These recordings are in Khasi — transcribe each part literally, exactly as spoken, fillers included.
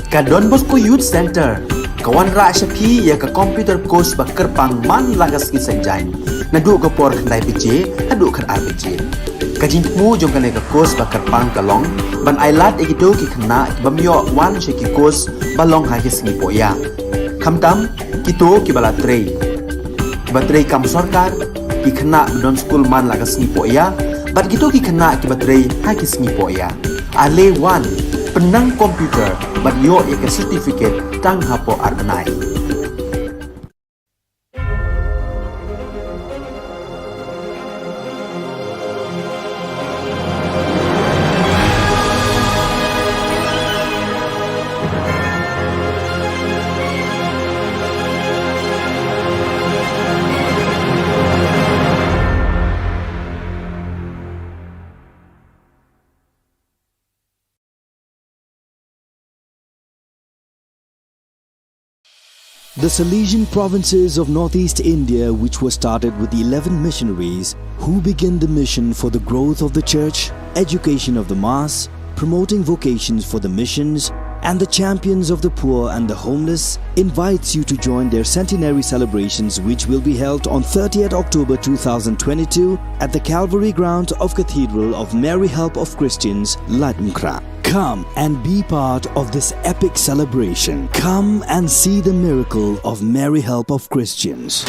Ka Don Bosco Youth Centre ka wanrah sha phi ïa ka computer course ba kyrpang man la ka sngi Saitjaiñ, naduh ka por khyndai baje haduh khatar baje. Ka jingthmu jong kane ka course ba kyrpang ka long ban ailad ïa kito ki khynnah ki bym ïoh wan sha ki course ba long ha ki sngi pohïa, khamtam kito kiba la trei, kiba trei kam sorkar, ki khynnah ba don skul man la ka sngi pohïa bad kito ki khynnah kiba trei ha ki sngi pohïa. Ale wan, pynnang computer bad ïoh ïa ka certificate tang hapoh ar bnai. The Salesian provinces of northeast India, which were started with eleven missionaries who began the mission for the growth of the church, education of the mass, promoting vocations for the missions, and the champions of the poor and the homeless, invites you to join their centenary celebrations, which will be held on thirtieth October two thousand twenty-two at the Calvary Ground of Cathedral of Mary Help of Christians, Laitumkhrah. Come and be part of this epic celebration. Come and see the miracle of Mary Help of Christians.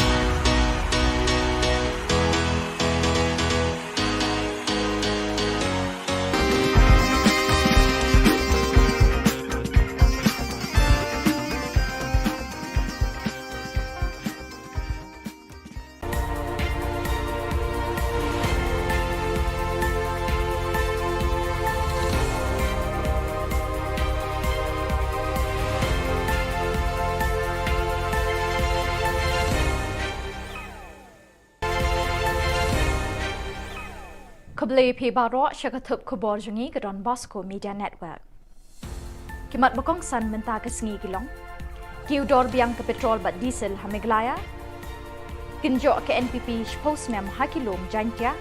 Khublei ïa phi baroh sha ka thup khubor jong ngi ka Don Bosco Media Network. Ki mat ba kongsan mynta ka sngi ki long: kiew dor biang ka petrol bad diesel ha Meghalaya. Kynjoh ka N P P shiphew snem ha ki lum Jaintia.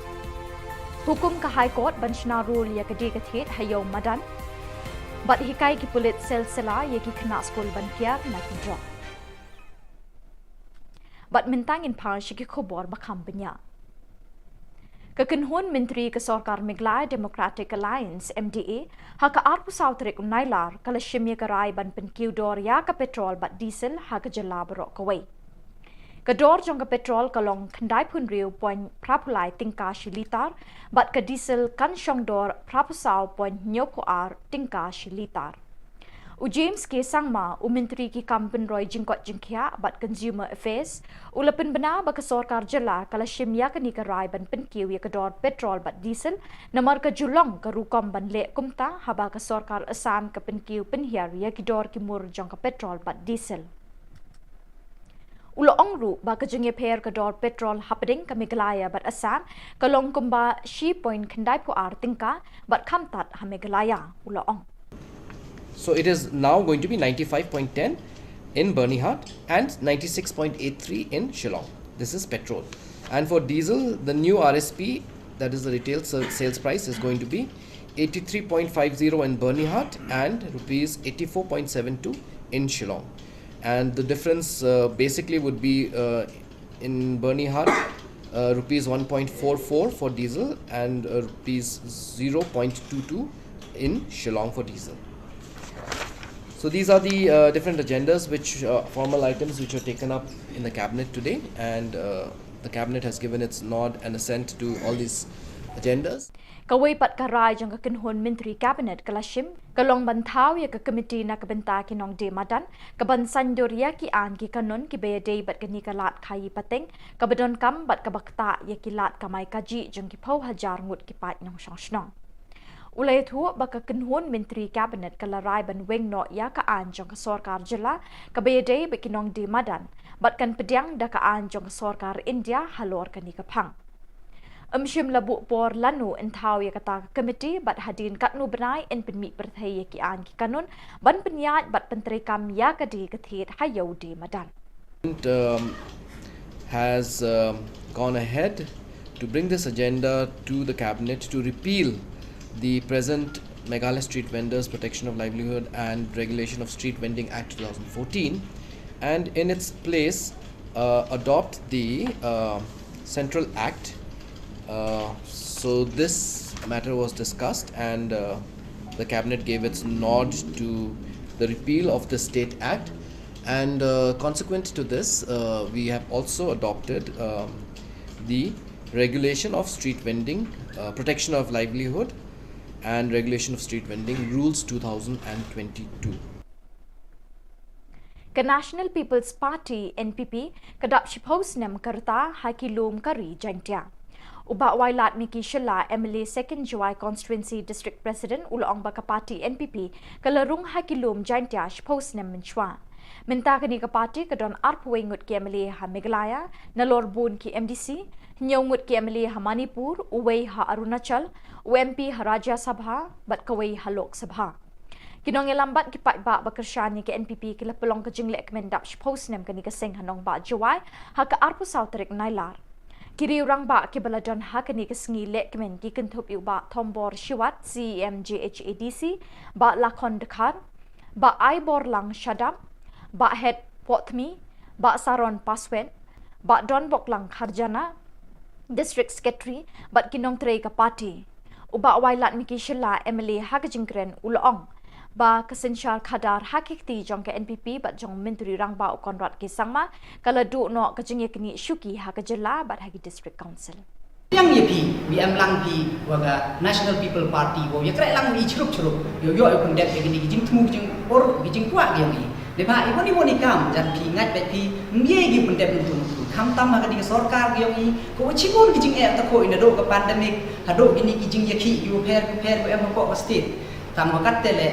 Hukum ka High Court ban shna rule ïa ka die ka thied ha Ïew Madan. Bad hikai ki pulit Silsila ïa ki khynnah skul ban kiar na ki drok. Bad mynta ngin phai sha ki khubor ba kham bniah. Ka kynhun myntri ka sorkar Meghalaya Democratic Alliance, M D A, ha ka arphew saw tarik u Nailar ka la shim ïa ka rai ban pynkiew dor ïa ka petrol bad diesel ha ka jylla baroh kawei. Ka dor jong ka petrol ka long khyndaiphew hynriew point phraphew lai tyngka shi litar, bad ka diesel kan shong dor phraphew saw point hynñiewphew ar tyngka shi litar. U James K Sangma, u Myntri ki kam pynroi jingkoit jingkhiah bad Consumer Affairs, u la pynbna ba ka sorkar jylla ka la shim ïa kane ka rai ban pynkiew ïa ka dor petrol bad diesel, namar ka ju long ka rukom ban leh kumta haba ka sorkar Assam ka pynkiew pynhiar ïa ki dor ki mur jong ka petrol bad diesel. U la ong ruh ba ka jingïapher ka dor petrol hapdeng ka Meghalaya bad Assam ka long kumba shi point khyndaiphew ar tyngka, bad kham tad ha Meghalaya, u la ong. So it is now going to be ninety-five point ten in Byrnihat and ninety-six point eight three in Shillong. This is petrol. And for diesel, the new R S P, that is the retail sa- sales price, is going to be eighty-three point five zero in Byrnihat and rupees eighty-four point seven two in Shillong. And the difference, uh, basically would be, uh, in Byrnihat, uh, rupees one point four four for diesel and, uh, rupees zero point two two in Shillong for diesel. So these are the, uh, different agendas which, uh, formal items which were taken up in the cabinet today, and, uh, the cabinet has given its nod and assent to all these agendas. Kawei pat ka rai jong ka kynhun myntri cabinet ka la shim ka long ban thaw ïa ka komiti na ka bynta ki nongdie madan, ka ban saiñdur ïa ki aiñ ki kanun kiba ïadei bad kane ka lad khaïi pateng, kaba donkam bad kaba ktah ïa ki lad kamai kajih jong ki phew hajar ngut ki paid nongshong shnong. U la ïathuh ba ka kynhun myntri cabinet ka la rai ban weng noh ïa ka aiñ jong ka sorkar jylla kaba ïadei bad ki nongdie madan, bad kan pdiang da ka aiñ jong ka sorkar India halor kane ka phang. Ym shym la buh por lano yn thaw ïa kata ka komiti, bad hadien katno bnai yn pynmih pyrthei ïa ki aiñ ki kanun ban pynïaid bad pyntreikam ïa ka die ka thied ha Ïew Die Madan. Um, has, um, gone ahead to bring this agenda to the cabinet to repeal the present Meghalaya Street Vendors Protection of Livelihood and Regulation of Street Vending Act two thousand fourteen, and in its place, uh, adopt the, uh, Central Act. Uh, so this matter was discussed, and, uh, the cabinet gave its nod to the repeal of the state act. And, uh, consequent to this, uh, we have also adopted, um, the regulation of street vending, uh, protection of livelihood, and regulation of street vending rules two thousand and twenty-two. Ka National People's Party, N P P, ka dap shiphew snem ka rta ha ki lum ka ri Jaintia. U Bah Wailadmiki Shylla, M L A Second Jowai Constituency District President, u la ong ba ka party N P P ka la rung ha ki lum Jaintia shiphew snem mynshuwa. Mynta kane ka party ka don arphew wei ngut ki M L A ha Meghalaya, nalor bun ki M D C, hynñiew ngut ki M L A ha Manipur, uwei ha Arunachal, u M P ha Rajya Sabha, bad kawei ha Lok Sabha. Ki nongïalam bad ki paidbah ba kyrshan ïa ka N P P ki la pynlong ka jinglehkmen dap shiphew snem kane ka seng ha nongbah Jowai ha ka arphew saw tarik Nailar. Ki riew rangbah kiba la don ha kane ka sngi lehkmen ki kynthup ïa u Bah Thombor Shiwat, C E M J H A D C, Bah Lakhon Dkhar, Bah Aiborlang Shadap, Bah Het Pohthmi, Bah Saron Paswet, Bah Donboklang Kharjana, District Secretary, bad ki nongtrei ka party. U Bah Wailadmiki Shylla, M L A ha ka jingkren, u la ong ba ka synshar khadar ha ki kti jong ka N P P bad jong u Myntri Rangbah u Conrad K Sangma ka la duh noh ka jingïaknieh shuki ha ka jylla bad ha ki District Council. Yang ïa phi, wi em lang phi wa ka National People Party, wa ïa kreh lang ïa chrup chrup, ïa ïoh ïa pyndep ïa kini ki jingthmu ki jingpur ki jingkwah ki ïa wi. Dei ba i wani wani kam jan phi ngat bet phi, mye ki pyndep ntu ntu. Kham tam ha kini ki sorkar ki ïa wi, ko chibun ki jingeh ta ko ina do ka pandemic, ha do kini ki jingïa ki ïa pher pher ko em ko ka state. Tam wa kat tele,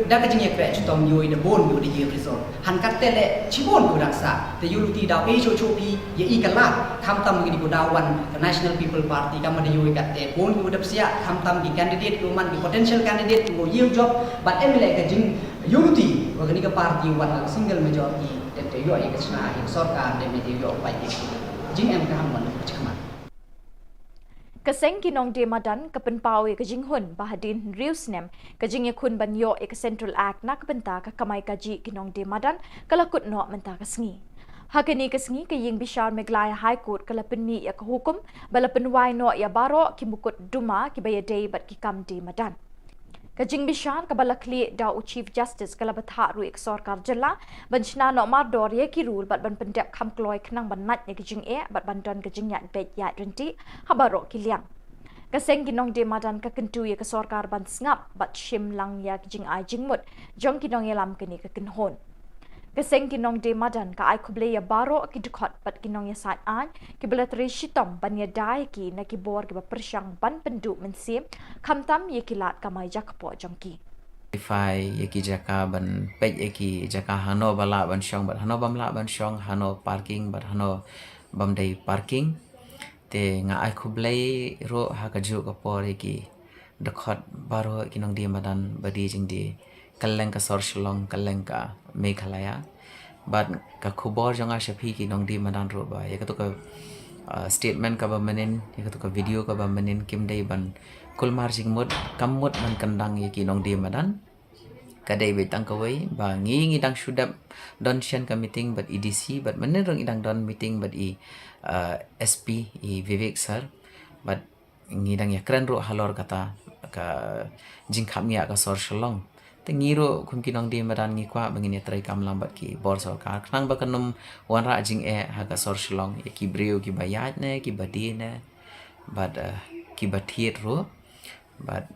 Da ka jingïakhreh chitom ïoh i da bun ïoh da ïoh result. Han katte le chibun ku dang sa. Te ïoh luti da pei cho cho pi ïa i ka lad. Kham tam ngi di ku da wan ka National People Party kam da ïoh i katte bun ïoh da psiah. Kham tam ki candidate ïoh man ki potential candidate ïoh ïoh job. But em le ka jing ïoh luti wa ka ni ka party wan ka single majority. Te te ïoh i ka chna i sorkar de me ïoh pai ki jing em ka ham wan ka chma. Ka seng ki nongdie madan ka pynpaw ïa ka jinghun ba hadien hynriew snem ka jingïakhun ban ïoh ïa ka Central Act na ka bynta ka kamai kajih ki nongdie madan ka la kut noh mynta ka sngi. Ha kane ka sngi ka ïing bishar Meghalaya High Court ka la pynmih ïa ka hukum ba la pynwai noh ïa baroh ki mukotduma kiba ïadei bad ki kam die madan. Ka jingbishar kaba la khlieh da u Chief Justice ka la bthah ruh ïa ka sorkar jylla ban shna noh mardor ïa ki rule bad ban pyndep kham kloi khnang ban nait ïa ka jingeh bad ban don ka jingïaid beit ïaid ryntih ha baroh ki liang. Ka seng ki nongdie madan ka kyntu ïa ka sorkar ban sngap bad shim lang ïa ka jingai jingmut jong ki nongïalam kane ka kynhun. Ka seng ki nongdie madan ka ai khublei ïa baroh ki dkhot bad ki nongïasaid aiñ kiba la trei shitom ban ïada ïa ki na ki bor kiba pyrshang ban pynduh mynsiem khamtam ïa ki lad kamai jaka poh jong ki. Identify ïa ki jaka ban peit ïa ki jaka hano ba lah ban shong bad hano bym lah ban shong, hano parking bad hano bym dei parking. Te nga ai khublei ruh ha kajuh ka por ïa ki dkhot baroh ki nongdie madan ba die jingdie kylleng ka sor Shillong, kylleng ka Meghalaya. Bad ka khubor jong nga sha phi ki nongdie madan ruh ba ïa katu ka, uh, statement kaba mynnin, ïa katu ka video kaba mynnin kim dei ban kulmar jingmut, kam mut ban kyndang ïa ki nongdie madan. Ka dei beit tang kawei ba ngi ngi dang shu dep don shen ka meeting bad i D C bad mynnin ruh ngi dang don meeting bad i, uh, S P i Vivek sir. Bad ngi dang ïakren ruh halor kata ka jingkhapngiah ka sor Shillong. Te ngi ruh kum ki nongdie madan ngi kwah ba ngin ïatrei kam lang bad ki bor sorkar khnang ba kan ym wanrah jingeh ha ka sor Shillong ïa ki briew kiba ïaid ne kiba die ne bad, eh, kiba thied ruh. Bad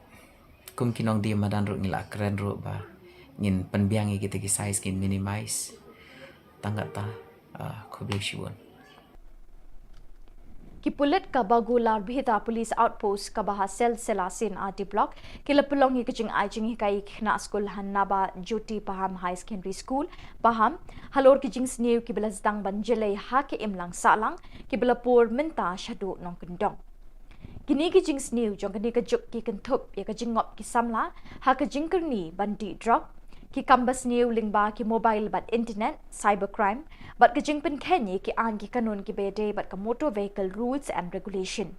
kum ki nongdie madan ruh ngi la kren ruh ba ngin pynbiang ïa kita ki size, ngin minimize. Tang kata, ah, khublei shibun. Ki pulit ka Bagular Bhita Police Outpost kaba ha Selsela C and R D Block ki la pynlong ïa ka jingai jinghikai ïa ki khynnah skul ha Naba Jyoti Paham Higher Secondary School, Paham, halor ki jingsniew kiba la sdang ban jlei ha ka imlang sahlang kiba la pur mynta shaduh nongkyndong. Kine ki jingsniew jong kane ka juk ki kynthup ïa ka jingngop ki samla ha ka jingkyrni ban dih drok, ki kam basniew lyngba ki mobile bad internet, cybercrime, bad ka jingpynkheiñ ïa ki aiñ ki kanun kiba ïadei bad ka Motor Vehicle Rules and Regulation.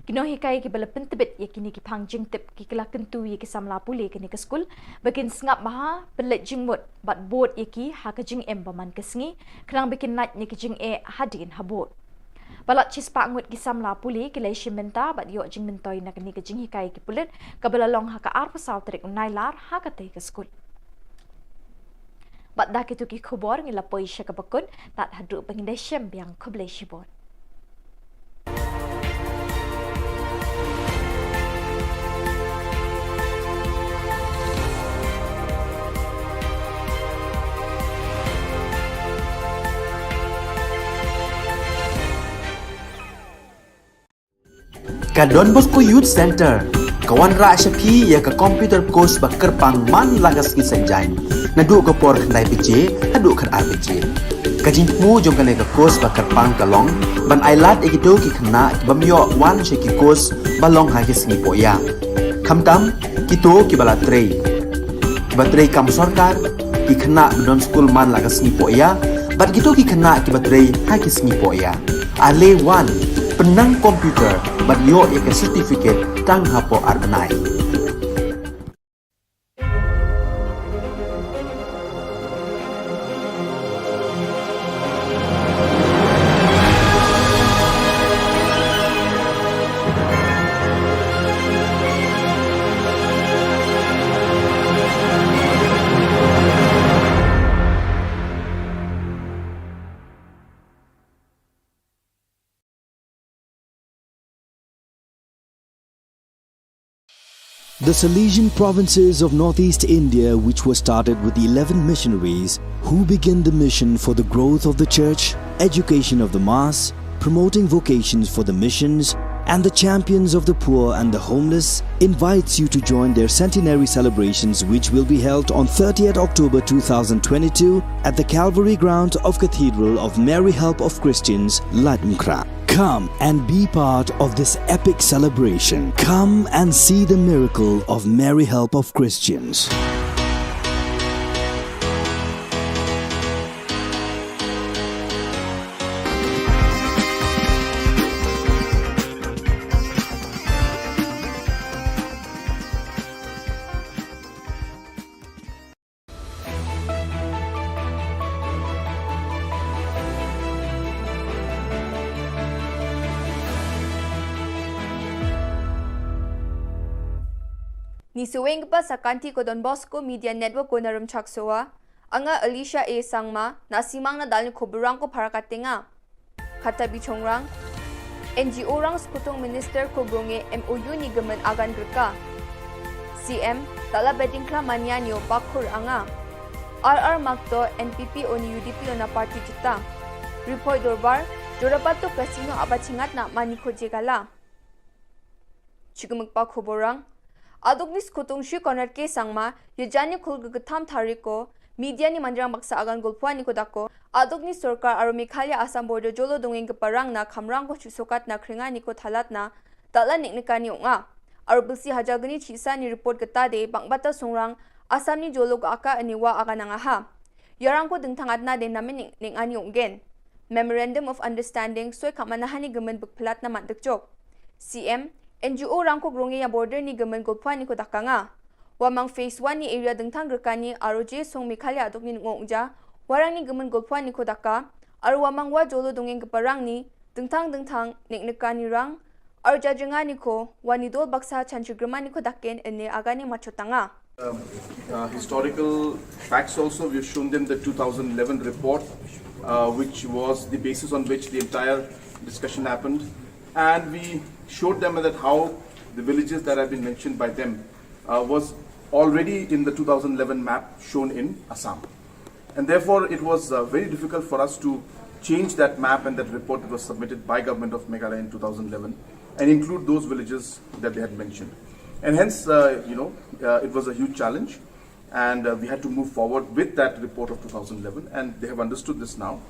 Ki nonghikai kiba la pyntbit ïa kine ki phang jingtip ki la kyntu ïa ki samla pule kane ka skul ba kin sngap bha, pynleit jingmut bad bud ïa ki ha ka jingim ba man ka sngi, khnang ba kin lait na ka jingeh hadien habud. Palat shispah ngut ki samla pule ki la shim bynta bad ïoh jingmyntoi na kane ka jinghikai ki pulit kaba la long ha ka arphew saw tarik u Nailar ha katei ka skul. Bad da kito ki khubor ngi la poi sha kaba kut, tad haduh ba ngin da shem biang, khublei shibun. Ka Don Bosco Youth Centre ka wanrah sha phi ïa ka computer course ba kyrpang man la ka sngi Saitjaiñ, naduh ka por khyndai baje haduh khatar baje. Ka jingthmu jong kane ka course ba kyrpang ka long ban ailad ïa kito ki khynnah ki bym ïoh wan sha ki course ba long ha ki sngi pohïa, khamtam kito kiba la trei, kiba trei kam sorkar, ki khynnah ba don skul man la ka sngi pohïa, bad kito ki khynnah kiba trei ha ki sngi pohïa. Ale wan, pynnang computer bad ïoh ïa ka certificate tang hapoh ar bnai. The Salesian provinces of northeast India, which were started with eleven missionaries who began the mission for the growth of the church, education of the mass, promoting vocations for the missions, and the champions of the poor and the homeless, invites you to join their centenary celebrations, which will be held on thirtieth October two thousand twenty-two at the Calvary Ground of Cathedral of Mary Help of Christians, Laitumkhrah. Come and be part of this epic celebration. Come and see the miracle of Mary Help of Christians. Ngi sngewbha sa ka kynti ka Don Bosco Media Network, ko na Rymchak Sowa. Nga Alicia A Sangma, na simang na dal ni khubor rang ko para ka tenga. Khata bichongrang, N G O rang skutung minister ko bronge M O U ni gemen agan gerka. C M, tala beding kla mania nio bakur anga. R R Makto N P P o ni U D P o na party jita. Report dorbar, Jorapato Casino aba chingat na mani ko jegala. Chikmik pa khubor rang. Aduk ni skutung Shri Conrad K Sangma, ya jani khul ke ketham tarik ko, media ni manjrang baksa agan gulpwa ni ko dako. Aduk ni sorkar aro Meghalaya Assam border jolo dongeng ke parang na khamrang ko chusokat na kringa ni ko thalat na, tala nik nikani onga. Aro bilsi hajar gni chisa ni report ke tade, bang bata songrang, Assam ni jolo ko aka aniwa agan angaha. Yarang ko dengthang adna de namen nik nikani onggen. Memorandum of Understanding soi khamana hani gemen bekpelat na mat dekjok. C M, N G O rang ko grong ya border ni gemen gulpwa ni ko dakanga. Wamang phase one ni area dengthang gerkani aro je song Meghalaya aduk ni ngong ja, warang ni gemen gulpwa ni ko daka, aro wamang wa jolo dongeng keparang ni, dengthang dengthang, nik nikani rang, aro jajengani ko, wa ni dol baksa chanchi germani ko daken ene agani machotanga. Um, uh, historical facts also, we've shown them the two thousand eleven report, uh, which was the basis on which the entire discussion happened. And we showed them that how the villages that have been mentioned by them, uh, was already in the two thousand eleven map shown in Assam. And therefore, it was, uh, very difficult for us to change that map and that report that was submitted by Government of Meghalaya in two thousand eleven and include those villages that they had mentioned. And hence, uh, you know, uh, it was a huge challenge, and, uh, we had to move forward with that report of two thousand eleven, and they have understood this now.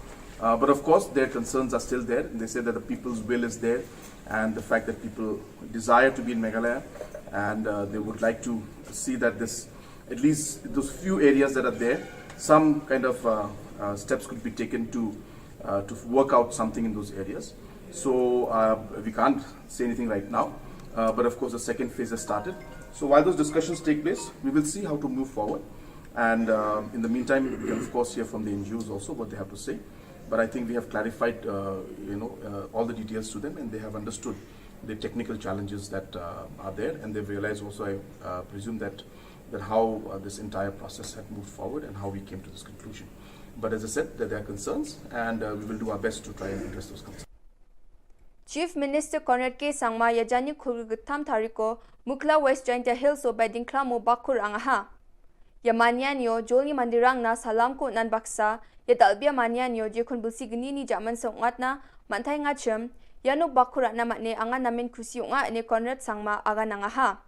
Uh, but of course, their concerns are still there. They say that the people's will is there, and the fact that people desire to be in Meghalaya, and, uh, they would like to see that this, at least those few areas that are there, some kind of, uh, uh, steps could be taken to, uh, to work out something in those areas. So uh, we can't say anything right now, uh, but of course the second phase has started. So while those discussions take place, we will see how to move forward. And uh, in the meantime, we can of course hear from the N G Os also what they have to say. But I think we have clarified, uh, you know, uh, all the details to them, and they have understood the technical challenges that uh, are there, and they've realized also, I uh, presume, that that how uh, this entire process had moved forward and how we came to this conclusion. But as I said, that there are concerns, and uh, we will do our best to try and address those concerns. Chief Minister Conrad K Sangma ïa janïakhun khyllung khyllung tam tari ko Mukhla West Jaintia Hills o Bedingklam o Bakhu rang ha. Ïa manyani o jolni mandirang na salam ko nan baksa ïa dalbia manyani o jekun bulsi gnini jaman song ngat na mantai ngachem ïa no Bakhu rang na matne angan namen kusi ong a ne Conrad Sangma aga nang ha.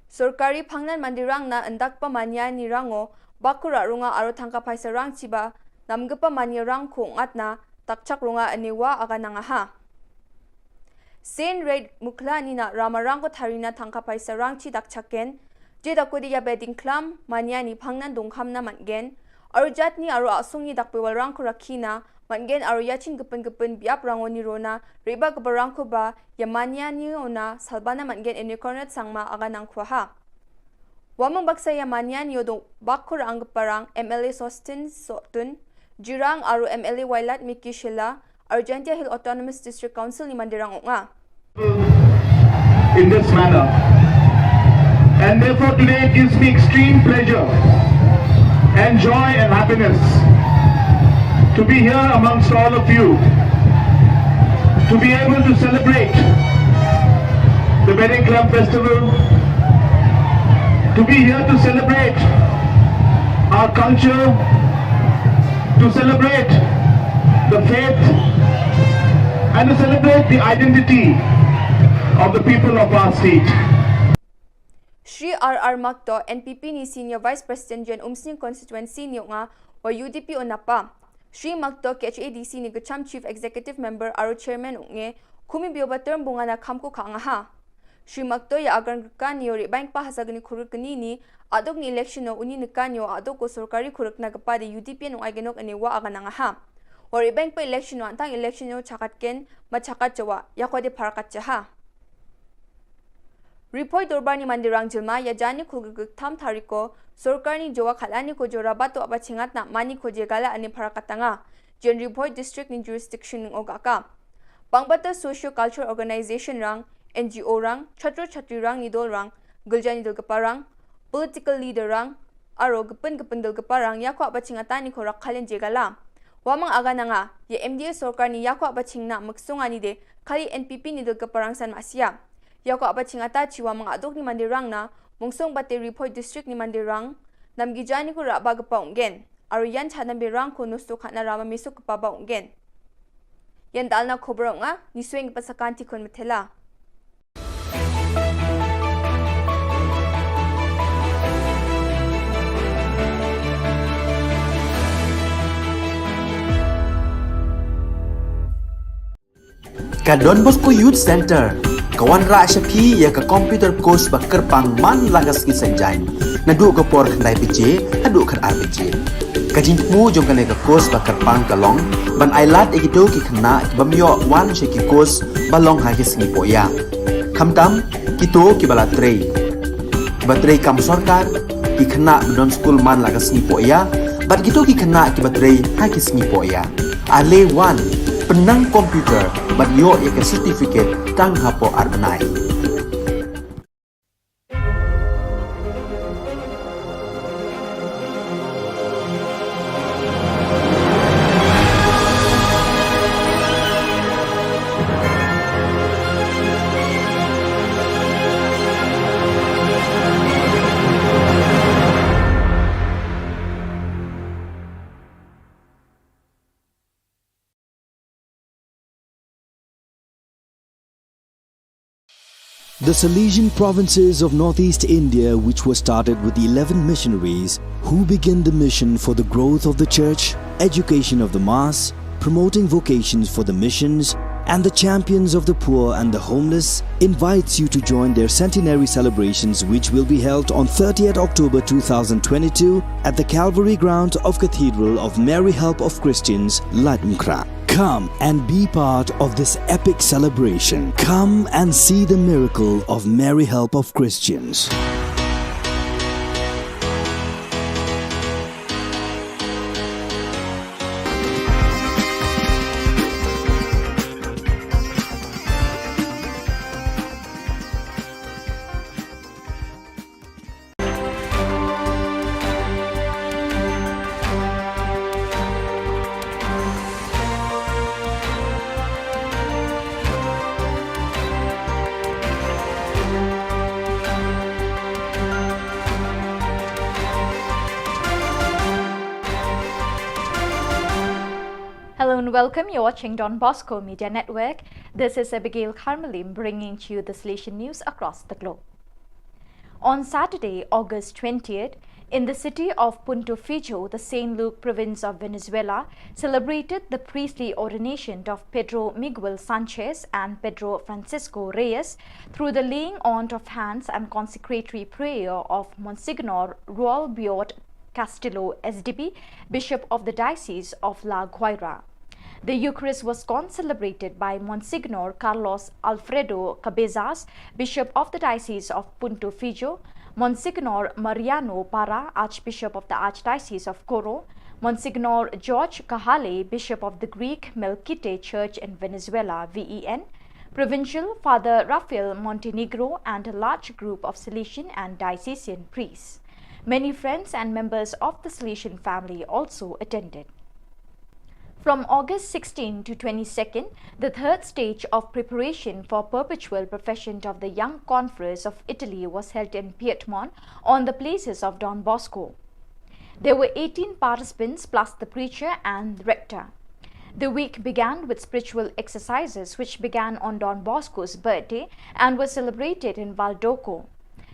Sorkari phangnan mandirang na endak pa manyani rang o Bakhu rang runga aro thangka paisa rang chiba namgepa manyarang ko ngat na takchak runga ane wa aga nang ha. Sen Red Mukhla ni na ramarang ko tharina thangka paisa rang chi dakchaken. Je dakodi ïa Bedingklam manyani phangnan dongkham na matgen. Aro jatni aro asung ni dakpewal rang ko rakhi na matgen aro ïa chin gepin gepin biap rang o ni rona reba gebarang ko ba ïa manyani ona salbana matgen ene Conrad Sangma aga nang khwa ha. Wamang baksa ïa manyani o dong Bakhu rang geparang M L A Sostin Sotun, Jirang aro M L A Wailadmiki Shylla, aro Jaintia Hill Autonomous District Council ni mandirang ong a. In this manner. And therefore today it gives me extreme pleasure and joy and happiness to be here amongst all of you, to be able to celebrate the Bedingklam Festival, to be here to celebrate our culture, to celebrate the faith, and to celebrate the identity of the people of our state. Shri R R Makto, N P P ni Senior Vice President Jen Umsning Constituency ni ong a wa U D P o napa. Shri Makto K H A D C ni kecham Chief Executive Member aro Chairman ong e, kumi bio ba term bunga na kham ko kha nga ha. Shri Makto ïa agar kan ïa ri bank pa hasa gni khuruk gni ni, adok ni election o uni nekan ïa adok ko sorkari khuruk na kepa de U D P ong ai genok ane wa aga nang ha. Wa ri bank pa election o antang election o chakat ken, ma chakat jawa, ïa ko de parakat jaha. Ripoi dorbar ni mandirang jilma ïa janïakhun khyllung khyllung tam tari ko, sorkar ni jawa khalani ko jora bato aba chingat na mani ko jegala ane parakat tanga. Jen Ripoi District ni jurisdiction ning o gaka. Bangbata socio-cultural organization rang, N G O rang, chhatro chhatri rang, nidol rang, gilja nidol keparang, political leader rang, aro gepin gepin dol keparang ïa ko aba chingata ni ko rak khalen jegala. Wamang aga nanga, ïa M D A sorkar ni ïa ko aba chingna meksong ani de, khali N P P nidol keparang san masia. Ïa ko aba chingata chi wamang adok ni mandirang na, mungsong bate Ripoi District ni mandirang, namgi jani ko rak ba gepa onggen. Aro ïan cha nambi rang ko nusto khatna rama misuk kepa ba onggen. Ïan dalna khobor ong a, ni sweng kepa sakan ti khun methela. Ka Don Bosco Youth Center ka wanrah sha phi ïa ka computer course ba kyrpang man la ka sngi Saitjaiñ, naduh ka por khyndai baje haduh khatar baje. Ka jingthmu jong kane ka course ba kyrpang ka long ban ailad ïa kito ki khynnah ki bym ïoh wan sha ki course ba long ha ki sngi pohïa. Khamtam kito kiba la trei, kiba trei kam sorkar, ki khynnah ba don skul man la ka sngi pohïa, bad kito ki khynnah kiba trei ha ki sngi pohïa. Ale wan, pynnang computer bad ïoh ïa ka certificate tang hapoh ar bnai. The Salesian provinces of northeast India, which were started with eleven missionaries who began the mission for the growth of the church, education of the mass, promoting vocations for the missions, and the Champions of the Poor and the Homeless invites you to join their centenary celebrations, which will be held on thirtieth October two thousand twenty-two at the Calvary Ground of Cathedral of Mary Help of Christians, Laitumkhrah. Come and be part of this epic celebration. Come and see the miracle of Mary Help of Christians. Hello and welcome. You're watching Don Bosco Media Network. This is Abigail Kharmalim bringing to you the Salesian news across the globe. On Saturday, August twentieth, in the city of Punto Fijo, the Saint Luke province of Venezuela celebrated the priestly ordination of Pedro Miguel Sanchez and Pedro Francisco Reyes through the laying on of hands and consecratory prayer of Monsignor Ruel Biot Castillo, S D B, Bishop of the Diocese of La Guaira. The Eucharist was concelebrated by Monsignor Carlos Alfredo Cabezas, Bishop of the Diocese of Punto Fijo, Monsignor Mariano Parra, Archbishop of the Archdiocese of Coro, Monsignor George Cajale, Bishop of the Greek Melkite Church in Venezuela, V E N, Provincial Father Rafael Montenegro, and a large group of Salesian and diocesan priests. Many friends and members of the Salesian family also attended. From August sixteenth to twenty-second, the third stage of preparation for perpetual profession of the young confreres of Italy was held in Piedmont on the places of Don Bosco. There were eighteen participants plus the preacher and rector. The week began with spiritual exercises, which began on Don Bosco's birthday and were celebrated in Valdoco.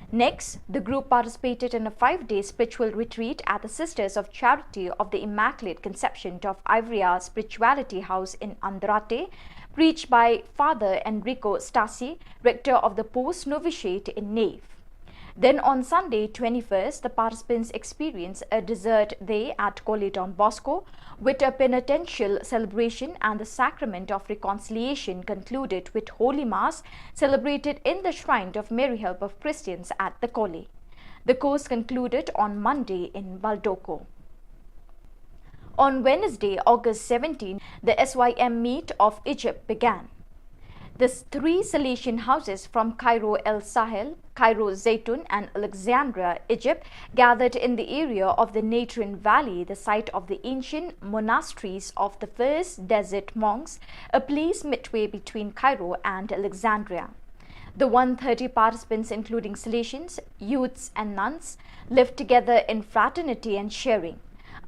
Next, the group participated in a five-day spiritual retreat at the Sisters of Charity of the Immaculate Conception of Ivrea Spirituality House in Andrate, preached by Father Enrico Stasi, rector of the post novitiate in Nave. Then on Sunday, twenty-first, the participants experienced a dessert day at Colle Don Bosco, with a penitential celebration and the Sacrament of Reconciliation concluded with Holy Mass celebrated in the shrine of Mary Help of Christians at the Colle. The course concluded on Monday in Valdoco. On Wednesday, August seventeenth, the S Y M meet of Egypt began. The three Salesian houses from Cairo El Sahel, Cairo Zaytun, and Alexandria, Egypt, gathered in the area of the Natrine Valley, the site of the ancient monasteries of the first desert monks, a place midway between Cairo and Alexandria. The one thirty participants, including Salesians, youths, and nuns, lived together in fraternity and sharing.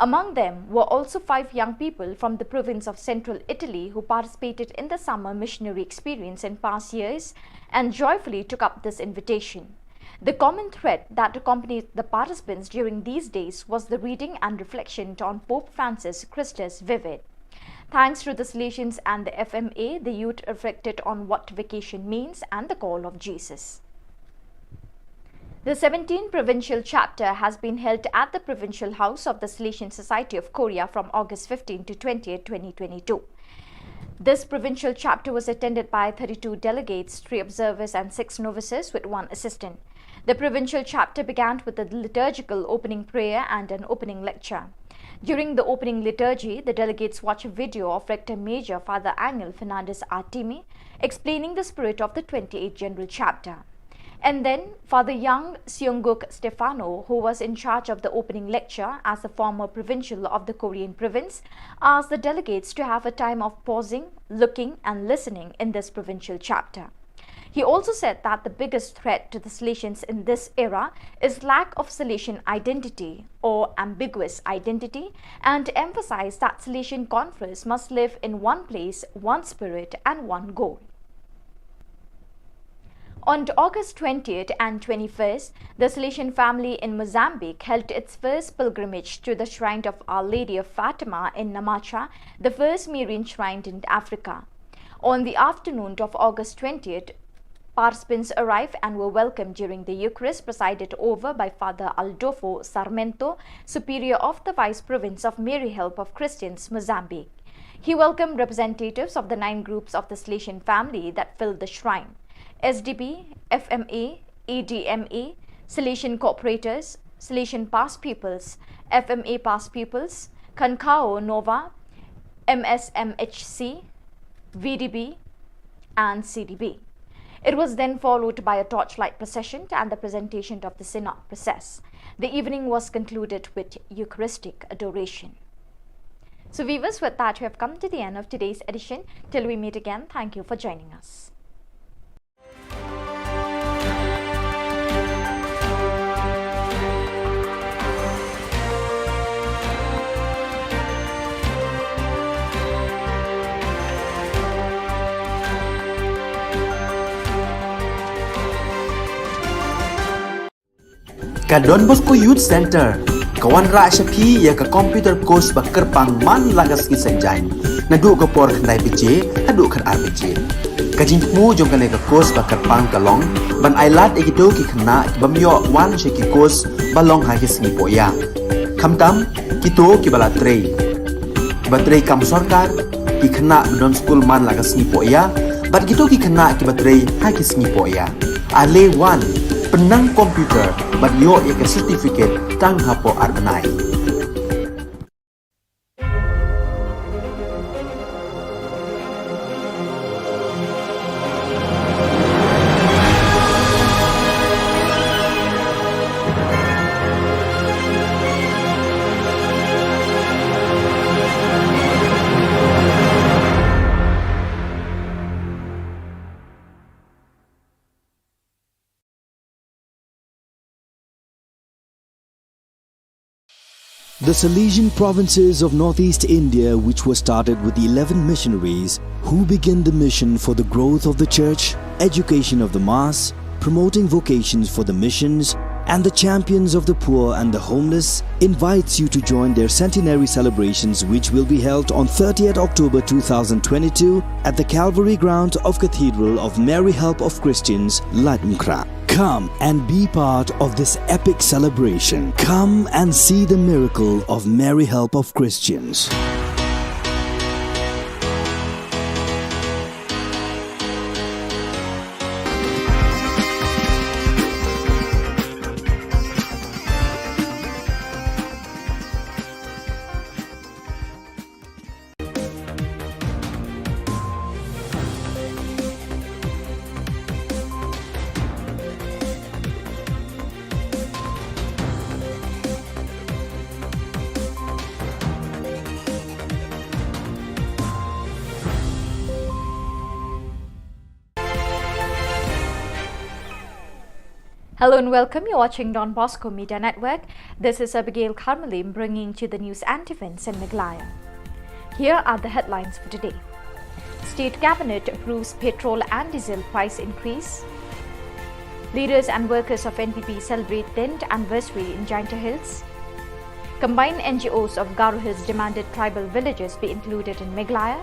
Among them were also five young people from the province of Central Italy who participated in the summer missionary experience in past years and joyfully took up this invitation. The common thread that accompanied the participants during these days was the reading and reflection on Pope Francis Christus Vivit. Thanks to the Salesians and the F M A, the youth reflected on what vacation means and the call of Jesus. The seventeenth provincial chapter has been held at the Provincial House of the Salesian Society of Korea from August fifteenth to twentieth, twenty twenty-two. This provincial chapter was attended by thirty-two delegates, three observers, and six novices, with one assistant. The provincial chapter began with a liturgical opening prayer and an opening lecture. During the opening liturgy, the delegates watched a video of Rector Major Father Angel Fernandez Artimi explaining the spirit of the twenty-eighth General Chapter. And then, Father Young Seunguk Stefano, who was in charge of the opening lecture as the former provincial of the Korean province, asked the delegates to have a time of pausing, looking, and listening in this provincial chapter. He also said that the biggest threat to the Salesians in this era is lack of Salesian identity or ambiguous identity, and emphasized that Salesian confreres must live in one place, one spirit, and one goal. On August twentieth and twenty-first, the Salesian family in Mozambique held its first pilgrimage to the shrine of Our Lady of Fatima in Namacha, the first Marian shrine in Africa. On the afternoon of August twentieth, participants arrived and were welcomed during the Eucharist presided over by Father Aldofo Sarmento, Superior of the Vice Province of Mary Help of Christians, Mozambique. He welcomed representatives of the nine groups of the Salesian family that filled the shrine: S D B, F M A, E D M A, Salesian cooperators, Salesian past pupils, F M A past pupils, Khankhaw Nova, M S M H C, V D B, and C D B. It was then followed by a torchlight procession and the presentation of the Synod process. The evening was concluded with Eucharistic adoration. So, viewers, with that, we have come to the end of today's edition. Till we meet again, thank you for joining us. Ka Don Bosco Youth Centre ka wanrah sha phi ïa ka computer course ba kyrpang man la ka sngi Saitjaiñ, naduh ka por khyndai baje haduh khatar baje. Ka jingthmu jong kane ka course ba kyrpang ka long ban ailad ïa kito ki khynnah ki bym ïoh wan sha ki course ba long ha ki sngi pohïa, khamtam kito kiba la trei, kiba trei kam sorkar, ki khynnah ba don skul man la ka sngi pohïa, bad kito ki khynnah kiba trei ha ki sngi pohïa. Ale wan, pynnang computer bad ïoh ïa ka certificate tang hapoh ar bnai. The Salesian provinces of northeast India, which were started with eleven missionaries who began the mission for the growth of the church, education of the mass, promoting vocations for the missions, and the champions of the poor and the homeless, invites you to join their centenary celebrations, which will be held on thirtieth October two thousand twenty-two at the Calvary Ground of Cathedral of Mary Help of Christians, Laitumkhrah. Come and be part of this epic celebration. Come and see the miracle of Mary Help of Christians. Hello and welcome. You're watching Don Bosco Media Network. This is Abigail Kharmalim bringing to you the news and events in Meghalaya. Here are the headlines for today. State Cabinet approves petrol and diesel price increase. Leaders and workers of N P P celebrate tenth anniversary in Jaintia Hills. Combined N G Os of Garo Hills demanded tribal villages be included in Meghalaya.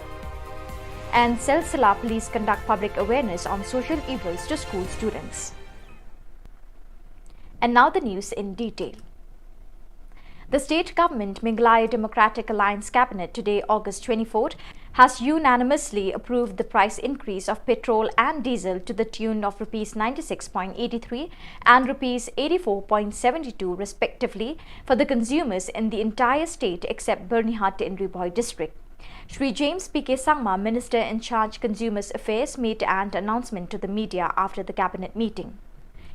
And Silsila police conduct public awareness on social evils to school students. And now the news in detail. The state government, Meghalaya Democratic Alliance Cabinet, today, August twenty-fourth, has unanimously approved the price increase of petrol and diesel to the tune of rupees ninety-six point eighty-three and rupees eighty-four point seventy-two respectively for the consumers in the entire state except Byrnihat in Ri Bhoi district. Shri James P K Sangma, Minister in charge Consumers Affairs, made an announcement to the media after the cabinet meeting.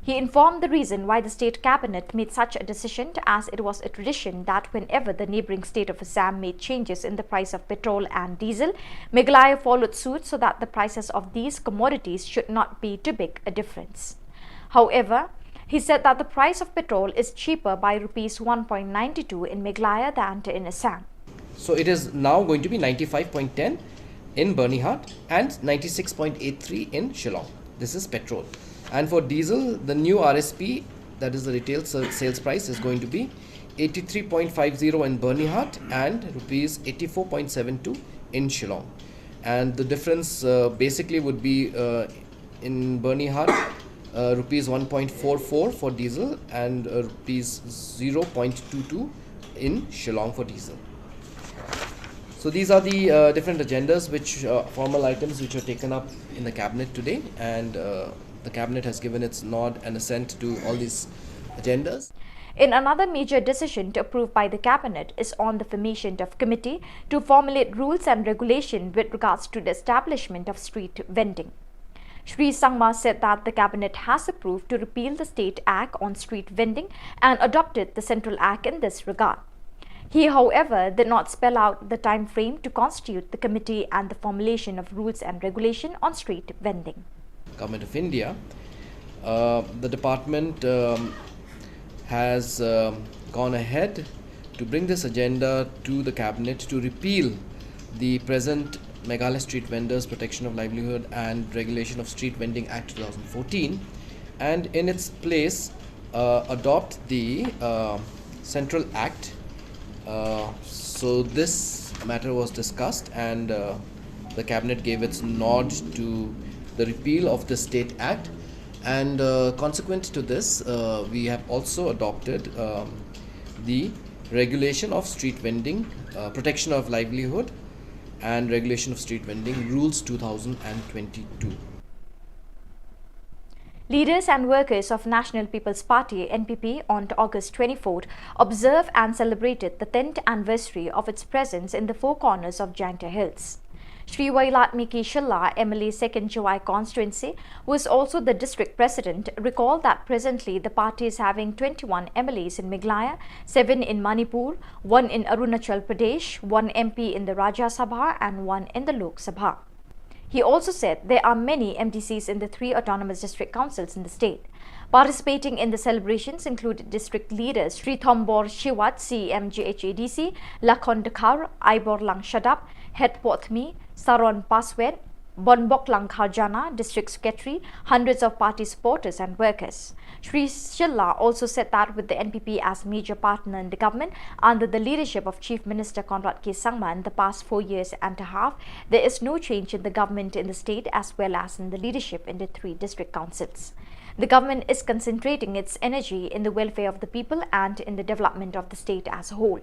He informed the reason why the state cabinet made such a decision, as it was a tradition that whenever the neighbouring state of Assam made changes in the price of petrol and diesel, Meghalaya followed suit so that the prices of these commodities should not be too big a difference. However, he said that the price of petrol is cheaper by rupees one point nine two in Meghalaya than in Assam. So it is now going to be ninety-five point ten in Byrnihat and ninety-six point eight three in Shillong. This is petrol. And for diesel, the new R S P, that is the retail sa- sales price, is going to be eighty-three point five zero in Byrnihat and rupees eighty-four point seven two in Shillong. And the difference uh, basically would be uh, in Byrnihat, uh, rupees one point four four for diesel and uh, rupees zero point two two in Shillong for diesel. So these are the uh, different agendas, which uh, formal items which were taken up in the cabinet today, and uh, the cabinet has given its nod and assent to all these agendas. In another major decision to approve by the cabinet is on the formation of committee to formulate rules and regulation with regards to the establishment of street vending. Shri Sangma said that the cabinet has approved to repeal the state act on street vending and adopted the central act in this regard. He, however, did not spell out the time frame to constitute the committee and the formulation of rules and regulation on street vending. Government of India, uh, the department um, has um, gone ahead to bring this agenda to the cabinet to repeal the present Meghalaya Street Vendors Protection of Livelihood and Regulation of Street Vending Act two thousand fourteen, and in its place uh, adopt the uh, Central Act. Uh, so this matter was discussed, and uh, the cabinet gave its nod to the repeal of the State Act. And uh, consequent to this, uh, we have also adopted um, the regulation of street vending, uh, protection of livelihood, and regulation of street vending rules two thousand twenty-two. Leaders and workers of National People's Party, N P P, on August twenty-fourth observe and celebrated the tenth anniversary of its presence in the Four Corners of Jaintia Hills. Shri Wailadmiki Shylla, M L A Second Jowai Constituency, who is also the district president, recalled that presently the party is having twenty-one M L As in Meghalaya, seven in Manipur, one in Arunachal Pradesh, one M P in the Rajya Sabha and one in the Lok Sabha. He also said there are many M D Cs in the three autonomous district councils in the state. Participating in the celebrations included district leaders Shri Thombor Shiwat, C E M J H A D C, Lakhon Dkhar, Aiborlang Shadap, Hetpothmi, Saron Paswet, Bonboklang Kharjana, District Secretary, hundreds of party supporters and workers. Shri Shylla also said that with the N P P as major partner in the government under the leadership of Chief Minister Conrad K Sangma in the past four years and a half, there is no change in the government in the state as well as in the leadership in the three district councils. The government is concentrating its energy in the welfare of the people and in the development of the state as a whole.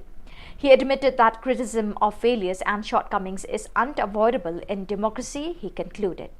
He admitted that criticism of failures and shortcomings is unavoidable in democracy, he concluded.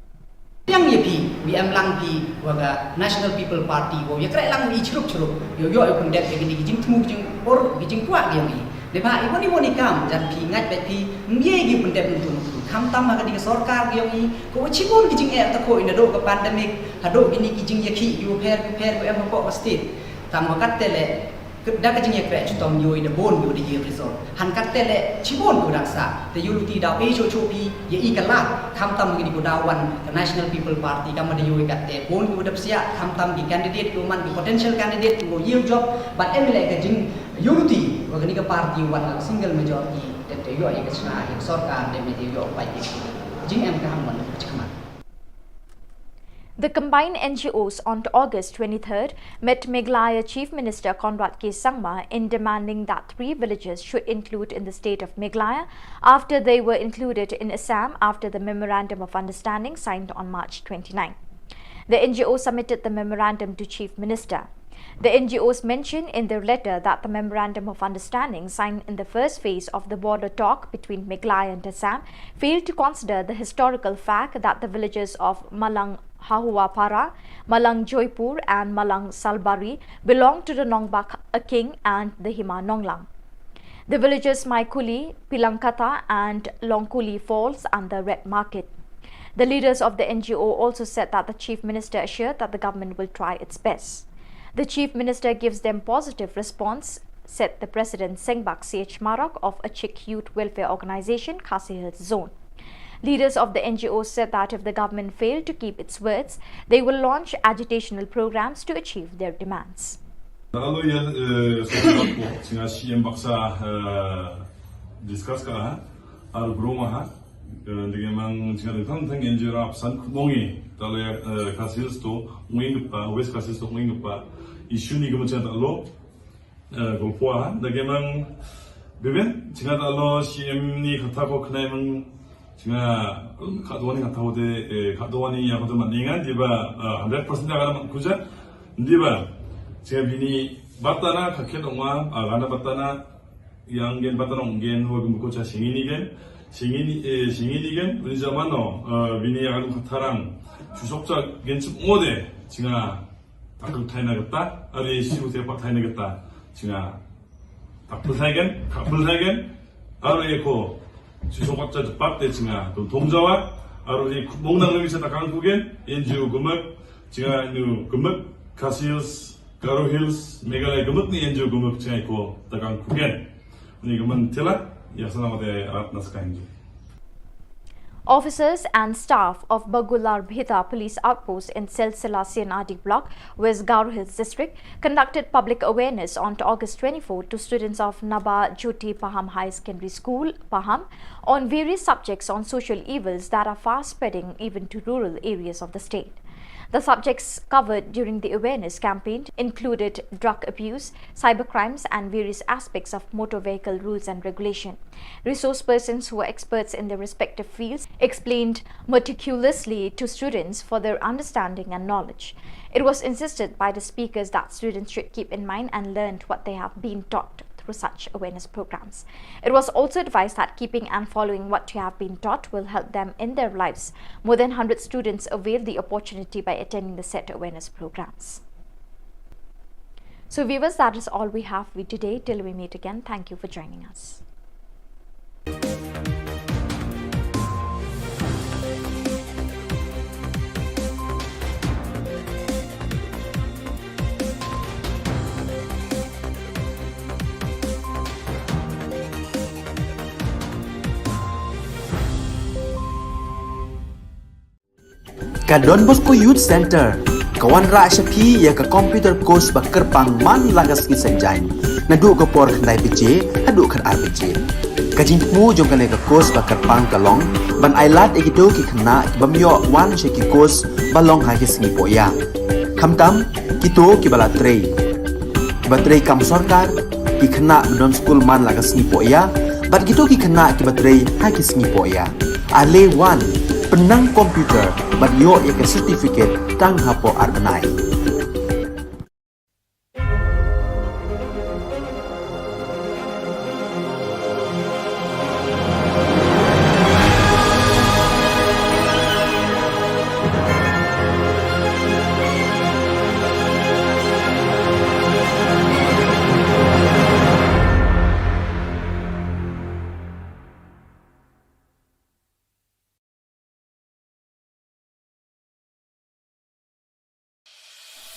Yang ya phi, wi em lang phi, wa ka National People Party, wa ya krek lang i chrup chrup, yo yo i pun dep ya kini ki jing thmu ki jing or ki jing kwak yang i. Lepa i wani wani kam, jan phi ngat bet phi, mye gi pun dep ntu ntu. Kam tam ha ka ding sorkar yang i, ko wa chibun ki jing er ta ko i na do ka pandemic, ha do kini ki jing ya ki, yo pher, pher, ko em ha ko ka state. Tam wa kat tele, Da ka jingïakren chitom ïoh da bun ïoh da ïoh result. Han katte le chibun ïoh da sa. Te ïoh luti da pe cho cho pi ïa i ka la. Khamtam ngi di ko da wan ka National People Party kam da ïoh katte bun ïoh da psia khamtam ki candidate ko man ki potential candidate ko ïoh job. But em le ka jing ïoh luti wa ka ni ka party wan single majority. Te te ïoh ïa ka chna ïa sorkar de me te ïoh pai ki. Jing em ka ham wan ka chikmat. The combined N G Os on August twenty-third met Meghalaya Chief Minister Conrad K Sangma in demanding that three villages should include in the state of Meghalaya after they were included in Assam after the Memorandum of Understanding signed on March twenty-ninth. The N G O submitted the memorandum to Chief Minister. The N G Os mentioned in their letter that the Memorandum of Understanding signed in the first phase of the border talk between Meghalaya and Assam failed to consider the historical fact that the villages of Malang Hahuapara, Malang Joypur, and Malang Salbari belong to the Nongbak Aking and the Hima Nonglang. The villages Maikuli, Pilangkata, and Longkuli falls under red market. The leaders of the N G O also said that the Chief Minister assured that the government will try its best. The Chief Minister gives them positive response, said the President Sengbak C H Marok of Achik Youth Welfare Organization, Khasi Hills Zone. Leaders of the N G O said that if the government failed to keep its words, they will launch agitational programs to achieve their demands. Alo ya, eh, sa ko singa C M baksa, eh, discuss ka ha, ar bro ma ha, eh, dege mang singa de thang thang enjera apsan kubongi, tale, eh, Khasi Hills to, ngin pa, West Khasi Hills to, ngin pa, issue ni kemudian alo, eh, gopoa ha, dege mang, beben, singa alo C M ni kata ko khnai mang, Nga, ka dwani nga tahu de, eh, ka dwani aku tu man ningan, di ba, ah, hundred percent ka man kuja, di ba. Nga bini batana ka khet ong ma, ah, gana batana, yang gen batana ong gen, ho gum ko cha singini gen, singini, eh, singini gen, uni zaman no, ah, bini yang ka tharang, chusok cha gen chup ngode, nga, takul thai na gata, ari si ute pa thai na gata, nga, takul thai gen, takul thai gen, Aro ïa ko, shisha wat cha jpat te chinga, tum thong jawa, aro ïa ko bong nang lemi sa takang kugen, N G O gumuk, chinga nu gumuk, Khasi Hills, Garo Hills, Meghalaya gumuk ni N G O gumuk chinga ko takang kugen. Ni gumuk tila, ïa sana wat rat na sa ka N G O. Officers and staff of Bagular Bhita Police Outpost in Silsila C and R D Block, West Garo Hills District, conducted public awareness on August twenty-fourth to students of Naba Jyoti Paham Higher Secondary School, Paham, on various subjects on social evils that are fast spreading even to rural areas of the state. The subjects covered during the awareness campaign included drug abuse, cybercrimes, and various aspects of motor vehicle rules and regulation. Resource persons who were experts in their respective fields explained meticulously to students for their understanding and knowledge. It was insisted by the speakers that students should keep in mind and learn what they have been taught through such awareness programs. It was also advised that keeping and following what you have been taught will help them in their lives. More than hundred students availed the opportunity by attending the said awareness programs. So viewers, that is all we have for you today. Till we meet again, thank you for joining us. Ka Don Bosco Youth Centre ka wanrah sha phi ïa ka computer course ba kyrpang man la ka sngi Saitjaiñ. Naduh ka por khyndai baje haduh khatar baje. Ka jingthmu jong kane ka course ba kyrpang ka long ban ailad ïa kito ki khynnah ki bym ïoh wan sha ki course ba long ha ki sngi pohïa. Khamtam kito kiba la trei, kiba trei kam sorkar, ki khynnah ba don skul man la ka sngi pohïa, bad kito ki khynnah kiba trei ha ki sngi pohïa. Ale wan, pynnang computer bad ïoh ïa ka certificate tang hapoh ar bnai.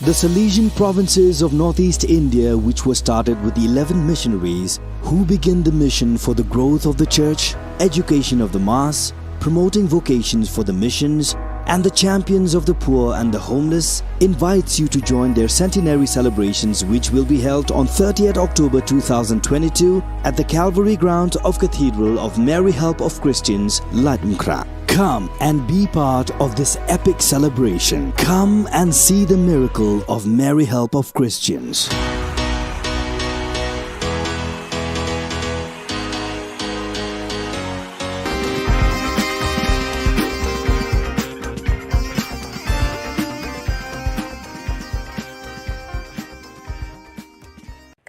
The Salesian provinces of northeast India, which were started with eleven missionaries, who began the mission for the growth of the church, education of the mass, promoting vocations for the missions, and the champions of the poor and the homeless, invites you to join their centenary celebrations, which will be held on thirtieth October two thousand twenty-two at the Calvary ground of Cathedral of Mary Help of Christians, Laitumkhrah. Come and be part of this epic celebration. Come and see the miracle of Mary Help of Christians.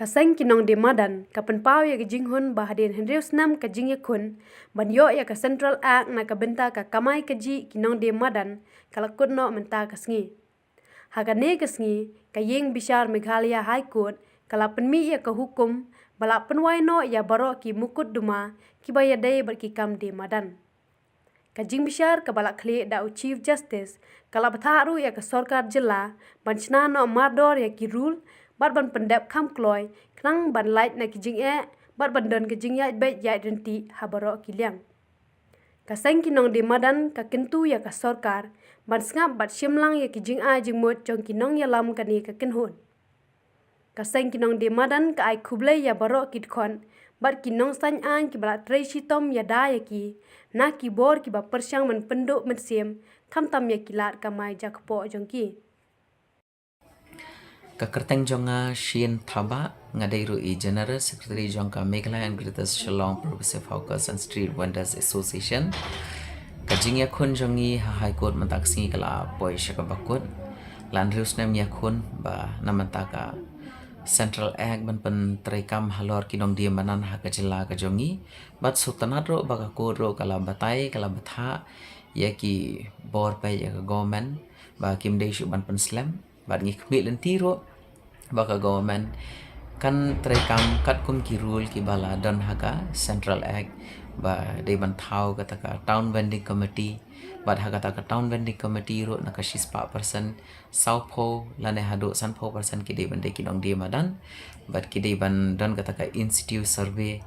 Ka seng ki nongdie madan ka pynpaw ïa ka jinghun ba hadien hynriew snem ka jingïakhun ban ïoh ïa ka Central Act na ka bynta ka kamai kajih ki nongdie madan ka la kut noh mynta ka sngi. Ha kane ka sngi ka ïing bishar Meghalaya High Court ka la pynmih ïa ka hukum ba la pynwai noh ïa baroh ki mukotduma kiba ïadei bad ki kam die madan. Ka jingbishar kaba la khlieh da u Chief Justice ka la bthah ruh ïa ka sorkar jylla ban shna noh mardor ïa ki rule bad ban pyndep kham kloi khnang ban lait na ki jingeh bad ban don ka jingïaid beit ïaid ryntih ha baroh ki liang. Ka seng ki nongdie madan ka kyntu ïa ka sorkar ban sngap bad shim lang ïa ki jingai jingmut jong ki nongïalam kane ka kynhun. Ka seng ki nongdie madan ka ai khublei ïa baroh ki dkhot bad ki nongsaiñ aiñ kiba la trei shitom ïada ïa ki na ki bor kiba pyrshang ban pynduh mynsiem khamtam ïa ki lad kamai jakpoh jong ki. Ka kyrteng jong nga Shane Thabah, nga dei ruh i General Secretary jong ka Meghalaya and Greater Shillong Progressive Hawkers and Street Vendors Association. Ka jingïakhun jong ngi ha High Court mynta ka sngi ka la poi sha kaba kut. La hynriew snem ïakhun ba na mynta ka Central Act ban pyntreikam halor ki nongdie madan ha ka jylla ka jong ngi. Bad sngewtynnad ruh ba ka court ruh ka la batai, ka la bthah ïa ki bor peit ïa ka government ba kim dei shuh ban pynslem. Bad ngi khmih lynti ruh ba ka government kan treikam katkum ki rule kiba la don ha ka Central Act, ba dei ban thaw kata ka Town Vending Committee. Bad ha kata ka Town Vending Committee ruh na ka shispah percent, sawphew lane haduh sanphew percent ki dei ban dei ki nongdie madan. Bad ki dei ban don kata ka in situ survey,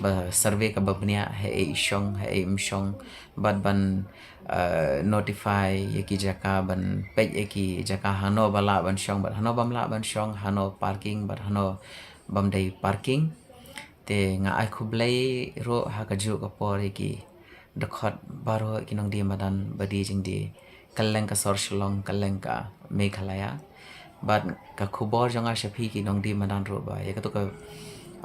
ba survey kaba bniah haei i shong, haei im shong. Bad ban, eh, notify ïa ki jaka, ban peit ïa ki jaka hano ba lah ban shong bad hano bym lah ban shong, hano parking bad hano bym dei parking. Te nga ai khublei ruh ha kajuh ka por ïa ki dkhot baroh, ki nongdie madan ba die jingdie kylleng ka sor Shillong, kylleng ka Meghalaya. Bad ka khubor jong nga sha phi ki nongdie madan ruh ba ïa katu ka,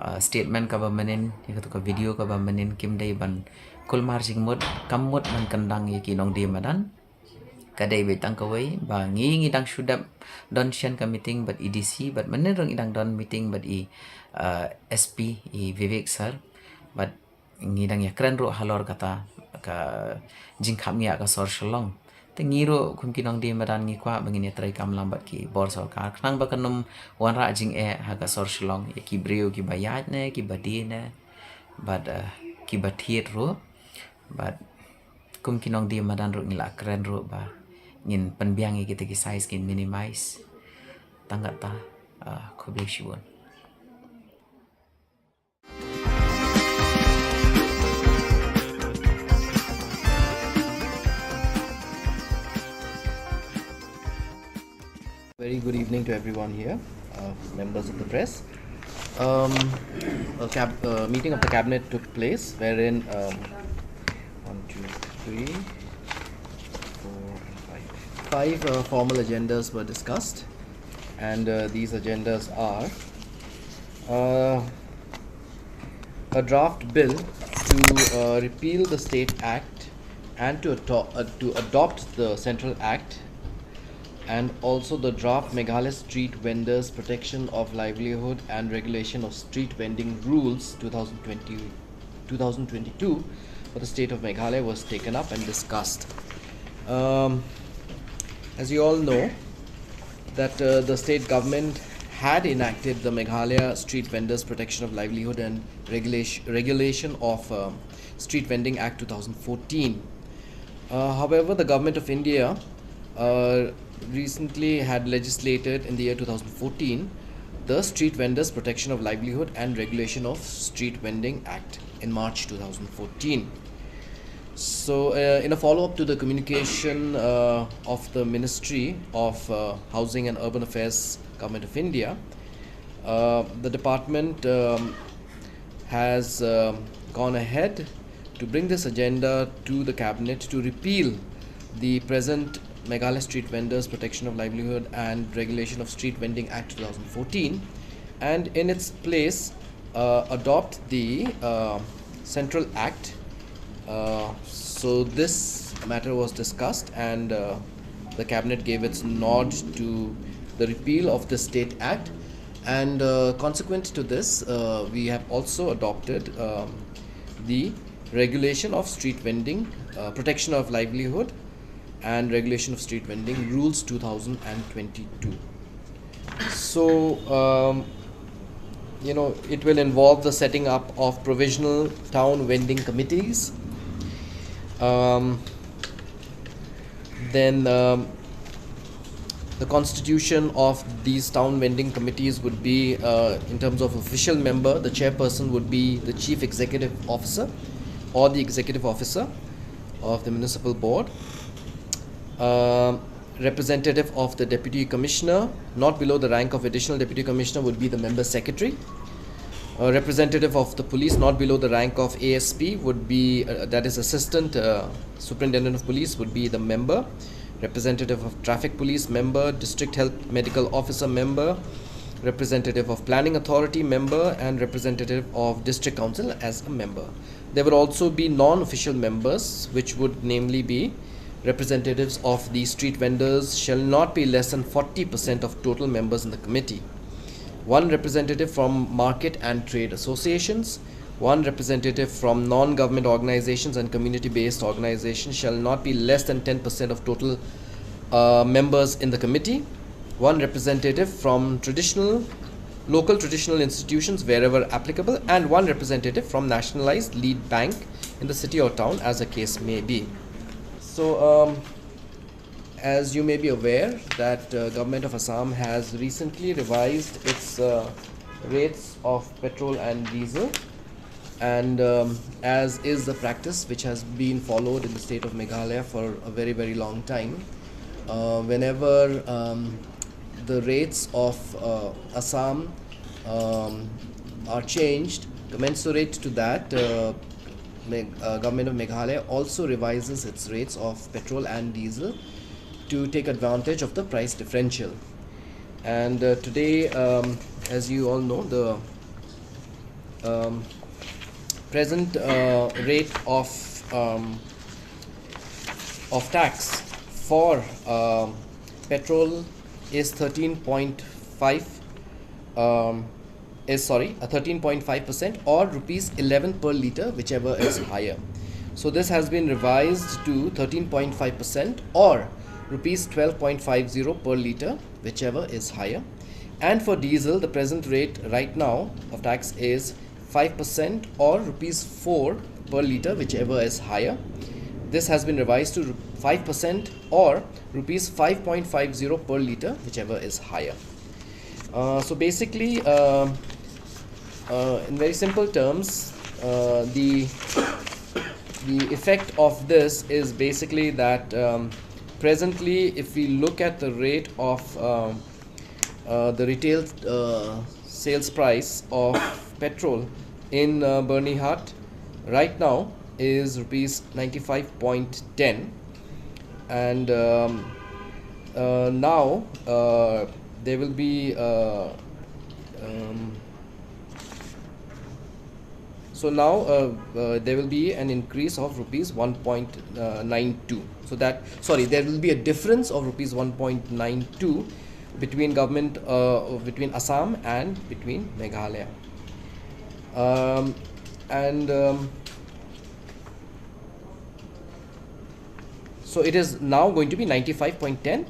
ah, statement kaba mynnin, ïa katu ka video kaba mynnin kim dei ban kulmar jingmut, kam mut ban kyndang ïa ki nongdie madan. Ka dei beit tang kawei ba ngi, ngi dang shu dep don shen ka meeting bad i D C, bad mynnin ruh ngi dang don meeting bad i, ah, S P, i Vivek sir. Bad ngi dang ïakren ruh halor kata ka jingkhapngiah ka sor Shillong. Te ngi ruh kum ki nongdie madan ngi kwah ba ngin ïatreikam lang bad ki bor sorkar khnang ba kan ym wanrah jingeh ha ka sor Shillong ïa ki briew kiba ïaid ne kiba die ne bad, eh, kiba thied ruh. Bad kum ki nongdie madan ruh ngi la kren ruh ba ngin pynbiang ïa kita ki size, ngin minimize. Tang kata, ah, khublei shibun. Very good evening to everyone here, uh, members of the press. Um, a cab- uh, meeting of the cabinet took place, wherein, um, one, two, three, four, and five. Five, uh, formal agendas were discussed, and, uh, these agendas are, uh, a draft bill to, uh, repeal the State Act and to ato- uh, to adopt the Central Act, and also the draft Meghalaya Street Vendors Protection of Livelihood and Regulation of Street Vending Rules two thousand twenty, two thousand twenty-two for the state of Meghalaya was taken up and discussed. Um, as you all know, that, uh, the state government had enacted the Meghalaya Street Vendors Protection of Livelihood and Regulation, Regulation of, um, Street Vending Act two thousand fourteen. Uh, however, the Government of India, uh, recently had legislated in the year two thousand fourteen the Street Vendors Protection of Livelihood and Regulation of Street Vending Act in March two thousand fourteen. So, uh, in a follow-up to the communication, uh, of the Ministry of, uh, Housing and Urban Affairs, Government of India, uh, the department, um, has, um, gone ahead to bring this agenda to the cabinet to repeal the present Meghalaya Street Vendors Protection of Livelihood and Regulation of Street Vending Act two thousand fourteen, and in its place, uh, adopt the, uh, Central Act. Uh, so this matter was discussed, and, uh, the cabinet gave its nod to the repeal of the State Act, and, uh, consequent to this, uh, we have also adopted, um, the Regulation of Street Vending, uh, Protection of Livelihood and Regulation of Street Vending Rules two thousand twenty-two. So, um, you know, it will involve the setting up of provisional town vending committees. Um, then, um, the constitution of these town vending committees would be, uh, in terms of official member, the chairperson would be the chief executive officer or the executive officer of the municipal board. Um, representative of the deputy commissioner, not below the rank of additional deputy commissioner, would be the member secretary. A representative of the police, not below the rank of A S P, would be, uh, that is assistant, uh, superintendent of police, would be the member. Representative of traffic police, member. District health medical officer, member. Representative of planning authority, member, and representative of district council as a member. There would also be non-official members, which would namely be representatives of the street vendors, shall not be less than forty percent of total members in the committee. One representative from market and trade associations, one representative from non-government organizations and community-based organizations shall not be less than ten percent of total uh, members in the committee, one representative from traditional, local traditional institutions wherever applicable, and one representative from nationalized lead bank in the city or town, as the case may be. So, um, as you may be aware, that uh, Government of Assam has recently revised its uh, rates of petrol and diesel, and um, as is the practice which has been followed in the state of Meghalaya for a very, very long time, uh, whenever um, the rates of uh, Assam um, are changed, commensurate to that, uh, Meg- uh, Government of Meghalaya also revises its rates of petrol and diesel to take advantage of the price differential. And uh, today, um, as you all know, the um, present uh, rate of um, of tax for um, petrol is thirteen point five um, is, sorry, a thirteen point five percent or rupees eleven per litre, whichever is higher. So this has been revised to thirteen point five percent or rupees twelve point five zero per litre, whichever is higher. And for diesel, the present rate right now of tax is five percent or rupees four per litre, whichever is higher. This has been revised to five percent or rupees five point five zero per litre, whichever is higher. Uh, so basically, uh, uh, in very simple terms, uh, the the effect of this is basically that um, presently, if we look at the rate of um, uh, the retail uh, sales price of petrol in uh, Byrnihat right now is rupees ninety-five point ten, and um, uh, now uh, there will be uh, um, so now uh, uh, there will be an increase of rupees one point nine two. So that, sorry, there will be a difference of rupees one point nine two between government uh, between Assam and between Meghalaya. Um, and um, so it is now going to be ninety-five point ten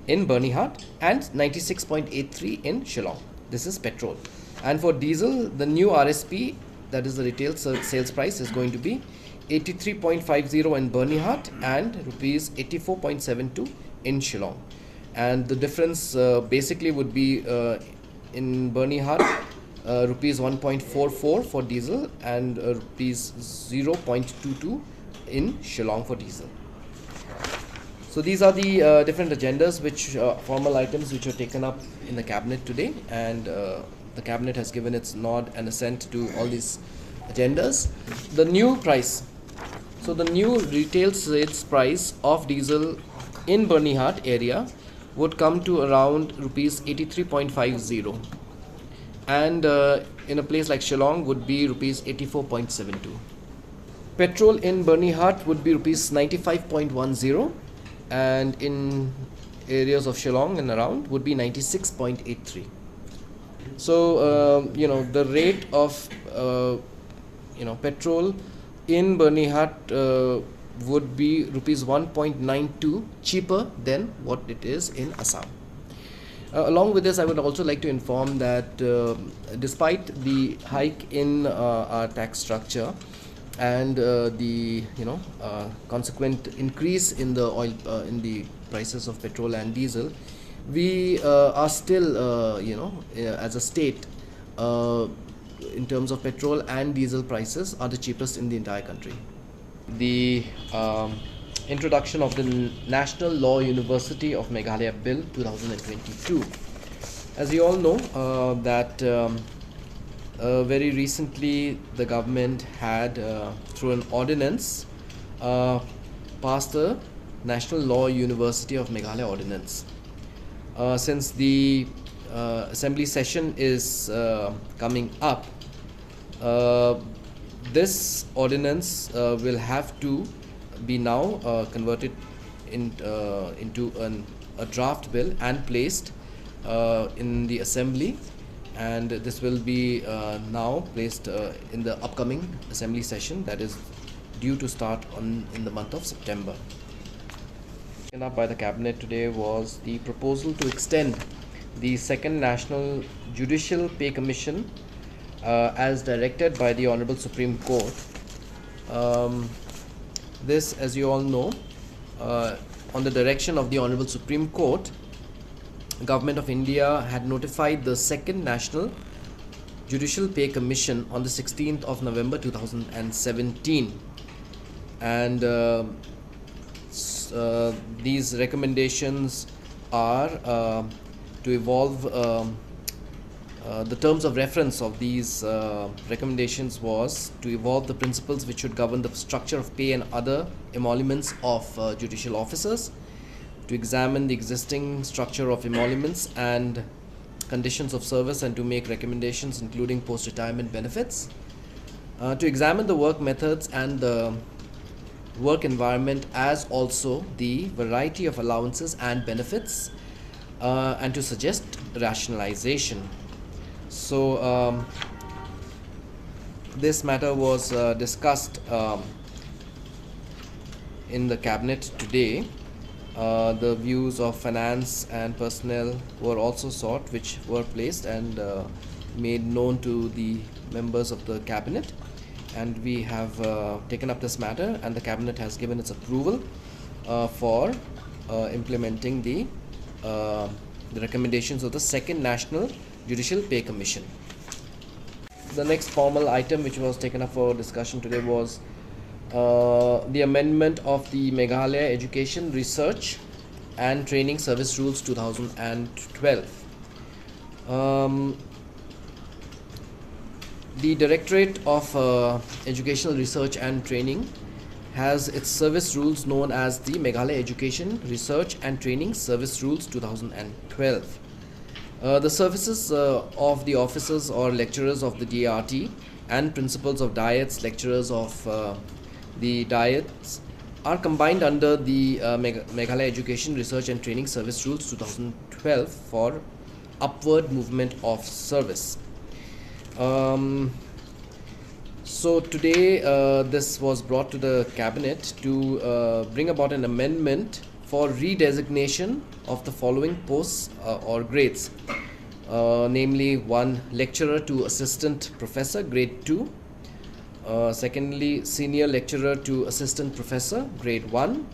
in Byrnihat and ninety-six point eight three in Shillong. This is petrol. And for diesel, the new R S P, that is the retail sa- sales price, is going to be eighty-three point five zero in Byrnihat and rupees eighty-four point seven two in Shillong. And the difference uh, basically would be uh, in Byrnihat, uh, rupees one point four four for diesel and uh, rupees zero point two two in Shillong for diesel. So these are the uh, different agendas, which uh, formal items which were taken up in the cabinet today, and uh, the cabinet has given its nod and assent to all these agendas. The new price, so the new retail sales price of diesel in Byrnihat area would come to around rupees eighty-three point five zero, and uh, in a place like Shillong would be rupees eighty-four point seven two. Petrol in Byrnihat would be rupees ninety-five point one zero, and in areas of Shillong and around would be ninety-six point eight three. So uh, you know, the rate of uh, you know, petrol in Byrnihat uh, would be rupees one point nine two cheaper than what it is in Assam. Uh, along with this, I would also like to inform that uh, despite the hike in uh, our tax structure and uh, the, you know, uh, consequent increase in the oil uh, in the prices of petrol and diesel, we uh, are still, uh, you know, uh, as a state, uh, in terms of petrol and diesel prices, are the cheapest in the entire country. The um, introduction of the N- National Law University of Meghalaya Bill two thousand twenty-two. As you all know, uh, that um, uh, very recently the government had, uh, through an ordinance, uh, passed the National Law University of Meghalaya Ordinance. Uh, since the uh, assembly session is uh, coming up, uh, This ordinance uh, will have to be now uh, converted in, uh, into an, a draft bill and placed uh, in the assembly, and this will be uh, now placed uh, in the upcoming assembly session that is due to start on in the month of September. Taken up by the cabinet today was the proposal to extend the Second National Judicial Pay Commission uh, as directed by the Honorable Supreme Court. Um, this, as you all know, uh, on the direction of the Honorable Supreme Court, Government of India had notified the Second National Judicial Pay Commission on the sixteenth of November two thousand seventeen, and uh, s- uh, these recommendations are uh, to evolve. Um, uh, the terms of reference of these uh, recommendations was to evolve the principles which should govern the structure of pay and other emoluments of uh, judicial officers, to examine the existing structure of emoluments and conditions of service and to make recommendations including post-retirement benefits, uh, to examine the work methods and the work environment, as also the variety of allowances and benefits, uh, and to suggest rationalization. So um, this matter was uh, discussed um, in the cabinet today. Uh, the views of finance and personnel were also sought, which were placed and uh, made known to the members of the cabinet. And we have uh, taken up this matter, and the cabinet has given its approval uh, for uh, implementing the, uh, the recommendations of the Second National Judicial Pay Commission. The next formal item which was taken up for discussion today was uh, the amendment of the Meghalaya Education Research and Training Service Rules two thousand twelve. Um, the Directorate of uh, Educational Research and Training has its service rules known as the Meghalaya Education Research and Training Service Rules two thousand twelve. Uh, the services uh, of the officers or lecturers of the D R T and principals of dayats, lecturers of uh, the dayats are combined under the uh, Meg- Meghalaya Education Research and Training Service Rules two thousand twelve for upward movement of service. Um, so today, uh, this was brought to the cabinet to uh, bring about an amendment for redesignation of the following posts uh, or grades, uh, namely one lecturer to assistant professor, grade two, uh, secondly, senior lecturer to assistant professor, grade one,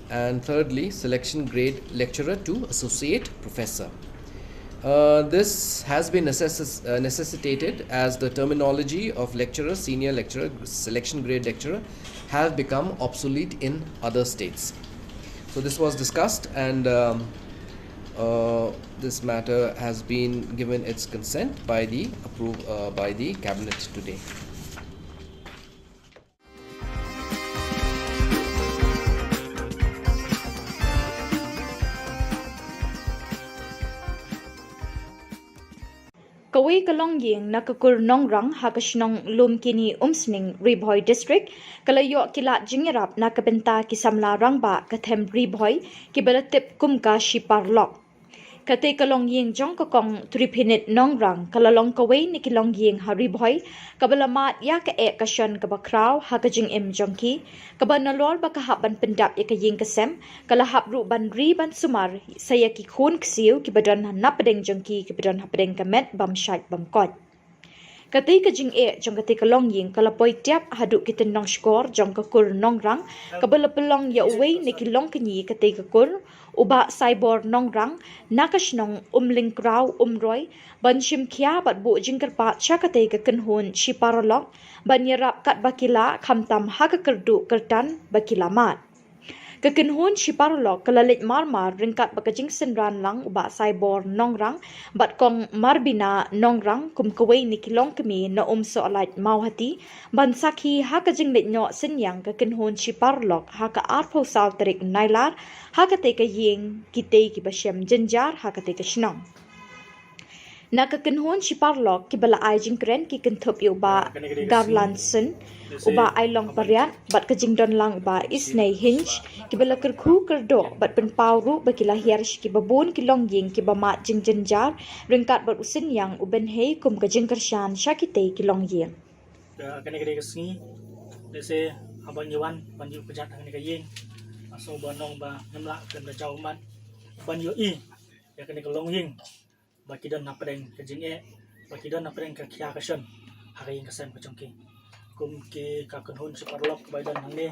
and thirdly, selection grade lecturer to associate professor. Uh, this has been necess- uh, necessitated as the terminology of lecturer, senior lecturer, selection grade lecturer have become obsolete in other states. So this was discussed, and um, uh, this matter has been given its consent by the approve uh, by the cabinet today. Kawei ka longïing na ka kur Nongrang ha ka shnong Lumkini Umsning, Ri Bhoi District, ka la ïoh ki lad jingïarap na ka bynta ki samla rangbah ka them Ri Bhoi kiba la tip kum ka Shipar Lok. Katei ka longïing jong ka kong Triphinit Nongrang ka la long kawei na ki longïing ha Ri Bhoi kaba la mad ïa ka eh ka shon kaba khraw ha ka jingim jong ki, kaba nalor ba ka hap ban pyndap ïa ka ïing ka sem, ka la hap ruh ban ri ban sumar sa ïa ki khun ksiew kiba don ha napdeng jong ki kiba don hapdeng ka met bym shait bym koit. Katei ka jingeh jong katei ka longïing ka la poi tiap haduh ki tyndong shkor jong ka kur Nongrang, kaba la pynlong ïa uwei na ki longkñi katei ka kur, u Bah Saibor Nongrang, na ka shnong Umlyngkraw Umroi, ban shim khia bad buh jingkyrpad sha katei ka kynhun Shipar Lok ban ïarap katba ki lah, khamtam ha ka kyrduh kyrtan ba ki la mad. Ka kynhun Shipar Lok ka la leit mar mar ryngkat bad ka jingsynran lang u Bah Saibor Nongrang bad kong Marbina Nongrang kum kawei na ki longkmie na Umsohlait Mawhati ban sakhi ha ka jingleit noh synñiang ka kynhun Shipar Lok ha ka arphew saw tarik Nailar ha katei ka ïing kitei kiba shem jynjar ha katei ka shnong. Na ka kynhun shi paralok kiba la ai jingkren ki kynthup ïa u Bah Garland Sun, u Bah Ailong Pariat bad ka jingdon lang u Bah Isnei Hinch, kiba la kyrkhu kyrdoh bad pynpaw ruh ba ki la hiar sha kiba bun ki longïing kiba mad jingjynjar ryngkat bad u Synñiang u Bynhei kum ka jingkyrshan sha kitei ki longïing. Ka kane ka dei ka sngi, lehse haba ngi wan ban ïuh kjat ha kane ka ïing, nga sngew ban ong ba ngim lah khlem da jaw ummat ban ïohi ïa kane ka longïing ba ki don hapdeng ka jingeh, ba ki don hapdeng ka khia ka shon ha ka ïing ka sem ka jong ki. Kum ki ka kynhun shi paralok ba i don hangne,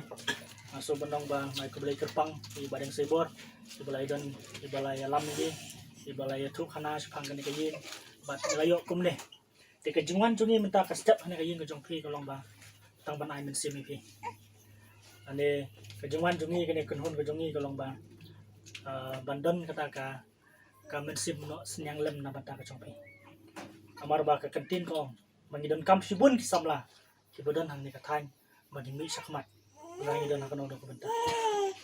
nga sngew ban ong ba nga ai khublei kyrpang ïa i Bah Deng Seibor, i ba la i don, i ba la ïalam ïa ngi, i ba la ïathuh khana shaphang kane ka ïing bad la ïoh kumne. Te ka jingwan jong ngi mynta ka step ha kane ka ïing ka jong phi ka long ba tang ban ai mynsiem ïa phi. Ane ka jingwan jong ngi kane ka kynhun ka jong ngi ka long ba, ah, ban don kata ka, ka mynsiem noh synñiang lem na bynta ka jong phi. Namar ba ka kyntien ka ong ba ngi donkam shibun ki samla kiba don hangne ka thaiñ ba ngin mih shakhmat, ba ngi don ha kano kano ka bynta.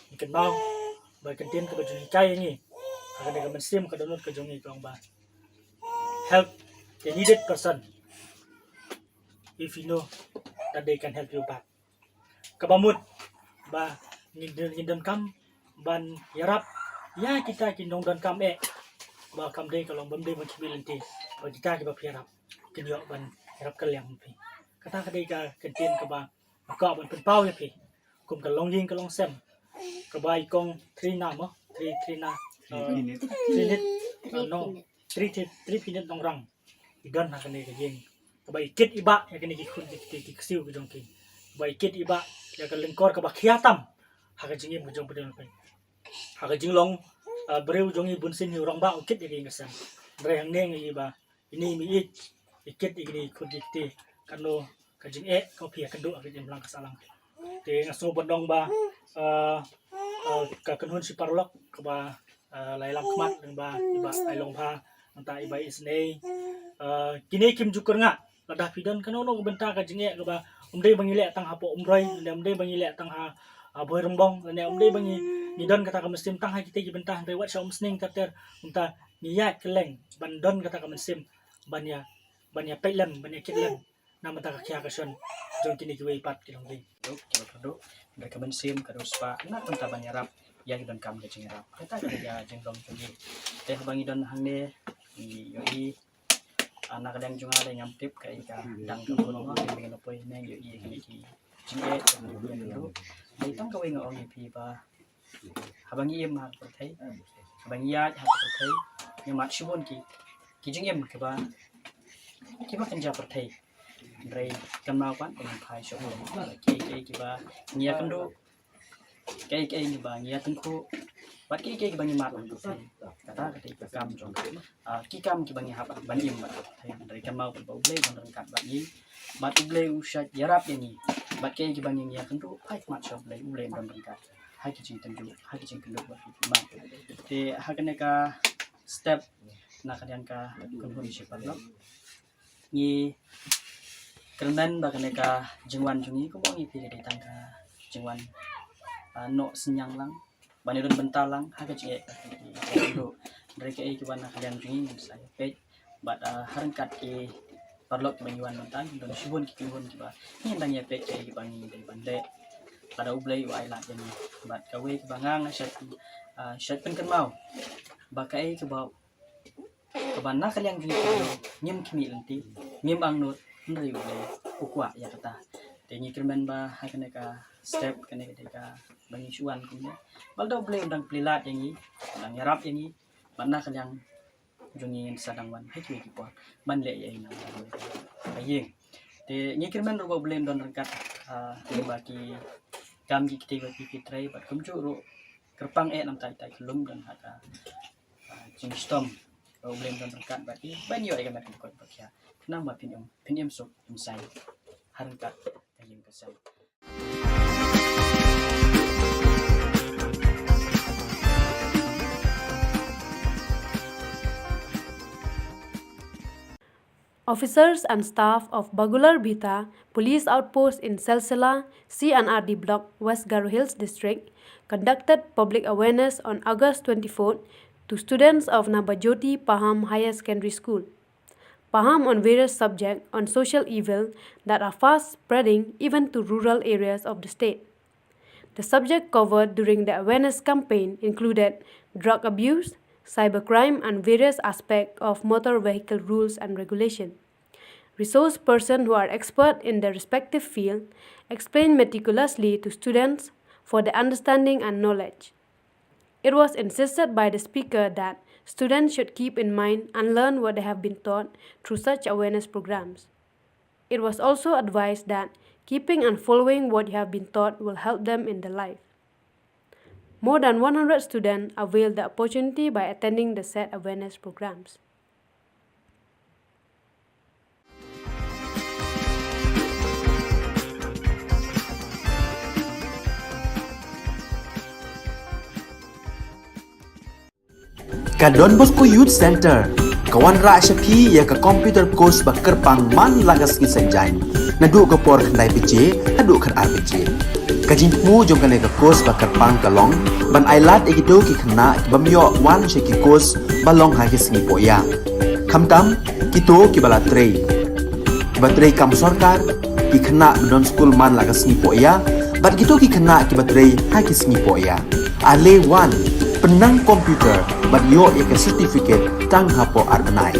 Ngi kynmaw ba ka kyntien kaba jong ngi kai ïa ngi ha kane ka mynsiem ka dohnud ka jong ngi ka ong ba help the needed person if you know that they can help you back. Kaba mut ba ngi don, ngi donkam ban ïarap ïa kita ki nongdonkam eh, ba kam dei ka long bym dei ban khmih lynti, ba kita kiba phi ïarap kin ïoh ban ïarap kylliang phi. Kata ka dei ka kyntien kaba nga kwah ban pynpaw ïa phi kum ka longïing ka longsem kaba i kong Trina mo, Tri, Trina, uh, Trinit, uh, no, Tri, Tri, Tripinit Nongrang i don ha kane ka ïing, kaba i kit i bah ïa kane ki khun ki, ki, ki ksiew ki jong ki, kaba i kit i bah ïa ka lyngkor kaba khia tam ha ka jingim ka jong phi. Ha ka jinglong, uh, briew jong i bunsien hi u rangbah u kit ïa ka ïing ka sem. Hynrei hangne ngi i ba ini i mih i kit i kini khun ki kti, kano ka jingeh ka phi ïakynduh ha ka jingim lang ka sahlang. Te nga sngew ban ong ba, uh, uh, ka kynhun shi paralok kaba, uh, la ïalam khmat lyngba i Bah Ailong Pha, nangta i Bah Isnei, uh, kine kim ju kyrngah lada phi don kano kano ka bynta ka jingeh kaba ym dei ba ngi leh tang hapoh Umroi, lane ym dei ba ngi leh tang ha, ha Bhoirymbong, lane ym dei ba ngi, ngi don kata ka mynsiem tang ha kita ki bynta, hynrei wat sha Umsning ter ter, kumta ngi ïaid kylleng ban don kata ka mynsiem ban ïa, ban ïa peit lem, ban ïa kit lem na bynta ka khia ka shon jong kine kiwei pat ki longïing. Duk, kiba kyrduh, hynrei ka mynsiem ka dei spah na ka bynta ban ïarap ïa ki donkam ka jingïarap. Kata ka dei ka jinglong jong ngi. Te haba ngi don hangne ngi ïohi, ah, na ka liang jong nga dei ngam tip kaei ka dang ka bun mo, ngi la poi ne ngi ïohi kine ki jingeh, kine ki jingeh. Dei tang kawei nga ong ïa phi ba haba ngi im ha ka pyrthei, haba ngi ïaid ha ka pyrthei, ngi mad shibun ki, ki jingim kiba, kiba kynja pyrthei. Hynrei kynmaw pat ba ngin phai sha U Blei. Kiei kiei kiba ngi ïakynduh, kiei kiei kiba ngi ïatyngkhuh, bad kiei kiei kiba ngi mad ha ka pyrthei, kata ka dei ka kam jong, ah, ki kam kiba ngi hap ban im bad ka pyrthei. Hynrei kynmaw pat ba U Blei u don ryngkat bad ngi, bad U Blei u shait ïarap ïa ngi. Bad kiei kiba ngi ïakynduh, phai khmat sha U Blei, U Blei u don ryngkat ha ki jingtynjuh, ha ki jingkynduh bad ki jingmad. Te ha kane ka step na ka liang ka kynhun shi paralok, ngi kyrmen ba kane ka jingwan jong ngi, kumba ong ïa phi, ka dei tang ka jingwan, ah, noh synñiang lang, ban ïadon bynta lang ha ka jingeh ka jong ki. Hynrei kaei kiba na ka liang jong ngi ngin sa ïa peit bad, ah, ha ryngkat ki paralok kiba ngi wan mynta, don shibun ki kynhun kiba ngin dang ïa peit kaei kiba ngi dei ban leh. Lada U Blei u ai lad ïa ngi. Bad kawei kaba nga nga shait, ah, shait pynkynmaw ba kaei kaba, kaba na ka liang jong ngi ngim khmih lynti, ngim angnud, hynrei U Blei u kwah ïa kata. Te ngi kyrmen ba ha kane ka step, kane ka dei kaba ngi shu wan kumne, ba lada U Blei u dang plie lad ïa ngi, u dang ïarap ïa ngi, bad na ka liang jong ngi ngin sa dang wan ha kiwei ki por ban leh ïa i na ka ïing. Te ngi kyrmen ruh ba U Blei un don ryngkat, ah, lyngba ki kam ki kti ba phi phi trei, bad kumjuh ruh kyrpang eh namar ita i khyllung don ha ka, ah, jingshitom, ba U Blei un don ryngkat bad i ban ïoh ïa ka met ka kot ba khia, khnang ba phin im, phin im suk im saiñ ha ryngkat ka ïing ka sem. Officers and staff of Bagular Bhita Police Outpost in Selsela, C and R D Block, West Garo Hills District, conducted public awareness on August twenty-fourth to students of Nabajyoti Paham Higher Secondary School. Paham on various subjects on social evil that are fast spreading even to rural areas of the state. The subject covered during the awareness campaign included drug abuse, cybercrime, and various aspects of motor vehicle rules and regulation. Resource persons who are expert in their respective field explain meticulously to students for their understanding and knowledge. It was insisted by the speaker that students should keep in mind and learn what they have been taught through such awareness programs. It was also advised that keeping and following what you have been taught will help them in their life. More than one hundred students availed the opportunity by attending the said awareness programs. Ka Don Bosco Youth Center ka wanrah sha phi ïa ka computer course ba kyrpang man la ka sngi Saitjaiñ, naduh ka por khyndai baje haduh khatar baje. Ka jingthmu jong kane ka course ba kyrpang ka long ban ailad ïa kito ki khynnah ki bym ïoh wan sha ki course ba long ha ki sngi pohïa. Khamtam kito kiba la trei, kiba trei kam sorkar, ki khynnah ba don skul man la ka sngi pohïa, bad kito ki khynnah kiba trei ha ki sngi pohïa. Ale wan, pynnang computer bad ïoh ïa ka certificate tang hapoh ar bnai.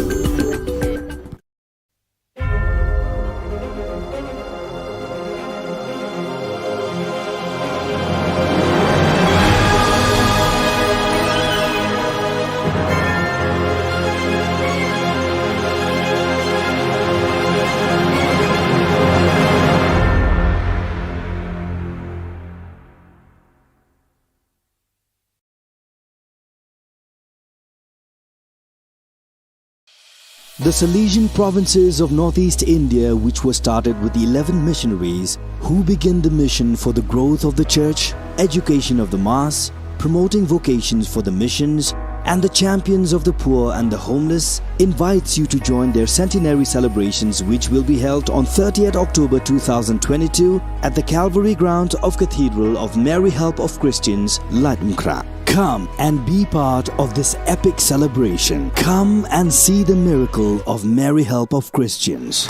The Salesian provinces of northeast India, which was started with eleven missionaries who began the mission for the growth of the church, education of the mass, promoting vocations for the missions, and the champions of the poor and the homeless, invites you to join their centenary celebrations, which will be held on thirtieth October two thousand twenty-two at the Calvary grounds of Cathedral of Mary Help of Christians, Laitumkhrah. Come and be part of this epic celebration. Come and see the miracle of Mary Help of Christians.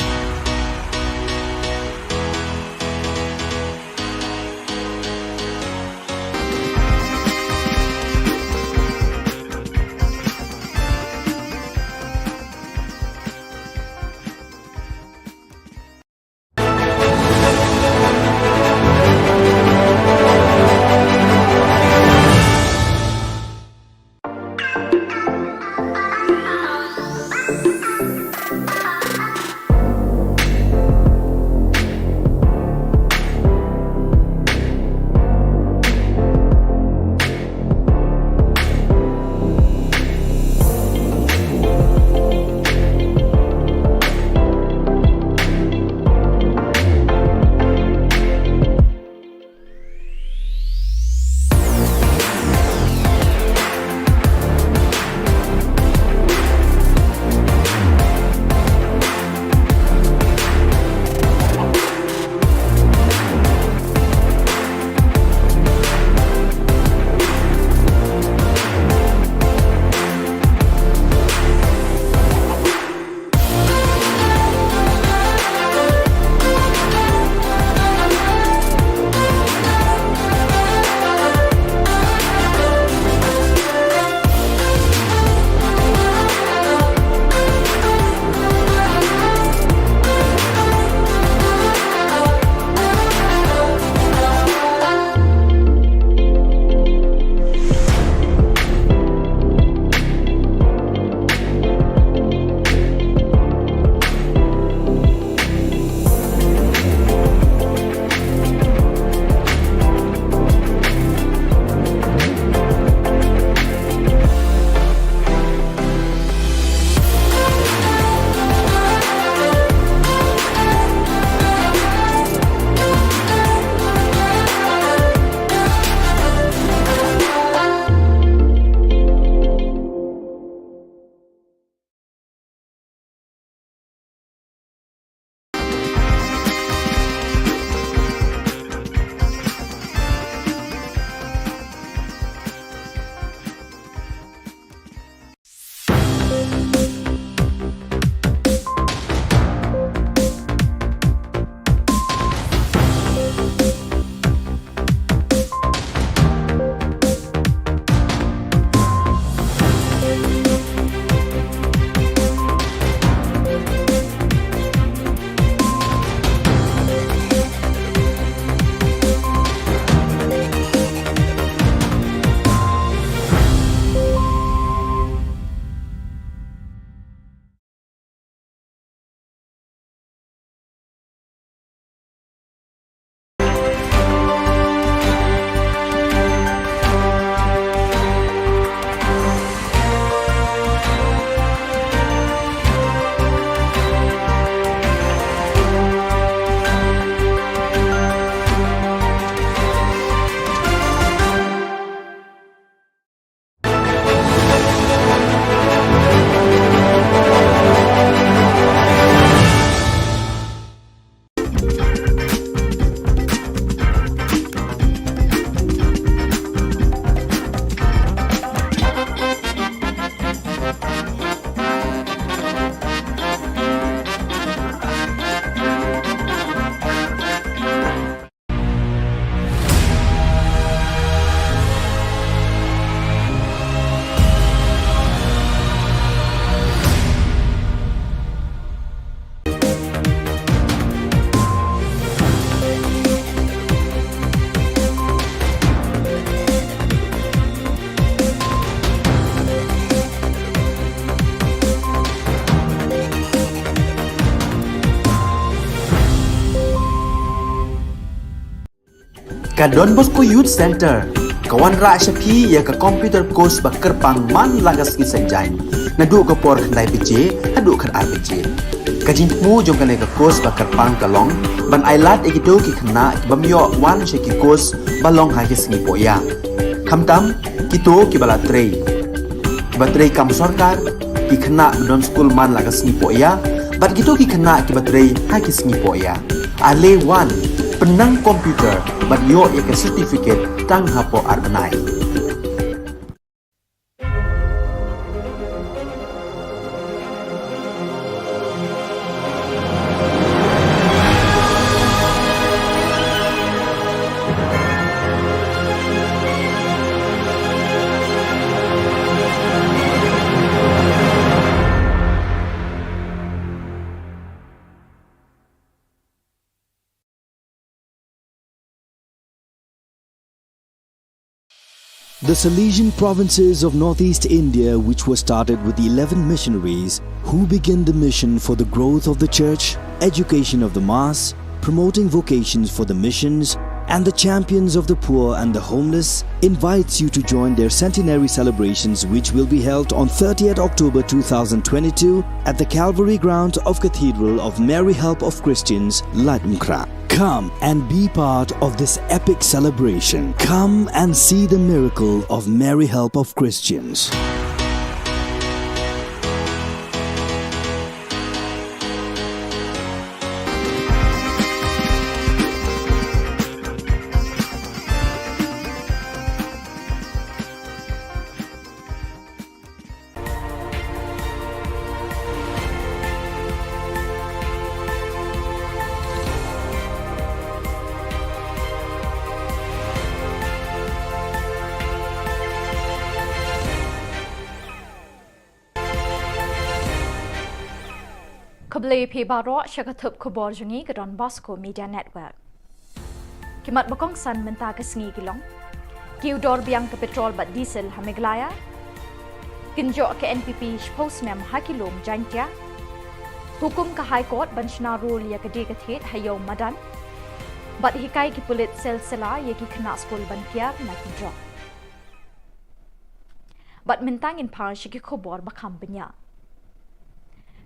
Ka Don Bosco Youth Centre ka wanrah sha phi ïa ka computer course ba kyrpang man la ka sngi Saitjaiñ, naduh ka por khyndai baje haduh khatar baje. Ka jingthmu jong kane ka course ba kyrpang ka long ban ailad ïa kito ki khynnah ki bym ïoh wan sha ki course ba long ha ki sngi pohïa, khamtam kito kiba la trei, kiba trei kam sorkar, ki khynnah ba don skul man la ka sngi pohïa bad kito ki khynnah kiba trei ha ki sngi pohïa. Ale wan, pynnang computer bad ïoh ïa ka certificate tang hapoh ar bnai. The Salesian provinces of northeast India, which were started with eleven missionaries who began the mission for the growth of the church, education of the mass, promoting vocations for the missions, and the champions of the poor and the homeless, invites you to join their centenary celebrations, which will be held on thirtieth October two thousand twenty-two at the Calvary ground of Cathedral of Mary Help of Christians, Laitumkhrah. Come and be part of this epic celebration. Come and see the miracle of Mary Help of Christians. Khublei phi baroh sha ka thup khubor jong ngi ka Don Bosco Media Network. Ki mat ba kongsan mynta ka sngi ki long: kiew dor biang ka petrol bad diesel ha Meghalaya. Kynjoh ka N P P shiphew snem ha ki lum Jaintia. Hukum ka High Court ban shna rule ïa ka die ka thied ha Ïew Madan. Bad hikai ki pulit sel sela ïa ki khynnah skul ban kiar na ki drok. Bad mynta ngin phai sha ki khubor ba kham bniah.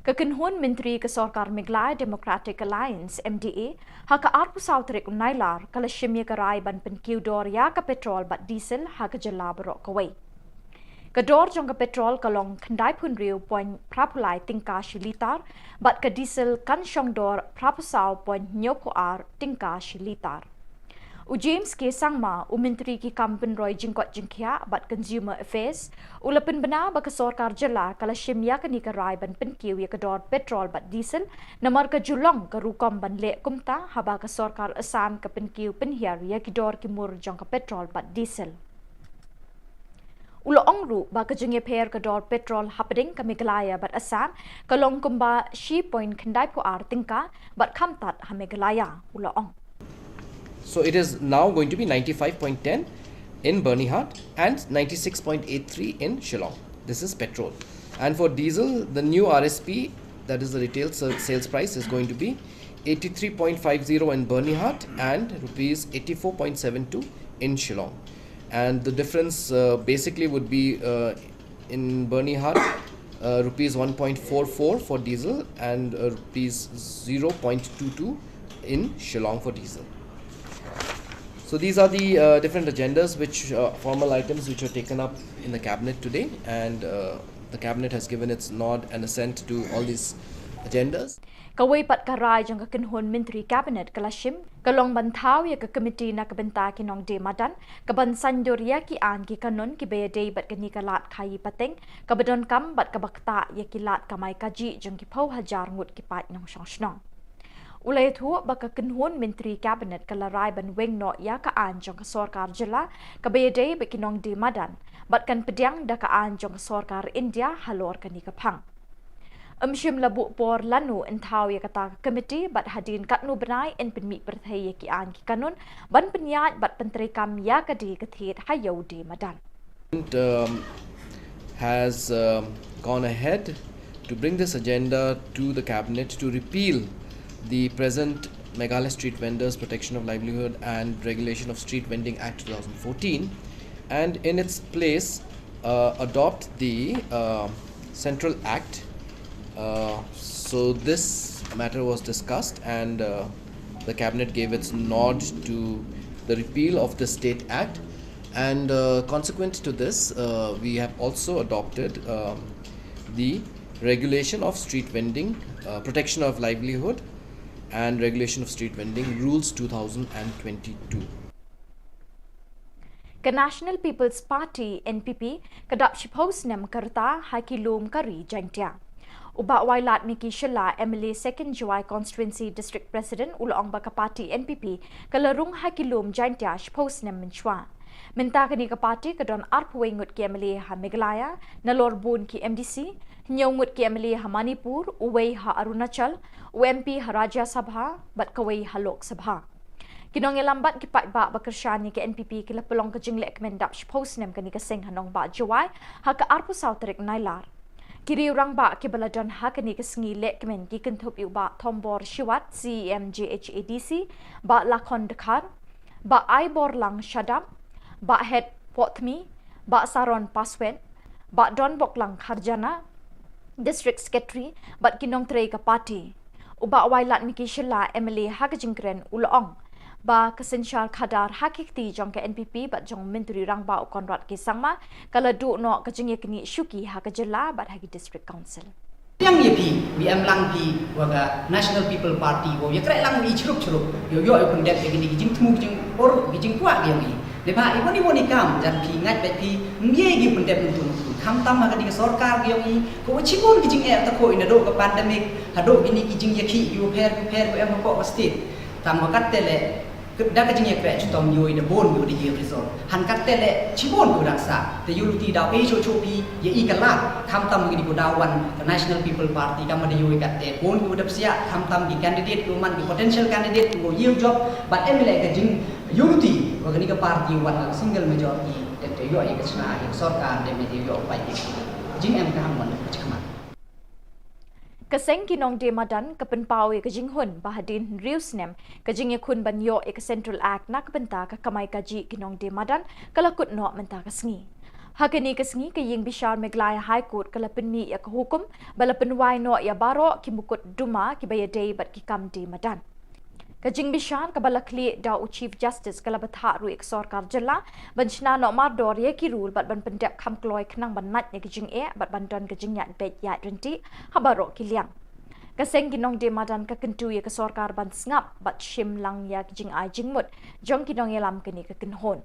Ka kynhun myntri ka sorkar Meghalaya Democratic Alliance, M D A, ha ka arphew saw tarik u Nailar ka la shim ïa ka rai ban pynkiew dor ïa ka petrol bad diesel ha ka jylla baroh kawei. Ka dor jong ka petrol ka long khyndaiphew hynriew point phraphew lai tyngka shi litar, bad ka diesel kan shong dor phraphew saw point hynñiewphew ar tyngka shi litar. U James K Sangma, u Myntri ki kam pynroi jingkoit jingkhiah bad Consumer Affairs, u la pynbna ba ka sorkar jylla ka la shim ïa kane ka rai ban pynkiew ïa ka dor petrol bad diesel, namar ka ju long ka rukom ban leh kumta haba ka sorkar Assam ka pynkiew pynhiar ïa ki dor ki mur jong ka petrol bad diesel. U la ong ruh ba ka jingïapher ka dor petrol hapdeng ka Meghalaya bad Assam ka long kumba shi point khyndaiphew ar tyngka bad kham tad ha Meghalaya, u la ong. So it is now going to be ninety-five point ten in Byrnihat and ninety-six point eight three in Shillong. This is petrol. And for diesel, the new R S P, that is the retail sa- sales price, is going to be eighty-three point five zero in Byrnihat and rupees eighty-four point seven two in Shillong. And the difference, uh, basically would be, uh, in Byrnihat, uh, rupees one point four four for diesel and, uh, rupees zero point two two in Shillong for diesel. So these are the, uh, different agendas which, uh, formal items which were taken up in the cabinet today, and, uh, the cabinet has given its nod and assent to all these agendas. Kawei pat ka rai jong ka kynhun myntri cabinet ka la shim ka long ban thaw ïa ka komiti na ka bynta ki nongdie madan ka ban saiñdur ïa ki aiñ ki kanun kiba ïadei bad kane ka lad khaïi pateng kaba donkam bad kaba ktah ïa ki lad kamai kajih jong ki phew hajar ngut ki paid nongshong shnong. U la ïathuh ba ka kynhun myntri cabinet ka la rai ban weng noh ïa ka aiñ jong ka sorkar jylla kaba ïadei bad ki nongdie madan bad kan pdiang da ka aiñ jong ka sorkar India halor kane ka phang. Ym shym la buh por lano yn thaw ïa kata ka komiti bad hadien katno bnai yn pynmih pyrthei ïa ki aiñ ki kanun ban pynïaid bad pyntreikam ïa ka die ka thied ha Ïew Die Madan. Um, has, um, gone ahead to bring this agenda to the cabinet to repeal the present Meghalaya Street Vendors Protection of Livelihood and Regulation of Street Vending Act two thousand fourteen, and in its place, uh, adopt the, uh, Central Act. Uh, so this matter was discussed, and, uh, the cabinet gave its nod to the repeal of the State Act. And, uh, consequent to this, uh, we have also adopted, um, the Regulation of Street Vending, uh, Protection of Livelihood, and Regulation of Street Vending Rules two thousand and twenty-two. Ka National People's Party, N P P, ka dap shiphew snem ka rta ha ki lum ka ri Jaintia. U Bah Wailadmiki Shylla, M L A Second Jowai Constituency, District President, u la ong ba ka party N P P ka la rung ha ki lum Jaintia shiphew snem mynshuwa. Mynta kane ka party ka don arphew wei ngut ki M L A ha Meghalaya, nalor bun ki M D C, hynñiew ngut ki M L A ha Manipur, uwei ha Arunachal, u M P ha Rajya Sabha, bad kawei ha Lok Sabha. Ki nongïalam bad ki paidbah ba kyrshan ïa ka N P P ki la pynlong ka jinglehkmen dap shiphew snem kane ka seng ha nongbah Jowai ha ka arphew saw tarik Nailar. Ki riew rangbah kiba la don ha kane ka sngi lehkmen ki kynthup ïa u Bah Thombor Shiwat, C E M J H A D C, Bah Lakhon Dkhar, Bah Aiborlang Shadap, Bah Het Pohthmi, Bah Saron Paswet, Bah Donboklang Kharjana, District Secretary, bad ki nongtrei ka party. U Bah Wailadmiki Shylla, M L A, ha ka jingkren u la ong ba ka synshar khadar ha ki kti jong ka N P P bad jong u Myntri Rangbah u Conrad K Sangma ka la duh noh ka jingïaknieh shuki ha ka jylla bad ha ki District Council. Yang ïa phi, wi em lang phi wa ka National People Party, wa ïa kreh lang wi chrup chrup, ïoh ïoh ïa pyndep ïa kini ki jingthmu ki jingpor ki jingkwah ki yong i. Neibhah i wani wani kam jan phi ngait bad phi, mbiei ki pyndep ntu ntu. Khamtam ha kani ka sorkar ki yong i, ko wa chibun ki jingeh ta ko i naduh ka pandemic, haduh kini ki jingïakhih ki wa pher ki pher ko em ha ko ka state. Tang wa kat te le, da ka jingïakreh chitom ïoh i da bun ïoh da ïoh result. Han kat te le chibun ïoh dang sa. Te ïoh luti daw ei shuh shuh phi ïa i ka lad. Khamtam ngi di ko daw wan ka National People Party kam da ïoh i kat te bun ïoh da psiah khamtam ki candidate ïoh man ki potential candidate ïoh ïoh job. But em le ka jing ïoh luti wa kani ka party wan ka single majority. Te te ïoh i ka chna i sorkar de me te ïoh pai ki jing em ka ham wan ka chakmat. Ka seng ki nongdie madan ka pynpaw ïa ka jinghun ba hadien hynriew snem ka jingïakhun ban ïoh ïa ka Central Act na ka bynta ka kamai kajih ki nongdie madan ka la kut noh mynta ka sngi. Ha kane ka sngi ka ïing bishar Meghalaya High Court ka la pynmih ïa ka hukum ba la pynwai noh ïa baroh ki mukotduma kiba ïadei bad ki kam die madan. Ka jingbishar kaba la khlieh da u Chief Justice ka la bthah ruh ïa ka sorkar jylla ban shna noh mardor ïa ki rule bad ban pyndep kham kloi khnang ban nait ïa ka jingeh bad ban don ka jingïaid beit ïaid ryntih ha baroh ki liang. Ka seng ki nongdie madan ka kyntu ïa ka sorkar ban sngap bad shim lang ïa ka jingai jingmut jong ki nongïalam kane ka kynhun.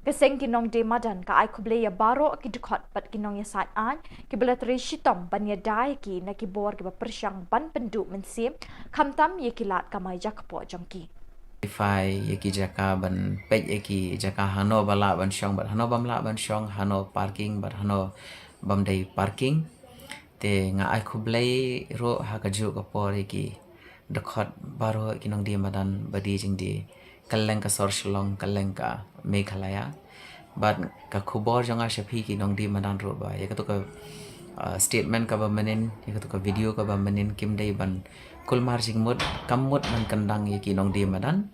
Ka seng ki nongdie madan ka ai khublei ïa baroh ki dkhot bad ki nongïasaid aiñ kiba la trei shitom ban ïada ïa ki na ki bor kiba pyrshang ban pynduh mynsiem khamtam ïa ki lad kamai jakpoh jong ki. Identify ïa ki jaka ban peit ïa ki jaka hano ba lah ban shong bad hano bym lah ban shong, hano parking bad hano bym dei parking. Te nga ai khublei ruh ha kajuh ka por ïa ki dkhot baroh ki nongdie madan ba die jingdie kylleng ka sor Shillong, kylleng ka Meghalaya. Bad ka khubor jong nga sha phi ki nongdie madan ruh ba ïa kato ka, uh, statement kaba mynnin, ïa kato ka video kaba mynnin kim dei ban kulmar jingmut, kam mut ban kyndang ïa ki nongdie madan.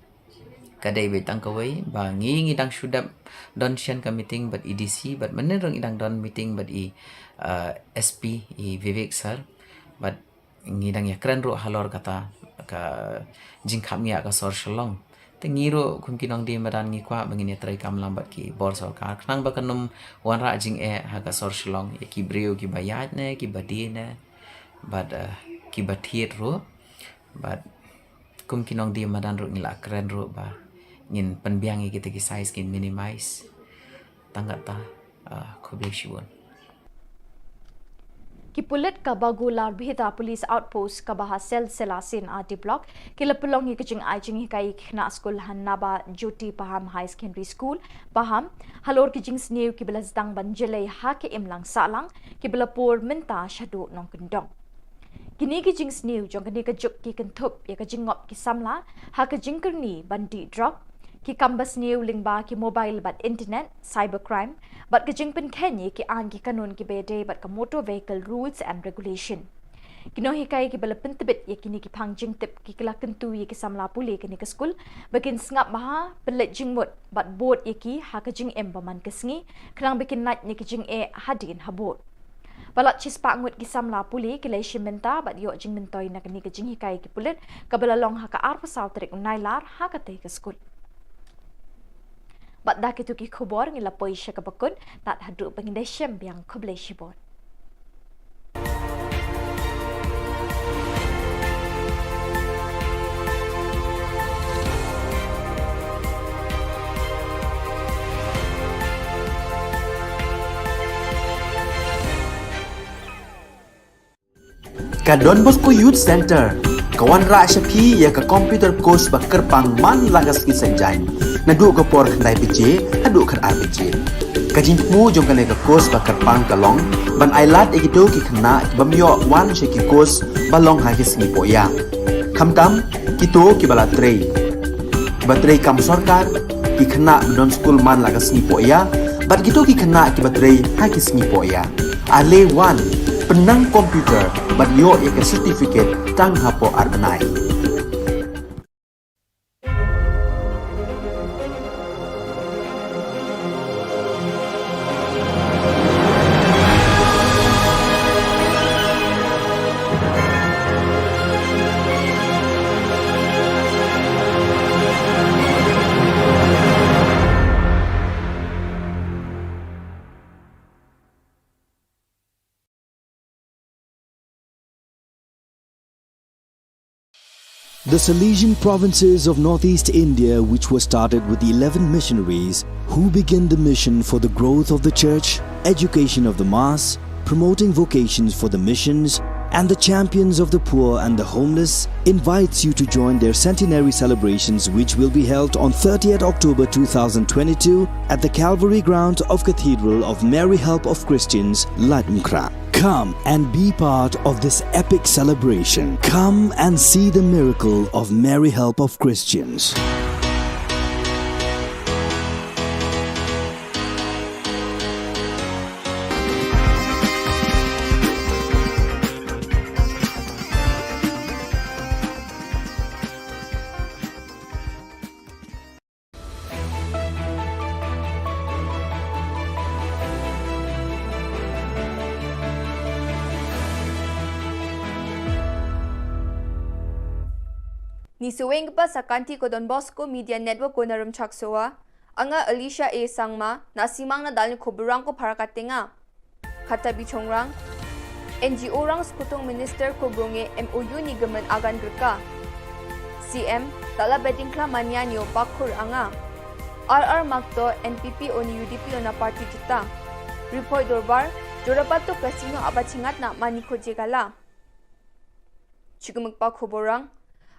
Ka dei beit tang kawei ba ngi ngi dang shu dep don shen ka meeting bad i D C bad mynnin ruh ngi dang don meeting bad i, uh, S P i Vivek sir bad ngi dang ïakren ruh halor kata ka jingkhapngiah ka sor Shillong. Te ngi ruh kum ki nongdie madan ngi kwah ba ngin ïatrei kam lang bad ki bor sorkar khnang ba kan ym wanrah jingeh ha ka sor Shillong ïa ki briew kiba ïaid ne kiba die ne bad, uh, kiba thied ruh bad kum ki nongdie madan ruh ngi la kren ruh ba ngin pynbiang ïa kita ki size, ngin minimize. Tang kata, uh, khublei shibun. Ki pulit ka Bagular Bhita Police Outpost kaba ha Selsela C and R D Block ki la pynlong ïa ka jingai jinghikai ïa ki khynnah skul ha Naba Jyoti Paham Higher Secondary School, Paham, halor ki jingsniew kiba la sdang ban jlei ha ka imlang sahlang kiba la pur mynta shaduh nongkyndong. Kine ki jingsniew jong kane ka juk ki kynthup ïa ka jingngop ki samla ha ka jingkyrni ban dih drok, ki kam basniew lyngba ki mobile bad internet, cybercrime, bad ka jingpynkheiñ ïa ki aiñ ki kanun kiba ïadei bad ka Motor Vehicle Rules and Regulation. Ki nonghikai kiba la pyntbit ïa kine ki phang jingtip ki la kyntu ïa ki samla pule kane ka skul ba kin sngap bha, pynleit jingmut bad bud ïa ki ha ka jingim ba man ka sngi, khnang ba kin nait na ki jingeh hadien habud. Palat shispah ngut ki samla pule ki la shim bynta bad ïoh jingmyntoi na kane ka jinghikai ki pulit kaba la long ha ka arphew saw tarik u Nailar ha katei ka skul. Bad da kito ki khubor ngi la poi sha kaba kut, tad haduh ba ngin da shem biang, khublei shibun. Ka Don Bosco Youth Centre ka wanrah sha phi ïa ka computer course ba kyrpang man la ka sngi Saitjaiñ, naduh ka por khyndai baje haduh khatar baje. Ka jingthmu jong kane ka course ba kyrpang ka long ban ailad ïa kito ki khynnah ki bym ïoh wan sha ki course ba long ha ki sngi pohïa, khamtam kito kiba la trei, kiba trei kam sorkar, ki khynnah ba don skul man la ka sngi pohïa, bad kito ki khynnah kiba trei ha ki sngi pohïa. Ale wan, pynnang computer bad ïoh ïa ka certificate tang hapoh ar bnai. The Salesian provinces of northeast India, which were started with the eleven missionaries, who began the mission for the growth of the church, education of the mass, promoting vocations for the missions, and the champions of the poor and the homeless, invites you to join their centenary celebrations, which will be held on thirtieth October two thousand twenty-two at the Calvary ground of Cathedral of Mary Help of Christians, Laitumkhrah. Come and be part of this epic celebration. Come and see the miracle of Mary Help of Christians. Ngi sngewbha sa ka kynti ka Don Bosco Media Network ka Narumchak Sowa. Nga Alicia A Sangma, na simang na dal ni khubor rang ko para ka tenga. Khata bi chongrang. N G O rang sekutung minister ko bronge M O U ni gemen agan gerka. C M, tala beding kla mania nyo bakur anga. R R Makto N P P o ni U D P o na party jita. Report dorbar, jorabat to kasino aba chingat na mani ko jegala. Chikmuk pa khubor rang.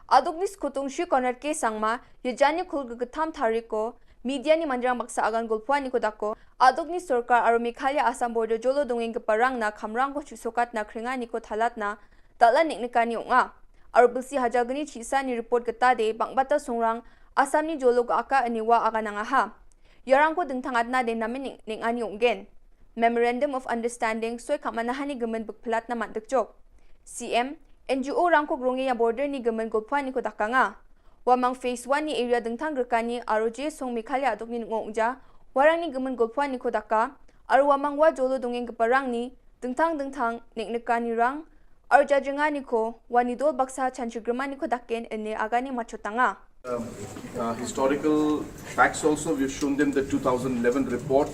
Aduk ni sekutung Shri Conrad K Sangma, ya jani khul ke ketham tarik ko, media ni manjrang baksa agan gulpwa ni ko dako, aduk ni sorkar aru Meghalaya Assam border jolo dongeng ke parang na khamrang ko chusokat na kringa ni ko thalat na, tala nik nikani unga. Aru bilsi hajar gni chisa ni report ke tade, bang bata sungrang, Assam ni jolo ke aka aniwa agan angaha. Yarang ko dengthang atna de namin nik nikani ungen. Memorandum of Understanding soi khamana hani gemen bukpelat na mat dekjok. C M, N G O rang ko grong ya border ni gemen gopwa ni ko dakanga. Wamang phase one ni area dengthang gerkani aru je song Meghalaya aduk ni ngong ja, warang ni gemen gopwa ni ko daka, aru wamang wa jolo dongeng geparang ni, dengthang dengthang, nik nikani rang, aru jajengani ko, wani dol baksa chanchi germani ko daken ene agani machotanga. Um, uh, historical facts also, we've shown them the two thousand eleven report,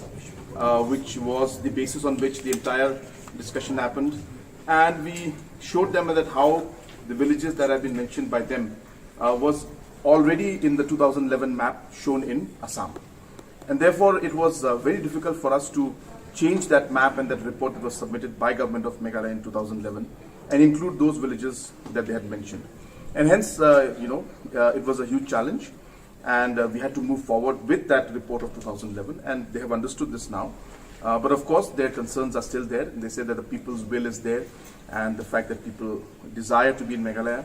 uh, which was the basis on which the entire discussion happened. And we showed them that how the villages that have been mentioned by them, uh, was already in the two thousand eleven map shown in Assam. And therefore, it was, uh, very difficult for us to change that map and that report that was submitted by Government of Meghalaya in two thousand eleven and include those villages that they had mentioned. And hence, uh, you know, uh, it was a huge challenge, and, uh, we had to move forward with that report of two thousand eleven, and they have understood this now. Uh, but of course, their concerns are still there. They say that the people's will is there, and the fact that people desire to be in Meghalaya,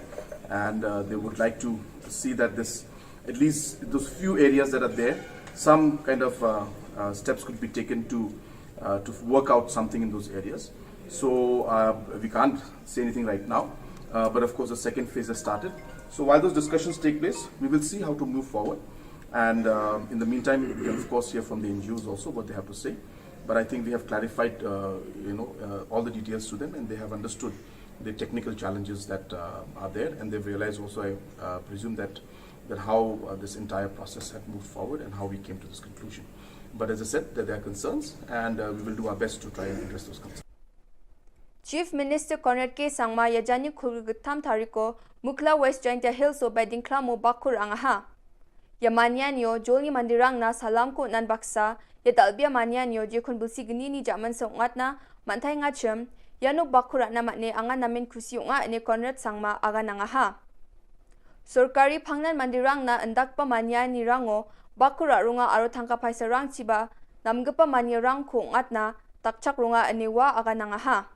and, uh, they would like to see that this, at least those few areas that are there, some kind of, uh, uh, steps could be taken to, uh, to work out something in those areas. So uh, we can't say anything right now, uh, but of course the second phase has started. So while those discussions take place, we will see how to move forward. And uh, in the meantime, we can of course hear from the N G Os also what they have to say. But I think we have clarified, uh, you know, uh, all the details to them, and they have understood the technical challenges that uh, are there, and they've realized also, I uh, presume, that that how uh, this entire process had moved forward and how we came to this conclusion. But as I said, that there are concerns, and uh, we will do our best to try and address those concerns. Chief Minister Conrad K Sangma ïa janïakhun khyndai tarik ko Mukhla West Jaintia Hills o Bedingklam o Bakhu rang ha. Ïa Maniani o jol ni mandirang na salam ko nan baksa, ïa dalbia Maniani o jekun bulsi gni ni jaman sa ungat na, mantai ngachem, ïa nuk Bakhu rang na matne anga namen kusi unga ne Conrad Sangma aga nanga ha. Sorkari phangnan mandirang na ndak pa Maniani rang o, Bakhu rang runga aro thangka paisa rang chiba, namgepa mania rang ko ungat na, takchak runga ne wa aga nanga ha.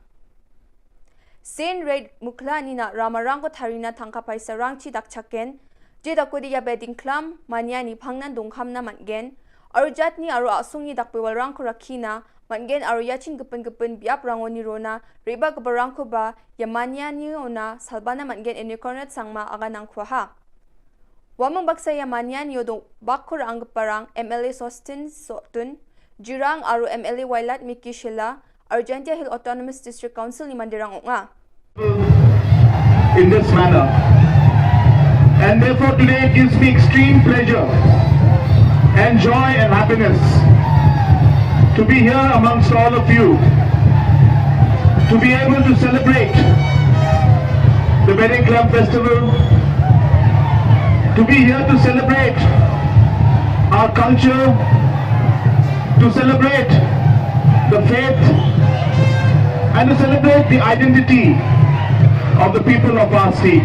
Sen Red Mukhla ni na rama rang ko tharina thangka paisa rang chi dak chaken, je da kodi ïa Bedingklam, Maniani phangnan dongkham na matgen, aro jatni aro asung ni dak pewal rang ko rakhi na, matgen aro ïa chin gepin gepin biap rang o ni rona, reba geba rang ko ba, ïa Maniani o na, salbana matgen ne Conrad Sangma aga nang khwa ha. Wamang baksa ïa Maniani o dong Bakhu rang gepa rang, M L A Sostin Sotun, Jirang aro M L A Wailadmiki Shylla, aro Jaintia Hill Autonomous District Council ni mandirang unga. In this manner. And therefore today it gives me extreme pleasure and joy and happiness to be here amongst all of you, to be able to celebrate the Bedingklam Festival, to be here to celebrate our culture, to celebrate the faith, and to celebrate the identity of the people of our state.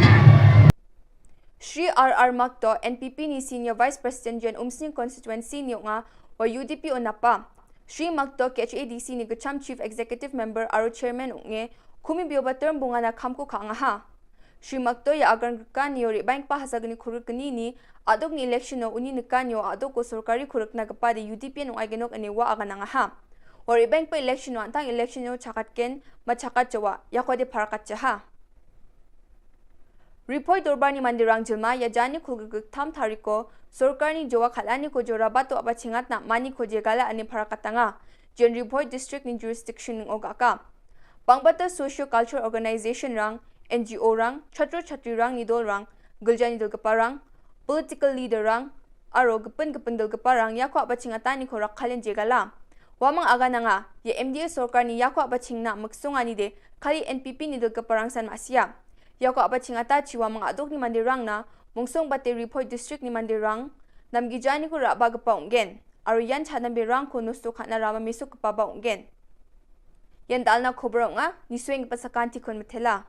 Shri R R Makto, N P P ni Senior Vice President jan Umsning Constituency ni unga, wa U D P o napa. Shri Makto K H A D C ni gecham Chief Executive Member aro Chairman unge, kumi bio ba term bunga na kham ko kha nga ha. Shri Makto ïa agan kan ïa ri bank pa hasa gni khuruk gni ni, adok ni election o uni nekan ïa adok ko sorkari khuruk na gepa de U D P nung ai genok ane wa agan nga ha. Wa ri bank pa election o antang election o chakat ken, ma chakat jawa, ïa ko de parakat jaha. Ripoi dorbar ni mandirang jilma ïa janïakhun khyndai tarik ko, sorkar ni jawa khalani ko jora batu aba chingat na mani ko jegala ane parakat tanga. Jen Ripoi District ni jurisdiction ning o gaka. Bangbata socio-cultural organization rang, N G O rang, chhatru chhatri rang, nidol rang, gilja nidol gepa rang, political leader rang, aro gepin gepin dol gepa rang ïa kwah ba ching ata ni ko rak khalen jegala. Wamang aga nanga, ïa M D A sorkar ni ïa kwah ba ching na meksung ani de, khali N P P ni dol gepa rang san masia. Ïa kwah ba ching ata chi wamang adok ni mandirang na, mungsung bate Ripoi District ni mandirang, namgi jani ko rak ba gepa ungen. Aro ïan chadam berang ko nustu khatna rama misuk kpa ba ungen. Ïan dalna khubra nga, ni swing pasakan tikun metela.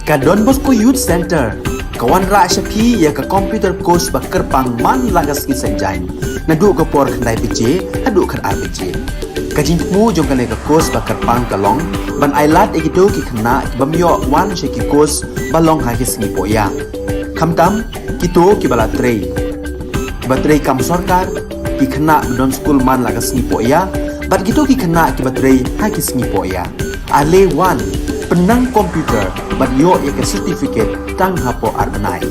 Ka Don Bosco Youth Center ka wanrah sha phi ïa ka computer course ba kyrpang man la ka sngi Saitjaiñ, naduh ka por khyndai baje haduh khatar baje. Ka jingthmu jong kane ka course ba kyrpang ka long ban ai lad ïa kito ki khynnah ki bym ïoh wan sha ki course ba long ha ki sngi pohïa. Khamtam kito kiba la trei, kiba trei kam sorkar, ki khynnah ba don skul man la ka sngi pohïa, bad kito ki khynnah kiba trei ha ki sngi pohïa. Ale wan, pynnang computer bad ïoh ïa ka certificate tang hapoh ar bnai.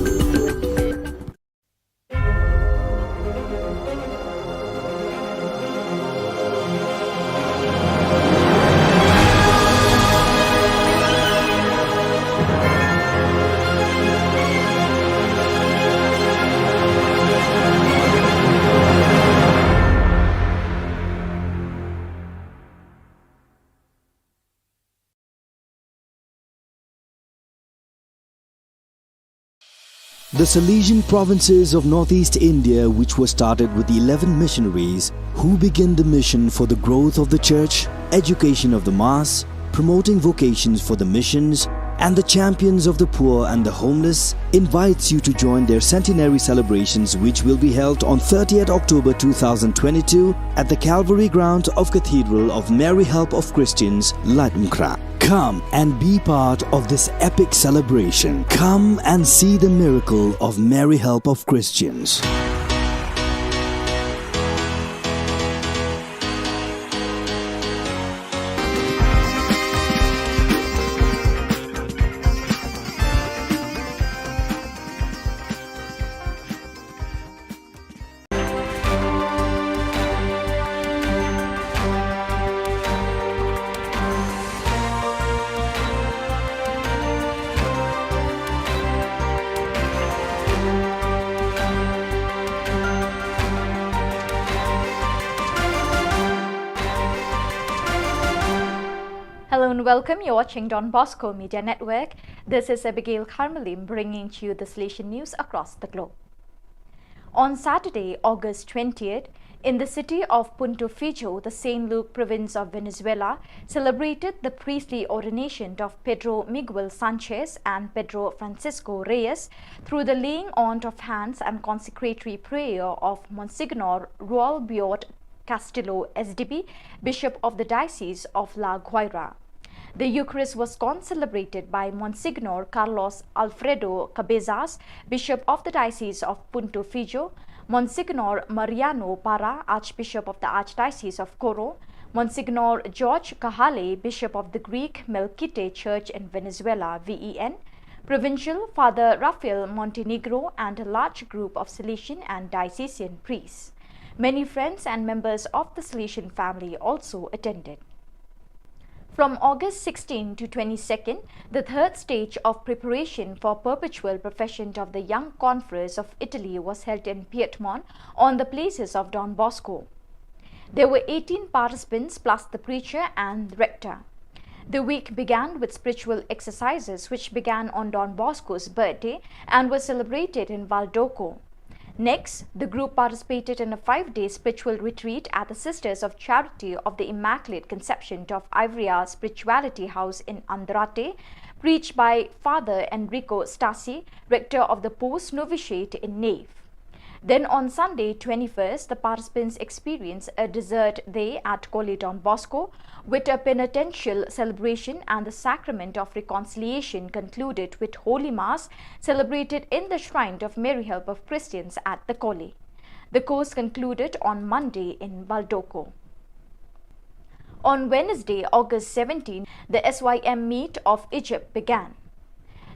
The Salesian provinces of northeast India, which were started with eleven missionaries who began the mission for the growth of the church, education of the mass, promoting vocations for the missions, and the Champions of the Poor and the Homeless invites you to join their centenary celebrations, which will be held on thirtieth October two thousand twenty-two at the Calvary grounds of Cathedral of Mary Help of Christians, Laitumkhrah. Come and be part of this epic celebration. Come and see the miracle of Mary Help of Christians. Hello and welcome. You're watching Don Bosco Media Network. This is Abigail Carmelim bringing to you the Salesian news across the globe. On Saturday, August twentieth, in the city of Punto Fijo, the Saint Luke province of Venezuela celebrated the priestly ordination of Pedro Miguel Sanchez and Pedro Francisco Reyes through the laying on of hands and consecratory prayer of Monsignor Ruel Biot Castillo, S D B, Bishop of the Diocese of La Guaira. The Eucharist was concelebrated by Monsignor Carlos Alfredo Cabezas, Bishop of the Diocese of Punto Fijo, Monsignor Mariano Parra, Archbishop of the Archdiocese of Coro, Monsignor George Cajale, Bishop of the Greek Melkite Church in Venezuela, V E N, Provincial Father Rafael Montenegro, and a large group of Salesian and diocesan priests. Many friends and members of the Salesian family also attended. From August sixteenth to twenty-second, the third stage of preparation for perpetual profession of the Young Converts of Italy was held in Piedmont on the places of Don Bosco. There were eighteen participants plus the preacher and rector. The week began with spiritual exercises, which began on Don Bosco's birthday and were celebrated in Valdoco. Next, the group participated in a five-day spiritual retreat at the Sisters of Charity of the Immaculate Conception of Ivrea Spirituality House in Andrate, preached by Father Enrico Stasi, rector of the post novitiate in Nave. Then on Sunday, twenty-first, the participants experienced a dessert day at Colle Don Bosco, with a penitential celebration and the Sacrament of Reconciliation concluded with Holy Mass celebrated in the shrine of Mary Help of Christians at the Colle. The course concluded on Monday in Valdoco. On Wednesday, August seventeenth, the S Y M meet of Egypt began.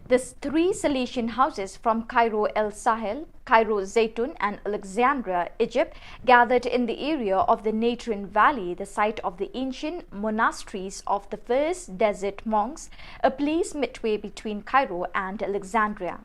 The three Salesian houses from Cairo El Sahel, Cairo Zaytun, and Alexandria, Egypt, gathered in the area of the Natrine Valley, the site of the ancient monasteries of the first desert monks, a place midway between Cairo and Alexandria.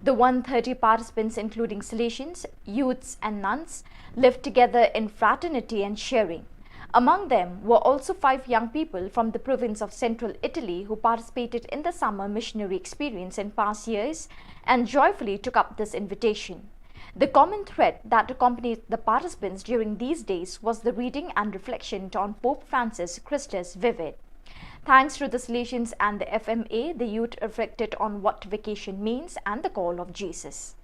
The one thirty participants, including Salesians, youths, and nuns, lived together in fraternity and sharing. Among them were also five young people from the province of central Italy who participated in the summer missionary experience in past years and joyfully took up this invitation. The common thread that accompanied the participants during these days was the reading and reflection on Pope Francis Christus Vivit. Thanks to the Salesians and the F M A, the youth reflected on what vacation means and the call of Jesus.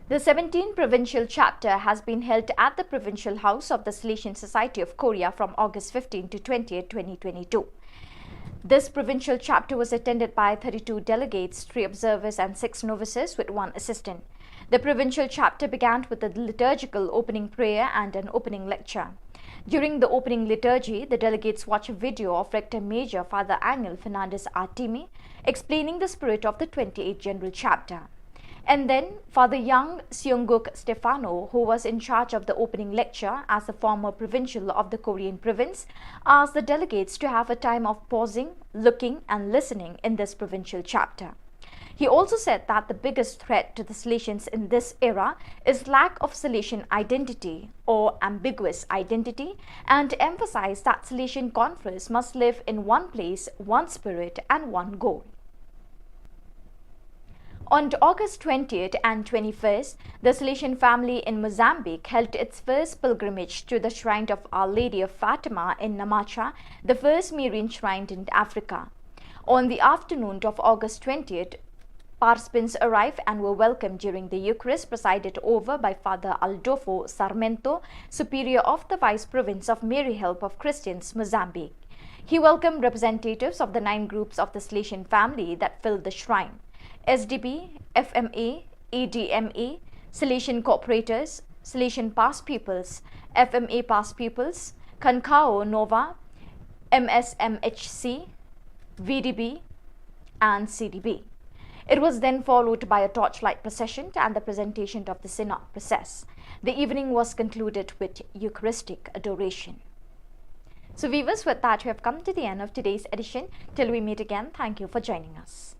The seventeenth provincial chapter has been held at the Provincial House of the Salesian Society of Korea from August fifteenth to twentieth, twenty twenty-two. This provincial chapter was attended by thirty-two delegates, three observers, and six novices, with one assistant. The provincial chapter began with a liturgical opening prayer and an opening lecture. During the opening liturgy, the delegates watched a video of Rector Major Father Angel Fernandez Artimi explaining the spirit of the twenty-eighth General Chapter. And then, Father Young Seung-guk Stefano, who was in charge of the opening lecture as the former provincial of the Korean province, asked the delegates to have a time of pausing, looking, and listening in this provincial chapter. He also said that the biggest threat to the Salesians in this era is lack of Salesian identity or ambiguous identity, and emphasized that Salesian converts must live in one place, one spirit, and one goal. On August twentieth and twenty-first, the Salesian family in Mozambique held its first pilgrimage to the shrine of Our Lady of Fatima in Namacha, the first Marian shrine in Africa. On the afternoon of August twentieth, participants arrived and were welcomed during the Eucharist presided over by Father Aldolfo Sarmento, Superior of the Vice Province of Mary Help of Christians, Mozambique. He welcomed representatives of the nine groups of the Salesian family that filled the shrine: S D B, F M A, E D M A, Salesian Cooperators, Salesian Past Pupils, F M A Past Pupils, Khankao Nova, M S M H C, V D B, and C D B. It was then followed by a torchlight procession and the presentation of the Synod process. The evening was concluded with Eucharistic adoration. So, viewers, with that, we have come to the end of today's edition. Till we meet again, thank you for joining us.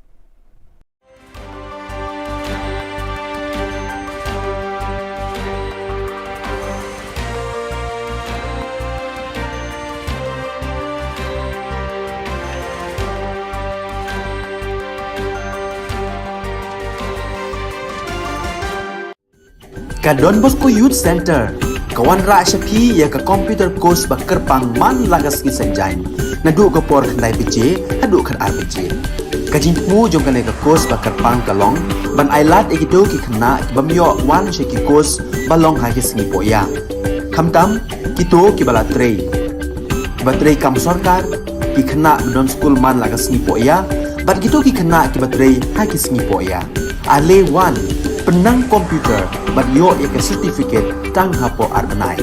Ka Don Bosco Youth Centre ka wanrah sha phi ïa ka computer course ba kyrpang man la ka sngi Saitjaiñ, naduh ka por khyndai baje haduh khatar baje. Ka jingthmu jong kane ka course ba kyrpang ka long ban ailad ïa kito ki khynnah ki bym ïoh wan sha ki course ba long ha ki sngi pohïa, khamtam kito kiba la trei, kiba trei kam sorkar, ki khynnah ba don skul man la ka sngi pohïa, bad kito ki khynnah kiba trei ha ki sngi pohïa. Ale wan, pynnang computer bad ïoh ïa ka certificate tang hapoh ar bnai.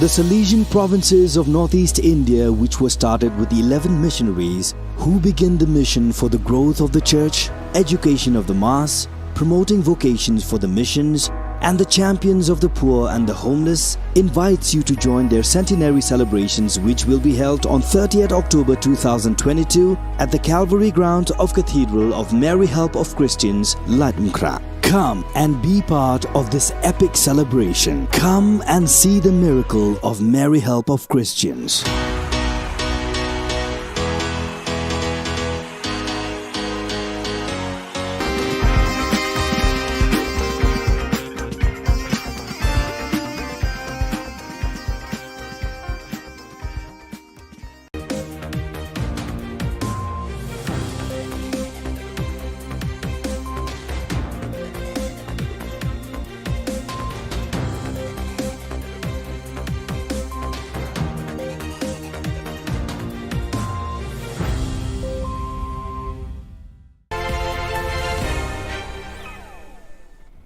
The Salesian provinces of northeast India, which were started with eleven missionaries who began the mission for the growth of the church, education of the mass, promoting vocations for the missions, and the champions of the poor and the homeless, invites you to join their centenary celebrations, which will be held on thirtieth October two thousand twenty-two at the Calvary Ground of Cathedral of Mary Help of Christians, Laitumkhrah. Come and be part of this epic celebration. Come and see the miracle of Mary Help of Christians.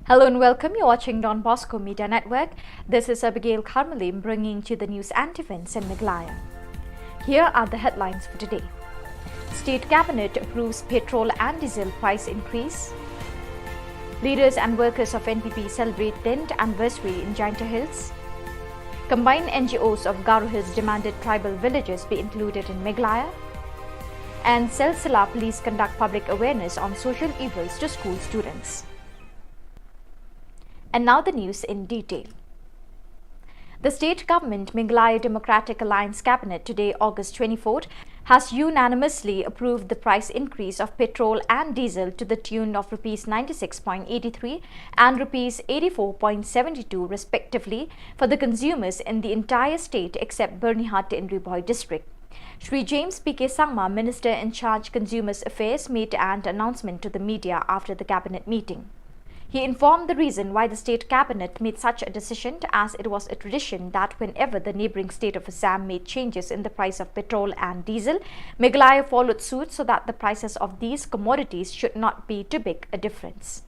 Hello and welcome. You're watching Don Bosco Media Network. This is Abigail Kharmalim bringing to you the news and events in Meghalaya. Here are the headlines for today. State Cabinet approves petrol and diesel price increase. Leaders and workers of N P P celebrate tenth anniversary in Jaintia Hills. Combined N G Os of Garo Hills demanded tribal villages be included in Meghalaya. And Silsila police conduct public awareness on social evils to school students. And now the news in detail. The state government, Meghalaya Democratic Alliance Cabinet, today, August twenty-fourth, has unanimously approved the price increase of petrol and diesel to the tune of rupees ninety-six point eighty-three and rupees eighty-four point seventy-two respectively for the consumers in the entire state except Byrnihat in Ri Bhoi district. Shri James P K Sangma, Minister in charge Consumers Affairs, made an announcement to the media after the cabinet meeting. He informed the reason why the state cabinet made such a decision, as it was a tradition that whenever the neighbouring state of Assam made changes in the price of petrol and diesel, Meghalaya followed suit so that the prices of these commodities should not be too big a difference.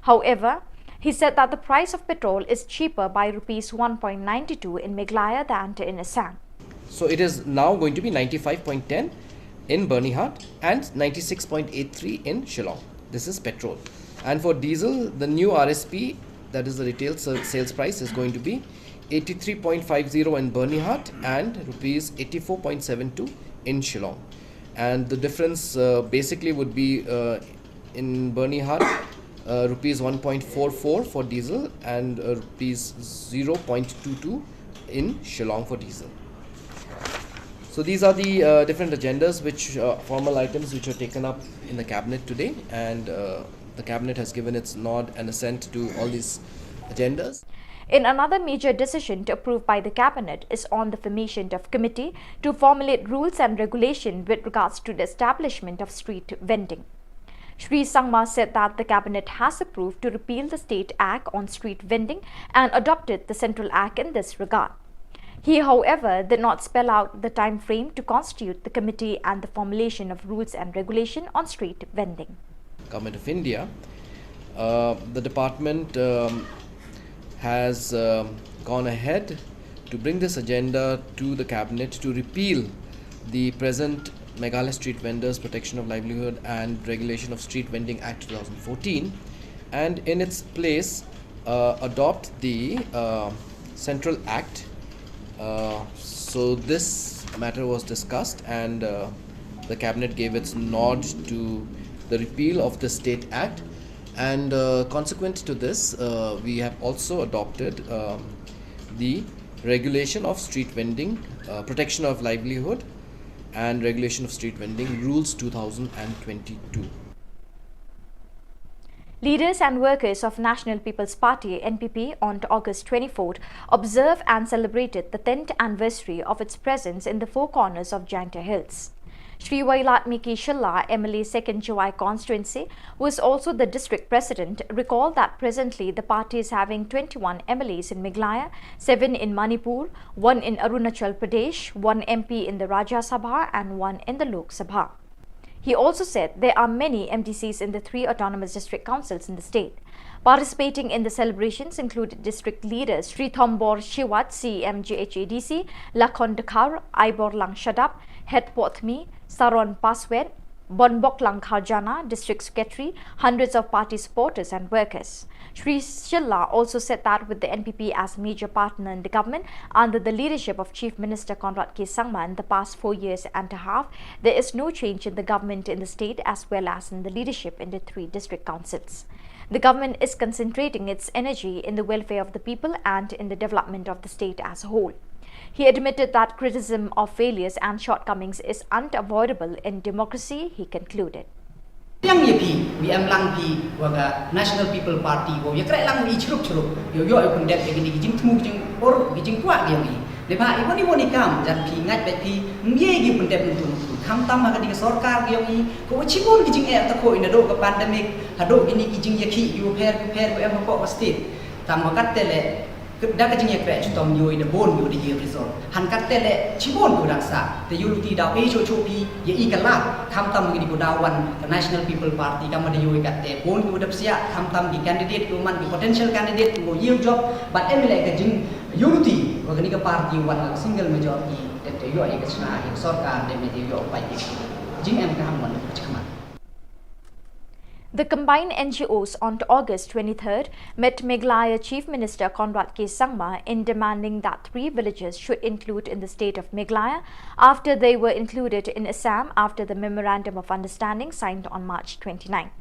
However, he said that the price of petrol is cheaper by rupees one point nine two in Meghalaya than in Assam. So it is now going to be ninety-five point ten in Byrnihat and ninety-six point eight three in Shillong. This is petrol. And for diesel, the new R S P, that is the retail sa- sales price, is going to be eighty-three point five zero in Byrnihat and rupees eighty-four point seven two in Shillong. And the difference uh, basically would be uh, in Byrnihat, uh, rupees one point four four for diesel and uh, rupees zero point two two in Shillong for diesel. So these are the uh, different agendas, which uh, formal items which were taken up in the cabinet today, and uh, the cabinet has given its nod and assent to all these agendas. In another major decision to approve by the cabinet is on the formation of committee to formulate rules and regulation with regards to the establishment of street vending. Shri Sangma said that the cabinet has approved to repeal the state act on street vending and adopted the central act in this regard. He, however, did not spell out the time frame to constitute the committee and the formulation of rules and regulation on street vending. Government of India, uh, the department um, has um, gone ahead to bring this agenda to the cabinet to repeal the present Meghalaya Street Vendors Protection of Livelihood and Regulation of Street Vending Act two thousand fourteen, and in its place uh, adopt the uh, Central Act. Uh, so this matter was discussed, and uh, the cabinet gave its nod to the repeal of the State Act. And uh, consequent to this, uh, we have also adopted um, the regulation of street vending, uh, protection of livelihood, and regulation of street vending rules two thousand twenty-two. Leaders and workers of National People's Party, N P P, on August twenty-fourth observed and celebrated the tenth anniversary of its presence in the Four Corners of Jaintia Hills. Shri Wailadmiki Shylla, M L A second Jowai constituency, who is also the district president, recalled that presently the party is having twenty-one M L As in Meghalaya, seven in Manipur, one in Arunachal Pradesh, one M P in the Rajya Sabha and one in the Lok Sabha. He also said there are many M D Cs in the three autonomous district councils in the state. Participating in the celebrations included district leaders Shri Thombor Shiwat, C M J H A D C, Lakhon Dkhar, Aiborlang Shadap, Hetpothmi, Saron Paswet, Bonboklang Kharjana, District Secretary, hundreds of party supporters and workers. Shri Shylla also said that with the N P P as major partner in the government under the leadership of Chief Minister Conrad K Sangma in the past four years and a half, there is no change in the government in the state as well as in the leadership in the three district councils. The government is concentrating its energy in the welfare of the people and in the development of the state as a whole. He admitted that criticism of failures and shortcomings is unavoidable in democracy, he concluded. Yang ya phi, wi em lang phi, wa ka National People Party, wa ya krek lang wi chrup chrup, yo yo yo pendek ya kini kijing temu kijing or kijing kuak yang wi. Lepas ibu ni ibu ni kam, jan phi ngat bek phi, mye gi pendek nuntung nuntung. Kham tam ha ka di ka sorkar yang wi, ko chibun kijing eh tako ina do ka pandemic, hado kini kijing ya ki, yo pher yo pher, yo em hapok ka state. Tam wakat tele, da ka jingïakren chitom ïoh da bun ïoh da ïoh result. Han katte le chibun ïoh da sa. Te ïoh luti da pe cho cho pi ïa i ka la. Kham tam ngi di ko da wan ka National People Party kam da ïoh katte bun ïoh da psia kham tam ki candidate ko man ki potential candidate ko ïoh job. But em le ka jing ïoh luti wa ka ni ka party wan ka single majority. Te te ïoh ïa ka chna ïa ka sorkar te me te ïoh pai ïa ka jing em ka ham wan ka chkma. The combined N G Os on August twenty-third met Meghalaya Chief Minister Conrad K Sangma in demanding that three villages should include in the state of Meghalaya after they were included in Assam after the Memorandum of Understanding signed on March twenty-nine.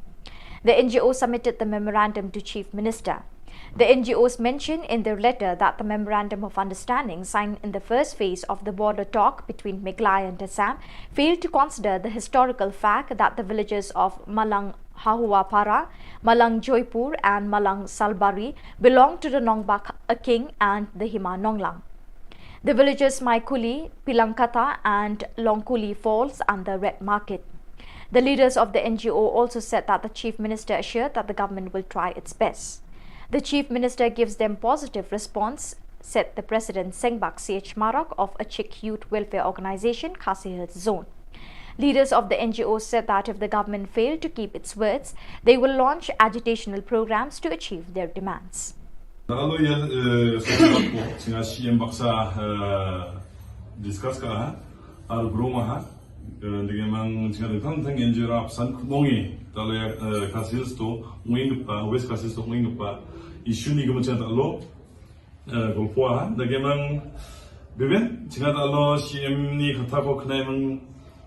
The N G O submitted the memorandum to Chief Minister. The N G Os mentioned in their letter that the Memorandum of Understanding signed in the first phase of the border talk between Meghalaya and Assam failed to consider the historical fact that the villages of Malang Hahuapara, Malang Joypur, and Malang Salbari belong to the Nongbak Aking and the Hima Nonglang. The villages Maikuli, Pilangkata, and Longkuli falls under red market. The leaders of the N G O also said that the Chief Minister assured that the government will try its best. The Chief Minister gives them positive response, said the President Sengbak C H Marak of Achik Youth Welfare Organization, Khasi Hills Zone. Leaders of the N G O said that if the government failed to keep its words, they will launch agitational programs to achieve their demands. Alo ya, eh, sa ko singa C M baksa, eh, discuss ka ha, ar groma ha, eh, dege mang singa de thang thang enjera san khmongi, talo ya, eh, Khasi Hills to, ngin pa, West Khasi Hills to, ngin pa, issue ni kemudian talo, eh, golpo ha, dege mang, beben, singa talo C M ni kata ko khnai mang,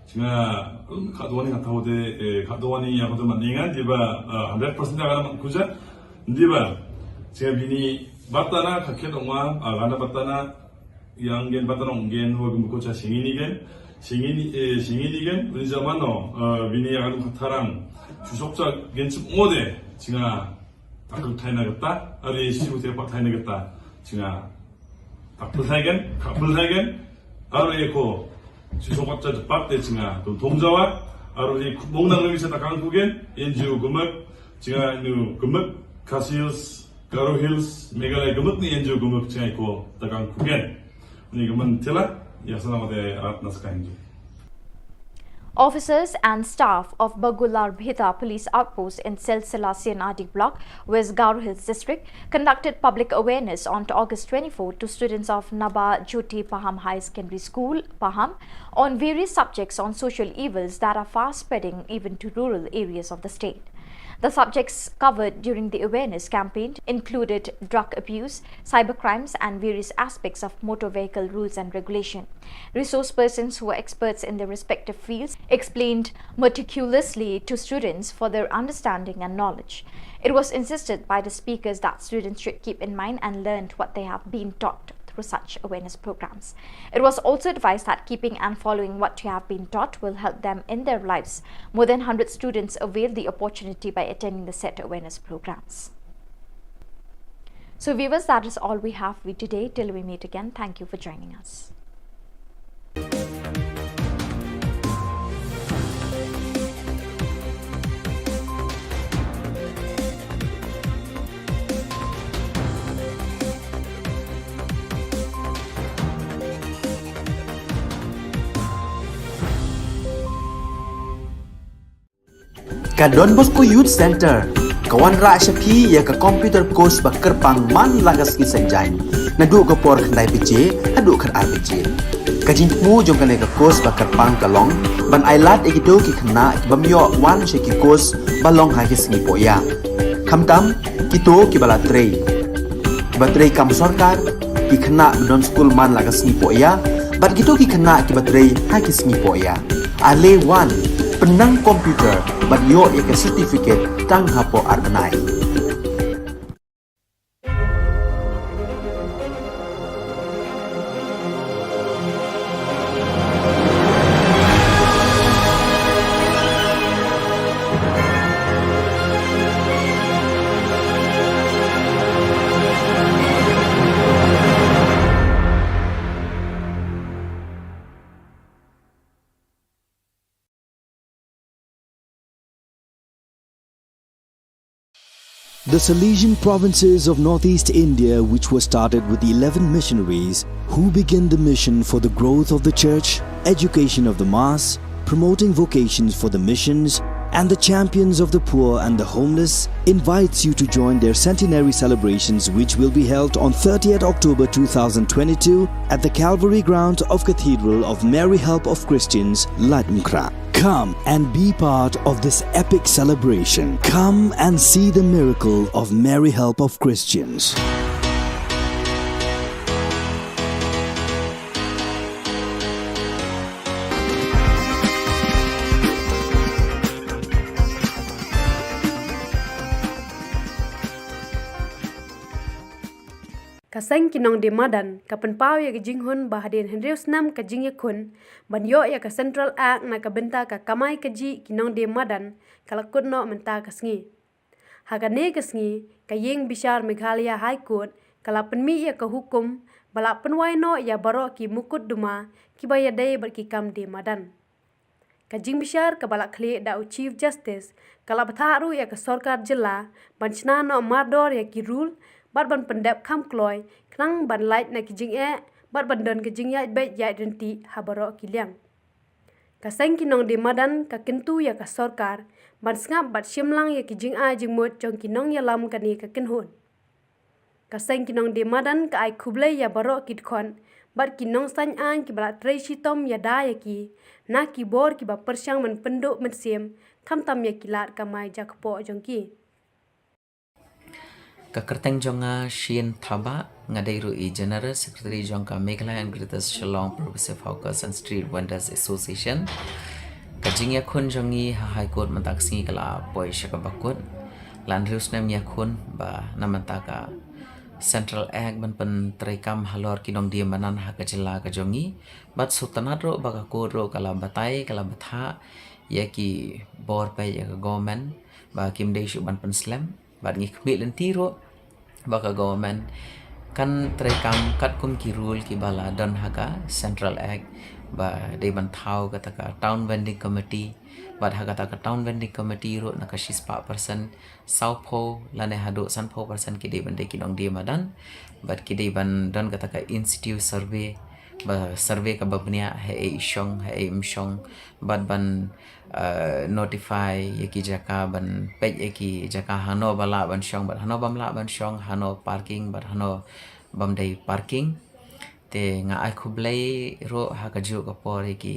Chinga, um, ka dwani ka tau de, eh, ka dwani ya ko man ninga, diba, ah, hundred percent ya kana man kuja, diba. Chinga bini batana ka khet ongwa, ah, kana batana, yang gen batana ong gen, wa gum ko cha singini gen, singini, eh, singini gen, uni zaman no, ah, bini ya kan ka tharang, chusok cha gen chup ngode, chinga, takul thai na gata, are si ute pa thai na gata, chinga, Kapil thai gen, kapil thai gen. Aro ye ko. Chi sokot cha pat te chinga. Tum thom jawa. Aro ye ko bong nang mi sa takang ku gen. N G O gumak. Chinga nu gumak. Khasi Hills, Garo Hills, Meghalaya gumak ni N G O gumak chinga ko takang ku gen. Ni guman tila. Ya sana mate rat nas ka N G O. Officers and staff of Bagularbhita Police Outpost in Silsila C N R D Block, West Garo Hills District, conducted public awareness on August twenty-four to students of Naba Jyoti Paham Higher Secondary School, Paham, on various subjects on social evils that are fast spreading even to rural areas of the state. The subjects covered during the awareness campaign included drug abuse, cybercrimes, and various aspects of motor vehicle rules and regulation. Resource persons who were experts in their respective fields explained meticulously to students for their understanding and knowledge. It was insisted by the speakers that students should keep in mind and learn what they have been taught through such awareness programs. It was also advised that keeping and following what you have been taught will help them in their lives. More than hundred students availed the opportunity by attending the set awareness programs. So viewers, that is all we have for you today. Till we meet again, thank you for joining us. Ka Don Bosco Youth Centre ka wanrah sha phi ïa ka computer course ba kyrpang man la ka sngi Saitjaiñ, naduh ka por khyndai baje haduh khatar baje. Ka jingthmu jong kane ka course ba kyrpang ka long ban ailad ïa kito ki khynnah ki bym ïoh wan sha ki course ba long ha ki sngi pohïa, khamtam kito kiba la trei, kiba trei kam sorkar, ki khynnah ba don skul man la ka sngi pohïa bad kito ki khynnah kiba trei ha ki sngi pohïa. Ale wan, pynnang computer bad ïoh ïa ka certificate tang hapoh ar bnai. The Salesian provinces of northeast India, which were started with eleven missionaries, who began the mission for the growth of the church, education of the mass, promoting vocations for the missions, and the champions of the poor and the homeless, invites you to join their centenary celebrations, which will be held on thirtieth October two thousand twenty-two at the Calvary ground of Cathedral of Mary Help of Christians, Laitumkhrah. Come and be part of this epic celebration. Come and see the miracle of Mary Help of Christians. Ka seng ki nongdie madan ka pynpaw ïa ka jinghun ba hadien hynriew snem ka jingïakhun ban ïoh ïa ka Central Act na ka bynta ka kamai kajih ki nongdie madan ka la kut noh mynta ka sngi. Ha kane ka sngi, ka ïing bishar Meghalaya High Court ka la pynmih ïa ka hukum ba la pynwai noh ïa baroh ki mukotduma kiba ïadei bad ki kam die madan. Ka jingbishar kaba la khlieh da u Chief Justice ka la bthah ruh ïa ka sorkar jylla ban shna noh mardor ïa ki rule bad ban pyndep kham kloi khnang ban lait na ki jingeh bad ban don ka jingïaid beit ïaid ryntih ha baroh ki liang. Ka seng ki nongdie madan ka kyntu ïa ka sorkar ban sngap bad shim lang ïa ki jingai jingmut jong ki nongïalam kane ka kynhun. Ka seng ki nongdie madan ka ai khublei ïa baroh ki dkhot bad ki nongsaiñ aiñ kiba la trei shitom ïada ïa ki na ki bor kiba pyrshang ban pynduh mynsiem khamtam ïa ki lad kamai jakpoh jong ki. Ka kyrteng jong nga Shane Thabah, nga dei ruh i General Secretary jong ka Meghalaya and Greater Shillong Progressive Hawkers and Street Vendors Association. Ka jingïakhun jong ngi ha High Court mynta ka sngi ka la poi sha kaba kut. Laiphew snem ïakhun ba na mynta ka Central Act ban pyntreikam halor ki nongdie madan ha ka jylla ka jong ngi. Bad sngewtynnad ruh ba ka court ruh ka la batai, ka la bthah ïa ki bor peit ïa ka government ba kim dei shuh ban pynslem. Bad ngi khmih lynti ruh ba ka government kan treikam katkum ki rule kiba la don ha ka Central Act, ba dei ban thaw kata ka Town Vending Committee. Bad ha kata ka Town Vending Committee ruh na ka shispah percent, sawphew lane haduh sanphew percent ki dei ban dei ki nongdie madan. Bad ki dei ban don kata ka in situ survey, ba survey kaba bniah ha ei i shong, ha ei im shong. Bad ban, eh, notify ïa ki jaka, ban peit ïa ki jaka hano ba lah ban shong bad hano bym lah ban shong, hano parking bad hano bym dei parking. Te nga ai khublei ruh ha kajuh ka por ïa ki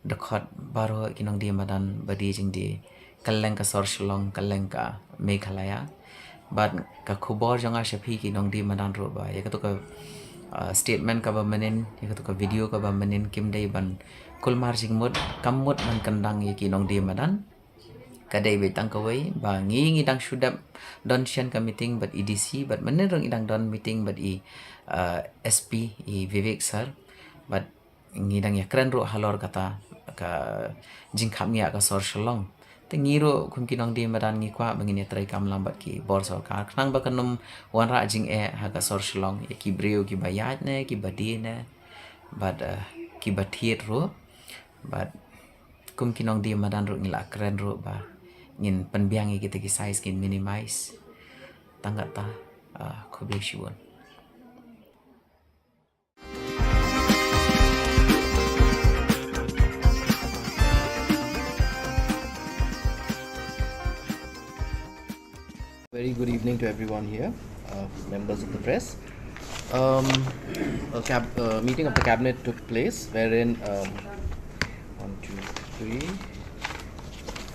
dkhot baroh, ki nongdie madan ba die jingdie kylleng ka sor Shillong, kylleng ka Meghalaya. Bad ka khubor jong nga sha phi ki nongdie madan ruh ba ïa kato ka, uh, statement kaba mynnin, ïa kato ka video kaba mynnin kim dei ban kulmar jingmut, kam mut ban kyndang ïa ki nongdie madan. Ka dei beit tang kawei ba ngi, ngi dang shu dep don shen ka meeting bad i D C, bad mynnin ruh ngi dang don meeting bad i, uh, S P, i Vivek sir. Bad ngi dang ïakren ruh halor kata ka jingkhapngiah ka sor Shillong. Te ngi ruh kum ki nongdie madan ngi kwah ba ngin ïatreikam lang bad ki bor sorkar khnang ba kan ym wanrah jingeh ha ka sor Shillong ïa ki briew kiba ïaid ne kiba die ne bad, eh, kiba thied ruh. Bad kum ki nongdie madan ruh ngi la kren ruh ba ngin pynbiang ïa kita ki size, ngin minimize. Tang kata, ah, khublei shibun. Very good evening to everyone here, uh, members of the press. Um, a cab- uh, meeting of the cabinet took place wherein, um, one, two, three,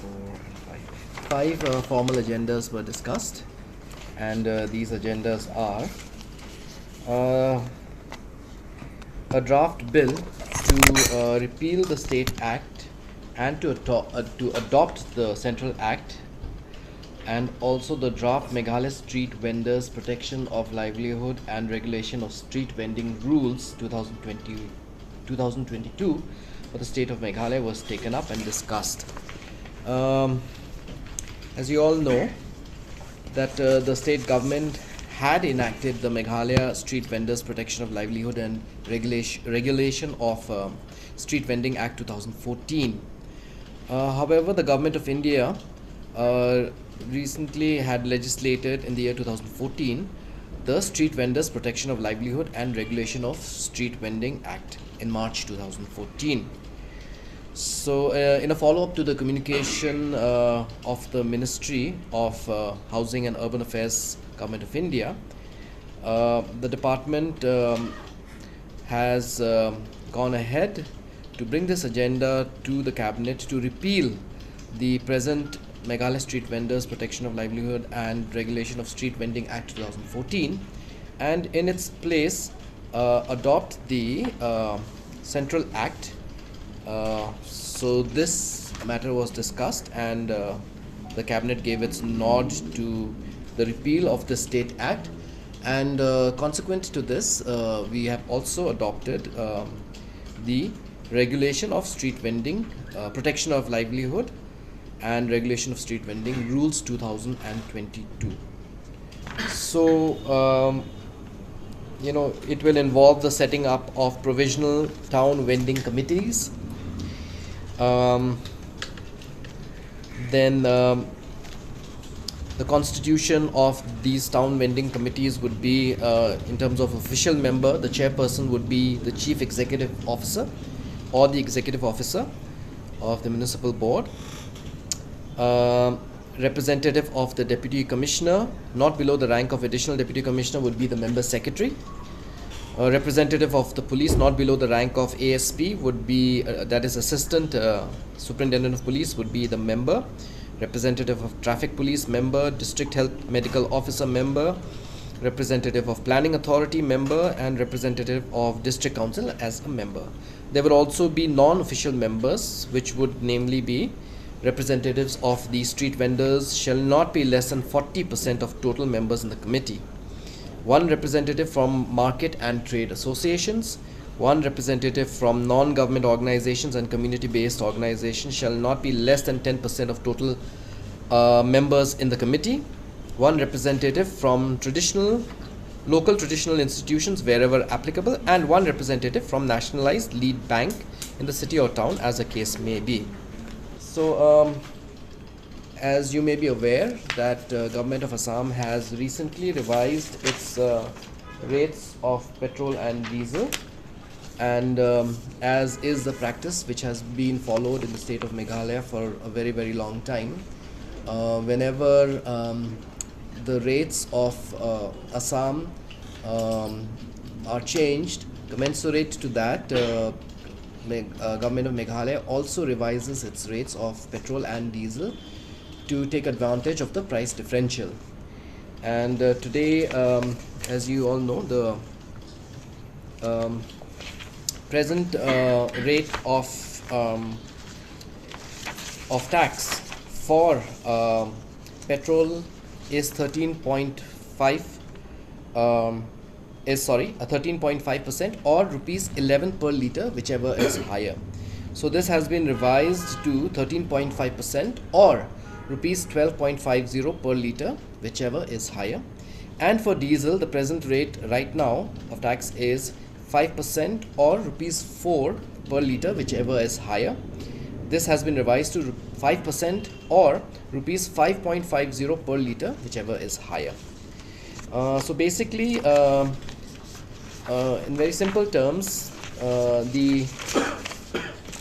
four, and five. Five, uh, formal agendas were discussed, and, uh, these agendas are, uh, a draft bill to, uh, repeal the State Act and to, ato- uh, to adopt the Central Act, and also the draft Meghalaya Street Vendors Protection of Livelihood and Regulation of Street Vending Rules two thousand twenty, two thousand twenty-two for the state of Meghalaya was taken up and discussed. Um, as you all know, that, uh, the state government had enacted the Meghalaya Street Vendors Protection of Livelihood and Regulation, Regulation of, um, Street Vending Act two thousand fourteen. Uh, however, the Government of India, uh, recently had legislated in the year two thousand fourteen the Street Vendors Protection of Livelihood and Regulation of Street Vending Act in March two thousand fourteen. So, uh, in a follow-up to the communication, uh, of the Ministry of, uh, Housing and Urban Affairs, Government of India, uh, the department, um, has, um, gone ahead to bring this agenda to the cabinet to repeal the present Meghalaya Street Vendors Protection of Livelihood and Regulation of Street Vending Act two thousand fourteen, and in its place, uh, adopt the, uh, Central Act. Uh, so this matter was discussed, and, uh, the cabinet gave its nod to the repeal of the State Act, and, uh, consequent to this, uh, we have also adopted, um, the Regulation of Street Vending, uh, Protection of Livelihood and Regulation of Street Vending Rules two thousand twenty-two. So, um, you know, it will involve the setting up of provisional town vending committees. Um, then, um, the constitution of these town vending committees would be, uh, in terms of official member, the chairperson would be the chief executive officer or the executive officer of the municipal board. Um, representative of the deputy commissioner, not below the rank of additional deputy commissioner, would be the member secretary. A representative of the police, not below the rank of A S P, would be, uh, that is assistant, uh, superintendent of police, would be the member. Representative of traffic police, member. District health medical officer, member. representative of planning authority member, and representative of district council as a member. There will also be non-official members, which would namely be representatives of the street vendors, shall not be less than forty percent of total members in the committee. One representative from market and trade associations, one representative from non-government organizations and community-based organizations shall not be less than ten percent of total uh, members in the committee, one representative from traditional, local traditional institutions wherever applicable, and one representative from nationalized lead bank in the city or town, as the case may be. So, um, as you may be aware that uh, Government of Assam has recently revised its uh, rates of petrol and diesel, and um, as is the practice which has been followed in the state of Meghalaya for a very, very long time, uh, whenever um, the rates of uh, Assam um, are changed, commensurate to that, uh, Meg- uh, Government of Meghalaya also revises its rates of petrol and diesel to take advantage of the price differential. And uh, today, um, as you all know, the um, present uh, rate of um, of tax for um, petrol is thirteen point five um, is, sorry, a thirteen point five percent or rupees eleven per litre, whichever is higher. So this has been revised to thirteen point five percent or rupees twelve point five zero per litre, whichever is higher. And for diesel, the present rate right now of tax is five percent or rupees four per litre, whichever is higher. This has been revised to five percent or rupees five point five zero per litre, whichever is higher. Uh, so basically, uh, uh, in very simple terms, uh, the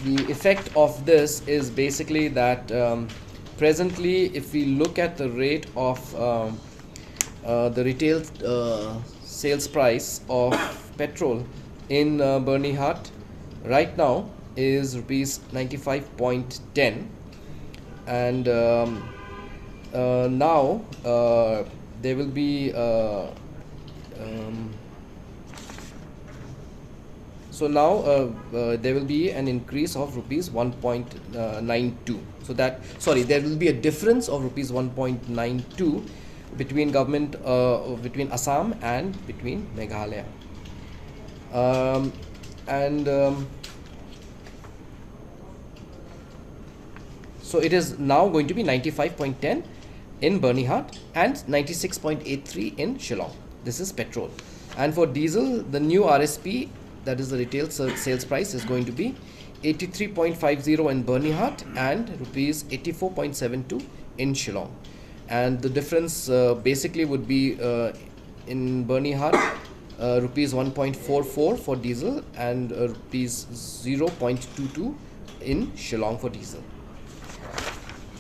the effect of this is basically that um, presently, if we look at the rate of um, uh, the retail uh, sales price of petrol in uh, Byrnihat right now is rupees ninety-five point ten, and um, uh, now uh, there will be uh, um, so now uh, uh, there will be an increase of rupees one point nine two. So that, sorry, there will be a difference of rupees one point nine two between government, uh, between Assam and between Meghalaya. Um, and um, so it is now going to be ninety-five point ten in Byrnihat and ninety-six point eight three in Shillong. This is petrol. And for diesel, the new R S P, that is the retail sa- sales price, is going to be eighty-three point five zero in Byrnihat and rupees eighty-four point seven two in Shillong. And the difference uh, basically would be uh, in Byrnihat, uh, rupees one point four four for diesel and uh, rupees zero point two two in Shillong for diesel.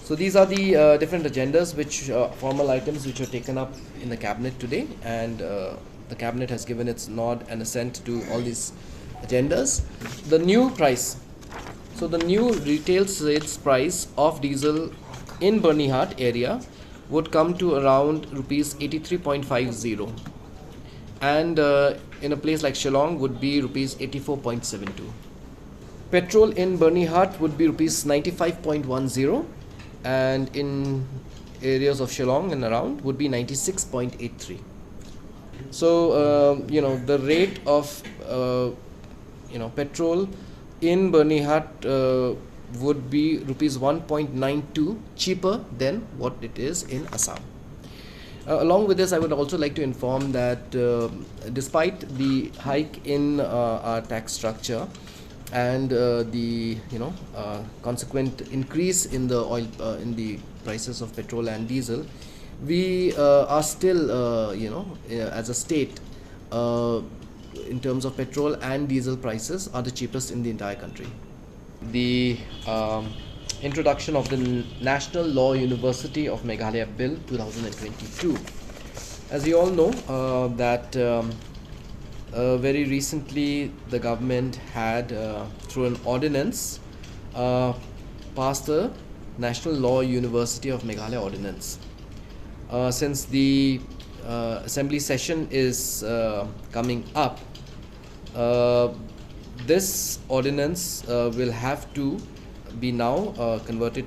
So these are the uh, different agendas, which uh, formal items which were taken up in the cabinet today, and uh, the cabinet has given its nod and assent to all these agendas. The new price. So the new retail sales price of diesel in Byrnihat area would come to around rupees eighty-three point five zero, and uh, in a place like Shillong would be rupees eighty-four point seven two. Petrol in Byrnihat would be rupees ninety-five point one zero, and in areas of Shillong and around would be ninety-six point eight three. So uh, you know, the rate of uh, you know, petrol in Byrnihat uh, would be rupees one point nine two cheaper than what it is in Assam. Uh, along with this, I would also like to inform that uh, despite the hike in uh, our tax structure and uh, the, you know, uh, consequent increase in the oil, uh, in the prices of petrol and diesel, we uh, are still, uh, you know, uh, as a state, uh, in terms of petrol and diesel prices, are the cheapest in the entire country. The um, introduction of the N- National Law University of Meghalaya Bill two thousand twenty-two. As you all know, uh, that um, uh, very recently the government had, uh, through an ordinance, uh, passed the National Law University of Meghalaya Ordinance. Uh, since the uh, assembly session is uh, coming up, uh, this ordinance uh, will have to be now uh, converted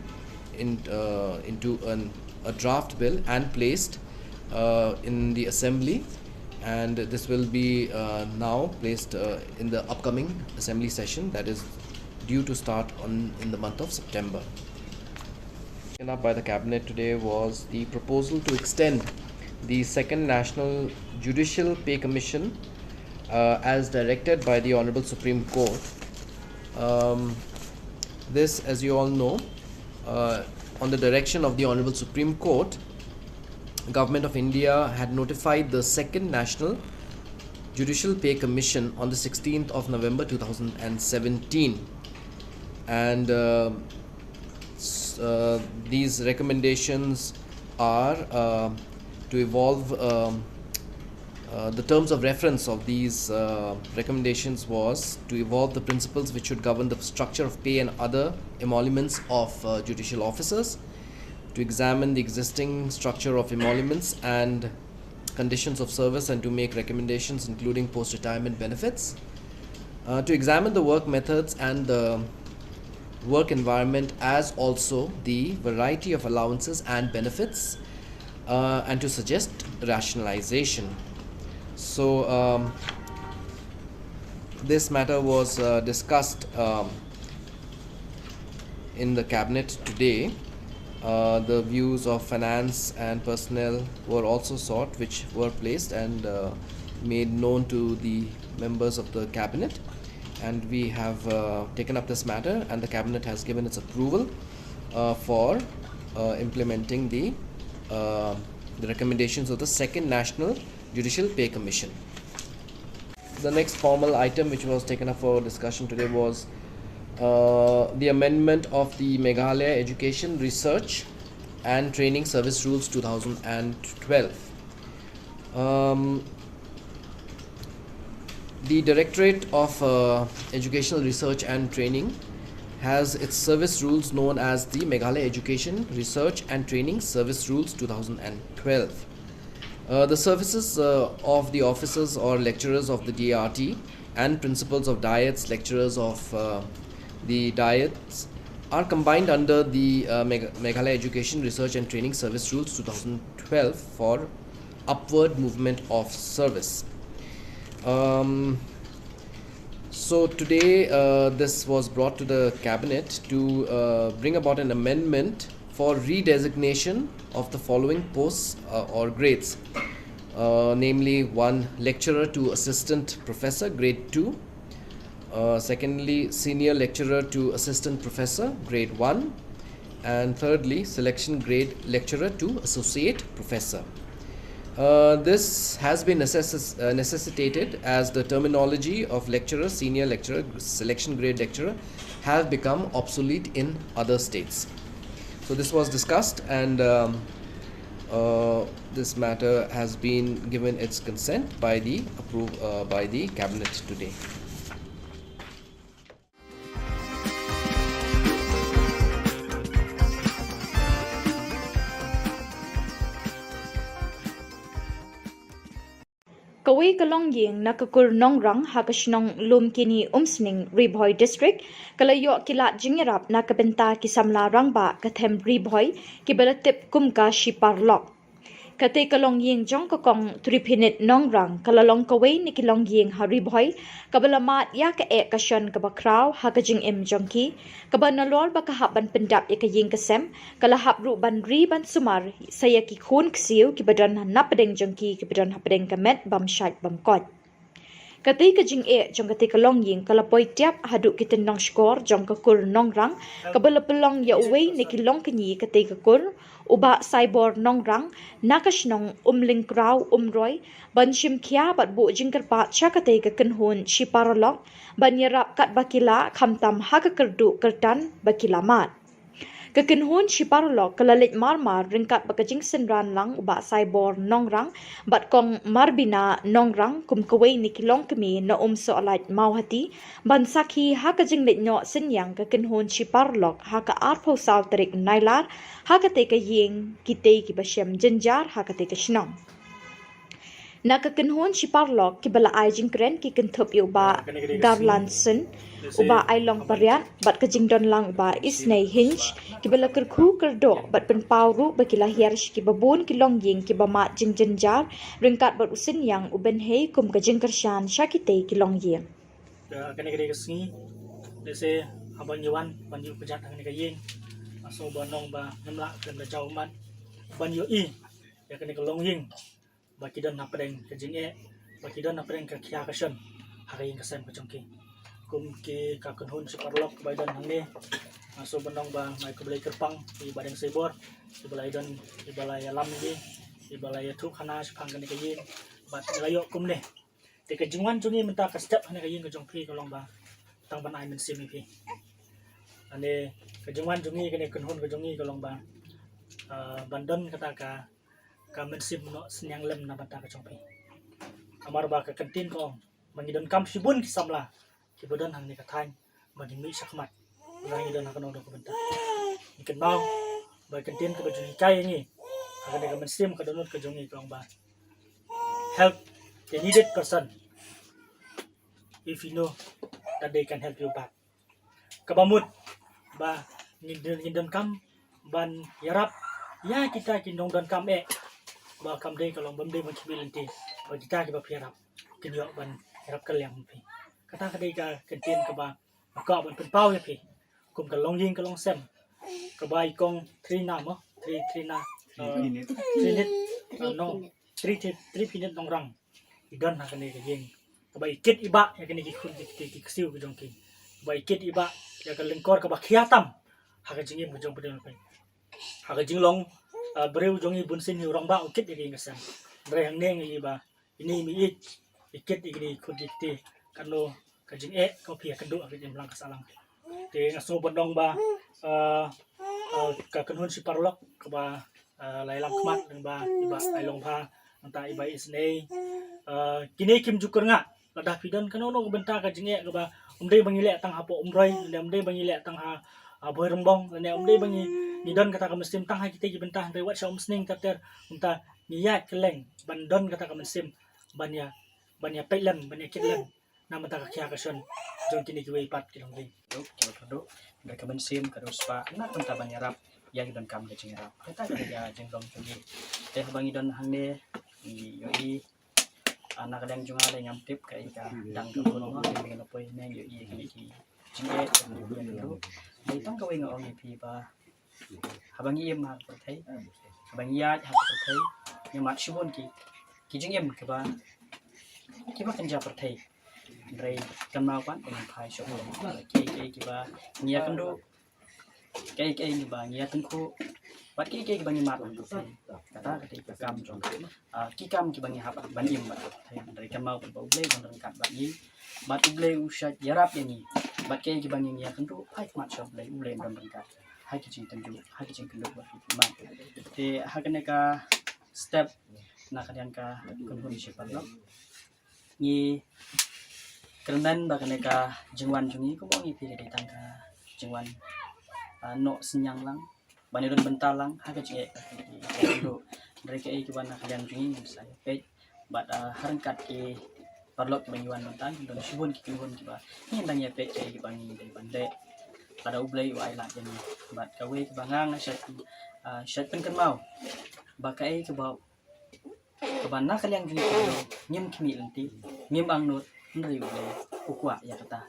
in, uh, into an, a draft bill and placed uh, in the assembly, and this will be uh, now placed uh, in the upcoming assembly session that is due to start on in the month of September. Taken up by the cabinet today was the proposal to extend the Second National Judicial Pay Commission uh, as directed by the Honorable Supreme Court. Um, this, as you all know, uh, on the direction of the Honorable Supreme Court, Government of India had notified the Second National Judicial Pay Commission on the sixteenth of November two thousand seventeen, and uh, s- uh, these recommendations are uh, to evolve. Um, uh, the terms of reference of these uh, recommendations was to evolve the principles which should govern the structure of pay and other emoluments of uh, judicial officers, to examine the existing structure of emoluments and conditions of service, and to make recommendations including post-retirement benefits, uh, to examine the work methods and the work environment, as also the variety of allowances and benefits, uh, and to suggest rationalization. So, um, this matter was uh, discussed um, in the cabinet today. Uh, the views of finance and personnel were also sought, which were placed and uh, made known to the members of the cabinet. And we have uh, taken up this matter, and the cabinet has given its approval uh, for uh, implementing the uh, the recommendations of the Second National Judicial Pay Commission. The next formal item which was taken up for discussion today was uh, the amendment of the Meghalaya Education Research and Training Service Rules two thousand twelve. Um, the Directorate of uh, Educational Research and Training has its service rules known as the Meghalaya Education Research and Training Service Rules two thousand twelve. Uh, the services uh, of the officers or lecturers of the D R T and principals of diets, lecturers of uh, the diets, are combined under the uh, Megh- Meghalaya Education Research and Training Service Rules two thousand twelve for upward movement of service. Um, so today, uh, this was brought to the cabinet to uh, bring about an amendment for redesignation of the following posts uh, or grades, uh, namely one lecturer to assistant professor, grade two, uh, secondly senior lecturer to assistant professor, grade one, and thirdly selection grade lecturer to associate professor. Uh, this has been necess- uh, necessitated as the terminology of lecturer, senior lecturer, selection grade lecturer have become obsolete in other states. So this was discussed, and um, uh, this matter has been given its consent by the approve uh, by the cabinet today. Kawei ka longïing na ka kur Nongrang ha ka shnong Lumkini Umsning, Ri Bhoi District, ka la ïoh ki lad jingïarap na ka bynta ki samla rangbah ka them Ri Bhoi kiba la tip kum ka Shipar Lok. Katei ka longïing jong ka kong Triphinit Nongrang ka la long kawei na ki longïing ha Ri Bhoi kaba la mad ïa ka eh ka shon kaba khraw ha ka jingim jong ki, kaba nalor ba ka hap ban pyndap ïa ka ïing ka sem, ka la hap ruh ban ri ban sumar sa ïa ki khun ksiew kiba don na pdeng jong ki, kiba don ha pdeng ka met bym shait bym koit. Katei ka jingeh jong katei ka longïing ka la poi tiap haduh ki tyndong shkor jong ka kur Nongrang, kaba la pynlong ïa uwei na ki longkñi katei ka kur, u Bah Saibor Nongrang, na ka shnong Umlyngkraw Umroi, ban shim khia bad buh jingkyrpad sha katei ka kynhun Shipar Lok ban ïarap katba ki lah, khamtam ha ka kyrduh kyrtan ba ki la mad. Ka kynhun Shipar Lok ka la leit mar mar ryngkat bad ka jingsynran lang u Bah Saibor Nongrang bad kong Marbina Nongrang kum kawei na ki longkmie na Umsohlait Mawhati ban sakhi ha ka jingleit noh synñiang ka kynhun Shipar Lok ha ka arphew saw tarik Nailar ha katei ka ïing kitei kiba shem jynjar ha katei ka shnong. Na ka kynhun shi paralok kiba la ai jingkren ki kynthup ïa u Bah Garlandson, u Bah Ailong Pariat bad ka jingdon lang u Bah Isnei Hinch, kiba la kyrkhu kyrdoh bad pynpaw ruh ba ki la hiar sha kiba bun ki longïing kiba mad jingjynjar ryngkat bad u Synñiang u Benhei kum ka jingkyrshan sha kitei ki longïing. Kane ka dei ka sngi, lehse haba ngi wan ban ïuh kjat ha kane ka ïing, nga sngew ba nong ba ngim lah kren da jaw mat ban ïohi ïa kane ka longïing ba ki don hapdeng ka jingeh, ba ki don hapdeng ka khia ka shon ha ka ïing ka sem ka jong ki. Kum ki ka kynhun shi paralok ba i don hangne, nga sngew ba nong ba ngai khublei kyrpang ïa i Bah Deng Seibor, i ba la i don, i ba la ïalam ïa ngi, i ba la ïathuh khana shaphang kane ka ïing bad la ïoh kumne. Te ka jingwan jong ngi mynta ka step ha kane ka ïing ka jong phi ka long ba tang ban ai mynsiem ïa phi. Ane ka jingwan jong ngi kane kynhun ka jong ngi ka long ba, ah, ban don kata ka, ka mynsiem noh synñiang lem na bynta ka jong phi. Namar ba ka kyntien ka ong ba ngi donkam shibun ki samla kiba don hangne ka thaiñ ba ngin mih shakhmat. Ba ngi don ha kano kano ka bynta. Ngi kynmaw ba ka kyntien kaba jong ngi kai ngi ha kane ka mynsiem ka dohnud ka jong ngi ka ong ba help the needed person if you know that they can help you back. Kaba mut ba ngin don, ngin donkam ban ïarap ïa kita ki nongdonkam eh ba kam dei ka long bym dei ban khmih lynti ba kita kiba phi ïarap kin ïoh ban ïarap kylliang phi. Kata ka dei ka kyntien kaba Nga kwah ban pynpaw ïa phi kum ka longïing ka longsem kaba i kong Trina mo, Tri, Trina, uh, Trinit, uh, no, Tri, Tri, Tripinit Nongrang i don ha kane ka ïing kaba i kit i bah ïa kane ki khun ki, ki, ki ksiew ki jong ki, kaba i kit i bah ïa ka lyngkor kaba khia tam ha ka jingim ka jong phi. Ha ka jinglong, uh, briew jong i bunsien hi u rangbah u kit ïa ka ïing ka sem. Hynrei hangne ngi i ba Ini i mih i kit i kini i khun i kti kano ka jingeh ka phi ïakynduh ha ka jingim lang ka sahlang. Te nga sngew ban ong ba, ah, ah, ka kynhun shi paralok kaba, ah, la ïalam khmat lyngba i Bah Ailong Pha, nangta i Bah Isnei. Ah, kine kim ju kyrngah lada phi don kano kano ka bynta ka jingeh kaba um dei ba ngi leh tang hapoh Umroi, lane um dei ba ngi leh tang ha, ha Bhoirymbong, lane um dei ba ngi, ngi don kata ka mynsiem tang ha kita ki bynta, hynrei wat sha Umsning ter ter, nangta ngi ïaid kylleng ban don kata ka mynsiem ban ïa, ban ïa peit lem, ban ïa kit lem na bynta ka khia ka shon jong kine kiwei pat ki longïing. Duk, kiba kyrduh, hynrei ka mynsiem ka dei spah na ka bynta ban ïarap ïa ki donkam ka jingïarap. Kata ka dei ka jinglong jong ngi. Te haba ngi don hangne ngi ïohi, ah, na ka liang jong nga lei ngam tip kaei ka dang ka bun mo, ngi la poi ne ngi ïohi kine ki jingeh, jingeh. Dei tang kawei nga ong ïa phi ba haba ngi im ha ka pyrthei, haba ngi ïaid ha ka pyrthei, ngi mad shibun ki, ki jingim kiba, kiba kynja pyrthei. Hynrei kynmaw pat ba ngin phai shuh, kiei kiei kiba ngi ïakynduh, kiei kiei kiba ngi ïatyngkhuh, bad kiei kiei kiba ngi mad ha ka pyrthei. Kata ka dei ka kam jong, ah, ki kam kiba ngi hap ban im bad ka pyrthei. Hynrei kynmaw ba U Blei u don ryngkat bad ngi, bad U Blei u shait ïarap ïa ngi, bad kiei kiba ngi ïakynduh, phai khmat sha U Blei, U Blei u don ryngkat. Ha ki jingtynjuh, ha ki jingkynduh ba ki pynman. Te ha kane ka step na ka liang ka kynhun shi paralok, ngi kyrmen ba kane ka jingwan jong ngi kumba ngi phi ka dei tang ka jingwan, ah, noh synñiang lang, ban ïadon bynta lang ha ka jingeh ka ki, ki, ki, hynrei kaei kiba na ka liang jong ngi ngim sa ïa peit. Bad, ah, ha ryngkat ki paralok kiba ngi wan mynta, don shibun ki kynhun kiba ngim dang ïa peit kaei kiba ngi dei ban leh. Lada U Blei u ai lad ïa ngi. Bad kawei kaba nga nga shait, ah, shait pynkynmaw ba kaei kaba, kaba na ka liang jong ngi ngim khmih lynti, ngim angnud, hynrei U Blei u kwah ïa kata.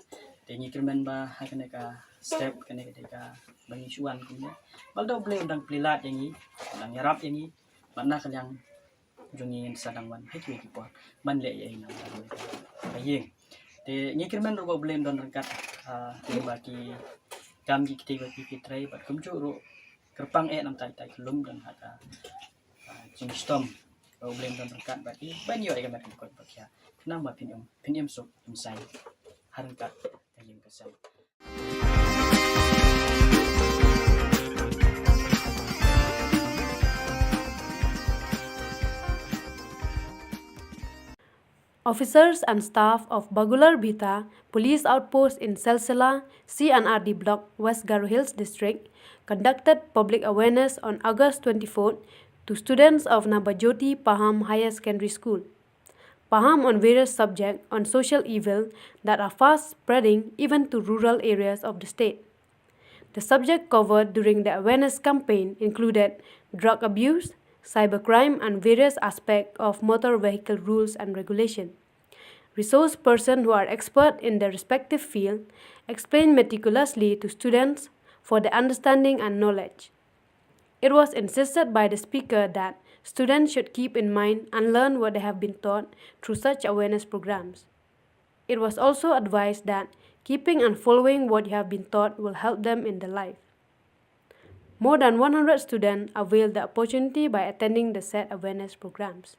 Te ngi kyrmen ba ha kane ka step, kane ka dei kaba ngi shu wan kumne. Ba lada U Blei u dang plie lad ïa ngi, u dang ïarap ïa ngi, ba na ka liang jong ngi ngin sa dang wan ha kiwei ki por ban leh ïa i na ka ïing. Te ngi kyrmen ruh ba U Blei un don ryngkat, ah, lyngba ki kam ki kti ba ki, ki trei, bad kumjuh ruh kyrpang eh namar ita i khyllung don ha ka, ah, jingshitom, ba U Blei un don ryngkat bad i ban ïoh ïa ka met ka kot ba khia. Khnang ba phin im, phin im suk im saiñ ha ryngkat ka ïing ka sem. Officers and staff of Bagular Bhita Police Outpost in Selsela, C and R D Block, West Garo Hills District, conducted public awareness on August twenty-fourth to students of Nabajyoti Paham Higher Secondary School. Paham on various subjects on social evil that are fast spreading even to rural areas of the state. The subject covered during the awareness campaign included drug abuse, cybercrime, and various aspects of motor vehicle rules and regulation. Resource persons who are expert in their respective field explain meticulously to students for their understanding and knowledge. It was insisted by the speaker that students should keep in mind and learn what they have been taught through such awareness programs. It was also advised that keeping and following what you have been taught will help them in their life. More than one hundred students availed the opportunity by attending the said awareness programs.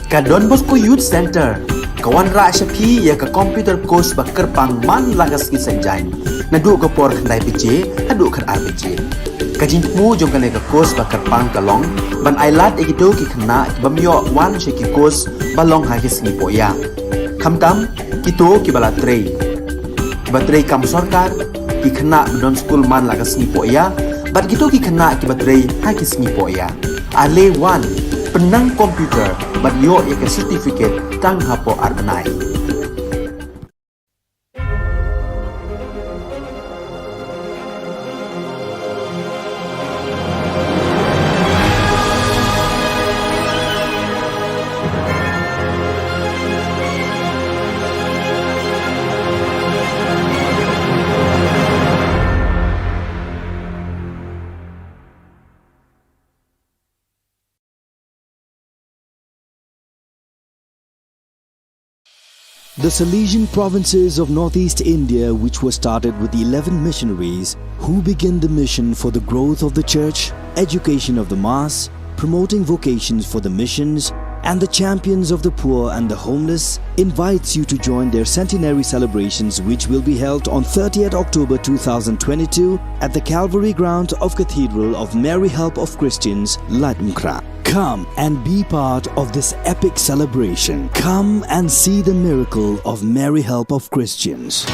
Ka Don Bosco Youth Center ka wanrah sha phi ïa ka computer course ba kyrpang man la ka sngi Saitjaiñ, naduh ka por khyndai baje haduh khatar baje. Ka jingthmu jong kane ka course ba kyrpang ka long ban ailad ïa kito ki khynnah ki bym ïoh wan sha ki course ba long ha ki sngi pohïa, khamtam kito kiba la trei, kiba trei kam sorkar, ki khynnah ba don skul man la ka sngi pohïa, bad kito ki khynnah kiba trei ha ki sngi pohïa. Ale wan, pynnang computer bad ïoh ïa ka certificate tang hapoh ar bnai. The Salesian provinces of northeast India, which were started with eleven missionaries who began the mission for the growth of the church, education of the mass, promoting vocations for the missions, and the champions of the poor and the homeless, invites you to join their centenary celebrations, which will be held on thirtieth October two thousand twenty-two at the Calvary ground of Cathedral of Mary Help of Christians, Laitumkhrah. Come and be part of this epic celebration. Come and see the miracle of Mary Help of Christians.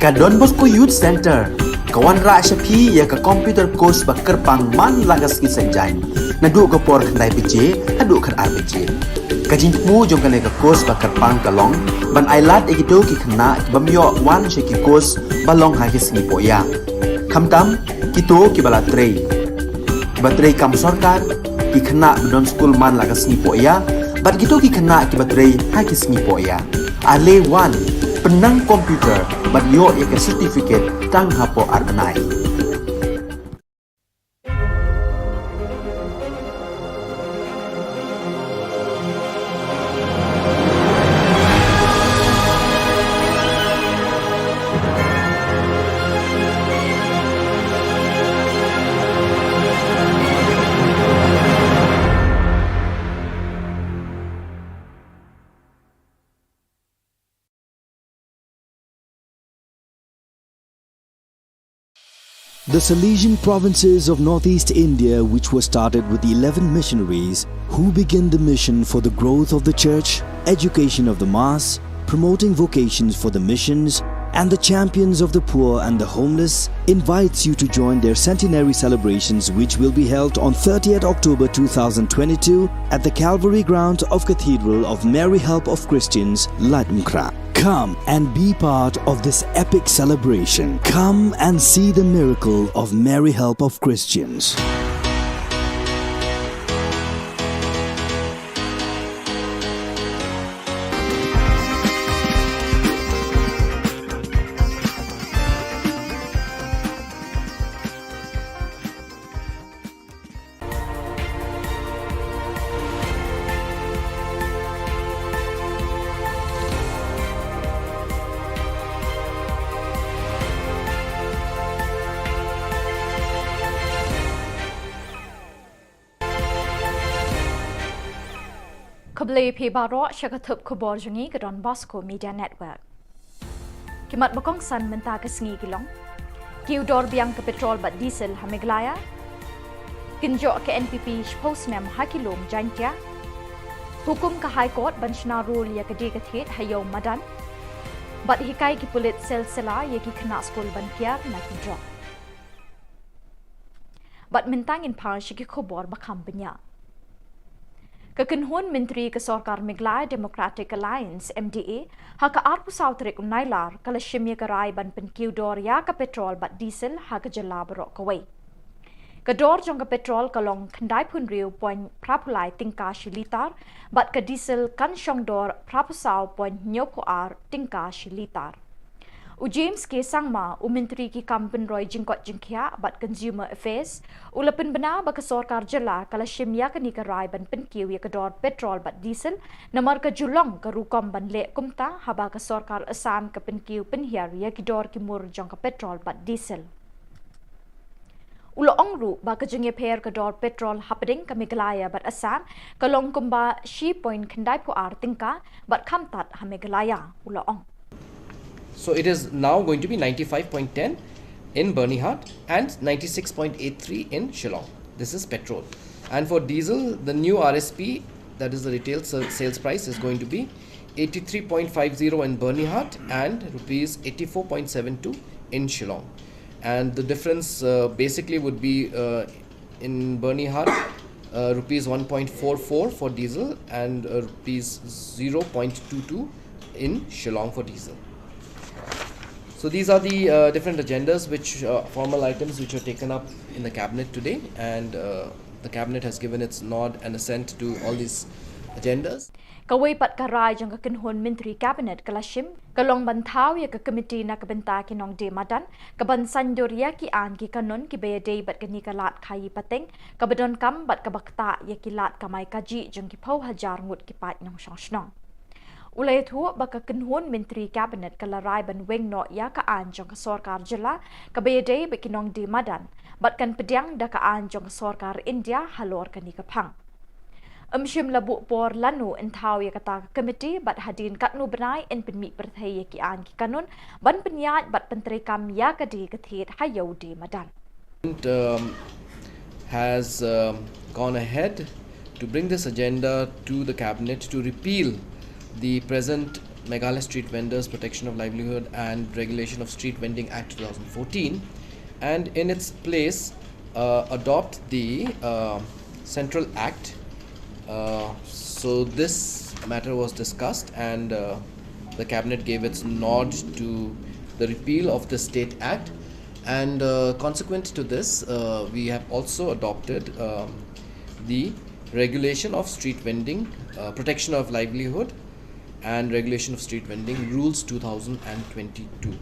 Ka Don Bosco Youth Centre ka wanrah sha phi ïa ka computer course ba kyrpang man la ka sngi Saitjaiñ, naduh ka por khyndai baje haduh khatar baje. Ka jingthmu jong kane ka course ba kyrpang ka long ban ailad ïa kito ki khynnah ki bym ïoh wan sha ki course ba long ha ki sngi pohïa, khamtam kito kiba la trei, kiba trei kam sorkar, ki khynnah ba don skul man la ka sngi pohïa, bad kito ki khynnah kiba trei ha ki sngi pohïa. Ale wan, pynnang computer bad ïoh ïa ka certificate tang hapoh ar bnai. The Salesian provinces of northeast India, which were started with eleven missionaries who began the mission for the growth of the church, education of the mass, promoting vocations for the missions, and the champions of the poor and the homeless, invites you to join their centenary celebrations, which will be held on thirtieth October two thousand twenty-two at the Calvary ground of Cathedral of Mary Help of Christians, Laitumkhrah. Come and be part of this epic celebration. Come and see the miracle of Mary Help of Christians. Khublei phi baroh sha ka thup khubor jong ngi ka Don Bosco Media Network. Ki mat ba kongsan mynta ka sngi ki long: kiew dor biang ka petrol bad diesel ha Meghalaya. Kynjoh ka N P P shiphew snem ha ki lum Jaiñtia. Hukum ka High Court ban shna rule ïa ka die ka thied ha Ïew Madan. Bad hikai ki pulit silsila ïa ki khynnah skul ban kiar na ki drok. Bad mynta ngin phai sha ki khubor ba kham bniah. Ka kynhun myntri ka sorkar Meghalaya Democratic Alliance, M D A, ha ka arphew saw tarik u Nailar ka la shim ïa ka rai ban pynkiew dor ïa ka petrol bad diesel ha ka jylla baroh kawei. Ka dor jong ka petrol ka long khyndaiphew hynriew point phraphew lai tyngka shi litar, bad ka diesel kan shong dor phraphew saw point hynñiewphew ar tyngka shi litar. U James K Sangma, u Myntri ki kam pynroi jingkoit jingkhiah bad Consumer Affairs, u la pynbna ba ka sorkar jylla ka la shim ïa kane ka rai ban pynkiew ïa ka dor petrol bad diesel, namar ka ju long ka rukom ban leh kumta haba ka sorkar Assam ka pynkiew pynhiar ïa ki dor ki mur jong ka petrol bad diesel. U la ong ruh ba ka jingïapher ka dor petrol hapdeng ka Meghalaya bad Assam ka long kumba shi point khyndaiphew ar tyngka bad kham tad ha Meghalaya, u la ong. So it is now going to be ninety-five point ten in Byrnihat and ninety-six point eight three in Shillong. This is petrol. And for diesel, the new R S P, that is the retail sa- sales price, is going to be eighty-three point five zero in Byrnihat and rupees eighty-four point seven two in Shillong. And the difference, uh, basically would be, uh, in Byrnihat, uh, rupees one point four four for diesel and, uh, rupees zero point two two in Shillong for diesel. So these are the, uh, different agendas which, uh, formal items which were taken up in the cabinet today, and, uh, the cabinet has given its nod and assent to all these agendas. Kawei pat ka rai jong ka kynhun myntri cabinet ka la shim ka long ban thaw ïa ka komiti na ka bynta ki nongdie madan ka ban saiñdur ïa ki aiñ ki kanun kiba ïadei bad kane ka lad khaïi pateng kaba donkam bad kaba ktah ïa ki lad kamai kajih jong ki phew hajar ngut ki paid nongshong shnong. U la ïathuh ba ka kynhun myntri cabinet ka la rai ban weng noh ïa ka aiñ jong ka sorkar jylla kaba ïadei bad ki nongdie madan bad kan pdiang da ka aiñ jong ka sorkar India halor kane ka phang. Ym shym la buh por lano yn thaw ïa kata ka komiti bad hadien katno bnai yn pynmih pyrthei ïa ki aiñ ki kanun ban pynïaid bad pyntreikam ïa ka die ka thied ha Ïew Die Madan. Um, has, um, gone ahead to bring this agenda to the cabinet to repeal the present Meghalaya Street Vendors Protection of Livelihood and Regulation of Street Vending Act two thousand fourteen, and in its place, uh, adopt the, uh, Central Act. Uh, so this matter was discussed, and, uh, the cabinet gave its nod to the repeal of the State Act. And, uh, consequent to this, uh, we have also adopted, um, the Regulation of Street Vending, uh, Protection of Livelihood, and Regulation of Street Vending Rules two thousand and twenty-two.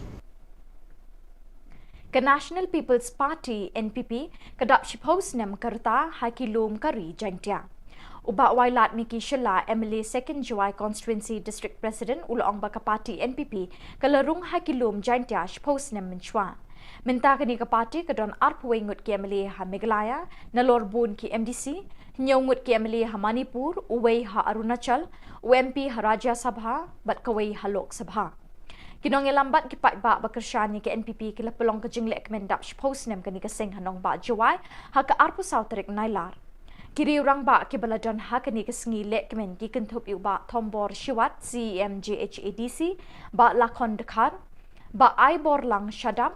Ka National People's Party, N P P, ka dap shiphew snem ka rta ha ki lum ka ri Jaintia. U Bah Wailadmiki Shylla, M L A Second Jowai Constituency, District President, u la ong ba ka party N P P ka la rung ha ki lum Jaintia shiphew snem mynshuwa. Mynta kane ka party ka don arphew wei ngut ki M L A ha Meghalaya, nalor bun ki M D C, hynñiew ngut ki M L A ha Manipur, uwei ha Arunachal, u M P ha Rajya Sabha, bad kawei ha Lok Sabha. Ki nongïalam bad ki paidbah ba kyrshan ïa ka N P P ki la pynlong ka jinglehkmen dap shiphew snem kane ka seng ha nongbah Jowai ha ka arphew saw tarik Nailar. Ki riew rangbah kiba la don ha kane ka sngi lehkmen ki kynthup ïa u Bah Thombor Shiwat, C E M J H A D C, Bah Lakhon Dkhar, Bah Aiborlang Shadap,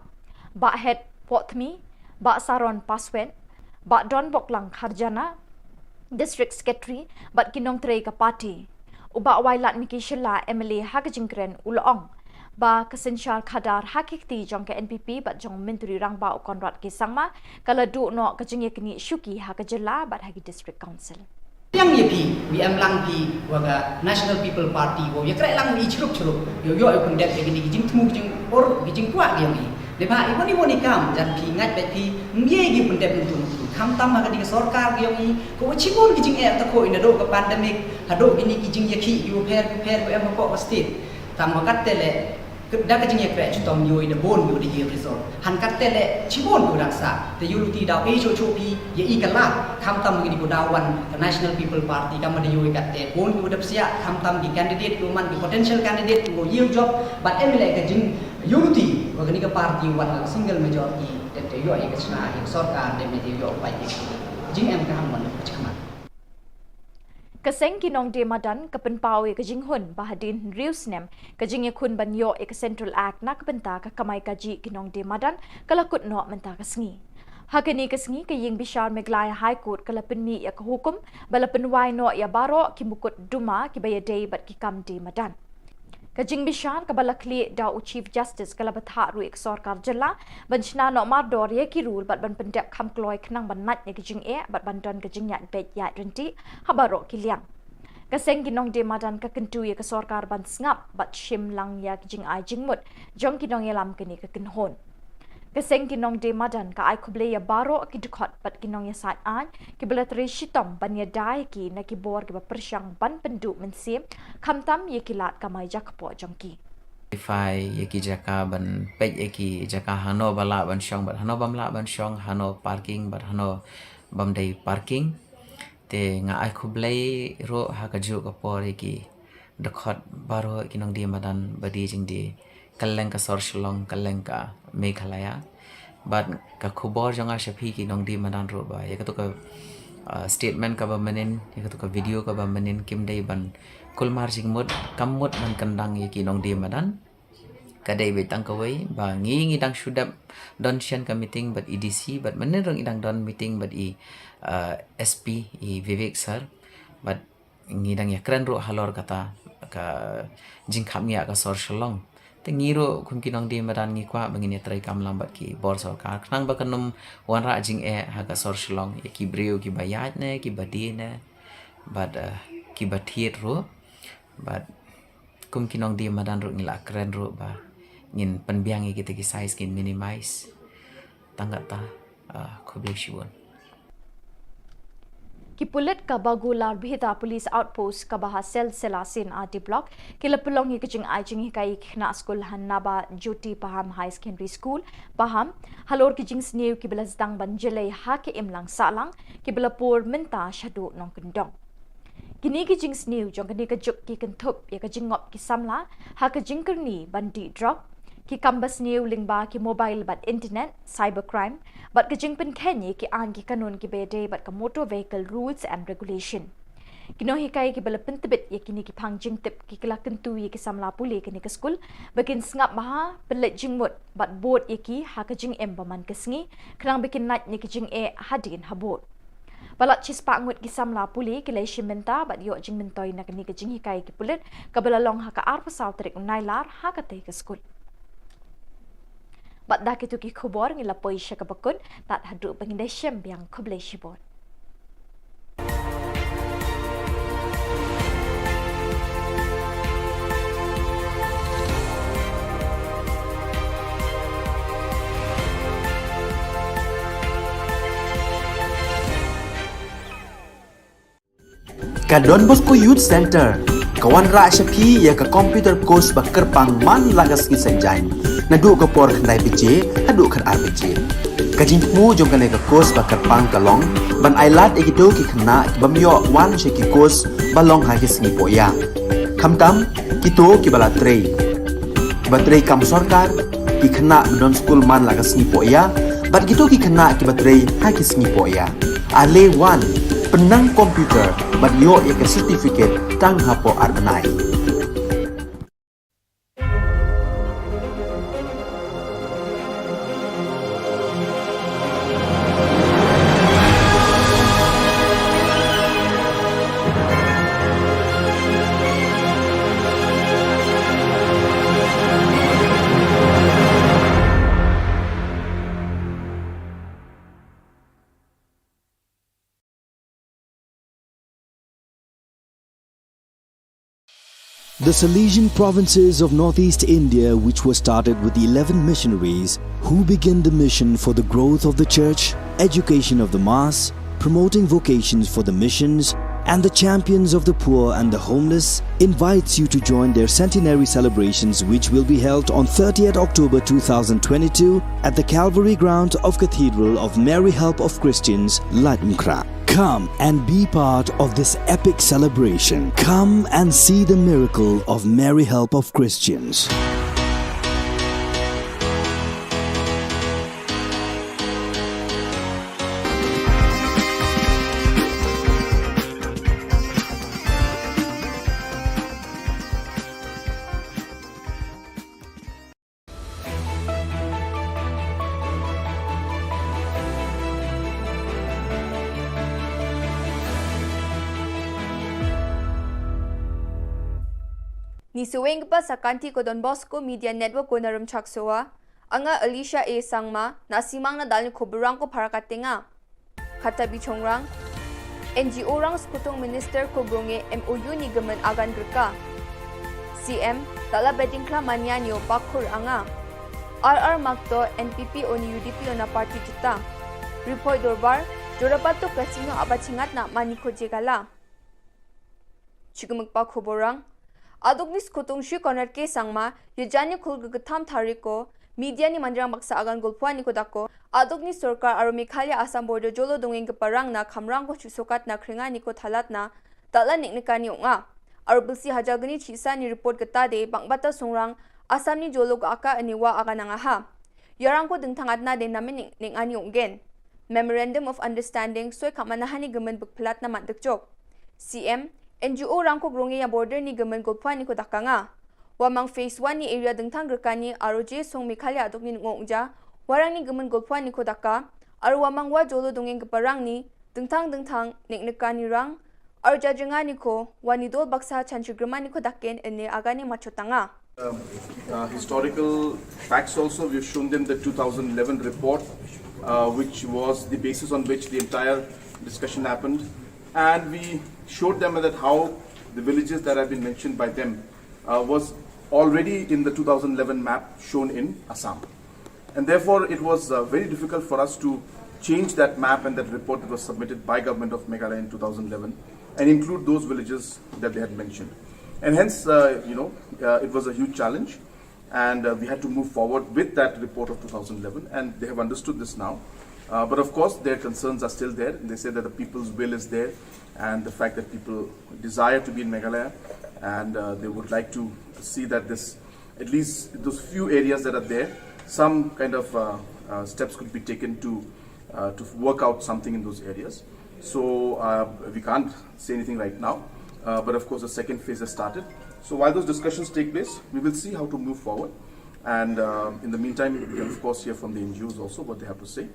Bah Het Pohthmi, Bah Saron Paswet, Bah Donboklang Kharjana, District Secretary, bad ki nongtrei ka party. U Bah Wailadmiki Shylla, M L A, ha ka jingkren u la ong ba ka synshar khadar ha ki kti jong ka N P P bad jong u Myntri Rangbah u Conrad K Sangma ka la duh noh ka jingïaknieh shuki ha ka jylla bad ha ki District Council. Yang ïa phi, wi em lang phi wa ka National People Party, wa ïa kreh lang i chrup chrup, ïa ïoh ïa pyndep ïa kini ki jingthmu ki jingpor ki jingkwah ki yong i. Neibhah i wani wani kam jan phi ngait bad phi, mbiei ki pyndep ntu ntu. Khamtam ha kani ka sorkar ki yong i, ko wa chibun ki jingeh ta ko i naduh ka pandemic, haduh kini ki jingïakhih ki wa pher ki pher ko em hapoh ka state. Tang wa kat te le, da ka jingïakreh chitom ïoh i da bun ïoh da ïoh result. Han kat te le chibun ko dang sa. Te ïoh luti daw ei choh choh phi ïa i ka lad. Khamtam kini ko daw wan ka National People Party kam da ïoh i kat te bun ïoh da psiah khamtam ki candidate ko man ki potential candidate ko ïoh job. But em le ka jing ïoh luti wa kani ka party wan ka single majority te te ïoh i ka chna i sorkar te me te ïoh pai ki jing em ka ham wan ka chakmat. Ka seng ki nongdie madan ka pynpaw ïa ka jinghun ba hadien hynriew snem ka jingïakhun ban ïoh ïa ka Central Act na ka bynta ka kamai kajih ki nongdie madan ka la kut noh mynta ka sngi. Ha kane ka sngi ka ïing bishar Meghalaya High Court ka la pynmih ïa ka hukum ba la pynwai noh ïa baroh ki mukotduma kiba ïadei bad ki kam die madan. Ka jingbishar kaba la khlieh da u Chief Justice ka la bthah ruh ïa ka sorkar jylla ban shna noh mardor ïa ki rule bad ban pyndep kham kloi khnang ban nait ïa ka jingeh bad ban don ka jingïaid beit ïaid ryntih ha baroh ki liang. Ka seng ki nongdie madan ka kyntu ïa ka sorkar ban sngap bad shim lang ïa ka jingai jingmut jong ki nongïalam kane ka kynhun. Ka seng ki nongdie madan ka ai khublei ïa baroh ki dkhot bad ki nongïasaid aiñ kiba la trei shitom ban ïada ïa ki na ki bor kiba pyrshang ban pynduh mynsiem khamtam ïa ki lad kamai jakpoh jong ki. Identify ïa ki jaka ban peit ïa ki jaka hano ba lah ban shong bad hano bam lah ban shong, hano parking bad hano bam dei parking. Te nga ai khublei ruh ha kajuh ka por ïa ki dkhot baroh ki nongdie madan ba die jingdie kylleng ka sor Shillong, kylleng ka Meghalaya. Bad ka khubor jong nga sha phi ki nongdie madan ruh ba ïa katu ka, ah, statement kaba mynnin, ïa katu ka video kaba mynnin kim dei ban kulmar jingmut, kam mut ban kyndang ïa ki nongdie madan. Ka dei beit tang kawei ba ngi ngi dang shu dep don shen ka meeting bad i D C bad mynnin ruh ngi dang don meeting bad i, ah, S P i Vivek sir bad ngi dang ïakren ruh halor kata ka jingkhapngiah ka sor Shillong. Te ngi ruh kum ki nongdie madan ngi kwah ba ngin ïatrei kam lang bad ki bor sorkar khnang ba kan ym wanrah jingeh ha ka sor Shillong ïa ki briew kiba ïaid ne kiba die ne bad, eh, kiba thied ruh. Bad kum ki nongdie madan ruh ngi la kren ruh ba ngin pynbiang ïa kita ki size, ngin minimize. Tang kata, ah, khublei shibun. Ki pulit ka Bagular Bhita Police Outpost kaba ha Cell Sela Sien R D Block ki la pynlong ïa ka jingai jinghikai ïa ki khynnah skul ha Naba Jyoti Paham High Secondary School, Paham, halor ki jingsniew kiba la sdang ban jlei ha ka imlang sahlang kiba la pur mynta shaduh nongkyndong. Kine ki jingsniew jong kane ka juk ki kynthup ïa ka jingngop ki samla ha ka jingkyrni ban dih drok, ki kam basniew lyngba ki mobile bad internet, cybercrime, bad ka jingpynkheiñ ïa ki aiñ ki kanun kiba ïadei bad ka Motor Vehicle Rules and Regulation. Ki nonghikai kiba la pyntbit ïa kine ki phang jingtip ki la kyntu ïa ki samla pule kane ka skul ba kin sngap bha, pynleit jingmut bad bud ïa ki ha ka jingim ba man ka sngi, khnang ba kin lait na ki jingeh hadien habud. Palat shispah ngut ki samla pule ki la shim bynta bad ïoh jingmyntoi na kane ka jinghikai ki pulit kaba la long ha ka arphew saw tarik u Nailar ha katei ka skul. Bad da kito ki khubor ngi la poi sha kaba kut, tad haduh ba ngin da shem biang, khublei shibun. Ka Don Bosco Youth Centre ka wanrah sha phi ïa ka computer course ba kyrpang man la ka sngi Saitjaiñ, naduh ka por khyndai baje haduh khatar baje. Ka jingthmu jong kane ka course ba kyrpang ka long ban ailad ïa kito ki khynnah ki bym ïoh wan sha ki course ba long ha ki sngi pohïa, khamtam kito kiba la trei, kiba trei kam sorkar, ki khynnah ba don skul man la ka sngi pohïa, bad kito ki khynnah kiba trei ha ki sngi pohïa. Ale wan, pynnang computer bad ïoh ïa ka certificate tang hapoh ar bnai. The Salesian provinces of northeast India, which was started with eleven missionaries who began the mission for the growth of the church, education of the mass, promoting vocations for the missions, and the champions of the poor and the homeless, invites you to join their centenary celebrations, which will be held on thirtieth October two thousand twenty-two at the Calvary ground of Cathedral of Mary Help of Christians, Laitumkhrah. Come and be part of this epic celebration. Come and see the miracle of Mary Help of Christians. Ngi sngewbha sa ka kynti ka Don Bosco Media Network, ko na Rymchak Sowa. Anga Alicia A Sangma, na simang na dal ni khubor rang ko para ka tenga. Khata bi chongrang. N G O rang sekutung minister ko bronge M O U ni gemen agan gerka. C M, tala beding kla mania nio bakur anga. R R Makto N P P o ni U D P o na party jita. Report dorbar, jorabato kasino aba chingat na mani ko jegala. Chikmuk pa khubor rang. Aduk ni sekutung Shri Conrad K Sangma, ya jani khul ke ketham tarik ko, media ni mandrang baksa agan gulpwa ni ko dako, aduk ni sorkar aro Meghalaya Assam border jolo dongeng ke parang na khamrang ko chusokat na kringa ni ko thalat na, tala nik nikani onga. Aro bilsi hajar gni chisa ni report ke tade, bang bata songrang, Assam ni jolo ke aka aniwa agan angaha. Yarang ko dengtang atna de namin ning, ning ani onggen. Memorandum of Understanding soi khamana hani gemen bekpelat na mat dekjok. C M, N G O rang ko grong ya border ni gemen gopwa ni ko dakanga. Wamang phase one ni area dengtang gerkani aro je song Meghalaya adok ni ngong ja, warang ni gemen gopwa ni ko daka, aro wamang wa jolo dongeng geparang ni, dengtang dengtang, ning nekani rang, arja jenga ni ko, wani dol baksa chan chigrima ni ko daken ene agani machotanga. Um, uh, historical facts also, we've shown them the two thousand eleven report, uh, which was the basis on which the entire discussion happened. And we showed them that how the villages that have been mentioned by them, uh, was already in the two thousand eleven map shown in Assam. And therefore, it was, uh, very difficult for us to change that map and that report that was submitted by Government of Meghalaya in two thousand eleven and include those villages that they had mentioned. And hence, uh, you know, uh, it was a huge challenge, and, uh, we had to move forward with that report of two thousand eleven, and they have understood this now. Uh, but of course, their concerns are still there. They say that the people's will is there, and the fact that people desire to be in Meghalaya, and, uh, they would like to see that this at least those few areas that are there, some kind of, uh, uh, steps could be taken to, uh, to work out something in those areas. So uh, we can't say anything right now, uh, but of course the second phase has started. So while those discussions take place, we will see how to move forward. And uh, in the meantime, we can of course hear from the N G Os also what they have to say.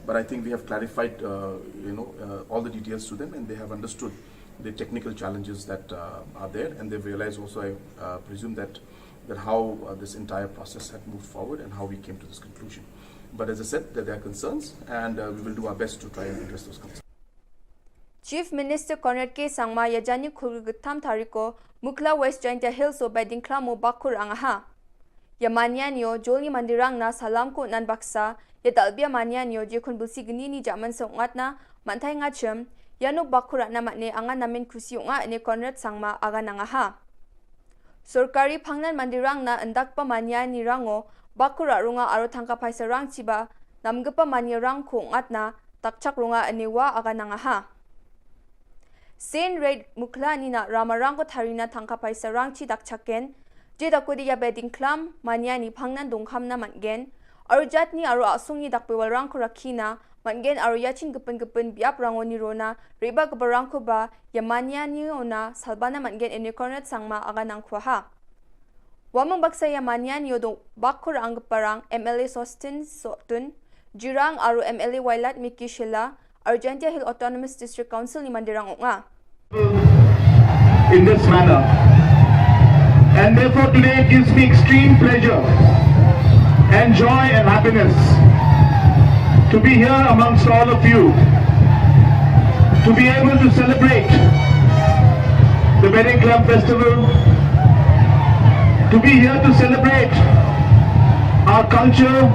But I think we have clarified, uh, you know, uh, all the details to them, and they have understood the technical challenges that uh, are there, and they've realized also, I uh, presume, that that how uh, this entire process had moved forward and how we came to this conclusion. But as I said, that there are concerns, and uh, we will do our best to try and address those concerns. Chief Minister Conrad K Sangma ïa janïakhun khyllipmat tarik ko Mukhla West Jaintia Hills o Bedingklam o Bakhu rangaha. Ïa Maniani o jolni mandirang na salam ko nan baksa, ïa dalbia Maniani o jekun bulsi gnini jaman sa ungat na mantai ngachem, ïa no Bakhu ratna matne anga namen kusi unga ne Conrad Sangma aga nangaha. Sorkari phangnan mandirang na ndakpa Maniani rango Bakhu ra runga aro thangka paisa rang chiba namgepa mania rang ko ungat na takchak runga ne wa aga nangaha. Sen Red Mukhla ni na rama rang ko tharina thangka paisa rang chi dakchaken, je dakodi ïa Bedingklam Maniani phangnan dongkham na matgen, aro jatni aro asungni dakpewal rang ko rakhi na matgen aro ïa chin gepin gepin biap rango ni rona, reba geba rang ko ba ïa Maniani ona salbana matgen ne Conrad Sangma aga nangkhuaha. Wamang baksa ïa Maniani o dong Bakhu ra anggepa rang M L A Sostin Sotun, Jirang aro M L A Wailadmiki Shylla, aro Jaintia Hill Autonomous District Council ni mandirang unga. In this manner. And therefore today it gives me extreme pleasure and joy and happiness to be here amongst all of you, to be able to celebrate the Bedingklam Festival, to be here to celebrate our culture,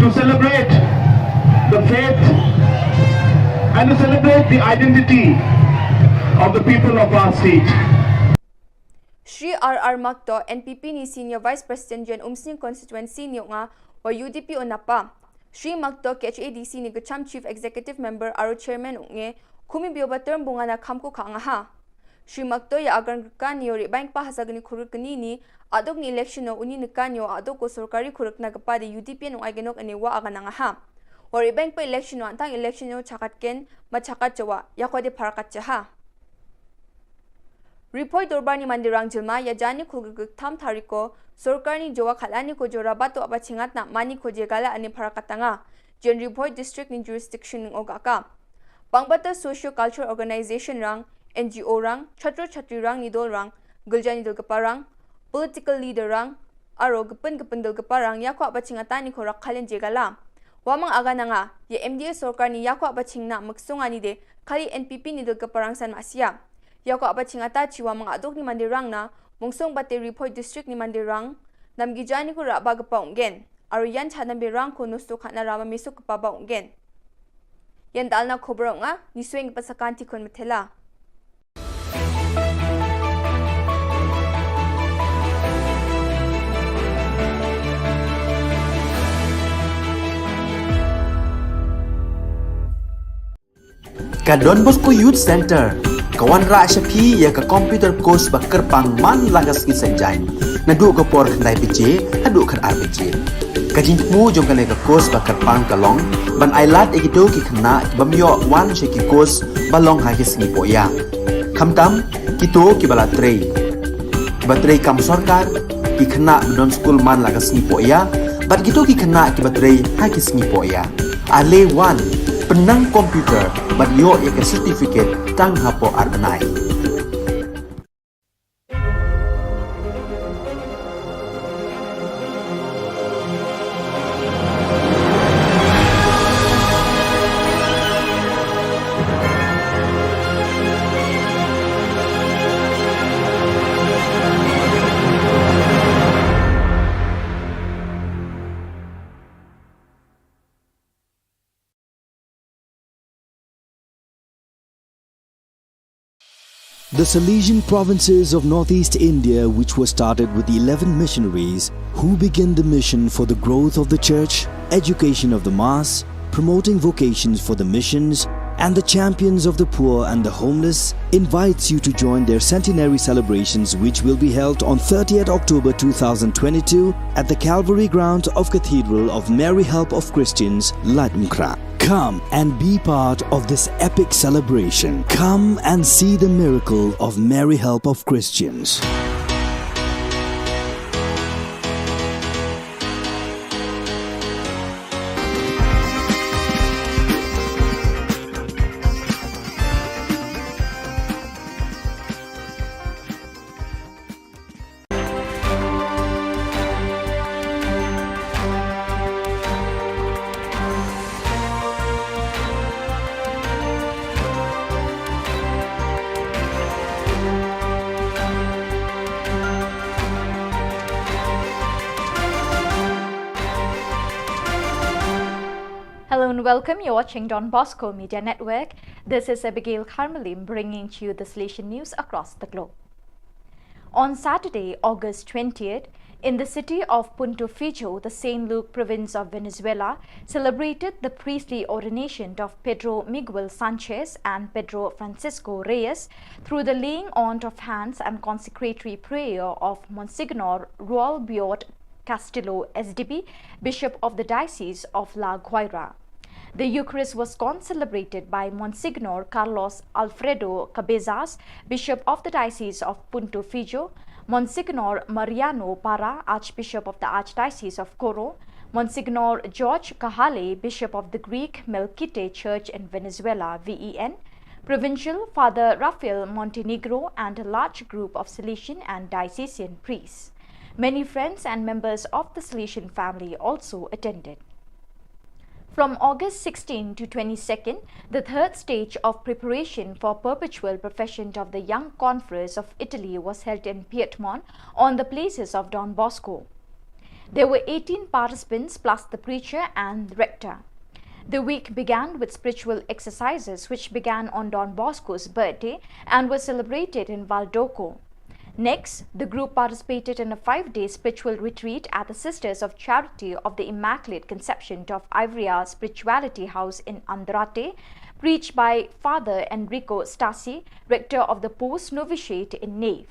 to celebrate the faith, and to celebrate the identity of the people of our state. Shri R R Makto, N P P ni Senior Vice President Jan Umsning Constituency ni unga wa U D P o napa. Shri Makto K H A D C ni gecham Chief Executive Member aro Chairman unge, kumi bio ba term bunga na kham ko kha ngaha. Shri Makto ïa agan kan ïa ri bank pa hasa gni khuruk gni ni, adok ni election o uni nekan ïa adok ko sorkari khuruk na gepa de U D P nung ai genok ane wa aga nangaha. Wa ri bank pa election o antang election o chakat ken, ma chakat jawa, ïa ko de parakat jaha. Ripoi dorbar ni mandirang jilma ïa janïakhun khyllipmat tarik ko, sorkar ni jawa khalani ko jora bato aba chingat na mani ko jegala ane parakat tanga. Jen Ripoi District ni jurisdiction ning o gaka. Bangbata socio-cultural organization rang, N G O rang, chhatru chhatri rang, nidol rang, gilja nidol gepa rang, political leader rang, aro gepin gepin dol gepa rang ïa kwah ba ching ata ni ko rak khalen jegala. Wamang aga nanga, ïa M D A sorkar ni ïa kwah ba ching na meksung ani de, khali N P P ni dol gepa rang san masia. Ïa kwah ba ching ata chi wamang adok ni mandirang na, mungsung bate Ripoi District ni mandirang, namgi jani ko rak ba gepa ungen. Aro ïan chadam berang ko nusto khatna rama mesuk kpa ba ungen. Ïan dalna khobor nga, ni sweng pasakan tikun metela. Ka Don Bosco Youth Center ka wanrah sha phi ïa ka computer course ba kyrpang man la ka sngi Saitjaiñ, naduh ka por khyndai baje haduh khatar baje. Ka jingthmu jong kane ka course ba kyrpang ka long ban ailad ïa kito ki khynnah ki bym ïoh wan sha ki course ba long ha ki sngi pohïa. Khamtam kito kiba la trei, kiba trei kam sorkar, ki khynnah ba don skul man la ka sngi pohïa, bad kito ki khynnah kiba trei ha ki sngi pohïa. Ale wan, pynnang computer bad ïoh ïa ka certificate tang hapoh ar bnai. The Salesian provinces of northeast India, which were started with eleven missionaries, who began the mission for the growth of the church, education of the mass, promoting vocations for the missions, and the champions of the poor and the homeless, invites you to join their centenary celebrations, which will be held on thirtieth October two thousand twenty-two at the Calvary ground of Cathedral of Mary Help of Christians, Laitumkhrah. Come and be part of this epic celebration. Come and see the miracle of Mary Help of Christians. Hello and welcome. You're watching Don Bosco Media Network. This is Abigail Carmelim bringing to you the Salesian news across the globe. On Saturday, August twentieth, in the city of Punto Fijo, the Saint Luke province of Venezuela celebrated the priestly ordination of Pedro Miguel Sanchez and Pedro Francisco Reyes through the laying on of hands and consecratory prayer of Monsignor Ruel Biot Castillo, S D B, Bishop of the Diocese of La Guaira. The Eucharist was concelebrated by Monsignor Carlos Alfredo Cabezas, Bishop of the Diocese of Punto Fijo, Monsignor Mariano Parra, Archbishop of the Archdiocese of Coro, Monsignor George Cajale, Bishop of the Greek Melkite Church in Venezuela, V E N, Provincial Father Rafael Montenegro, and a large group of Salesian and diocesan priests. Many friends and members of the Salesian family also attended. From August sixteen to twenty-second, the third stage of preparation for perpetual profession of the Young Converts of Italy was held in Piedmont on the places of Don Bosco. There were eighteen participants plus the preacher and rector. The week began with spiritual exercises which began on Don Bosco's birthday and were celebrated in Valdoco. Next, the group participated in a five-day spiritual retreat at the Sisters of Charity of the Immaculate Conception of Ivrea Spirituality House in Andrate, preached by Father Enrico Stasi, rector of the post novitiate in Nave.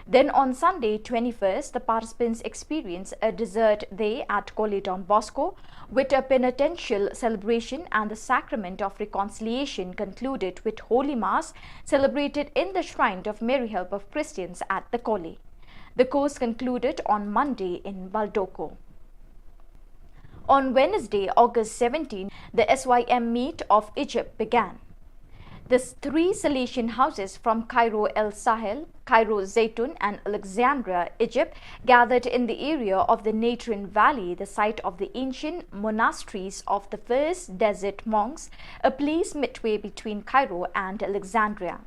Then on Sunday, twenty-first, the participants experienced a dessert day at Colle Don Bosco, with a penitential celebration and the sacrament of reconciliation concluded with Holy Mass celebrated in the shrine of Mary Help of Christians at the Colle. The course concluded on Monday in Valdoco. On Wednesday, August seventeen, the S Y M meet of Egypt began. The three Salesian houses from Cairo El Sahel, Cairo Zaytun, and Alexandria, Egypt, gathered in the area of the Natrine Valley, the site of the ancient monasteries of the first desert monks, a place midway between Cairo and Alexandria.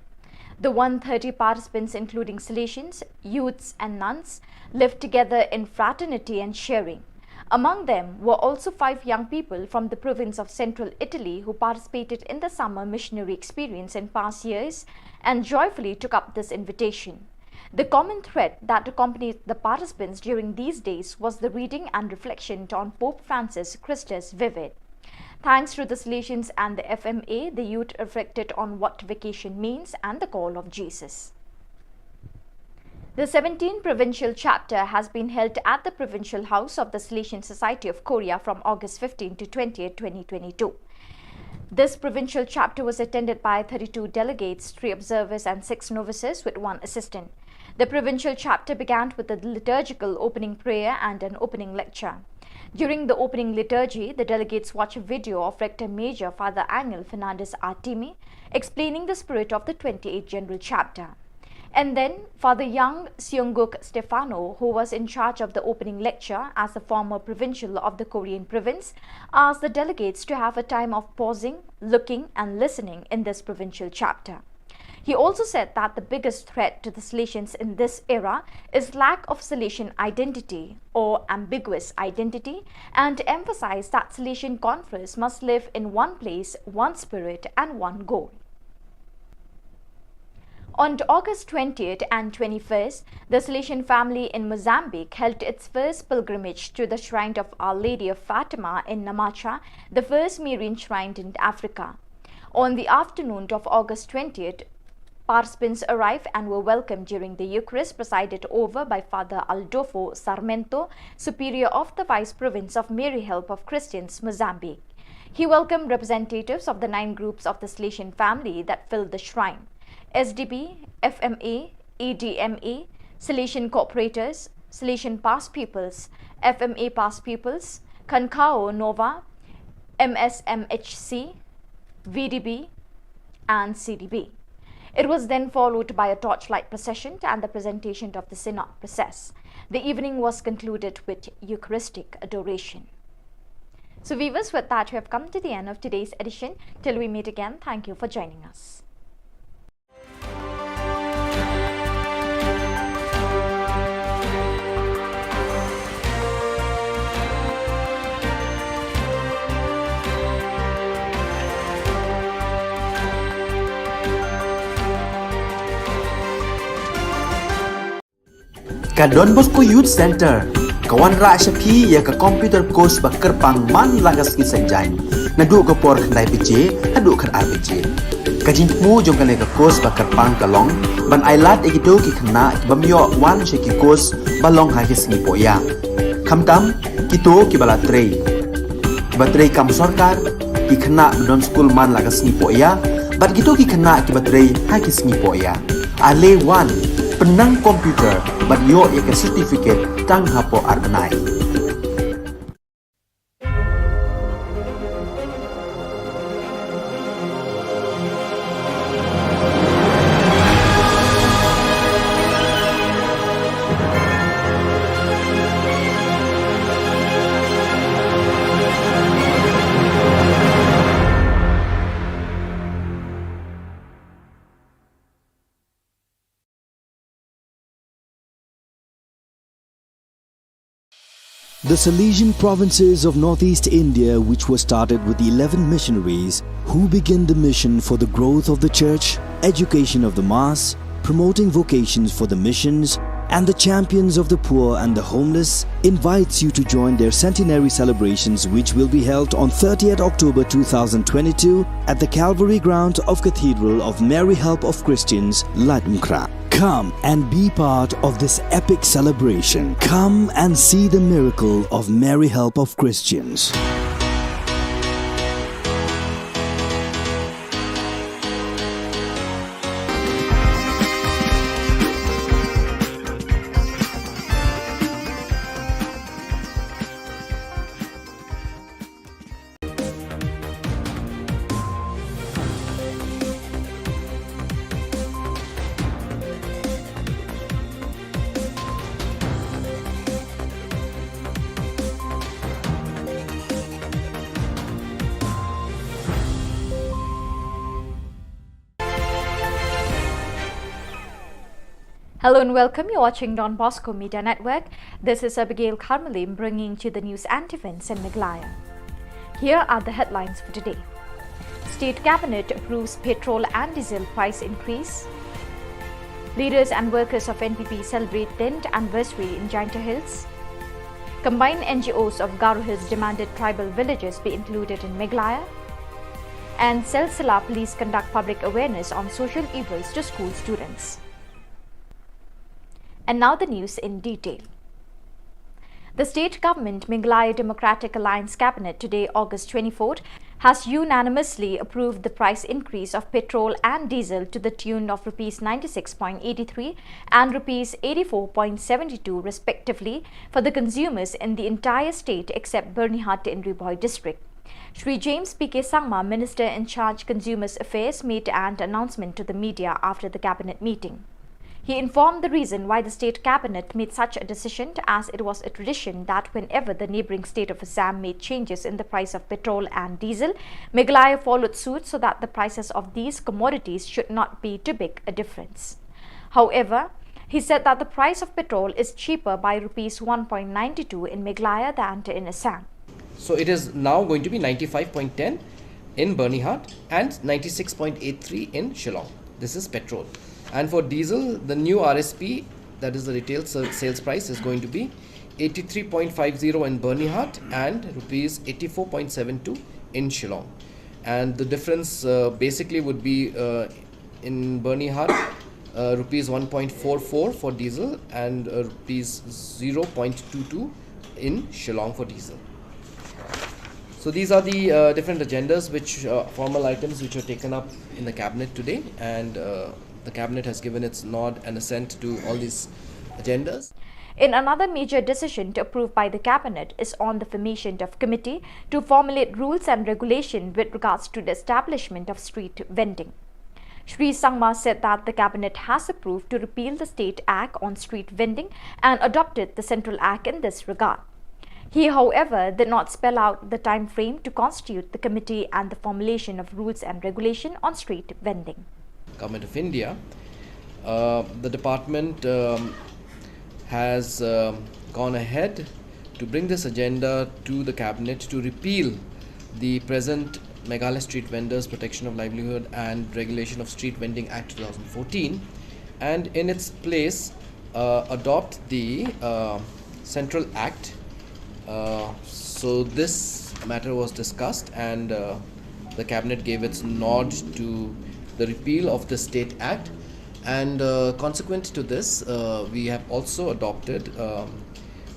The one thirty participants, including Salesians, youths, and nuns, lived together in fraternity and sharing. Among them were also five young people from the province of central Italy who participated in the summer missionary experience in past years and joyfully took up this invitation. The common thread that accompanied the participants during these days was the reading and reflection on Pope Francis' Christus Vivit. Thanks to the Salesians and the F M A, the youth reflected on what vocation means and the call of Jesus. The seventeenth provincial chapter has been held at the Provincial House of the Salesian Society of Korea from August fifteenth to twentieth, twenty twenty-two. This provincial chapter was attended by thirty-two delegates, three observers, and six novices, with one assistant. The provincial chapter began with a liturgical opening prayer and an opening lecture. During the opening liturgy, the delegates watched a video of Rector Major Father Angel Fernandez Artime explaining the spirit of the twenty-eighth General Chapter. And then, Father Young Seunguk Stefano, who was in charge of the opening lecture as the former provincial of the Korean province, asked the delegates to have a time of pausing, looking, and listening in this provincial chapter. He also said that the biggest threat to the Salesians in this era is lack of Salesian identity or ambiguous identity, and emphasized that Salesian converts must live in one place, one spirit, and one goal. On August twentieth and twenty-first, the Salesian family in Mozambique held its first pilgrimage to the shrine of Our Lady of Fatima in Namacha, the first Marian shrine in Africa. On the afternoon of August twentieth, participants arrived and were welcomed during the Eucharist presided over by Father Aldofo Sarmento, Superior of the Vice Province of Mary Help of Christians, Mozambique. He welcomed representatives of the nine groups of the Salesian family that filled the shrine: S D B, F M A, E D M A, Salesian cooperators, Salesian past pupils, F M A past pupils, Khankhaw Nova, M S M H C, V D B, and C D B. It was then followed by a torchlight procession and the presentation of the Synod process. The evening was concluded with Eucharistic adoration. So, viewers, with that, we have come to the end of today's edition. Till we meet again, thank you for joining us. Ka Don Bosco Youth Centre ka wanrah sha phi ïa ka computer course ba kyrpang man la ka sngi Saitjaiñ, naduh ka por khyndai baje haduh khatar baje. Ka jingthmu jong kane ka course ba kyrpang ka long ban ailad ïa kito ki khynnah ki bym ïoh wan sha ki course ba long ha ki sngi pohïa, khamtam kito kiba la trei, kiba trei kam sorkar, ki khynnah ba don skul man la ka sngi pohïa, bad kito ki khynnah kiba trei ha ki sngi pohïa. Ale wan, pynnang computer bad ïoh ïa ka certificate tang hapoh ar bnai. The Salesian provinces of northeast India, which were started with eleven missionaries who began the mission for the growth of the church, education of the mass, promoting vocations for the missions, and the champions of the poor and the homeless, invites you to join their centenary celebrations, which will be held on thirtieth October two thousand twenty-two at the Calvary ground of Cathedral of Mary Help of Christians, Laitumkhrah. Come and be part of this epic celebration. Come and see the miracle of Mary Help of Christians. Hello and welcome. You're watching Don Bosco Media Network. This is Abigail Kharmalim bringing to you the news and events in Meghalaya. Here are the headlines for today. State Cabinet approves petrol and diesel price increase. Leaders and workers of N P P celebrate tenth anniversary in Jaintia Hills. Combined N G Os of Garo Hills demanded tribal villages be included in Meghalaya. And Silsila police conduct public awareness on social evils to school students. And now the news in detail. The state government, Meghalaya Democratic Alliance Cabinet, today, August twenty-fourth, has unanimously approved the price increase of petrol and diesel to the tune of rupees ninety-six point eighty-three and rupees eighty-four point seventy-two respectively for the consumers in the entire state except Byrnihat in Ri Bhoi district. Shri James P K Sangma, Minister in charge Consumers Affairs, made an announcement to the media after the cabinet meeting. He informed the reason why the state cabinet made such a decision, as it was a tradition that whenever the neighbouring state of Assam made changes in the price of petrol and diesel, Meghalaya followed suit so that the prices of these commodities should not be too big a difference. However, he said that the price of petrol is cheaper by rupees one point nine two in Meghalaya than in Assam. So it is now going to be ninety-five point ten in Byrnihat and ninety-six point eight three in Shillong. This is petrol. And for diesel, the new R S P, that is the retail sa- sales price, is going to be eighty-three point five zero in Byrnihat and rupees eighty-four point seven two in Shillong. And the difference uh, basically would be uh, in Byrnihat, uh, rupees one point four four for diesel and uh, rupees zero point two two in Shillong for diesel. So these are the uh, different agendas, which uh, formal items which were taken up in the cabinet today, and uh, the cabinet has given its nod and assent to all these agendas. In another major decision to approve by the cabinet is on the formation of committee to formulate rules and regulation with regards to the establishment of street vending. Shri Sangma said that the cabinet has approved to repeal the State Act on street vending and adopted the Central Act in this regard. He, however, did not spell out the time frame to constitute the committee and the formulation of rules and regulation on street vending. Government of India, uh, the department um, has um, gone ahead to bring this agenda to the cabinet to repeal the present Meghalaya Street Vendors Protection of Livelihood and Regulation of Street Vending Act two thousand fourteen, and in its place uh, adopt the uh, Central Act. Uh, so this matter was discussed, and uh, the cabinet gave its nod to the repeal of the State Act. And uh, consequent to this, uh, we have also adopted um,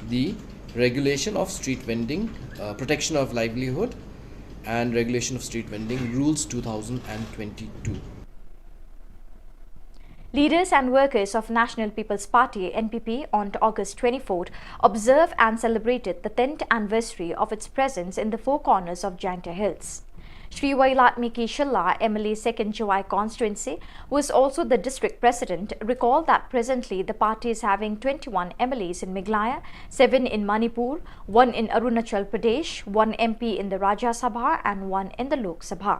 the regulation of street vending, uh, protection of livelihood, and regulation of street vending rules two thousand twenty-two. Leaders and workers of National People's Party, N P P, on August twenty-fourth observed and celebrated the tenth anniversary of its presence in the four corners of Jaintia Hills. Shri Wailadmiki Shylla, M L A Second Jowai Constituency, who is also the district president, recalled that presently the party is having twenty-one M L As in Meghalaya, seven in Manipur, one in Arunachal Pradesh, one M P in the Rajya Sabha and one in the Lok Sabha.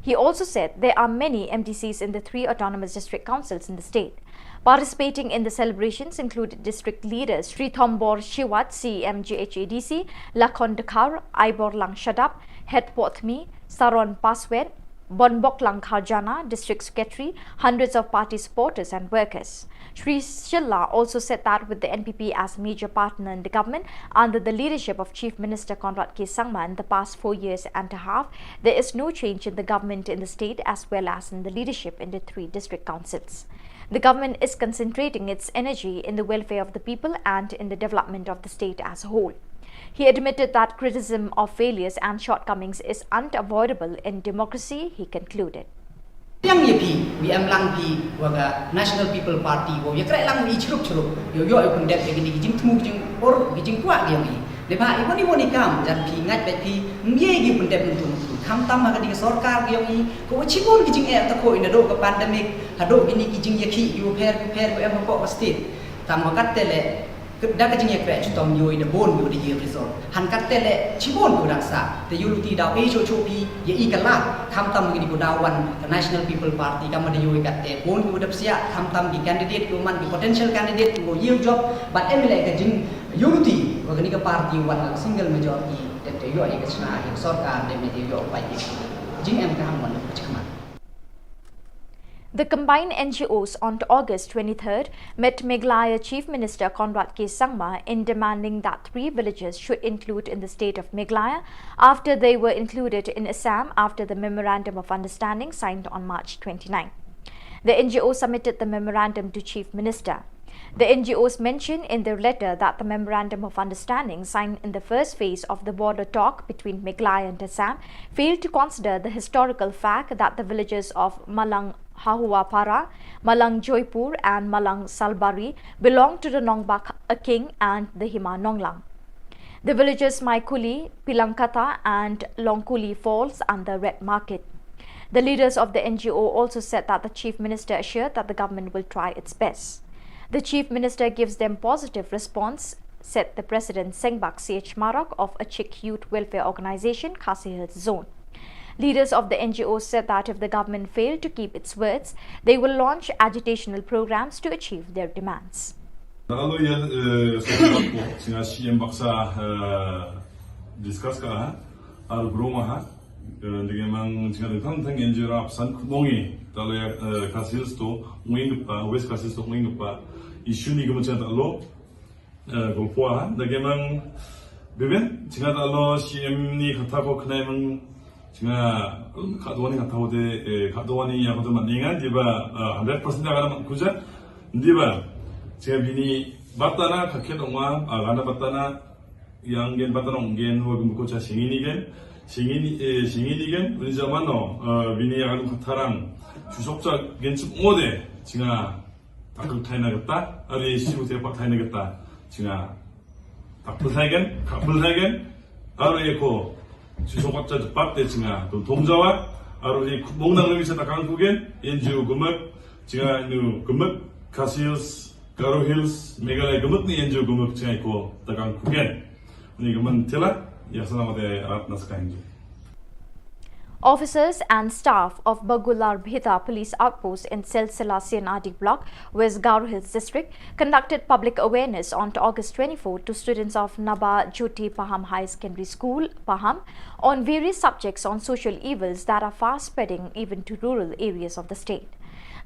He also said there are many M D Cs in the three autonomous district councils in the state. Participating in the celebrations included district leaders Sri Thombor Shiwat, C E M G H A D C, Lakhon Dkhar, Aiborlang Shadap, Hetpothmi, Saron Paswet, Bonboklang Kharjana, district secretary, hundreds of party supporters and workers. Shri Shylla also said that with the N P P as major partner in the government under the leadership of Chief Minister Conrad K Sangma in the past four years and a half, there is no change in the government in the state as well as in the leadership in the three district councils. The government is concentrating its energy in the welfare of the people and in the development of the state as a whole. He admitted that criticism of failures and shortcomings is unavoidable in democracy, he concluded. Yang ya phi, wi em lang phi, wa ka National People Party, wa ya krek lang wi chrup chrup, yo yo yu pun dep ya kini ki jing thmu ki jing or ki jing kwak ki yong i. Lepa i wani wani kam, jan phi ngat bek phi, mye ki pun dep nung tung tung. Kham tam ha ka di ka sorkar ki yong i, ko wa chibun ki jing eh ta ko i na do ka pandemic, ha do kini ki jing ya ki yu pher yu pher yu em ha ko ka state. Tam wa kat te le, Da ka jingïakynduh chitom ïoh da bun ïoh da ïoh result. Han katte le chibun ïoh dang sa. Te ïoh luti da pei cho cho pi ïa i ka la. Kham tam ngi ko da wan ka National People Party kam da ïoh katte bun ïoh da psiah kham tam ki candidate ïoh man ki potential candidate ïoh ïoh job. But em le ka jing ïoh luti wa kani ka party wan ka single majority. Te te ïoh ïa ka chna ïa ka sorkar de me te ïoh pai ïa jing em ka ham wan ka chikmat. The combined N G Os on August twenty-third met Meghalaya Chief Minister Conrad K Sangma in demanding that three villages should include in the state of Meghalaya after they were included in Assam after the Memorandum of Understanding signed on March twenty-nine. The N G O submitted the memorandum to Chief Minister. The N G Os mentioned in their letter that the Memorandum of Understanding signed in the first phase of the border talk between Meghalaya and Assam failed to consider the historical fact that the villages of Malang Hahuapara, Malang Joypur, and Malang Salbari belong to the Nongbak Aking and the Hima Nonglang. The villages Maikuli, Pilangkata, and Longkuli falls under Red Market. The leaders of the N G O also said that the Chief Minister assured that the government will try its best. The Chief Minister gives them positive response, said the President Sengbak C H Marok of Achik Youth Welfare Organization, Khasi Hills Zone. Leaders of the N G O said that if the government failed to keep its words, they will launch agitational programs to achieve their demands. Alo ya, eh, so ko singa C M baksa, eh, discuss ka ha, ar broma ha, eh, dege mang singa de thang thang enjera san khmongi, talo ya, eh, Khasi Hills to nging pa, West Khasi Hills to nging pa, issue ni kama chanta lo, eh, golpo ha, dege mang, beben, singa talo C M ni kata ko khnai mang, singa, kata wani kata wote, eh, kata wani ya kata maninga, diba, eh, hundred percent ya kata man kuja, diba, singa bini, batana, kakhet ongwa, ah, gana batana, Ïa ngin batanong ngin wa gumko cha singini gen. Singini, eh, singini gen. Uni zaman no, eh, bini akan kataran. Susok cha gen sup ngode. Chinga. Takul thai na gata. Ari si ute pak thai na gata. Chinga. Takul thai gen. Takul thai gen. Aro ye ko. Susok cha pat te chinga. Tum thong jawa. Aro ye kubong nang lemi sa takang kugen. Yen ju gumak. Chinga nu gumak. Khasi Hills. Garo Hills, Meghalaya gumuk ni N G O gumuk chingai ko takang kugen. Ni guman tila, ya sana mate arat nas ka N G O. Officers and staff of Bagular Bhita Police Outpost in Silsila C N R D Block, West Garo Hills District, conducted public awareness on August twenty-four to students of Naba Jyoti Paham High Secondary School, Paham, on various subjects on social evils that are fast spreading even to rural areas of the state.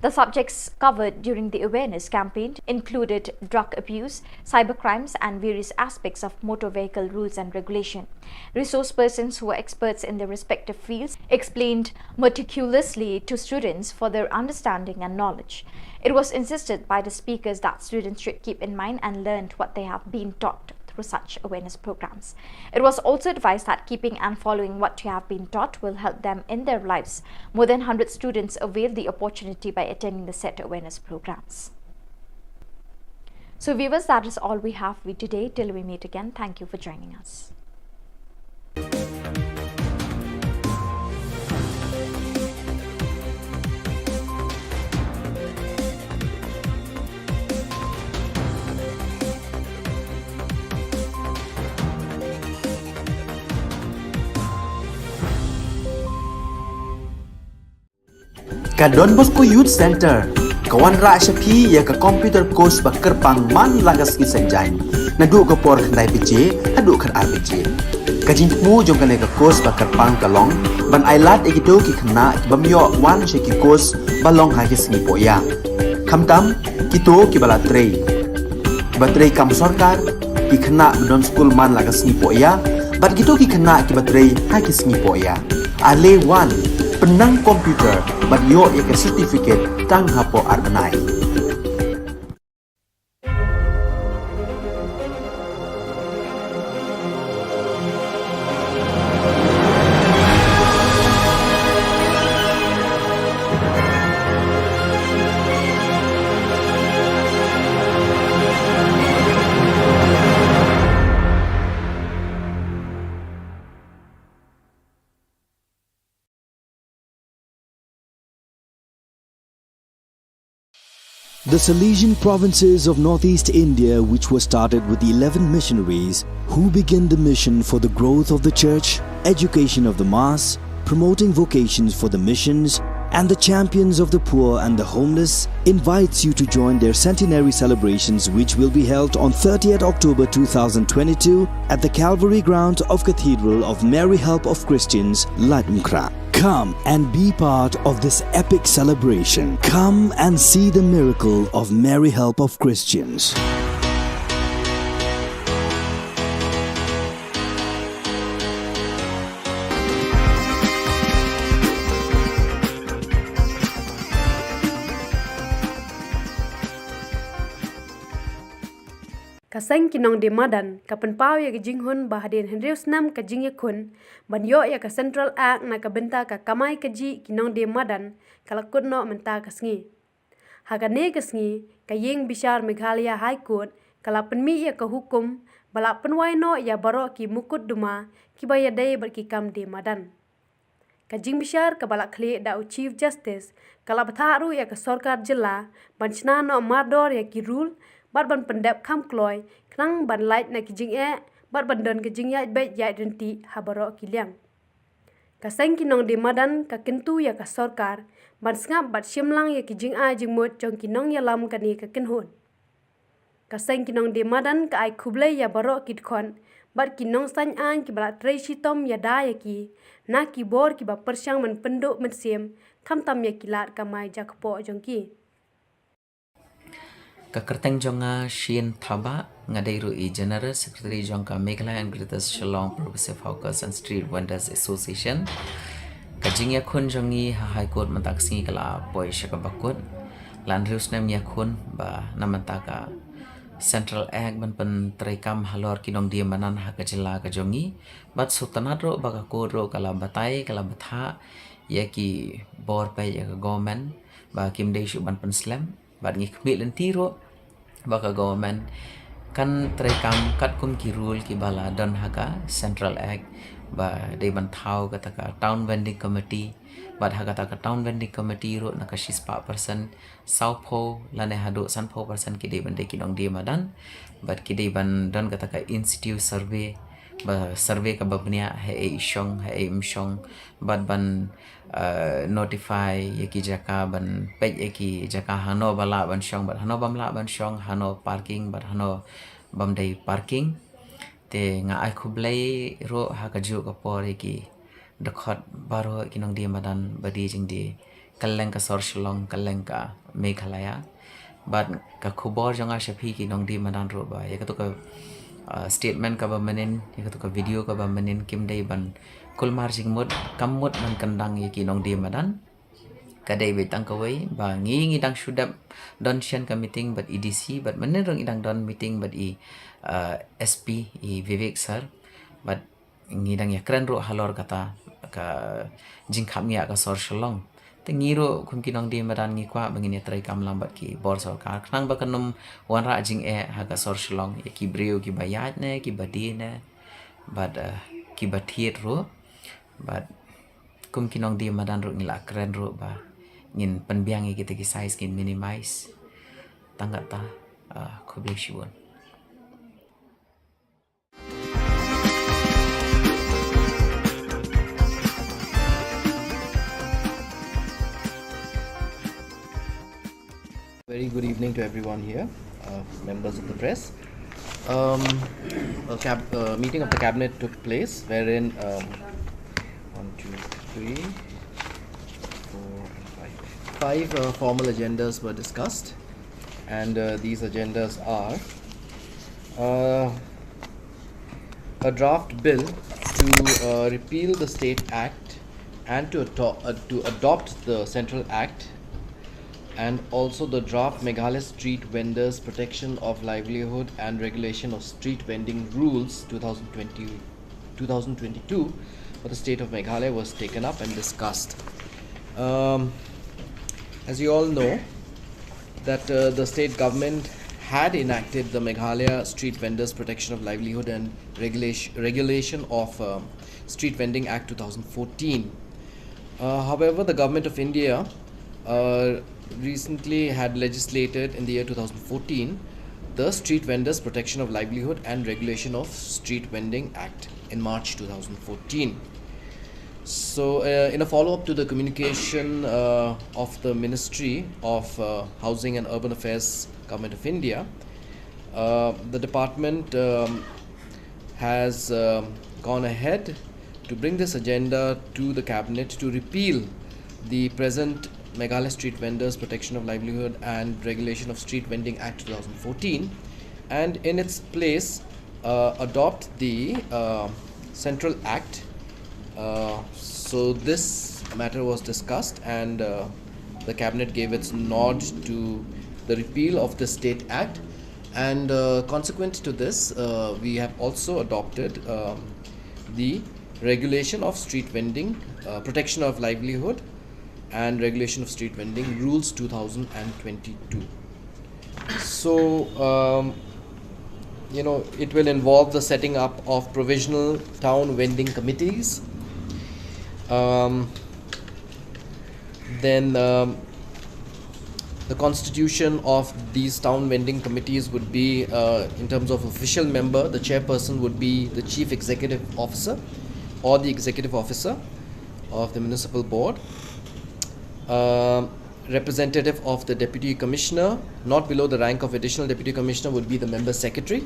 The subjects covered during the awareness campaign included drug abuse, cybercrimes, and various aspects of motor vehicle rules and regulation. Resource persons who were experts in their respective fields explained meticulously to students for their understanding and knowledge. It was insisted by the speakers that students should keep in mind and learn what they have been taught through such awareness programs. It was also advised that keeping and following what you have been taught will help them in their lives. More than hundred students availed the opportunity by attending the set awareness programs. So viewers, that is all we have for you today. Till we meet again, thank you for joining us. Ka Don Bosco Youth Centre ka wanrah sha phi ïa ka computer course ba kyrpang man la ka sngi Saitjaiñ, naduh ka por khyndai baje haduh khatar baje. Ka jingthmu jong kane ka course ba kyrpang ka long ban ailad ïa kito ki khynnah ki bym ïoh wan sha ki course ba long ha ki sngi pohïa. Khamtam kito kiba la trei, kiba trei kam sorkar, ki khynnah ba don skul man la ka sngi pohïa bad kito ki khynnah kiba trei ha ki sngi pohïa. Ale wan, pynnang computer bad ïoh ïa ka certificate tang hapoh ar bnai. The Salesian provinces of northeast India, which were started with eleven missionaries who began the mission for the growth of the church, education of the mass, promoting vocations for the missions, and the champions of the poor and the homeless, invites you to join their centenary celebrations, which will be held on thirtieth October two thousand twenty-two at the Calvary ground of Cathedral of Mary Help of Christians, Laitumkhrah. Come and be part of this epic celebration. Come and see the miracle of Mary Help of Christians. Ka seng ki nongdie madan ka pynpaw ïa ka jinghun ba hadien hynriew snem ka jingïakhun ban ïoh ïa ka Central Act na ka bynta ka kamai kajih ki nongdie madan ka la kut noh mynta ka sngi. Ha kane ka sngi ka ïing bishar Meghalaya High Court ka la pynmih ïa ka hukum ba la pynwai noh ïa baroh ki mukotduma kiba ïadei bad ki kam die madan. Ka jingbishar kaba la khlieh da u Chief Justice ka la bthah ruh ïa ka sorkar jylla ban shna noh mardor ïa ki rule bad ban pyndep kham kloi khnang ban lait na ki jingeh bad ban don ka jingïaid beit ïaid ryntih ha baroh ki liang. Ka seng ki nongdie madan ka kyntu ïa ka sorkar ban sngap bad shim lang ïa ki jingai jingmut jong ki nongïalam kane ka kynhun. Ka seng ki nongdie madan ka ai khublei ïa baroh ki dkhot bad ki nongsain aiñ kiba la trei shitom ïada ïa ki na ki bor kiba pyrshang ban pynduh mynsiem khamtam ïa ki lad kamai jakpoh jong ki. Ka kyrteng jong nga Shin Thabah, nga dei ruh i General Secretary jong ka Meghalaya and Greater Shillong Progressive Hawkers and Street Vendors Association. Ka jingïakhun jong ngi ha High Court mynta ka sngi ka la poi sha kaba kut. Laiphew snem ïakhun ba na mynta ka Central Act ban pyntreikam halor ki nongdie madan ha ka jylla ka jong ngi. Bad sngewtynnad ruh ba ka court ruh ka la batai, ka la bthah ïa ki bor peit ïa ka government ba kim dei shuh ban pynslem. Bad ngi khmih lynti ruh ba ka government kan treikam katkum ki rule kiba la don ha ka Central Act, ba dei ban thaw kata ka Town Vending Committee. Bad ha kata ka Town Vending Committee ruh na ka shispah percent, sawphew lane haduh sanphew percent ki dei ban dei ki nongdie madan. Bad ki dei ban don kata ka in situ survey, ba survey kaba bniah, haei i shong, haei im shong. Bad ban, eh, notify ïa ki jaka, ban peit ïa ki jaka hano ba lah ban shong bad hano bym lah ban shong, hano parking bad hano bym dei parking. Te nga ai khublei ruh ha kajuh ka por ïa ki dkhot baroh ki nongdie madan ba die jingdie kylleng ka sor Shillong, kylleng ka Meghalaya. Bad ka khubor jong nga sha phi ki nongdie madan ruh ba ïa katu ka, uh, statement kaba mynnin, ïa katu ka video kaba mynnin kim dei ban kulmar jingmut, kam mut ban kyndang ïa ki nongdie madan. Ka dei beit tang kawei ba ngi ngi dang shu dep don shen ka meeting bad i D C, bad mynnin ruh ngi dang don meeting bad i, uh, S P, i Vivek sir. Bad ngi dang ïakren ruh halor kata ka jingkhapngiah ka sor Shillong. Te ngi ruh kum ki nongdie madan ngi kwah ba ngin ïatreikam lang bad ki bor sorkar khnang ba kan ym wanrah jingeh ha ka sor Shillong ïa ki briew kiba ïaid ne kiba die ne bad, eh, kiba thied ruh. Bad kum ki nongdie madan ruh ngi la kren ruh ba ngin pynbiang ïa kita ki size, ngin minimize. Tang kata, ah, khublei shibun. Very good evening to everyone here, uh, members of the press. Um, a cab- uh, meeting of the cabinet took place wherein, um, one, two, three, four, and five. Five, uh, formal agendas were discussed, and, uh, these agendas are, uh, a draft bill to, uh, repeal the State Act and to, ato- uh, to adopt the Central Act, and also the draft Meghalaya Street Vendors Protection of Livelihood and Regulation of Street Vending Rules two thousand twenty, two thousand twenty-two for the state of Meghalaya was taken up and discussed. Um, as you all know, that, uh, the state government had enacted the Meghalaya Street Vendors Protection of Livelihood and Regulation, Regulation of, um, Street Vending Act two thousand fourteen. Uh, however, the Government of India, uh, recently had legislated in the year two thousand fourteen the Street Vendors Protection of Livelihood and Regulation of Street Vending Act in March two thousand fourteen. So, uh, in a follow-up to the communication, uh, of the Ministry of, uh, Housing and Urban Affairs, Government of India, uh, the department, um, has, um, gone ahead to bring this agenda to the cabinet to repeal the present Meghalaya Street Vendors Protection of Livelihood and Regulation of Street Vending Act two thousand fourteen, and in its place, uh, adopt the, uh, Central Act. Uh, so this matter was discussed, and, uh, the cabinet gave its nod to the repeal of the State Act, and, uh, consequent to this, uh, we have also adopted, um, the Regulation of Street Vending, uh, Protection of Livelihood and Regulation of Street Vending Rules two thousand twenty-two. So, um, you know, it will involve the setting up of provisional town vending committees. Um, then, um, the constitution of these town vending committees would be, uh, in terms of official member, the chairperson would be the chief executive officer or the executive officer of the municipal board. Um, representative of the deputy commissioner, not below the rank of additional deputy commissioner, would be the member secretary.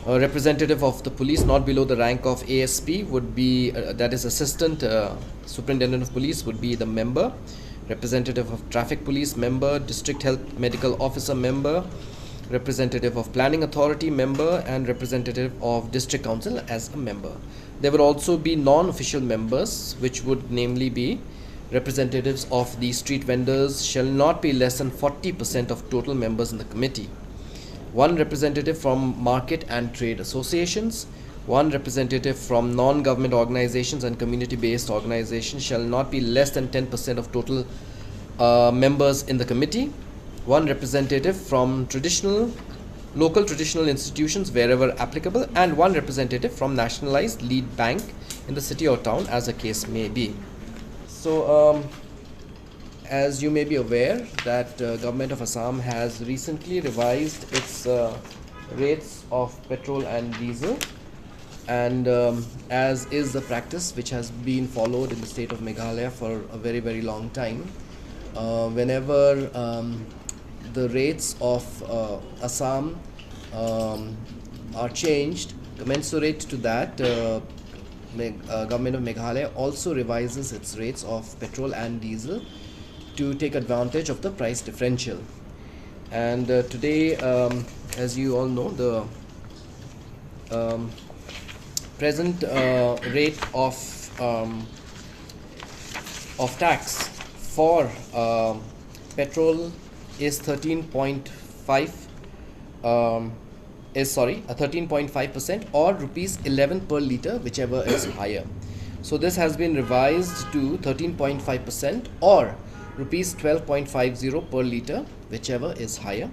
A representative of the police, not below the rank of A S P, would be, uh, that is assistant, uh, superintendent of police, would be the member. Representative of traffic police, member. District health medical officer, member. Representative of planning authority, member, and representative of district council as a member. There would also be non-official members, which would namely be representatives of the street vendors shall not be less than forty percent of total members in the committee. One representative from market and trade associations, one representative from non-government organizations and community-based organizations shall not be less than ten percent of total uh, members in the committee, one representative from traditional, local traditional institutions wherever applicable, and one representative from nationalized lead bank in the city or town, as the case may be. So, um, as you may be aware that uh, Government of Assam has recently revised its uh, rates of petrol and diesel, and um, as is the practice which has been followed in the state of Meghalaya for a very, very long time, uh, whenever um, the rates of uh, Assam um, are changed, commensurate to that, uh, Meg- uh, Government of Meghalaya also revises its rates of petrol and diesel to take advantage of the price differential. And uh, today, um, as you all know, the um, present uh, rate of um, of tax for um, petrol is thirteen point five um, is, sorry, a thirteen point five percent or rupees eleven per litre, whichever is higher. So this has been revised to thirteen point five percent or rupees twelve point five zero per litre, whichever is higher.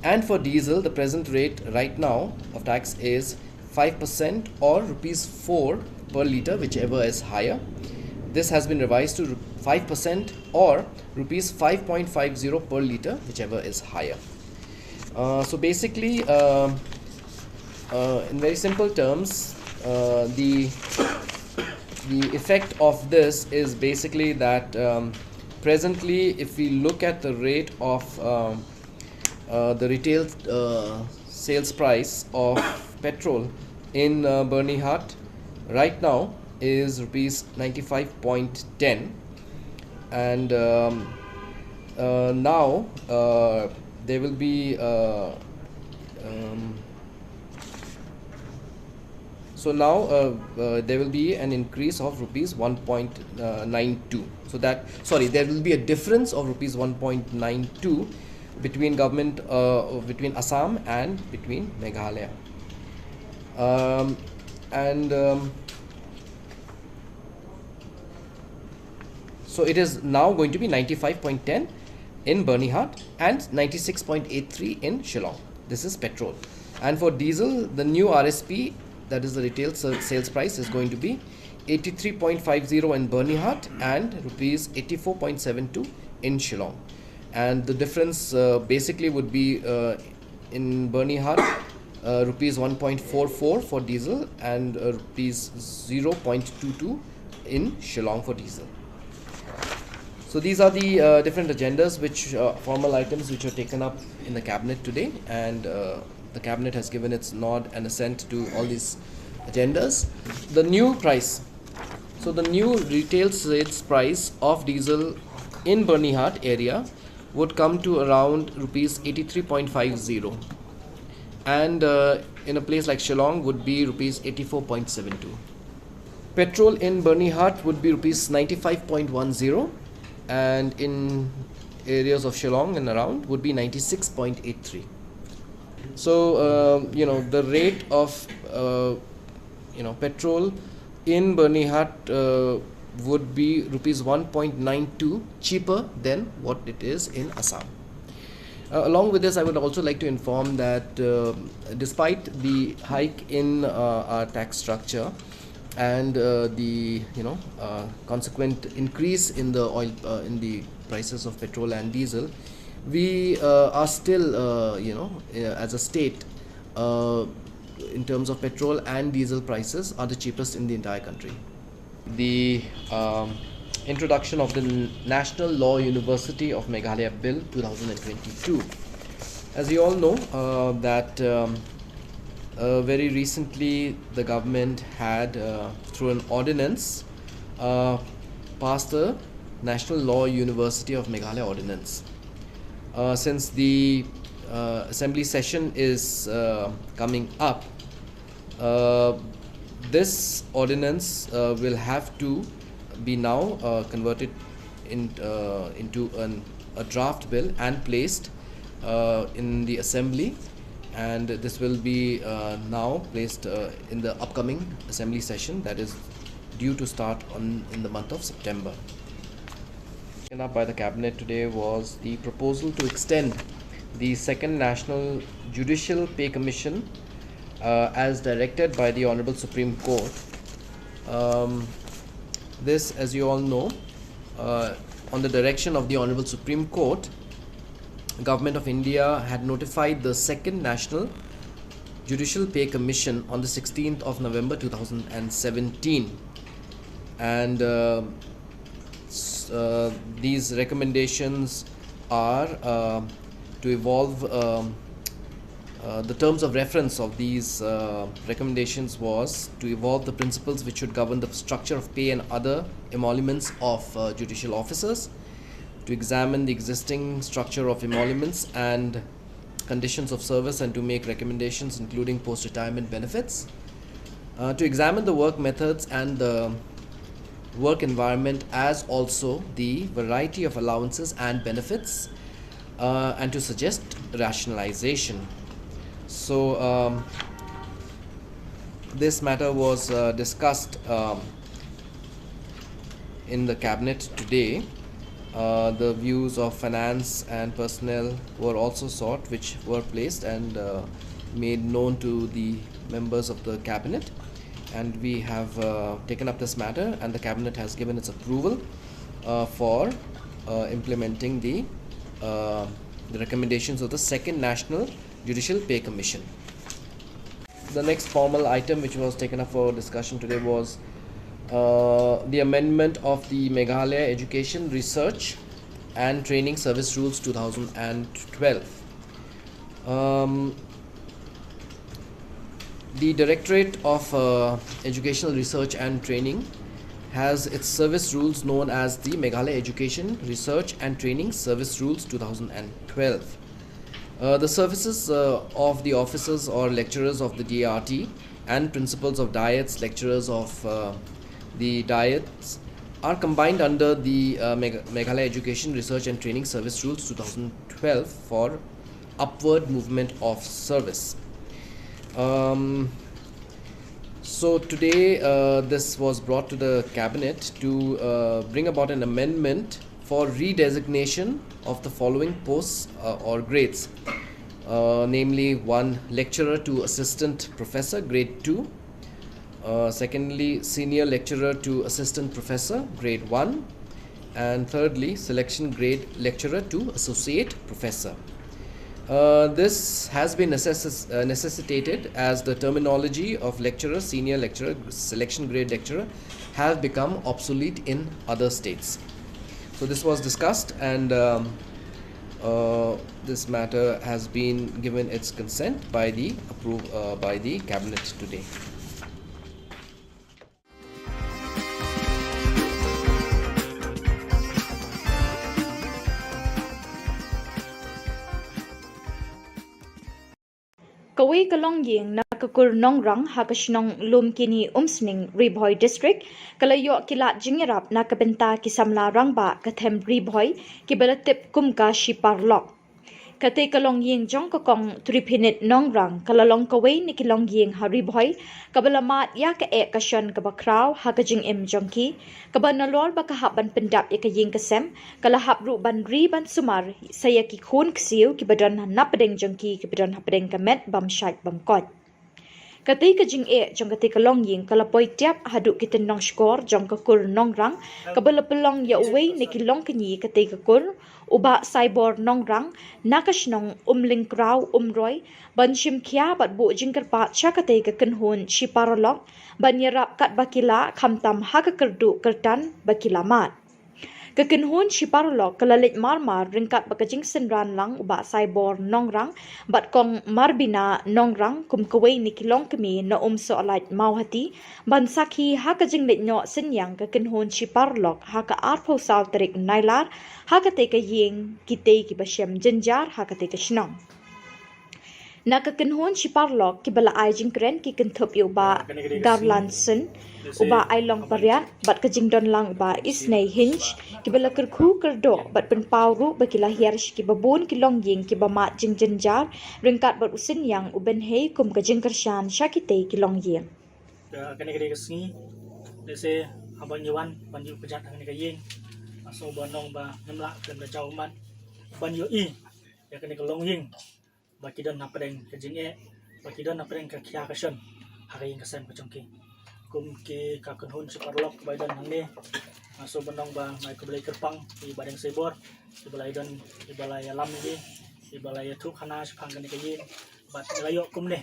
And for diesel, the present rate right now of tax is five percent or rupees four per litre, whichever is higher. This has been revised to five percent or rupees five point five zero per litre, whichever is higher. Uh, so basically, uh, uh, in very simple terms, uh, the the effect of this is basically that um, presently, if we look at the rate of um, uh, the retail uh, sales price of petrol in uh, Byrnihat right now is rupees ninety-five point ten, and um, uh, now uh, there will be uh, um, so now uh, uh, there will be an increase of rupees one point nine two. So that, sorry, there will be a difference of rupees one point nine two between government uh, between Assam and between Meghalaya. Um, and um, so it is now going to be ninety-five point ten in Byrnihat and ninety-six point eight three in Shillong. This is petrol. And for diesel, the new R S P, that is the retail sales price, is going to be eighty-three point five zero in Byrnihat and rupees eighty-four point seven two in Shillong. And the difference uh, basically would be uh, in Byrnihat, uh, rupees one point four four for diesel and uh, rupees zero point two two in Shillong for diesel. So these are the uh, different agendas, which uh, formal items which were taken up in the cabinet today, and uh, the cabinet has given its nod and assent to all these agendas. The new price. So the new retail sales price of diesel in Byrnihat area would come to around rupees eighty-three point five zero, and uh, in a place like Shillong would be rupees eighty-four point seven two. Petrol in Byrnihat would be rupees ninety-five point one zero, and in areas of Shillong and around would be ninety-six point eight three. So uh, you know, the rate of uh, you know, petrol in Byrnihat uh, would be rupees one point nine two cheaper than what it is in Assam. Uh, along with this, I would also like to inform that uh, despite the hike in uh, our tax structure and uh, the, you know, uh, consequent increase in the oil uh, in the prices of petrol and diesel, we uh, are still, uh, you know, uh, as a state, uh, in terms of petrol and diesel prices, are the cheapest in the entire country. The um, introduction of the N- National Law University of Meghalaya Bill two thousand twenty-two. As you all know, uh, that um, uh, very recently the government had, uh, through an ordinance, uh, passed the National Law University of Meghalaya Ordinance. Uh, since the uh, assembly session is uh, coming up, uh, this ordinance uh, will have to be now uh, converted in, uh, into an, a draft bill and placed uh, in the assembly. And this will be uh, now placed uh, in the upcoming assembly session that is due to start on in the month of September. Taken up by the cabinet today was the proposal to extend the Second National Judicial Pay Commission uh, as directed by the Honorable Supreme Court. Um, this, as you all know, uh, on the direction of the Honorable Supreme Court, Government of India had notified the Second National Judicial Pay Commission on the sixteenth of November two thousand seventeen. And uh, s- uh, these recommendations are uh, to evolve. Um, uh, the terms of reference of these uh, recommendations was to evolve the principles which should govern the structure of pay and other emoluments of uh, judicial officers, to examine the existing structure of emoluments and conditions of service, and to make recommendations including post-retirement benefits, uh, to examine the work methods and the work environment, as also the variety of allowances and benefits, uh, and to suggest rationalization. So, um, this matter was uh, discussed um, in the cabinet today. Uh, the views of finance and personnel were also sought, which were placed and uh, made known to the members of the cabinet. And we have uh, taken up this matter, and the cabinet has given its approval uh, for uh, implementing the, uh, the recommendations of the Second National Judicial Pay Commission. The next formal item which was taken up for discussion today was uh, the amendment of the Meghalaya Education Research and Training Service Rules two thousand twelve. Um, the Directorate of uh, Educational Research and Training has its service rules known as the Meghalaya Education Research and Training Service Rules two thousand twelve. Uh, the services uh, of the officers or lecturers of the D R T and principals of diets, lecturers of uh, the diets are combined under the uh, Megh- Meghalaya Education Research and Training Service Rules two thousand twelve for upward movement of service. Um, so today, uh, this was brought to the cabinet to uh, bring about an amendment for redesignation of the following posts uh, or grades, uh, namely one lecturer to assistant professor, grade two, uh, secondly, senior lecturer to assistant professor, grade one, and thirdly, selection grade lecturer to associate professor. Uh, this has been necess- uh, necessitated as the terminology of lecturer, senior lecturer, selection grade lecturer have become obsolete in other states. So this was discussed, and um, uh, this matter has been given its consent by the approve uh, by the cabinet today. Kawei ka longïing na ka kur Nongrang ha ka shnong Lumkini Umsning, Ri Bhoi District, ka la ïoh ki lad jingïarap na ka bynta ki samla rangbah ka them Ri Bhoi kiba la tip kum ka Shipar Lok. Katei ka longïing jong ka kong Triphinit Nongrang ka la long kawei na ki longïing ha Ri Bhoi kaba la mad ïa ka eh ka shon kaba khraw ha ka jingim jong ki, kaba nalor ba ka hap ban pyndap ïa ka ïing ka sem, ka la hap ruh ban ri ban sumar sa ïa ki khun ksiew kiba don na pdeng jong ki, kiba don ha pdeng ka met bym shait bym koit. Katei ka jingeh jong katei ka longïing ka la poi tiap haduh ki tynnong shkor jong ka kur Nongrang, kaba la pynlong ïa uwei na ki longkñi katei ka kur, u Bah Saibor Nongrang, na ka shnong Umlyngkraw Umroi, ban shim khia bad buh jingkyrpad sha katei ka kynhun Shipar Lok ban ïarap katba ki lah, khamtam ha ka kyrduh kyrtan ba ki la mad. Ka kynhun Shipar Lok ka la leit mar mar ryngkat bad ka jingsynran lang u Bah Saibor Nongrang bad kong Marbina Nongrang kum kawei na ki longkmie na Umsohlait Mawhati, ban sakhi ha ka jingleit noh synñiang ka kynhun Shipar Lok ha ka arphew saw tarik Nailar ha katei ka ïing kitei kiba shem jynjar ha katei ka shnong. Na ka kynhun shi paralok kiba la ai jingkren ki kynthup ïa u Bah Garlandson, u Bah Ailong Pariat bad ka jingdon lang u Bah Isnei Hinch, kiba la kyrkhu kyrdoh bad pynpaw ruh ba ki la hiar sha kiba bun ki longïing kiba mad jingjynjar ryngkat bad u Synniang u Benhei kum ka jingkyrshan sha kitei ki longïing. Kane ka dei ka sngi, lehse haba ngi wan ban ïuh kjat ha kane ka ïing, nga sngew ban ong ba ngim lah khlem da jaw ummat ban ïohi ïa kane ka longïing ba ki don hapdeng ka jingeh, ba ki don hapdeng ka khia ka shon ha ka ïing ka sem ka jong ki. Kum ki ka kynhun shi paralok ba i don hangne, nga sngew ban ong ba nga ai khublei kyrpang ïa i Bah Deng Seibor, i ba la i don, i ba la ïalam ïa ngi, i ba la ïathuh khana shaphang kane ka ïing bad la ïoh kumne.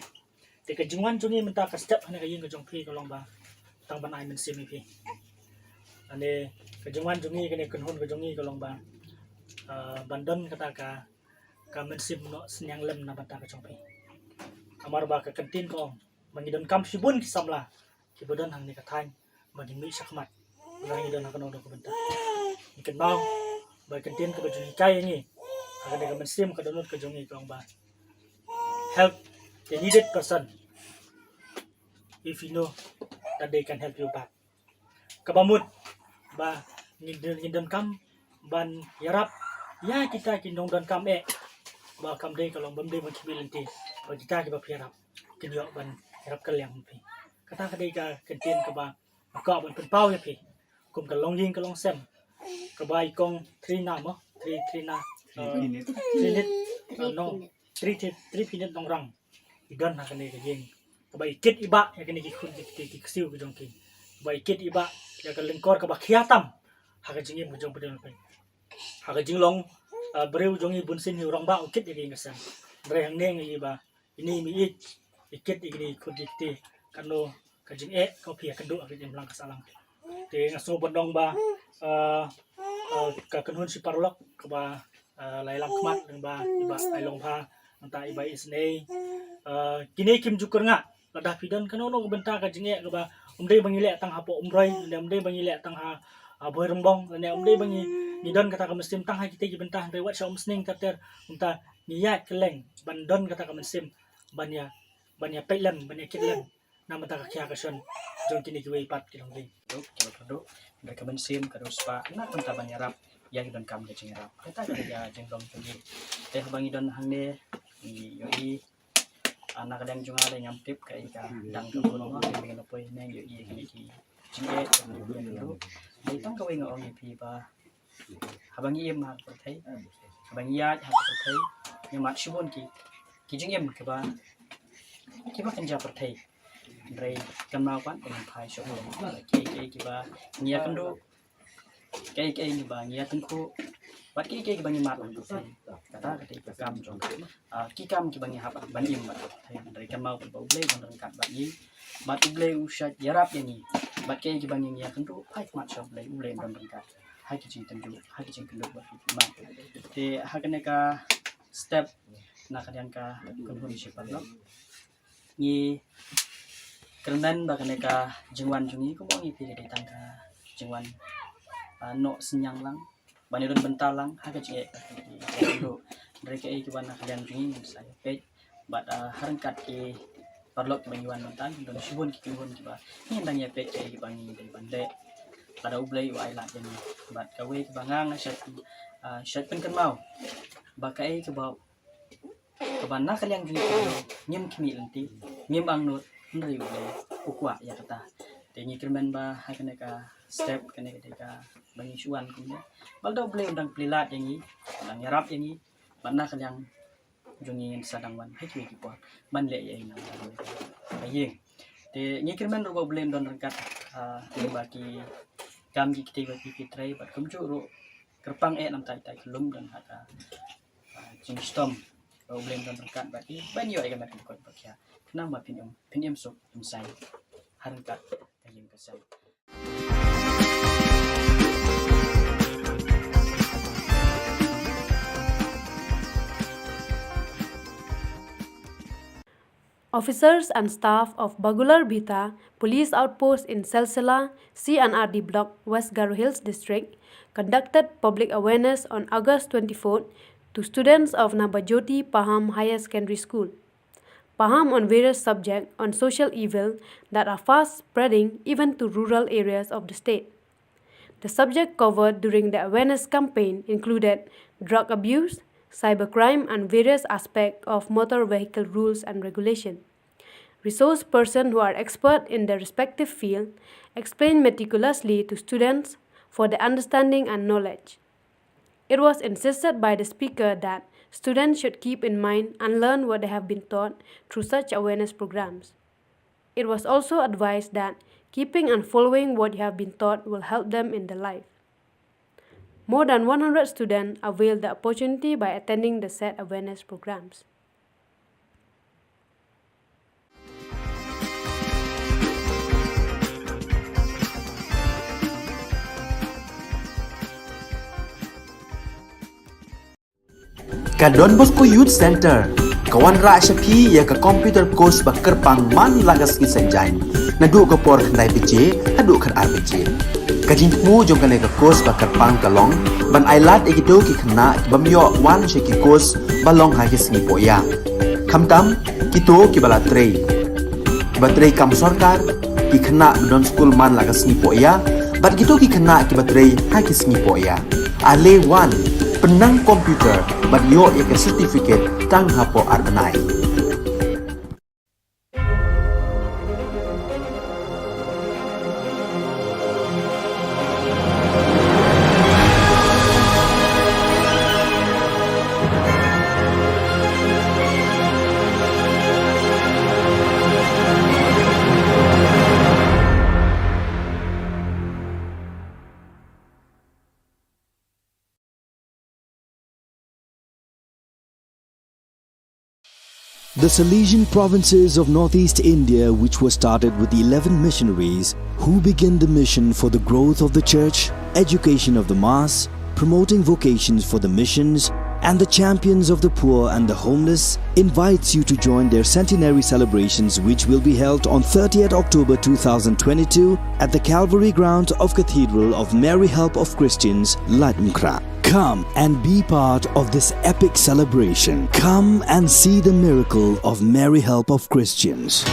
Te ka jingwan jong ngi mynta ka step ha kane ka ïing ka jong phi ka long ba tang ban ai mynsiem ïa phi. Ane ka jingwan jong ngi kane kynhun ka jong ngi ka long ba, ah, ban don kata ka, ka mynsiem noh synñiang lem na bynta ka jong phi. Namar ba ka kyntien ka ong ba ngi donkam shibun ki samla kiba don hangne ka thaiñ ba ngin mih shakhmat. Ba ngi don ha kano kano ka bynta. Ngi kynmaw ba ka kyntien kaba ju hikai ïa ngi ha kane ka mynsiem ka dohnud ka jong ngi ka ong ba help the needed person if you know that they can help you back. Kaba mut ba ngi don, ngi donkam ban ïarap ïa kita ki nongdonkam eh ba kam dei ka long bym dei ban khmih lynti ba kita kiba phi ïarap kin ïoh ban ïarap kylliang phi. Kata ka dei ka kyntien kaba nga kwah ban pynpaw ïa phi kum ka longïing ka longsem kaba i kong Trina mo, Tri, Trina, uh, Trinit, uh, no, Tri, Tri, Tripinit Nongrang i don ha kane ka ïing kaba i kit i bah ïa kane ki khun ki, ki, ki ksiew ki jong ki, kaba i kit i bah ïa ka lyngkor kaba khia tam ha ka jingim ka jong phi don phi. Ha ka jinglong, uh, briew jong i bunsien hi u rangbah u kit ïa ka ïing ka sem. Hynrei hangne ngi i ba ini i mih i kit i kini i khun i kti kano ka jingeh ka phi ïakynduh ha ka jingim lang ka sahlang. Te nga sngew ban ong ba, uh, uh, ka kynhun shi paralok kaba, uh, la ïalam khmat lyngba i Bah Ailong Pha, nangta i Bah Isnei, uh, kine kim ju kyrngah lada phi don kano kano ka bynta ka jingeh kaba um dei ba ngi leh tang hapoh Umroi, lane um dei ba ngi leh tang ha, ha Bhoirymbong, lane um dei ba ngi, ngi don kata ka mynsiem tang ha kita ki bynta, hynrei wat sha Umsning ter ter, nangta ngi ïaid kylleng ban don kata ka mynsiem ban ïa, ban ïa peit lem, ban ïa kit lem na bynta ka khia ka shon jong kine kiwei pat ki longïing. Duk, kiba kyrduh, hynrei ka mynsiem ka dei spah na ka bynta ban ïarap ïa ki donkam ka jingïarap. Kata ka dei ka jinglong jong ngi. Te haba ngi don hangne ngi ïohi, ah, na ka liang jong nga dei ngam tip kaei ka dang ka bun mo, ngi la poi ne ngi ïohi kine ki jingeh, dei tang kawei nga ong ïa phi ba haba ngi im ha ka pyrthei, haba ngi ïaid ha ka pyrthei, ngi mad shibun ki, ki jingim kiba, kiba kynja pyrthei. Hynrei kynmaw pat ba ngin phai sha U Blei. Kiei kiei kiba ngi ïakynduh, kiei kiei kiba ngi ïatyngkhuh, bad kiei kiei kiba ngi mad ha ka pyrthei, kata ka dei ka kam jong, ah, ki kam kiba ngi hap ban im bad ka pyrthei. Hynrei kynmaw pat ba U Blei u don ryngkat bad ngi, bad U Blei u shait ïarap ïa ngi. Bad kiei kiba ngi ïakynduh, phai khmat sha U Blei, U Blei u don ryngkat ha ki jingtynjuh, ha ki jingkynduh bad ki jingmad. Te ha kane ka step na ka liang ka kynhun shi paralok, ngi kyrmen ba kane ka jingwan jong ngi kumba ngi phi ka dei tang ka jingwan, ah, noh synñiang lang, ban ïadon bynta lang ha ka jingeh ka jingduh. Hynrei kaei kiba na ka liang jong ngi ngin sa ïa peit bad, ah, ha ryngkat ki paralok kiba ngi wan mynta, don shibun ki kynhun kiba ngin dang ïa peit kaei kiba ngi dei ban leh lada U Blei u ai lad ïa ngi. Bad kawei kaba nga nga shait, ah, shait pynkynmaw ba kaei kaba, kaba na ka liang jong ngi ngim khmih lynti, ngim angnud, hynrei U Blei u kwah ïa kata. Te ngi kyrmen ba ha kane ka step, kane ka dei kaba ngi shu wan kumne, ba lada U Blei u dang plie lad ïa ngi, u dang ïarap ïa ngi, ba na ka liang jong ngi ngin sa dang wan ha kiwei ki por ban leh ïa i na ka ïing. Te ngi kyrmen ruh ba U Blei un don ryngkat, ah, lyngba ki kam ki kti ba phi phi trei, bad kumjuh ruh kyrpang eh namar ita i ka lum don ha ka, ah, jingshitom. Ba U Blei un don ryngkat bad i ban ïoh ïa ka met ka kot ba khia, khnang ba phin im, phin im suk im saiñ ha ryngkat ka ïing ka sem. Officers and staff of Bagular Bhita Police Outpost in Selsela, C and R D Block, West Garo Hills District, conducted public awareness on August twenty-fourth to students of Nabajyoti Paham Higher Secondary School. Paham on various subjects on social evil that are fast spreading even to rural areas of the state. The subject covered during the awareness campaign included drug abuse, cybercrime, and various aspects of motor vehicle rules and regulation. Resource persons who are expert in their respective field explain meticulously to students for their understanding and knowledge. It was insisted by the speaker that students should keep in mind and learn what they have been taught through such awareness programs. It was also advised that keeping and following what you have been taught will help them in their life. More than one hundred students availed the opportunity by attending the said awareness programs. Ka Don Bosco Youth Centre ka wanrah sha phi ïa ka computer course ba kyrpang man la ka sngi Saitjaiñ, naduh ka por khyndai baje haduh khatar baje. Ka jingthmu jong kane ka course ba kyrpang ka long ban ailad ïa kito ki khynnah ki bym ïoh wan sha ki course ba long ha ki sngi pohïa, khamtam kito kiba la trei, kiba trei kam sorkar, ki khynnah ba don skul man la ka sngi pohïa, bad kito ki khynnah kiba trei ha ki sngi pohïa. Ale wan, pynnang computer bad ïoh ïa ka certificate tang hapoh ar bnai. The Salesian provinces of northeast India, which was started with eleven missionaries who began the mission for the growth of the church, education of the mass, promoting vocations for the missions, and the champions of the poor and the homeless, invites you to join their centenary celebrations, which will be held on thirtieth October two thousand twenty-two at the Calvary ground of Cathedral of Mary Help of Christians, Laitumkhrah. Come and be part of this epic celebration. Come and see the miracle of Mary Help of Christians.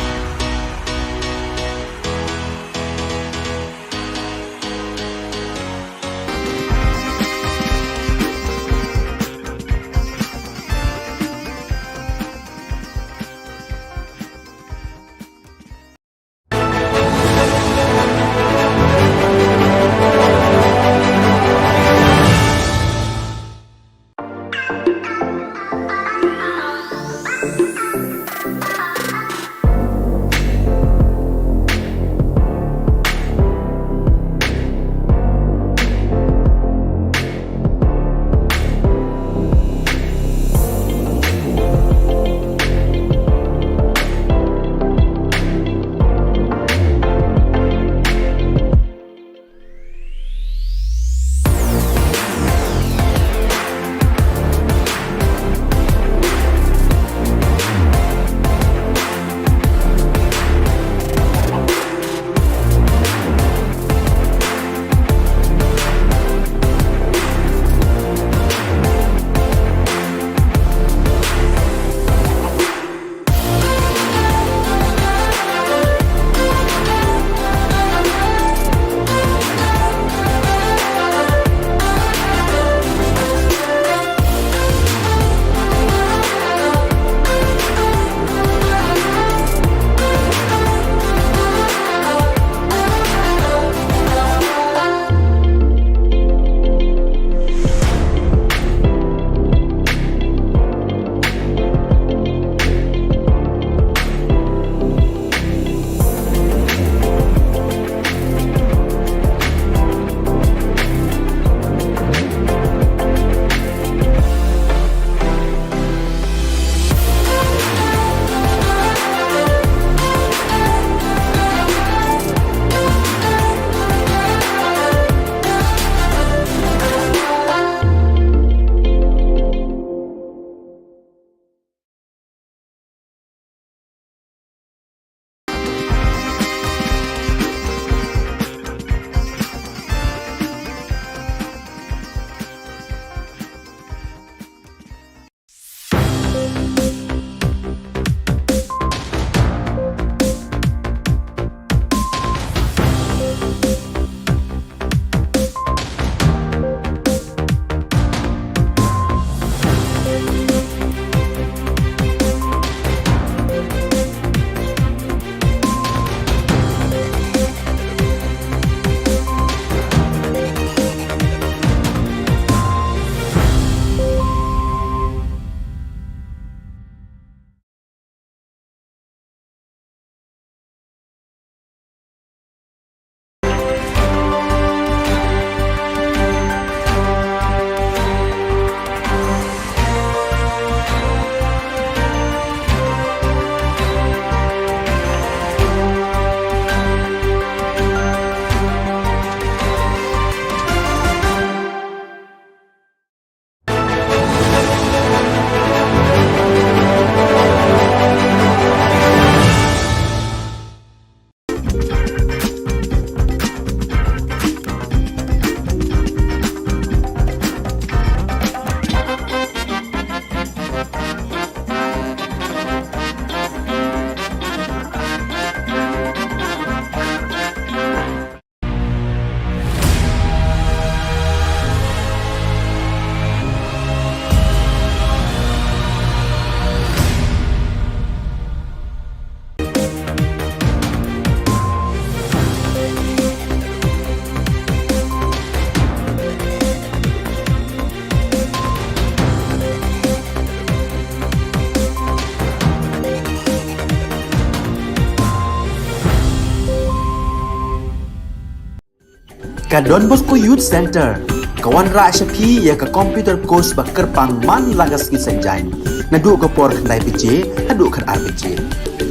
Ka Don Bosco Youth Centre ka wanrah sha phi ïa ka computer course ba kyrpang man la ka sngi Saitjaiñ, naduh ka por khyndai baje haduh khatar baje.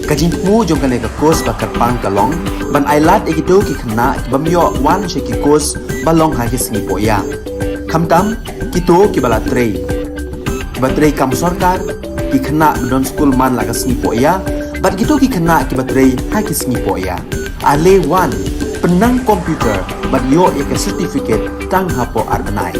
Ka jingthmu jong kane ka course ba kyrpang ka long ban ailad ïa kito ki khynnah ki bym ïoh wan sha ki course ba long ha ki sngi pohïa, khamtam kito kiba la trei, kiba trei kam sorkar, ki khynnah ba don skul man la ka sngi pohïa bad kito ki khynnah kiba trei ha ki sngi pohïa. Ale wan, pynnang computer bad ïoh ïa ka certificate tang hapoh ar bnai.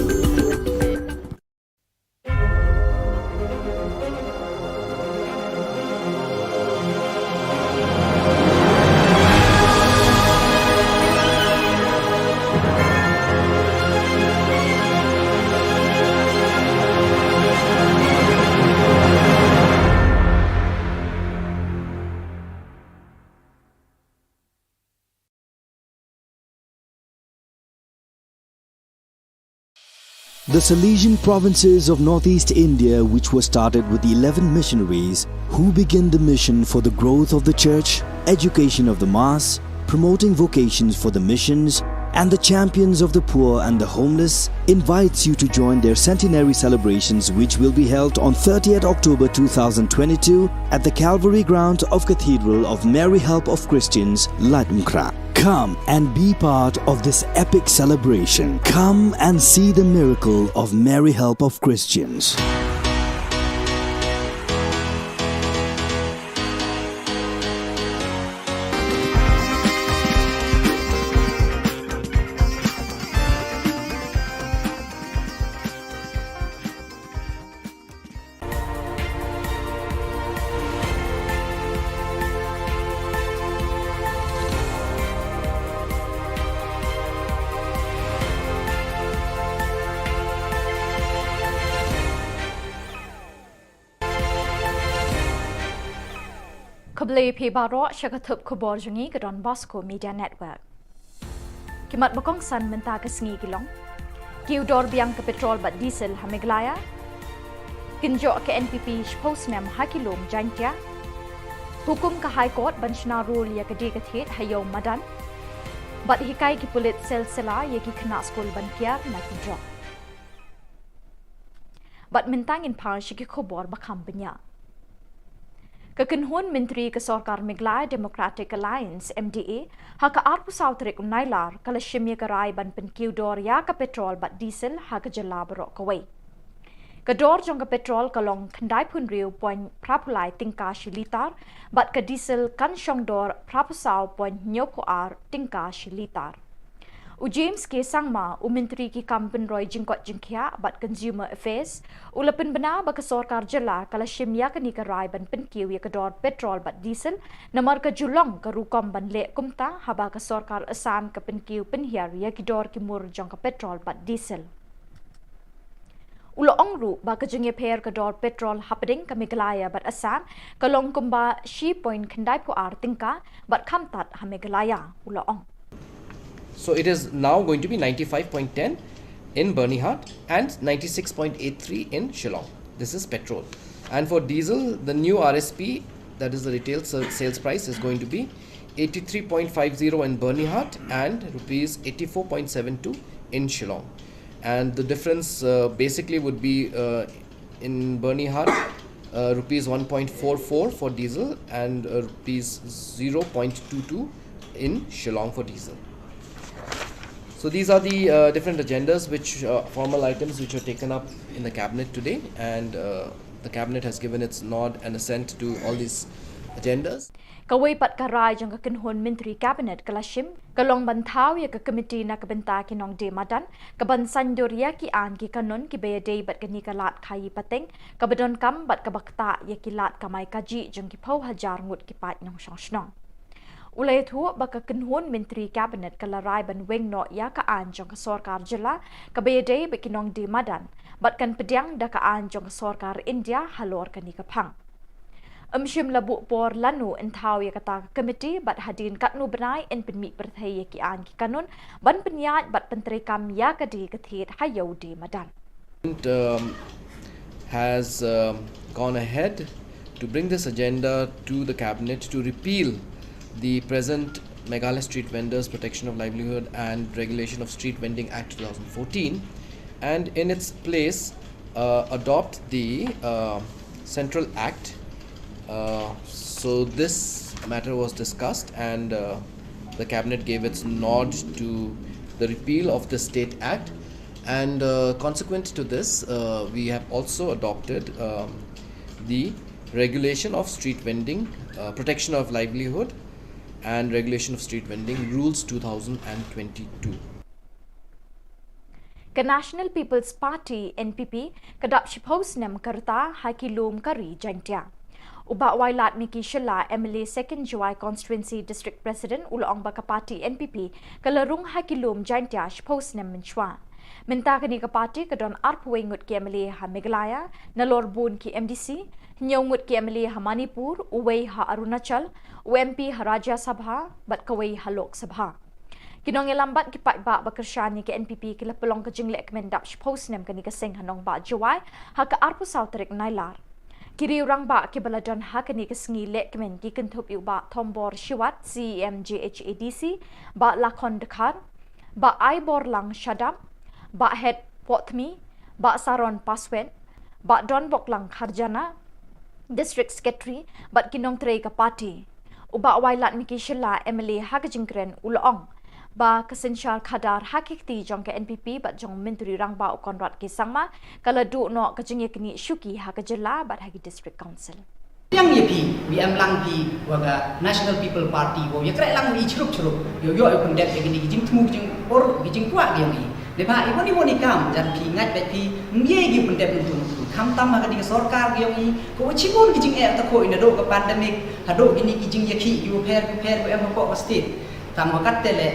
The Salesian provinces of northeast India, which were started with eleven missionaries who began the mission for the growth of the church, education of the mass, promoting vocations for the missions, and the champions of the poor and the homeless, invites you to join their centenary celebrations, which will be held on thirtieth October two thousand twenty-two at the Calvary Ground of Cathedral of Mary Help of Christians, Laitumkhrah. Come and be part of this epic celebration. Come and see the miracle of Mary Help of Christians. Khublei ïa phi baroh sha ka thup khubor jong ngi ka Don Bosco Media Network. Ki mat ba kongsan mynta ka sngi ki long: Kiew dor biang ka petrol bad diesel ha Meghalaya. Kynjoh ka N P P shiphew snem ha ki lum Jaintia. Hukum ka High Court ban shna rule ïa ka die ka thied ha Ïew Madan. Bad hikai ki pulit Silsila ïa ki khynnah skul ban kiar na ki drok. Bad mynta ngin phai sha ki khubor ba kham bniah. Ka kynhun myntri ka sorkar Meghalaya Democratic Alliance, M D A, ha ka arphew saw tarik u Nailar ka la shim ïa ka rai ban pynkiew dor ïa ka petrol bad diesel ha ka jylla baroh kawei. Ka dor jong ka petrol ka long khyndaiphew hynriew point phraphew lai tyngka shi litar, bad ka diesel kan shong dor phraphew saw point hynñiewphew ar tyngka shi litar. U James K Sangma, u Myntri ki kam pynroi jingkoit jingkhiah bad Consumer Affairs, u la pynbna ba ka sorkar jylla ka la shim ïa kane ka rai ban pynkiew ïa ka dor petrol bad diesel, namar ka ju long ka rukom ban leh kumta haba ka sorkar Assam ka pynkiew pynhiar ïa ki dor ki mur jong ka petrol bad diesel. U la ong ruh ba ka jingïapher ka dor petrol hapdeng ka Meghalaya bad Assam ka long kumba shi point khyndaiphew ar tyngka, bad kham tad ha Meghalaya, u la ong. So it is now going to be ninety-five point ten in Byrnihat and ninety-six point eight three in Shillong. This is petrol. And for diesel, the new R S P, that is the retail sa-, sales price, is going to be eighty-three point five zero in Byrnihat and rupees eighty-four point seven two in Shillong. And the difference, uh, basically would be, uh, in Byrnihat, uh, rupees one point four four for diesel and, uh, rupees zero point two two in Shillong for diesel. So these are the, uh, different agendas which, uh, formal items which were taken up in the cabinet today, and, uh, the cabinet has given its nod and assent to all these agendas. Kawei pat ka rai jong ka kynhun myntri cabinet ka la shim ka long ban thaw ïa ka komiti na ka bynta ki nongdie madan, ka ban saiñdur ïa ki aiñ ki kanun kiba ïadei bad kane ka lad khaïi pateng, kaba donkam bad kaba ktah ïa ki lad kamai kajih jong ki phew hajar ngut ki paid nongshong shnong. U la ïathuh ba ka kynhun myntri cabinet ka la rai ban weng noh ïa ka aiñ jong ka sorkar jylla kaba ïadei bad ki nongdie madan, bad kan pdiang da ka aiñ jong ka sorkar India halor kane ka phang. Ym shym la buh por lano yn thaw ïa kata ka komiti, bad hadien katno bnai yn pynmih pyrthei ïa ki aiñ ki kanun ban pynïaid bad pyntreikam ïa ka die ka thied ha Ïew Die Madan. Um, has, um, gone ahead to bring this agenda to the cabinet to repeal the present Meghalaya Street Vendors Protection of Livelihood and Regulation of Street Vending Act two thousand fourteen, and in its place, uh, adopt the, uh, Central Act. Uh, so this matter was discussed, and, uh, the cabinet gave its nod to the repeal of the State Act. And, uh, consequent to this, uh, we have also adopted, um, the Regulation of Street Vending, uh, Protection of Livelihood, and Regulation of Street Vending Rules two thousand and twenty-two. Ka National People's Party, N P P, ka dap shiphew snem ka rta ha ki lum ka ri Jaintia. U Bah Wailadmiki Shylla, M L A Second Jowai Constituency, District President, u la ong ba ka party N P P ka la rung ha ki lum Jaintia shiphew snem mynshuwa. Mynta kane ka party ka don arphew wei ngut ki M L A ha Meghalaya, nalor bun ki M D C, hynñiew ngut ki M L A ha Manipur, uwei ha Arunachal, u M P ha Rajya Sabha bad kawei ha Lok Sabha. Ki nongïalam bad ki paidbah ba kyrshan ïa ka N P P ki la pynlong ka jinglehkmen dap shiphew snem kane ka seng ha nongbah Jowai ha ka arphew saw tarik Nailar. Ki riew rangbah kiba la don ha kane ka sngi lehkmen ki kynthup ïa u Bah Thombor Shiwat, C E M J H A D C, Bah Lakhon Dkhar, Bah Aiborlang Shadap, Bah Het Pohthmi, Bah Saron Paswet, Bah Donboklang Kharjana, District Secretary, bad ki nongtrei ka party. U Bah Wailadmiki Shylla, M L A ha ka jingkren, u la ong ba ka synshar khadar ha ki kti jong ka N P P bad jong u Myntri Rangbah u Conrad K Sangma ka la duh noh ka jingïaknieh shuki ha ka jylla bad ha ki District Council. Yang ïa phi, wi em lang phi wa ka National People Party, wa ïa kreh lang ïa chrup chrup, ïa ïoh ïa pyndep ïa kini ki jingthmu ki jingpor ki jingkwah ki yong i. Dei ba i wani wani kam jan phi ngat bet phi, mye ki pyndep ntu ntu. Kham tam ha kini ki sorkar ki yong i, ko chibun ki jingeh ta ko ina do ka pandemic, ha do kini ki jingïakhih ïa pher pher ko em ha ko ka state. Tang wa kat te le,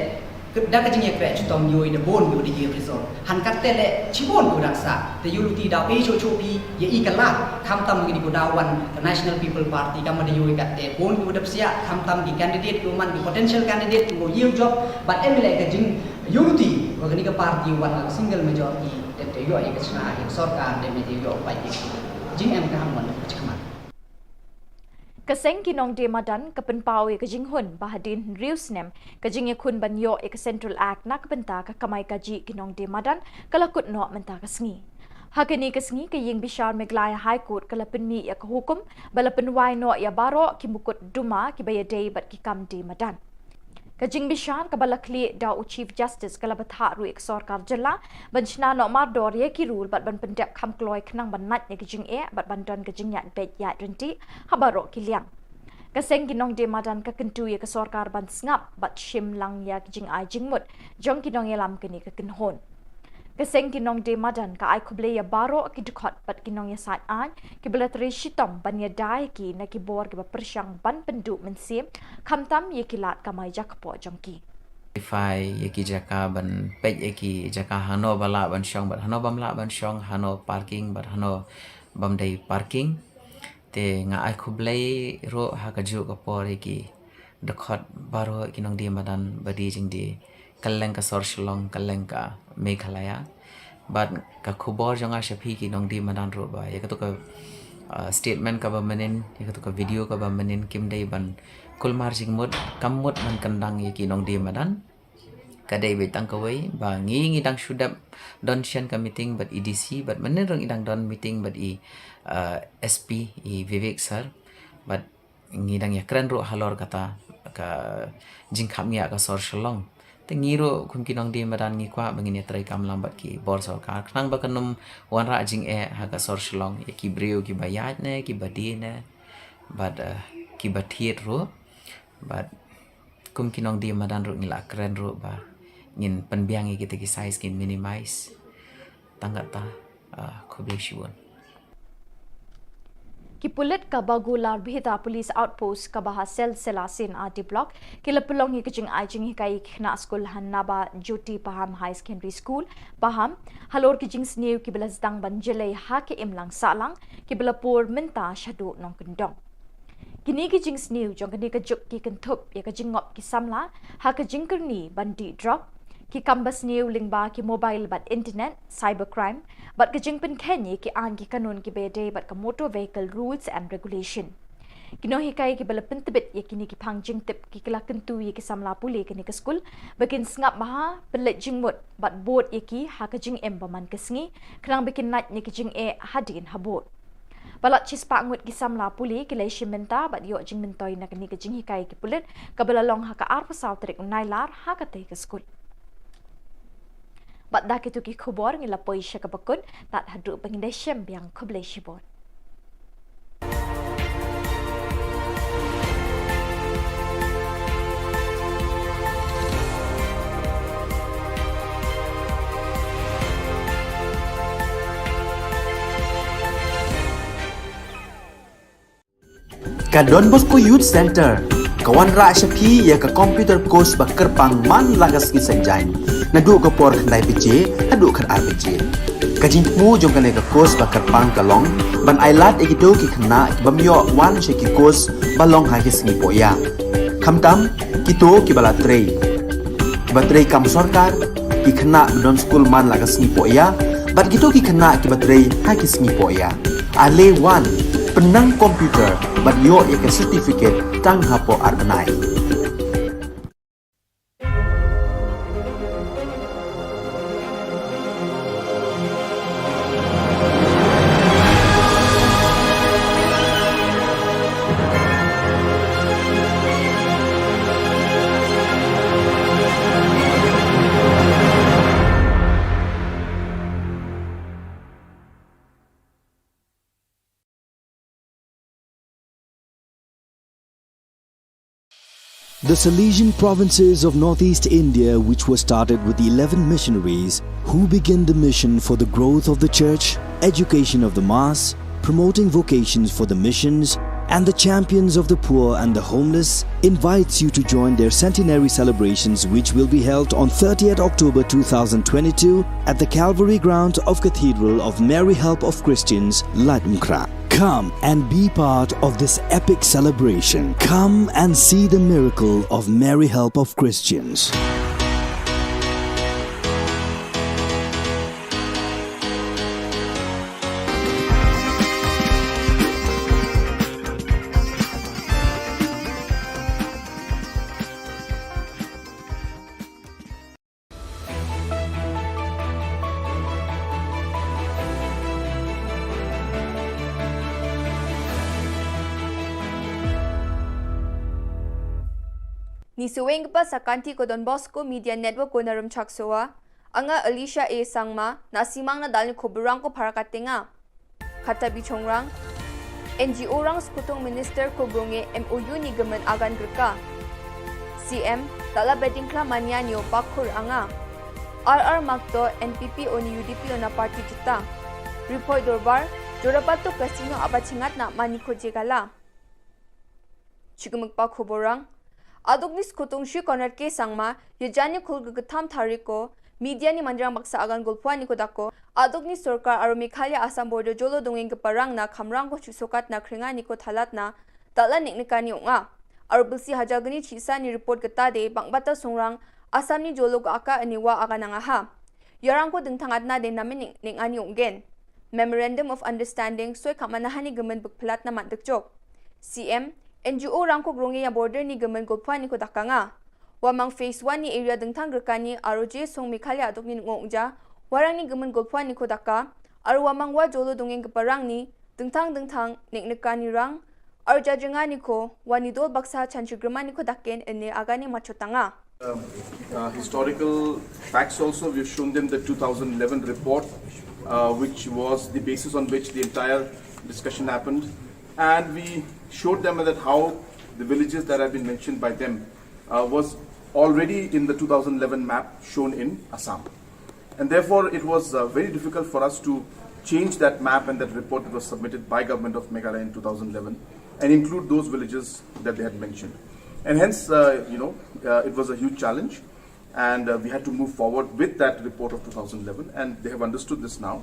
da ka jingïakreh chitom ïoh i da bun ïoh da ïoh result. Han kat te le chibun ko dang sa. Te ïoh luti da pe cho cho pi ïa i ka lad. Kham tam ngi di ko da wan ka National People Party kam da ïoh i kat te bun ïoh da psiah. Kham tam ki candidate ïoh man ki potential candidate ïoh ïoh job. But em le ka jing ïoh luti wa kani ka party wan ka single majority. Te te ïoh i ka chna i sorkar te me te ïoh pai ki. Jing em ka ham wan ka chikmat. Ka seng ki nongdie madan ka pynpaw ïa ka jinghun ba hadien hynriew snem ka jingïakhun ban ïoh ïa ka Central Act na ka bynta ka kamai kajih ki nongdie madan ka la kut noh mynta ka sngi. Ha kane ka sngi ka ïing bishar Meghalaya High Court ka la pynmih ïa ka hukum ba la pynwai noh ïa baroh ki mukotduma kiba ïadei bad ki kam die madan. Ka jingbishar kaba la khlieh da u Chief Justice ka la bthah ruh ïa ka sorkar jylla ban shna noh mardor ïa ki rule bad ban pyndep kham kloi khnang ban nait ïa ka jingeh bad ban don ka jingïaid beit ïaid ryntih ha baroh ki liang. Ka seng ki nongdie madan ka kyntu ïa ka sorkar ban sngap bad shim lang ïa ka jingai jingmut jong ki nongïalam kane ka kynhun. Ka seng ki nongdie madan ka ai khublei ïa baroh ki dkhot bad ki nongïasaid aiñ kiba la trei shitom ban ïada ïa ki na ki bor kiba pyrshang ban pynduh mynsiem, khamtam ïa ki lad kamai jaka poh jong ki. Identify ïa ki jaka ban peit ïa ki jaka hano ba lah ban shong bad hano bym lah ban shong, hano parking bad hano bym dei parking. Te nga ai khublei ruh ha kajuh ka por ïa ki dkhot baroh ki nongdie madan ba die jingdie kylleng ka sor Shillong, kylleng ka Meghalaya. Bad ka khubor jong nga sha phi ki nongdie madan ruh ba ïa kato ka, uh, statement kaba mynnin, ïa kato ka video kaba mynnin kim dei ban kulmar jingmut, kam mut ban kyndang ïa ki nongdie madan. Ka dei beit tang kawei ba ngi ngi dang shu dep don shen ka meeting bad i D C, bad mynnin ruh ngi dang don meeting bad i, uh, S P, i Vivek sir, bad ngi dang ïakren ruh halor kata ka jingkhapngiah ka sor Shillong. Te ngi ruh kum ki nongdie madan ngi kwah ba ngin ïatrei kam lang bad ki bor sorkar khnang ba kan ym wanrah jingeh ha ka sor Shillong ïa ki briew kiba ïaid ne kiba die ne bad, eh, kiba thied ruh. Bad kum ki nongdie madan ruh ngi la kren ruh ba ngin pynbiang ïa kita ki size, ngin minimize. Tang kata, ah, khublei shibun. Ki pulit ka Bagular Bhita Police Outpost kaba ha Selsela C and R D Block ki la pynlong ïa ka jingai jinghikai ïa ki khynnah skul ha Naba Jyoti Paham High Secondary School, Paham, halor ki jingsniew kiba la sdang ban jlei ha ka imlang sahlang kiba la pur mynta shaduh nongkyndong. Kine ki jingsniew jong kane ka juk ki kynthup ïa ka jingngop ki samla ha ka jingkyrni ban dih drok, ki kam basniew lyngba ki mobile bad internet, cybercrime, bad ka jingpynkheiñ ïa ki aiñ ki kanun kiba ïadei bad ka Motor Vehicle Rules and Regulation. Ki nonghikai kiba la pyntbit ïa kine ki phang jingtip ki la kyntu ïa ki samla pule kane ka skul ba kin sngap bha, pynleit jingmut bad bud ïa ki ha ka jingim ba man ka sngi, khnang ba kin lait na ka jingeh hadien habud. Palat shispah ngut ki samla pule ki la shim bynta bad ïoh jingmyntoi na kane ka jinghikai ki pulit kaba la long ha ka arphew saw tarik u Nailar ha katei ka skul. Bad da kito ki khubor ngi la poi sha kaba kut, tad haduh ba ngin da shem biang, khublei shibun. Ka Don Bosco Youth Centre ka wanrah sha phi ïa ka computer course ba kyrpang man la ka sngi Saitjaiñ, naduh ka por khyndai baje haduh khatar baje. Ka jingthmu jong kane ka course ba kyrpang ka long ban ailad ïa kito ki khynnah ki bym ïoh wan sha ki course ba long ha ki sngi pohïa, khamtam kito kiba la trei, kiba trei kam sorkar, ki khynnah ba don skul man la ka sngi pohïa, bad kito ki khynnah kiba trei ha ki sngi pohïa. Ale wan, pynnang computer bad ïoh ïa ka certificate tang hapoh ar bnai. The Salesian provinces of northeast India, which were started with eleven missionaries who began the mission for the growth of the church, education of the mass, promoting vocations for the missions, and the champions of the poor and the homeless, invites you to join their centenary celebrations, which will be held on thirtieth October two thousand twenty-two at the Calvary ground of Cathedral of Mary Help of Christians, Laitumkhrah. Come and be part of this epic celebration. Come and see the miracle of Mary Help of Christians. Ngi shu weng bad sa ka kynti ka Don Bosco Media Network ko na Rymchak Sowa. Nga Alicia A Sangma, na simang na dal ni khubor rang ko para ka teng a. Kata bi chong rang. N G O rang sku tong minister ko bronge M O U ni gmen agan grka. C M, tala beding kla mania nyo pakur anga. R R Makto N P P o ni U D P o na party jita. Report dorbar, Jorapato Casino aba chingat na mani ko jegala. Chigmik pa khubor rang. Aduk ni sku tong shi Conrad K Sangma, ya jani khul gagatham thariko, media ni manjrang baksa agan gulpwa ni ko dako, aduk ni sorkar aro Meghalaya Assam border jolo dongeng ke parang na khamrang ko chusokat na kringa ni ko thalat na, tala nik nika ni unga. Aro bilsi hajar gni chisa ni report kata de, bang bata songrang, Assam ni jolo ga aka ani wa agan anga ha. Yarang ko dengthang atna de namin ning, ning ani ong gen. Memorandum of Understanding soi khamana hani gemen bekpelat na mat dekjok. C M, N G O rang ko grong ya border ni gemen gulpwa ni ko dakanga. Wamang phase one ni area dengthang gerkani aro je song Meghalaya adok ni ngong ja, warang ni gemen gulpwa ni ko daka, aro wamang wa jolo dongeng keparang ni, dengthang dengthang, ning nekani rang, aro jajengani ko, wani dol baksa chanchi germani ko daken ene agani machotanga. Um, uh, historical facts also. We've shown them the two thousand eleven report, uh, which was the basis on which the entire discussion happened. And we showed them that how the villages that have been mentioned by them, uh, was already in the two thousand eleven map shown in Assam. And therefore, it was, uh, very difficult for us to change that map and that report that was submitted by Government of Meghalaya in two thousand eleven and include those villages that they had mentioned. And hence, uh, you know, uh, it was a huge challenge, and, uh, we had to move forward with that report of two thousand eleven, and they have understood this now.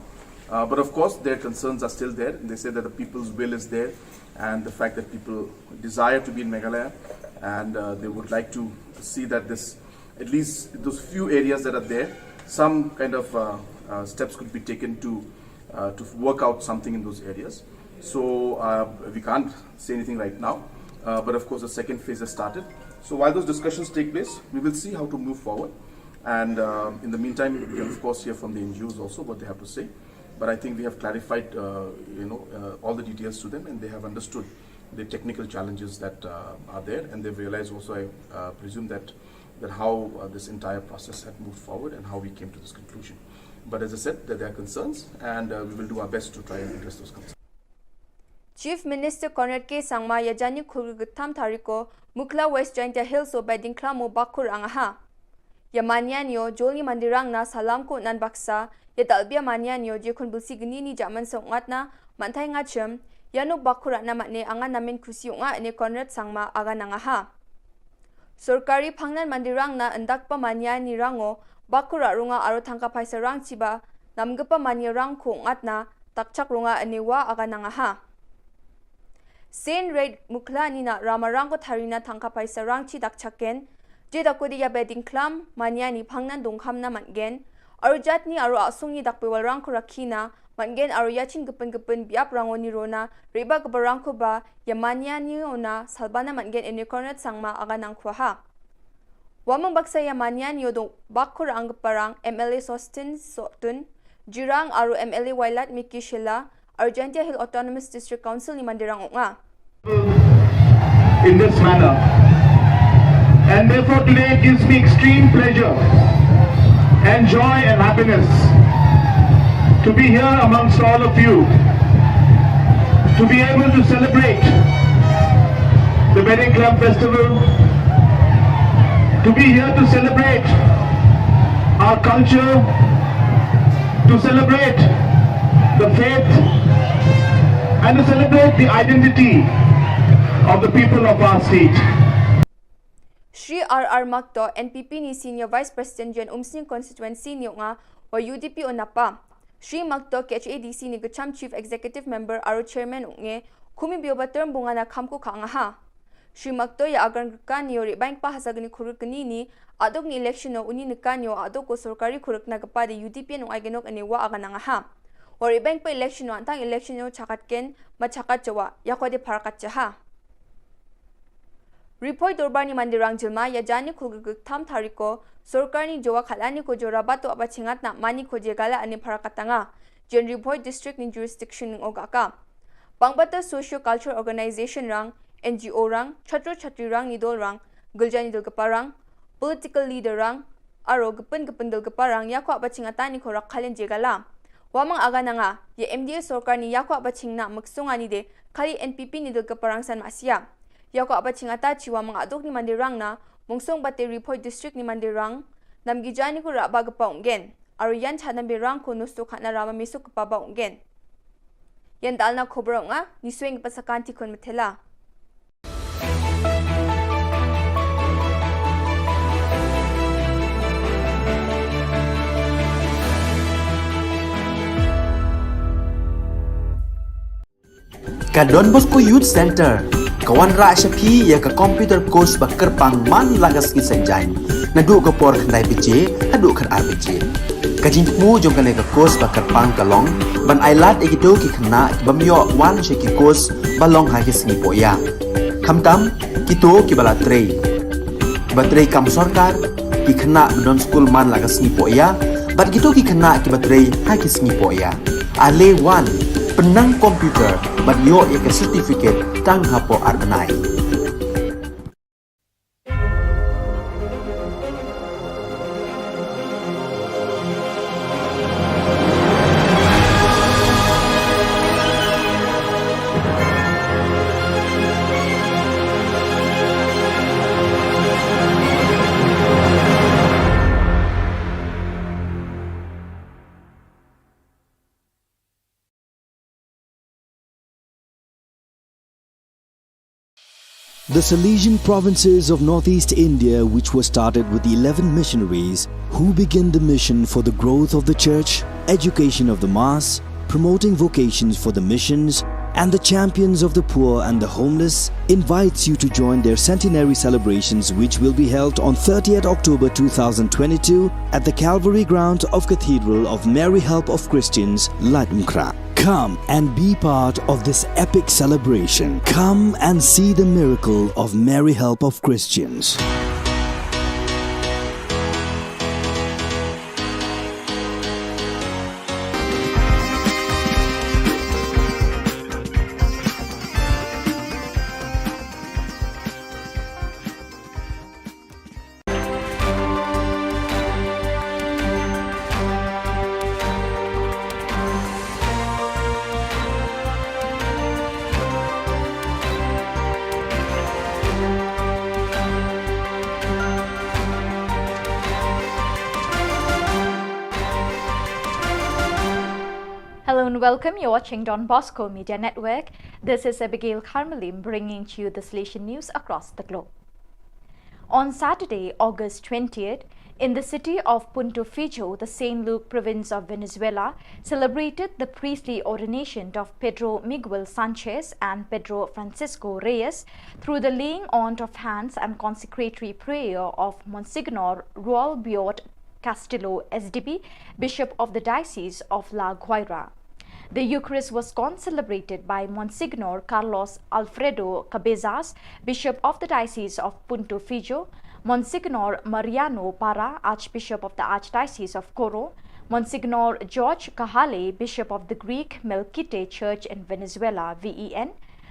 Uh, but of course, their concerns are still there. They say that the people's will is there, and the fact that people desire to be in Meghalaya, and, uh, they would like to see that this, at least those few areas that are there, some kind of, uh, uh, steps could be taken to, uh, to work out something in those areas. So uh, we can't say anything right now, uh, but of course the second phase has started. So while those discussions take place, we will see how to move forward. And uh, in the meantime, we can of course hear from the N G Os also what they have to say. But I think we have clarified, uh, you know, uh, all the details to them, and they have understood the technical challenges that uh, are there, and they've realized also, I uh, presume, that that how uh, this entire process had moved forward and how we came to this conclusion. But as I said, that there are concerns, and uh, we will do our best to try and address those concerns. Chief Minister Conrad K Sangma ïa janï khulkut ktham thariko Mukhla West Jaintia Hills o Bedingklam o Bakkhur anga ha. Ïa manian ïo jolni mandirang na salam ko nan baksa ïa dalbia manian ïo je khun bulsi gni ni jaman song ngat na mantai ngat chem ïa no Bakkhur na matne anga namen khusi ong a ne Conrad Sangma aga nanga ha. Sorkari phangnan mandirang na endak pa manian ni rango Bakkhur runga aro thangka paisa rang chiba namgepa mania rang ko ngat na takchak runga ane wa aga nanga ha. Sen Red Mukhla ni na ramarang ko tharina thangka paisa rang chi dakchaken je dakodi ïa Bedingklam manian ni phangnan dongkham na matgen aro jatni aro asung ni dakpewal rang ko rakhi na matgen aro ïa chin gepeng gepeng biap rango ni rona riba gebarang ko ba ïa manian ni ona salbana matgen ene Conrad Sangma aga nang khwa ha. Wamang baksa ïa manian ïo dong Bakkhur anggeparang M L A Sostin Sotun Jirang aro M L A Wailadmiki Shylla aro Jaintia Hill Autonomous District Council ni mandirang ong a. In this manner. And therefore today it gives me extreme pleasure and joy and happiness to be here amongst all of you, to be able to celebrate the Bedingklam Festival, to be here to celebrate our culture, to celebrate the faith, and to celebrate the identity of the people of our state. Shri R R Makto, N P P ni Senior Vice President Jen Umsning Constituency ni ong a wa U D P o napa. Shri Makto, K H A D C ni kecham Chief Executive Member aro Chairman ong e, khumi bio ba term bunga na kham ko kha nga ha. Shri Makto ïa agar kan ïo ri bank pa hasa gni khuruk kni ni, adok ni election o uni ni kan ïo adok ko sorkari khuruk na kepa de U D P ong ai genok ane wa aga nanga ha. Wa ri bank pa election o antang election o chakat ken ma chakat jawa ïa ko de parakat jaha. Ripoi dorbar ni mandirang jilma ïa janï khulkut ktham thariko sorkar ni jawa khalani ko jora bato aba chingat na mani ko jegala ane parakat tanga. Jen Ripoi district ni jurisdiction ning ogaka. Pangbata socio cultural organization rang, N G O rang, chatro chatri rang ni dol rang, gilja ni dol keparang, political leader rang, aro gepeng gepeng dol keparang ïa ko aba chingata ni ko rak khalen jegala. Wamang aga nanga ïa M D A sorkar ni ïa ko aba chingna meksunga ni de khali N P P ni dol keparang san masia. Ïa ko aba chingata chi wamang adok ni mandirang na mungsong bate Ripoi district ni mandirang namgi jani ko rak ba gepa ong gen. Aro ïan cha nambi rang ko nusto khana rama misuk kepa ba ong gen. Ïan dalna khobor ong a ni sueng kepa sakan ti khun methela. Ka Don Bosco Youth Center ka wanrah sha phi ïa ka computer course ba kyrpang man la ka sngi Saitjaiñ naduh ka por khyndai baje haduh khatar baje. Ka jingthmu jong kane ka course ba kyrpang ka long ban ailad ïa kito ki khynnah ki bym ïoh wan sha ki course ba long ha ki sngi pohïa. Khamtam kito kiba la trei kiba trei kam sorkar, ki khynnah ba don skul man la ka sngi pohïa bad kito ki khynnah kiba trei ha ki sngi pohïa. Ale wan pynnang computer bad ïoh ïa ka certificate tang hapoh ar bnai. The Salesian provinces of northeast India, which were started with eleven missionaries who began the mission for the growth of the church, education of the mass, promoting vocations for the missions, and the champions of the poor and the homeless, invites you to join their centenary celebrations, which will be held on thirtieth October two thousand twenty-two at the Calvary Ground of Cathedral of Mary Help of Christians, Laitumkhrah. Come and be part of this epic celebration. Come and see the miracle of Mary Help of Christians. Hello and welcome. You're watching Don Bosco Media Network. This is Abigail Carmelim bringing to you the Salesian news across the globe. On Saturday, August twentieth, in the city of Punto Fijo, the Saint Luke province of Venezuela celebrated the priestly ordination of Pedro Miguel Sanchez and Pedro Francisco Reyes through the laying on of hands and consecratory prayer of Monsignor Ruel Biot Castillo, S D B, Bishop of the Diocese of La Guaira. The Eucharist was concelebrated by Monsignor Carlos Alfredo Cabezas, Bishop of the Diocese of Punto Fijo, Monsignor Mariano Parra, Archbishop of the Archdiocese of Coro, Monsignor George Cajale, Bishop of the Greek Melkite Church in Venezuela, V E N,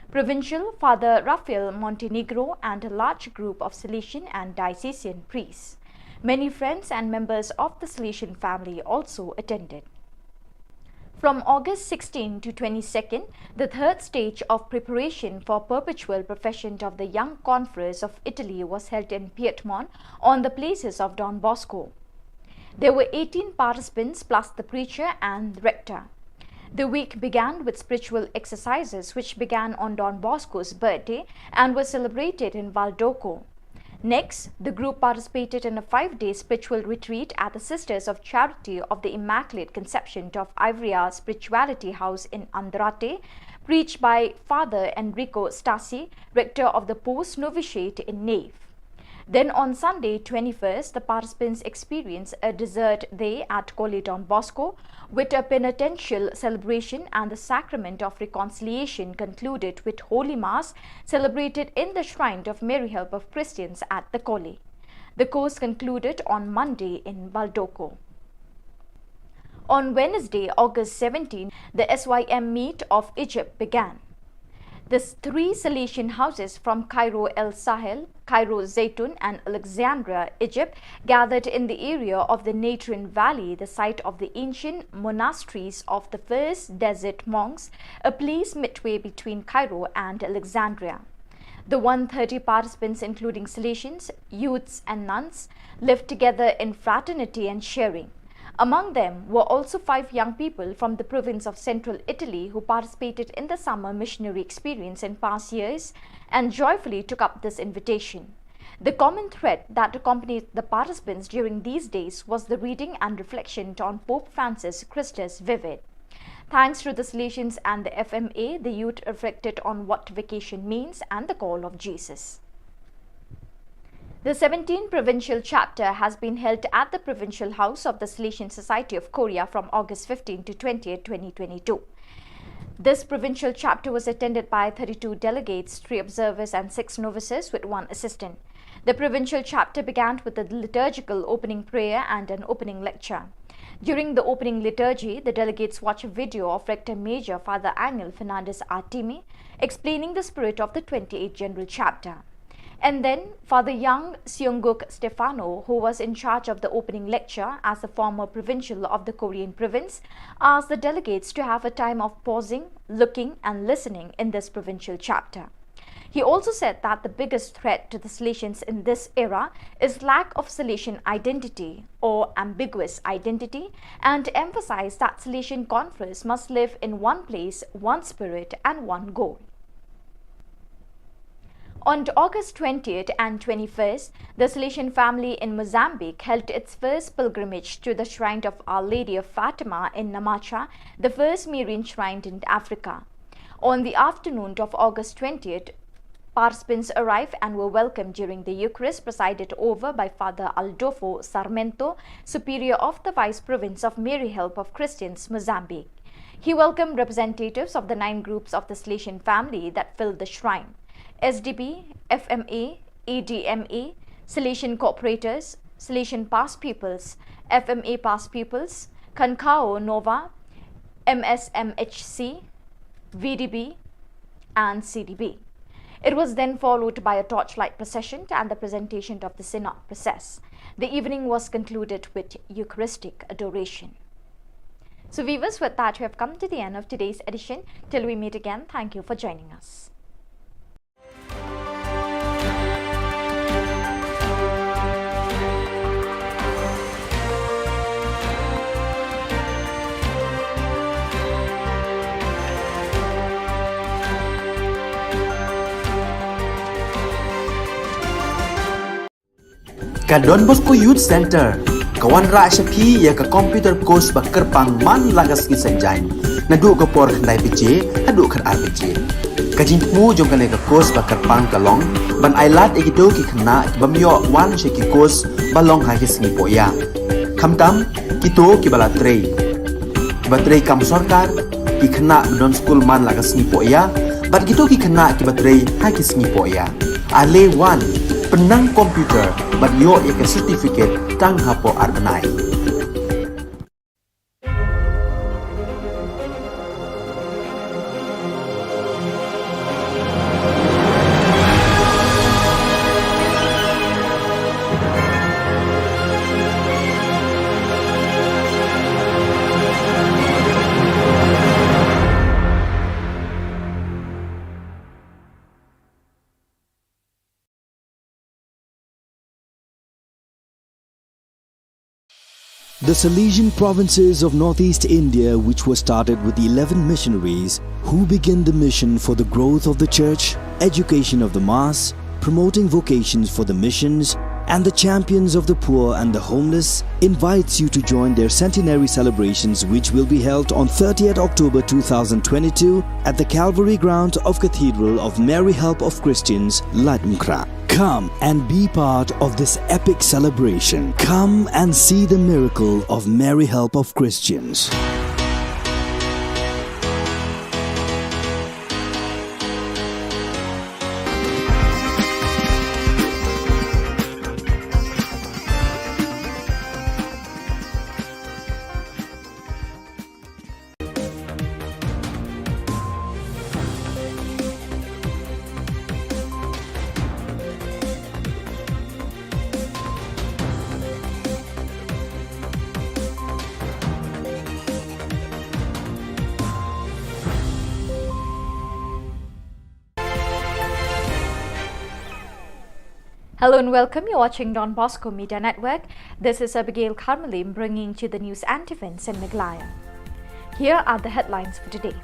Provincial Father Rafael Montenegro, and a large group of Salesian and diocesan priests. Many friends and members of the Salesian family also attended. From August sixteenth to twenty-second, the third stage of preparation for perpetual profession of the young confreres of Italy was held in Piedmont on the places of Don Bosco. There were eighteen participants plus the preacher and rector. The week began with spiritual exercises which began on Don Bosco's birthday and were celebrated in Valdoco. Next, the group participated in a five-day spiritual retreat at the Sisters of Charity of the Immaculate Conception of Ivrea Spirituality House in Andrate, preached by Father Enrico Stasi, rector of the post novitiate in Nave. Then on Sunday, twenty-first, the participants experienced a dessert day at Colle Don Bosco, with a penitential celebration and the sacrament of reconciliation concluded with Holy Mass celebrated in the shrine of Mary Help of Christians at the Colle. The course concluded on Monday in Valdoco. On Wednesday, August seventeen, the S Y M meet of Egypt began. The three Salesian houses from Cairo El Sahel, Cairo Zaytun, and Alexandria, Egypt, gathered in the area of the Natron Valley, the site of the ancient monasteries of the first desert monks, a place midway between Cairo and Alexandria. The one thirty participants, including Salesians, youths, and nuns, lived together in fraternity and sharing. Among them were also five young people from the province of central Italy who participated in the summer missionary experience in past years and joyfully took up this invitation. The common thread that accompanied the participants during these days was the reading and reflection on Pope Francis' Christus Vivit. Thanks to the Salesians and the F M A, the youth reflected on what vocation means and the call of Jesus. The seventeenth provincial chapter has been held at the Provincial House of the Salesian Society of Korea from August fifteenth to twentieth, twenty twenty-two. This provincial chapter was attended by thirty-two delegates, three observers, and six novices, with one assistant. The provincial chapter began with a liturgical opening prayer and an opening lecture. During the opening liturgy, the delegates watched a video of Rector Major Father Angel Fernandez Artime explaining the spirit of the twenty-eighth General Chapter. And then, Father Yang Seunguk Stefano, who was in charge of the opening lecture as the former provincial of the Korean province, asked the delegates to have a time of pausing, looking, and listening in this provincial chapter. He also said that the biggest threat to the Salesians in this era is lack of Salesian identity or ambiguous identity, and emphasized that Salesian confreres must live in one place, one spirit, and one goal. On August twentieth and twenty-first, the Salesian family in Mozambique held its first pilgrimage to the shrine of Our Lady of Fatima in Namacha, the first Marian shrine in Africa. On the afternoon of August twentieth, participants arrived and were welcomed during the Eucharist presided over by Father Aldofo Sarmento, Superior of the Vice Province of Mary Help of Christians, Mozambique. He welcomed representatives of the nine groups of the Salesian family that filled the shrine: S D B, F M A, A D M A, Salesian cooperators, Salesian past pupils, F M A past pupils, Khankhaw Nova, M S M H C, V D B, and C D B. It was then followed by a torchlight procession and the presentation of the Synod process. The evening was concluded with Eucharistic adoration. So, viewers, with that, we have come to the end of today's edition. Till we meet again, thank you for joining us. Ka Don Bosco Youth Centre ka wanrah sha phi ïa ka computer course ba kyrpang man la ka sngi Saitjaiñ, naduh ka por khyndai baje haduh khatar baje. Ka jingthmu jong kane ka course ba kyrpang ka long ban ailad ïa kito ki khynnah ki bym ïoh wan sha ki course ba long ha ki sngi pohïa, khamtam kito kiba la trei, kiba trei kam sorkar, ki khynnah ba don skul man la ka sngi pohïa, bad kito ki khynnah kiba trei ha ki sngi pohïa. Ale wan, pynnang computer bad ïoh ïa ka certificate tang hapoh ar bnai. The Salesian provinces of northeast India, which were started with eleven missionaries who began the mission for the growth of the church, education of the mass, promoting vocations for the missions, and the champions of the poor and the homeless, invites you to join their centenary celebrations, which will be held on thirtieth October two thousand twenty-two at the Calvary ground of Cathedral of Mary Help of Christians, Laitumkhrah. Come and be part of this epic celebration. Come and see the miracle of Mary Help of Christians. Hello and welcome. You're watching Don Bosco Media Network. This is Abigail Karmalim bringing to you the news and events in Meghalaya. Here are the headlines for today.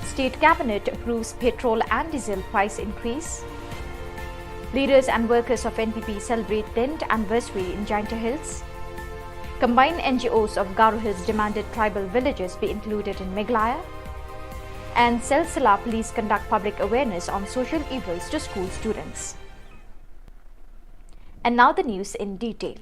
State Cabinet approves petrol and diesel price increase. Leaders and workers of N P P celebrate tenth anniversary in Jaintia Hills. Combined N G Os of Garo Hills demanded tribal villages be included in Meghalaya. And Silsila police conduct public awareness on social evils to school students. And now the news in detail.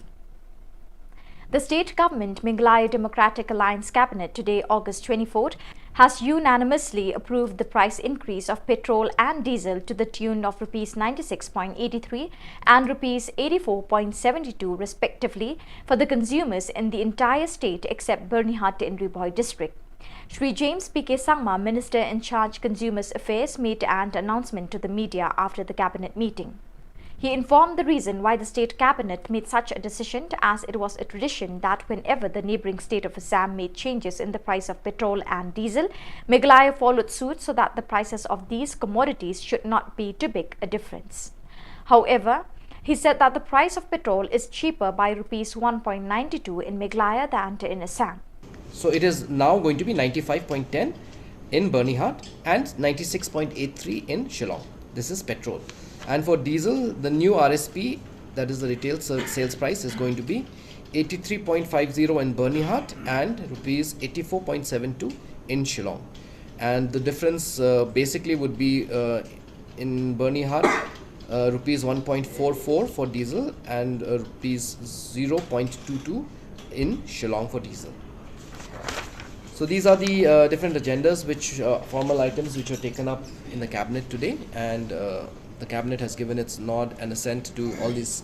The state government, Meghalaya Democratic Alliance Cabinet, today, August twenty-fourth, has unanimously approved the price increase of petrol and diesel to the tune of rupees ninety-six point eighty-three and rupees eighty-four point seventy-two respectively for the consumers in the entire state except Byrnihat in Ri Bhoi district. Shri James P K Sangma, Minister in charge Consumers Affairs, made an announcement to the media after the cabinet meeting. He informed the reason why the state cabinet made such a decision, as it was a tradition that whenever the neighbouring state of Assam made changes in the price of petrol and diesel, Meghalaya followed suit so that the prices of these commodities should not be too big a difference. However, he said that the price of petrol is cheaper by rupees one point nine two in Meghalaya than in Assam. So it is now going to be ninety-five point ten in Byrnihat and ninety-six point eight three in Shillong. This is petrol. And for diesel, the new R S P, that is the retail sa- sales price, is going to be eighty-three point five zero in Byrnihat and rupees eighty-four point seven two in Shillong. And the difference uh, basically would be uh, in Byrnihat, uh, rupees one point four four for diesel and uh, rupees zero point two two in Shillong for diesel. So these are the uh, different agendas, which uh, formal items which were taken up in the cabinet today, and uh, the cabinet has given its nod and assent to all these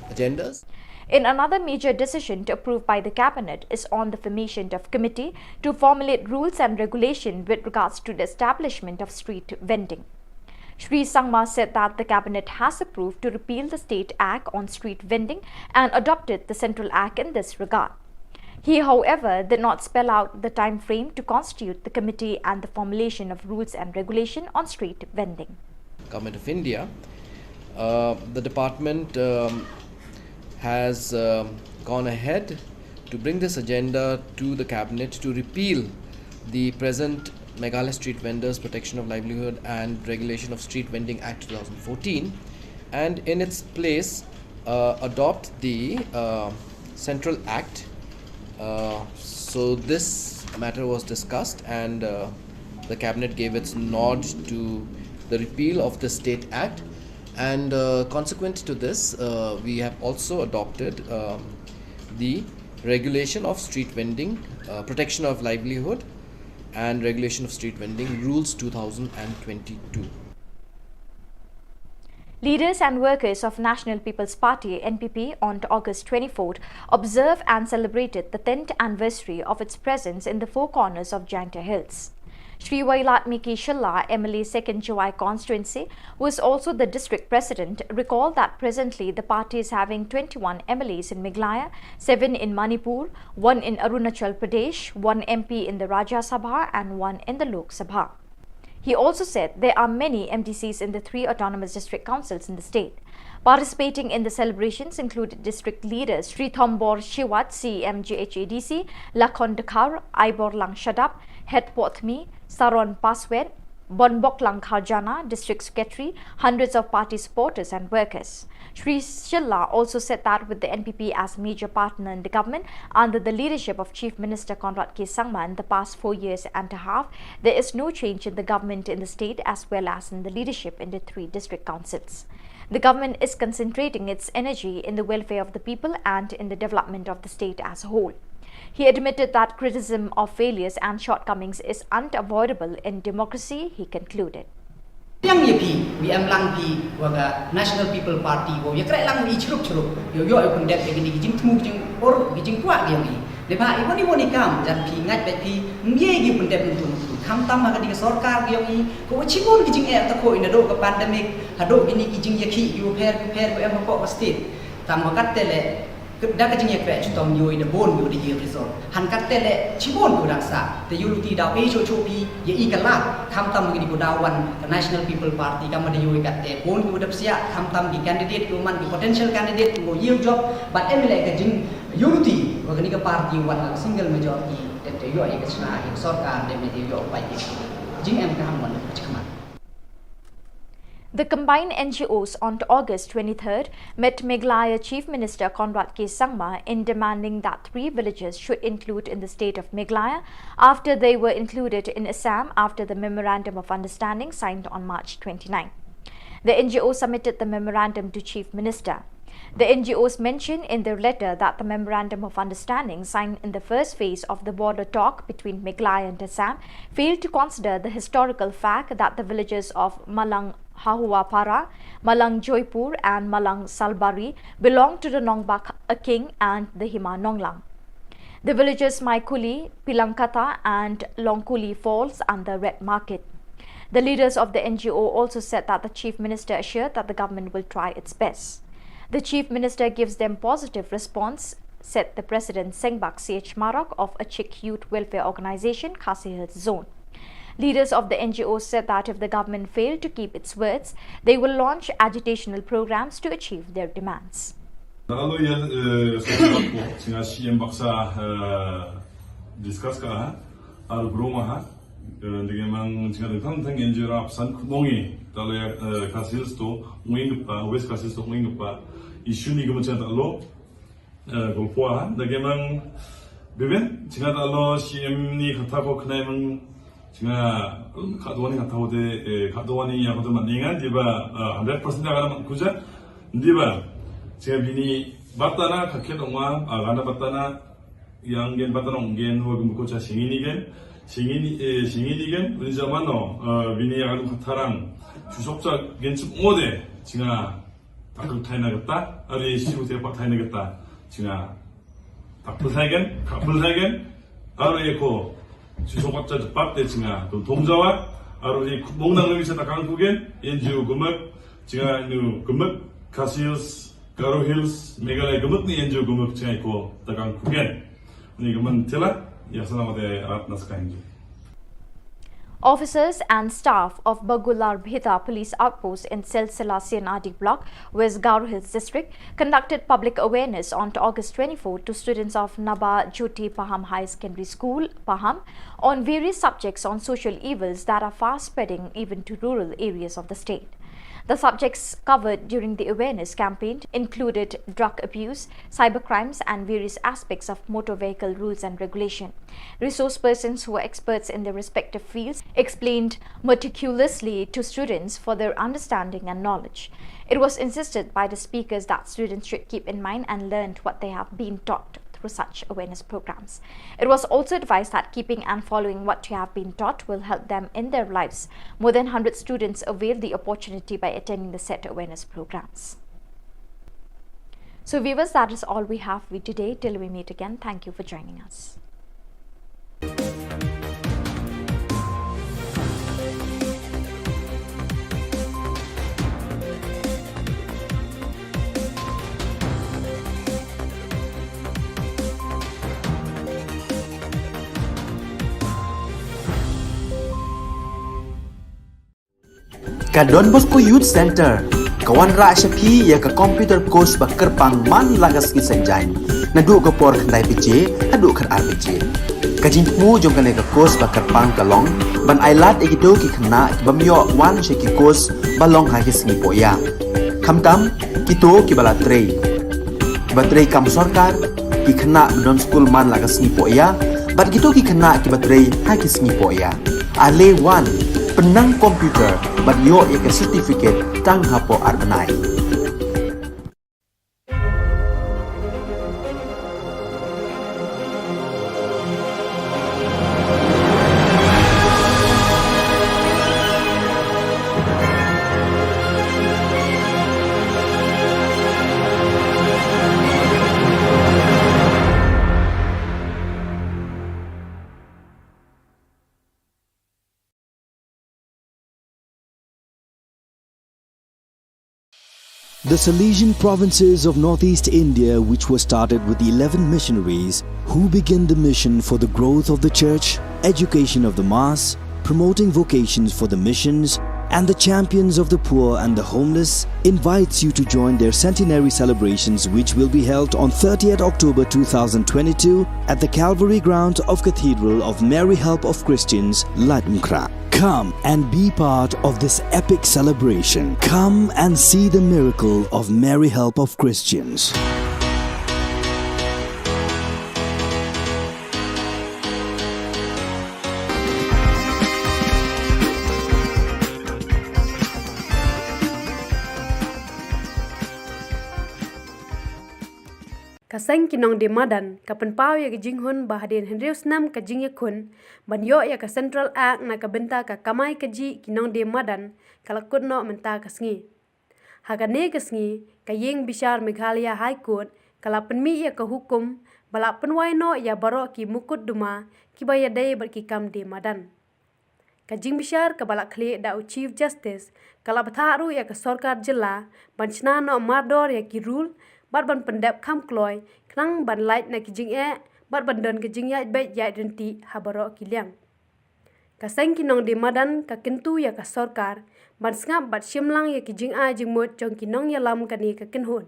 agendas. In another major decision to approve by the cabinet is on the formation of committee to formulate rules and regulation with regards to the establishment of street vending. Shri Sangma said that the cabinet has approved to repeal the State Act on street vending and adopted the Central Act in this regard. He, however, did not spell out the time frame to constitute the committee and the formulation of rules and regulation on street vending. Government of India, uh, the department um, has um, gone ahead to bring this agenda to the cabinet to repeal the present Meghalaya Street Vendors Protection of Livelihood and Regulation of Street Vending Act two thousand fourteen, and in its place uh, adopt the uh, Central Act. Uh, so this matter was discussed, and uh, the cabinet gave its nod to the repeal of the State Act. And uh, consequent to this, uh, we have also adopted um, the regulation of street vending, uh, protection of livelihood, and regulation of street vending rules two thousand twenty-two. Leaders and workers of National People's Party, N P P, on August twenty-fourth observed and celebrated the tenth anniversary of its presence in the four corners of Jaintia Hills. Shri Wailadmiki Shylla, M L A second Jowai constituency, who is also the district president, recalled that presently the party is having twenty-one M L As in Meghalaya, seven in Manipur, one in Arunachal Pradesh, one M P in the Rajya Sabha and one in the Lok Sabha. He also said there are many M D Cs in the three autonomous district councils in the state. Participating in the celebrations included district leaders Shri Thombor Shiwat, C E M J H A D C, Lakhon Dkhar, Aiborlang Shadap, Hetpothmi, Saron Paswet, Bonboklang Kharjana, district secretary, hundreds of party supporters and workers. Shri Shylla also said that with the N P P as major partner in the government under the leadership of Chief Minister Conrad K Sangma in the past four years and a half, there is no change in the government in the state as well as in the leadership in the three district councils. The government is concentrating its energy in the welfare of the people and in the development of the state as a whole. He admitted that criticism of failures and shortcomings is unavoidable in democracy, he concluded. Yang ïa phi, wi em lang phi, wa ka National People Party, wa ïa kreh lang i chrup chrup, ïa ïoh ïa pyndep ïa kini ki jingthmu ki jingpor ki jingkwah ki yong i. Dei ba i wani wani kam, jan phi ngait bad phi, ym ye ki pyndep ntu ntu. Kham tam ha kani ka sorkar ki yong i, ko wa chibun ki jingeh ta ko i na do ka pandemic, ha do kini ki jingïakhih ki wa pher ki pher ko em ha ko ka state. Tam wa kat te le, Da ka jingïakhreh chitom ïoh da bun ïoh da ïoh result. Han kat te le chibun ïoh dang sa. Te ïoh luti daw e cho cho pi ïa i ka lad. Kham tam kini ko daw wan ka National People Party kam da ïoh kat te bun ïoh da psiah. Kham tam ki candidate ïoh man ki potential candidate ïoh ïoh job. But em le ka jing ïoh luti wa kini ka party wan ka single majority. Te te ïoh ïa ka chna ïa ka sorkar te me te ïoh pai ki jing em ka ham wan ka chikmat. The combined N G Os on August twenty-third met Meghalaya Chief Minister Conrad K Sangma in demanding that three villages should include in the state of Meghalaya after they were included in Assam after the Memorandum of Understanding signed on March twenty-ninth. The N G O submitted the memorandum to Chief Minister. The N G Os mentioned in their letter that the Memorandum of Understanding signed in the first phase of the border talk between Meghalaya and Assam failed to consider the historical fact that the villages of Malang Hahuapara, Malang Joypur, and Malang Salbari belong to the Nongbak Aking and the Hima Nonglang. The villages Maikuli, Pilangkata, and Longkuli falls under Red Market. The leaders of the N G O also said that the Chief Minister assured that the government will try its best. The Chief Minister gives them positive response, said the President Sengbak C H Marok of Achik Youth Welfare Organization, Khasi Hills Zone. Leaders of the N G Os said that if the government failed to keep its words, they will launch agitational programs to achieve their demands. Alo ya, eh, sa ko singa C M baksa, eh, discuss ka ha, ar gro ma ha, eh, dege mang singa de tang tang enjera apsan kumongi, tale, eh, Khasi Hills to, ngin pa, West Khasi Hills to, ngin pa, issue ni kama chanta alo, eh, golpo ha, dege mang, beben, singa alo C M ni kata ko khnai mang, singa, kado ni kata ko de, eh, kado ni ya ko de maninga, diba, eh, hundred percent ya kana kuja, diba, singa bini, batana, kake dongwa, ah, gana batana, Ïa ngin batanong ngin ho gum ko cha singini gen. Singini, eh, singini gen. Uni jamano, eh, bini alu khatarang. Chusok cha gen chup ngode. Chinga. Takul thai na gata. Ari si ute pa thai na gata. Chinga. Takul thai gen. Takul thai gen. Aro ye ko. Chusok cha pat te chinga. Tum thong jawa. Aro ye kubong nang lagi sa takang kugen. Yen ju gumek. Chinga nu gumek. Khasi Hills. Garo Hills, Meghalaya gumuk ni N G O gumuk chingai ko takang kugen. Ni gumen tila, ya salam ate arat nas ka N G O. Officers and staff of Bagular Bhita Police Outpost in Silsila C and R D Block West Garo Hills District conducted public awareness on August twenty-four to students of Naba Jyoti Paham Higher Secondary School, Paham, on various subjects on social evils that are fast spreading even to rural areas of the state. The subjects covered during the awareness campaign included drug abuse, cybercrimes, and various aspects of motor vehicle rules and regulation. Resource persons who were experts in their respective fields explained meticulously to students for their understanding and knowledge. It was insisted by the speakers that students should keep in mind and learn what they have been taught through such awareness programs. It was also advised that keeping and following what you have been taught will help them in their lives. More than hundred students availed the opportunity by attending the set awareness programs. So viewers, that is all we have for you today. Till we meet again, thank you for joining us. Ka Don Bosco Youth Centre ka wanrah sha phi ïa ka computer course ba kyrpang man la ka sngi Saitjaiñ, naduh ka por khyndai baje haduh khatar baje. Ka jingthmu jong kane ka course ba kyrpang ka long ban ailad ïa kito ki khynnah ki bym ïoh wan sha ki course ba long ha ki sngi pohïa. Khamtam kito kiba la trei, kiba trei kam sorkar, ki khynnah ba don skul man la ka sngi pohïa bad kito ki khynnah kiba trei ha ki sngi pohïa. Ale wan, pynnang computer bad ïoh ïa ka certificate tang hapoh ar bnai. The Salesian provinces of northeast India, which were started with eleven missionaries who began the mission for the growth of the church, education of the mass, promoting vocations for the missions, and the champions of the poor and the homeless, invites you to join their centenary celebrations, which will be held on thirtieth October two thousand twenty-two at the Calvary grounds of Cathedral of Mary Help of Christians, Laitumkhrah. Come and be part of this epic celebration. Come and see the miracle of Mary Help of Christians. Ka seng ki nongdie madan ka pynpaw ïa ka jinghun ba hadien hynriew snem ka jingïakhun ban ïoh ïa ka Central Act na ka bynta ka kamai kajih ki nongdie madan ka la kut noh mynta ka sngi. Ha kane ka sngi ka ïing bishar Meghalaya High Court ka la pynmih ïa ka hukum ba la pynwai noh ïa baroh ki mukotduma kiba ïadei bad ki kam die madan. Ka jingbishar kaba la khlieh da u Chief Justice ka la bthah ruh ïa ka sorkar jylla ban shna noh mardor ïa ki rule bad ban pyndep kham kloi khnang ban lait na ki jingeh bad ban don ka jingïaid beit ïaid ryntih ha baroh ki liang. Ka seng ki nongdie madan ka kyntu ïa ka sorkar ban sngap bad shim lang ïa ki jingai jingmut jong ki nongïalam kane ka kynhun.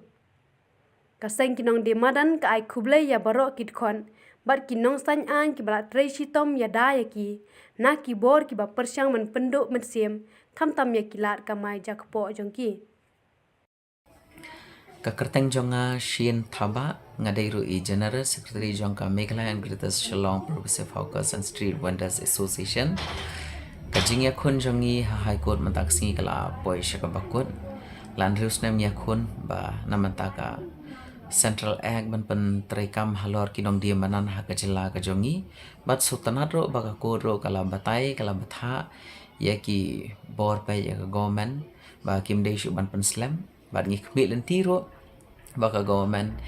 Ka seng ki nongdie madan ka ai khublei ïa baroh ki dkhot bad ki nongsaiñ aiñ kiba la trei shitom ïada ïa ki na ki bor kiba pyrshang ban pynduh mynsiem khamtam ïa ki lad kamai jakpoh jong ki. Ka kyrteng jong nga Shane Thabah, nga dei ruh i General Secretary jong ka Meghalaya and Greater Shillong Progressive Hawkers and Street Vendors Association. Ka jingïakhun jong ngi ha High Court mynta ka sngi ka la poi sha kaba kut. La hynriew snem ïakhun ba na mynta ka Central Act ban pyntreikam halor ki nongdie madan ha ka jylla ka jong ngi. Bad sngewtynnad ruh ba ka court ruh ka la batai, ka la bthah ïa ki bor peit ïa ka government ba kim dei shuh ban pynslem. Bad ngi khmih lynti ruh ba ka government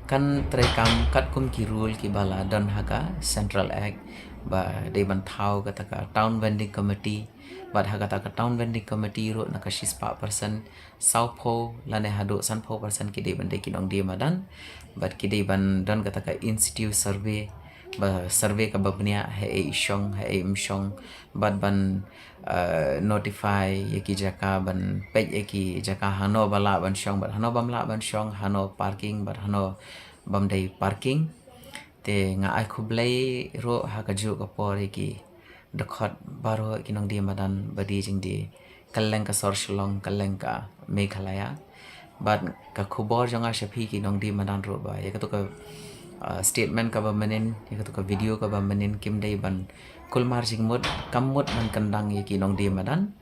kan treikam katkum ki rule kiba la don ha ka Central Act, ba dei ban thaw kata ka Town Vending Committee. Bad ha kata ka Town Vending Committee ruh na ka shispah percent, sawphew lane haduh sanphew percent ki dei ban dei ki nongdie madan. Bad ki dei ban don kata ka in situ survey, ba survey kaba bniah ha ei i shong, ha ei im shong. Bad ban, eh, notify ïa ki jaka, ban peit ïa ki jaka hano ba lah ban shong bad hano bym lah ban shong, hano parking bad hano bym dei parking. Te nga ai khublei ruh ha kajuh ka por ïa ki dkhot baroh ki nongdie madan ba die jingdie kylleng ka sor Shillong, kylleng ka Meghalaya. Bad ka khubor jong nga sha phi ki nongdie madan ruh ba ïa katu ka, ah, statement kaba mynnin, ïa katu ka video kaba mynnin kim dei ban kulmar jingmut, kam mut ban kyndang ïa ki nongdie madan.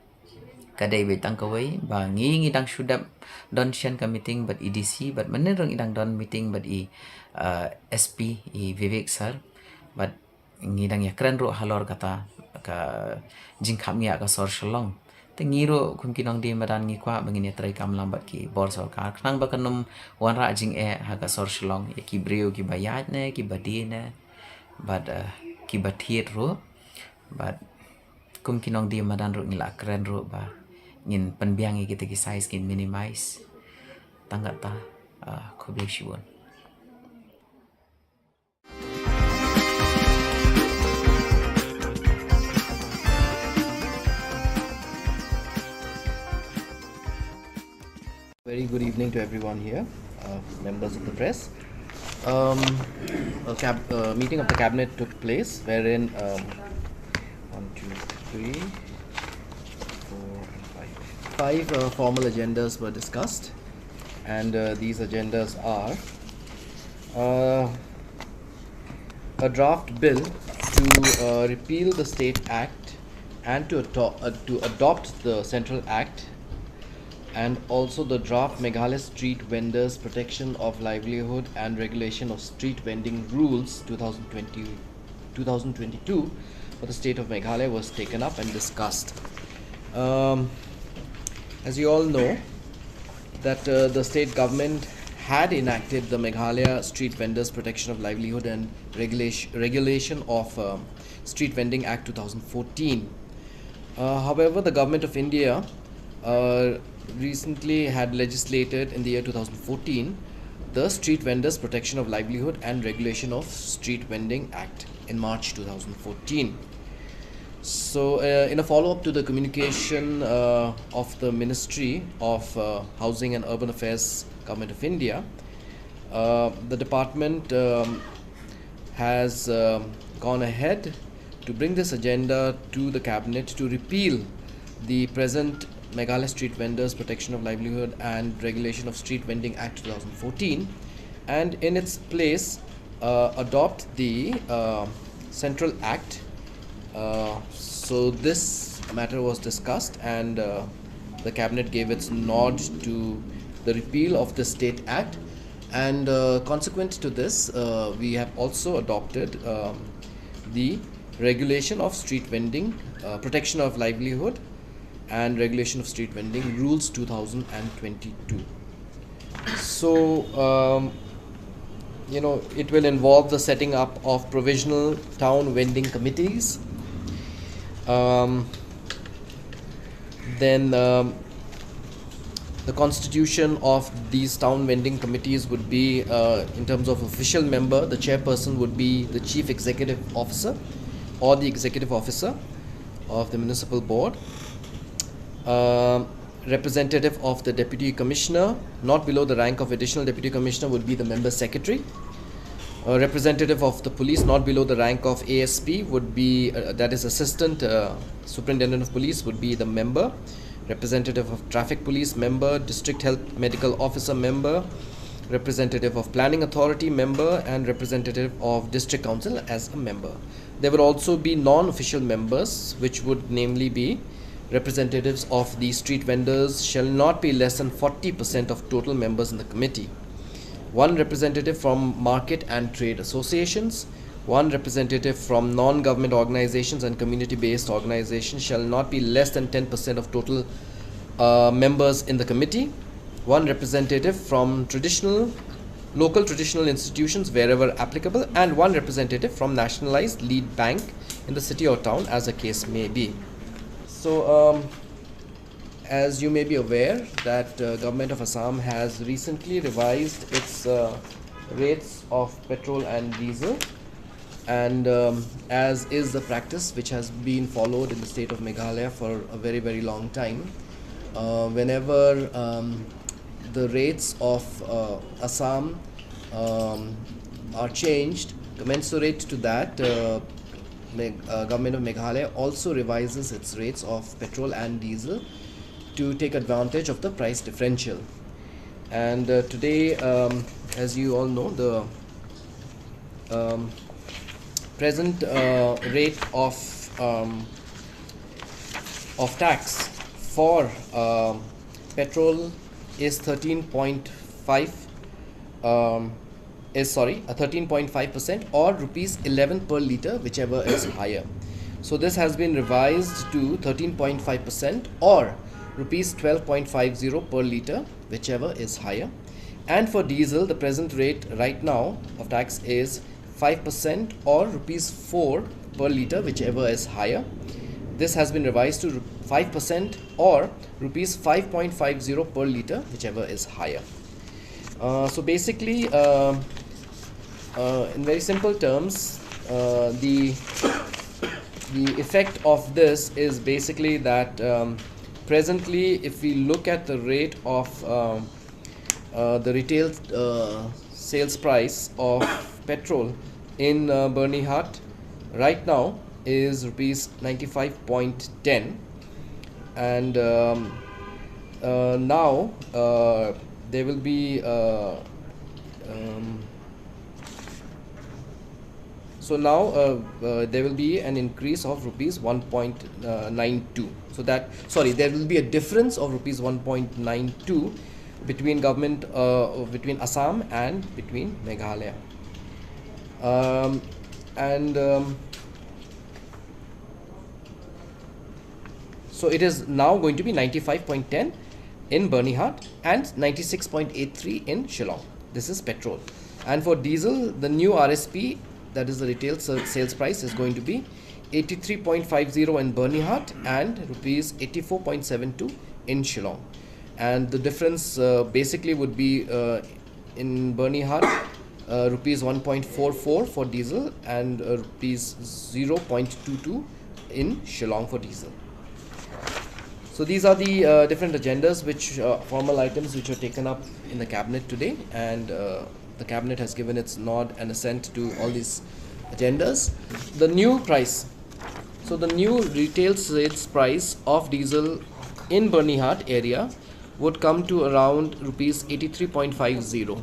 Ka dei beit tang kawei ba ngi ngi dang shu dep don shen ka meeting bad i D C, bad mynnin ruh ngi dang don meeting bad i, ah, S P, i Vivek sir. Bad ngi dang ïakren ruh halor kata ka jingkhapngiah ka sor Shillong. Te ngi ruh kum ki nongdie madan ngi kwah ba ngin ïatreikam lang bad ki bor sorkar khnang ba kan ym wanrah jingeh ha ka sor Shillong ïa ki briew kiba ïaid ne kiba die ne, bad, eh, kiba thied ruh. Bad kum ki nongdie madan ruh ngi la kren ruh ba ngin pynbiang ïa kita ki size, ngin minimize. Tang kata, ah, khublei shibun. Very good evening to everyone here, uh, members of the press. Um, a cab- uh, meeting of the cabinet took place wherein, um, one, two, three, four, and five. Five, uh, formal agendas were discussed, and, uh, these agendas are, uh, a draft bill to, uh, repeal the State Act and to, ato- uh, to adopt the Central Act, and also the draft Meghalaya Street Vendors Protection of Livelihood and Regulation of Street Vending Rules two thousand twenty, two thousand twenty-two for the state of Meghalaya was taken up and discussed. Um, as you all know, that, uh, the state government had enacted the Meghalaya Street Vendors Protection of Livelihood and Regulation, Regulation of, um, Street Vending Act two thousand fourteen. Uh, however, the Government of India, uh, recently had legislated in the year two thousand fourteen the Street Vendors Protection of Livelihood and Regulation of Street Vending Act in March two thousand fourteen. So, uh, in a follow-up to the communication, uh, of the Ministry of, uh, Housing and Urban Affairs, Government of India, uh, the department, um, has, um, gone ahead to bring this agenda to the cabinet to repeal the present Meghalaya Street Vendors Protection of Livelihood and Regulation of Street Vending Act two thousand fourteen, and in its place, uh, adopt the, uh, Central Act. Uh, so this matter was discussed, and, uh, the cabinet gave its nod to the repeal of the State Act. And, uh, consequent to this, uh, we have also adopted, um, the Regulation of Street Vending, uh, Protection of Livelihood and Regulation of Street Vending Rules two thousand twenty-two. So, um, you know, it will involve the setting up of provisional town vending committees. Um, then, um, the constitution of these town vending committees would be, uh, in terms of official member, the chairperson would be the chief executive officer or the executive officer of the municipal board. Um, representative of the deputy commissioner, not below the rank of additional deputy commissioner, would be the member secretary. A representative of the police, not below the rank of A S P, would be, uh, that is assistant, uh, superintendent of police, would be the member. Representative of traffic police, member. District health medical officer, member. Representative of planning authority, member, and representative of district council as a member. There will also be non-official members, which would namely be representatives of the street vendors shall not be less than forty percent of total members in the committee. One representative from market and trade associations, one representative from non-government organizations and community-based organizations shall not be less than ten percent of total uh, members in the committee, one representative from traditional, local traditional institutions wherever applicable, and one representative from nationalized lead bank in the city or town, as the case may be. So, um, as you may be aware that uh, Government of Assam has recently revised its uh, rates of petrol and diesel, and um, as is the practice which has been followed in the state of Meghalaya for a very, very long time, uh, whenever um, the rates of uh, Assam um, are changed, commensurate to that, uh, Meg- uh, Government of Meghalaya also revises its rates of petrol and diesel to take advantage of the price differential. And uh, today, um, as you all know, the um, present uh, rate of um, of tax for um, petrol is thirteen point five um, is, sorry, a thirteen point five percent or rupees eleven per litre, whichever is higher. So this has been revised to thirteen point five percent or rupees twelve point five zero per litre, whichever is higher. And for diesel, the present rate right now of tax is five percent or rupees four per litre, whichever is higher. This has been revised to five percent or rupees five point five zero per litre, whichever is higher. Uh, so basically, uh, uh, in very simple terms, uh, the the effect of this is basically that um, presently, if we look at the rate of um, uh, the retail uh, sales price of petrol in uh, Byrnihat right now is rupees ninety-five point ten, and um, uh, now uh, there will be uh, um, so now uh, uh, there will be an increase of rupees one point nine two. So that, sorry, there will be a difference of rupees one point nine two between government uh, between Assam and between Meghalaya. Um, and um, so it is now going to be ninety-five point ten in Byrnihat and ninety-six point eight three in Shillong. This is petrol. And for diesel, the new R S P, that is the retail sa- sales price, is going to be eighty-three point five zero in Byrnihat and rupees eighty-four point seven two in Shillong. And the difference uh, basically would be uh, in Byrnihat, uh, rupees one point four four for diesel and uh, rupees zero point two two in Shillong for diesel. So these are the uh, different agendas, which uh, formal items which were taken up in the cabinet today, and uh, the cabinet has given its nod and assent to all these agendas. The new price, so the new retail sales price of diesel in Byrnihat area would come to around rupees eighty-three point five zero,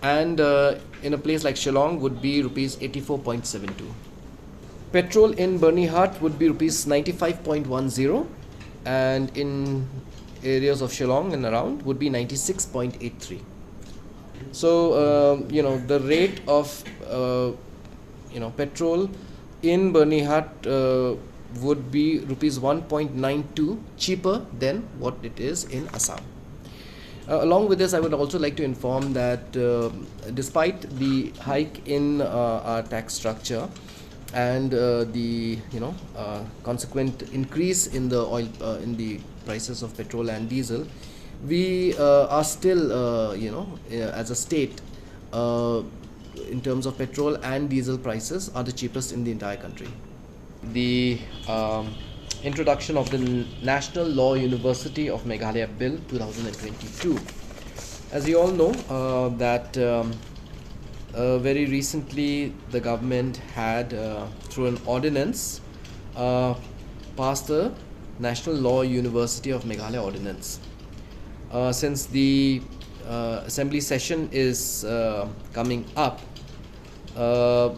and uh, in a place like Shillong would be rupees eighty-four point seven two. Petrol in Byrnihat would be rupees ninety-five point one zero, and in areas of Shillong and around would be ninety-six point eight three. So uh, you know, the rate of uh, you know, petrol in Byrnihat uh, would be rupees one point nine two cheaper than what it is in Assam. Uh, along with this, I would also like to inform that uh, despite the hike in uh, our tax structure and uh, the, you know, uh, consequent increase in the oil uh, in the prices of petrol and diesel, we uh, are still, uh, you know, uh, as a state, uh, in terms of petrol and diesel prices, are the cheapest in the entire country. The um, introduction of the N- National Law University of Meghalaya Bill two thousand twenty-two. As you all know, uh, that um, uh, very recently the government had, uh, through an ordinance, uh, passed the National Law University of Meghalaya Ordinance. Uh, since the uh, assembly session is uh, coming up, uh,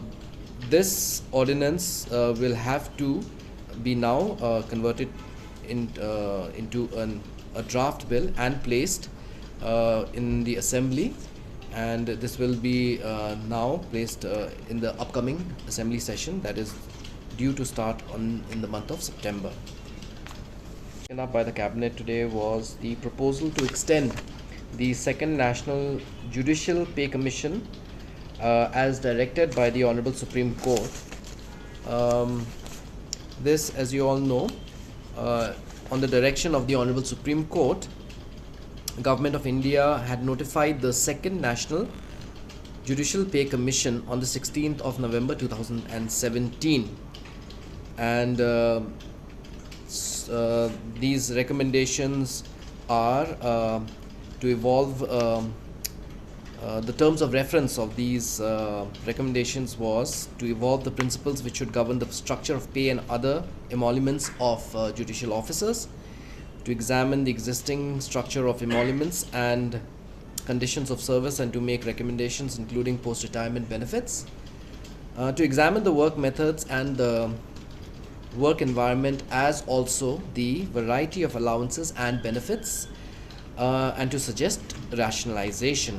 this ordinance uh, will have to be now uh, converted in, uh, into an, a draft bill and placed uh, in the assembly. And this will be uh, now placed uh, in the upcoming assembly session that is due to start on in the month of September. Taken up by the cabinet today was the proposal to extend the Second National Judicial Pay Commission uh, as directed by the Honorable Supreme Court. Um, this, as you all know, uh, on the direction of the Honorable Supreme Court, Government of India had notified the Second National Judicial Pay Commission on the sixteenth of November two thousand seventeen. And uh, s- uh, these recommendations are uh, to evolve. Um, uh, the terms of reference of these uh, recommendations was to evolve the principles which should govern the structure of pay and other emoluments of uh, judicial officers, to examine the existing structure of emoluments and conditions of service, and to make recommendations including post-retirement benefits, uh, to examine the work methods and the work environment, as also the variety of allowances and benefits, uh, and to suggest rationalization.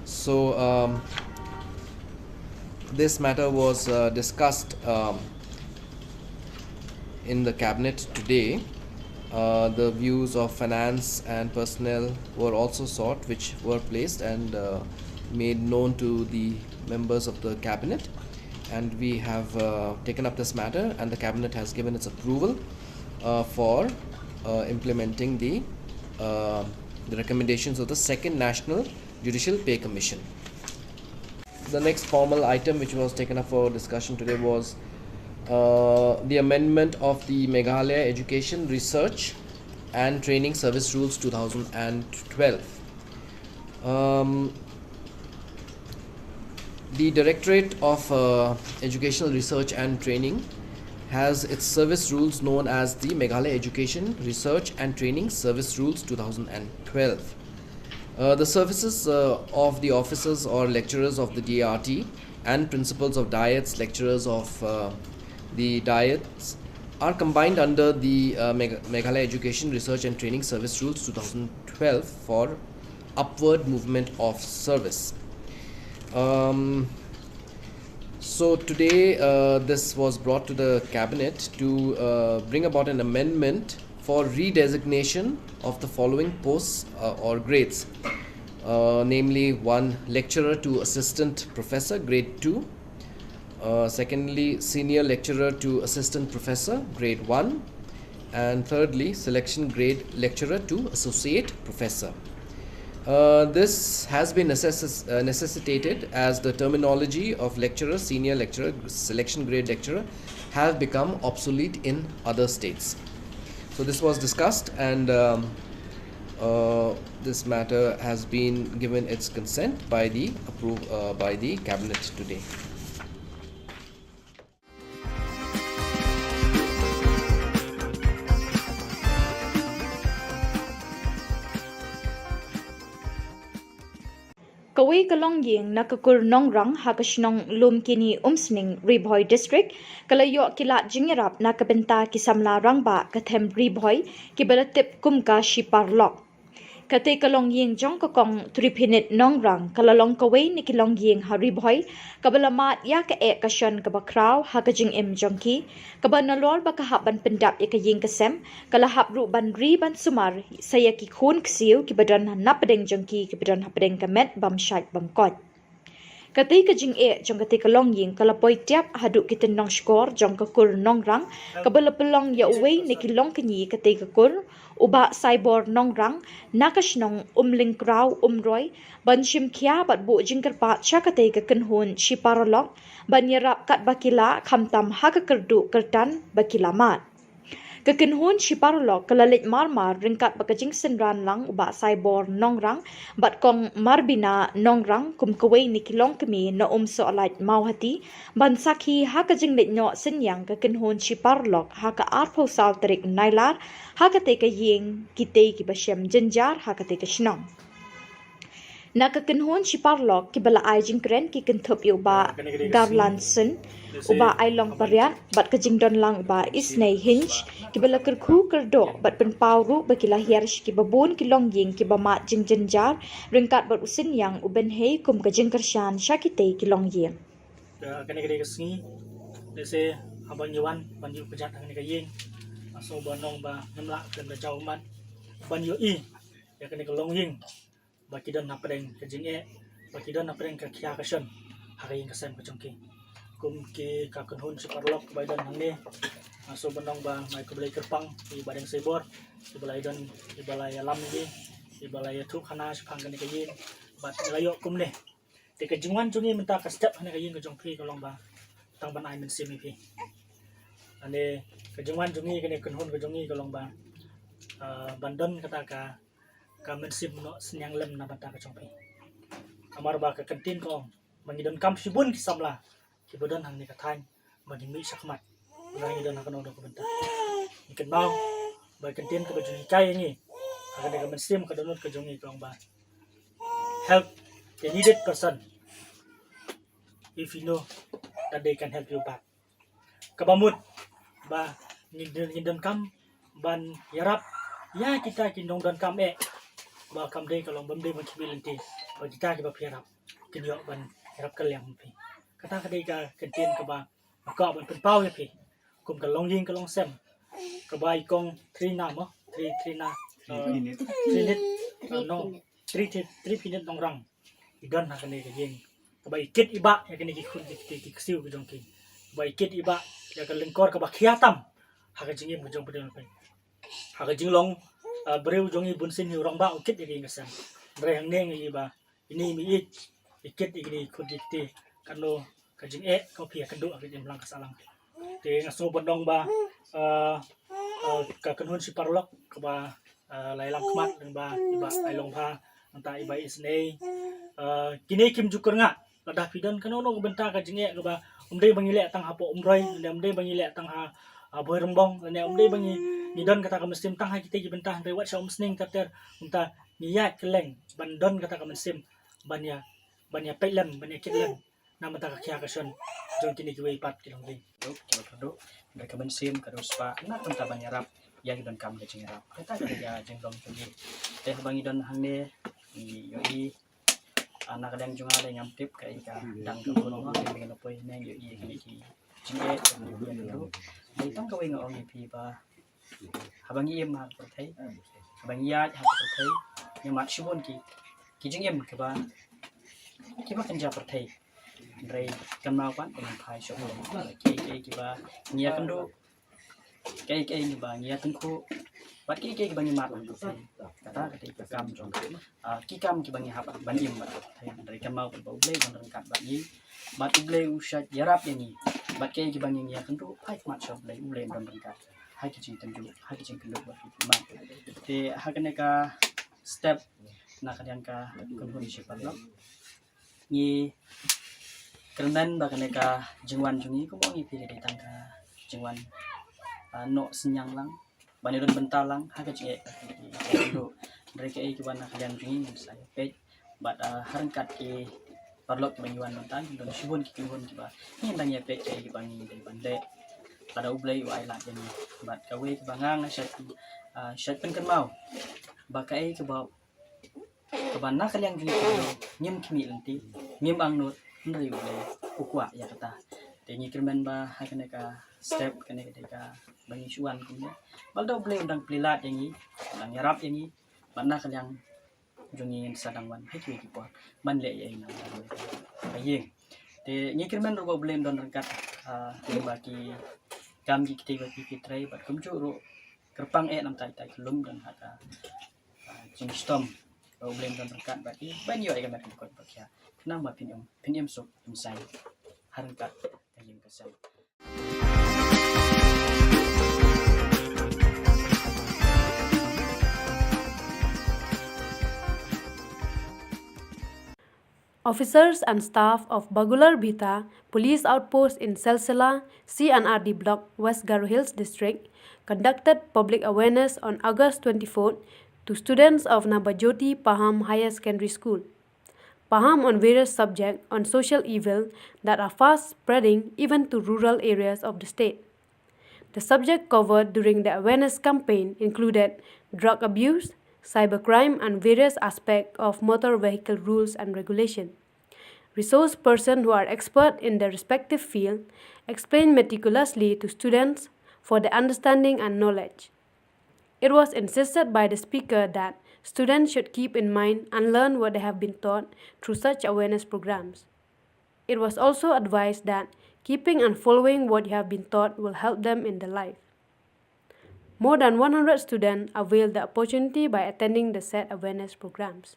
So um, this matter was uh, discussed um, in the cabinet today. Uh, the views of finance and personnel were also sought, which were placed and uh, made known to the members of the cabinet. And we have uh, taken up this matter, and the cabinet has given its approval uh, for uh, implementing the, uh, the recommendations of the Second National Judicial Pay Commission. The next formal item which was taken up for discussion today was uh, the amendment of the Meghalaya Education Research and Training Service Rules two thousand twelve. Um, the Directorate of uh, Educational Research and Training has its service rules known as the Meghalaya Education Research and Training Service Rules two thousand twelve. Uh, the services uh, of the officers or lecturers of the D R T and principals of diets, lecturers of uh, the diets are combined under the uh, Megh- Meghalaya Education Research and Training Service Rules two thousand twelve for upward movement of service. Um, so today, uh, this was brought to the cabinet to uh, bring about an amendment for redesignation of the following posts uh, or grades, uh, namely one lecturer to assistant professor, grade two, uh, secondly, senior lecturer to assistant professor, grade one, and thirdly, selection grade lecturer to associate professor. Uh, this has been necess- uh, necessitated as the terminology of lecturer, senior lecturer, selection grade lecturer have become obsolete in other states. So this was discussed, and um, uh, this matter has been given its consent by the approve uh, by the cabinet today. Kawei ka longïing na ka kur Nongrang ha ka shnong Lumkini Umsning, Ri Bhoi District, ka la ïoh ki lad jingïarap na ka bynta ki samla rangbah ka them Ri Bhoi kiba la tip kum ka Shiparlok. Katei ka longïing jong ka kong Triphinit Nongrang ka la long kawei na ki longïing ha Ri Bhoi kaba la mad ïa ka eh ka shon kaba khraw ha ka jingim jong ki, kaba nalor ba ka hap ban pyndap ïa ka ïing ka sem, ka la hap ruh ban ri ban sumar sa ïa ki khun ksiew kiba don ha napdeng jong ki kiba don hapdeng ka met bym shait bym koit. Katei ka jingeh jong katei ka longïing ka la poi tiap haduh ki tynnong shkor jong ka kur Nongrang kaba la pynlong ïa uwei na ki longkñi katei ka kur, u Bah Saibor Nongrang na ka shnong Umlyngkraw Umroi, ban shim khia bad buh jingkyrpad sha katei ka kynhun Shiparlok ban ïarap katba ki lah khamtam ha ka kyrduh kyrtan ba ki la mad. Ka kynhun Shiparlok ka la leit marmar ryngkat bad ka jingsynran lang u Bah Saibor Nongrang bad kong Marbina Nongrang kum kawei na ki longkmie na Umsohlait Mawhati ban sakhi ha ka jingleit noh synñiang ka kynhun Shiparlok ha ka arphew saw tarik Nailar ha katei ka ïing kitei kiba shem jynjar ha katei ka shnong. Na ka kynhun shi paralok kiba la ai jingkren ki kynthup ïa u Bah Garland Sun, u Bah Ailong Pariat bad ka jingdon lang u Bah Isnei Hinch, kiba la kyrkhu kyrdoh bad pynpaw ruh ba ki la hiar sha kiba bun ki longïing kiba mad jingjynjar ryngkat bad u Synñiang u Benhei kum ka jingkyrshan sha kitei ki longïing. Ka, kane ka dei ka sngi, lehse haba ngi wan ban ïuh kjat ha kane ka ïing, nga sngew ba nong ba ngim lah kren da jaw mat ban ïohi ïa kane ka longïing ba ki don hapdeng ka jingeh, ba ki don hapdeng ka khia ka shon ha ka ïing ka sem ka jong ki. Kum ki ka kynhun shi paralok ba i don hangne, nga sngew ba nong ba nga ai khublei kyrpang ïa i Bah Deng Seibor, iba la ïadon, iba la ïalam ïa ngi, iba la ïathuh khana shaphang kane ka ïing bad ngi la ïoh kumne. Te ka jingwan jong ngi mynta ka step ha kane ka ïing ka jong phi ka long ba tang ban ai mynsiem ïa phi. Ane ka jingwan jong ngi, kane ka kynhun ka jong ngi ka long ba, ah, ban don kata ka, ka mynsiem noh synñiang lem na bynta ka jong phi. Namar ba ka kyntien ka ong ba ngi donkam shibun ki samla kiba don hangne ka thaiñ ba ngin mih shakhmat, ba ngi don ha kano kano ka bynta. Ngi kynmaw ba ka kyntien kaba ju hikai ïa ngi ha kane ka mynsiem ka dohnud ka jong ngi ka ong ba help the needed person if you know that they can help you back. Kaba mut ba ngi, ngi donkam ban ïarap ïa kita ki nongdonkam eh, ba kam dei ka long bym dei ban khmih lynti, ba kita kiba phi ïarap kin ïoh ban ïarap kylliang phi. Kata ka dei ka kyntien kaba nga kwah ban pynpaw ïa phi kum ka longïing ka longsem kaba i kong Trina mo, Tri, Trina, uh, Trinit, uh, no, Tri, Tri, Triphinit Nongrang i don ha kane ka ïing, kaba i kit i bah ïa kine ki khun ki, ki, ki ksiew ki jong ki, kaba i kit i bah ïa ka lyngkor kaba khia tam ha ka jingim ka jong phi. Ha ka jinglong, uh, briew jong i bunsien hi u rangbah u kit ïa ka ïing ka sem. Hynrei hangne ngi i ba ine i mih i kit ïa kine ki khun ki kti, kano ka jingeh ka phi ïakynduh ha ka jingim lang ka sahlang. Te nga sngew ba nong ba, uh, uh, ka kynhun shi paralok kaba, uh, la ïalam khmat lyngba i Bah Ailong Pha, nangta i Bah Isnei, uh, kine kim ju kyrngah. Lada phi don kano kano ka bynta ka jingeh kaba ym dei ba ngi leh tang hapoh Umroi, lane ym dei ba ngi leh tang ha, ha Bhoirymbong, lane ym dei ba ngi, ngi don kata ka mynsiem tang ha kita ki bynta, hynrei wat sha Umsning ter ter, kumta ngi ïaid kylleng ban don kata ka mynsiem ban ïa, ban ïa peit lem, ban ïa kit lem na bynta ka khia ka shon jong kine kiwei pat ki longïing. Duk, kiba kyrduh, hynrei ka mynsiem ka dei spah na ka bynta ban ïarap ïa ki donkam ka jingïarap. Kata ka dei ka jinglong jong ngi. Te haba ngi don hangne ngi ïohi, ah, na ka liang jong nga dei ngam tip kaei ka dang ka bun mo, te ngi la poi ne ngi ïohi kine ki jingeh, kine ki jingeh. Dei tang kawei nga ong ïa phi ba haba ngi im ha ka pyrthei, haba ngi ïaid ha ka pyrthei, ngi mad shibun ki, ki jingim kiba, kiba kynja pyrthei. Hynrei kynmaw pat ba ngin phai sha U Blei. Kiei kiei kiba ngi ïakynduh, kiei kiei kiba ngi ïatyngkhuh, bad kiei kiei kiba ngi mad ha ka pyrthei, kata ka dei ka kam jong, ah, ki kam kiba ngi hap ban im bad ka pyrthei. Hynrei kynmaw ba U Blei u don ryngkat bad ngi, bad U Blei u shait ïarap ïa ngi. Bad kiei kiba ngi ïakynduh, phai khmat sha U Blei, U Blei u don ryngkat ha ki jingtynjuh, ha ki jingkynduh bad ki jingmad. Te ha kane ka step na ka liang ka kynhun shi paralok, ngi kyrmen ba kane ka jingwan jong ngi, kumba ngi phi, ka dei tang ka jingwan, ah, noh synñiang lang, ban ïadon bynta lang ha ka jingeh. Hynrei kaei kiba na ka liang jong ngi ngin sa ïa peit bad, ah, ha ryngkat ki paralok kiba ngi wan mynta, ki don shibun ki kynhun kiba ngin dang ïa peit kaei kiba ngi dei ban leh lada U Blei u ai lad ïa ngi. Bad kawei kaba nga nga shait, ah, shait pynkynmaw ba kaei kaba, kaba na ka liang jong ngi, ngim khmih lynti, ngim angnud, hynrei U Blei u kwah ïa kata. Te ngi kyrmen ba ha kane ka step, kane ka dei kaba ngi shu wan kumne, ba lada U Blei u dang plie lad ïa ngi, u dang ïarap ïa ngi, bad na ka liang jong ngi ngin sa dang wan ha kiwei ki por ban leh ïa ngi na ka ïing. Te ngi kyrmen ruh ba U Blei un don ryngkat, ah, lyngba ki kam ki kti ba phi phi trei, bad kumjuh ruh kyrpang eh na bynta kita ki lum don ha ka, ah, jingshitom. Ba U Blei un don ryngkat bad ki ban ïoh ïa ka met ka dkhot ba khia, khnang ba phin im, phin im suk im saiñ ha ryngkat ka ïing ka sem. Officers and staff of Bagular Bhita Police Outpost in Selsela, C and R D Block, West Garo Hills District, conducted public awareness on August twenty-fourth to students of Nabajyoti Paham Higher Secondary School. Paham on various subjects on social evil that are fast spreading even to rural areas of the state. The subject covered during the awareness campaign included drug abuse, cybercrime, and various aspects of motor vehicle rules and regulation. Resource persons who are expert in their respective field explain meticulously to students for their understanding and knowledge. It was insisted by the speaker that students should keep in mind and learn what they have been taught through such awareness programs. It was also advised that keeping and following what you have been taught will help them in their life. More than one hundred students availed the opportunity by attending the said awareness programs.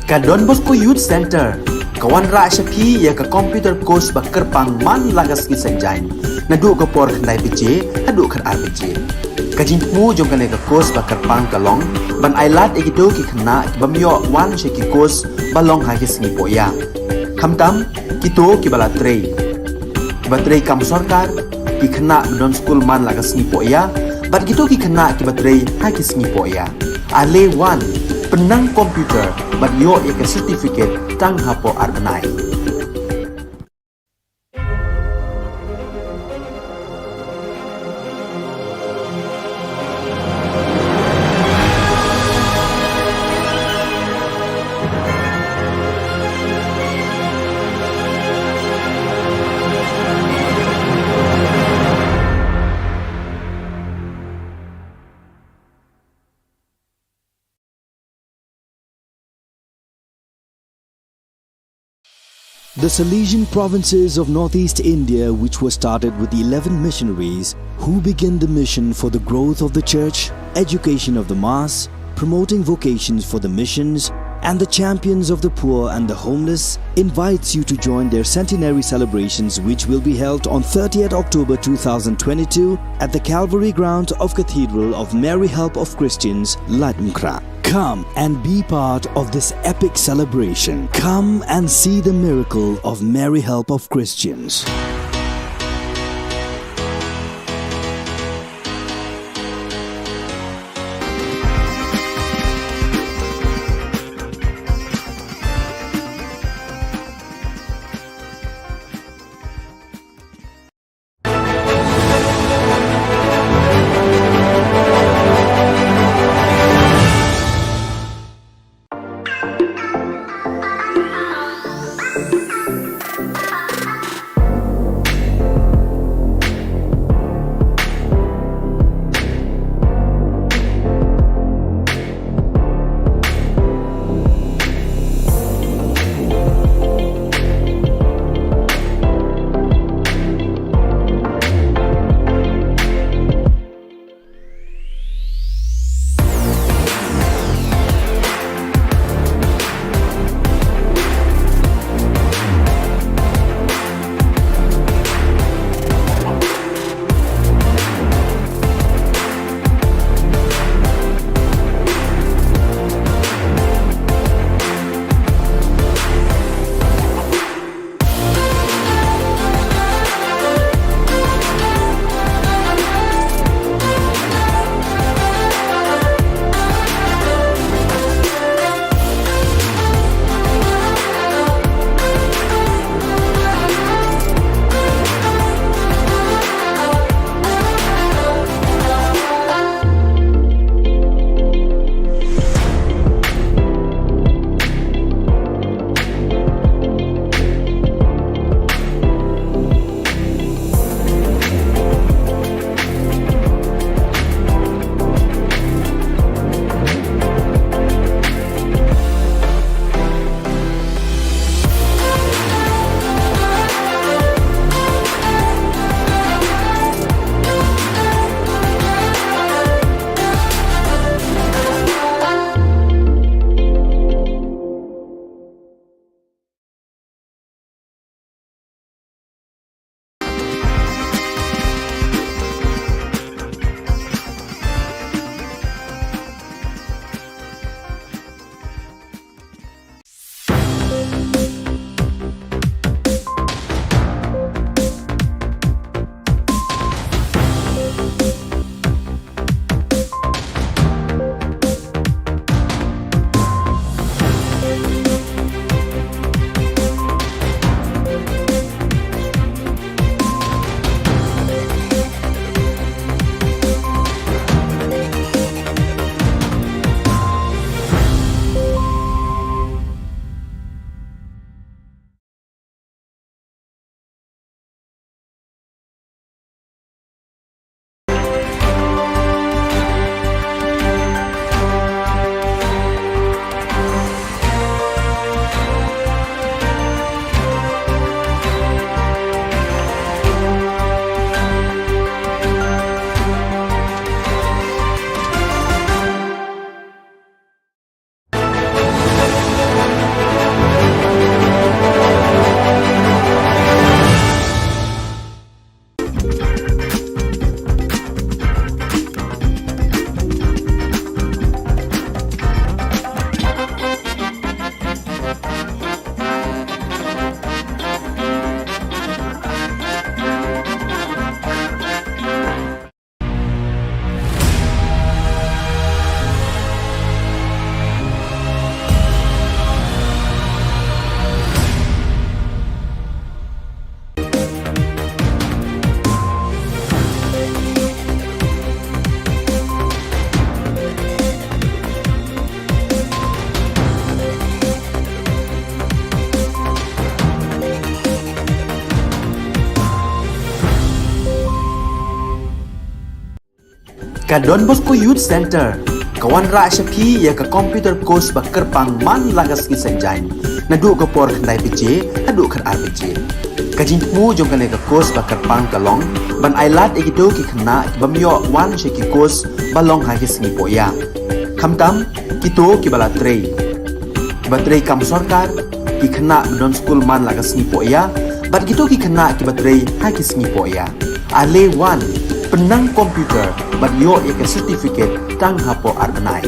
Ka Don Bosco Youth Center ka wanrah sha phi ïa ka computer course ba kyrpang man la ka sngi Saitjaiñ, naduh ka por khyndai baje haduh khatar baje. Ka jingthmu jong kane ka course ba kyrpang ka long ban ailad ïa kito ki khynnah ki bym ïoh wan sha ki course ba long ha ki sngi pohïa, khamtam kito kiba la trei, kiba trei kam sorkar, ki khynnah ba don skul man la ka sngi pohïa bad kito ki khynnah kiba trei ha ki sngi pohïa. Ale wan, pynnang computer bad ïoh ïa ka certificate tang hapoh ar bnai. The Salesian provinces of northeast India, which was started with eleven missionaries who began the mission for the growth of the church, education of the mass, promoting vocations for the missions, and the champions of the poor and the homeless, invites you to join their centenary celebrations, which will be held on thirtieth October two thousand twenty-two at the Calvary ground of Cathedral of Mary Help of Christians, Laitumkhrah. Come and be part of this epic celebration. Come and see the miracle of Mary Help of Christians. Ka Don Bosco Youth Centre ka wanrah sha phi ïa ka computer course ba kyrpang man la ka sngi Saitjaiñ, naduh ka por khyndai baje haduh khatar baje. Ka jingthmu jong kane ka course ba kyrpang ka long ban ailad ïa kito ki khynnah ki bym ïoh wan sha ki course ba long ha ki sngi pohïa, khamtam kito kiba la trei, kiba trei kam sorkar, ki khynnah ba don skul man la ka sngi pohïa bad kito ki khynnah kiba trei ha ki sngi pohïa. Ale wan, pynnang computer bad ïoh ïa ka certificate tang hapoh ar bnai.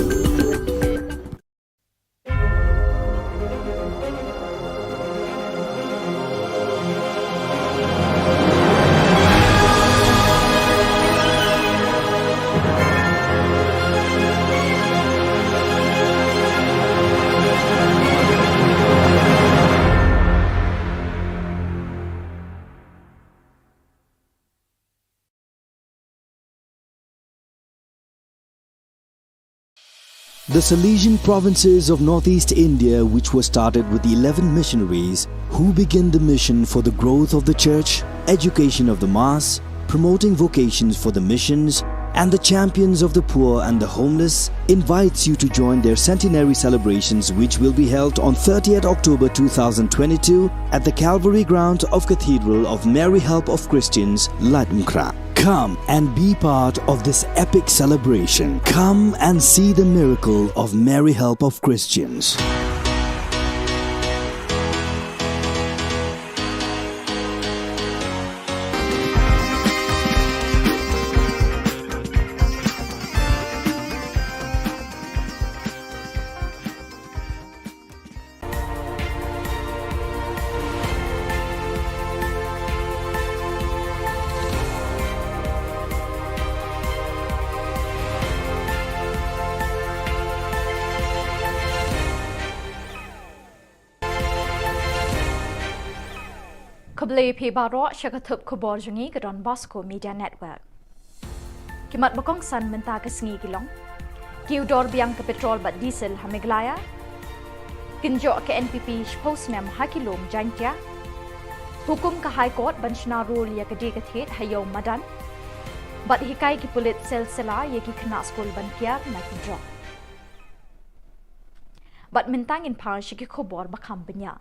The Salesian provinces of northeast India, which were started with eleven missionaries who began the mission for the growth of the church, education of the mass, promoting vocations for the missions, and the champions of the poor and the homeless, invites you to join their centenary celebrations, which will be held on thirtieth October two thousand twenty-two at the Calvary ground of Cathedral of Mary Help of Christians, Laitumkhrah. Come and be part of this epic celebration. Come and see the miracle of Mary Help of Christians. Khublei ïa phi baroh sha ka thup khubor jong ngi ka Don Bosco Media Network. Ki mat ba kongsan mynta ka sngi ki long: Kiew dor biang ka petrol bad diesel ha Meghalaya. Kynjoh ka N P P shiphew snem ha ki lum Jaintia. Hukum ka High Court ban shna rule ïa ka die ka thied ha Ïew Madan. Bad hikai ki pulit Silsila ïa ki khynnah skul ban kiar na ki drok. Bad mynta ngin phai sha ki khubor ba kham bniah.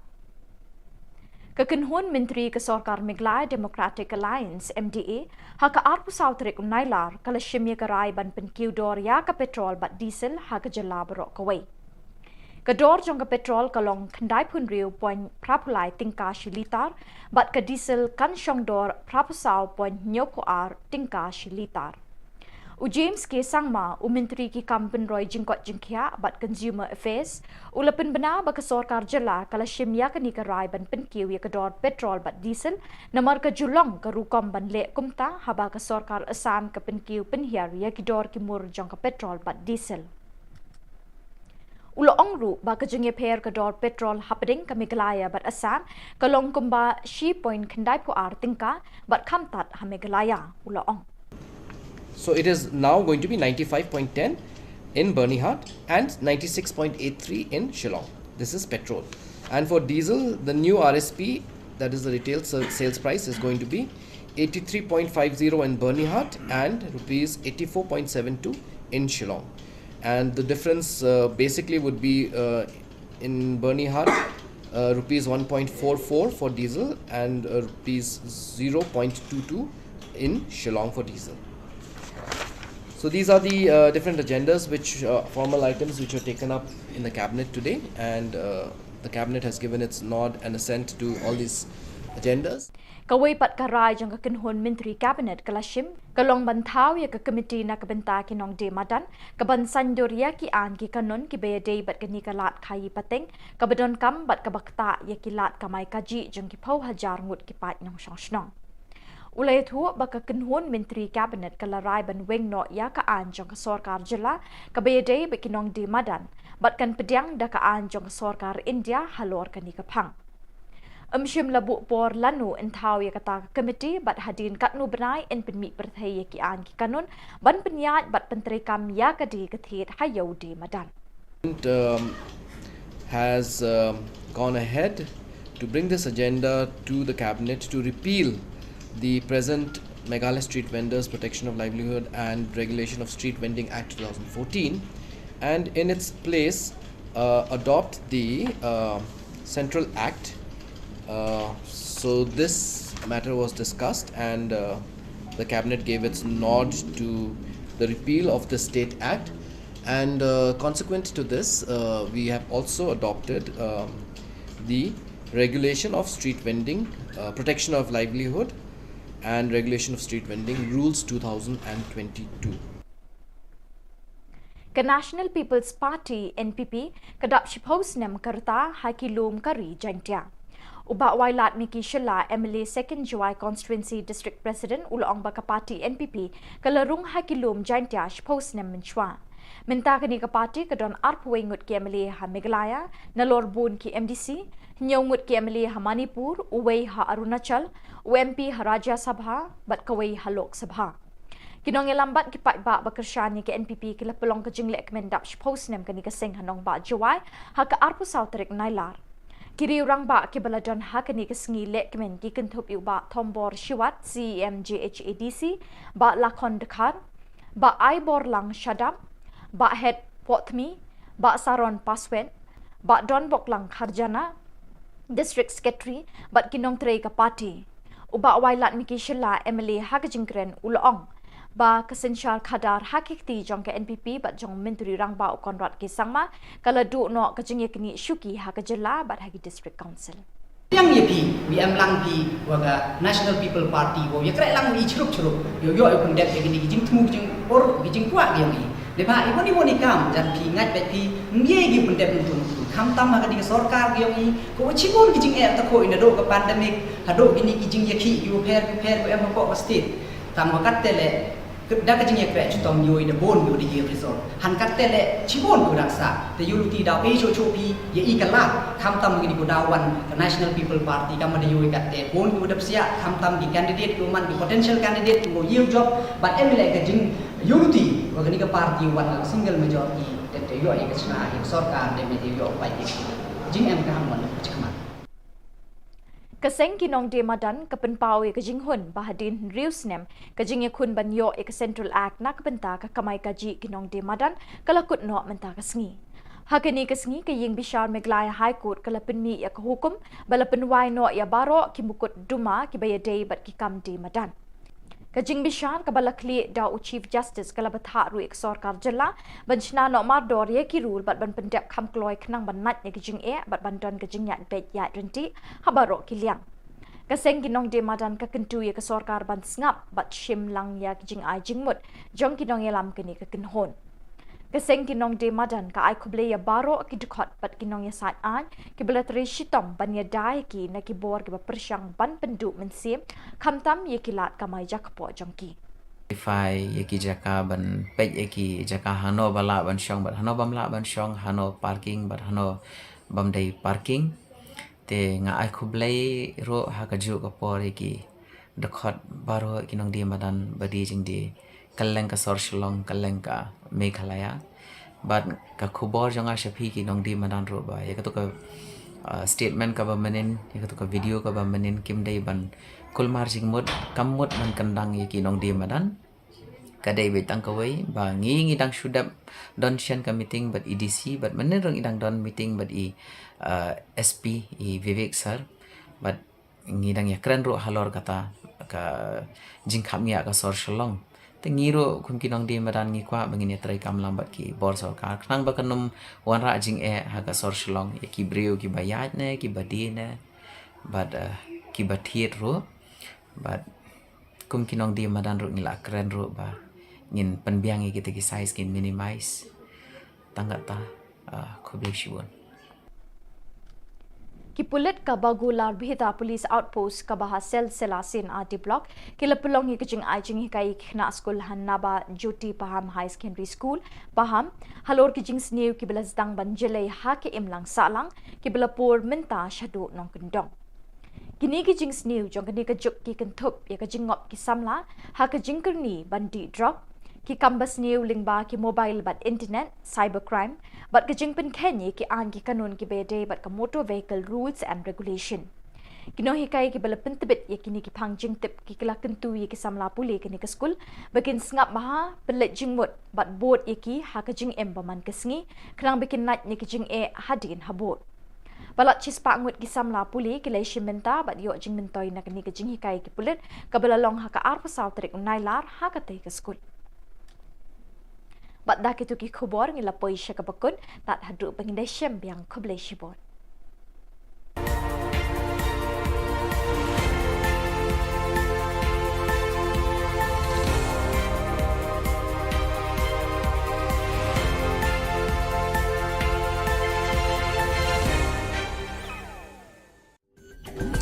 Ka kynhun myntri ka sorkar Meghalaya Democratic Alliance, M D A, ha ka arphew saw tarik u Nailar ka la shim ïa ka rai ban pynkiew dor ïa ka petrol bad diesel ha ka jylla baroh kawei. Ka dor jong ka petrol ka long khyndaiphew hynriew point phraphew lai tyngka shi litar, bad ka diesel kan shong dor phraphew saw point hynñiewphew ar tyngka shi litar. U James K Sangma, u Myntri ki kam pynroi jingkoit jingkhiah bad Consumer Affairs, u la pynbna ba ka sorkar jylla ka la shim ïa kane ka rai ban pynkiew ïa ka dor petrol bad diesel, namar ka ju long ka rukom ban leh kumta haba ka sorkar Assam ka pynkiew pynhiar ïa ki dor ki mur jong ka petrol bad diesel. U la ong ruh ba ka jingïapher ka dor petrol hapdeng ka Meghalaya bad Assam ka long kumba shi point khyndaiphew ar tyngka, bad kham tad ha Meghalaya, u la ong. So it is now going to be ninety-five point ten in Byrnihat and ninety-six point eight three in Shillong. This is petrol. And for diesel, the new R S P, that is the retail sa- sales price, is going to be eighty-three point five zero in Byrnihat and rupees eighty-four point seven two in Shillong. And the difference, uh, basically would be, uh, in Byrnihat, uh, rupees one point four four for diesel and, uh, rupees zero point two two in Shillong for diesel. So these are the, uh, different agendas which, uh, formal items which were taken up in the cabinet today, and, uh, the cabinet has given its nod and assent to all these agendas. Kawei pat ka rai jong ka kynhun myntri cabinet ka la shim ka long ban thaw ïa ka komiti na ka bynta ki nongdie madan, ka ban saiñdur ïa ki aiñ ki kanun kiba ïadei bad kane ka lad khaïi pateng, kaba donkam bad kaba ktah ïa ki lad kamai kajih jong ki phew hajar ngut ki paid nongshong shnong. U la ïathuh ba ka kynhun myntri cabinet ka la rai ban weng noh ïa ka aiñ jong ka sorkar jylla kaba ïadei bad ki nongdie madan, bad kan pdiang da ka aiñ jong ka sorkar India halor kane ka phang. Ym shym la buh por lano yn thaw ïa kata ka komiti, bad hadien katno bnai yn pynmih pyrthei ïa ki aiñ ki kanun ban pynïaid bad pyntreikam ïa ka die ka thied ha Ïew Die Madan. Um, has, um, gone ahead to bring this agenda to the cabinet to repeal the present Meghalaya Street Vendors Protection of Livelihood and Regulation of Street Vending Act two thousand fourteen, and in its place, uh, adopt the, uh, Central Act. Uh, so this matter was discussed, and, uh, the cabinet gave its nod to the repeal of the state act. And, uh, consequent to this, uh, we have also adopted, um, the regulation of street vending, uh, protection of livelihood, and regulation of street vending rules two thousand and twenty-two. Ka National People's Party, N P P, ka dap shiphew snem ka rta ha ki lum ka ri Jaintia. U Bah Wailadmiki Shylla, M L A Second Jowai Constituency District President, u la ong ba ka party N P P ka la rung ha ki lum Jaintia shiphew snem mynshuwa. Mynta kane ka party ka don arphew wei ngut ki M L A ha Meghalaya, nalor bun ki M D C, hynñiew ngut ki M L A ha Manipur, uwei ha Arunachal, u M P ha Rajya Sabha, bad kawei ha Lok Sabha. Ki nongïalam bad ki paidbah ba kyrshan ïa ka N P P ki la pynlong ka jinglehkmen dap shiphew snem kane ka seng ha nongbah Jowai ha ka arphew saw tarik Nailar. Ki riew rangbah kiba la don ha kane ka sngi lehkmen ki kynthup ïa u Bah Thombor Shiwat, C E M J H A D C, Bah Lakhon Dkhar, Bah Aiborlang Shadap, Bah Het Pohthmi, Bah Saron Paswet, Bah Donboklang Kharjana, District Secretary, bad ki nongtrei ka party. U Bah Wailadmiki Shylla, M L A ha ka jingkren, u la ong ba ka synshar khadar ha ki kti jong ka N P P bad jong u Myntri Rangbah u Conrad K Sangma ka la duh noh ka jingïaknieh shuki ha ka jylla bad ha ki District Council. Pdiang ïa phi, wi em lang phi wa ka National People Party, wa ïa kreh lang ïa i chrup chrup, ïoh ïoh ïa pyndep ïa kine ki jingthmu ki jingpur ki jingkwah ki ïong i. Dei ba i wan i wan i kam jan phi ngait bad phi, ym ye ki pyndep ntu ntu. Khamtam ha kane ka sorkar ki ïong i, ko wa chibun ki jingeh ta ko i naduh ka pandemic, haduh kine ki jingïakhih ki wa pher ki pher ko em ha ko ka state. Tang wa kat te le, da ka jingïakreh chitom ïoh i da bun ïoh da ïoh result. Han kat te le chibun ko dang sa. Te ïoh luti da pei cho cho phi ïa i ka lad. Khamtam ngi di ko da wan ka National People Party kam da ïoh i kat te bun ko da psiah khamtam ki candidate ko man ki potential candidate ko ïoh job. But em le ka jing ïoh luti wa kani ka party wan la single majority. Te te ïoh i ka chna i sorkar de me te ïoh pai ki jing em ka ham wan ka chikmat. Ka seng ki nongdie madan ka pynpaw ïa ka jinghun ba hadien hynriew snem ka jingïakhun ban ïoh ïa ka Central Act na ka bynta ka kamai kajih ki nongdie madan ka la kut noh mynta ka sngi. Ha kane ka sngi ka ïing bishar Meghalaya High Court ka la pynmih ïa ka hukum ba la pynwai noh ïa baroh ki mukotduma kiba ïadei bad ki kam die madan. Ka jingbishar kaba la khlieh da u Chief Justice ka la bthah ruh ïa ka sorkar jylla ban shna noh mardor ïa ki rule bad ban pyndep kham kloi khnang ban nait ïa ka jingeh bad ban don ka jingïaid beit ïaid ryntih ha baroh ki liang. Ka seng ki nongdie madan ka kyntu ïa ka sorkar ban sngap bad shim lang ïa ka jingai jingmut jong ki nongïalam kane ka kynhun. Ka seng ki nongdie madan ka ai khublei ïa baroh ki dkhot bad ki nongïasaid aiñ kiba la trei shitom ban ïada ïa ki na ki bor kiba pyrshang ban pynduh mynsiem khamtam ïa ki lad kamai jaka poh jong ki. Identify ïa ki jaka ban peit ïa ki jaka hano ba lah ban shong bad hano bym lah ban shong, hano parking bad hano bym dei parking. Te nga ai khublei ruh ha kajuh ka por ïa ki dkhot baroh ki nongdie madan ba die jingdie kylleng ka sor Shillong, kylleng ka Meghalaya. Bad ka khubor jong nga sha phi ki nongdie madan ruh ba ïa kato ka, ah, statement kaba mynnin, ïa kato ka video kaba mynnin kim dei ban kulmar jingmut, kam mut ban kyndang ïa ki nongdie madan. Ka dei beit tang kawei ba ngi ngi dang shu dep don shen ka meeting bad i D C bad mynnin ruh ngi dang don meeting bad i, ah, S P i Vivek sir. Bad ngi dang ïakren ruh halor kata ka jingkhapngiah ka sor Shillong. Te ngi ruh kum ki nongdie madan ngi kwah ba ngin ïatrei kam lang bad ki bor sorkar khnang ba kan ym wanrah jingeh ha ka sor Shillong ïa ki briew kiba ïaid ne kiba die ne bad, eh, kiba thied ruh. Bad kum ki nongdie madan ruh ngi la kren ruh ba ngin pynbiang ïa kita ki size, ngin minimize. Tang kata, ah, khublei shibun. Ki pulit ka Bagular Bhita Police Outpost kaba ha Selsela C and R D Block ki la pynlong ïa ka jingai jinghikai ïa ki khynnah skul ha Naba Jyoti Paham High Secondary School, Paham, halor ki jingsniew kiba la sdang ban jlei ha ka imlang sahlang kiba la pur mynta shaduh nongkyndong. Kine ki jingsniew jong kane ka juk ki kynthup ïa ka jingngop ki samla ha ka jingkyrni ban dih drok, ki kam basniew lyngba ki mobile bad internet, cyber crime, bad ka jingpynkheiñ ïa ki aiñ ki kanun kiba ïadei bad ka Motor Vehicle Rules and Regulation. Ki nonghikai kiba la pyntbit ïa kine ki phang jingtip ki la kyntu ïa ki samla pule kane ka skul ba kin sngap bha, pynleit jingmut bad bud ïa ki ha ka jingim ba man ka sngi, khnang ba kin lait na ka jingeh hadien habud. Palat shispah ngut ki samla pule ki la shim bynta bad ïoh jingmyntoi na kane ka jinghikai ki pulit kaba la long ha ka arphew saw tarik u Nailar ha katei ka skul. Bad da kito ki khubor ngi la poi sha kaba kut, tad haduh ba ngin da shem biang, khublei shibun.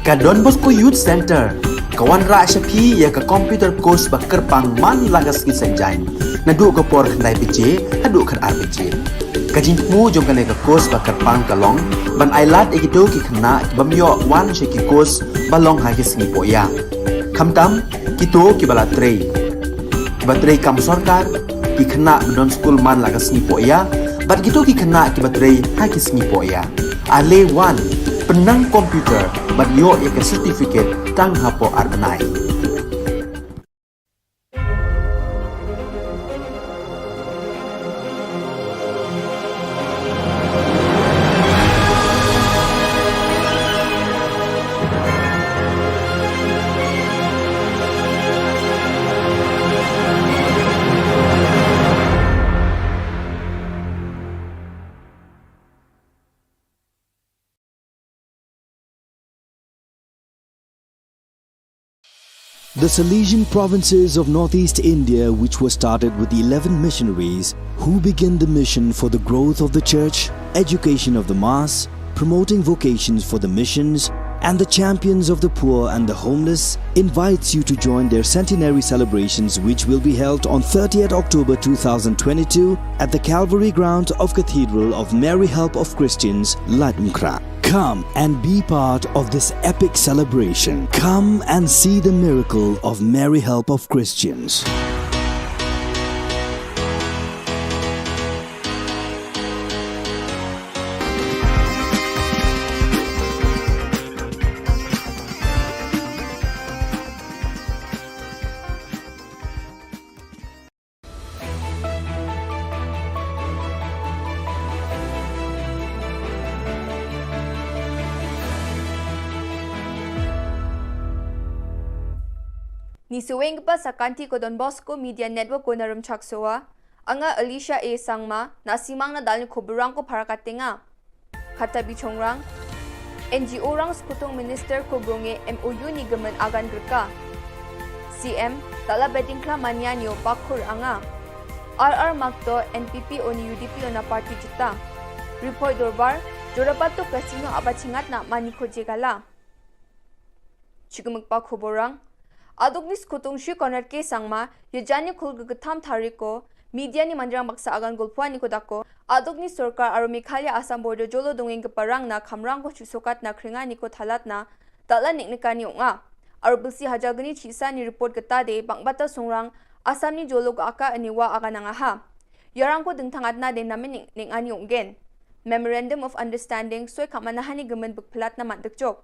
Ka Don Bosco Youth Centre ka wanrah sha phi ïa ka computer course ba kyrpang man la ka sngi Saitjaiñ, naduh ka por khyndai baje haduh khatar baje. Ka jingthmu jong kane ka course ba kyrpang ka long ban ailad ïa kito ki khynnah ki bym ïoh wan sha ki course ba long ha ki sngi pohïa, khamtam kito kiba la trei, kiba trei kam sorkar, ki khynnah ba don skul man la ka sngi pohïa, bad kito ki khynnah kiba trei ha ki sngi pohïa. Ale wan, pynnang computer bad ïoh ïa ka certificate tang hapoh ar bnai. The Salesian provinces of northeast India, which were started with the eleven missionaries, who began the mission for the growth of the church, education of the mass, promoting vocations for the missions, and the champions of the poor and the homeless, invites you to join their centenary celebrations, which will be held on thirtieth October two thousand twenty-two at the Calvary ground of Cathedral of Mary Help of Christians, Laitumkhrah. Come and be part of this epic celebration. Come and see the miracle of Mary Help of Christians. Ni shuh weng ka ba sa ka kynti ka Don Bosco Media Network ko na Rymchak Sowa. Anga Alicia A Sangma, na simang na dal ni khubor rang ko para ka tenga. Khata bi chongrang. N G O rang sekutung minister ko bronge M O U ni gemen agan gerka. C M, tala beding kla mania nyo bakur anga. R R Makto N P P o ni U D P o na party jeta. Report dorbar, Jorapato Casino aba chingat na mani ko jegala. Chikmik pa khubor rang. Aduk ni sekutung Shri Conrad K Sangma, ya jani khul ke ketham tarik ko, media ni manjang baksa agan gulpwa ni ko dako, aduk ni sorkar aro Meghalaya Assam border jolo dongeng ke parang na khamrang ko chusokat na kringa ni ko thalat na, tala nik nikani unga. Aro bilsi hajar gni chisa ni report ke tade, bang bata songrang, Assam ni jolo ko aka aniwa agan angaha. Yarang ko dengthang atna de namen ning, ning ani onggen. Memorandum of Understanding soi khamana hani gemen bekpelat na mat dekjok.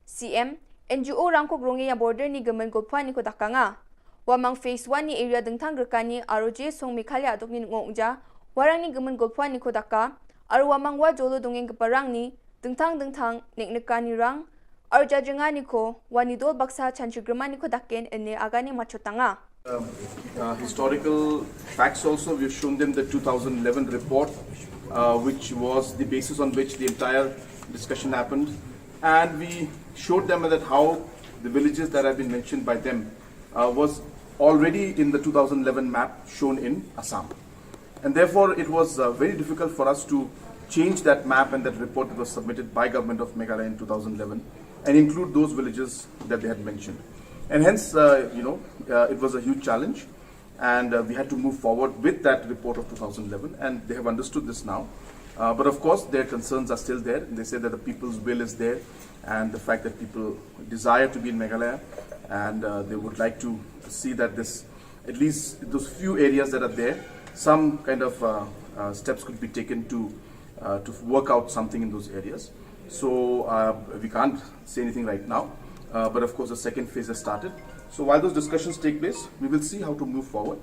C M, N G O rang ko grong ya border ni gemen gopwa ni ko dakanga. Wamang phase one ni area dengthang gerkani aro je song Meghalaya adok ni ngong ja, warang ni gemen gopwa ni ko daka, aro wamang wa jolo dongeng keparang ni, dengthang dengthang, nik nekani rang, aro jajengani ko, wani dol baksa chanchi germani ko daken ene agani machotanga. Um, uh, historical facts also. We've shown them the two thousand eleven report, uh, which was the basis on which the entire discussion happened. And we showed them that how the villages that have been mentioned by them, uh, was already in the two thousand eleven map shown in Assam. And therefore, it was, uh, very difficult for us to change that map and that report that was submitted by Government of Meghalaya in two thousand eleven and include those villages that they had mentioned. And hence, uh, you know, uh, it was a huge challenge, and, uh, we had to move forward with that report of two thousand eleven, and they have understood this now. Uh, but of course, their concerns are still there. They say that the people's will is there, and the fact that people desire to be in Meghalaya, and, uh, they would like to see that this, at least those few areas that are there, some kind of, uh, uh, steps could be taken to, uh, to work out something in those areas. So uh, we can't say anything right now, uh, but of course the second phase has started. So while those discussions take place, we will see how to move forward.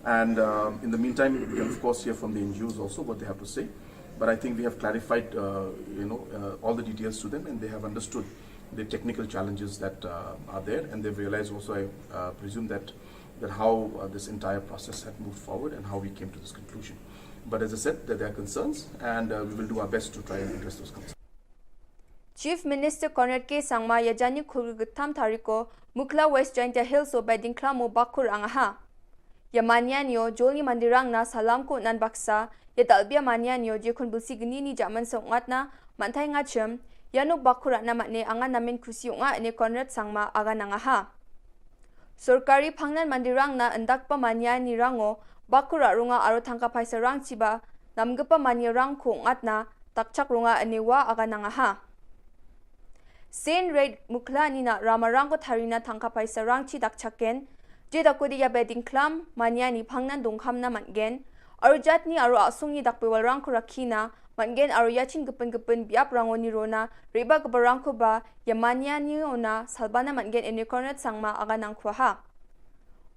And uh, in the meantime, we can of course hear from the N G Os also what they have to say. But I think we have clarified, uh, you know, uh, all the details to them, and they have understood the technical challenges that uh, are there, and they've realized also, I uh, presume, that that how uh, this entire process had moved forward and how we came to this conclusion. But as I said, that there are concerns, and uh, we will do our best to try and address those concerns. Chief Minister Conrad K Sangma ïa janï khulgtham thariko Mukhla West Jaintia Hills o Bedingklam o Bakur anga ha. Ïa manian ïo jol ni mandirang na salam ko nan baksa ïa dalbia manian ïo je khun bulsi gni ni jaman song ngat na mantai ngachem ïa no Bakur na matne anga namen khusi nga ne Conrad Sangma aga nanga ha. Sorkari phangnan mandirang na endak pa manian ni rango Bakur runga aro thangka paisa rang chiba namgepa mania rang ko ngat na takchak runga ane wa aga nanga ha. Sen Red Mukhla ni na rama rang ko tharina thangka paisa rang chi dakchaken je dakodi ïa Bedingklam mania ni phangnan dongkham na matgen aro jatni aro asung ni dakpewal rang ko rakhi na matgen aro ïa chin gepin gepin biap rango ni rona riba geba rang ko ba ïa mania ni ona salbana matgen ene Conrad Sangma aga nang khwa ha.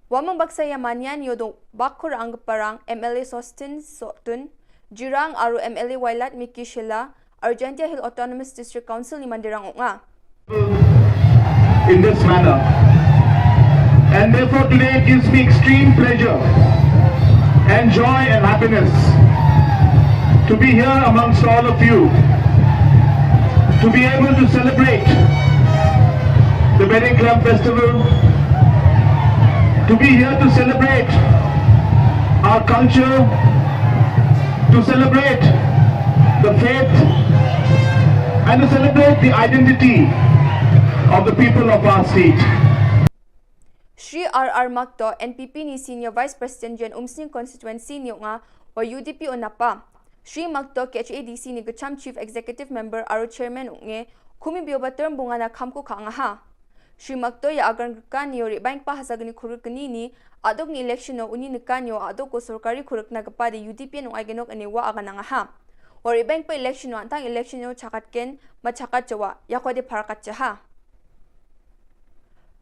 Wamang baksa ïa manian ïodo Bakur angparang M L A Sostin Sotun, Jirang aro M L A Wailadmiki Shylla, aro Jaintia Hill Autonomous District Council ni mandirang onga. In this manner. And therefore today it gives me extreme pleasure and joy and happiness to be here amongst all of you, to be able to celebrate the Bedingklam Festival, to be here to celebrate our culture, to celebrate the faith, and to celebrate the identity of the people of our state. Shri R R Makto, N P P ni Senior Vice President Jen Umsning Constituency ni onga wa U D P o napa. Shri Makto K H A D C ni kecham Chief Executive Member aro Chairman onge, kumi bio ba term bunga na kham ko kha nga ha. Shri Makto ïa agan kan ïo ri bank pa hasa gni khuruk gni ni, adok ni election o uni nekan ïo adok ko sorkari khuruk na kepa de U D P nong ai genok ene wa aga nanga ha. Wa ri bank pa election o antang election o chakat ken, ma chakat jawa, ïa ko de parakat jaha.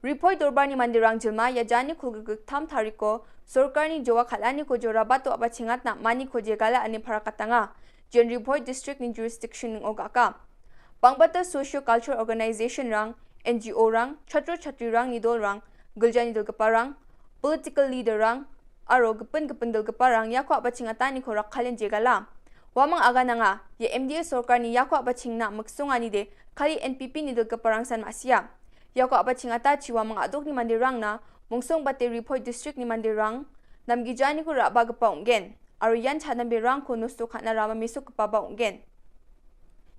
Ripoi dorbar ni mandirang jilma ïa jani khulgegek tham thariko, sorkar ni jowa khalani ko jora bato aba chingat na mani ko jegala ani parakatanga. Jen Ripoi district ni jurisdiction ning ogaka. Pangbata socio cultural organization rang, N G O rang, chatro chatri rang ni dol rang, gilja ni dol keparang, political leader rang, aro gepin gepin dol keparang ïa ko aba chingata ni ko rak khalen jegala. Wamang aga nanga, ïa M D A sorkar ni ïa ko aba chingna meksong ani de, khali N P P ni dol keparang san masia. Ïa ko aba chingata chiwa mang adok ni mandirang na, mungsong bate Ripoi district ni mandirang, namgija ni ko raba gepa unggen. Aro ïan cha nambe rang ko nusto khana rama mesuk kepa ba unggen.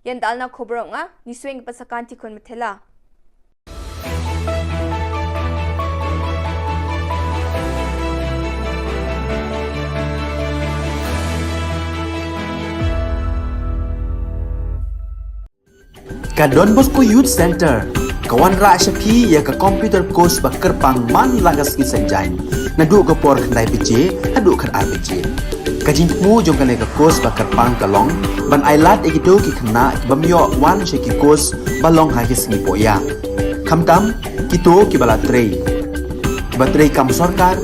Ïan dalna khobor nga, ni sueng kepa sakan tikun metela. Ka Don Bosco Youth Center ka wanrah sha phi ïa ka computer course ba kyrpang man la ka sngi Saitjaiñ naduh ka por khyndai baje haduh khatar baje. Ka jingthmu jong kane ka course ba kyrpang ka long ban ai lad ïa kito ki khynnah ki bym ïoh wan sha ki course ba long ha ki sngi pohïa. Khamtam kito kiba la trei, kiba trei kam sorkar,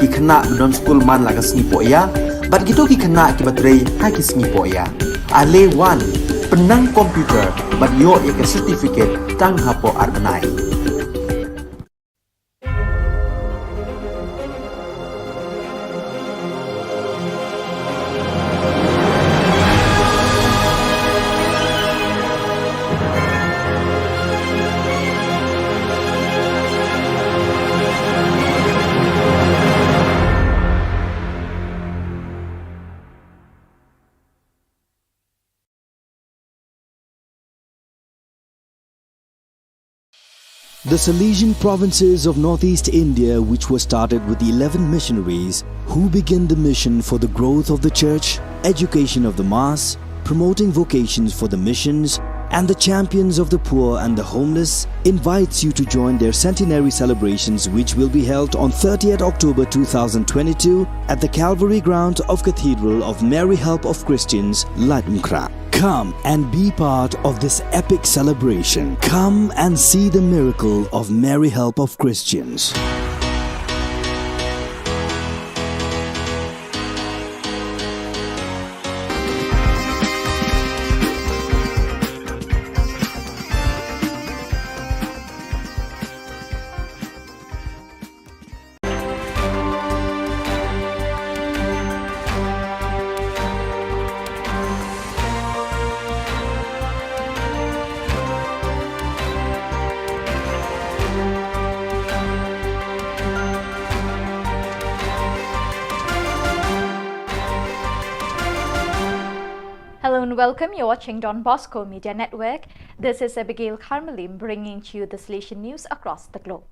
ki khynnah ba don skul man la ka sngi pohïa bad kito ki khynnah kiba trei ha ki sngi pohïa. Ale wan, pynnang computer bad ïoh ïa ka certificate tang hapoh ar bnai. The Salesian provinces of northeast India, which were started with eleven missionaries who began the mission for the growth of the church, education of the mass, promoting vocations for the missions, and the champions of the poor and the homeless, invites you to join their centenary celebrations, which will be held on thirtieth October two thousand twenty-two at the Calvary Ground of Cathedral of Mary Help of Christians, Laitumkhrah. Come and be part of this epic celebration. Come and see the miracle of Mary Help of Christians. Hello and welcome. You're watching Don Bosco Media Network. This is Abigail Kharmalim bringing to you the Salesian news across the globe.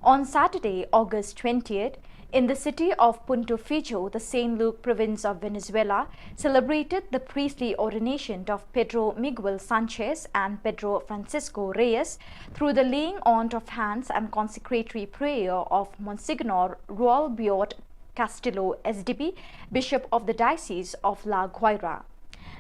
On Saturday, August twentieth, in the city of Punto Fijo, the Saint Luke province of Venezuela celebrated the priestly ordination of Pedro Miguel Sanchez and Pedro Francisco Reyes through the laying on of hands and consecratory prayer of Monsignor Ruel Biot Castillo, S D B, Bishop of the Diocese of La Guaira.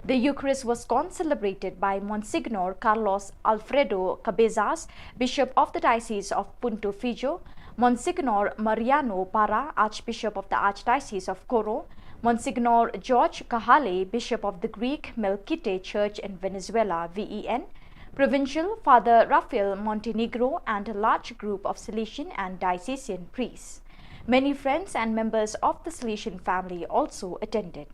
The Eucharist was concelebrated by Monsignor Carlos Alfredo Cabezas, Bishop of the Diocese of Punto Fijo, Monsignor Mariano Parra, Archbishop of the Archdiocese of Coro, Monsignor George Cajale, Bishop of the Greek Melkite Church in Venezuela, V E N, Provincial Father Rafael Montenegro, and a large group of Salesian and diocesan priests. Many friends and members of the Salesian family also attended.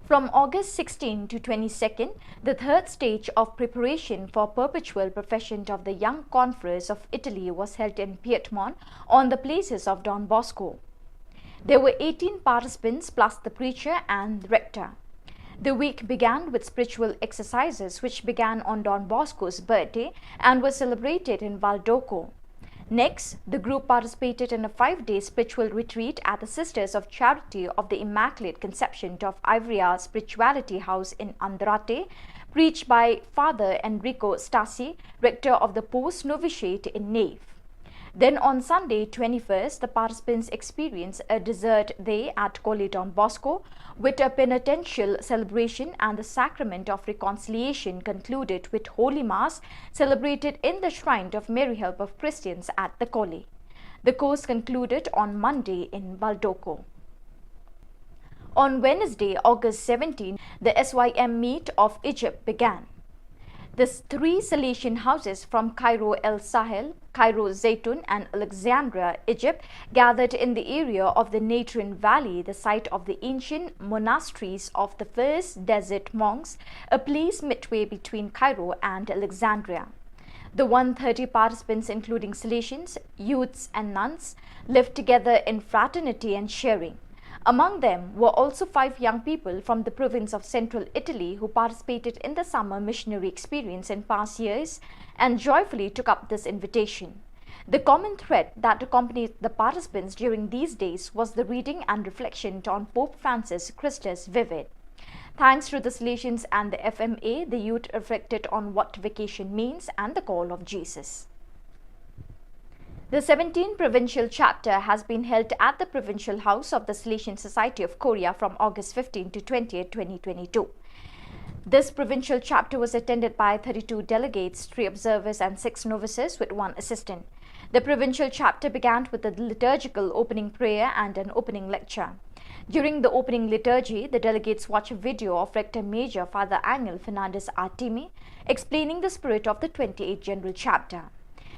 From August sixteenth to twenty-second, the third stage of preparation for perpetual profession of the young confreres of Italy was held in Piedmont on the places of Don Bosco. There were eighteen participants plus the preacher and rector. The week began with spiritual exercises, which began on Don Bosco's birthday and were celebrated in Valdoco. Next, the group participated in a five-day spiritual retreat at the Sisters of Charity of the Immaculate Conception of Ivrea Spirituality House in Andrate, preached by Father Enrico Stasi, rector of the post novitiate in Nave. Then on Sunday, twenty-first, the participants experienced a dessert day at Colle Don Bosco, with a penitential celebration and the Sacrament of Reconciliation concluded with Holy Mass celebrated in the shrine of Mary Help of Christians at the Colle. The course concluded on Monday in Valdoco. On Wednesday, August seventeenth, the S Y M meet of Egypt began. The three Salesian houses from Cairo El Sahel, Cairo Zaytun, and Alexandria, Egypt, gathered in the area of the Natrine Valley, the site of the ancient monasteries of the first desert monks, a place midway between Cairo and Alexandria. The one thirty participants, including Salesians, youths, and nuns, lived together in fraternity and sharing. Among them were also five young people from the province of Central Italy who participated in the summer missionary experience in past years and joyfully took up this invitation. The common thread that accompanied the participants during these days was the reading and reflection on Pope Francis Christus Vivit. Thanks to the Salesians and the F M A, the youth reflected on what vacation means and the call of Jesus. The seventeenth provincial chapter has been held at the Provincial House of the Salesian Society of Korea from August fifteenth to twentieth, twenty twenty-two. This provincial chapter was attended by thirty-two delegates, three observers, and six novices, with one assistant. The provincial chapter began with a liturgical opening prayer and an opening lecture. During the opening liturgy, the delegates watched a video of Rector Major Father Angel Fernandez Artimi explaining the spirit of the twenty-eighth General Chapter.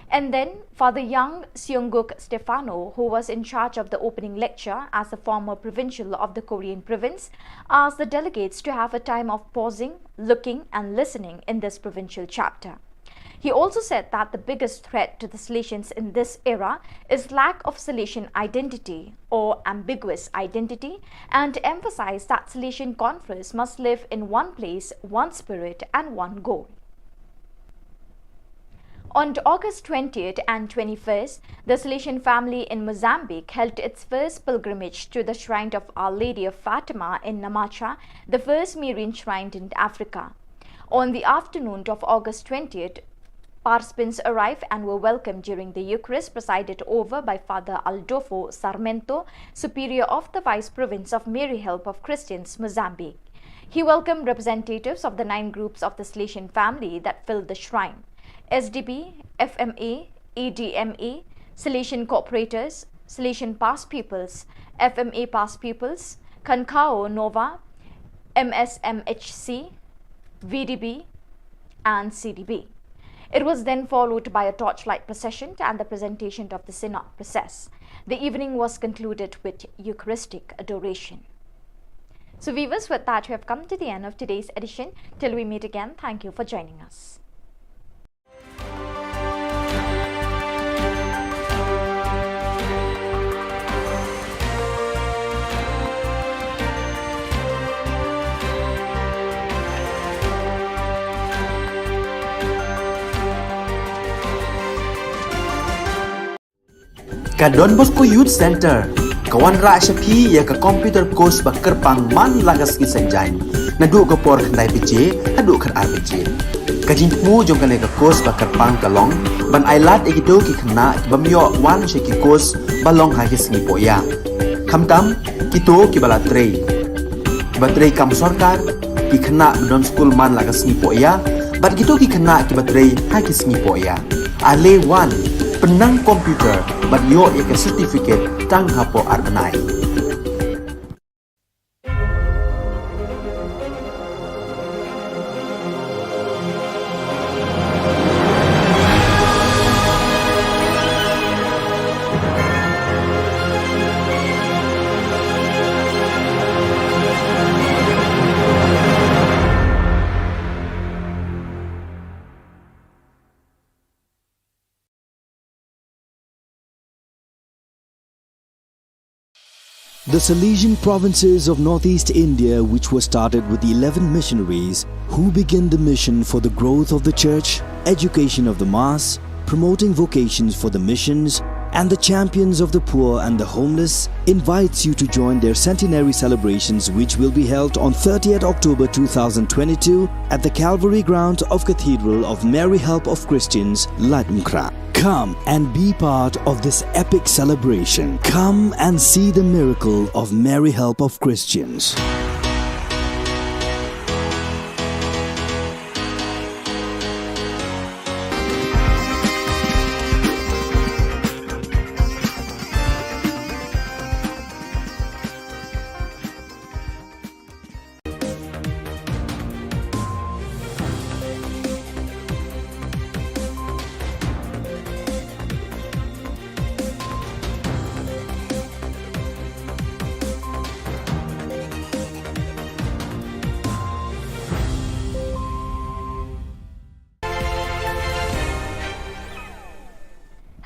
And then, Father Young Seunguk Stefano, who was in charge of the opening lecture as the former provincial of the Korean province, asked the delegates to have a time of pausing, looking, and listening in this provincial chapter. He also said that the biggest threat to the Salesians in this era is lack of Salesian identity or ambiguous identity, and emphasized that Salesian confreres must live in one place, one spirit, and one goal. On August twentieth and twenty-first, the Salesian family in Mozambique held its first pilgrimage to the shrine of Our Lady of Fatima in Namacha, the first Marian shrine in Africa. On the afternoon of August twentieth, participants arrived and were welcomed during the Eucharist presided over by Father Aldofo Sarmento, Superior of the Vice Province of Mary Help of Christians, Mozambique. He welcomed representatives of the nine groups of the Salesian family that filled the shrine: S D B, F M A, E D M A, Salesian cooperators, Salesian past pupils, F M A past pupils, Khankhaw Nova, M S M H C, V D B, and C D B. It was then followed by a torchlight procession and the presentation of the Synod process. The evening was concluded with Eucharistic adoration. So, viewers, with that, we have come to the end of today's edition. Till we meet again, thank you for joining us. Ka Don Bosco Youth Center ka wanrah sha phi ïa ka computer course ba kyrpang man la ka sngi Saitjaiñ, naduh ka por khyndai baje haduh khatar baje. Ka jingthmu jong kane ka course ba kyrpang ka long ban ailad ïa kito ki khynnah ki bym ïoh wan sha ki course ba long ha ki sngi pohïa, khamtam kito kiba la trei, kiba trei kam sorkar, ki khynnah ba don skul man la ka sngi pohïa, bad kito ki khynnah kiba trei ha ki sngi pohïa. Ale wan, pynnang computer bad ïoh ïa ka certificate tang hapoh ar bnai. The Salesian provinces of northeast India, which were started with eleven missionaries who began the mission for the growth of the church, education of the mass, promoting vocations for the missions, and the champions of the poor and the homeless, invites you to join their centenary celebrations, which will be held on thirtieth October two thousand twenty-two at the Calvary ground of Cathedral of Mary Help of Christians, Laitumkhrah. Come and be part of this epic celebration. Come and see the miracle of Mary Help of Christians.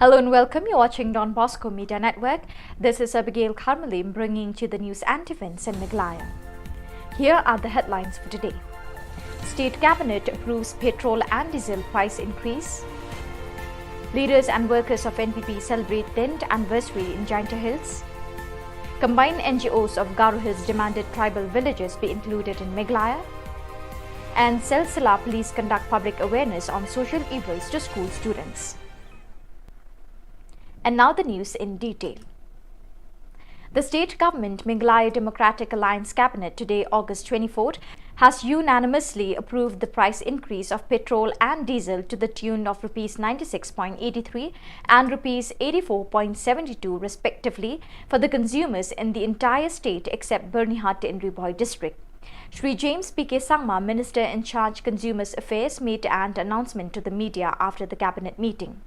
Hello and welcome. You're watching Don Bosco Media Network. This is Abigail Karmalim bringing to you the news and events in Meghalaya. Here are the headlines for today. State Cabinet approves petrol and diesel price increase. Leaders and workers of N P P celebrate tenth anniversary in Jaintia Hills. Combined N G Os of Garo Hills demanded tribal villages be included in Meghalaya. And Silsila police conduct public awareness on social evils to school students. And now the news in detail. The state government, Meghalaya Democratic Alliance Cabinet, today, August twenty-fourth, has unanimously approved the price increase of petrol and diesel to the tune of rupees ninety-six point eighty-three and rupees eighty-four point seventy-two respectively for the consumers in the entire state except Byrnihat in Ri Bhoi district. Shri James P K Sangma, Minister in charge Consumers Affairs, made an announcement to the media after the cabinet meeting.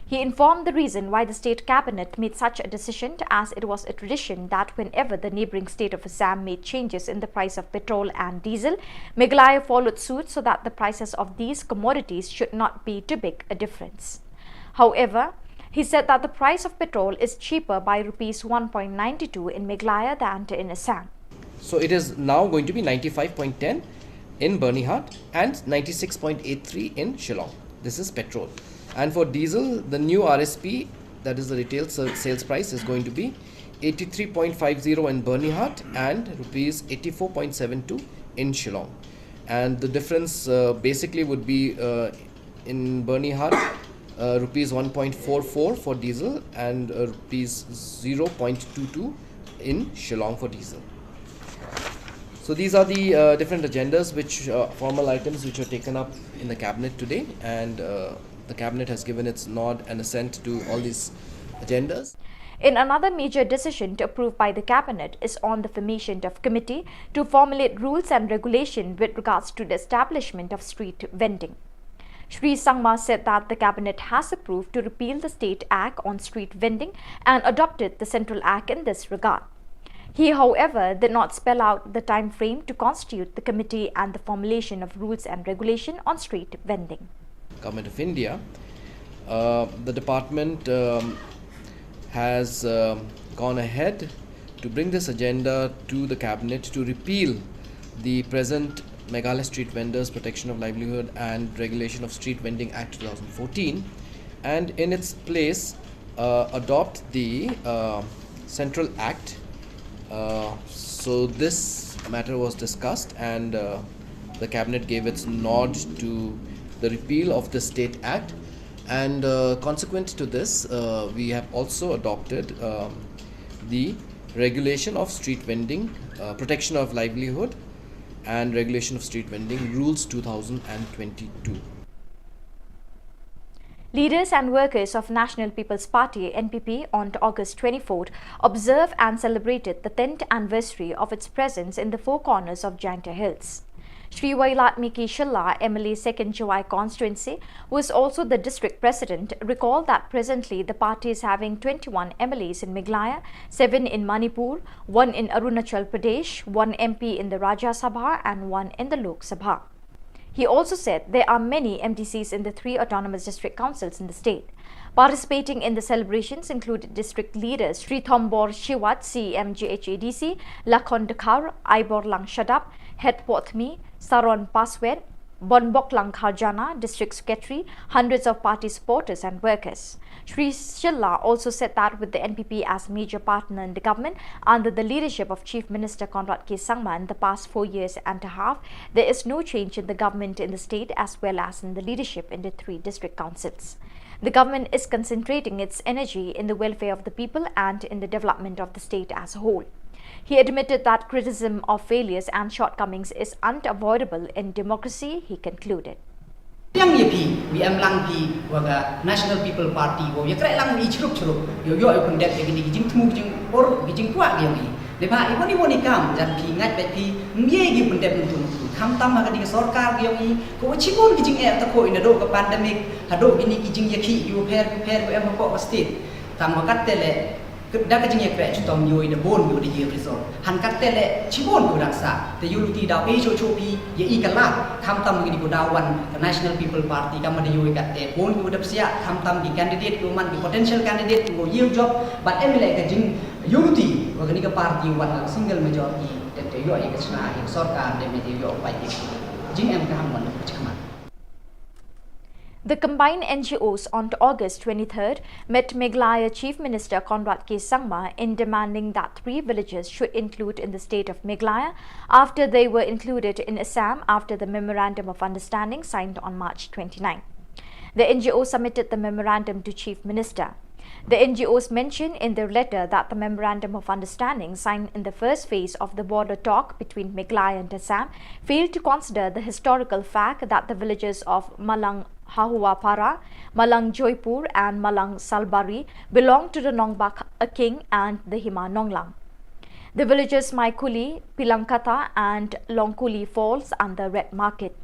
He informed the reason why the state cabinet made such a decision, as it was a tradition that whenever the neighbouring state of Assam made changes in the price of petrol and diesel, Meghalaya followed suit so that the prices of these commodities should not be too big a difference. However, he said that the price of petrol is cheaper by rupees one point nine two in Meghalaya than in Assam. So it is now going to be ninety-five point ten in Byrnihat and ninety-six point eight three in Shillong. This is petrol. And for diesel, the new R S P, that is the retail sa- sales price, is going to be eighty-three point five zero in Byrnihat and rupees eighty-four point seven two in Shillong. And the difference uh, basically would be uh, in Byrnihat, uh, rupees one point four four for diesel and uh, rupees zero point two two in Shillong for diesel. So these are the uh, different agendas which uh, formal items which were taken up in the cabinet today, and uh, the cabinet has given its nod and assent to all these agendas. In another major decision to approve by the cabinet is on the formation of committee to formulate rules and regulation with regards to the establishment of street vending. Shri Sangma said that the cabinet has approved to repeal the State Act on street vending and adopted the Central Act in this regard. He, however, did not spell out the time frame to constitute the committee and the formulation of rules and regulation on street vending. Government of India, uh, the department um, has um, gone ahead to bring this agenda to the cabinet to repeal the present Meghalaya Street Vendors Protection of Livelihood and Regulation of Street Vending Act two thousand fourteen, and in its place uh, adopt the uh, Central Act. Uh, so this matter was discussed, and uh, the cabinet gave its nod to the repeal of the State Act. And uh, consequent to this, uh, we have also adopted um, the regulation of street vending, uh, protection of livelihood, and regulation of street vending rules two thousand twenty-two. Leaders and workers of National People's Party, N P P, on August twenty-fourth observed and celebrated the tenth anniversary of its presence in the Four Corners of Jaintia Hills. Shri Wailadmiki Shylla, M L A Second Jowai Constituency, who is also the district president, recalled that presently the party is having twenty-one M L As in Meghalaya, seven in Manipur, one in Arunachal Pradesh, one M P in the Rajya Sabha and one in the Lok Sabha. He also said there are many M D Cs in the three autonomous district councils in the state. Participating in the celebrations included district leaders Shri Thombor Shiwat, C E M G H A D C, Lakhon Dkhar, Aiborlang Shadap, Hetpothmi, Saron Paswet, Bonboklang Kharjana, District Secretary, hundreds of party supporters and workers. Shri Shylla also said that with the N P P as major partner in the government under the leadership of Chief Minister Conrad K Sangma in the past four years and a half, there is no change in the government in the state as well as in the leadership in the three district councils. The government is concentrating its energy in the welfare of the people and in the development of the state as a whole. He admitted that criticism of failures and shortcomings is unavoidable in democracy, he concluded. Yang ïa phi, wi em lang phi, wa ka National People Party, wa ïa kreh lang ïa chrup chrup, ïa ïoh ïa pyndep ïa kini ki jingthmu ki jingpor, ki jingkwah ki ïa ngi. Dei ba, i wani wani kam, jan phi ngait bad phi, mye ki pyndep ntu ntu. Khamtam ha ka ding sorkar ki ïa ngi, ko wa chibun ki jingeh ta ko ina do ka pandemic, ha do kini ki jingïakhih, ïa pher, pher, ïa em ha ko ka state. Tang wa kat te le, Da ka jingïakhreh chitom ïoh da bun ïoh da ïoh result. Han katte le chibun ïoh da sa. Te ïoh luti da pei cho cho pi ïa i ka la. Khamtam ngi di ku da wan ka National People Party kam da ïoh katte bun ïoh da psiah khamtam ki candidate ïoh man ki potential candidate ïoh ïoh job. But em le ka jing ïoh luti wa ka ni ka party wan ka single majority. Te te ïoh ïa ka chna ïa ka sorkar te me te ïoh pai ki jing em ka ham wan ka chikmat. The combined N G Os on August twenty-third met Meghalaya Chief Minister Conrad K Sangma in demanding that three villages should include in the state of Meghalaya after they were included in Assam after the Memorandum of Understanding signed on March twenty-ninth. The N G O submitted the memorandum to Chief Minister. The N G Os mentioned in their letter that the Memorandum of Understanding signed in the first phase of the border talk between Meghalaya and Assam failed to consider the historical fact that the villages of Malang Hahuapara, Malang Joypur, and Malang Salbari belong to the Nongbak Aking and the Hima Nonglang. The villages Maikuli, Pilangkata, and Longkuli falls under Red Market.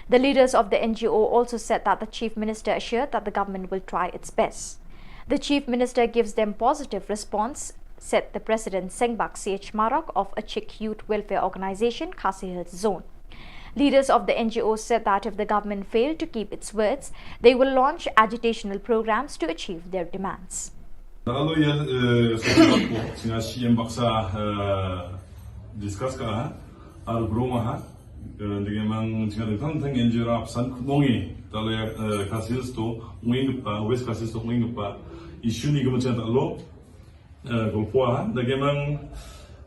The leaders of the N G O also said that the Chief Minister assured that the government will try its best. The Chief Minister gives them positive response, said the President Sengbak C H Marok of Achik Youth Welfare Organization, Khasi Hills Zone. Leaders of the N G O said that if the government failed to keep its words, they will launch agitational programs to achieve their demands. Alo ya, eh, sa ko singa C M baksa, eh, discuss ka ha, ar bro ma ha, eh, dengan mang singa dengan tang enjera pesan kumongi, talo ya, eh, Khasi Hills to, ngin pa, West Khasi Hills to, ngin pa, issue ni kemudian talo, eh, ko po ha, dengan mang,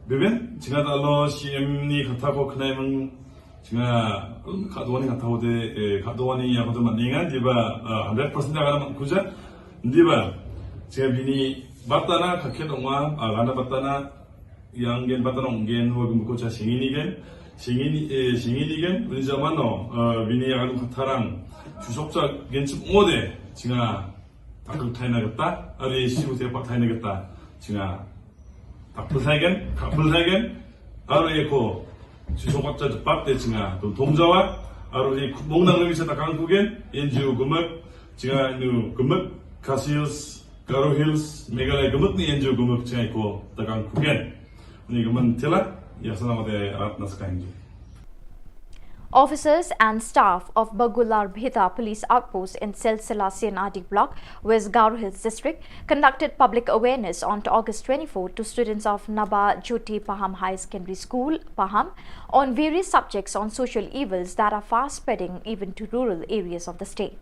beben, singa talo C M ni kata ko kenai mang, Nga, ka dwani nga tahu de, eh, ka dwani ya ko man ninga, diba, ah, hundred percent ka na kuja, diba. Singa bini batana ka khen ongwa, ah, gana batana, yang gen batana ong gen, wa gumbu ko cha singini gen, singini, eh, singini gen, uni zaman no, ah, bini ya ka tharang, susok cha gen chup ngode, singa, takul thai na gata, ari siu te pa thai na gata, singa, takul thai gen, takul thai gen, Aro ïa ko, shisha pat ta pat te chinga, tum thong jawa, aro ïa ko bong nang rami sa takang kugen, N G O gumuk, chinga nu gumuk, Khasi Hills, Garo Hills, Meghalaya gumuk ni N G O gumuk chinga ko takang kugen. Ni gumuk tila, ïa sana mate arat na sakang ju. Officers and staff of Bagular Bhita Police Outpost in Silsila C N R D block, West Garo Hills District, conducted public awareness on August twenty-fourth to students of Naba Jyoti Paham Higher Secondary School, Paham, on various subjects on social evils that are fast spreading even to rural areas of the state.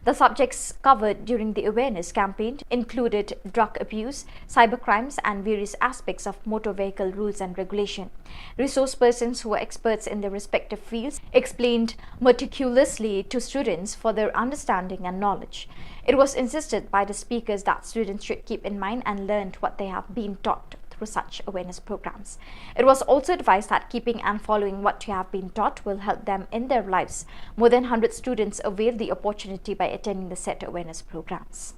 The subjects covered during the awareness campaign included drug abuse, cybercrimes, and various aspects of motor vehicle rules and regulation. Resource persons who were experts in their respective fields explained meticulously to students for their understanding and knowledge. It was insisted by the speakers that students should keep in mind and learn what they have been taught through such awareness programs. It was also advised that keeping and following what you have been taught will help them in their lives. More than hundred students availed the opportunity by attending the set awareness programs.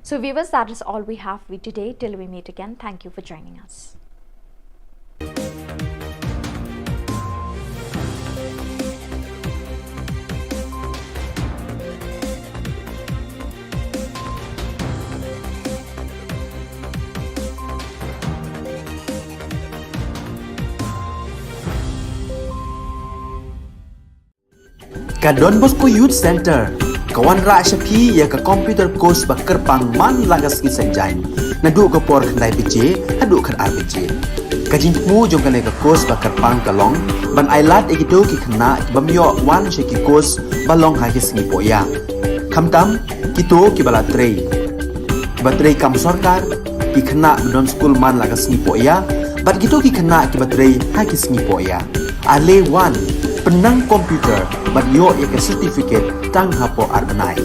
So viewers, that is all we have for you today. Till we meet again, thank you for joining us. Ka Don Bosco Youth Centre ka wanrah sha phi ïa ka computer course ba kyrpang man la ka sngi Saitjaiñ, naduh ka por khyndai baje haduh khatar baje. Ka jingthmu jong kane ka course ba kyrpang ka long ban ailad ïa kito ki khynnah ki bym ïoh wan sha ki course ba long ha ki sngi pohïa. Khamtam kito kiba la trei, kiba trei kam sorkar, ki khynnah ba don skul man la ka sngi pohïa, bad kito ki khynnah kiba trei ha ki sngi pohïa. Ale wan, pynnang computer bad ïoh ïa ka certificate tang hapoh ar bnai.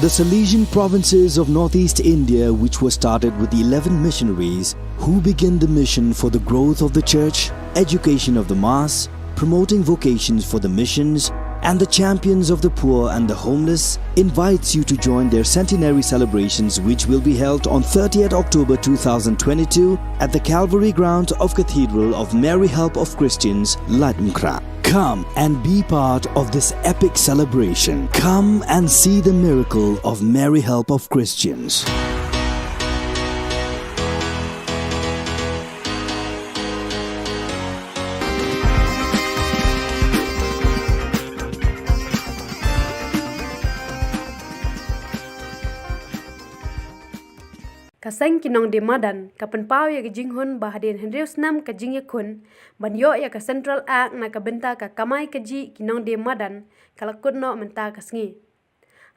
The Salesian provinces of northeast India, which were started with eleven missionaries, who began the mission for the growth of the church, education of the mass, promoting vocations for the missions, and the champions of the poor and the homeless, invites you to join their centenary celebrations, which will be held on thirtieth October two thousand twenty-two at the Calvary grounds of Cathedral of Mary Help of Christians, Laitumkhrah. Come and be part of this epic celebration. Come and see the miracle of Mary Help of Christians. Ka seng ki nongdie madan ka pynpaw ïa ka jinghun ba hadien hynriew snem ka jingïakhun ban ïoh ïa ka Central Act na ka bynta ka kamai kajih ki nongdie madan ka la kut noh mynta ka sngi.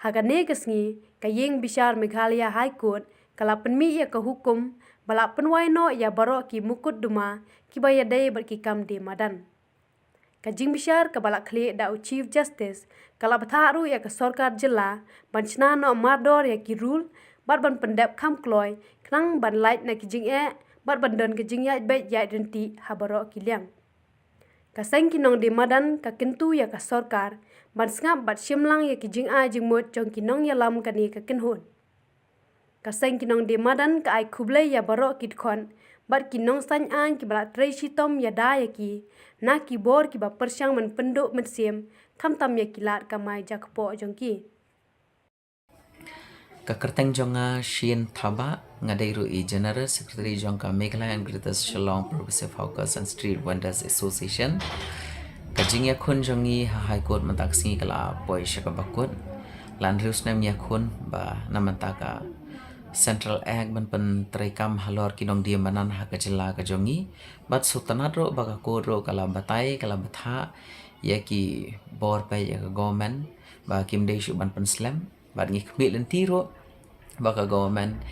Ha kane ka sngi ka ïing bishar Meghalaya High Court ka la pynmih ïa ka hukum ba la pynwai noh ïa baroh ki mukotduma kiba ïadei bad ki kam die madan. Ka jingbishar kaba la khlieh da u Chief Justice ka la bthah ruh ïa ka sorkar jylla ban shna noh mardor ïa ki rule bad ban pyndep kham kloi khnang ban lait na ki jingeh bad ban don ka jingïaid beit ïaid ryntih ha baroh ki liang. Ka seng ki nongdie madan ka kyntu ïa ka sorkar ban sngap bad shim lang ïa ki jingai jingmut jong ki nongïalam kane ka kynhun. Ka seng ki nongdie madan ka ai khublei ïa baroh ki dkhot bad ki nongsain aiñ kiba la trei shitom ïada ïa ki na ki bor kiba pyrshang ban pynduh mynsiem khamtam ïa ki lad kamai jakpoh jong ki. Ka kyrteng jong nga Shane Thabah, nga dei ruh i General Secretary jong ka Meghalaya and Greater Shillong Progressive Hawkers and Street Vendors Association. Ka jingïakhun jong ngi ha High Court mynta ka sngi ka la poi sha kaba kut. La hynriew snem ïakhun ba na mynta ka Central Act ban pyntreikam halor ki nongdie madan ha ka jylla ka jong ngi. Bad sngewtynnad ruh ba ka court ruh ka la batai, ka la bthah ïa ki bor peit ïa ka government ba kim dei shuh ban pynslem. Bad ngi khmih lynti ruh ba ka government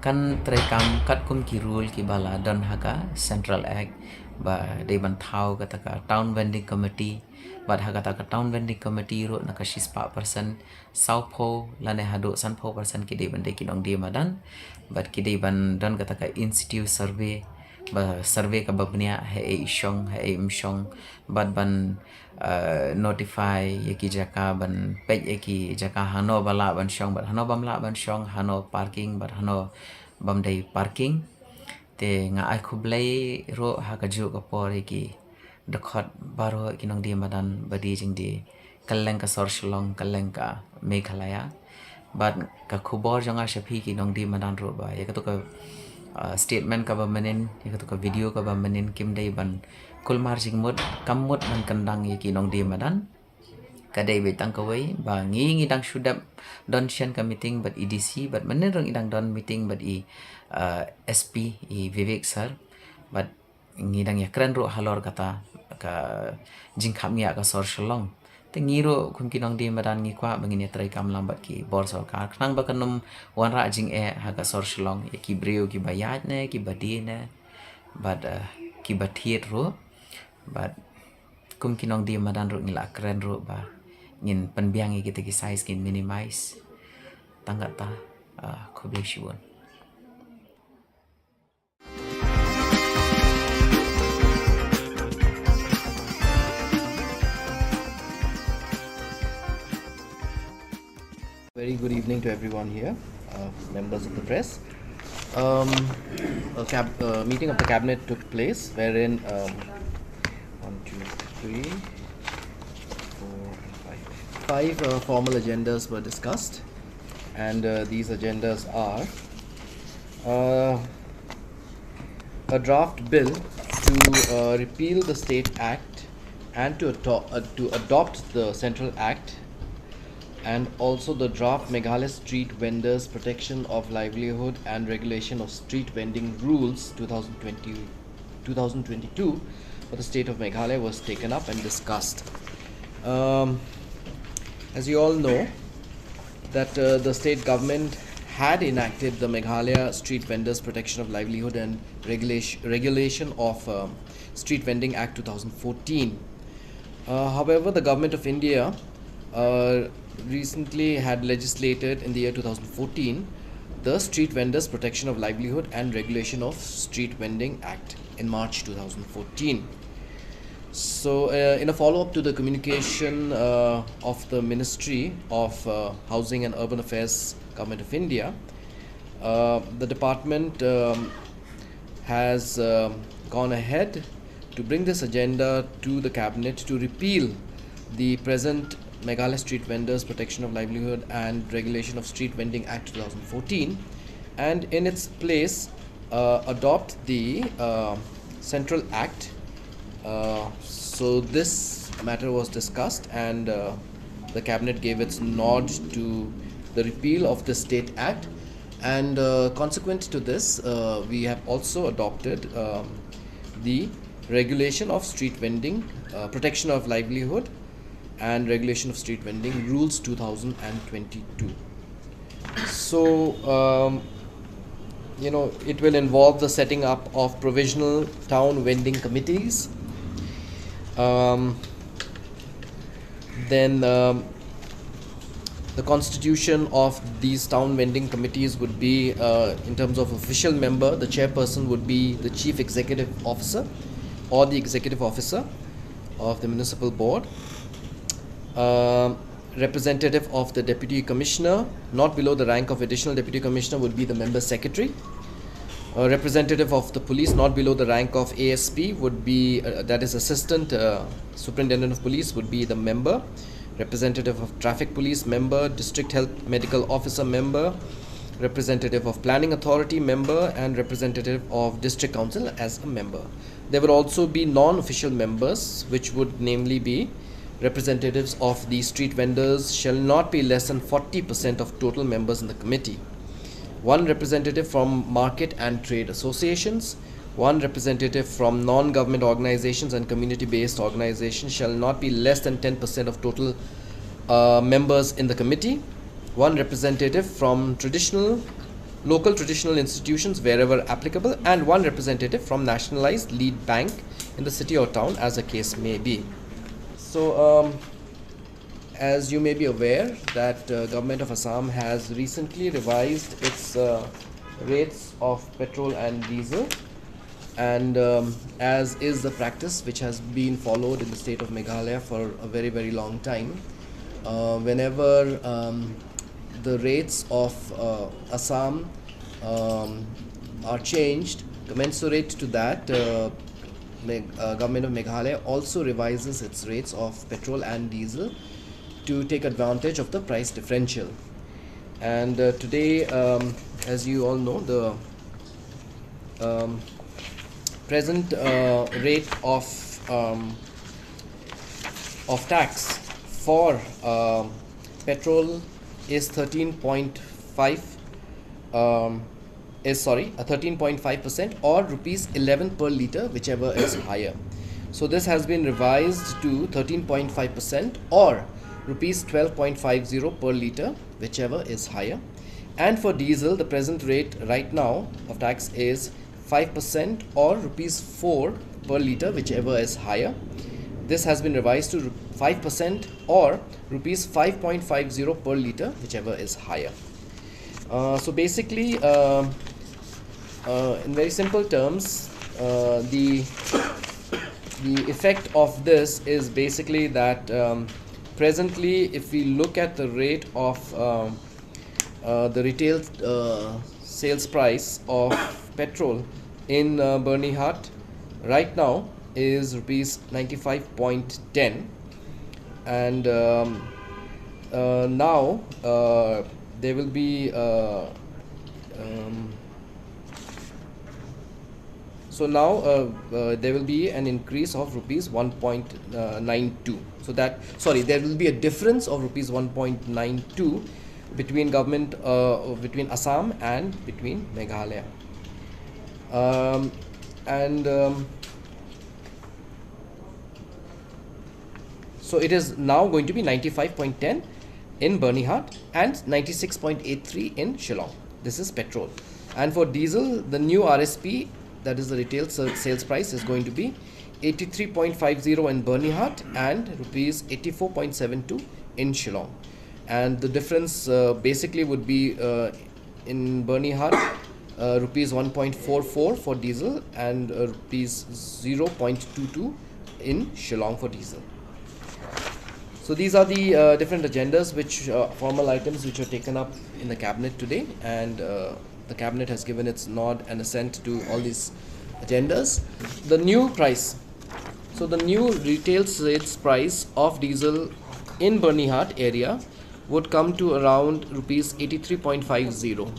kan treikam katkum ki rule kiba la don ha ka Central Act, ba dei ban thaw kata ka Town Vending Committee. Bad ha kata ka Town Vending Committee ruh na ka shispah percent, sawphew lane haduh sanphew percent ki dei ban dei ki nongdie madan. Bad ki dei ban don kata ka in situ survey, ba survey kaba bniah ha ei i shong, ha ei im shong. Bad ban, eh, notify ïa ki jaka, ban peit ïa ki jaka hano ba lah ban shong bad hano bym lah ban shong, hano parking bad hano bym dei parking. Te nga ai khublei ruh ha kajuh ka por ïa ki dkhot baroh, ki nongdie madan ba die jingdie kylleng ka sor Shillong, kylleng ka Meghalaya. Bad ka khubor jong nga sha phi ki nongdie madan ruh ba ïa katu ka, uh, statement kaba mynnin, ïa katu ka video kaba mynnin kim dei ban kulmar jingmut, kam mut ban kyndang ïa ki nongdie madan. Ka dei beit tang kawei ba ngi, ngi dang shu dep don shen ka meeting bad i D C, bad mynnin ruh ngi dang don meeting bad i, uh, S P, i Vivek sir. Bad ngi dang ïakren ruh halor kata ka jingkhapngiah ka sor Shillong. Te ngi ruh kum ki nongdie madan ngi kwah ba ngin ïatreikam lang bad ki bor sorkar khnang ba kan ym wanrah jingeh ha ka sor Shillong ïa ki briew kiba ïaid ne kiba die ne bad, eh, kiba thied ruh. Bad kum ki nongdie madan ruh ngi la kren ruh ba ngin pynbiang ïa kita ki size, ngin minimize. Tang kata, eh, khublei shibun. Very good evening to everyone here, uh, members of the press. Um, a cab- uh, meeting of the cabinet took place wherein, um, one, two, three, four, and five. Five, uh, formal agendas were discussed, and, uh, these agendas are, uh, a draft bill to, uh, repeal the State Act and to ato- uh, to adopt the Central Act, and also the draft Meghalaya Street Vendors Protection of Livelihood and Regulation of Street Vending Rules two thousand twenty, two thousand twenty-two for the state of Meghalaya was taken up and discussed. Um, as you all know, that, uh, the state government had enacted the Meghalaya Street Vendors Protection of Livelihood and Regulation, Regulation of, um, Street Vending Act two thousand fourteen. Uh, however, the Government of India, uh, recently had legislated in the year two thousand fourteen the Street Vendors Protection of Livelihood and Regulation of Street Vending Act in March two thousand fourteen. So, uh, in a follow-up to the communication, uh, of the Ministry of, uh, Housing and Urban Affairs, Government of India, uh, the department, um, has, um, gone ahead to bring this agenda to the cabinet to repeal the present Meghalaya Street Vendors Protection of Livelihood and Regulation of Street Vending Act two thousand fourteen, and in its place, uh, adopt the, uh, Central Act. Uh, so this matter was discussed, and, uh, the cabinet gave its nod to the repeal of the State Act, and, uh, consequent to this, uh, we have also adopted, um, the Regulation of Street Vending, uh, Protection of Livelihood and Regulation of Street Vending Rules two thousand twenty-two. So, um, you know, it will involve the setting up of provisional town vending committees. Um, then, um, the constitution of these town vending committees would be, uh, in terms of official member, the chairperson would be the chief executive officer or the executive officer of the municipal board. Um, representative of the deputy commissioner, not below the rank of additional deputy commissioner, would be the member secretary. A representative of the police, not below the rank of A S P, would be, uh, that is assistant, uh, superintendent of police, would be the member. Representative of traffic police, member. District health medical officer, member. representative of planning authority member, and representative of district council as a member. There will also be non-official members, which would namely be representatives of the street vendors shall not be less than forty percent of total members in the committee. One representative from market and trade associations, one representative from non-government organizations and community-based organizations shall not be less than ten percent of total uh, members in the committee, one representative from traditional, local traditional institutions wherever applicable, and one representative from nationalized lead bank in the city or town, as the case may be. So, um, as you may be aware that uh, Government of Assam has recently revised its uh, rates of petrol and diesel, and um, as is the practice which has been followed in the state of Meghalaya for a very, very long time, uh, whenever um, the rates of uh, Assam um, are changed, commensurate to that, uh, Meg- uh, Government of Meghalaya also revises its rates of petrol and diesel to take advantage of the price differential. And uh, today, um, as you all know, the um, present uh, rate of um, of tax for um, petrol is thirteen point five um, is, sorry, a thirteen point five percent or rupees eleven per litre, whichever is higher. So this has been revised to thirteen point five percent or rupees twelve point five zero per litre, whichever is higher. And for diesel, the present rate right now of tax is five percent or rupees four per litre, whichever is higher. This has been revised to five percent or rupees five point five zero per litre, whichever is higher. Uh, so basically, uh, uh, in very simple terms, uh, the the effect of this is basically that um, presently, if we look at the rate of um, uh, the retail uh, sales price of petrol in uh, Byrnihat right now is rupees ninety-five point ten, and um, uh, now uh, there will be uh, um, so now uh, uh, there will be an increase of rupees one point nine two. So that, sorry, there will be a difference of rupees one point nine two between government, uh, between Assam and between Meghalaya. Um, and um, so it is now going to be ninety-five point ten in Byrnihat and ninety-six point eight three in Shillong. This is petrol. And for diesel, the new R S P, that is the retail sa- sales price, is going to be eighty-three point five zero in Byrnihat and rupees eighty-four point seven two in Shillong. And the difference uh, basically would be uh, in Byrnihat, uh, rupees one point four four for diesel and uh, rupees zero point two two in Shillong for diesel. So these are the uh, different agendas, which uh, formal items which were taken up in the cabinet today, and uh, the cabinet has given its nod and assent to all these agendas. The new price. So the new retail sales price of diesel in Byrnihat area would come to around rupees eighty-three point five zero,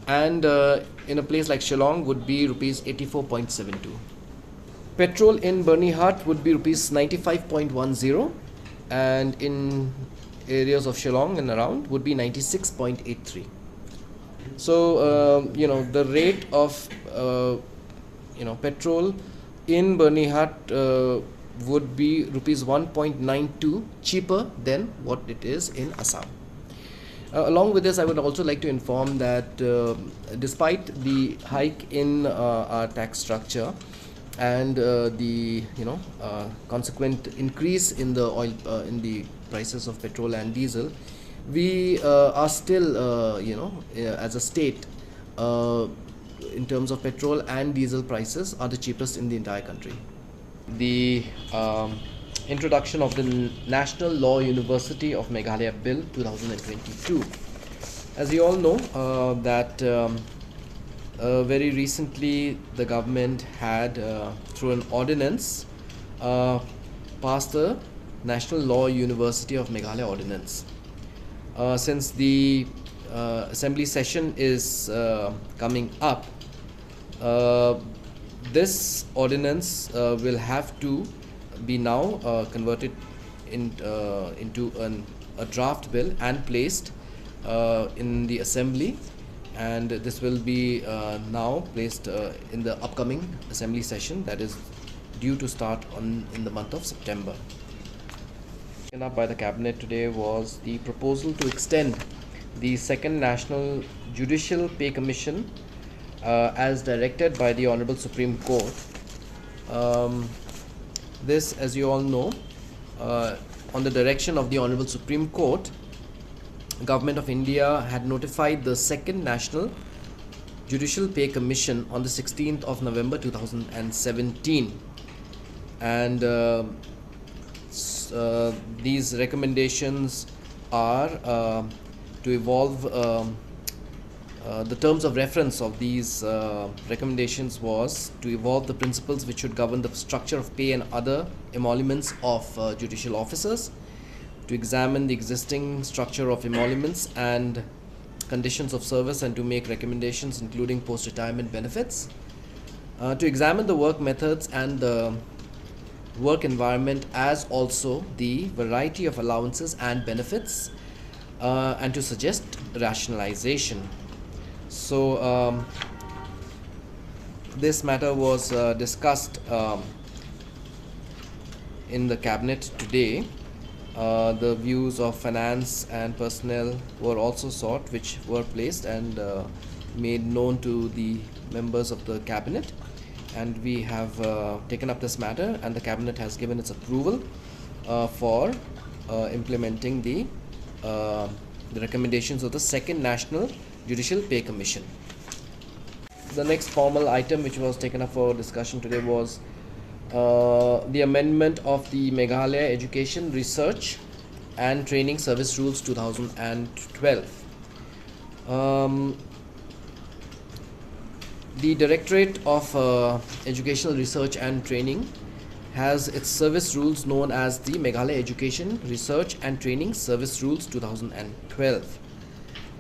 and uh, in a place like Shillong would be rupees eighty-four point seven two. Petrol in Byrnihat would be rupees ninety-five point one zero, and in areas of Shillong and around would be ninety-six point eight three. So uh, you know, the rate of uh, you know, petrol in Byrnihat uh, would be rupees one point nine two cheaper than what it is in Assam. Uh, along with this, I would also like to inform that uh, despite the hike in uh, our tax structure and uh, the, you know, uh, consequent increase in the oil, uh, in the prices of petrol and diesel, we uh, are still, uh, you know, uh, as a state, uh, in terms of petrol and diesel prices, are the cheapest in the entire country. The um, introduction of the N- National Law University of Meghalaya Bill two thousand twenty-two. As you all know, uh, that um, uh, very recently the government had, uh, through an ordinance, uh, passed the National Law University of Meghalaya Ordinance. Uh, since the Uh, assembly session is uh, coming up. Uh, this ordinance uh, will have to be now uh, converted in, uh, into an, a draft bill and placed uh, in the assembly, and this will be uh, now placed uh, in the upcoming assembly session that is due to start on in the month of September. Taken up by the cabinet today was the proposal to extend the Second National Judicial Pay Commission uh, as directed by the Honorable Supreme Court. Um, this, as you all know, uh, on the direction of the Honorable Supreme Court, Government of India had notified the Second National Judicial Pay Commission on the sixteenth of November two thousand seventeen, and uh, s- uh, these recommendations are uh, to evolve. Um, uh, the terms of reference of these uh, recommendations was to evolve the principles which should govern the structure of pay and other emoluments of uh, judicial officers, to examine the existing structure of emoluments and conditions of service, and to make recommendations including post-retirement benefits, uh, to examine the work methods and the work environment, as also the variety of allowances and benefits, uh, and to suggest rationalization. So, um, this matter was uh, discussed um, in the cabinet today. Uh, the views of finance and personnel were also sought, which were placed and uh, made known to the members of the cabinet. And we have uh, taken up this matter, and the cabinet has given its approval uh, for uh, implementing the uh, the recommendations of the Second National Judicial Pay Commission. The next formal item which was taken up for discussion today was uh, the amendment of the Meghalaya Education Research and Training Service Rules two thousand twelve. Um, the Directorate of uh, Educational Research and Training has its service rules known as the Meghalaya Education Research and Training Service Rules two thousand twelve.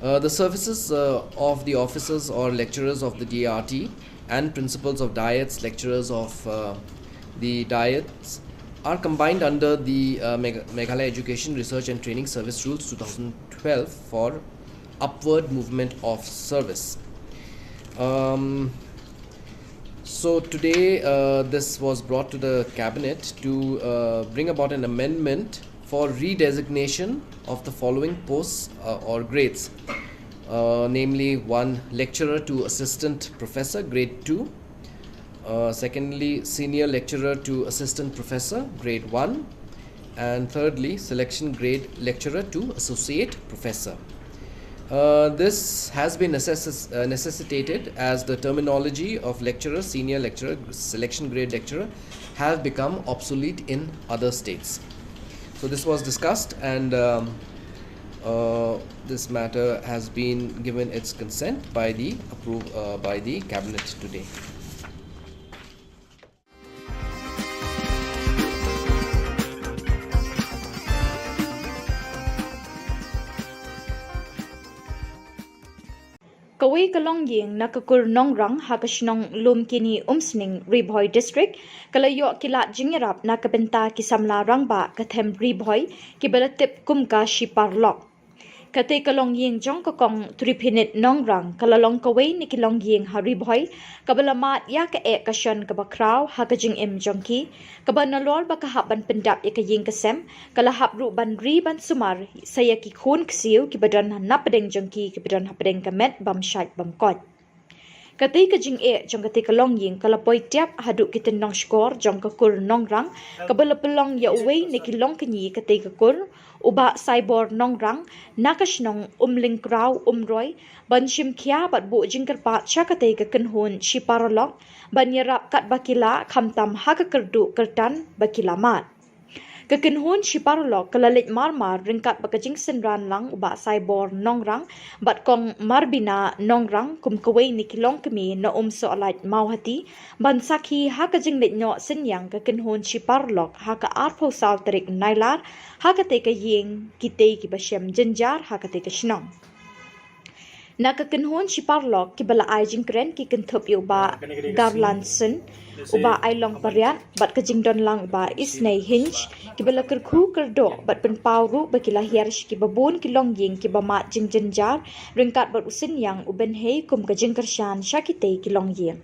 Uh, the services uh, of the officers or lecturers of the D R T and principals of diets, lecturers of uh, the diets, are combined under the uh, Megh- Meghalaya Education Research and Training Service Rules two thousand twelve for upward movement of service. Um, so today, uh, this was brought to the cabinet to uh, bring about an amendment for redesignation of the following posts uh, or grades, uh, namely one lecturer to assistant professor, grade two, uh, secondly senior lecturer to assistant professor, grade one, and thirdly selection grade lecturer to associate professor. Uh, this has been necess- uh, necessitated as the terminology of lecturer, senior lecturer, selection grade lecturer have become obsolete in other states. So this was discussed, and um, uh, this matter has been given its consent by the approve uh, by the cabinet today. Kawei ka longïing na ka kur Nongrang ha ka shnong Lumkini Umsning, Ri Bhoi District, ka la ïoh ki lad jingïarap na ka bynta ki samla rangbah ka them Ri Bhoi kiba la tip kum ka Shi Paralok. Katei ka longïing jong ka Kong Triphinit Nongrang ka la long kawei na ki longïing ha Ri Bhoi kaba la mad ïa ka eh ka shon kaba khraw ha ka jingim jong ki, kaba nalor ba ka hap ban pyndap ïa ka ïing ka sem, ka la hap ruh ban ri ban sumar sa ïa ki khun ksiew kiba don ha napdeng jong ki kiba don hapdeng ka met bym shait bym koit. Katei ka jingeh jong katei ka longïing ka la poi tiap haduh ki tyndong shkor jong ka kur Nongrang, kaba la pynlong ïa uwei na ki longkñi katei ka kur, u Bah Saibor Nongrang, na ka shnong Umlyngkraw Umroi, ban shim khia bad buh jingkyrpad sha katei ka kynhun Shi Paralok ban ïarap katba ki lah, khamtam ha ka kyrduh kyrtan ba ki la mad. Ka kynhun Shi Paralok ka la leit mar mar ryngkat bad ka jingsynran lang u Bah Saibor Nongrang bad Kong Marbina Nongrang kum kawei na ki longkmie na Umsohlait Mawhati ban sakhi ha ka jingleit noh synñiang ka kynhun Shi Paralok ha ka arphew saw tarik Nailar ha katei ka ïing kitei kiba shem jynjar ha katei ka shnong. Na ka kynhun shi paralok kiba la ai jingkren ki kynthup ïa u Bah Garlandson, u Bah Ailong Pariat bad ka jingdon lang u Bah Isnei Hinch, kiba la kyrkhu kyrdoh bad pynpaw ruh ba ki la hiar sha kiba bun ki longïing kiba mad jingjynjar ryngkat bad u synñiang u bynhei kum ka jingkyrshan sha kitei ki longïing.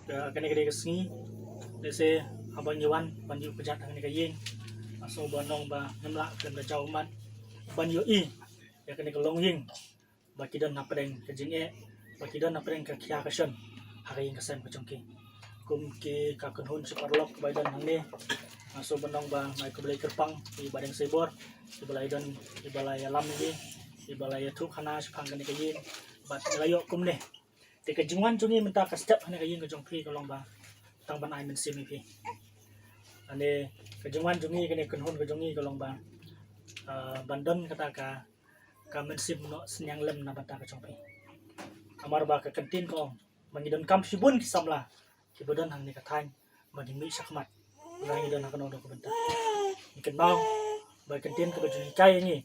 Ka kane ka dei ka sngi, lehse haba ngi wan ban ïuh kjat ha kane ka ïing, nga sngew ba nong ba ngim lah khlem da jaw ummat ban ïohi ïa kane ka longïing ba ki don hapdeng ka jingeh, ba ki don hapdeng ka khia ka shon ha ka ïing ka sem ka jong ki. Kum ki ka kynhun shi paralok ba i don hangne, nga sngew ba nong ba nga ai khublei kyrpang ïa i Bah Deng Seibor, iba la i don, iba la ïalam ïa ngi, iba la ïathuh khana shaphang kane ka ïing bad ngi la ïoh kumne. Te ka jingwan jong ngi mynta ka step ha kane ka ïing ka jong phi ka long ba tang ban ai mynsiem ïa phi. Ane ka jingwan jong ngi, kane ka kynhun ka jong ngi ka long ba, ah, ban don kata ka, ka mynsiem noh synñiang lem na bynta ka jong phi. Namar ba ka kyntien ka ong ba ngi donkam shibun ki samla kiba don hangne ka thaiñ ba ngin mih shakhmat, ba ngi don ha kano kano ka bynta. Ngi kynmaw ba ka kyntien kaba ju hikai ïa ngi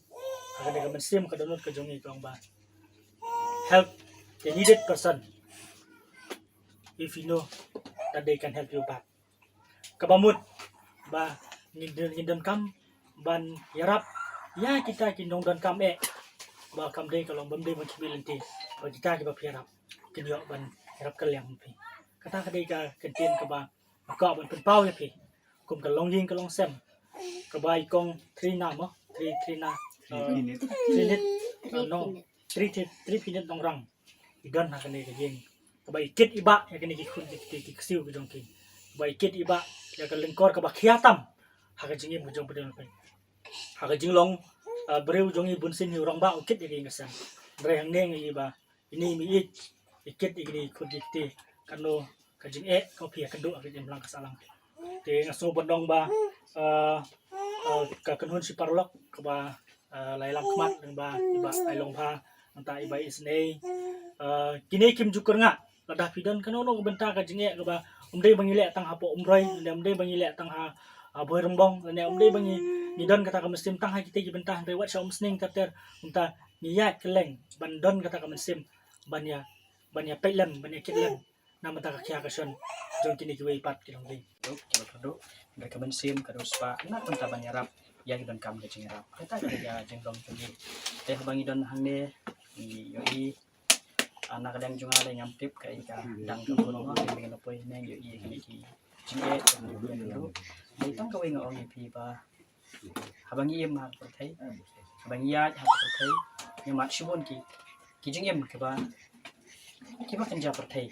ha kane ka mynsiem ka dohnud ka jong ngi ka ong ba, help the needed person if you know that they can help you back. Kaba mut ba ngi don, ngi donkam ban ïarap ïa kita ki nongdonkam eh, ba kam dei ka long, bym dei ban khmih lynti, ba kita kiba phi ïarap kin ïoh ban ïarap kylliang phi. Kata ka dei ka kyntien kaba nga kwah ban pynpaw ïa phi kum ka longïing ka longsem kaba i kong Trina mo, Tri, Trina, uh, Trinit, uh, no, Tri, Tri, Triphinit Nongrang i don ha kane ka ïing, kaba i kit i bah ïa kane ki khun ki kti ki ksiew ki jong ki, kaba i kit i bah ïa ka lyngkor kaba khia tam ha ka jingim ka jong phi. Ha ka jinglong, uh, briew jong i bunsien hi u rangbah u kit ïa ka ïing ka sem. Hynrei hangne nga i ba ine i mih i kit ïa kine ki khun ki kti, kano ka jingeh ka phi ïakynduh ha ka imlang ka sahlang. Te nga sngew ba nong ba, uh, uh, ka kynhun shi paralok kaba, uh, la ïalam khmat lyngba i Bah Ailong Pha, nangta i Bah Isnei, uh, kine kim ju kyrngah. Lada phi don kano kano ka bynta ka jingeh kaba ym dei ba ngi leh tang hapoh Umroi, lane ym dei ba ngi leh tang ha, ha Bhoirymbong, lane ym dei ba ngi, ngi don kata ka mynsiem tang ha kitei ki bynta, hynrei wat sha Umsning ter ter, mynta ngi ïaid kylleng ban don kata ka mynsiem ban ïa, ban ïa peit lem, ban ïa kit lem na bynta ka khia ka shon jong kine kiwei pat ki longïing. Duk, kiba kyrduh, hynrei ka mynsiem ka dei u spah na ka bynta ban ïarap ïa ki donkam ka jingïarap. Kata ka dei ka jinglong jong ngi. Te haba ngi don hangne, ngi ïohi, ah, na ka liang jong nga, lei ngam tip kaei ka dang ka bun mo, ngi la poi ne ngi ïohi kine ki jingeh, kine ki jingeh. Dei tang kawei nga ong ïa phi ba haba ngi im ha ka pyrthei, haba ngi ïaid ha ka pyrthei, ngi mad shibun ki, ki jingim kiba, kiba kynja pyrthei.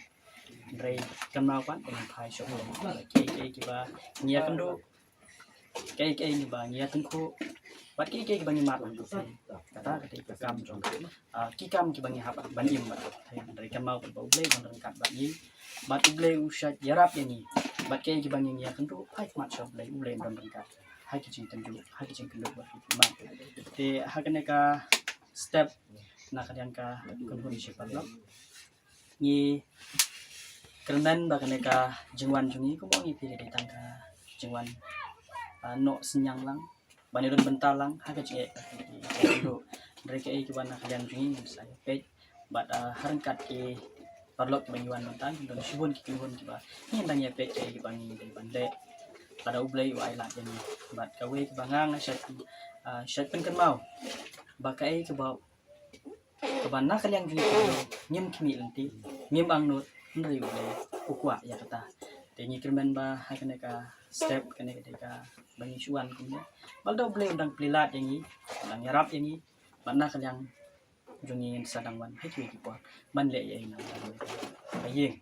Hynrei kynmaw pat ba ngin phai sha u Blei. Kiei kiei kiba ngi ïakynduh, kiei kiei kiba ngi ïatyngkhuh, bad kiei kiei kiba ngi mad, kata ka dei ka kam jong, ah, ki kam kiba ngi hap ban im bad ka pyrthei. Hynrei kynmaw pat ba U Blei u don ryngkat bad ngi, bad U Blei u shait ïarap ïa ngi. Bad kiei kiba ngi ïakynduh, phai khmat sha U Blei, U Blei u don ryngkat ha ki jingtynjuh, ha ki jingkynduh bad ki jingmad. Te ha kane ka step na ka liang ka kynhun shi paralok, ngi kyrmen ba kane ka jingwan jong ngi, kumba ngi phi, ka dei tang ka jingwan, ah, noh synñiang lang, ban ïadon bynta lang ha ka jingeh. Hynrei kaei kiba na ka liang jong ngi ngin sa ïa peit bad, ah, ha ryngkat ki paralok kiba ngi wan mynta, ngi don shibun ki kynhun kiba ngin dang ïa peit kaei kiba ngi dei ban leh lada U Blei u ai lad ïa ngi. Bad kawei kaba nga nga shait, ah, shait pynkynmaw ba kaei kaba, kaba na ka liang jong ngi, ngim khmih lynti, ngim angnud, hynrei U Blei u kwah ïa kata. Te ngi kyrmen ba ha kane ka step, kane ka dei kaba ngi shu wan kumne, ba lada U Blei u dang plie lad ïa ngi, u dang ïarap ïa ngi, bad na ka liang jong ngi ngin sa dang wan ha kiwei ki por ban leh ïa i na ka ïing.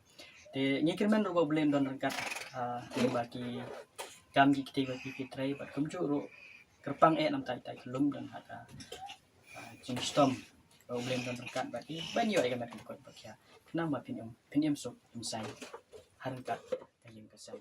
Te ngi kyrmen ruh ba U Blei un don ryngkat, ah, lyngba ki kam ki kti ba phi phi trei, bad kumjuh ruh kyrpang eh namar ita i khyllung don ha ka, ah, jingshitom. Ba U Blei un don ryngkat bad i, ban ïoh ïa ka met ka dkhot ba khia. Khnang ba phin im, phin im suk im saiñ ha ryngkat ka ïing ka sem.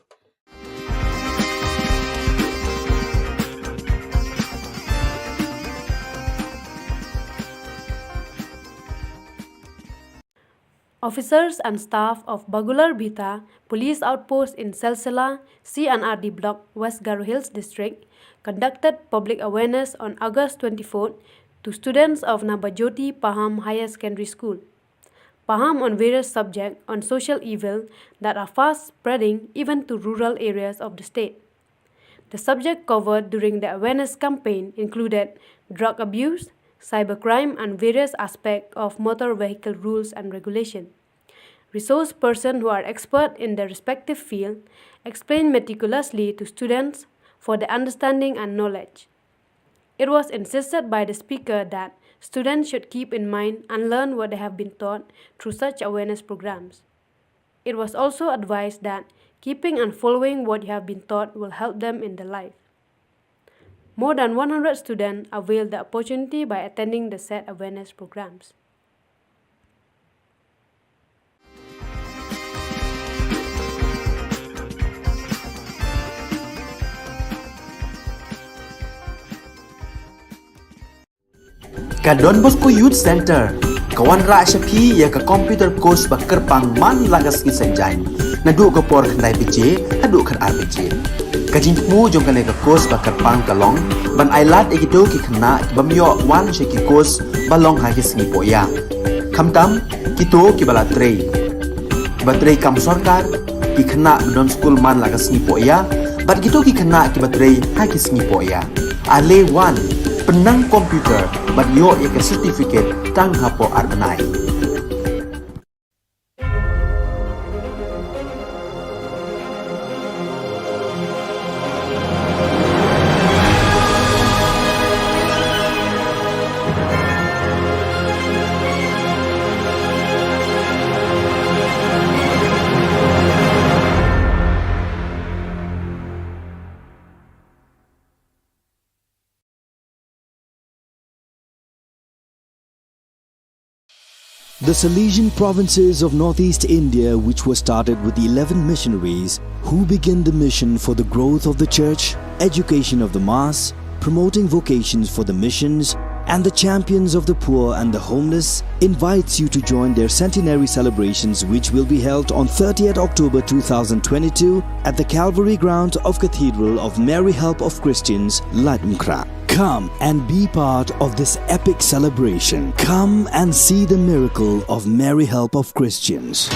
Officers and staff of Bagular Bhita Police Outpost in Selsela, C and R D Block, West Garo Hills District, conducted public awareness on August twenty-fourth to students of Nabajyoti Paham Higher Secondary School. Paham on various subjects on social evil that are fast spreading even to rural areas of the state. The subject covered during the awareness campaign included drug abuse, cybercrime, and various aspects of motor vehicle rules and regulation. Resource persons who are expert in their respective field explain meticulously to students for their understanding and knowledge. It was insisted by the speaker that students should keep in mind and learn what they have been taught through such awareness programs. It was also advised that keeping and following what you have been taught will help them in their life. More than one hundred students availed the opportunity by attending the said awareness programs. Ka Don Bosco Youth Center ka wanrah sha phi ïa ka computer course ba kyrpang man la ka sngi Saitjaiñ, naduh ka por khyndai baje haduh khatar baje. Ka jingthmu jong kane ka course ba kyrpang ka long ban ailad ïa kito ki khynnah ki bym ïoh wan sha ki course ba long ha ki sngi pohïa, khamtam kito kiba la trei, kiba trei kam sorkar, ki khynnah ba don skul man la ka sngi pohïa, bad kito ki khynnah kiba trei ha ki sngi pohïa. Ale wan, pynnang computer bad ïoh ïa ka certificate tang hapoh ar bnai. The Salesian provinces of northeast India, which was started with eleven missionaries who began the mission for the growth of the church, education of the mass, promoting vocations for the missions, and the champions of the poor and the homeless, invites you to join their centenary celebrations, which will be held on thirtieth October two thousand twenty-two at the Calvary ground of Cathedral of Mary Help of Christians, Laitumkhrah. Come and be part of this epic celebration. Come and see the miracle of Mary Help of Christians.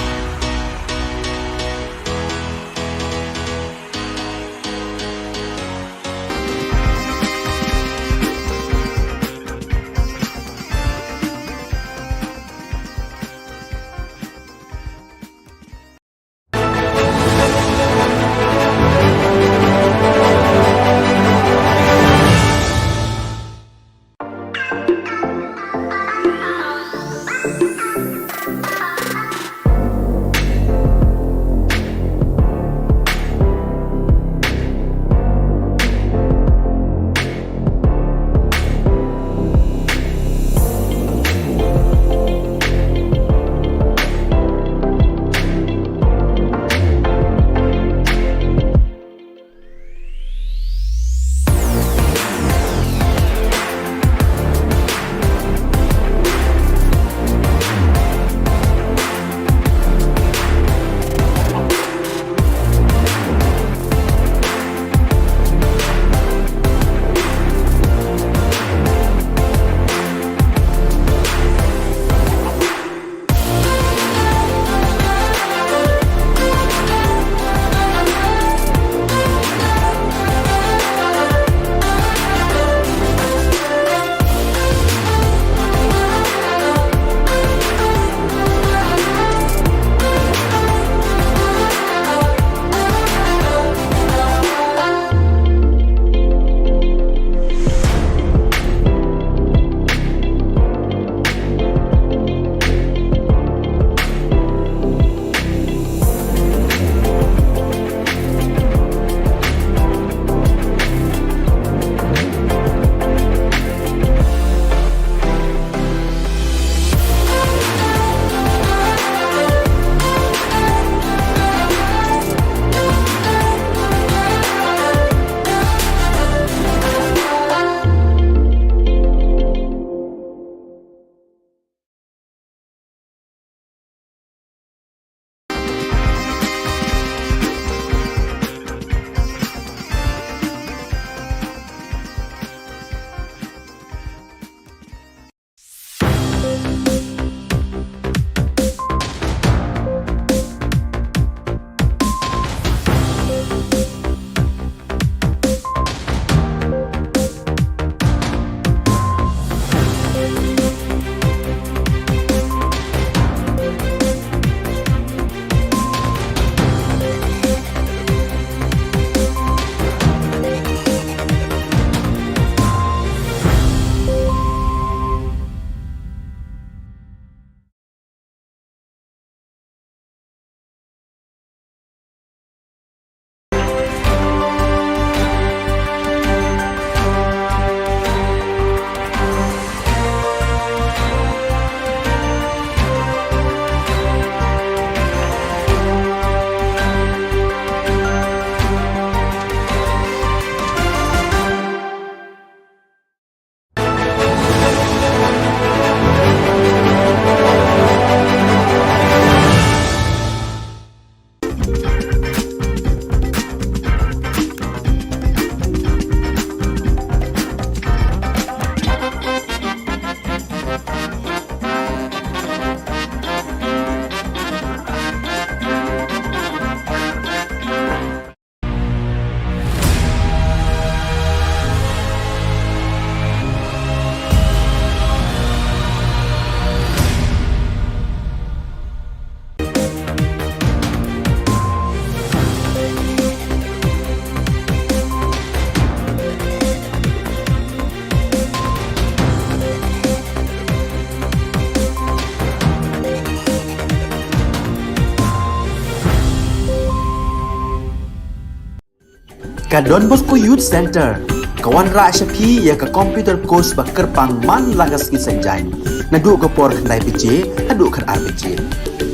Ka Don Bosco Youth Centre ka wanrah sha phi ïa ka computer course ba kyrpang man la ka sngi Saitjaiñ, naduh ka por khyndai baje haduh khatar baje.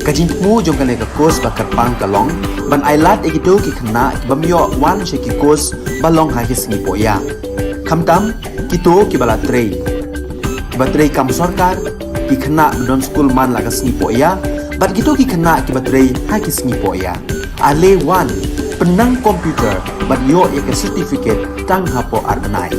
Ka jingthmu jong kane ka course ba kyrpang ka long ban ailad ïa kito ki khynnah ki bym ïoh wan sha ki course ba long ha ki sngi pohïa, khamtam kito kiba la trei, kiba trei kam sorkar, ki khynnah ba don skul man la ka sngi pohïa, bad kito ki khynnah kiba trei ha ki sngi pohïa. Ale wan, pynnang computer bad ïoh ïa ka certificate tang hapoh ar bnai.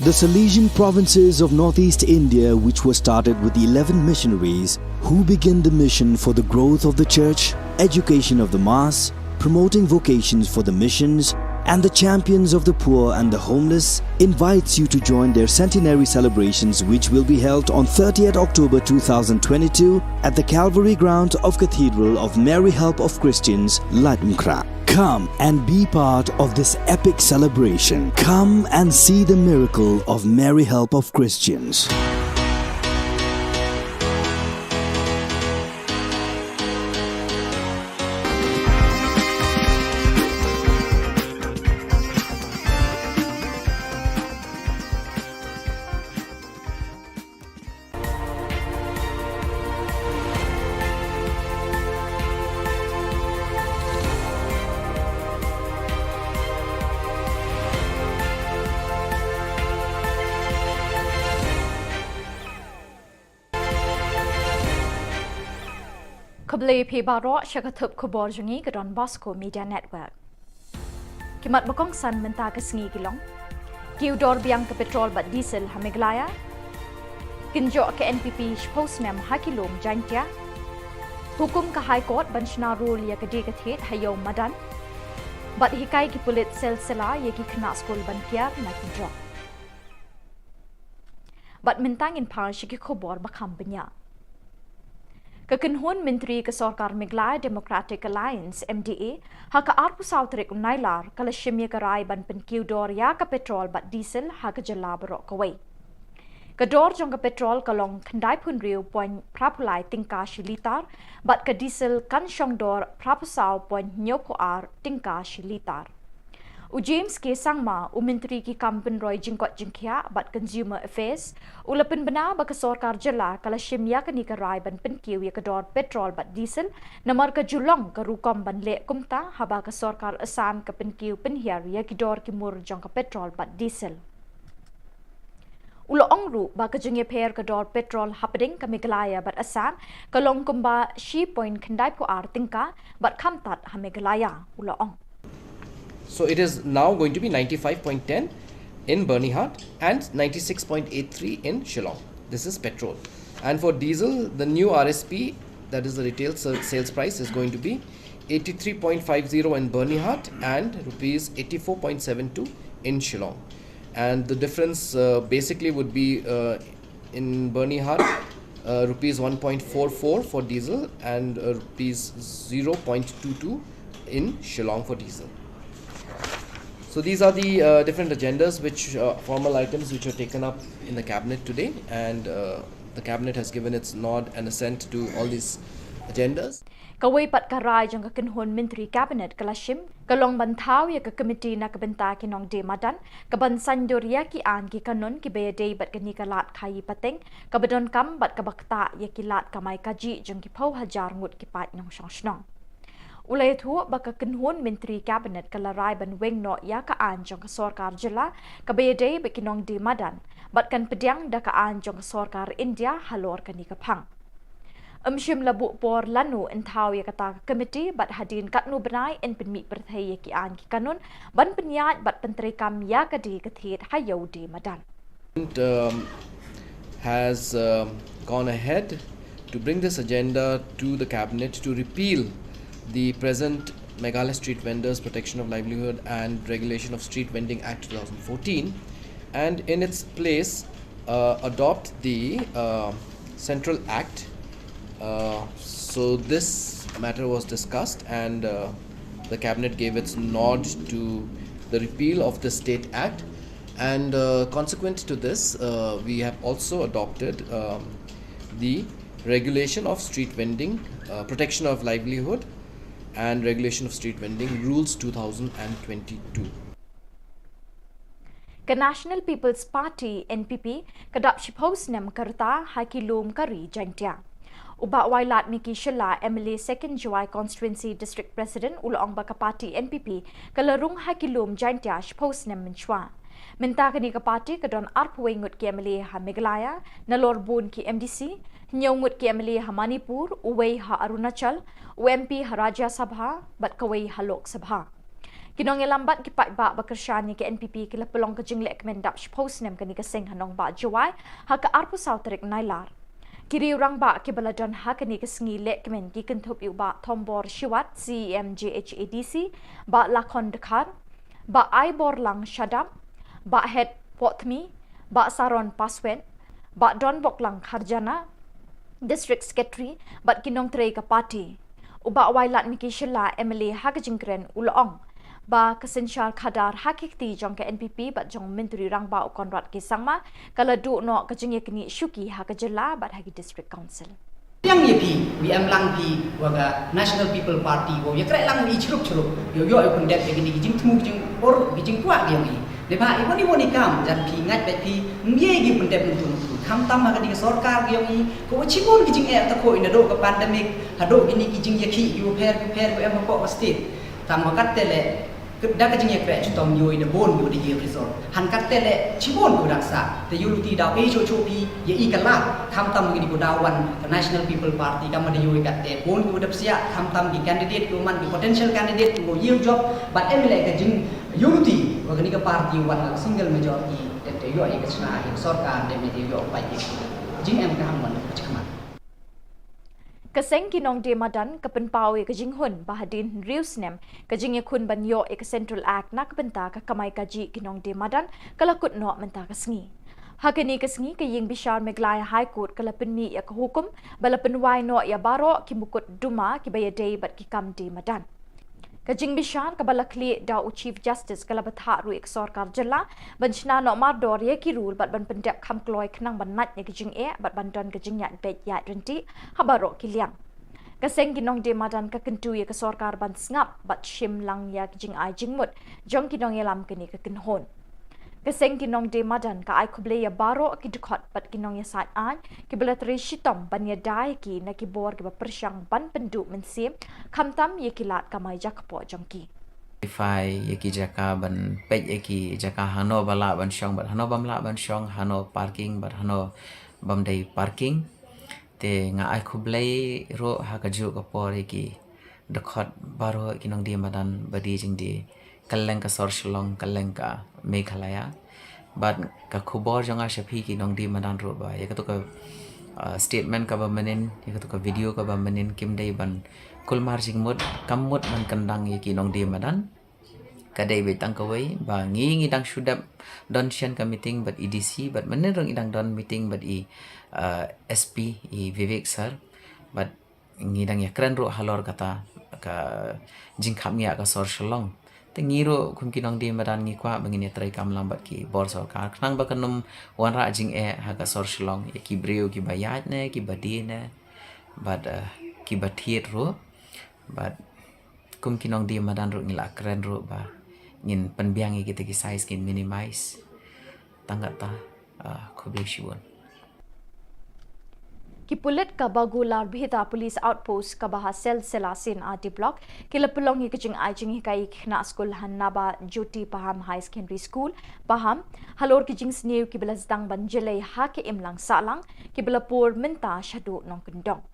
The Salesian provinces of northeast India, which were started with eleven missionaries who began the mission for the growth of the church, education of the mass, promoting vocations for the missions, and the champions of the poor and the homeless, invites you to join their centenary celebrations, which will be held on thirtieth October two thousand twenty-two at the Calvary Ground of Cathedral of Mary Help of Christians, Laitumkhrah. Come and be part of this epic celebration. Come and see the miracle of Mary Help of Christians. Khublei phi baroh sha ka thup khubor jong ngi ka Don Bosco Media Network. Ki mat ba kongsan mynta ka sngi ki long: kiew dor biang ka petrol bad diesel ha Meghalaya. Kynjoh ka N P P shiphew snem ha ki lum Jaintia. Hukum ka High Court ban shna rule ïa ka die ka thied ha Ïew Madan. Bad hikai ki pulit sel sela ïa ki khynnah skul ban kiar na ki drok. Bad mynta ngin phai sha ki khubor ba kham bniah. Ka kynhun myntri ka sorkar Meghalaya Democratic Alliance, M D A, ha ka arphew saw tarik u Nailar ka la shim ïa ka rai ban pynkiew dor ïa ka petrol bad diesel ha ka jylla baroh kawei. Ka dor jong ka petrol ka long khyndaiphew hynriew point phraphew lai tyngka shi litar, bad ka diesel kan shong dor phraphew saw point hynñiewphew ar tyngka shi litar. U James K Sangma, u Myntri ki kam pynroi jingkoit jingkhiah bad Consumer Affairs, u la pynbna ba ka sorkar jylla ka la shim ïa kane ka rai ban pynkiew ïa ka dor petrol bad diesel, namar ka ju long ka rukom ban leh kumta haba ka sorkar Assam ka pynkiew pynhiar ïa ki dor ki mur jong ka petrol bad diesel. U la ong ruh ba ka jingïapher ka dor petrol hapdeng ka Meghalaya bad Assam ka long kumba shi point khyndaiphew ar tyngka bad khamtat ha Meghalaya, u la ong. So it is now going to be ninety-five point ten in Byrnihat and ninety-six point eight three in Shillong. This is petrol. And for diesel, the new R S P, that is the retail sa- sales price, is going to be eighty-three point five zero in Byrnihat and rupees eighty-four point seven two in Shillong. And the difference, uh, basically would be, uh, in Byrnihat, uh, rupees one point four four for diesel and, uh, rupees zero point two two in Shillong for diesel. So these are the, uh, different agendas which, uh, formal items which were taken up in the cabinet today, and, uh, the cabinet has given its nod and assent to all these agendas. Kawei pat ka rai jong ka kynhun myntri cabinet ka la shim ka long ban thaw ïa ka komiti na ka bynta ki nongdie madan ka ban saiñdur ïa ki aiñ ki kanun kiba ïadei bad kane ka lad khaïi pateng kaba donkam bad kaba ktah ïa ki lad kamai kajih jong ki phew hajar ngut ki paid nongshong shnong. U la ïathuh ba ka kynhun myntri cabinet ka la rai ban weng noh ïa ka aiñ jong ka sorkar jylla kaba ïadei bad ki nongdie madan bad kan pdiang da ka aiñ jong ka sorkar India halor kane ka phang. Ym shym la buh por lano yn thaw ïa kata ka komiti bad hadien katno bnai yn pynmih pyrthei ïa ki aiñ ki kanun ban pynïaid bad pyntreikam ïa ka die ka thied ha Ïew Die Madan. Um, has, um, gone ahead to bring this agenda to the cabinet to repeal the present Meghalaya Street Vendors Protection of Livelihood and Regulation of Street Vending Act two thousand fourteen, and in its place, uh, adopt the, uh, Central Act. Uh, so this matter was discussed, and, uh, the cabinet gave its nod to the repeal of the State Act. And, uh, consequent to this, uh, we have also adopted, um, the Regulation of Street Vending, uh, Protection of Livelihood, and Regulation of Street Vending Rules two thousand and twenty-two. Ka National People's Party, N P P, ka dap shiphew snem ka rta ha ki lum ka ri Jaintia. U Bah Wailadmiki Shylla, M L A Second Jowai Constituency District President, u la ong ba ka party N P P ka la rung ha ki lum Jaintia shiphew snem mynshuwa. Mynta kane ka party ka don arphew wei ngut ki M L A ha Meghalaya, nalor bun ki M D C, hynñiew ngut ki M L A ha Manipur, uwei ha Arunachal, u M P ha Rajya Sabha, bad kawei ha Lok Sabha. Ki nongïalam bad ki paidbah ba kyrshan ïa ka N P P ki la pynlong ka jinglehkmen dap shiphew snem kane ka seng ha nongbah Jowai ha ka arphew saw tarik Nailar. Ki riew rangbah kiba la don ha kane ka sngi lehkmen ki kynthup ïa u Bah Thombor Shiwat, C E M J H A D C, Bah Lakhon Dkhar, Bah Aiborlang Shadap, Bah Het Pohthmi, Bah Saron Paswet, Bah Donboklang Kharjana, District Secretary, bad ki nongtrei ka party. U Bah Wailadmiki Shylla, M L A ha ka jingkren, u la ong ba ka synshar khadar ha ki kti jong ka N P P bad jong u Myntri Rangbah u Conrad K Sangma ka la duh noh ka jingïaknieh shuki ha ka jylla bad ha ki District Council. Yang ïa phi, wi em lang phi wa ka National People Party, wa ïa kreh lang i chrup chrup, ïa ïa pyndep ïa kini ki jingthmu ki jingpor ki jingkwah ki ïa phi. Dei ba i wani wani kam jan phi ngat ba phi, ngi ki pyndep ntu ntu. Kham tam ha kini ki sorkar ki ïa phi, ko chibun ki jingeh ta ko ina do ka pandemic, ha do kini ki jingïa ki ïa pher pher ko em ko ka state. Tam wa kat tele, Da ka jingïakhreh chitom ïoh da bun ïoh da ïoh result. Han katte le chibun ïoh da sa. Te ïoh luti da e cho cho pi ïa i ka la. Kham tam ngi di ko da wan ka National People Party kam da ïoh katte bun ïoh da psia kham tam ki candidate ïoh man ki potential candidate ïoh ïoh job. But em le ka jing ïoh luti wa ka ni ka party wan ka single majority. Te te ïoh ïa ka chna ïa sorkar te me ïoh pa ïa jing em ka ham wan ka chikmat. Ka seng ki nongdie madan ka pynpaw ïa ka jinghun ba hadien hynriew snem ka jingïakhun ban ïoh ïa ka Central Act na ka bynta ka kamai kajih ki nongdie madan ka la kut noh mynta ka sngi. Ha kane ka sngi ka ïing bishar Meghalaya High Court ka la pynmih ïa ka hukum ba la pynwai noh ïa baroh ki mukotduma kiba ïadei bad ki kam die madan. Ka jingbishar kaba la khlieh da u Chief Justice ka la bthah ruh ïa ka sorkar jylla ban shna noh mardor ïa ki rule bad ban pyndep kham kloi khnang ban nait ïa ka jingeh bad ban don ka jingïaid beit ïaid ryntih ha baroh ki liang. Ka seng ki nongdie madan ka kyntu ïa ka sorkar ban sngap bad shim lang ïa ka jingai jingmut jong ki nongïalam kane ka kynhun. Ka seng ki nongdie madan ka ai khublei ïa baroh ki dkhot bad ki nongïasaid aiñ kiba la trei shitom ban ïada ïa ki na ki bor kiba pyrshang ban pynduh mynsiem khamtam ïa ki lad kamai jaka poh jong ki. Identify ïa ki jaka ban peit ïa ki jaka hano ba lah ban shong bad hano bym lah ban shong, hano parking bad hano bym dei parking. Te nga ai khublei ruh ha kajuh ka por ïa ki dkhot baroh ki nongdie madan ba die jingdie kylleng ka sor Shillong, kylleng ka Meghalaya. Bad ka khubor jong nga sha phi ki nongdie madan ruh ba ïa katu ka, uh, statement kaba mynnin, ïa katu ka video kaba mynnin kim dei ban kulmar jingmut, kam mut ban kyndang ïa ki nongdie madan. Ka dei beit tang kawei ba ngi ngi dang shu dep don shen ka meeting bad i D C bad mynnin ruh ngi dang don meeting bad i, uh, S P i Vivek sir. Bad ngi dang ïakren ruh halor kata ka jingkhapngiah ka sor Shillong. Te ngi ruh kum ki nongdie madan ngi kwah ba ngin ïatrei kam lang bad ki bor sorkar khnang ba kan ym wanrah jingeh ha ka sor Shillong ïa ki briew kiba ïaid ne kiba die ne bad, uh, kiba thied ruh. Bad kum ki nongdie madan ruh ngi la kren ruh ba ngin pynbiang ïa kita ki size, ngin minimize. Tang kata, uh, khublei shibun. Ki pulit ka Bagolar Bhita Police Outpost kaba ha Selsela C and R D Block ki la pynlong ïa ka jingai jinghikai ïa ki khynnah skul ha Naba Jyoti Paham Higher Secondary School, Paham, halor ki jingsniew kiba la sdang ban jlei ha ka imlang sahlang kiba la pur mynta shaduh nongkyndong.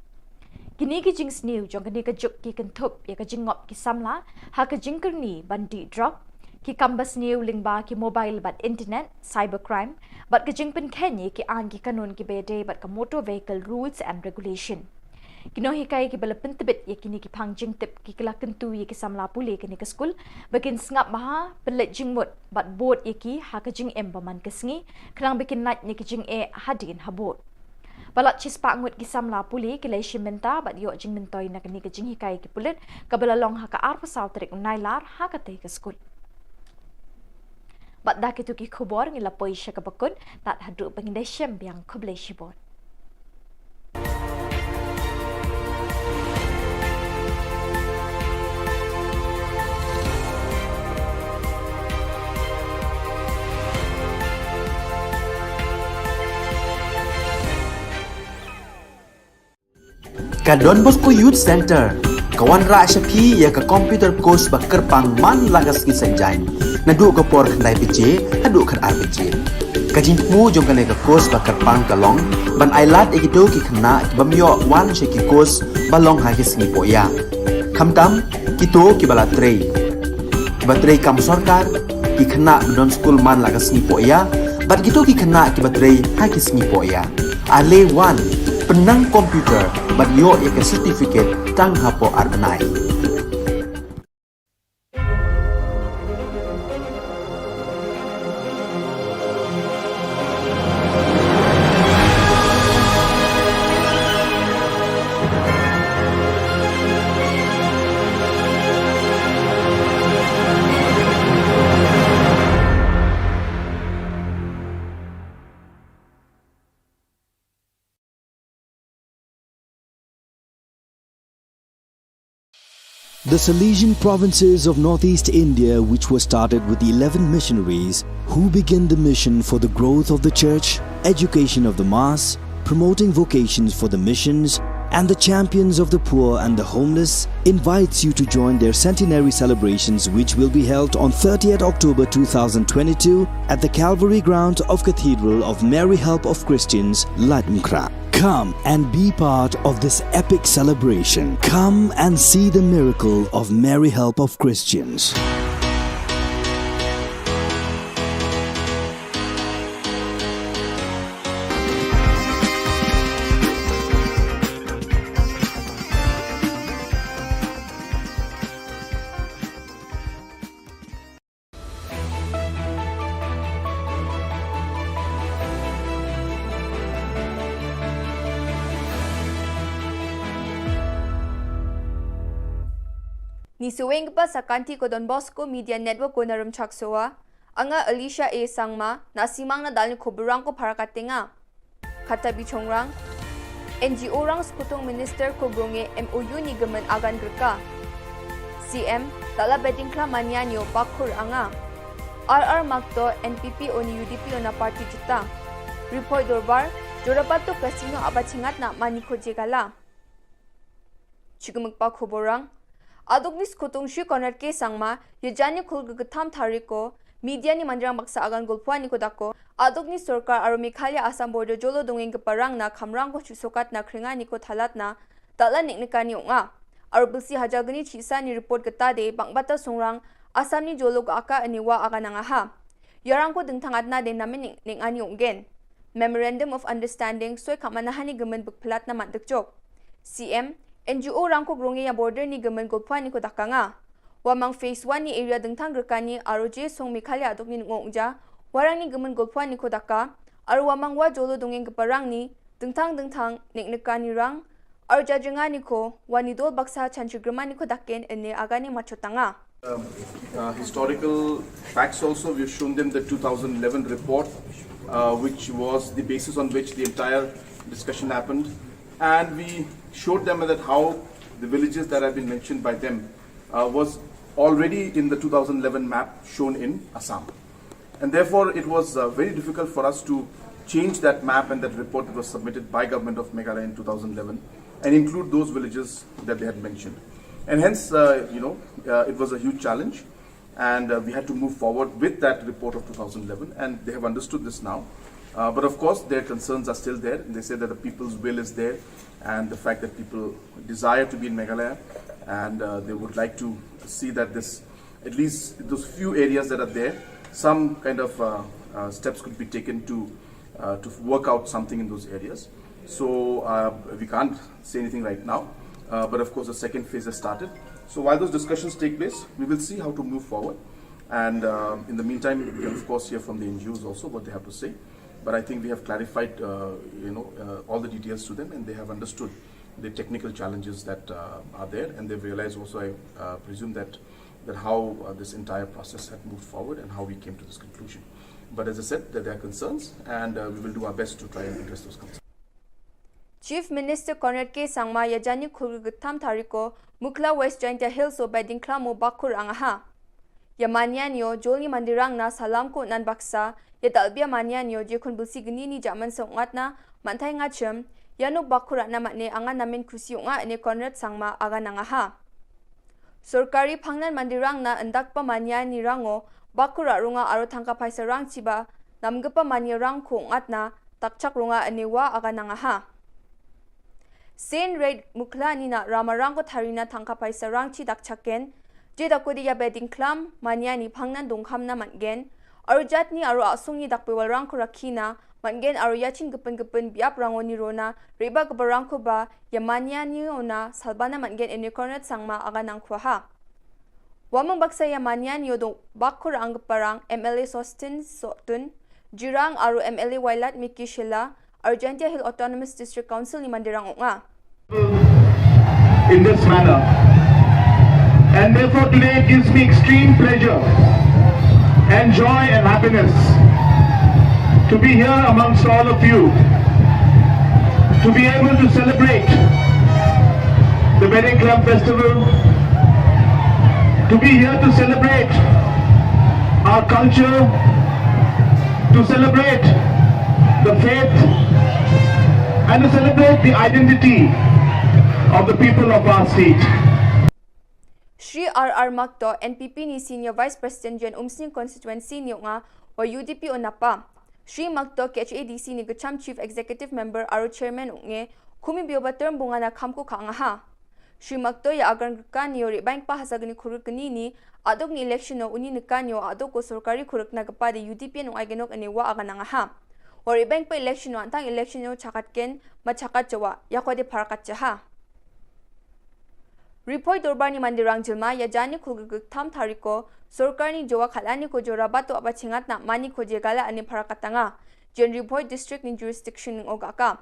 Kine ki jingsniew jong kane ka juk ki kynthup ïa ka jingngop ki samla ha ka jingkyrni ban dih drok, ki kam basniew lyngba ki mobile bad internet, cybercrime, bad ka jingpynkheiñ ïa ki aiñ ki kanun kiba ïadei bad ka Motor Vehicle Rules and Regulation. Ki nonghikai kiba la pyntbit ïa kine ki phang jingtip ki la kyntu ïa ki samla pule kane ka skul ba kin sngap bha, pynleit jingmut bad bud ïa ki ha ka jingim ba man ka sngi, khnang ba kin lait na ki jingeh hadien habud. Palat shispah ngut ki samla pule ki la ïashim bynta bad ïoh jingmyntoi na kane ka jinghikai ki pulit kaba la long ha ka arphew saw tarik u Nailar ha katei ka skul. Bad da kito ki khubor ngi la poi sha kaba kut, tad haduh ba ngin da shem biang, khublei shibun. Ka Don Bosco Youth Centre ka wanrah sha phi ïa ka computer course ba kyrpang man la ka sngi Saitjaiñ, naduh ka por khyndai baje haduh khatar baje. Ka jingthmu jong kane ka course ba kyrpang ka long ban ailad ïa kito ki khynnah ki bym ïoh wan sha ki course ba long ha ki sngi pohïa, khamtam kito kiba la trei, kiba trei kam sorkar, ki khynnah ba don skul man la ka sngi pohïa, bad kito ki khynnah kiba trei ha ki sngi pohïa. Ale wan, pynnang computer bad ïoh ïa ka certificate tang hapoh ar bnai. The Salesian provinces of northeast India, which were started with the eleven missionaries, who began the mission for the growth of the church, education of the mass, promoting vocations for the missions, and the champions of the poor and the homeless, invites you to join their centenary celebrations, which will be held on thirtieth October two thousand twenty-two at the Calvary ground of Cathedral of Mary Help of Christians, Laitumkhrah. Come and be part of this epic celebration. Come and see the miracle of Mary Help of Christians. Ni shuh weng ka pa sa kanti ko Don Bosco Media Network ko na Rumchak Soa. Anga Alicia A Sangma, na simang na dal ni ko burang ko para katenga. Kata bi chongrang. N G O rang skutung minister ko bronge M O U ni gemen agan gerka. C M, tala beding kla mania nio bakur anga. R R Makto N P P o ni U D P o na party jita. Report dorbar, Jorapato Casino aba chingat na mani ko jegala. Chigumuk pa khuborang. Aduk ni skutung Shri Conrad K Sangma, yajani khul gagatham thariko, media ni mandrang baksa agan gulpwa ni ko dako, aduk ni sorkar aro Meghalaya Assam border jolo dunging keparang na khamrang ko chusokat na kringa ni ko thalat na, tala nik nikani unga. Aro bilsi hajar gani chisa ni report gata de, bang bata sungrang, Assam ni jolo ga aka aniwa agan angaha. Yarang ko dengthang atna de namin nik nikani ungen. Memorandum of Understanding soi khamana hani gemen bukpelat na mat dekjok. C M, N G O rang ko grunge ya border ni gemen gulpwa ni ko dakanga. Wamang phase one ni area dengthang gerkani aro je song Meghalaya aduk ni ngong ja, warang ni gemen gulpwa ni ko daka, aro wamang wa jolo dunging keparang ni, dengthang dengthang nik nikani rang, aro jajengani ko, wani dol baksa chanchi germani ko daken ene agani machotanga. Um, uh, historical facts also. We've shown them the two thousand eleven report, uh, which was the basis on which the entire discussion happened. And we showed them that how the villages that have been mentioned by them, uh, was already in the two thousand eleven map shown in Assam. And therefore, it was, uh, very difficult for us to change that map and that report that was submitted by Government of Meghalaya in two thousand eleven and include those villages that they had mentioned. And hence, uh, you know, uh, it was a huge challenge, and, uh, we had to move forward with that report of two thousand eleven, and they have understood this now. Uh, but of course, their concerns are still there. They say that the people's will is there, and the fact that people desire to be in Meghalaya, and, uh, they would like to see that this, at least those few areas that are there, some kind of, uh, uh, steps could be taken to, uh, to work out something in those areas. So uh, we can't say anything right now, uh, but of course the second phase has started. So while those discussions take place, we will see how to move forward. And uh, in the meantime, we can of course hear from the N G Os also what they have to say. But I think we have clarified, uh, you know, uh, all the details to them, and they have understood the technical challenges that uh, are there, and they've realized also, I uh, presume, that that how uh, this entire process had moved forward and how we came to this conclusion. But as I said, that there are concerns, and uh, we will do our best to try and address those concerns. Chief Minister Conrad K Sangma ïa janïakhun khylliphew khyndai tarik ko Mukhla West Jaintia Hills o Baidiengkhlam o Bakhu rangaha. Ïa Maniani o jolni mandirang na salam ko nan baksa, ïa dalbia Maniani o jekhun bulsi gni ni jaman song ngat na mantai ngat chem, ïa no Bakhu rana matne anga namen khusi unga ne Conrad Sangma aga nangaha. Sorkari phangnan mandirang na ndakpa Maniani rango Bakhu ra runga aro thangka phaisa rang chiba namgepa Mania rang ko ngat na takchak runga ne wa aga nangaha. Sen Red Mukhla ni na ramarang ko tharina thangka phaisa rang chi dakchaken, je dakode ïa Baidiengkhlam Maniani phangnan dongkham na matgen, aro jatni aro asung ni dakpewal rang ko rakhi na matgen aro ïa chin gepeng gepeng biap rango ni rona, reba gebarang ko ba ïa Maniani ona salbana matgen ne Conrad Sangma aga nangkhuaha. Wamang baksa ïa Maniani o dong Bakhu rang geparang M L A Sostin Sotun, Jirang aro M L A Wailadmiki Shylla, aro Jaintia Hill Autonomous District Council ni mandirang unga. In this manner. And therefore today it gives me extreme pleasure and joy and happiness to be here amongst all of you, to be able to celebrate the Baidiengkhlam festival, to be here to celebrate our culture, to celebrate the faith, and to celebrate the identity of the people of our state. Shri R R Makto, N P P ni Senior Vice President Jen Umsning Constituency ni unga wa U D P o napa. Shri Makto K H A D C ni gecham Chief Executive Member aro Chairman unge, kumi bio ba term bunga na kham ko khangaha. Shri Makto ïa agar kan ïa ri bank pa hasa gni khuruk gni ni, adok ni election o uni nekan ïa adok ko sorkari khuruk na gepa de U D P nung ai genok ane wa aga nangaha. Wa ri bank pa election o antang election o chakat ken, ma chakat jawa, ïa ko de parakat jaha. Ripoi dorbar ni mandirang jilma ïa janïakhun khylliphew khyndai tarik ko, sorkar ni jawa khalani ko jora batu apa chingat na mani ko jegala ane parakat tanga. Jen Ripoi district ni jurisdiction ning ogaka.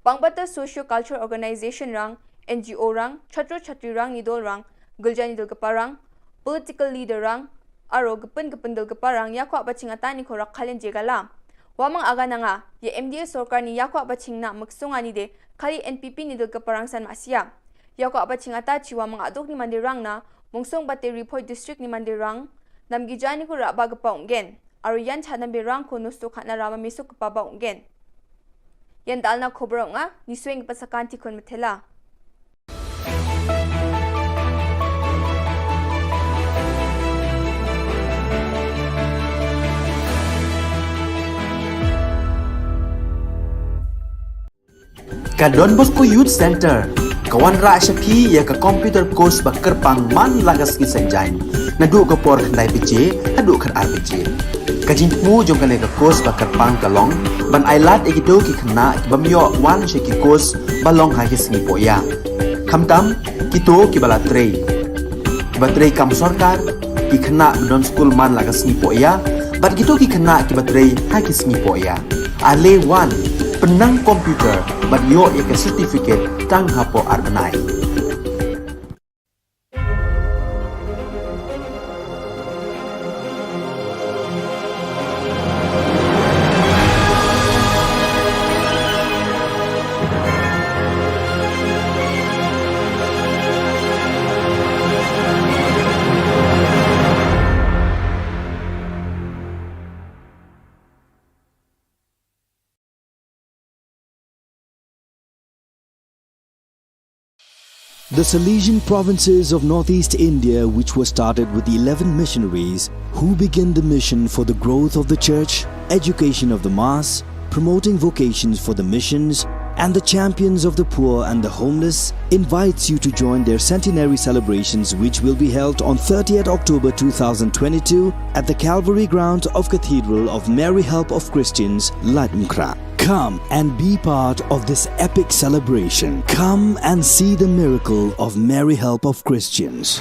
Pangbata socio-cultural organization rang, N G O rang, chhatro chhatri rang ni dol rang, gilja ni dol geparang, political leader rang, aro gepeng gepeng dol geparang ïa ko apa chingata ni ko rak khalen jegala. Wamang aga nanga, ïa M D A sorkar ni ïa ko apa chingna meksunga ni de, khali N P P ni dol geparang san masia. Ïa ko apa chingata chi wamang adok ni mandirang na, mungsong bate Ripoi district ni mandirang, namgi jani ko rak ba gepa ungen. Aro ïan cha nambe rang ko nusto khatna rama mesuk kepa ba ungen. Ïan dalna khobor nga, ni sweng kepa sakan ti kon metela. Ka Don Bosco Youth Center ka wanrah sha phi ïa ka computer course ba kyrpang man la ka sngi Saitjaiñ, naduh ka por khyndai baje haduh khatar baje. Ka jingthmu jong kane ka course ba kyrpang ka long ban ailad ïa kito ki khynnah ki bym ïoh wan sha ki course ba long ha ki sngi pohïa. Khamtam kito kiba la trei, kiba trei kam sorkar, ki khynnah ba don skul man la ka sngi pohïa, bad kito ki khynnah kiba trei ha ki sngi pohïa. Ale wan, pynnang computer bad ïoh ïa ka certificate tang hapoh ar bnai. The Salesian provinces of northeast India, which were started with eleven missionaries who began the mission for the growth of the church, education of the mass, promoting vocations for the missions, and the Champions of the Poor and the Homeless invites you to join their centenary celebrations, which will be held on thirtieth October two thousand twenty-two at the Calvary Ground of Cathedral of Mary Help of Christians, Laitumkhrah. Come and be part of this epic celebration. Come and see the miracle of Mary Help of Christians.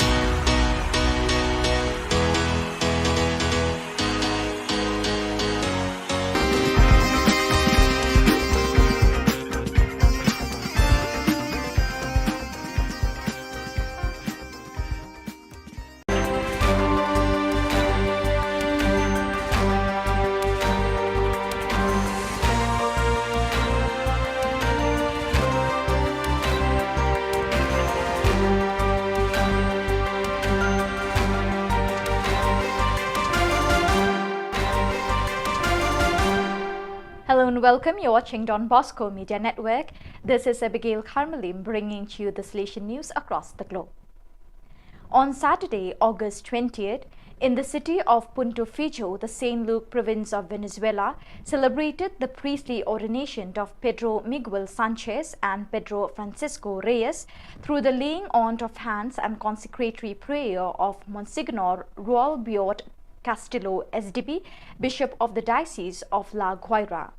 Hello and welcome. You're watching Don Bosco Media Network. This is Abigail Kharmalim bringing to you the Salesian news across the globe. On Saturday, August twentieth, in the city of Punto Fijo, the Saint Luke province of Venezuela celebrated the priestly ordination of Pedro Miguel Sanchez and Pedro Francisco Reyes through the laying on of hands and consecratory prayer of Monsignor Ruel Biot Castillo, S D B, Bishop of the Diocese of La Guaira.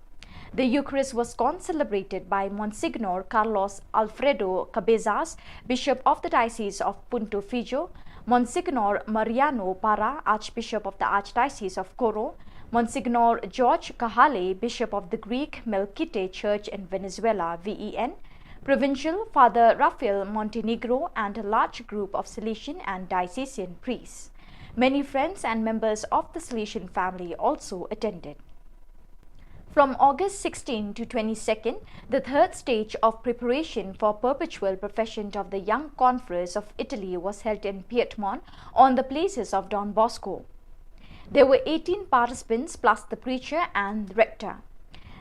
The Eucharist was concelebrated by Monsignor Carlos Alfredo Cabezas, Bishop of the Diocese of Punto Fijo, Monsignor Mariano Parra, Archbishop of the Archdiocese of Coro, Monsignor George Cajale, Bishop of the Greek Melkite Church in Venezuela, V E N, Provincial Father Rafael Montenegro, and a large group of Salesian and diocesan priests. Many friends and members of the Salesian family also attended. From August sixteenth to twenty-second, the third stage of preparation for perpetual profession of the Young Converts of Italy was held in Piedmont on the places of Don Bosco. There were eighteen participants plus the preacher and rector.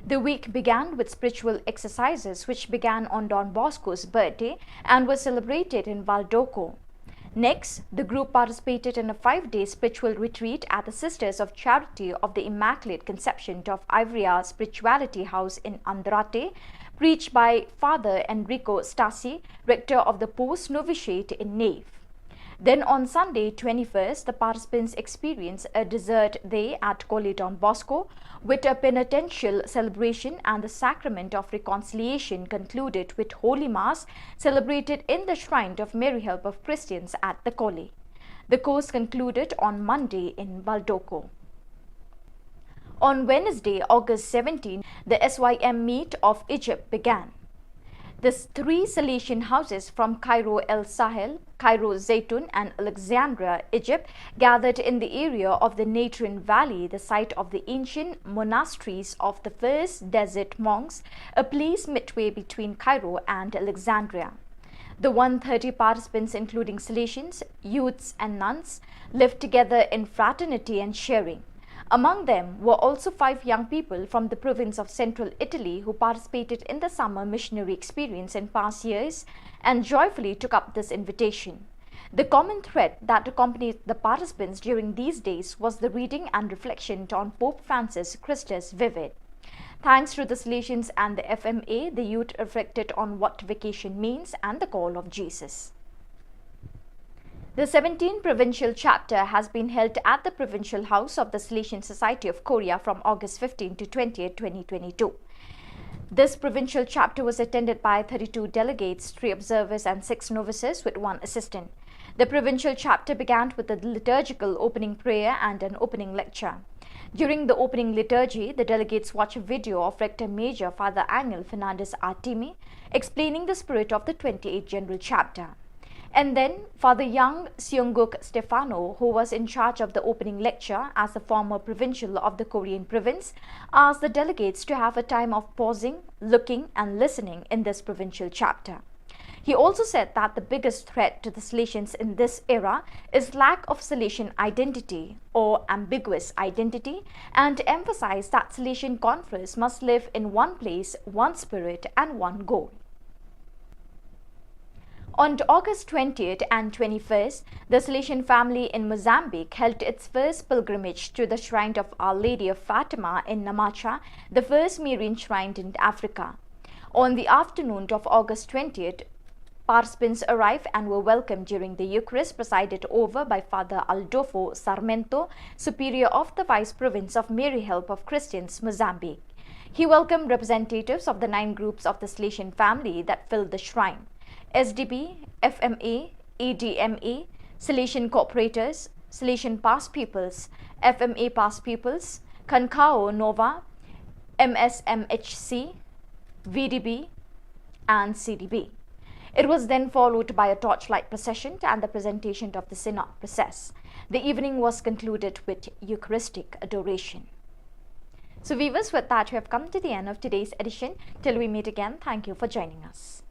The week began with spiritual exercises, which began on Don Bosco's birthday and were celebrated in Valdoco. Next, the group participated in a five-day spiritual retreat at the Sisters of Charity of the Immaculate Conception of Ivrea Spirituality House in Andrate, preached by Father Enrico Stasi, rector of the post novitiate in Nave. Then on Sunday, twenty-first, the participants experienced a dessert day at Colle Don Bosco, with a penitential celebration and the Sacrament of Reconciliation concluded with Holy Mass celebrated in the shrine of Mary Help of Christians at the Colle. The course concluded on Monday in Valdoco. On Wednesday, August seventeen, the S Y M meet of Egypt began. The three Salesian houses from Cairo El Sahel, Cairo Zaytun, and Alexandria, Egypt, gathered in the area of the Natrine Valley, the site of the ancient monasteries of the first desert monks, a place midway between Cairo and Alexandria. The one thirty participants, including Salesians, youths, and nuns, lived together in fraternity and sharing. Among them were also five young people from the province of central Italy who participated in the summer missionary experience in past years and joyfully took up this invitation. The common thread that accompanied the participants during these days was the reading and reflection on Pope Francis Christus Vivit. Thanks to the Salesians and the F M A, the youth reflected on what vacation means and the call of Jesus. The seventeenth provincial chapter has been held at the Provincial House of the Salesian Society of Korea from August fifteenth to twentieth, twenty twenty-two. This provincial chapter was attended by thirty-two delegates, three observers, and six novices, with one assistant. The provincial chapter began with a liturgical opening prayer and an opening lecture. During the opening liturgy, the delegates watched a video of Rector Major Father Angel Fernandez Artimi explaining the spirit of the twenty-eighth General Chapter. And then, Father Young Seunguk Stefano, who was in charge of the opening lecture as the former provincial of the Korean province, asked the delegates to have a time of pausing, looking, and listening in this provincial chapter. He also said that the biggest threat to the Salesians in this era is lack of Salesian identity or ambiguous identity, and emphasized that Salesian converts must live in one place, one spirit, and one goal. On August twentieth and twenty-first, the Salesian family in Mozambique held its first pilgrimage to the shrine of Our Lady of Fatima in Namacha, the first Marian shrine in Africa. On the afternoon of August twentieth, participants arrived and were welcomed during the Eucharist presided over by Father Aldofo Sarmento, Superior of the Vice Province of Mary Help of Christians, Mozambique. He welcomed representatives of the nine groups of the Salesian family that filled the shrine: S D B, F M A, E D M A, Salesian Cooperators, Salesian Past Pupils, F M A Past Pupils, Khankhaw Nova, M S M H C, V D B, and C D B. It was then followed by a torchlight procession and the presentation of the Synod process. The evening was concluded with Eucharistic adoration. So, viewers, with that, we have come to the end of today's edition. Till we meet again, thank you for joining us.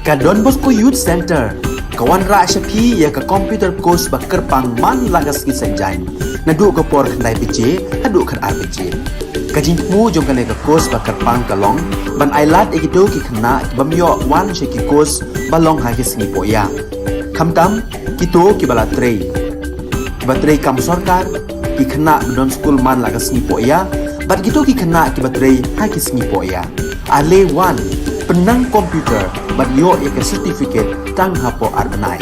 Ka Don Bosco Youth Centre ka wanrah sha phi ïa ka computer course ba kyrpang man la ka sngi Saitjaiñ, naduh ka por khyndai baje haduh khatar baje. Ka jingthmu jong kane ka course ba kyrpang ka long ban ailad ïa kito ki khynnah ki bym ïoh wan sha ki course ba long ha ki sngi pohïa. Khamtam kito kiba la trei, kiba trei kam sorkar, ki khynnah ba don skul man la ka sngi pohïa, bad kito ki khynnah kiba trei ha ki sngi pohïa. Ale wan, pynnang computer bad ïoh ïa ka certificate tang hapoh ar bnai.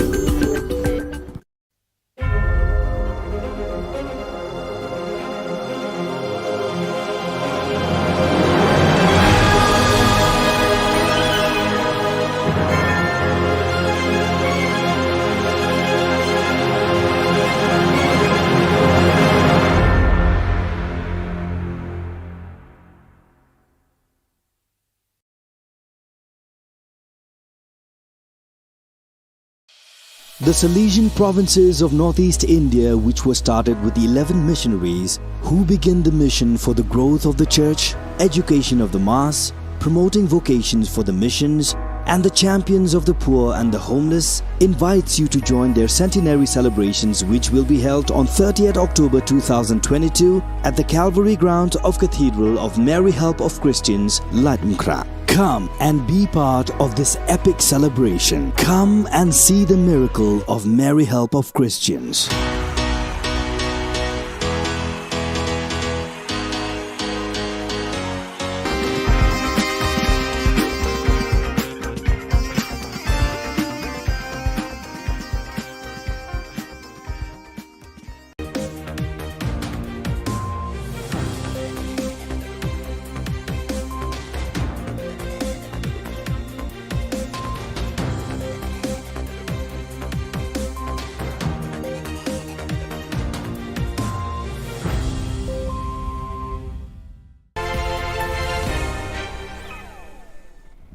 The Salesian provinces of northeast India, which were started with the eleven missionaries, who began the mission for the growth of the church, education of the mass, promoting vocations for the missions, and the champions of the poor and the homeless, invites you to join their centenary celebrations, which will be held on thirtieth October two thousand twenty-two at the Calvary Ground of Cathedral of Mary Help of Christians, Laitumkhrah. Come and be part of this epic celebration. Come and see the miracle of Mary Help of Christians.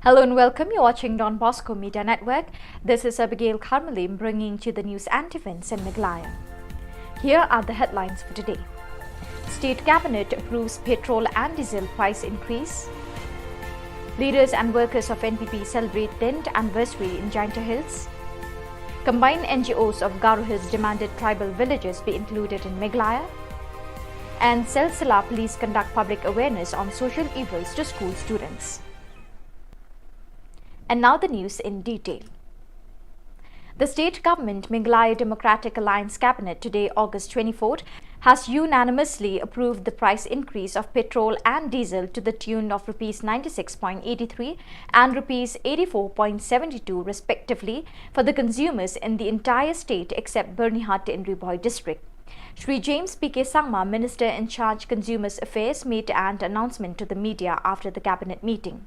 Hello and welcome. You're watching Don Bosco Media Network. This is Abigail Karmalim bringing to you the news and events in Meghalaya. Here are the headlines for today. State Cabinet approves petrol and diesel price increase. Leaders and workers of N P P celebrate tenth anniversary in Jaintia Hills. Combined N G Os of Garo Hills demanded tribal villages be included in Meghalaya. And Silsila police conduct public awareness on social evils to school students. And now the news in detail. The state government, Meghalaya Democratic Alliance Cabinet, today, August twenty-fourth, has unanimously approved the price increase of petrol and diesel to the tune of rupees ninety-six point eighty-three and rupees eighty-four point seventy-two respectively for the consumers in the entire state except Byrnihat in Ri Bhoi district. Shri James P K Sangma, Minister in charge Consumers Affairs, made an announcement to the media after the cabinet meeting.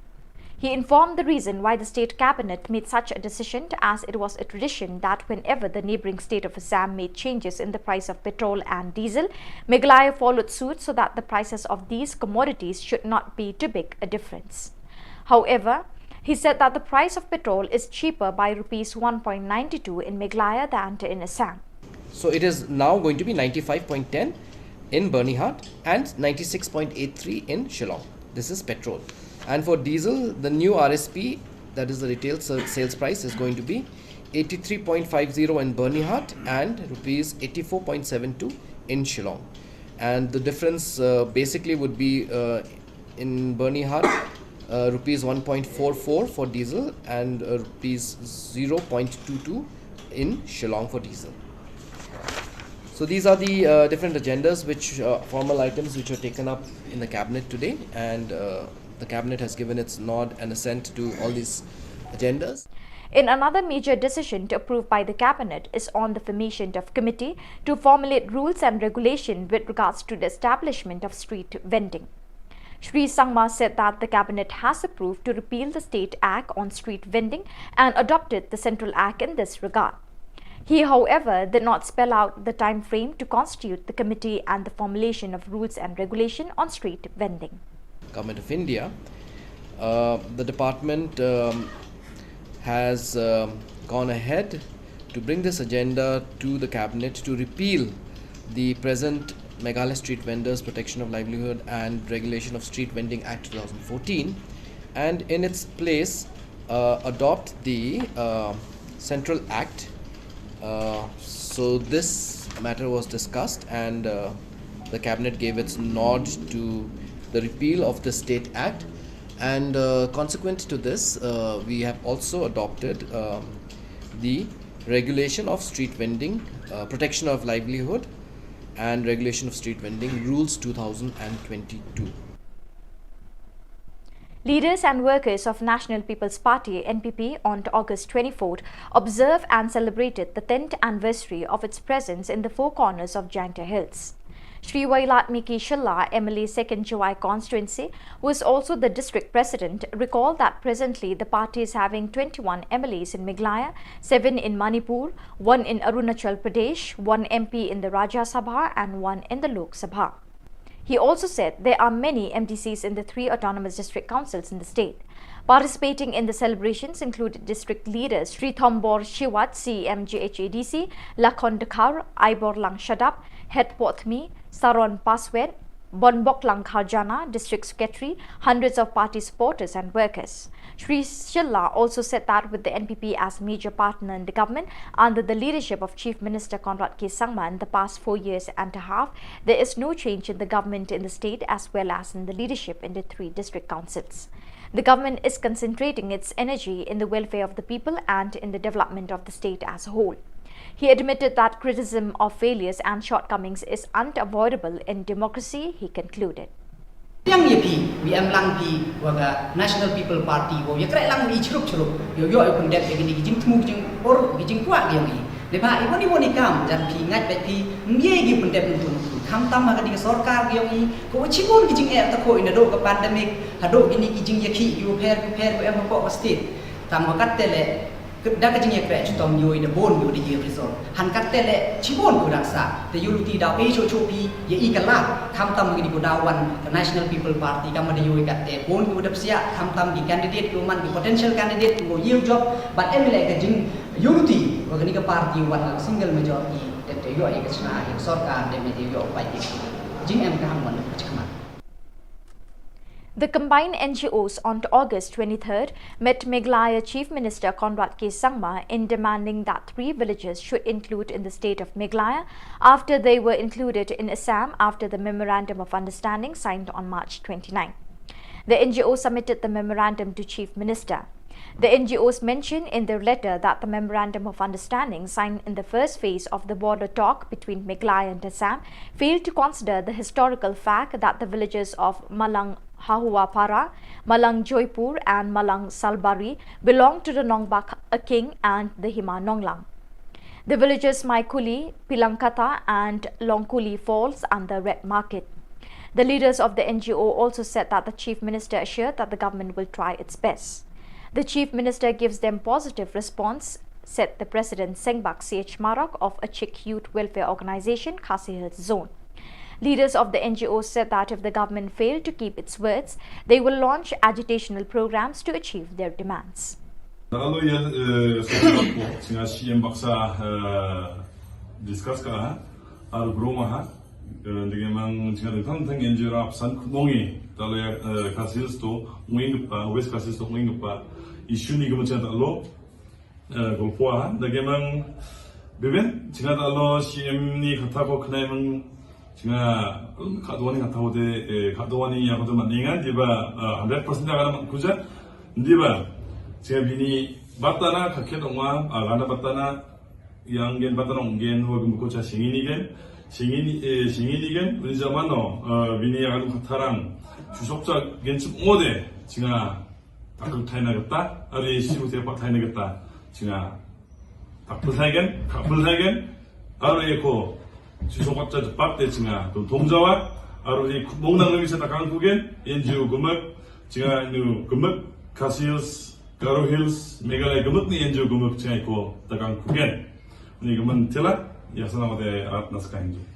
He informed the reason why the state cabinet made such a decision, as it was a tradition that whenever the neighbouring state of Assam made changes in the price of petrol and diesel, Meghalaya followed suit so that the prices of these commodities should not be too big a difference. However, he said that the price of petrol is cheaper by rupees one point nine two in Meghalaya than in Assam. So it is now going to be ninety-five point ten in Byrnihat and ninety-six point eight three in Shillong. This is petrol. And for diesel, the new R S P, that is the retail sa- sales price, is going to be eighty-three point five zero in Byrnihat and rupees eighty-four point seven two in Shillong. And the difference uh, basically would be uh, in Byrnihat, uh, rupees one point four four for diesel and uh, rupees zero point two two in Shillong for diesel. So these are the uh, different agendas, which uh, formal items which were taken up in the cabinet today, and uh, the cabinet has given its nod and assent to all these agendas. In another major decision to approve by the cabinet is on the formation of committee to formulate rules and regulation with regards to the establishment of street vending. Shri Sangma said that the cabinet has approved to repeal the State Act on street vending and adopted the Central Act in this regard. He, however, did not spell out the time frame to constitute the committee and the formulation of rules and regulation on street vending. Government of India, uh, the department um, has um, gone ahead to bring this agenda to the cabinet to repeal the present Meghalaya Street Vendors Protection of Livelihood and Regulation of Street Vending Act two thousand fourteen, and in its place uh, adopt the uh, Central Act. Uh, so this matter was discussed, and uh, the cabinet gave its nod to the repeal of the State Act. And uh, consequent to this, uh, we have also adopted um, the regulation of street vending, uh, protection of livelihood, and regulation of street vending rules two thousand twenty-two. Leaders and workers of National People's Party, N P P, on August twenty-fourth observed and celebrated the tenth anniversary of its presence in the four corners of Jaintia Hills. Shri Wailadmiki Shylla, M L A Second Jowai Constituency, who is also the district president, recalled that presently the party is having twenty-one M L As in Meghalaya, seven in Manipur, one in Arunachal Pradesh, one M P in the Rajya Sabha and one in the Lok Sabha. He also said there are many M D Cs in the three autonomous district councils in the state. Participating in the celebrations included district leaders Shri Thombor Shiwat, C E M G H A D C, Lakhon Dkhar, Aiborlang Shadap, Hetpothmi, Saron Paswet, Bonboklang Kharjana, District Secretary, hundreds of party supporters and workers. Shri Shylla also said that with the N P P as major partner in the government under the leadership of Chief Minister Conrad K Sangma in the past four years and a half, there is no change in the government in the state as well as in the leadership in the three district councils. The government is concentrating its energy in the welfare of the people and in the development of the state as a whole. He admitted that criticism of failures and shortcomings is unavoidable in democracy, he concluded. Yang ye phi, wi em lang phi, wa ka National People Party, wa ye krek lang wi chrup chrup, yo yo yo pun dep ye kini ki jingthmu ki jingpor ki jingkwah ki yong i. Leba i wani wani kam, jan phi ngait bek phi, ngi ye ki pun dep nung pun. Kham tam ha ka ding sorkar ki yong i, ko wa chibun ki jing eh ta ko i na do ka pandemic, ha do kini ki jing ye ki yo pher ki pher ko em ha ko wa state. Tam wa kat te le, da ka jingïakren chitom ïoh da bun ïoh da ïoh result. Han katte le chibun ïoh da sa. Te ïoh luti da pe cho cho pi ye i ka la. Kham tam ngi di ko da wan ka National People Party kam da ïoh katte bun ïoh da psia kham tam ki candidate ïoh man ki potential candidate ïoh ïoh job. But em le ka jing ïoh luti wa ka ni ka party wan single majority. Te te ïoh ai ka chna ai sorkar de me te ïoh pai ki. Jing em ka ham wan ka chma. The combined N G Os on August twenty-third met Meghalaya Chief Minister Conrad K Sangma in demanding that three villages should include in the state of Meghalaya after they were included in Assam after the Memorandum of Understanding signed on March twenty-ninth. The N G O submitted the memorandum to Chief Minister. The N G Os mentioned in their letter that the Memorandum of Understanding signed in the first phase of the border talk between Meghalaya and Assam failed to consider the historical fact that the villages of Malang Hahuapara, Malang Joypur, and Malang Salbari belong to the Nongbak Aking and the Hima Nonglang. The villages Maikuli, Pilangkata, and Longkuli falls under red market. The leaders of the N G O also said that the Chief Minister assured that the government will try its best. The Chief Minister gives them positive response, said the President Sengbak C H Marok of Achik Youth Welfare Organization, Khasi Hills Zone. Leaders of the N G O said that if the government failed to keep its words, they will launch agitational programs to achieve their demands. Alo ya, eh, sa ko singa C M baksa, eh, discuss ka ha, ar gro ma ha, eh, dege mang singa dang tang tang N G O rap san mongi, talo ya, eh, Khasi Hills to, ngin pa, West Khasi Hills to, ngin pa, issue ni gumachan talo, eh, golpo ha, dege mang, beben, singa talo C M ni kata ko khnai mang, Nga, ka dwani nga thaw de, eh, ka dwani ya ko man ninga, diba, eh, hundred percent ya kana kuja, diba. Sehari ini, batana ka khet ong wa, ah, gana batana, yang gen batana ong gen, ho gum ko cha singini gen, singini, eh, singini gen, uni zaman no, eh, bini ya kan tharang, chusok cha gen chup ngode, singa, takul thai na gata, ari si ute pa thai na gata, singa, takul thai gen, takul thai gen, Aro ïa ko, shisha pat, pat te chinga, tum thong jawa, aro ïa ko bong nang ngi sa takang kugen, N G O gumuk, chinga nu gumuk, Khasi Hills, Garo Hills, Meghalaya gumuk ni N G O gumuk chinga ko takang kugen. Ni gumen tila, ïa sana mate rat nas ka N G O.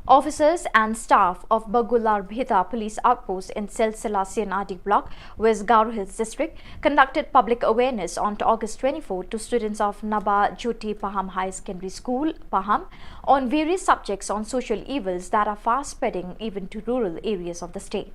Officers and staff of Bagular Bhita Police Outpost in Silsila C N R D Block, West Garo Hills District, conducted public awareness on August twenty-fourth to students of Naba Jyoti Paham Higher Secondary School, Paham, on various subjects on social evils that are fast spreading even to rural areas of the state.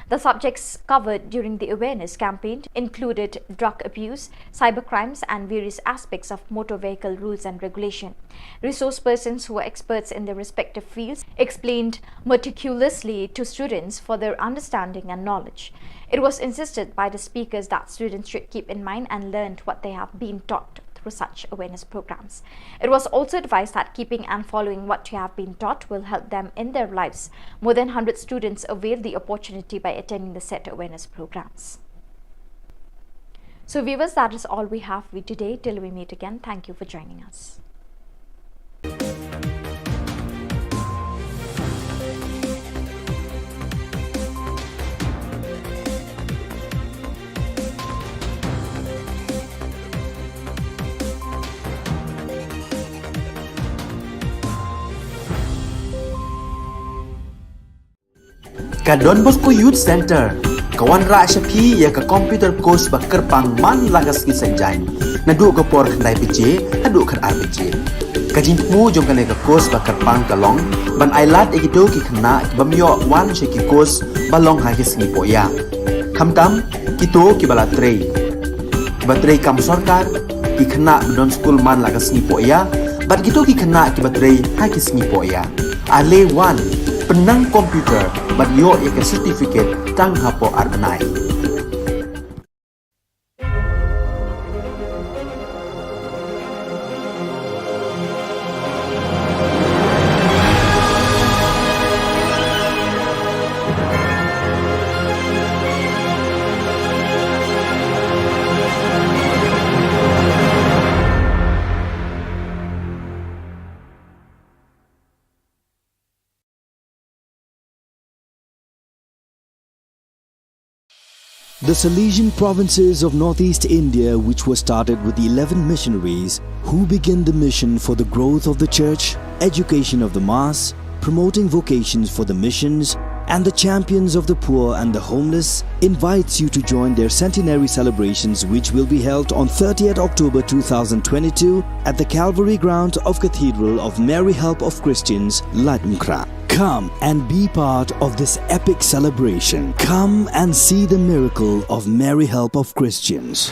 The subjects covered during the awareness campaign included drug abuse, cybercrimes, and various aspects of motor vehicle rules and regulation. Resource persons who were experts in their respective fields explained meticulously to students for their understanding and knowledge. It was insisted by the speakers that students should keep in mind and learn what they have been taught through such awareness programs. It was also advised that keeping and following what you have been taught will help them in their lives. More than hundred students availed the opportunity by attending the set awareness programs. So viewers, that is all we have for you today. Till we meet again, thank you for joining us. Ka Don Bosco Youth Centre ka wanrah sha phi ïa ka computer course ba kyrpang man la ka sngi Saitjaiñ, naduh ka por khyndai baje haduh khatar baje. Ka jingthmu jong kane ka course ba kyrpang ka long ban ailad ïa kito ki khynnah ki bym ïoh wan sha ki course ba long ha ki sngi pohïa. Khamtam kito kiba la trei, kiba trei kam sorkar, ki khynnah ba don skul man la ka sngi pohïa, bad kito ki khynnah kiba trei ha ki sngi pohïa. Ale wan, pynnang computer bad ïoh ïa ka certificate tang hapoh ar bnai. The Salesian provinces of northeast India, which were started with eleven missionaries, who began the mission for the growth of the church, education of the mass, promoting vocations for the missions, and the champions of the poor and the homeless, invites you to join their centenary celebrations, which will be held on thirtieth October two thousand twenty-two at the Calvary ground of Cathedral of Mary Help of Christians, Laitumkhrah. Come and be part of this epic celebration. Come and see the miracle of Mary Help of Christians.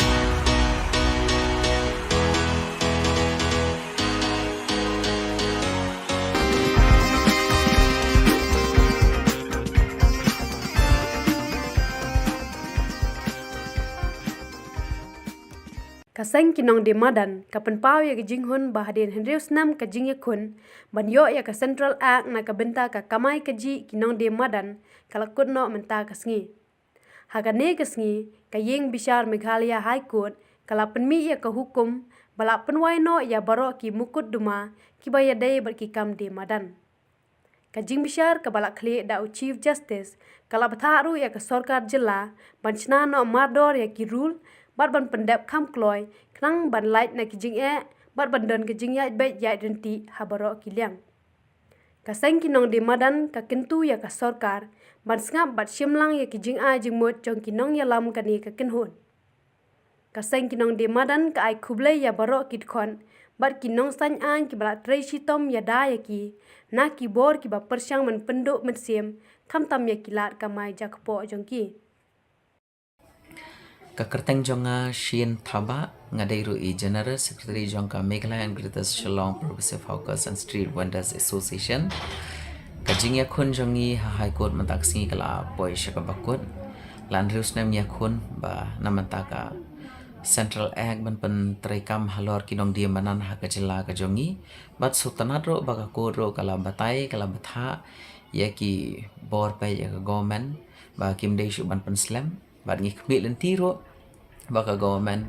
Ka seng ki nongdie madan ka pynpaw ïa ka jinghun ba hadien hynriew snem ka jingïakhun ban ïoh ïa ka Central Act na ka bynta ka kamai kajih ki nongdie madan ka la kut noh mynta ka sngi. Ha kane ka sngi ka ïing bishar Meghalaya High Court ka la pynmih ïa ka hukum ba la pynwai noh ïa baroh ki mukotduma kiba ïadei bad ki kam die madan. Ka jingbishar kaba la khlieh da u Chief Justice ka la bthah ruh ïa ka sorkar jylla ban shna noh mardor ïa ki rule bad ban pyndep kham kloi khnang ban lait na ki jingeh bad ban don ka jingïaid beit ïaid ryntih ha baroh ki liang. Ka seng ki nongdie madan ka kyntu ïa ka sorkar ban sngap bad shim lang ïa ki jingai jingmut jong ki nongïalam kane ka kynhun. Ka seng ki nongdie madan ka ai khublei ïa baroh ki dkhot bad ki nongsain aiñ kiba la trei shitom ïada ïa ki na ki bor kiba pyrshang ban pynduh mynsiem khamtam ïa ki lad kamai jakpoh jong ki. Ka kyrteng jong nga Shane Thabah, nga dei ruh i General Secretary jong ka Meghalaya and Greater Shillong Progressive Hawkers and Street Vendors Association. Ka jingïakhun jong ngi ha High Court mynta ka sngi ka la poi sha kaba kut. La hynriew snem ïakhun ba na mynta ka Central Act ban pyntreikam halor ki nongdie madan ha ka jylla ka jong ngi. Bad sngewtynnat ruh ba ka court ruh ka la batai, ka la bthah ïa ki bor peit ïa ka government ba kim dei shuh ban pynslem. Bad ngi khmih lynti ruh ba ka government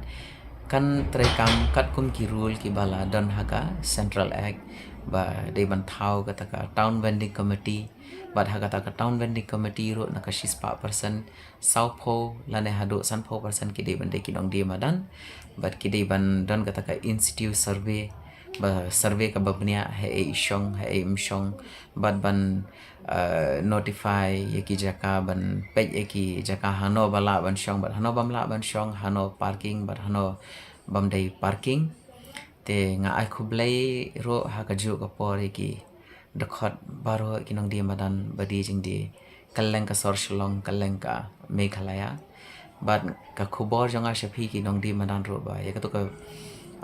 kan treikam katkum ki rule kiba la don ha ka Central Act, ba dei ban thaw kata ka Town Vending Committee. Bad ha kata ka Town Vending Committee ruh na ka shispah percent, sawphew lane haduh sanphew percent ki dei ban dei ki nongdie madan. Bad ki dei ban don kata ka in situ survey, ba survey kaba bniah ha ei i shong, ha ei im shong. Bad ban, eh, notify ïa ki jaka, ban peit ïa ki jaka hano ba lah ban shong bad hano bym lah ban shong, hano parking bad hano bym dei parking. Te nga ai khublei ruh ha kajuh ka por ïa ki dkhot baroh, ki nongdie madan ba die jingdie kylleng ka sor Shillong, kylleng ka Meghalaya. Bad ka khubor jong nga sha phi ki nongdie madan ruh ba ïa katu ka,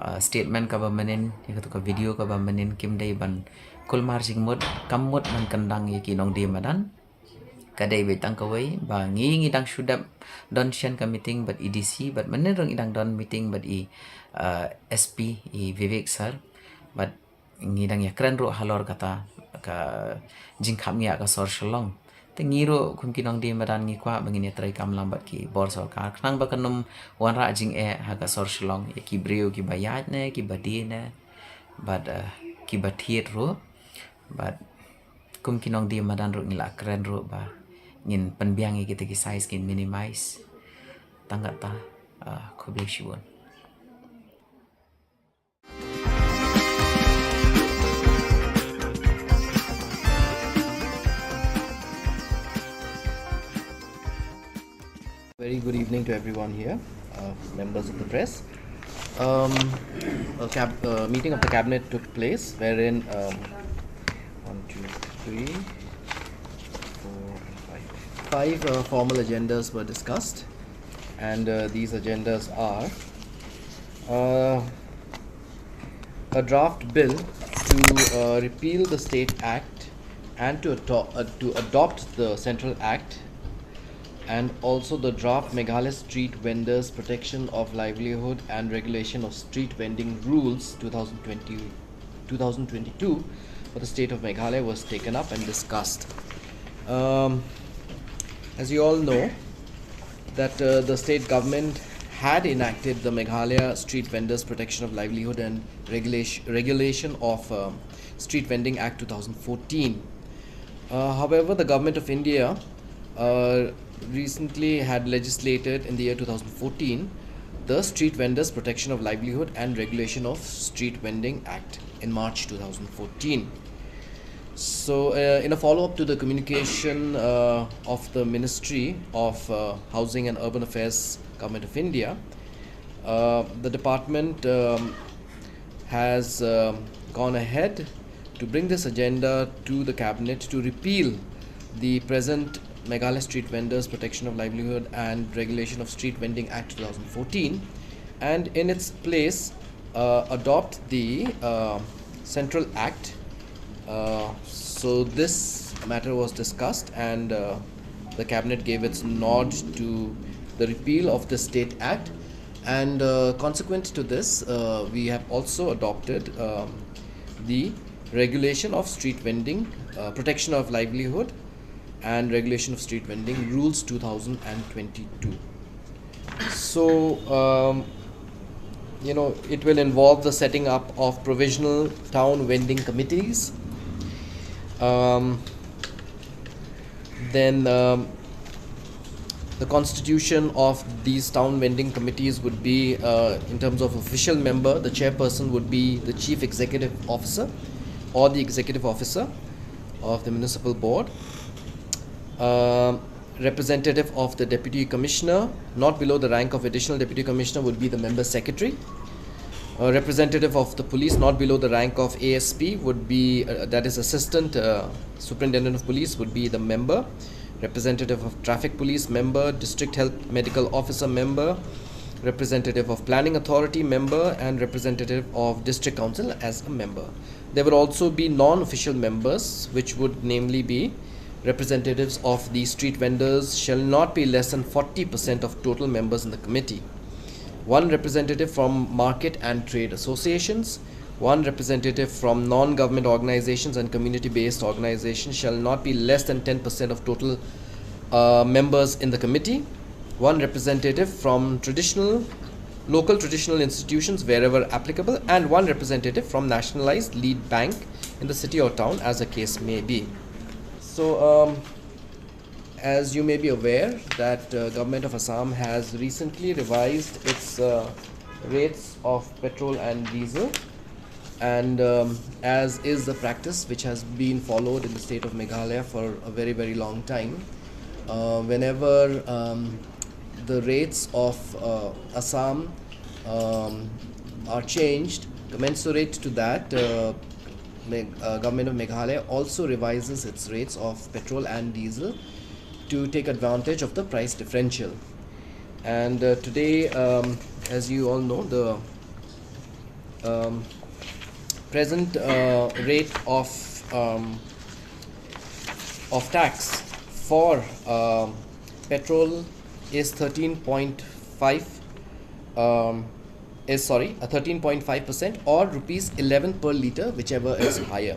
ah, statement kaba mynnin, ïa katu ka video kaba mynnin kim dei ban kulmar jingmut, kam mut ban kyndang ïa ki nongdie madan. Ka dei beit tang kawei ba ngi, ngi dang shu dep don shen ka meeting bad i D C, bad mynnin ruh ngi dang don meeting bad i, ah, S P, i Vivek sir. Bad ngi dang ïakren ruh halor kata ka jingkhapngiah ka sor Shillong. Te ngi ruh kum ki nongdie madan ngi kwah ba ngin ïatreikam lang bad ki bor sorkar khnang ba kan ym wanrah jingeh ha ka sor Shillong ïa ki briew kiba ïaid ne kiba die ne bad, eh, kiba thied ruh. Bad kum ki nongdie madan ruh ngi la kren ruh ba ngin pynbiang ïa kita ki size, ngin minimize. Tang kata, eh, khublei shibun. Very good evening to everyone here, uh, members of the press. Um, a cab- uh, meeting of the cabinet took place wherein, um, one, two, three, four, and five. Five, uh, formal agendas were discussed, and, uh, these agendas are, uh, a draft bill to, uh, repeal the State Act and to ato- uh, to adopt the Central Act, and also the draft Meghalaya Street Vendors Protection of Livelihood and Regulation of Street Vending Rules two thousand twenty, two thousand twenty-two for the state of Meghalaya was taken up and discussed. Um, as you all know, that, uh, the state government had enacted the Meghalaya Street Vendors Protection of Livelihood and Regulation, Regulation of, um, Street Vending Act two thousand fourteen. Uh, however, the Government of India, uh, recently had legislated in the year two thousand fourteen the Street Vendors Protection of Livelihood and Regulation of Street Vending Act in March two thousand fourteen. So, uh, in a follow-up to the communication, uh, of the Ministry of, uh, Housing and Urban Affairs, Government of India, uh, the department, um, has, um, gone ahead to bring this agenda to the cabinet to repeal the present Meghalaya Street Vendors Protection of Livelihood and Regulation of Street Vending Act two thousand fourteen, and in its place, uh, adopt the, uh, Central Act. Uh, so this matter was discussed, and, uh, the cabinet gave its nod to the repeal of the State Act, and, uh, consequent to this, uh, we have also adopted, um, the Regulation of Street Vending, uh, Protection of Livelihood and Regulation of Street Vending Rules two thousand twenty-two. So, um, you know, it will involve the setting up of provisional town vending committees. Um, then, um, the constitution of these town vending committees would be, uh, in terms of official member, the chairperson would be the chief executive officer or the executive officer of the municipal board. Um, representative of the deputy commissioner, not below the rank of additional deputy commissioner, would be the member secretary. A representative of the police, not below the rank of A S P, would be, uh, that is assistant, uh, superintendent of police, would be the member. Representative of traffic police, member. District health medical officer, member. representative of planning authority member, and representative of district council as a member. There will also be non-official members, which would namely be representatives of the street vendors shall not be less than forty percent of total members in the committee. One representative from market and trade associations, one representative from non-government organizations and community-based organizations shall not be less than ten percent of total uh, members in the committee, one representative from traditional, local traditional institutions wherever applicable, and one representative from nationalized lead bank in the city or town, as the case may be. So, um, as you may be aware, that uh, Government of Assam has recently revised its uh, rates of petrol and diesel, and um, as is the practice which has been followed in the state of Meghalaya for a very, very long time, uh, whenever um, the rates of uh, Assam um, are changed, commensurate to that, uh, Meg- uh, Government of Meghalaya also revises its rates of petrol and diesel to take advantage of the price differential. And uh, today, um, as you all know, the um, present uh, rate of um, of tax for um, petrol is thirteen point five um, is, sorry, a thirteen point five percent or rupees eleven per litre, whichever is higher.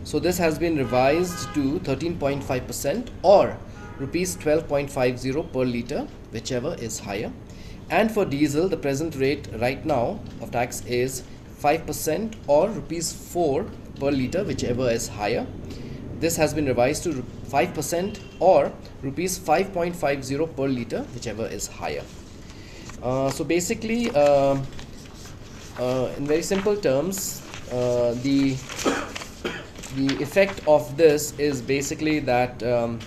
So this has been revised to thirteen point five percent or rupees twelve point five zero per litre, whichever is higher. And for diesel, the present rate right now of tax is five percent or rupees four per litre, whichever is higher. This has been revised to five percent or rupees five point five zero per litre, whichever is higher. Uh, so basically, uh, uh, in very simple terms, uh, the the effect of this is basically that um,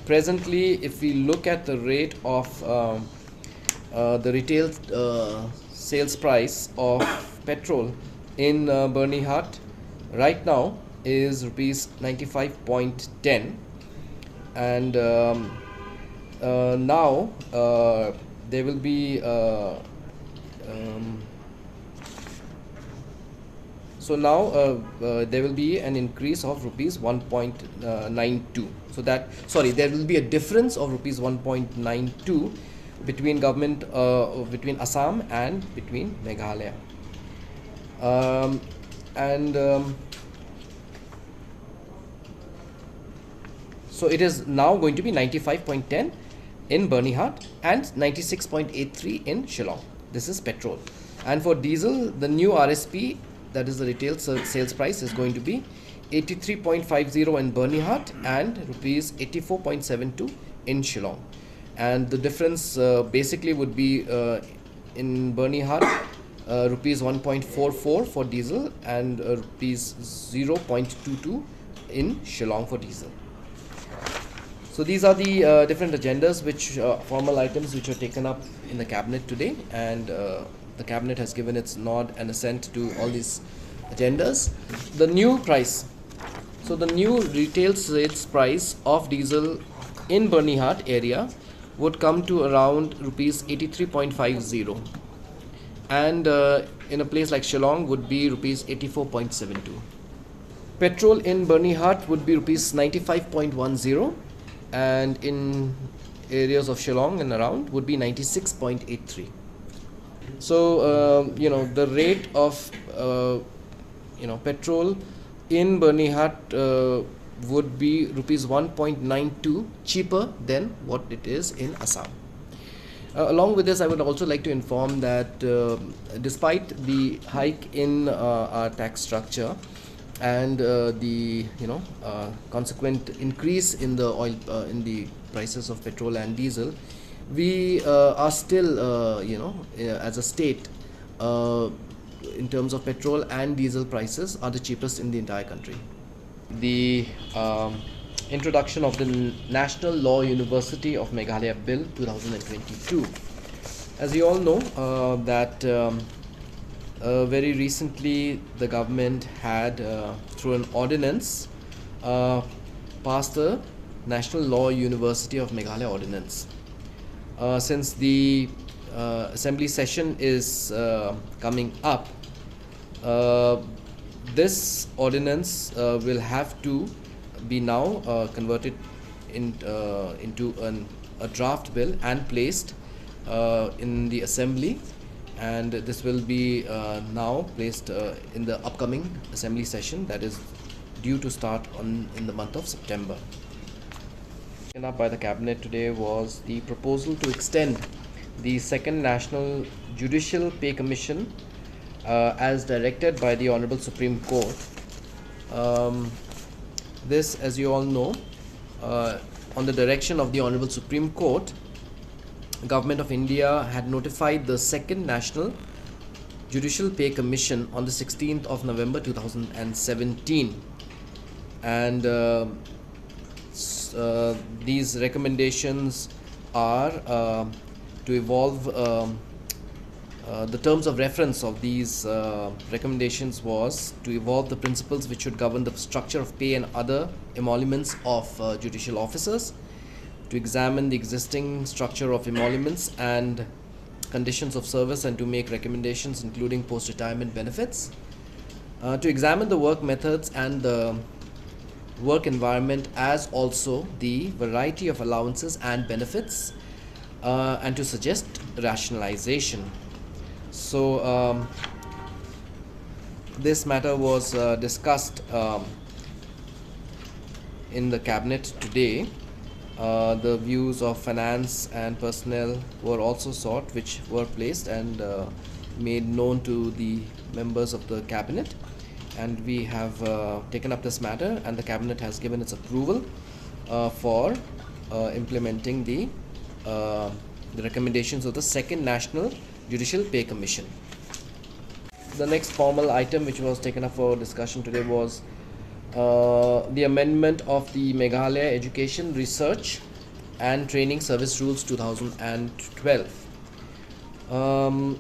presently, if we look at the rate of um, uh, the retail uh, sales price of petrol in uh, Byrnihat right now is rupees ninety-five point ten, and um, uh, now uh, there will be uh, um, so now uh, uh, there will be an increase of rupees one point nine two. So that, sorry, there will be a difference of rupees one point nine two between government, uh, between Assam and between Meghalaya. Um, and um, so it is now going to be ninety-five point ten in Byrnihat and ninety-six point eight three in Shillong. This is petrol. And for diesel, the new R S P, that is the retail sa- sales price, is going to be eighty-three point five zero in Byrnihat and rupees eighty-four point seven two in Shillong. And the difference uh, basically would be uh, in Byrnihat, uh, rupees one point four four for diesel and uh, rupees zero point two two in Shillong for diesel. So these are the uh, different agendas, which uh, formal items which were taken up in the cabinet today, and uh, the cabinet has given its nod and assent to all these agendas. The new price. So the new retail sales price of diesel in Byrnihat area would come to around rupees eighty-three point five zero, and uh, in a place like Shillong would be rupees eighty-four point seven two. Petrol in Byrnihat would be rupees ninety-five point one zero, and in areas of Shillong and around would be ninety-six point eight three. So uh, you know, the rate of uh, you know, petrol in Byrnihat uh, would be rupees one point nine two cheaper than what it is in Assam. Uh, along with this, I would also like to inform that uh, despite the hike in uh, our tax structure and uh, the, you know, uh, consequent increase in the oil, uh, in the prices of petrol and diesel, we uh, are still, uh, you know, uh, as a state, uh, in terms of petrol and diesel prices, are the cheapest in the entire country. The um, introduction of the N- National Law University of Meghalaya Bill two thousand twenty-two. As you all know, uh, that um, uh, very recently the government had, uh, through an ordinance, uh, passed the National Law University of Meghalaya Ordinance. Uh, since the uh, assembly session is uh, coming up, uh, this ordinance uh, will have to be now uh, converted in, uh, into an, a draft bill and placed uh, in the assembly, and this will be uh, now placed uh, in the upcoming assembly session that is due to start on in the month of September. Taken up by the cabinet today was the proposal to extend the second National Judicial Pay Commission uh, as directed by the Honorable Supreme Court. Um, this, as you all know, uh, on the direction of the Honorable Supreme Court, Government of India had notified the second National Judicial Pay Commission on the sixteenth of November two thousand seventeen, and uh, uh, these recommendations are uh, to evolve. Um, uh, the terms of reference of these uh, recommendations was to evolve the principles which should govern the structure of pay and other emoluments of uh, judicial officers, to examine the existing structure of emoluments and conditions of service, and to make recommendations including post-retirement benefits, uh, to examine the work methods and the work environment, as also the variety of allowances and benefits, uh, and to suggest rationalization. So, um, this matter was uh, discussed um, in the cabinet today. Uh, the views of finance and personnel were also sought, which were placed and uh, made known to the members of the cabinet. And we have uh, taken up this matter, and the cabinet has given its approval uh, for uh, implementing the, uh, the recommendations of the Second National Judicial Pay Commission. The next formal item which was taken up for discussion today was uh, the amendment of the Meghalaya Education Research and Training Service Rules two thousand twelve. Um,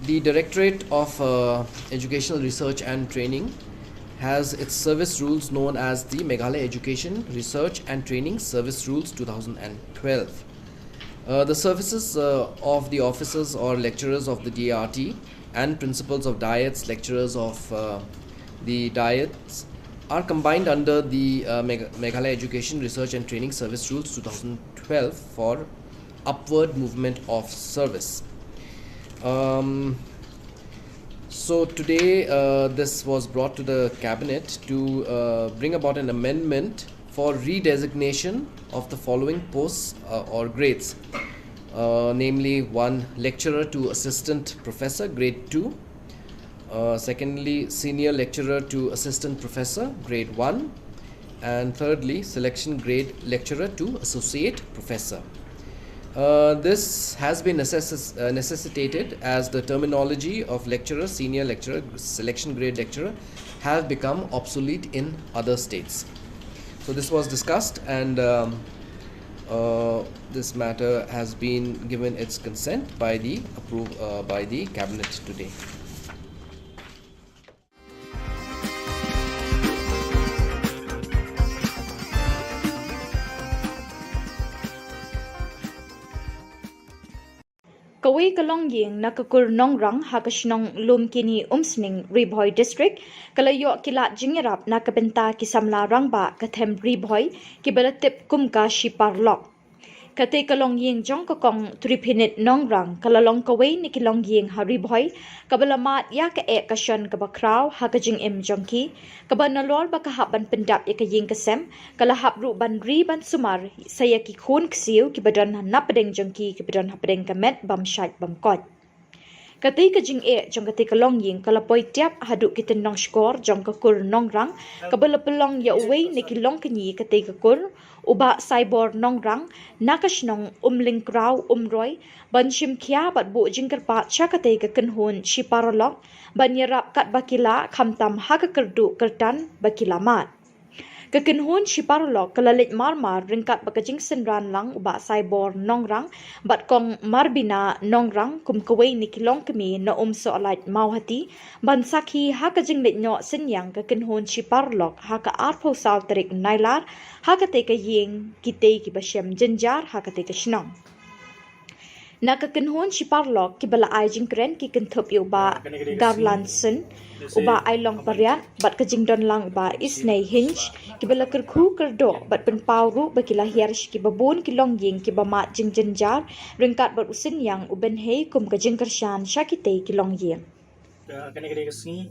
the Directorate of uh, Educational Research and Training has its service rules known as the Meghalaya Education Research and Training Service Rules two thousand twelve. Uh, the services uh, of the officers or lecturers of the D R T and principals of diets, lecturers of uh, the diets, are combined under the uh, Megh- Meghalaya Education Research and Training Service Rules two thousand twelve for upward movement of service. Um, so today, uh, this was brought to the cabinet to uh, bring about an amendment for redesignation of the following posts uh, or grades, uh, namely one lecturer to assistant professor, grade two, uh, secondly senior lecturer to assistant professor, grade one, and thirdly selection grade lecturer to associate professor. Uh, this has been necess- uh, necessitated as the terminology of lecturer, senior lecturer, selection grade lecturer have become obsolete in other states. So this was discussed, and um, uh, this matter has been given its consent by the approve uh, by the cabinet today. Kawei ka longïing na ka kur Nongrang ha ka shnong Lumkini Umsning, Ri Bhoi District, ka la ïoh ki lad jingïarap na ka bynta ki samla rangbah ka them Ri Bhoi kiba la tip kum ka Shipar Lok. Katei ka longïing jong ka kong Triphinit Nongrang ka la long kawei na ki longïing ha Ri Bhoi kaba la mad ïa ka eh ka shon kaba khraw ha ka jingim jong ki, kaba nalor ba ka hap ban pyndap ïa ka ïing ka sem, ka la hap ruh ban ri ban sumar sa ïa ki khun ksiew kiba don na pdeng jong ki, kiba don ha pdeng ka met bym shait bym koit. Katei ka jingeh jong katei ka longïing ka la poi tiap haduh ki tynnong shkor jong ka kur Nongrang, kaba la pynlong ïa uwei na ki longkñi katei ka kur, u Bah Saibor Nongrang, na ka shnong Umlyngkraw Umroi, ban shim khia bad buh jingkyrpad sha katei ka kynhun Shipar Lok ban ïarap katba ki lah, khamtam ha ka kyrduh kyrtan ba ki la mad. Ka kynhun Shipar Lok ka la leit mar mar ryngkat bad ka jingsynran lang u Bah Saibor Nongrang bad kong Marbina Nongrang kum kawei na ki longkmie na Umsohlait Mawhati ban sakhi ha ka jingleit noh synñiang ka kynhun Shipar Lok ha ka arphew saw tarik Nailar ha katei ka ïing kitei kiba shem jynjar ha katei ka shnong. Na ka kynhun shi paralok kiba la ai jingkren ki kynthup ïa u Bah Garland Sun, u Bah Ailong Pariat bad ka jingdon lang u Bah Isnei Hinch, kiba la kyrkhu kyrdoh bad pynpaw ruh ba ki la hiar sha kiba bun ki longïing kiba mad jingjynjar ryngkat bad u Synñiang u Bynhei kum ka jingkyrshan sha kitei ki longïing. Kane ka dei ka sngi,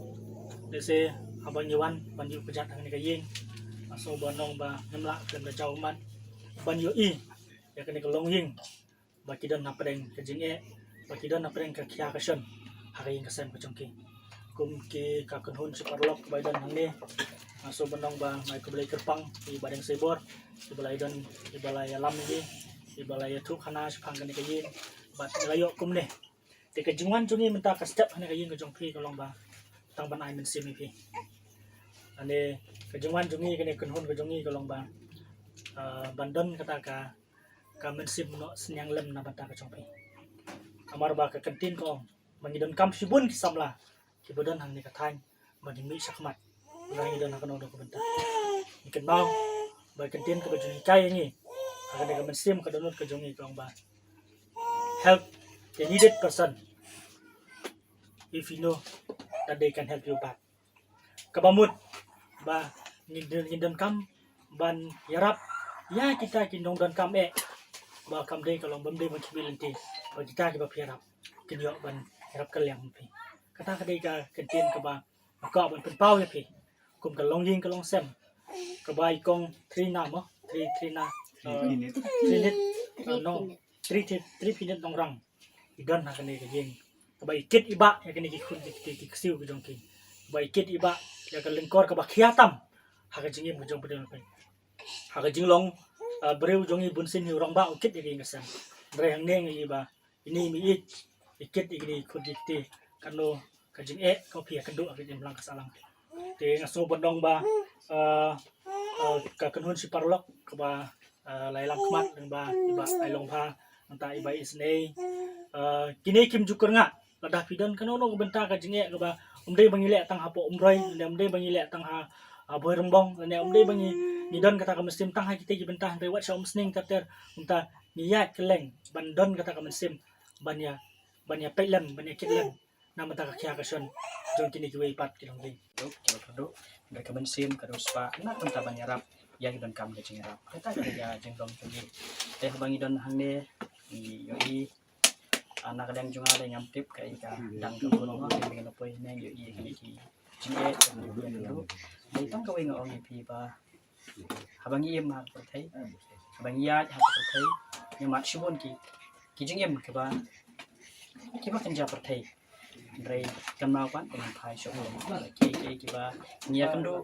lehse haba ngi wan ban ïuh kjat ha kane ka ïing, nga sngew ban ong ba ngim lah khlem da jaw ummat ban ïohi ïa kane ka longïing ba ki don hapdeng ka jingeh, ba ki don hapdeng ka khia ka shon ha ka ïing ka sem ka jong ki. Kum ki ka kynhun shi paralok ba i don hangne, nga sngew ban ong ba nga ai khublei kyrpang ïa i Bah Deng Seibor, i ba la i don, i ba la ïalam ïa ngi, i ba la ïathuh khana shaphang kane ka ïing bad la ïoh kumne. Te ka jingwan jong ngi mynta ka step ha kane ka ïing ka jong phi ka long ba tang ban ai mynsiem ïa phi. Ane ka jingwan jong ngi kane kynhun ka jong ngi ka long ba, ah, ban don kata ka, ka mynsiem noh synñiang lem na bynta ka jong phi. Namar ba ka kyntien ka ong ba ngi donkam shibun ki samla kiba don hangne ka thaiñ ba ngin mih shakhmat. Ba ngi don ha kano kano ka bynta. Ngi kynmaw ba ka kyntien kaba jong ngi kai ngi ha kane ka mynsiem ka dohnud ka jong ngi ka ong ba help the needed person if you know that they can help you back. Kaba mut ba ngi don, ngi donkam ban ïarap ïa kita ki nongdonkam eh ba kam dei ka long bym dei ban khmih lynti ba kita kiba phi ïarap kin ïoh ban ïarap kylliang phi. Kata ka dei ka kyntien kaba Nga kwah ban pynpaw ïa phi kum ka longïing ka longsem kaba i kong Trina mo, Tri, Trina, uh, Trinit, uh, no, Tri, Tri, Tripinit Nongrang i don ha kane ka ïing kaba i kit i bah ïa kane ki khun ki, ki, ki ksiew ki jong ki, kaba i kit i bah ïa ka lyngkor kaba khia tam ha ka jingim ka jong phi. Ha ka jinglong, uh, briew jong i bunsien hi u rangbah u kit ïa ka ïing ka sem. Hynrei hangne ngi i ba ini i mih i kit i kini khun ki kti kano ka jingeh ka phi ïa kynduh ha ka jingim lang ka sahlang. Te nga sngew ban ong ba, uh, uh, ka kynhun shi paralok kaba, uh, la ïalam khmat lyngba i Bah Ailong Pha, nangta i Bah Isnei, uh, kine kim ju kyrngah lada phi don kano kano ka bynta ka jingeh kaba um dei ba ngi leh tang hapoh Umroi, lane um dei ba ngi leh tang ha, ha Bhoirymbong, lane um dei ba ngi, ngi don kata ka mynsiem tang ha kita ki bynta, hynrei wat sha Umsning ter ter, nangta ngi ïaid kylleng ban don kata ka mynsiem ban ïa, ban ïa peit lem, ban ïa kit lem na bynta ka khia ka shon jong kine kiwei pat ki longïing. Duk, kiba kyrduh, hynrei ka mynsiem ka dei spah na ka bynta ban ïarap ïa ki donkam ka jingïarap. Kata ka dei ka jinglong jong ngi. Te haba ngi don hangne ngi ïohi, ah, na ka liang jong nga dei ngam tip kaei ka dang ka bun mo, ngi la poi ne ngi ïohi kine ki jingeh, dei tang kawei nga ong ïa phi ba haba ngi im ha ka pyrthei, haba ngi ïaid ha ka pyrthei, ngi mad shibun ki, ki jingim kiba, kiba kynja pyrthei. Hynrei kynmaw pat ba ngin phai sha U Blei. Kiei kiei kiba ngi ïakynduh,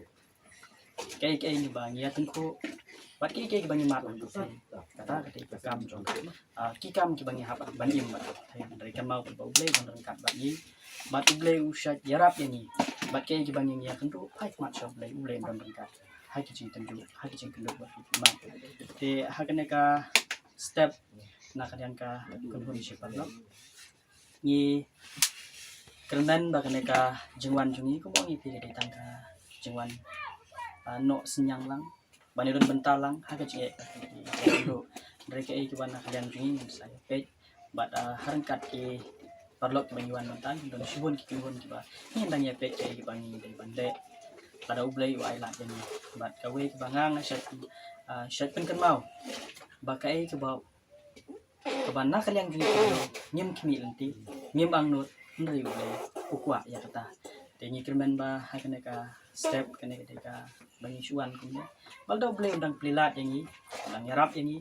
kiei kiei kiba ngi ïatyngkhuh, bad kiei kiei kiba ngi mad ha ka pyrthei, kata ka dei ka kam jong, ah, ki kam kiba ngi hap ban im bad ka pyrthei. Hynrei kynmaw pat ba U Blei u don ryngkat bad ngi, bad U Blei u shait ïarap ïa ngi. Bad kiei kiba ngi ïakynduh, phai khmat sha U Blei, U Blei u don ryngkat ha ki jingtynjuh, ha ki jingkynduh bad ki jingmad. Te ha kane ka step na ka liang ka kynhun shi paralok, ngi kyrmen ba kane ka jingwan jong ngi kumba ngi phi ka dei tang ka jingwan, ah, noh synñiang lang, ban ïadon bynta lang ha ka jingeh ka jingkynduh. Hynrei kaei kiba na ka liang jong ngi ngin sa ïa peit bad, ah, ha ryngkat ki paralok kiba ngi wan mynta, don shibun ki kynhun kiba ngin dang ïa peit kaei kiba ngi dei ban leh lada U Blei u ai lad ïa ngi. Bad kawei kaba nga nga shait, ah, shait pynkynmaw ba kaei kaba, kaba na ka liang jong ngi ngim khmih lynti, ngim angnud, hynrei U Blei u kwah ïa kata. Te ngi kyrmen ba ha kane ka step, kane ka dei kaba ngi shu wan kumne, ba lada U Blei u dang plie lad ïa ngi, u dang ïarap ïa ngi,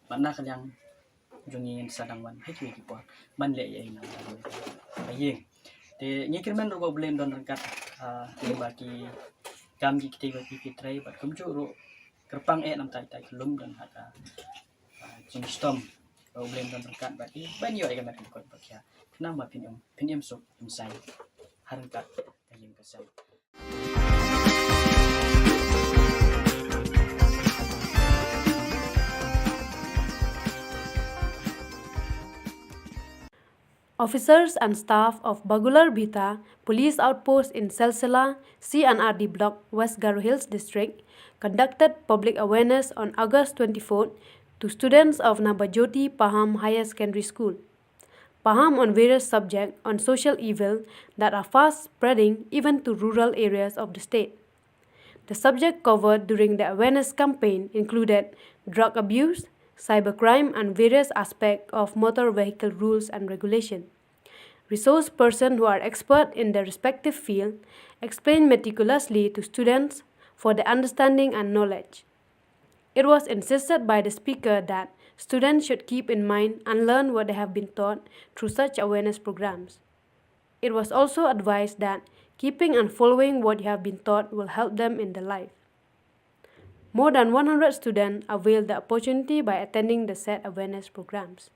bad na ka liang jong ngi ngin sa dang wan ha kiwei ki por ban leh ïa i na ka ïing. Te ngi kyrmen ruh ba U Blei un don ryngkat, ah, lyngba ki kam ki kti ba phi phi trei, bad kumjuh ruh kyrpang eh namar ita i ka lum don ha ka, ah, jingshitom. Ba U Blei un don ryngkat bad i ban ïoh ïa ka met ka kot ba khia, khnang ba phin im, phin im suk im saiñ ha ryngkat ka ïing ka sem. Officers and staff of Bagular Bhita Police Outpost in Selsela, C and R D Block, West Garo Hills District, conducted public awareness on August twenty-fourth to students of Nabajyoti Paham Higher Secondary School. Paham on various subjects on social evil that are fast spreading even to rural areas of the state. The subject covered during the awareness campaign included drug abuse, cybercrime, and various aspects of motor vehicle rules and regulation. Resource persons who are expert in their respective field explain meticulously to students for their understanding and knowledge. It was insisted by the speaker that students should keep in mind and learn what they have been taught through such awareness programs. It was also advised that keeping and following what you have been taught will help them in their life. More than one hundred students availed the opportunity by attending the said awareness programs.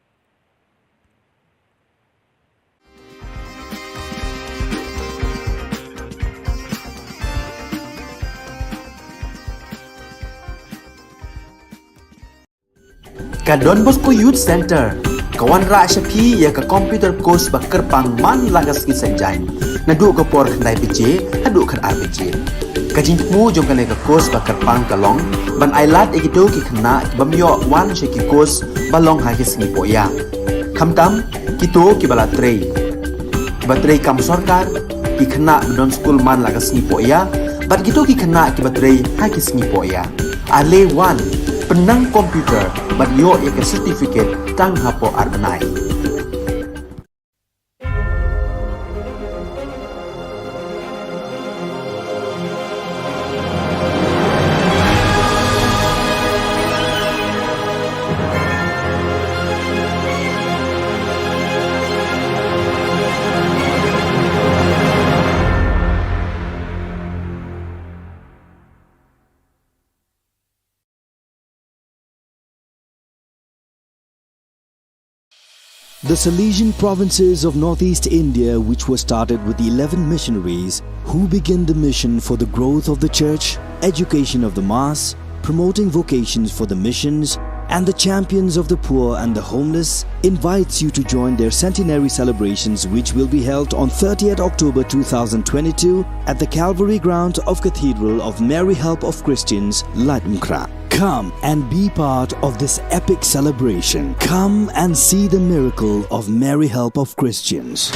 Ka Don Bosco Youth Center ka wanrah sha phi ïa ka computer course ba kyrpang man la ka sngi Saitjaiñ, naduh ka por khyndai baje haduh khatar baje. Ka jingthmu jong kane ka course ba kyrpang ka long ban ailad ïa kito ki khynnah ki bym ïoh wan sha ki course ba long ha ki sngi pohïa, khamtam kito kiba la trei, kiba trei kam sorkar, ki khynnah ba don skul man la ka sngi pohïa, bad kito ki khynnah kiba trei ha ki sngi pohïa. Ale wan, pynnang computer bad ïoh ïa ka certificate tang hapoh ar bnai. The Salesian provinces of northeast India, which was started with eleven missionaries who began the mission for the growth of the church, education of the mass, promoting vocations for the missions, and the champions of the poor and the homeless, invites you to join their centenary celebrations, which will be held on thirtieth October two thousand twenty-two at the Calvary ground of Cathedral of Mary Help of Christians, Laitumkhrah. Come and be part of this epic celebration. Come and see the miracle of Mary Help of Christians.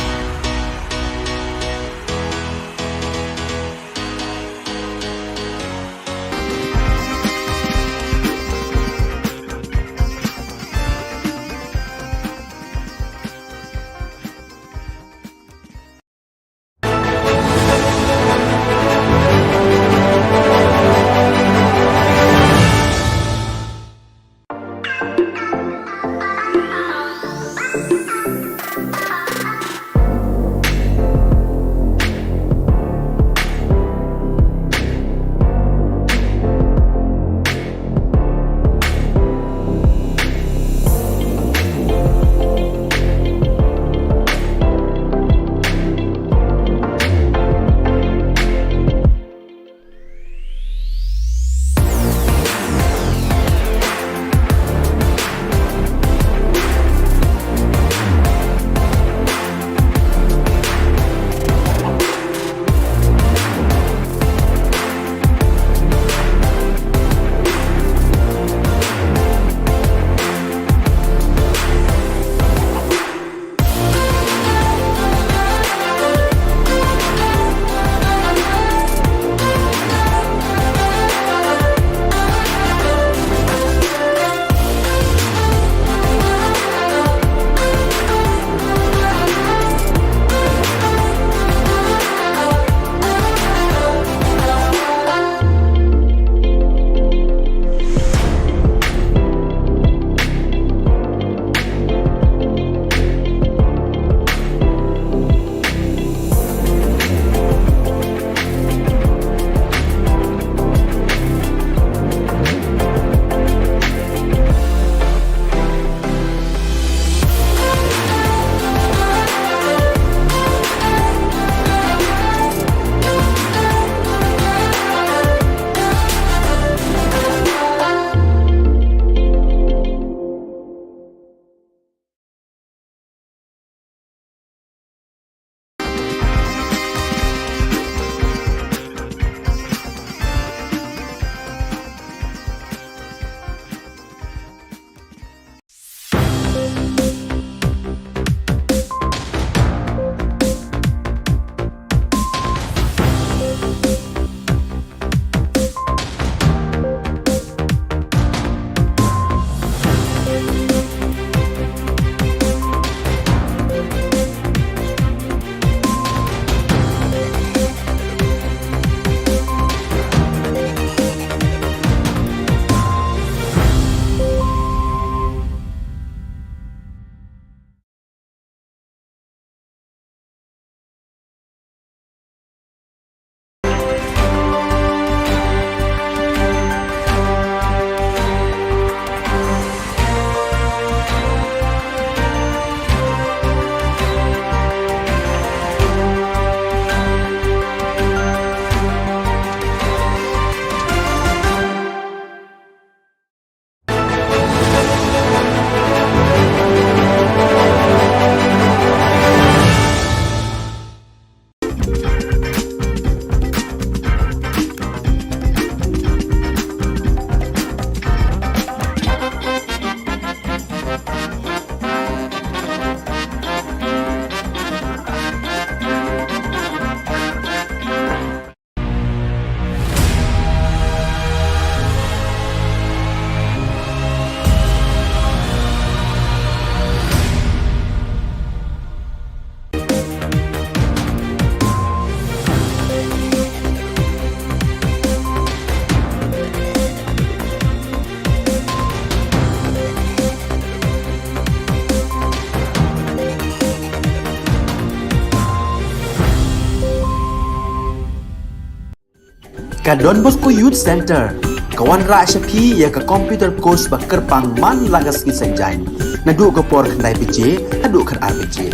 Ka Don Bosco Youth Centre ka wanrah sha phi ïa ka computer course ba kyrpang man la ka sngi Saitjaiñ, naduh ka por khyndai baje haduh khatar baje.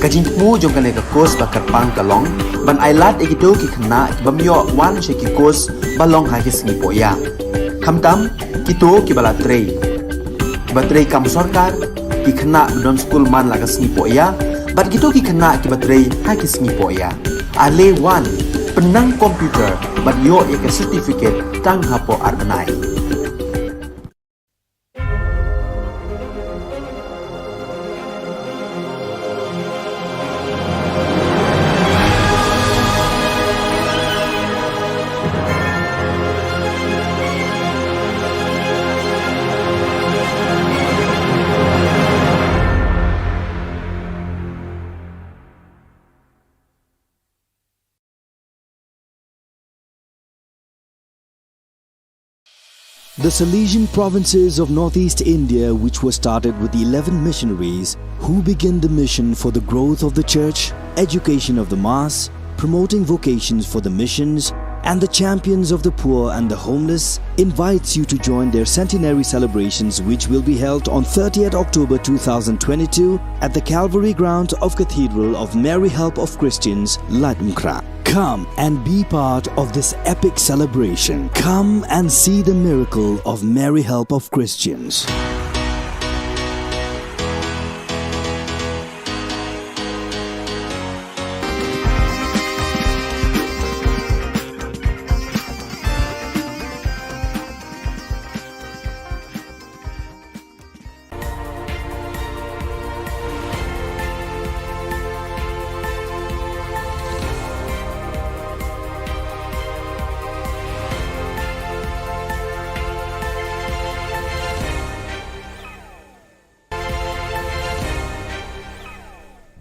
Ka jingthmu jong kane ka course ba kyrpang ka long ban ailad ïa kito ki khynnah ki bym ïoh wan sha ki course ba long ha ki sngi pohïa, khamtam kito kiba la trei, kiba trei kam sorkar, ki khynnah ba don skul man la ka sngi pohïa bad kito ki khynnah kiba trei ha ki sngi pohïa. Ale wan, pynnang computer bad ïoh ïa ka certificate tang hapoh ar bnai. The Salesian provinces of northeast India, which were started with eleven missionaries who began the mission for the growth of the church, education of the mass, promoting vocations for the missions, and the champions of the poor and the homeless, invites you to join their centenary celebrations, which will be held on thirtieth October two thousand twenty-two at the Calvary ground of Cathedral of Mary Help of Christians, Laitumkhrah. Come and be part of this epic celebration. Come and see the miracle of Mary Help of Christians.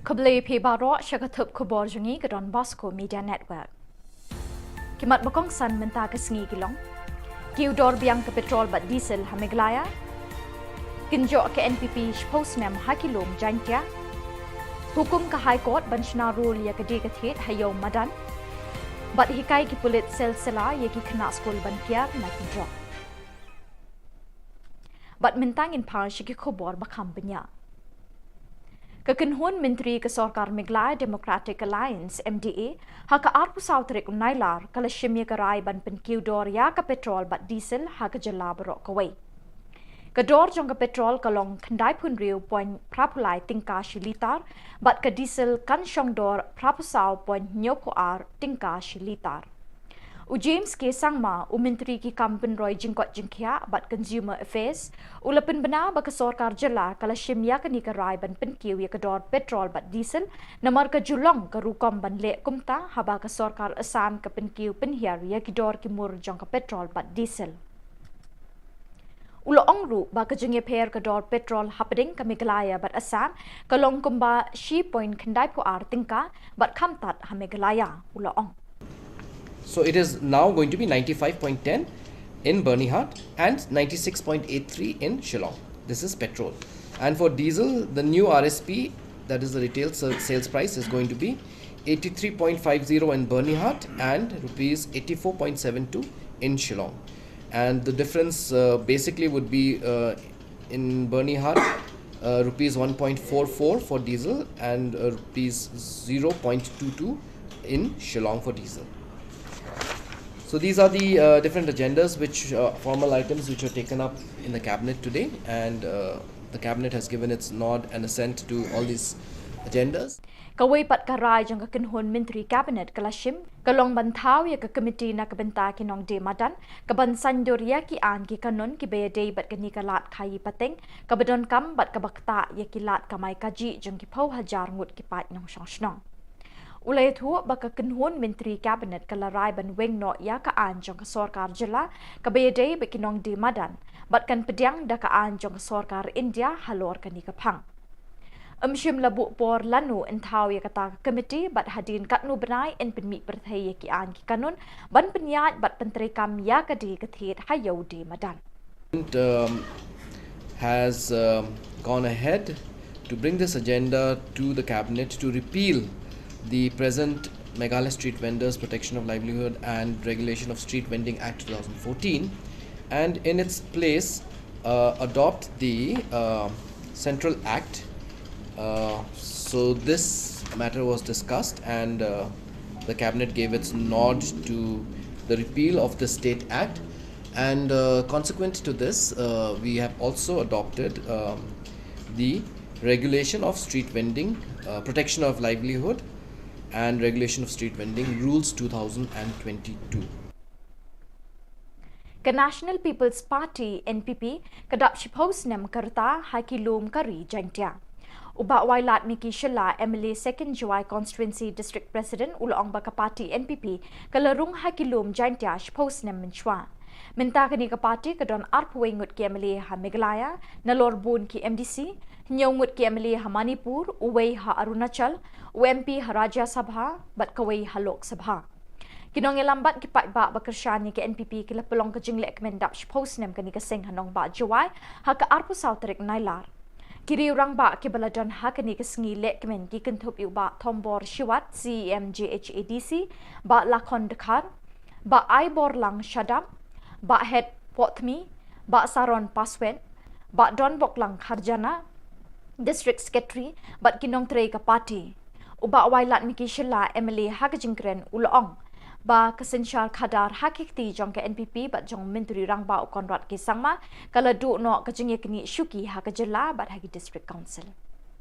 Khublei phi baroh sha ka thup khubor jong ngi ka Don Bosco Media Network. Ki mat ba kongsan mynta ka sngi ki long: kiew dor biang ka petrol bad diesel ha Meghalaya. Kynjoh ka N P P shiphew snem ha ki lum Jaiñtia. Hukum ka High Court ban shna rule ïa ka die ka thied ha Ïew Madan. Bad hikai ki pulit sel sela ïa ki khynnah skul ban kiar na ki drok. Bad mynta ngin phai sha ki khubor ba kham bniah. Ka kynhun myntri ka sorkar Meghalaya Democratic Alliance, M D A, ha ka arphew saw tarik u Nailar ka la shim ïa ka rai ban pynkiew dor ïa ka petrol bad diesel ha ka jylla baroh kawei. Ka dor jong ka petrol ka long khyndaiphew hynriew point phraphew lai tyngka shi litar, bad ka diesel kan shong dor phraphew saw point hynñiewphew ar tyngka shi litar. U James K Sangma, u Myntri ki kam pynroi jingkoit jingkhiah bad Consumer Affairs, u la pynbna ba ka sorkar jylla ka la shim ïa kane ka rai ban pynkiew ïa ka dor petrol bad diesel, namar ka ju long ka rukom ban leh kumta haba ka sorkar Assam ka pynkiew pynhiar ïa ki dor ki mur jong ka petrol bad diesel. U la ong ruh ba ka jingïapher ka dor petrol hapdeng ka Meghalaya bad Assam ka long kumba shi point khyndaiphew ar tyngka bad kham tad ha Meghalaya, u la ong. So it is now going to be ninety-five point ten in Byrnihat and ninety-six point eight three in Shillong. This is petrol. And for diesel, the new R S P, that is the retail sa- sales price, is going to be eighty-three point five zero in Byrnihat and rupees eighty-four point seven two in Shillong. And the difference, uh, basically would be, uh, in Byrnihat, uh, rupees one point four four for diesel and, uh, rupees zero point two two in Shillong for diesel. So these are the, uh, different agendas which, uh, formal items which were taken up in the cabinet today, and, uh, the cabinet has given its nod and assent to all these agendas. Kawei pat ka rai jong ka kynhun myntri cabinet ka la shim ka long ban thaw ïa ka komiti na ka bynta ki nongdie madan ka ban saiñdur ïa ki aiñ ki kanun kiba ïadei bad kane ka lad khaïi pateng kaba donkam bad kaba ktah ïa ki lad kamai kajih jong ki phew hajar ngut ki paid nongshong shnong. U la ïathuh ba ka kynhun myntri cabinet ka la rai ban weng noh ïa ka aiñ jong ka sorkar jylla kaba ïadei bad ki nongdie madan bad kan pdiang da ka aiñ jong ka sorkar India halor kane ka phang. Ym shym la buh por lano yn thaw ïa kata ka komiti bad hadien katno bnai yn pynmih pyrthei ïa ki aiñ ki kanun ban pynïaid bad pyntreikam ïa ka die ka thied ha Ïew Die Madan. Um, has, um, gone ahead to bring this agenda to the cabinet to repeal the present Meghalaya Street Vendors Protection of Livelihood and Regulation of Street Vending Act two thousand fourteen, and in its place, uh, adopt the, uh, Central Act. Uh, so this matter was discussed, and, uh, the cabinet gave its nod to the repeal of the state act. And, uh, consequent to this, uh, we have also adopted, um, the Regulation of Street Vending, uh, Protection of Livelihood, and Regulation of Street Vending Rules two thousand and twenty-two. Ka National People's Party, N P P, ka dap shiphew snem ka rta ha ki lum ka ri Jaintia. U Bah Wailadmiki Shylla, M L A Second Jowai Constituency, District President, u la ong ba ka party N P P ka la rung ha ki lum Jaintia shiphew snem mynshuwa. Mynta kane ka party ka don arphew wei ngut ki M L A ha Meghalaya, nalor bun ki M D C, hynñiew ngut ki M L A ha Manipur, uwei ha Arunachal, u M P ha Rajya Sabha, bad kawei ha Lok Sabha. Ki nongïalam bad ki paidbah ba kyrshan ïa ka N P P ki la pynlong ka jinglehkmen dap shiphew snem kane ka seng ha nongbah Jowai ha ka arphew saw tarik Nailar. Ki riew rangbah kiba la don ha kane ka sngi lehkmen ki kynthup ïa u Bah Thombor Shiwat, C E M J H A D C, Bah Lakhon Dkhar, Bah Aiborlang Shadap, Bah Het Pohthmi, Bah Saron Paswet, Bah Donboklang Kharjana, District Secretary, bad ki nongtrei ka party. U Bah Wailadmiki Shylla, M L A, ha ka jingkren u la ong ba ka synshar khadar ha ki kti jong ka N P P bad jong u Myntri Rangbah u Conrad K Sangma ka la duh noh ka jingïaknieh shuki ha ka jylla bad ha ki District Council.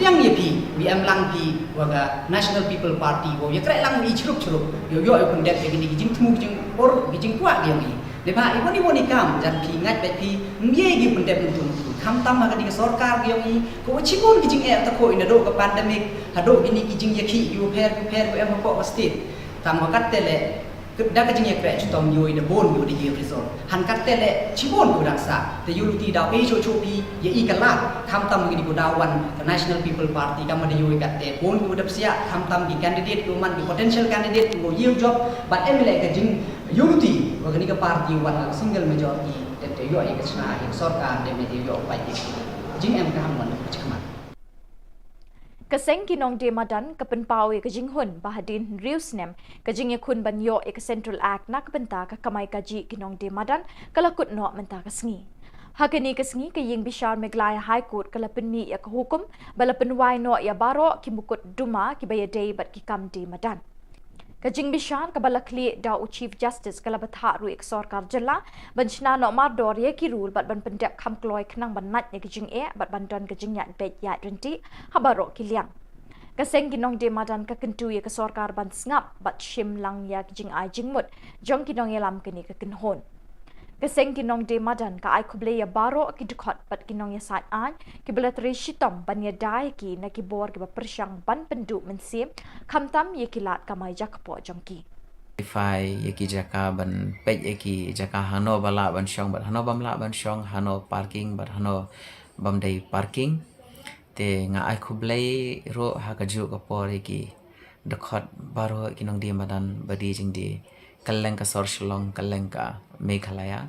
Yang ïa phi, wi em lang phi wa ka National People Party, wa ïa kreh lang ïa chrup chrup, ïa ïoh ïa pyndep ïa kini ki jingthmu ki jingpor ki jingkwah ki yong i. Neibhah i wani wani kam jan phi ngait bad phi, ym ye ki pyndep ntu ntu. Khamtam ha kani ka sorkar ki yong i, ko wa chibun ki jingeh ta ko i naduh ka pandemic, haduh kini ki jingïakhih ki wa pher ki pher ko em hapoh ka state. Tang wa kat te le, da ka jingïakreh chitom ïoh i da bun ïoh da ïoh result. Han kat te le chibun ko dang sa. Te ïoh luti da pei shuh shuh phi ïa i ka lad. Khamtam kini ko da wan ka National People Party kam da ïoh i kat te bun ko da psiah khamtam ki candidate ko man ki potential candidate ko ïoh job. Bad em le ka jing ïoh luti wa kani ka party wan ka single majority. Te te ïoh i ka chna i sorkar te me te ïoh pa i. Jing em ka ham wan ka chikmat. Ka seng ki nongdie madan ka pynpaw ïa ka jinghun ba hadien hynriew snem ka jingïakhun ban ïoh ïa ka Central Act na ka bynta ka kamai kajih ki nongdie madan ka la kut noh mynta ka sngi. Ha kane ka sngi ka ïing bishar Meghalaya High Court ka la pynmih ïa ka hukum ba la pynwai noh ïa baroh ki mukotduma kiba ïadei bad ki kam die madan. Ka jingbishar kaba la khlieh da u Chief Justice ka la bthah ruh ïa ka sorkar jylla ban shna noh mardor ïa ki rule bad ban pyndep kham kloi khnang ban nait ïa ka jingeh bad ban don ka jingïaid beit ïaid ryntih ha baroh ki liang. Ka seng ki nongdie madan ka kyntu ïa ka sorkar ban sngap bad shim lang ïa ka jingai jingmut jong ki nongïalam kane ka kynhun. Ka seng ki nongdie madan ka ai khublei ïa baroh ki dkhot bad ki nongïasaid aiñ kiba la trei shitom ban ïada ïa ki na ki bor kiba pyrshang ban pynduh mynsiem khamtam ïa ki lad kamai jaka poh jong ki. Identify ïa ki jaka ban peit ïa ki jaka hano ba lah ban shong bad hano bym lah ban shong, hano parking bad hano bym dei parking. Te nga ai khublei ruh ha kajuh ka por ïa ki dkhot baroh ki nongdie madan ba die jingdie kylleng ka sor Shillong, kylleng ka Meghalaya.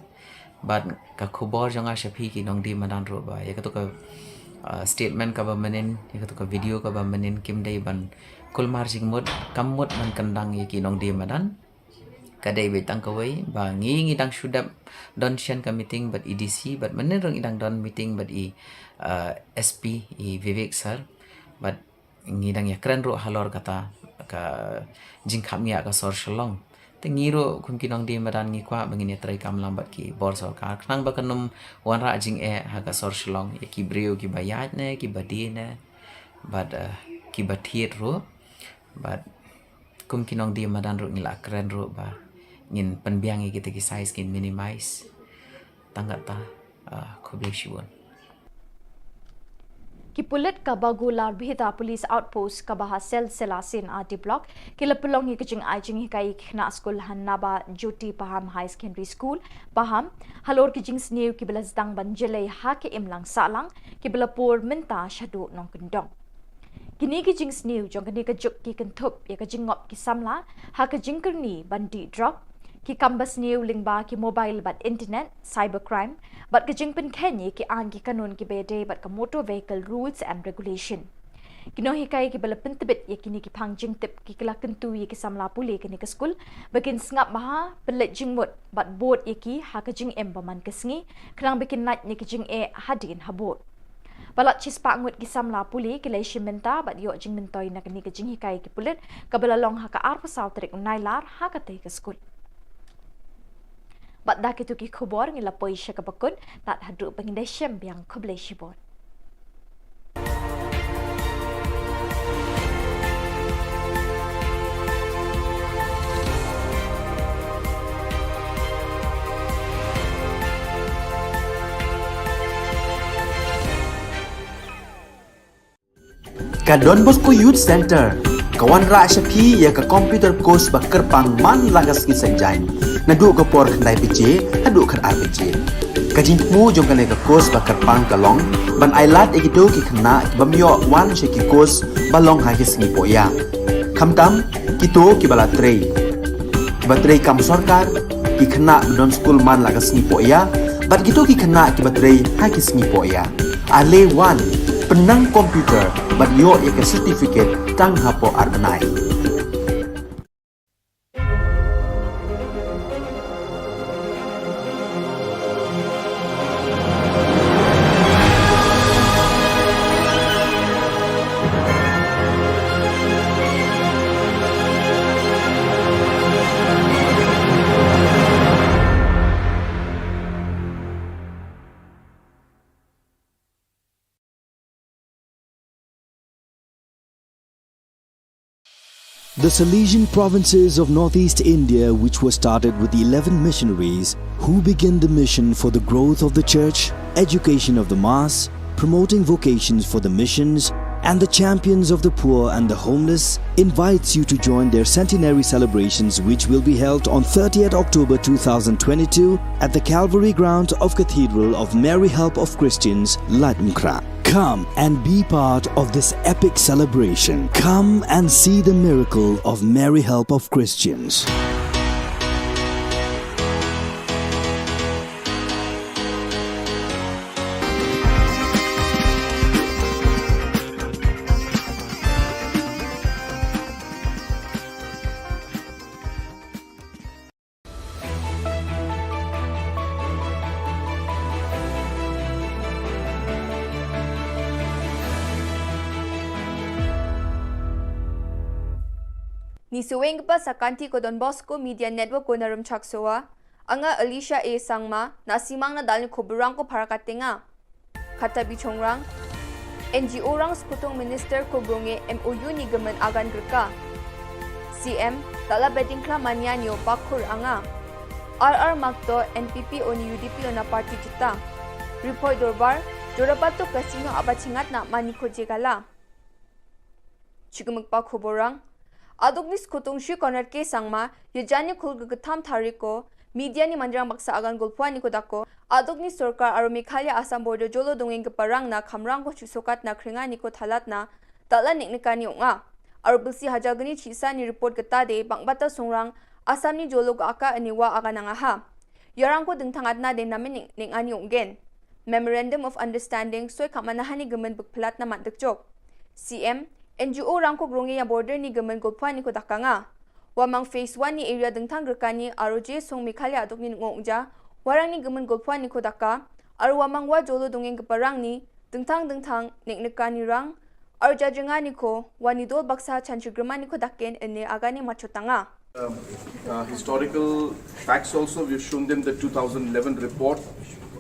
Bad ka khubor jong nga sha phi ki nongdie madan ruh ba ïa katu ka, uh, statement kaba mynnin, ïa katu ka video kaba mynnin kim dei ban kulmar jingmut, kam mut ban kyndang ïa ki nongdie madan. Ka dei beit tang kawei ba ngi ngi dang shu dep don shen ka meeting bad i D C bad mynnin ruh ngi dang don meeting bad i, uh, S P i Vivek sir bad ngi dang ïakren ruh halor kata ka jingkhapngiah ka sor Shillong. Te ngi ruh kum ki nongdie madan ngi kwah ba ngin ïatrei kam lang bad ki bor sorkar khnang ba kan ym wanrah jingeh ha ka sor Shillong ïa ki briew kiba ïaid ne kiba die ne bad, uh, kiba thied ruh bad kum ki nongdie madan ruh ngi la kren ruh ba ngin pynbiang ïa kita ki size, ngin minimize. Tang kata, uh, khublei shibun. Ki pulit ka Bagular Bhita Police Outpost kaba ha Selsela C and R D Block ki la pynlong ïa ka jingai jinghikai ïa ki khynnah skul ha Naba Jyoti Paham Higher Secondary School, Paham, halor ki jingsniew kiba la sdang ban jlei ha ka imlang sahlang kiba la pur mynta shaduh nongkyndong. Kine ki jingsniew jong kane ka juk ki kynthup ïa ka jingngop ki samla ha ka jingkyrni ban dih drok, ki kam basniew lyngba ki mobile bad internet, cybercrime, bad ka jingpynkheiñ ïa ki aiñ ki kanun kiba ïadei bad ka Motor Vehicle Rules and Regulation. Ki nonghikai kiba la pyntbit ïa kine ki phang jingtip ki la kyntu ïa ki samla pule kane ka skul ba kin sngap bha, pynleit jingmut bad bud ïa ki ha ka jingim ba man ka sngi, khnang ba kin lait na ka jingeh hadien habud. Palat shispah ngut ki samla pule ki la ïashim bynta bad ïoh jingmyntoi na kane ka jinghikai ki pulit kaba la long ha ka arphew saw tarik u Nailar ha katei ka skul. Bad da kito ki khubor ngi la poi sha kaba kut, tad haduh ba ngin da shem biang, khublei shibun. Ka Don Bosco Youth Centre ka wanrah sha phi ïa ka computer course ba kyrpang man la ka sngi Saitjaiñ, naduh ka por khyndai baje haduh khatar baje. Ka jingthmu jong kane ka course ba kyrpang ka long ban ailad ïa kito ki khynnah ki bym ïoh wan sha ki course ba long ha ki sngi pohïa, khamtam kito kiba la trei, kiba trei kam sorkar, ki khynnah ba don skul man la ka sngi pohïa, bad kito ki khynnah kiba trei ha ki sngi pohïa. Ale wan, pynnang computer bad ïoh ïa ka certificate tang hapoh ar bnai. The Salesian provinces of northeast India, which was started with eleven missionaries, who began the mission for the growth of the church, education of the mass, promoting vocations for the missions, and the champions of the poor and the homeless, invites you to join their centenary celebrations, which will be held on thirtieth October two thousand twenty-two at the Calvary ground of Cathedral of Mary Help of Christians, Laitumkhrah. Come and be part of this epic celebration. Come and see the miracle of Mary Help of Christians. Ngi shu weng ka pas sa ka kynti ka Don Bosco Media Network, ko Naram Chaksowa. Anga Alicia A Sangma, na simang na dal ni khubor rang ko para ka tenga. Kata bi chongrang. N G O rang sekutung minister ko bronge M O U ni gemen agan gerka. C M, tala beding kla mania nyo bakur anga. R R Makto N P P o ni U D P o na party jita. Report dorbar, jorabato kasino aba chingat na mani ko jegala. Chikmuk pa khubor rang. Aduk ni sekutung Shri Conrad K Sangma, ya jani khul ka ktham thariko, media ni mandrang baksa agan golpwa ni ko dako, aduk ni sorkar aro Meghalaya Assam border jolo dongeng ka parang na khamrang ko chusokat na kringa ni ko thalat na, tala nik nika ni unga. Aro bilsi hajar gni chisa ni report kata de, bang bata sungrang, Assam ni jolo ka aka aniwa aga nanga ha. Yarang ko dengthang atna de namin ning, ning ani ungen. Memorandum of Understanding soi khamana hani gemen bukpelat na mat dekjok. C M, N G O rang ko grong ya border ni gemen golpwa ni ko dakanga. Wamang phase one ni area dengthang gerkani aro je song Meghalaya aduk ni ngong ja, warang ni gemen golpwa ni ko daka, aro wamang wa jolo dongeng keparang ni, dengthang dengthang, ning nekani rang, arja jenga ni ko, wani dol baksa chanchi grema ni ko daken ene agani machotanga. Um, uh, historical facts also, we've shown them the two thousand eleven report,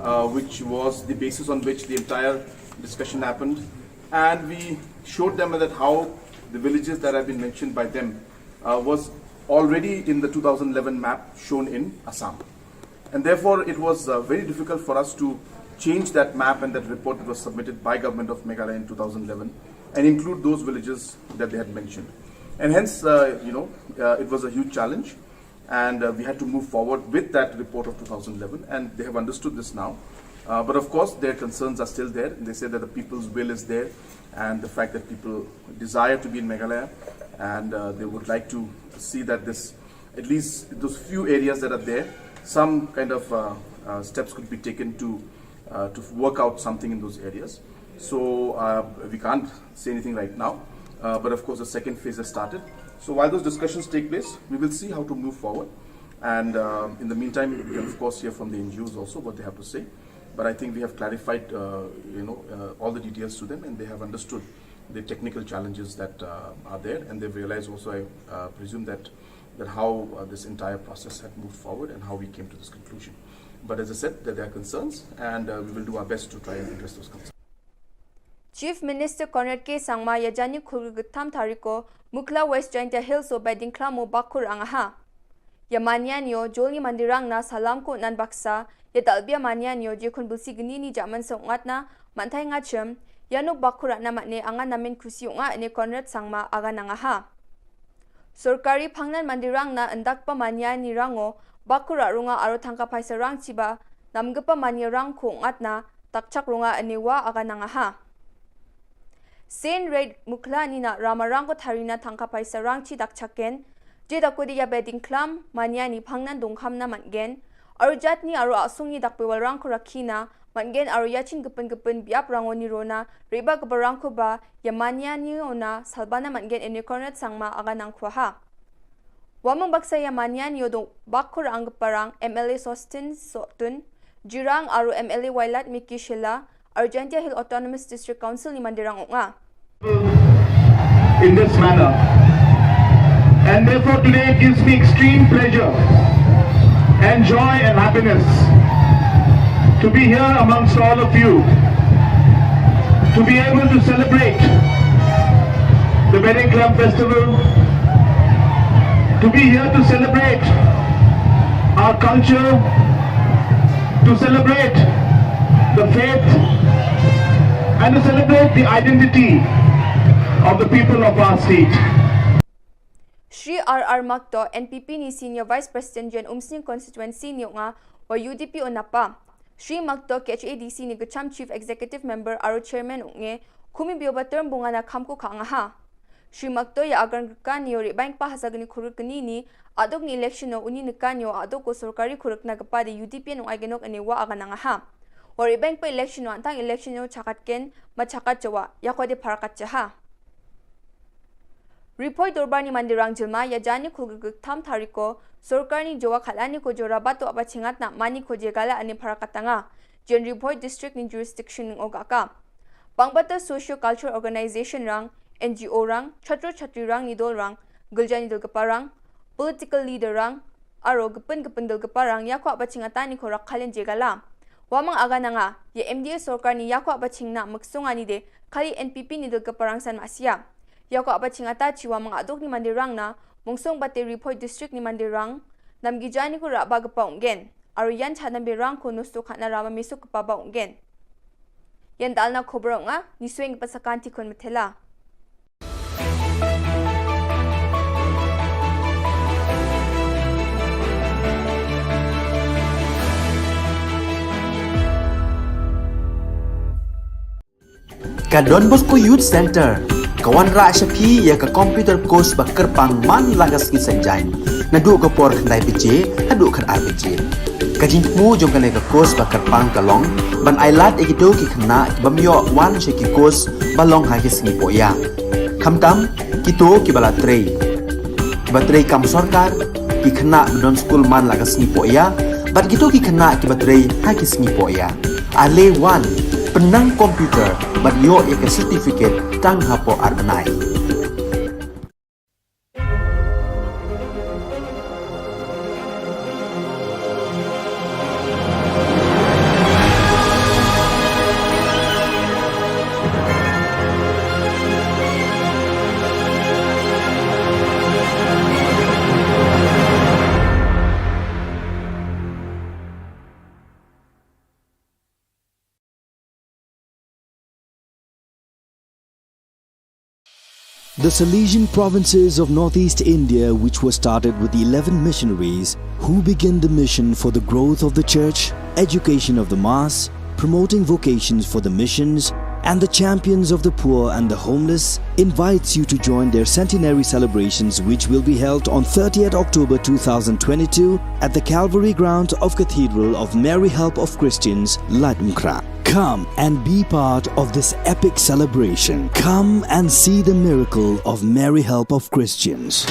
uh, which was the basis on which the entire discussion happened. And we showed them that how the villages that have been mentioned by them, uh, was already in the two thousand eleven map shown in Assam. And therefore, it was, uh, very difficult for us to change that map and that report that was submitted by Government of Meghalaya in two thousand eleven and include those villages that they had mentioned. And hence, uh, you know, uh, it was a huge challenge, and, uh, we had to move forward with that report of two thousand eleven, and they have understood this now. Uh, but of course, their concerns are still there. They say that the people's will is there, and the fact that people desire to be in Meghalaya, and, uh, they would like to see that this, at least those few areas that are there, some kind of, uh, uh, steps could be taken to, uh, to work out something in those areas. So uh, we can't say anything right now, uh, but of course the second phase has started. So while those discussions take place, we will see how to move forward. And uh, in the meantime, we can of course hear from the N G Os also what they have to say. But I think we have clarified, uh, you know, uh, all the details to them, and they have understood the technical challenges that uh, are there, and they've realized also, I uh, presume, that that how uh, this entire process had moved forward and how we came to this conclusion. But as I said, that there are concerns, and uh, we will do our best to try and address those concerns. Chief Minister Conrad K Sangma ïa janïakhun khyllipmat tarik ko Mukhla West Jaintia Hills o Bedingklam o Bakhu rang ha. Ïa Maniani o jolni mandirang na salam ko nan baksa, ïa dalbia Maniani o jekun bulsi gnini jaman sa ungat na, mantai ngachem, ïa nuk Bakhu rang na matne anga namen kusi unga ne Conrad Sangma aga nanga ha. Sorkari phangnan mandirang na ndakpa Maniani rang o, Bakhu rang runga aro thangka paisa rang chiba, namgpa Mania rang ko ungat na, takchak runga ne wa aga nanga ha. Sen Red Mukhla ni na rama rang ko tharina thangka paisa rang chi dakchaken, je dakodi ïa Bedingklam, Maniani phangnan dongkham na matgen, aro jatni aro asung ni dakpewal rang ko rakhi na, matgen aro ïa chin gepin gepin biap rang o ni rona, reba geba rang ko ba, ïa Maniani o na, salbana matgen ne Conrad Sangma aga nang khwa ha. Wamang baksa ïa Maniani o dong Bakhu rang gpa rang, M L A Sostin Sotun, Jirang aro M L A Wailadmiki Shylla, aro Jaintia Hill Autonomous District Council ni mandirang unga. In this manner. And therefore today it gives me extreme pleasure and joy and happiness to be here amongst all of you, to be able to celebrate the Bedingklam Festival, to be here to celebrate our culture, to celebrate the faith, and to celebrate the identity of the people of our state. Shri R R Makto, N P P ni Senior Vice President Jen Umsning Constituency ni unga, wa U D P o napa. Shri Makto K H A D C ni gacham Chief Executive Member aro Chairman unge, kumi bio ba term bunga na kham ko kha nga ha. Shri Makto ïa agan kan ïa ri bank pa hasa gni khuruk gni ni, adok ni election o uni ni kan ïa adok ko sorkari khuruk na gpa de U D P nung ai genok ne wa agan nga ha. Wa ri bank pa election o antang election o chakat ken, ma chakat jawa, ïa ko de parakat jaha. Ripoi Dorbar ni mandirang jilma ïa janïakhun khyllipmat tarik ko, sorkar ni jawa khalani ko jora batu aba chingat na mani ko jegala ani parakat tanga. Jen Ripoi District ni jurisdiction ning o gaka. Bangbata socio-cultural organization rang, N G O rang, chhatru chhatri rang, nidol rang, gilja nidol gpa rang, political leader rang, aro gepin gepin dol gpa rang ïa kwah ba ching ata ni ko rak khalen jegala. Wamang aga nanga, ïa M D A sorkar ni ïa kwah ba ching na muksunga ni de, khali N P P ni dol gpa rang san masia. Ïa kwah ba ching ata chi wamang adok ni mandirang na, mungsung bate Ripoi District ni mandirang, namgi jani ko rak ba gpa ungen. Aro ïan cha nambi rang ko nustu khatna rama misuk kpa ba ungen. Ïan dalna khobor nga, ni swing pasakan tikun metela. Ka Don Bosco Youth Center ka wanrah sha phi ïa ka computer course ba kyrpang man la ka sngi Saitjaiñ, naduh ka por khyndai baje haduh khatar baje. Ka jingthmu jong kane ka course ba kyrpang ka long ban ailad ïa kito ki khynnah ki bym ïoh wan sha ki course ba long ha ki sngi pohïa. Khamtam kito kiba la trei, kiba trei kam sorkar, ki khynnah ba don skul man la ka sngi pohïa, bad kito ki khynnah kiba trei ha ki sngi pohïa. Ale wan, pynnang computer bad ïoh ïa ka certificate tang hapoh ar bnai. The Salesian provinces of northeast India, which were started with eleven missionaries who began the mission for the growth of the church, education of the mass, promoting vocations for the missions, and the Champions of the Poor and the Homeless invites you to join their centenary celebrations, which will be held on thirtieth October two thousand twenty-two at the Calvary Ground of Cathedral of Mary Help of Christians, Laitumkhrah. Come and be part of this epic celebration. Come and see the miracle of Mary Help of Christians.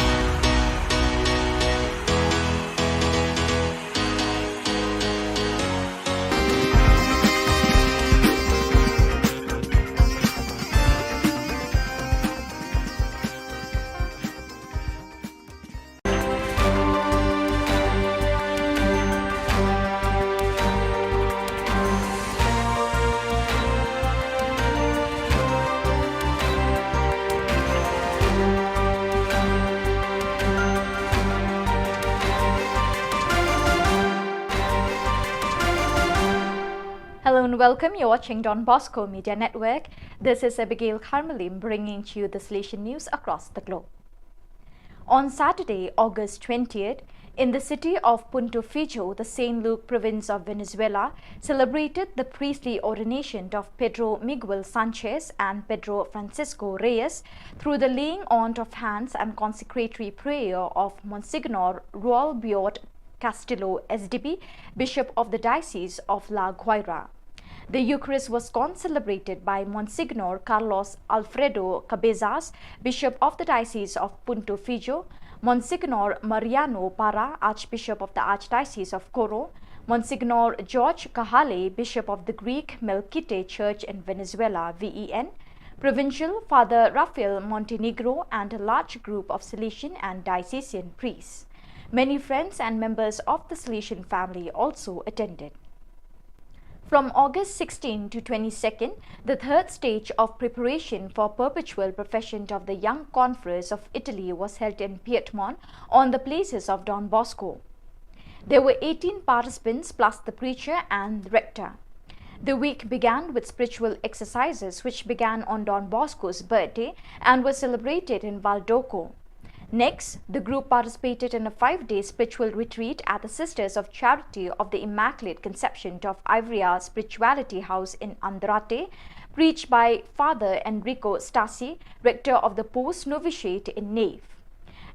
Hello and welcome. You're watching Don Bosco Media Network. This is Abigail Kharmalim bringing to you the Salesian news across the globe. On Saturday, August twentieth, in the city of Punto Fijo, the Saint Luke province of Venezuela, celebrated the priestly ordination of Pedro Miguel Sanchez and Pedro Francisco Reyes through the laying on of hands and consecratory prayer of Monsignor Ruel Biot Castillo, S D B, Bishop of the Diocese of La Guaira. The Eucharist was concelebrated by Monsignor Carlos Alfredo Cabezas, Bishop of the Diocese of Punto Fijo, Monsignor Mariano Parra, Archbishop of the Archdiocese of Coro, Monsignor George Cajale, Bishop of the Greek Melkite Church in Venezuela, V E N, Provincial Father Rafael Montenegro, and a large group of Salesian and diocesan priests. Many friends and members of the Salesian family also attended. From August sixteen to twenty-second, the third stage of preparation for perpetual profession of the Young Converts of Italy was held in Piedmont on the places of Don Bosco. There were eighteen participants plus the preacher and rector. The week began with spiritual exercises, which began on Don Bosco's birthday and were celebrated in Valdoco. Next, the group participated in a five-day spiritual retreat at the Sisters of Charity of the Immaculate Conception of Ivrea Spirituality House in Andrate, preached by Father Enrico Stasi, rector of the post novitiate in Nave.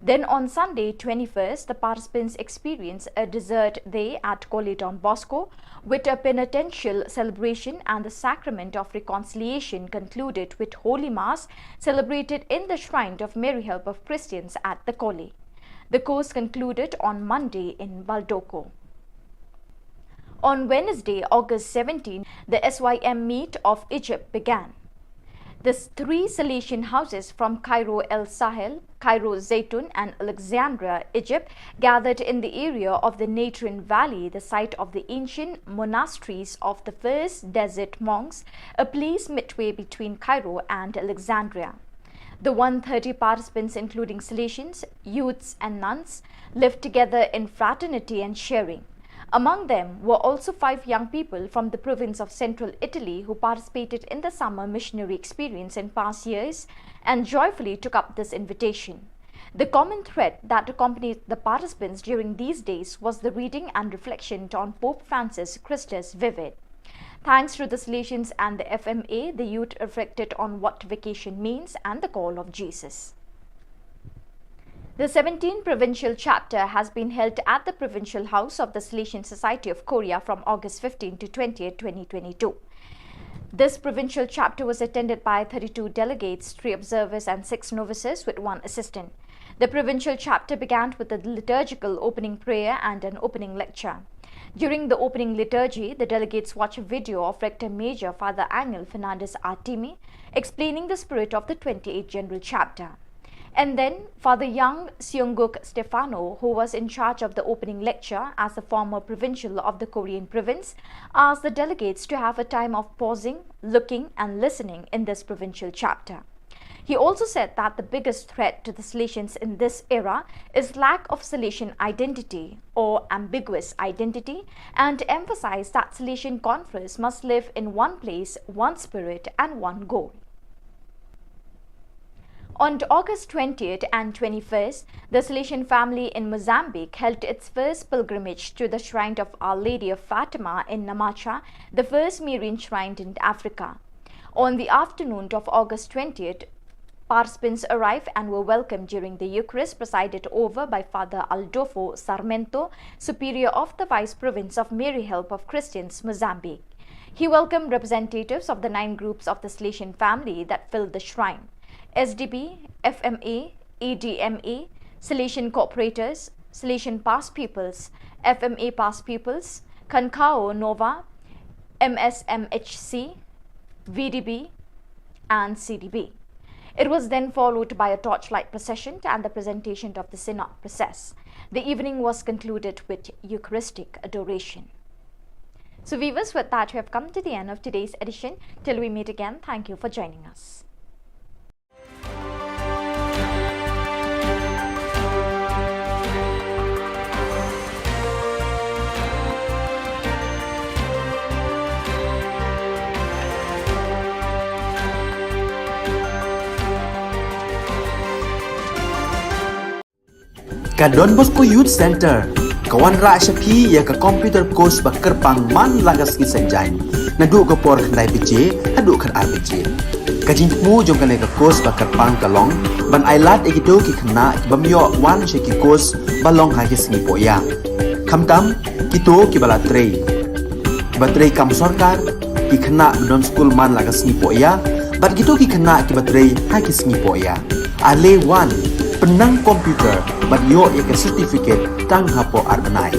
Then on Sunday, twenty-first, the participants experienced a dessert day at Colle Don Bosco, with a penitential celebration and the Sacrament of Reconciliation concluded with Holy Mass celebrated in the shrine of Mary Help of Christians at the Colle. The course concluded on Monday in Valdoco. On Wednesday, August seventeen, the S Y M meet of Egypt began. The three Salesian houses from Cairo El Sahel, Cairo Zaytun, and Alexandria, Egypt, gathered in the area of the Natrine Valley, the site of the ancient monasteries of the first desert monks, a place midway between Cairo and Alexandria. The one thirty participants, including Salesians, youths, and nuns, lived together in fraternity and sharing. Among them were also five young people from the province of central Italy who participated in the summer missionary experience in past years and joyfully took up this invitation. The common thread that accompanied the participants during these days was the reading and reflection on Pope Francis Christus Vivit. Thanks to the Salesians and the F M A, the youth reflected on what vacation means and the call of Jesus. The seventeenth provincial chapter has been held at the Provincial House of the Salesian Society of Korea from August fifteenth to twentieth, twenty twenty-two. This provincial chapter was attended by thirty-two delegates, three observers, and six novices, with one assistant. The provincial chapter began with a liturgical opening prayer and an opening lecture. During the opening liturgy, the delegates watched a video of Rector Major Father Angel Fernandez Artimi explaining the spirit of the twenty-eighth General Chapter. And then, Father Young Seung-guk Stefano, who was in charge of the opening lecture as the former provincial of the Korean province, asked the delegates to have a time of pausing, looking, and listening in this provincial chapter. He also said that the biggest threat to the Salesians in this era is lack of Salesian identity or ambiguous identity, and emphasized that Salesian converts must live in one place, one spirit, and one goal. On August twentieth and twenty-first, the Salesian family in Mozambique held its first pilgrimage to the shrine of Our Lady of Fatima in Namacha, the first Marian shrine in Africa. On the afternoon of August twentieth, participants arrived and were welcomed during the Eucharist presided over by Father Aldolfo Sarmento, Superior of the Vice Province of Mary Help of Christians, Mozambique. He welcomed representatives of the nine groups of the Salesian family that filled the shrine: S D B, F M A, E D M A, Salesian Cooperators, Salesian Past Pupils, F M A Past Pupils, Khankao Nova, M S M H C, V D B, and C D B. It was then followed by a torchlight procession and the presentation of the Synod process. The evening was concluded with Eucharistic adoration. So, viewers, with that, we have come to the end of today's edition. Till we meet again, thank you for joining us. Ka Don Bosco Youth Centre ka wanrah sha phi ïa ka computer course ba kyrpang man la ka sngi Saitjaiñ, naduh ka por khyndai baje haduh khatar baje. Ka jingthmu jong kane ka course ba kyrpang ka long ban ailad ïa kito ki khynnah ki bym ïoh wan sha ki course ba long ha ki sngi pohïa, khamtam kito kiba la trei, kiba trei kam sorkar, ki khynnah ba don skul man la ka sngi pohïa, bad kito ki khynnah kiba trei ha ki sngi pohïa. Ale wan, pynnang computer bad ïoh ïa ka certificate tang hapoh ar bnai.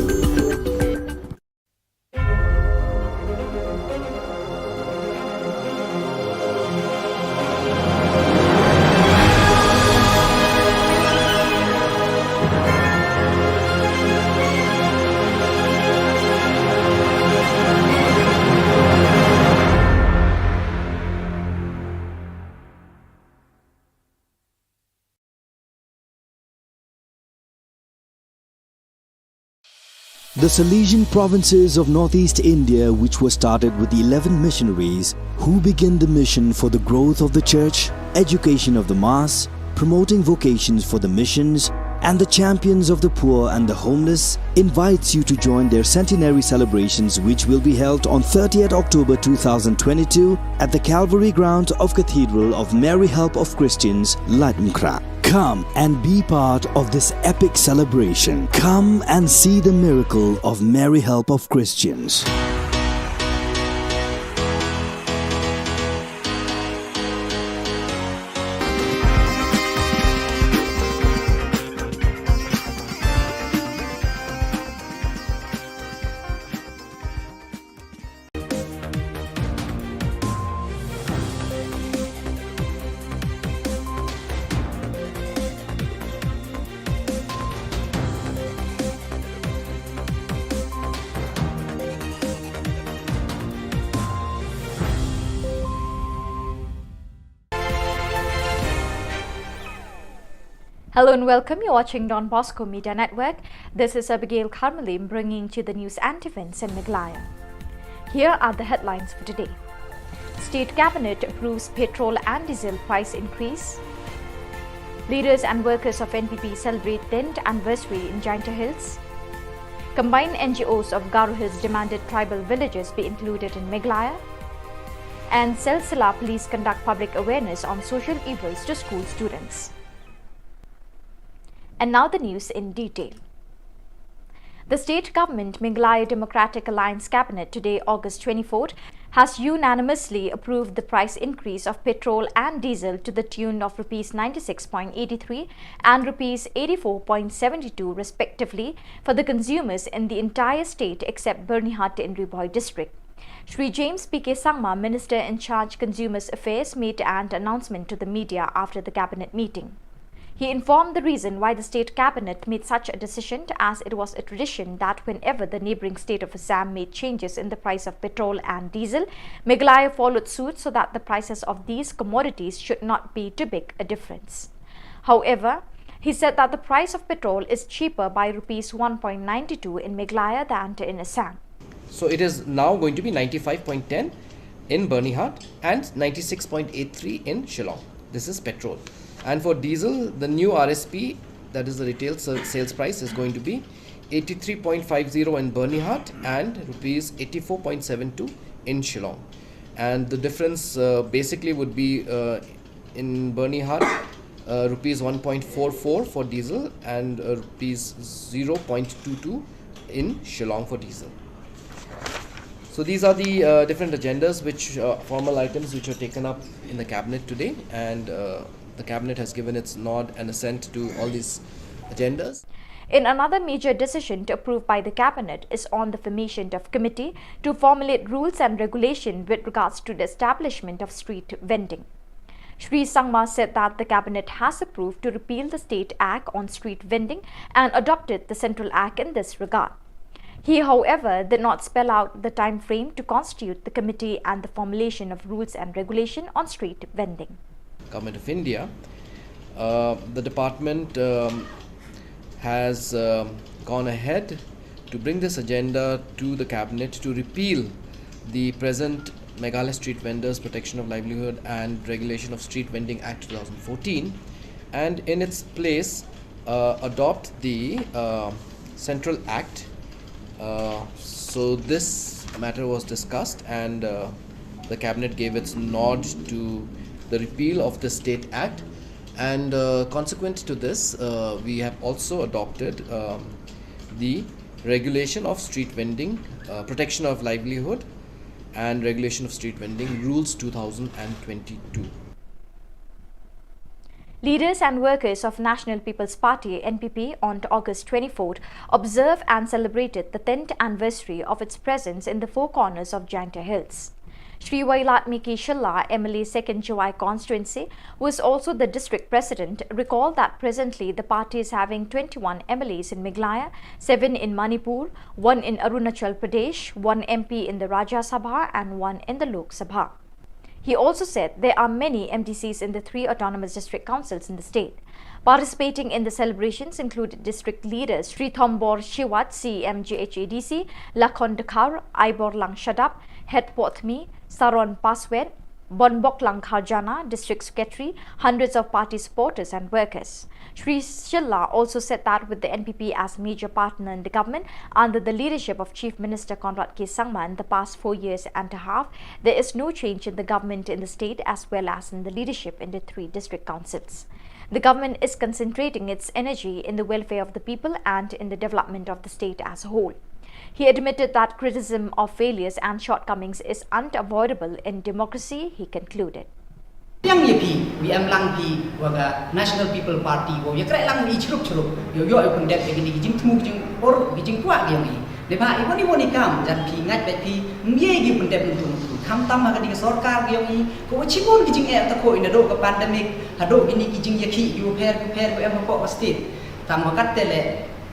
The Salesian provinces of northeast India, which were started with eleven missionaries who began the mission for the growth of the church, education of the mass, promoting vocations for the missions, and the champions of the poor and the homeless, invites you to join their centenary celebrations, which will be held on thirtieth October two thousand twenty-two at the Calvary Ground of Cathedral of Mary Help of Christians, Laitumkhrah. Come and be part of this epic celebration. Come and see the miracle of Mary Help of Christians. Hello and welcome. You're watching Don Bosco Media Network. This is Abigail Kharmalim bringing to you the news and events in Meghalaya. Here are the headlines for today. State Cabinet approves petrol and diesel price increase. Leaders and workers of N P P celebrate tenth anniversary in Jaintia Hills. Combined N G Os of Garo Hills demanded tribal villages be included in Meghalaya. And Silsila police conduct public awareness on social evils to school students. And now the news in detail. The state government, Meghalaya Democratic Alliance Cabinet, today, August twenty-fourth, has unanimously approved the price increase of petrol and diesel to the tune of rupees ninety-six point eighty-three and rupees eighty-four point seventy-two respectively for the consumers in the entire state except Byrnihat in Ri Bhoi district. Shri James P K Sangma, Minister in charge Consumers Affairs, made an announcement to the media after the cabinet meeting. He informed the reason why the state cabinet made such a decision, as it was a tradition that whenever the neighbouring state of Assam made changes in the price of petrol and diesel, Meghalaya followed suit so that the prices of these commodities should not be too big a difference. However, he said that the price of petrol is cheaper by rupees one point nine two in Meghalaya than in Assam. So it is now going to be ninety-five point ten in Byrnihat and ninety-six point eight three in Shillong. This is petrol. And for diesel, the new R S P, that is the retail sa- sales price, is going to be eighty-three point five zero in Byrnihat and rupees eighty-four point seven two in Shillong. And the difference uh, basically would be uh, in Byrnihat, uh, rupees one point four four for diesel and uh, rupees zero point two two in Shillong for diesel. So these are the uh, different agendas, which uh, formal items which were taken up in the cabinet today, and uh, the cabinet has given its nod and assent to all these agendas. In another major decision to approve by the cabinet is on the formation of committee to formulate rules and regulation with regards to the establishment of street vending. Shri Sangma said that the cabinet has approved to repeal the state act on street vending and adopted the central act in this regard. He, however, did not spell out the time frame to constitute the committee and the formulation of rules and regulation on street vending. Government of India, uh, the department um, has um, gone ahead to bring this agenda to the cabinet to repeal the present Meghalaya Street Vendors Protection of Livelihood and Regulation of Street Vending Act two thousand fourteen, and in its place uh, adopt the uh, Central Act. Uh, so this matter was discussed, and uh, the cabinet gave its nod to the repeal of the State Act. And uh, consequent to this, uh, we have also adopted um, the regulation of street vending, uh, protection of livelihood, and regulation of street vending rules two thousand twenty-two. Leaders and workers of National People's Party, N P P, on August twenty-fourth observed and celebrated the tenth anniversary of its presence in the four corners of Jaintia Hills. Shri Wailadmiki Shylla, M L A Second Jowai Constituency, who is also the district president, recalled that presently the party is having twenty-one M L As in Meghalaya, seven in Manipur, one in Arunachal Pradesh, one M P in the Rajya Sabha and one in the Lok Sabha. He also said there are many M D Cs in the three autonomous district councils in the state. Participating in the celebrations included district leaders Shri Thombor Shiwat, C E M G H A D C, Lakhon Dkhar, Aiborlang Shadap, Hetpothmi, Saron Paswet, Bonboklang Kharjana, District Secretary, hundreds of party supporters and workers. Shri Shylla also said that with the N P P as major partner in the government under the leadership of Chief Minister Conrad K Sangma in the past four years and a half, there is no change in the government in the state as well as in the leadership in the three district councils. The government is concentrating its energy in the welfare of the people and in the development of the state as a whole. He admitted that criticism of failures and shortcomings is unavoidable in democracy, he concluded. Yang ïa phi, wi em lang phi, wa ka National People Party, wa ïa kreh lang i chrup chrup, ïoh ïoh ïa pyndep ïa kini ki jingthmu ki jingpor, ki jingkwah ki ïa ngi. Dei ba, i wani wani kam, jan phi ngait bad phi, mbiei ki pyndep ntu ntu. Kham tam ha ka dei ka sorkar ki ïa ngi, ka wa chibun ki jingeh ta ko i na do ka pandemic, ha do kini ki jingïakhih, ki wa pher, ki pher, ki em ha ko ka state. Tang wa kat te le,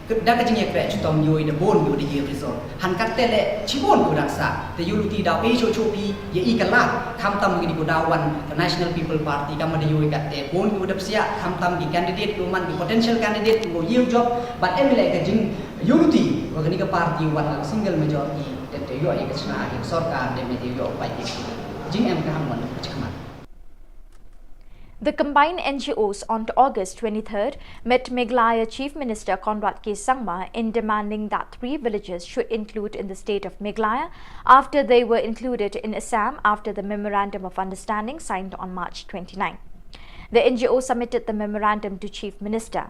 Da ka jingïakhreh chitom ïoh da bun ïoh da ïa result. Han katte le chibun ko da sa. Te ïoh luti da pe cho cho pi ïa i ka lad. Kham tam ngi ko da wan ka National People Party kam da ïoh katte bun ïoh da psiah kham tam ki candidate ko man ki potential candidate ko ïoh job. But em le ka jing ïoh luti wa ka ni ka party wan ka single majority. Te te ïoh ïa ka chna ïa ka sorkar te me te ïoh pa ïa jing em ka ham wan ka chikmat. The combined N G Os on August twenty-third met Meghalaya Chief Minister Conrad K Sangma in demanding that three villages should include in the state of Meghalaya after they were included in Assam after the Memorandum of Understanding signed on March twenty-nine. The N G O submitted the memorandum to Chief Minister.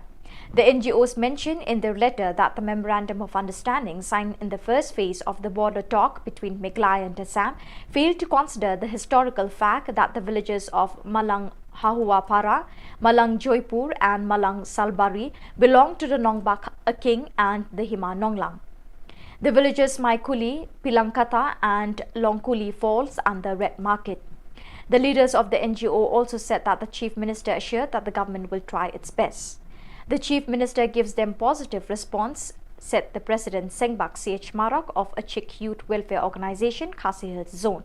The N G Os mentioned in their letter that the Memorandum of Understanding signed in the first phase of the border talk between Meghalaya and Assam failed to consider the historical fact that the villages of Malang Hahuapara, Malang Joypur, and Malang Salbari belong to the Nongbak Aking and the Hima Nonglang. The villages Maikuli, Pilangkata, and Longkuli falls under red market. The leaders of the N G O also said that the Chief Minister assured that the government will try its best. The Chief Minister gives them positive response, said the President Sengbak C H Marak of Achik Youth Welfare Organization, Khasi Hills Zone.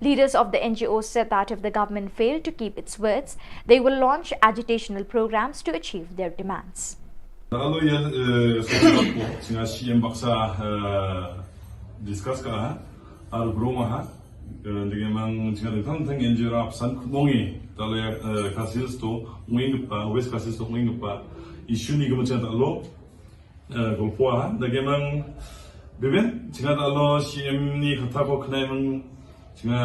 Leaders of the N G O said that if the government failed to keep its words, they will launch agitational programs to achieve their demands. Alo ya, eh, so ko singa C M baksa, eh, discuss ka ha, ar broma ha, eh, dege mang singa de thang thang enjera psan khmongi, talo ya, eh, Khasi Hills to, ngin pa, West Khasi Hills to, ngin pa, issue ni kemudian talo, eh, golpo ha, dege mang, beben, singa talo C M ni kata ko khnai mang, Chinga,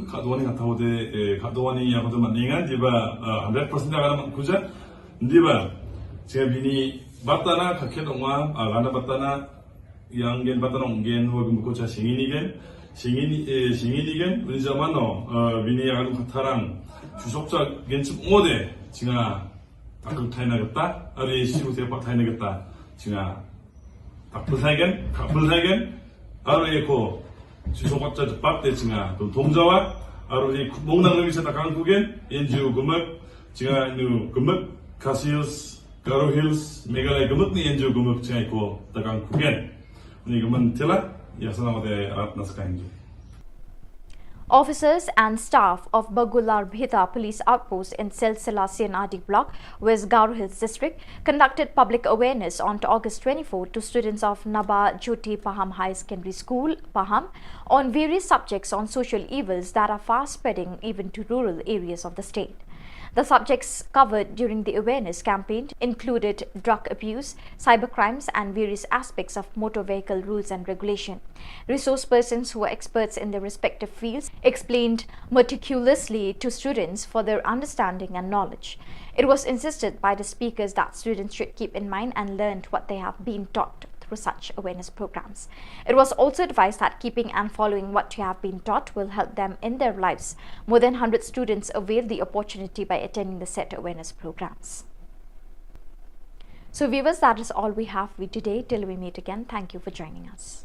ka duwani ka tau de, eh, ka duwani ya ko de man ninga, diba, eh, hundred percent ya ka man kuja, diba. Chinga bini batana ka khet ongwa, ah, gana batana, yang gen batana ong gen, wa gumbu ko cha singini gen, singini, eh, singini gen, uni zaman no, eh, bini ya ka tharang, chusok cha gen chup ngode, chinga, takul thai na gata, ari si ute pak thai na gata, chinga, Ka pyrthei gen, ka pyrthei gen. Aro ïa ko. Shisha wat ta pat te chinga. Tum thum jawa. Aro ïa ko mong nang ngi sa takang ku gen. N G O gumuk. Chinga nu gumuk. Khasi Hills, Garo Hills, Meghalaya gumuk ni N G O gumuk chinga ko takang ku gen. Ni gumuk tila. Ïa sana wat te rat nas ka N G O. Officers and staff of Bagularbhita Police Outpost in Silsila C and R D Block, West Garo Hills District, conducted public awareness on August twenty-four to students of Naba Jyoti Paham Higher Secondary School, Paham, on various subjects on social evils that are fast spreading even to rural areas of the state. The subjects covered during the awareness campaign included drug abuse, cybercrimes, and various aspects of motor vehicle rules and regulation. Resource persons who were experts in their respective fields explained meticulously to students for their understanding and knowledge. It was insisted by the speakers that students should keep in mind and learn what they have been taught through such awareness programs. It was also advised that keeping and following what you have been taught will help them in their lives. More than hundred students availed the opportunity by attending the set awareness programs. So viewers, that is all we have for you today. Till we meet again, thank you for joining us.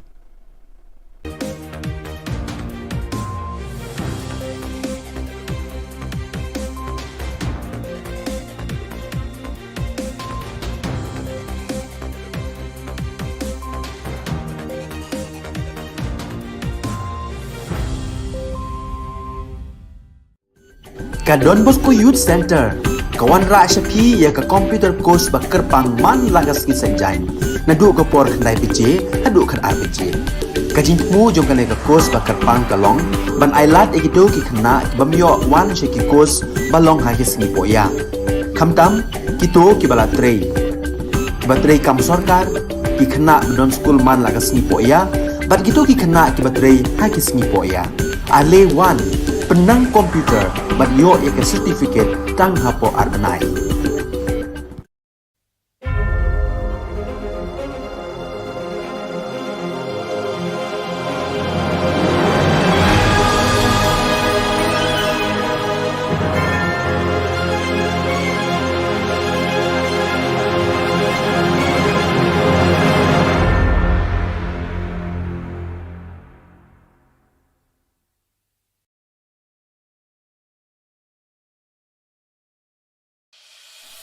Ka Don Bosco Youth Centre ka wanrah sha phi ïa ka computer course ba kyrpang man la ka sngi Saitjaiñ, naduh ka por khyndai baje haduh khatar baje. Ka jingthmu jong kane ka course ba kyrpang ka long ban ailad ïa kito ki khynnah ki bym ïoh wan sha ki course ba long ha ki sngi pohïa, khamtam kito kiba la trei, kiba trei kam sorkar, ki khynnah ba don skul man la ka sngi pohïa bad kito ki khynnah kiba trei ha ki sngi pohïa. Ale wan, pynnang computer bad ïoh ïa ka certificate tang hapoh ar bnai.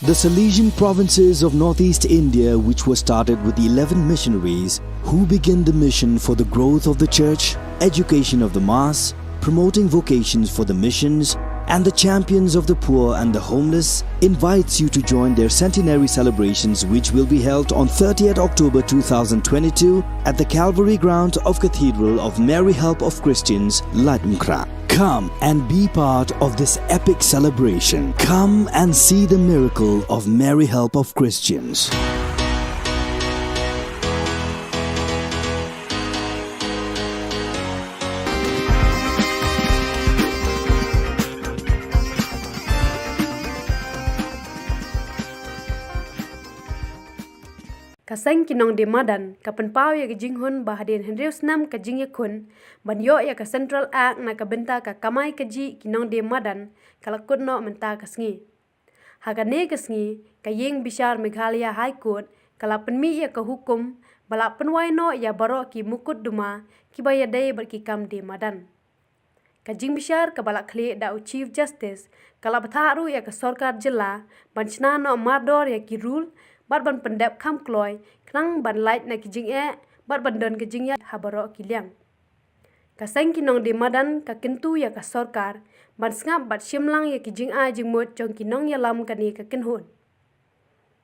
The Salesian provinces of northeast India, which were started with eleven missionaries, who began the mission for the growth of the church, education of the mass, promoting vocations for the missions, and the champions of the poor and the homeless, invites you to join their centenary celebrations, which will be held on thirtieth October two thousand twenty-two at the Calvary ground of Cathedral of Mary Help of Christians, Laitumkhrah. Come and be part of this epic celebration. Come and see the miracle of Mary Help of Christians. Ka seng ki nongdie madan ka pynpaw ïa ka jinghun ba hadien hynriew snem ka jingïakhun ban ïoh ïa ka Central Act na ka bynta ka kamai kajih ki nongdie madan ka la kut noh mynta ka sngi. Ha kane ka sngi, ka ïing bishar Meghalaya High Court ka la pynmih ïa ka hukum ba la pynwai noh ïa baroh ki mukotduma kiba ïadei bad ki kam die madan. Ka jingbishar kaba la khlieh da u Chief Justice ka la bthah ruh ïa ka sorkar jylla ban shna noh mardor ïa ki rule bad ban pyndep kham kloi khnang ban lait na ki jingeh bad ban don ka jingïaid ha baroh ki liang. Ka seng ki nongdie madan ka kyntu ïa ka sorkar ban sngap bad shim lang ïa ki jingai jingmut jong ki nongïalam kane ka kynhun.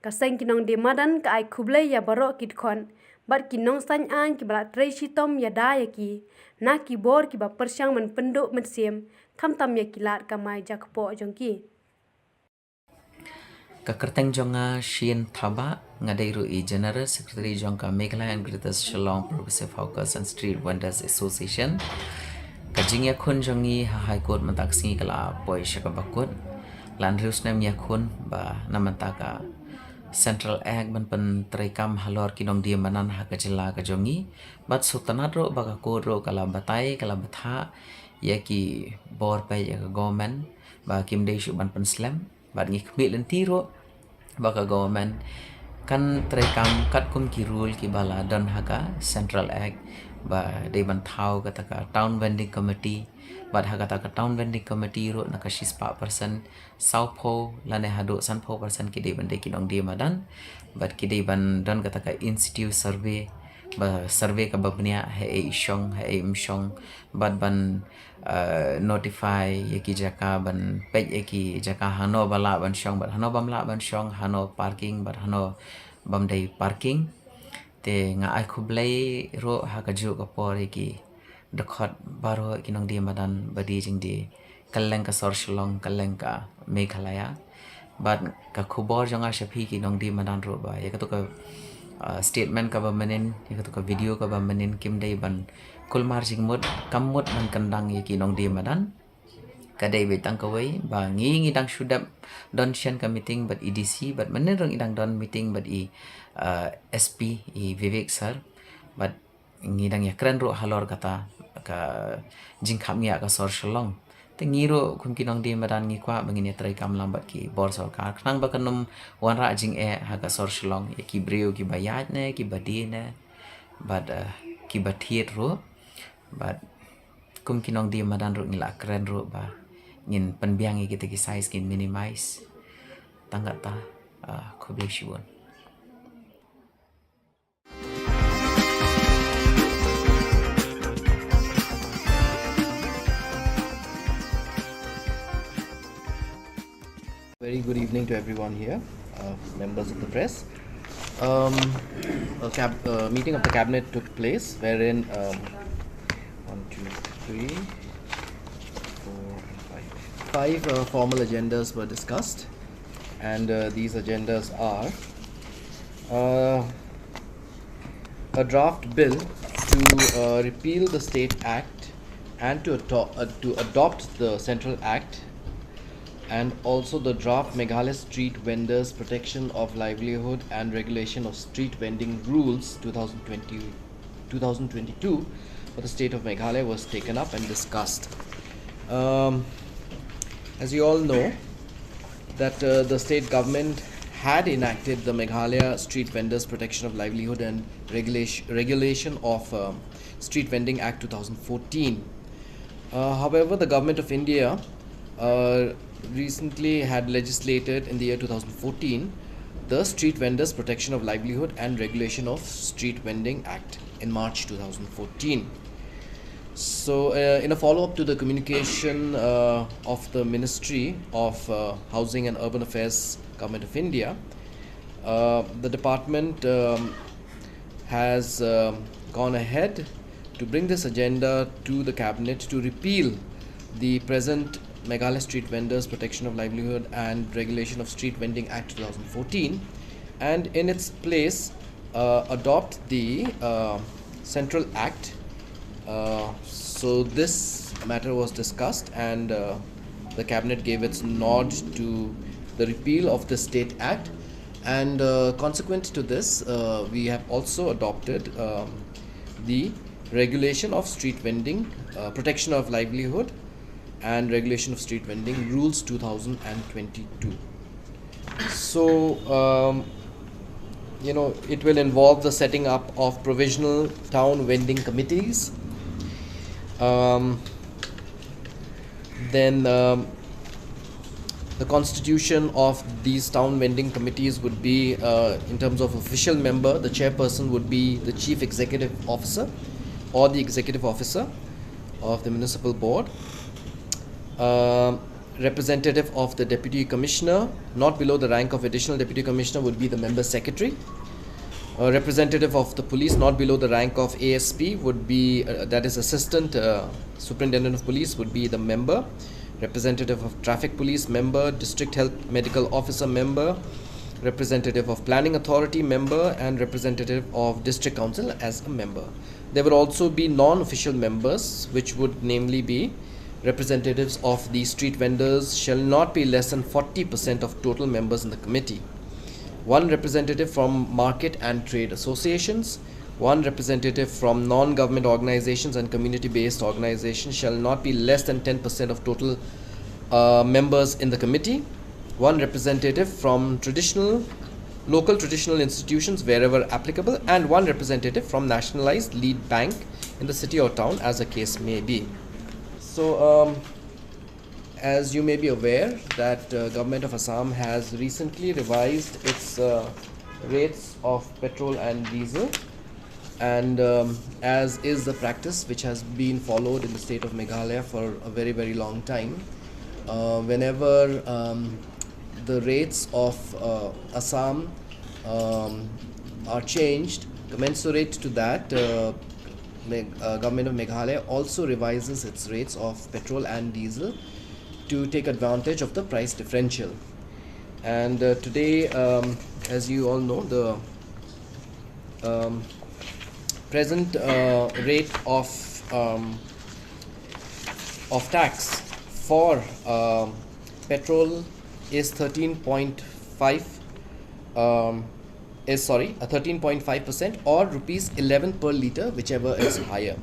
Ka seng ki nongdie madan ka ai khublei ïa baroh ki dkhot bad ki nongsain aiñ kiba la trei shitom ïada ïa ki na ki bor kiba pyrshang ban pynduh mynsiem khamtam ïa ki lad kamai jakpoh jong ki. Ka kyrteng jong nga Shane Thabah, nga dei ruh i General Secretary jong ka Meghalaya and Greater Shillong Progressive Hawkers and Street Vendors Association. Ka jingïakhun jong ngi ha High Court mynta ka sngi ka la poi sha kaba kut. La hynriew snem ïakhun ba na mynta ka Central Act ban pyntreikam halor ki nongdie madan ha ka jylla ka jong ngi. Bad sngewtynnat ruh ba ka court ruh ka la batai, ka la bthah ïa ki bor peit ïa ka government ba kim dei shuh ban pynslem. Bad ngi khmih lynti ruh ba ka government kan treikam katkum ki rule kiba la don ha ka Central Act, ba dei ban thaw kata ka Town Vending Committee. Bad ha kata ka Town Vending Committee ruh na ka shispah percent, sawphew lane haduh sanphew percent ki dei ban dei ki nongdie madan. Bad ki dei ban don kata ka in situ survey, ba survey kaba bniah haei i shong, haei im shong. Bad ban, eh, notify ïa ki jaka, ban peit ïa ki jaka hano ba lah ban shong bad hano bym lah ban shong, hano parking bad hano bym dei parking. Te nga ai khublei ruh ha kajuh ka por ïa ki dkhot baroh, ki nongdie madan ba die jingdie kylleng ka sor Shillong, kylleng ka Meghalaya. Bad ka khubor jong nga sha phi ki nongdie madan ruh ba ïa katu ka, uh, statement kaba mynnin, ïa katu ka video kaba mynnin kim dei ban kulmar jingmut, kam mut ban kyndang ïa ki nongdie madan. Ka dei beit tang kawei ba ngi, ngi dang shu dep don shen ka meeting bad i D C, bad mynnin ruh ngi dang don meeting bad i, uh, S P, i Vivek sir. Bad ngi dang ïakren ruh halor kata ka jingkhapngiah ka sor Shillong. Te ngi ruh kum ki nongdie madan ngi kwah ba ngin ïatreikam lang bad ki bor sorkar khnang ba kan ym wanrah jingeh ha ka sor Shillong ïa ki briew kiba ïaid ne kiba die ne bad, eh, kiba thied ruh. Bad kum ki nongdie madan ruh ngi la kren ruh ba ngin pynbiang ïa kita ki size, ngin minimize. Tang kata, ah, khublei shibun. Very good evening to everyone here, uh, members of the press. Um, a cab- uh, meeting of the cabinet took place wherein, um, one, two, three, four, and five. Five, uh, formal agendas were discussed, and, uh, these agendas are, uh, a draft bill to, uh, repeal the State Act and to ato- uh, to adopt the Central Act, and also the draft Meghalaya Street Vendors Protection of Livelihood and Regulation of Street Vending Rules two thousand twenty, two thousand twenty-two for the state of Meghalaya was taken up and discussed. Um, as you all know, that, uh, the state government had enacted the Meghalaya Street Vendors Protection of Livelihood and Regulation, Regulation of, um, Street Vending Act two thousand fourteen. Uh, however, the Government of India, uh, recently had legislated in the year two thousand fourteen the Street Vendors Protection of Livelihood and Regulation of Street Vending Act in March two thousand fourteen. So, uh, in a follow-up to the communication, uh, of the Ministry of, uh, Housing and Urban Affairs, Government of India, uh, the department, um, has, um, gone ahead to bring this agenda to the cabinet to repeal the present Meghalaya Street Vendors Protection of Livelihood and Regulation of Street Vending Act two thousand fourteen, and in its place, uh, adopt the, uh, Central Act. Uh, so this matter was discussed, and, uh, the cabinet gave its nod to the repeal of the State Act, and, uh, consequent to this, uh, we have also adopted, um, the Regulation of Street Vending, uh, Protection of Livelihood and Regulation of Street Vending Rules two thousand twenty-two. So, um, you know, it will involve the setting up of provisional town vending committees. Um, then, um, the constitution of these town vending committees would be, uh, in terms of official member, the chairperson would be the chief executive officer or the executive officer of the municipal board. Um, representative of the deputy commissioner, not below the rank of additional deputy commissioner, would be the member secretary. A representative of the police, not below the rank of A S P, would be, uh, that is assistant, uh, superintendent of police, would be the member. Representative of traffic police, member. District health medical officer, member. representative of planning authority member, and representative of district council as a member. There will also be non-official members, which would namely be representatives of the street vendors shall not be less than forty percent of total members in the committee. One representative from market and trade associations, one representative from non-government organizations and community-based organizations shall not be less than ten percent of total uh, members in the committee, one representative from traditional, local traditional institutions wherever applicable, and one representative from nationalized lead bank in the city or town, as the case may be. So, um, as you may be aware that uh, Government of Assam has recently revised its uh, rates of petrol and diesel, and um, as is the practice which has been followed in the state of Meghalaya for a very, very long time, uh, whenever um, the rates of uh, Assam um, are changed, commensurate to that, uh, Meg- uh, Government of Meghalaya also revises its rates of petrol and diesel to take advantage of the price differential. And uh, today, um, as you all know, the um, present uh, rate of um, of tax for um, petrol is thirteen point five, um, is, sorry, a thirteen point five percent or rupees eleven per litre, whichever is higher.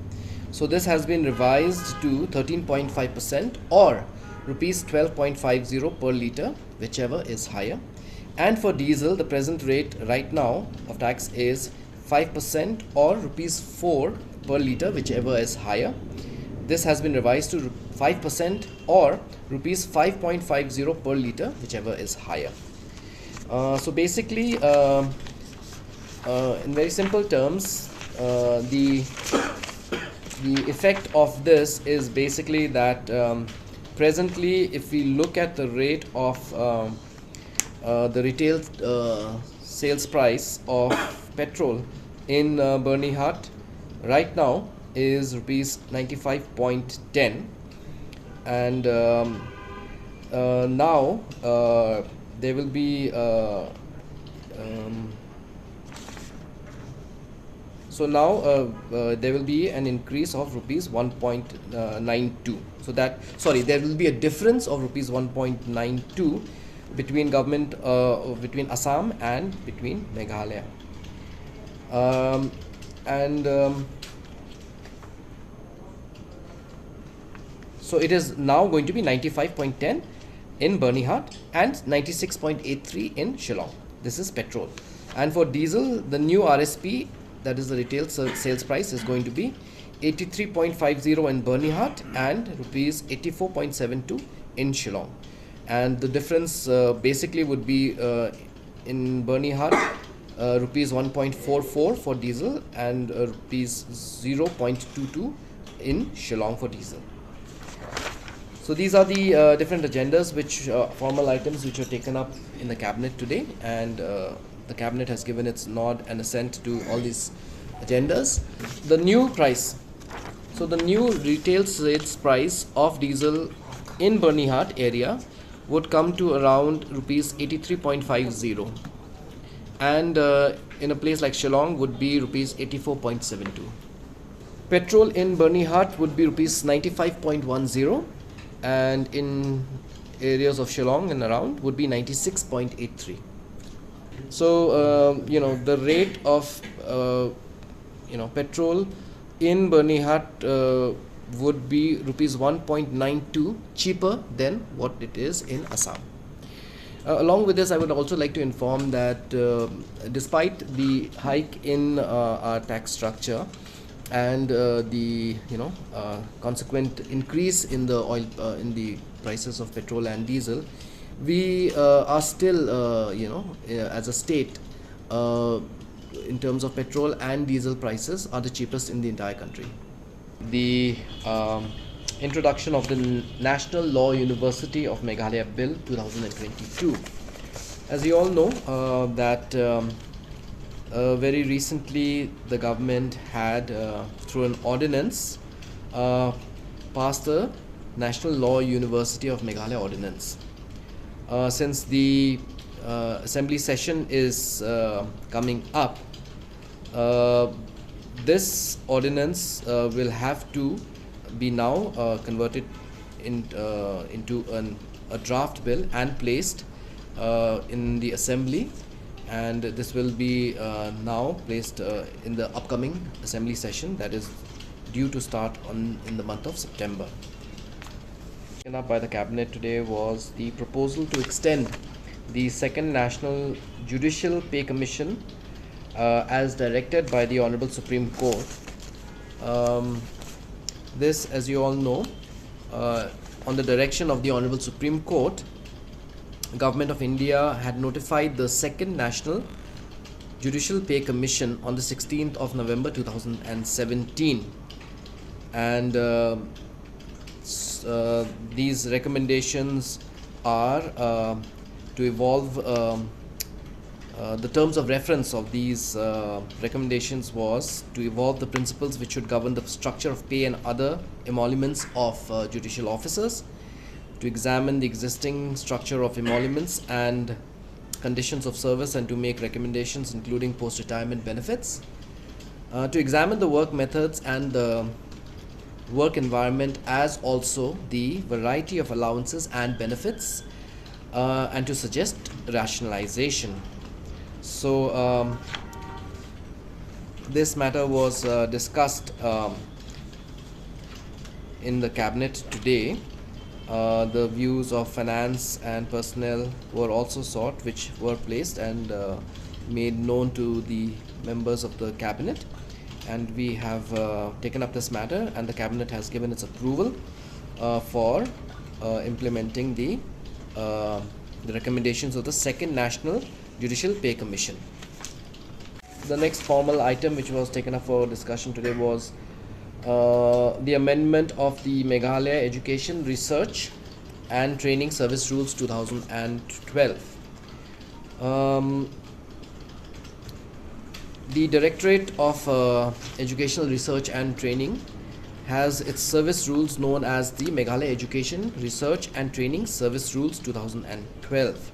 So this has been revised to thirteen point five percent or rupees twelve point five zero per litre, whichever is higher. And for diesel, the present rate right now of tax is five percent or rupees four per litre, whichever is higher. This has been revised to five percent or rupees five point five zero per litre, whichever is higher. Uh, so basically, uh, uh, in very simple terms, uh, the the effect of this is basically that um, presently, if we look at the rate of um, uh, the retail uh, sales price of petrol in uh, Byrnihat right now is rupees ninety-five point ten, and um, uh, now uh, there will be uh, um, so now uh, uh, there will be an increase of rupees one point nine two. So that, sorry, there will be a difference of rupees one point nine two between government, uh, between Assam and between Meghalaya. Um, and um, so it is now going to be ninety-five point ten in Byrnihat and ninety-six point eight three in Shillong. This is petrol. And for diesel, the new R S P, that is the retail sa- sales price, is going to be eighty-three point five zero in Byrnihat and rupees eighty-four point seven two in Shillong. And the difference uh, basically would be uh, in Byrnihat, uh, rupees one point four four for diesel and uh, rupees zero point two two in Shillong for diesel. So these are the uh, different agendas, which uh, formal items which were taken up in the cabinet today, and uh, the cabinet has given its nod and assent to all these agendas. The new price. So the new retail sales price of diesel in Byrnihat area would come to around rupees eighty-three point five zero, and uh, in a place like Shillong would be rupees eighty-four point seven two. Petrol in Byrnihat would be rupees ninety-five point one zero, and in areas of Shillong and around would be ninety-six point eight three. So uh, you know, the rate of uh, you know, petrol in Byrnihat uh, would be rupees one point nine two cheaper than what it is in Assam. Uh, along with this, I would also like to inform that uh, despite the hike in uh, our tax structure and uh, the, you know, uh, consequent increase in the oil, uh, in the prices of petrol and diesel, we uh, are still, uh, you know, uh, as a state, uh, in terms of petrol and diesel prices, are the cheapest in the entire country. The um, introduction of the N- National Law University of Meghalaya Bill two thousand twenty-two. As you all know, uh, that um, uh, very recently the government had, uh, through an ordinance, uh, passed the National Law University of Meghalaya Ordinance. Uh, since the uh, assembly session is uh, coming up, uh, this ordinance uh, will have to be now uh, converted in, uh, into an, a draft bill and placed uh, in the assembly, and this will be uh, now placed uh, in the upcoming assembly session that is due to start on in the month of September. Taken up by the cabinet today was the proposal to extend the second National Judicial Pay Commission uh, as directed by the Honorable Supreme Court. Um, this, as you all know, uh, on the direction of the Honorable Supreme Court, Government of India had notified the second National Judicial Pay Commission on the sixteenth of November two thousand seventeen, and uh, s- uh, these recommendations are uh, to evolve. Um, uh, the terms of reference of these uh, recommendations was to evolve the principles which should govern the structure of pay and other emoluments of uh, judicial officers, to examine the existing structure of emoluments and conditions of service, and to make recommendations including post-retirement benefits, uh, to examine the work methods and the work environment, as also the variety of allowances and benefits, uh, and to suggest rationalization. So, um, this matter was uh, discussed um, in the cabinet today. Uh, the views of finance and personnel were also sought, which were placed and uh, made known to the members of the cabinet. And we have uh, taken up this matter, and the cabinet has given its approval uh, for uh, implementing the uh, the recommendations of the Second National Judicial Pay Commission. The next formal item which was taken up for discussion today was uh, the amendment of the Meghalaya Education Research and Training Service Rules two thousand twelve. Um, the Directorate of uh, Educational Research and Training has its service rules known as the Meghalaya Education Research and Training Service Rules two thousand twelve.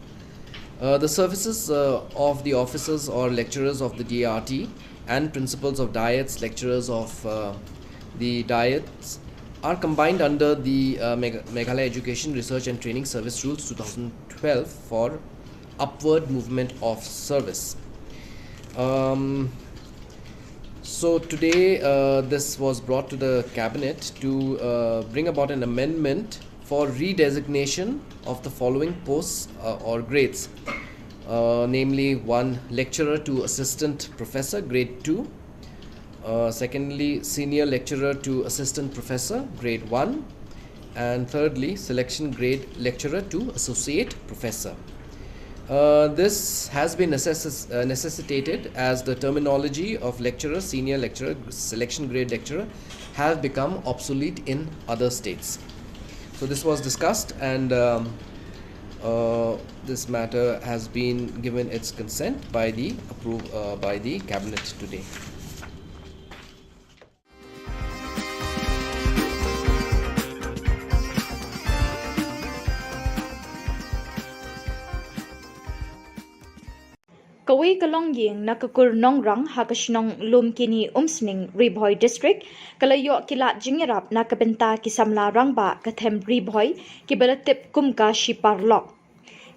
Uh, the services uh, of the officers or lecturers of the D R T and principals of diets, lecturers of uh, the diets, are combined under the uh, Meg- Meghalaya Education Research and Training Service Rules two thousand twelve for upward movement of service. Um, so today, uh, this was brought to the cabinet to uh, bring about an amendment for redesignation of the following posts uh, or grades, uh, namely one lecturer to assistant professor, grade two, uh, secondly senior lecturer to assistant professor, grade one, and thirdly selection grade lecturer to associate professor. Uh, this has been necess- uh, necessitated as the terminology of lecturer, senior lecturer, selection grade lecturer have become obsolete in other states. So this was discussed, and um, uh, this matter has been given its consent by the approve uh, by the cabinet today. Kawei ka longïing na ka kur Nongrang ha ka shnong Lumkini Umsning, Ri Bhoi District, ka la ïoh ki lad jingïarap na ka bynta ki samla rangbah ka them Ri Bhoi kiba la tip kum ka Shipar Lok.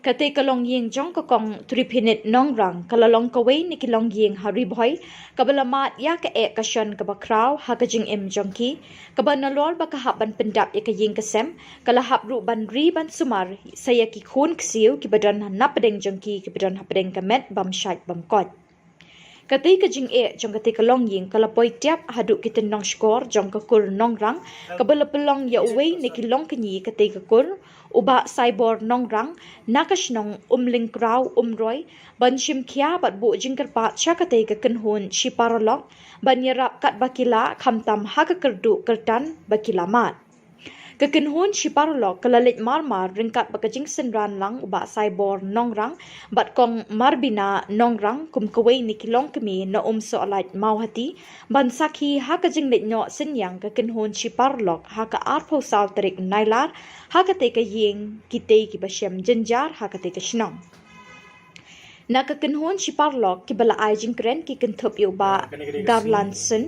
Katei ka longïing jong ka kong Triphinit Nongrang ka la long kawei na ki longïing ha Ri Bhoi kaba la mad ïa ka eh ka shon kaba khraw ha ka jingim jong ki, kaba nalor ba ka hap ban pyndap ïa ka ïing ka sem, ka la hap ruh ban ri ban sumar sa ïa ki khun ksiew kiba don napdeng jong ki, kiba don hapdeng ka met bym shait bym koit. Katei ka jingeh jong katei ka longïing ka la poi tiap haduh ki tyndong shkor jong ka kur Nongrang, kaba la pynlong ïa uwei na ki longkñi katei ka kur, u Bah Saibor Nongrang, na ka shnong Umlyngkraw Umroi, ban shim khia bad buh jingkyrpad sha katei ka kynhun Shipar Lok ban ïarap katba ki lah, khamtam ha ka kyrduh kyrtan ba ki la mad. Ka kynhun Shipar Lok ka la leit mar mar ryngkat bad ka jingsynran lang u Bah Saibor Nongrang bad kong Marbina Nongrang kum kawei na ki longkmie na Umsohlait Mawhati ban sakhi ha ka jingleit noh synñiang ka kynhun Shipar Lok ha ka arphew saw tarik Nailar ha katei ka ïing kitei kiba shem jynjar ha katei ka shnong. Na ka kynhun shi paralok kiba la ai jingkren ki kynthup ïa u Bah Garland Sun,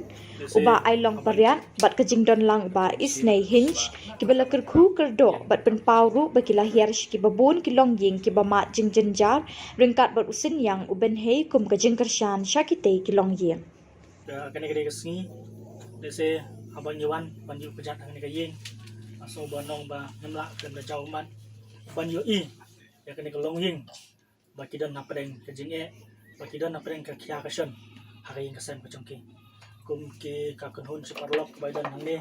u Bah Ailong Pariat bad ka jingdon lang u Bah Isnei Hinch, kiba la kyrkhu kyrdoh bad pynpaw ruh ba ki la hiar sha kiba bun ki longïing kiba mad jingjynjar ryngkat bad u Synñiang u Bynhei kum ka jingkyrshan sha kitei ki longïing. Ka kane ka dei ka sngi, lehse haba ngi wan ban ïuh kjat ha kane ka ïing, nga sngew ban ong ba ngim lah khlem da jaw ummat ban ïohi ïa kane ka longïing ba ki don hapdeng ka jingeh, ba ki don hapdeng ka khia ka shon ha ka ïing ka sem ka jong ki. Kum ki ka kynhun shi paralok ba i don hangne,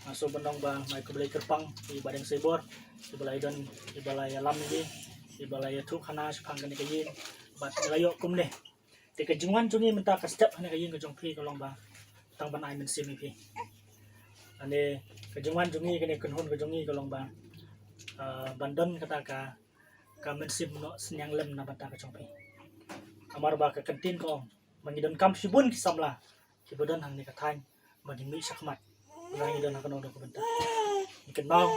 nga sngew ban ong ba nga ai khublei kyrpang ïa i Bah Deng Seibor, i ba la i don, i ba la ïalam ïa ngi, i ba la ïathuh khana shaphang kane ka ïing bad la ïoh kumne. Te ka jingwan jong ngi mynta ka step ha kane ka ïing ka jong phi ka long ba tang ban ai mynsiem ïa phi. Ane ka jingwan jong ngi, kane ka kynhun ka jong ngi ka long ba, ah, ban don kata ka, ka mynsiem noh synñiang lem na bynta ka jong phi. Namar ba ka kyntien ka ong ba ngi donkam shibun ki samla kiba don hangne ka thaiñ ba ngin mih shakhmat, ba ngi don ha kano kano ka bynta. Ngi kynmaw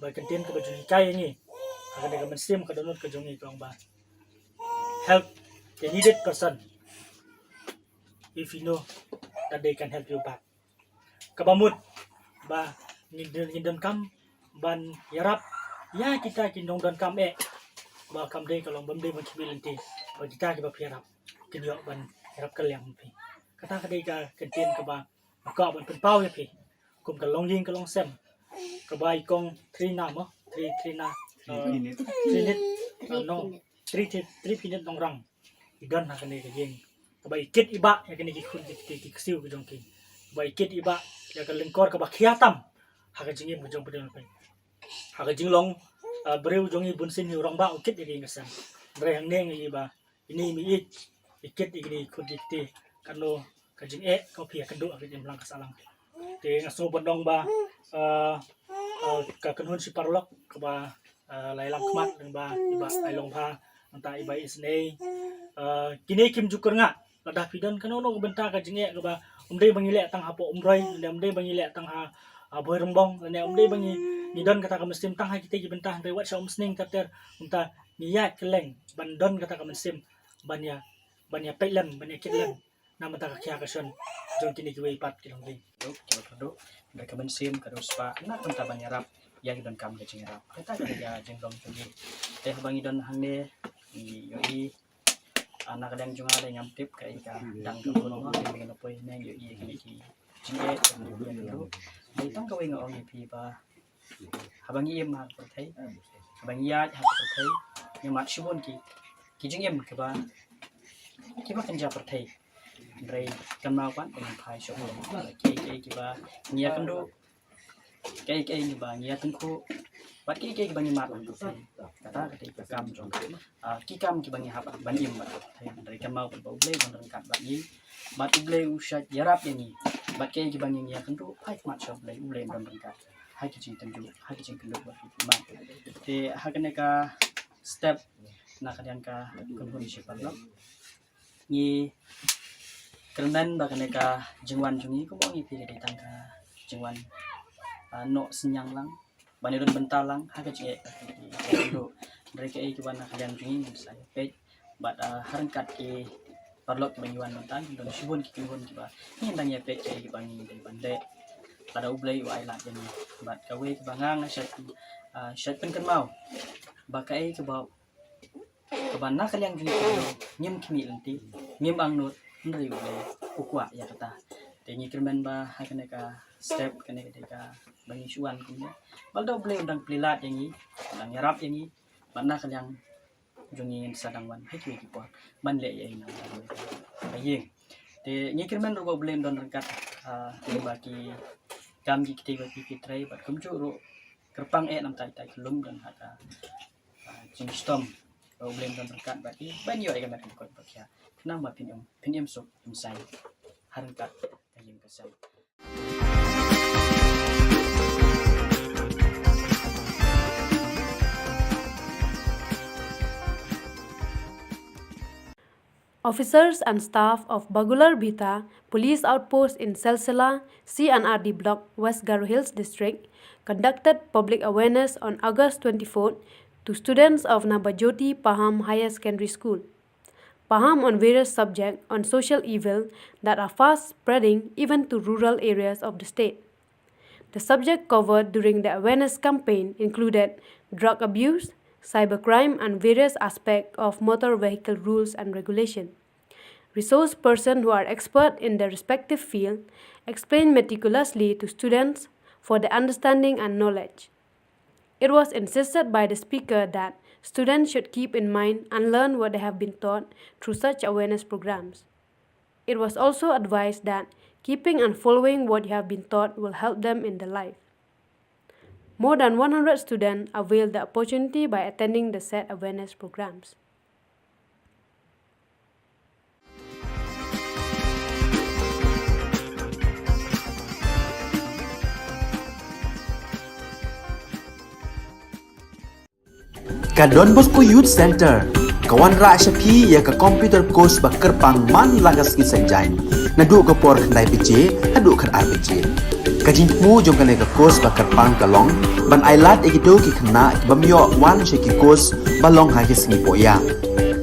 ba ka kyntien kaba ju hikai ïa ngi ha kane ka mynsiem ka dohnud ka jong ngi ka ong ba, help the needed person if you know that they can help you back. Kaba mut ba ngi don, ngi donkam ban ïarap ïa kita ki nongdonkam eh, ba kam dei ka long, bym dei ban khmih lynti, ba kita kiba phi ïarap kin ïoh ban ïarap kylliang phi. Kata ka dei ka kyntien kaba nga kwah ban pynpaw ïa phi kum ka longïing ka longsem kaba i kong Trina mo, Tri, Trina, uh, Trinit, uh, no, Tri, Tri, Tripinit Nongrang i don ha kane ka ïing, kaba i kit i bah ïa kane ki khun ki, ki, ki ksiew ki jong ki, kaba i kit i bah ïa ka lyngkor kaba khia tam ha ka jingim ka jong phi, ha ka jinglong, uh, briew jong i bunsien hi u rangbah u kit ïa ka ïing ka sem. Hynrei hangne nga i ba ine i mih i kit ïa kine ki khun ki kti, kano ka jingeh ka phi ïakynduh ha ka imlang ka sahlang. Te nga sngew ban ong ba, uh, uh, ka kynhun shi paralok kaba, uh, la ïalam khmat lyngba i Bah Ailong Pha, nangta i Bah Isnei, uh, kine kim ju kyrngah. Lada phi don kano kano ka bynta ka jingeh kaba ym dei ba ngi leh tang hapoh Umroi, lane ym dei ba ngi leh tang ha, ha Bhoirymbong, lane ym dei ba ngi, ngi don kata ka mynsiem tang ha kitei ki bynta, hynrei wat sha Umsning ter ter, kumta ngi ïaid kylleng ban don kata ka mynsiem ban ïa, ban ïa peit lem, ban ïa kit lem na bynta ka khia ka shon jong kine kiwei pat ki longïing. Duk, kiba kyrduh, hynrei ka mynsiem ka dei spah na ka bynta ban ïarap ïa ki donkam ka jingïarap. Kata ka dei ka jinglong jong ngi. Te haba ngi don hangne, ngi ïohi, ah, na ka liang jong nga, dei ngam tip kaei ka dang ka bun mo, dei ngam poi ne ngi ïohi kine ki jingeh, dei tang kawei nga ong ïa phi ba haba ngi im ha ka pyrthei, haba ngi ïaid ha ka pyrthei, ngi mad shibun ki, ki jingim kiba, kiba kynja pyrthei. Hynrei kynmaw pat ba ngin phai sha U Blei. Kiei kiei kiba ngi ïakynduh, kiei kiei kiba ngi ïatyngkhuh, bad kiei kiei kiba ngi mad ha ka pyrthei, kata ka dei ka kam jong, ah, ki kam kiba ngi hap ban im bad ka pyrthei. Hynrei kynmaw pat ba U Blei u don ryngkat bad ngi, bad U Blei u shait ïarap ïa ngi. Bad kiei kiba ngi ïakynduh, phai khmat sha U Blei, U Blei u don ryngkat ha ki jingtynjuh, ha ki jingkynduh bad ki jingmad. Te ha kane ka step na ka liang ka kynhun shi paralok, ngi kyrmen ba kane ka jingwan jong ngi, kumba ong ïa phi, ka dei tang ka jingwan, ah, noh synñiang lang, ban ïa don bynta lang ha ka jingeh ka jong ki. Hynrei kaei kiba na ka liang jong ngi ngin sa ïa peit, bad, ah, ha ryngkat ki paralok kiba ngi wan mynta, don shibun ki kynhun kiba ngin dang ïa peit kaei kiba ngi dei ban leh lada U Blei u ai lad ïa ngi. Bad kawei kaba nga, nga shait, ah, shait pynkynmaw ba kaei kaba, kaba na ka liang jong ngi ngim khmih lynti, ngim angnud, hynrei U Blei u kwah ïa kata. Te ngi kyrmen ba ha kane ka step, kane ka dei kaba ngi shu wan kumne, ba lada U Blei u dang plie lad ïa ngi, u dang ïarap ïa ngi, bad na ka liang jong ngi ngin sa dang wan ha kiwei ki por ban leh ïa i na ka ïing. Te ngi kyrmen ruh ba U Blei un don ryngkat, ah, lyngba ki kam ki kti ba phi phi trei, bad kumjuh ruh kyrpang eh namar ita i khyllung don ha ka, ah, jingshitom, ba U Blei un don ryngkat bad phi ban ïoh ïa ka met ka kot ba khia, khnang ba phin im, phin im suk im saiñ ha ryngkat ka ïing ka sem. Officers and staff of Bagular Bhita Police Outpost in Selsela, C and R D Block, West Garo Hills District, conducted public awareness on August twenty-fourth to students of Nabajyoti Paham Higher Secondary School. Paham on various subjects on social evil that are fast spreading even to rural areas of the state. The subject covered during the awareness campaign included drug abuse, cybercrime, and various aspects of motor vehicle rules and regulation. Resource persons who are expert in their respective field explain meticulously to students for their understanding and knowledge. It was insisted by the speaker that students should keep in mind and learn what they have been taught through such awareness programs. It was also advised that keeping and following what you have been taught will help them in their life. More than one hundred students availed the opportunity by attending the said awareness programs. Ka Don Bosco Youth Center ka wanrah sha phi ïa ka computer course ba kyrpang man la ka sngi Saitjaiñ, naduh ka por khyndai baje haduh khatar baje. Ka jingthmu jong kane ka course ba kyrpang ka long ban ai lad ïa kito ki khynnah ki bym ïoh wan sha ki course ba long ha ki sngi pohïa,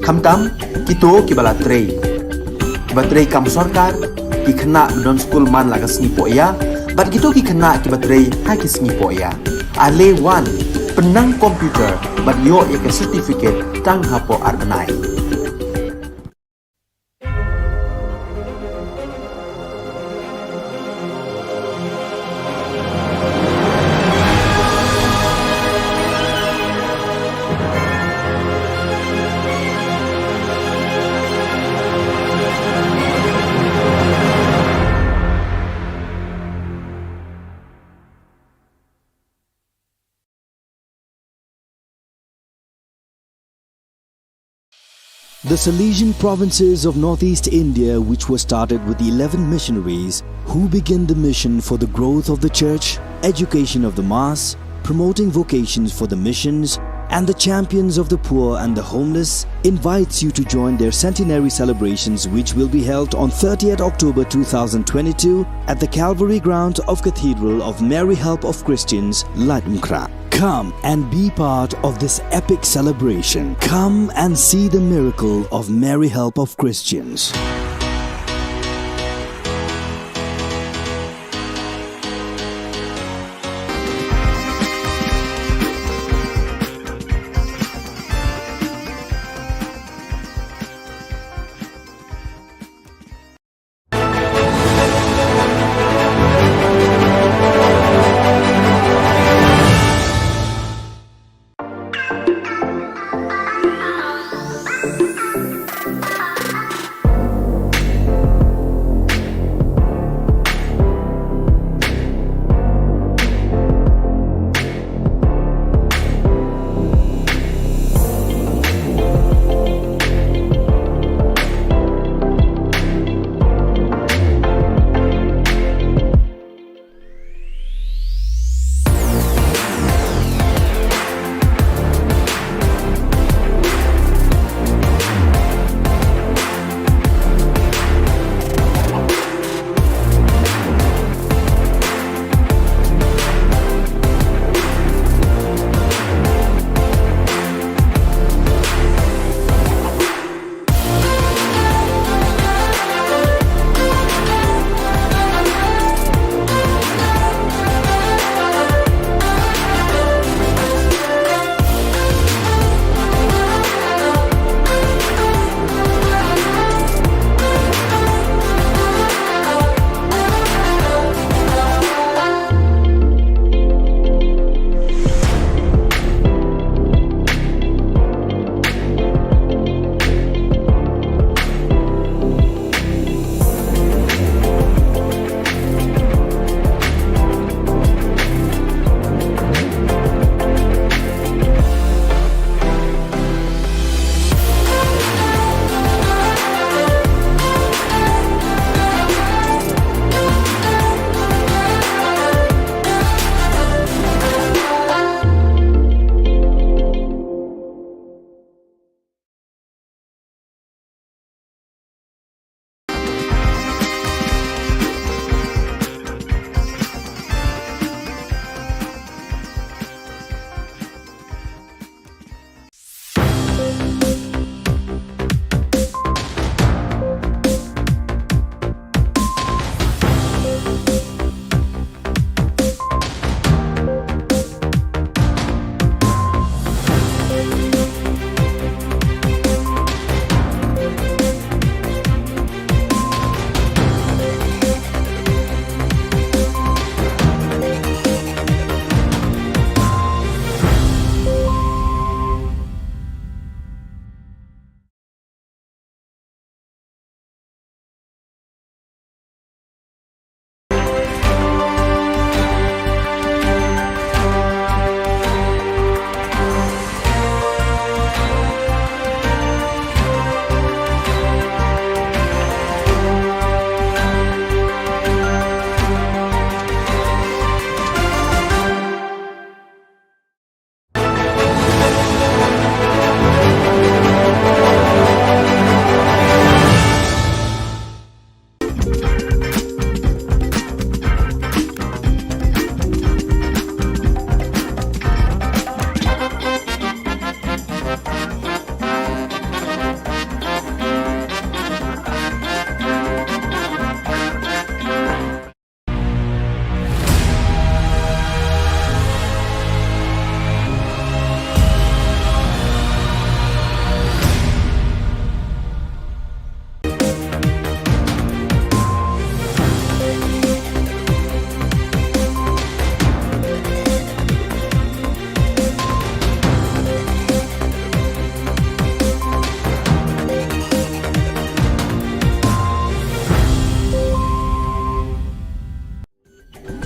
khamtam kito kiba la trei, kiba trei kam sorkar, ki khynnah ba don skul man la ka sngi pohïa, bad kito ki khynnah kiba trei ha ki sngi pohïa. Ale wan, pynnang computer bad ïoh ïa ka certificate tang hapoh ar bnai. The Salesian provinces of northeast India, which was started with eleven missionaries who began the mission for the growth of the church, education of the mass, promoting vocations for the missions, and the champions of the poor and the homeless, invites you to join their centenary celebrations, which will be held on thirtieth October two thousand twenty-two at the Calvary ground of Cathedral of Mary Help of Christians, Laitumkhrah. Come and be part of this epic celebration. Come and see the miracle of Mary Help of Christians.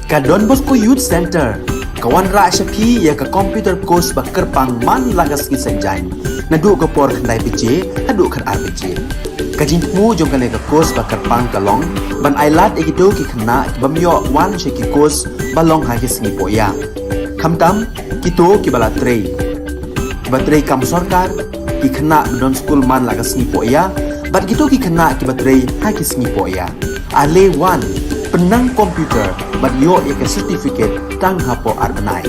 Ka Don Bosco Youth Centre ka wanrah sha phi ïa ka computer course ba kyrpang man la ka sngi Saitjaiñ, naduh ka por khyndai baje haduh khatar baje. Ka jingthmu jong kane ka course ba kyrpang ka long ban ai lad ïa kito ki khynnah ki bym ïoh wan sha ki course ba long ha ki sngi pohïa, khamtam kito kiba la trei, kiba trei kam sorkar, ki khynnah ba don skul man la ka sngi pohïa bad kito ki khynnah kiba trei ha ki sngi pohïa. Ale wan, pynnang computer bad ïoh ïa ka certificate tang hapoh ar bnai.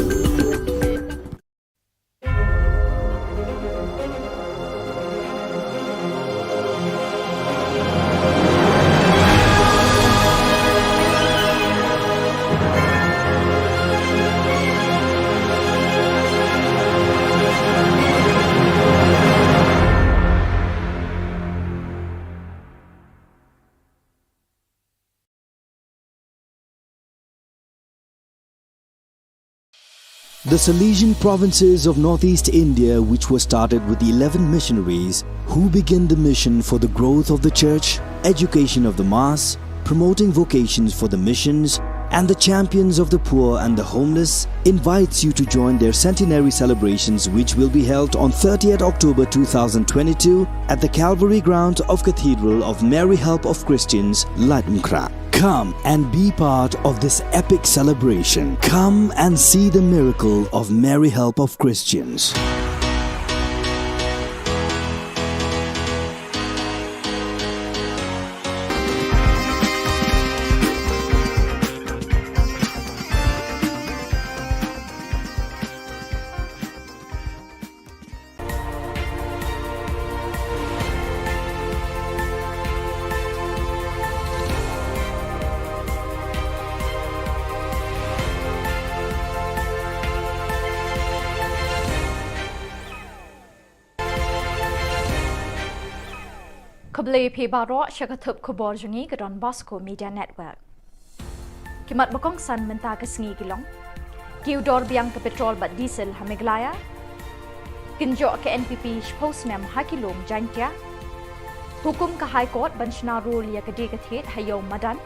The Salesian provinces of northeast India, which were started with eleven missionaries who began the mission for the growth of the church, education of the mass, promoting vocations for the missions, and the champions of the poor and the homeless, invites you to join their centenary celebrations, which will be held on thirtieth October two thousand twenty-two at the Calvary Ground of Cathedral of Mary Help of Christians, Laitumkhrah. Come and be part of this epic celebration. Come and see the miracle of Mary Help of Christians. Khublei ïa phi baroh sha ka thup khubor jong ngi ka Don Bosco Media Network. Ki mat ba kongsan mynta ka sngi ki long: kiew dor biang ka petrol bad diesel ha Meghalaya. Kynjoh ka N P P shiphew snem ha ki lum Jaintia. Hukum ka High Court ban shna rule ïa ka die ka thied ha Ïew Madan.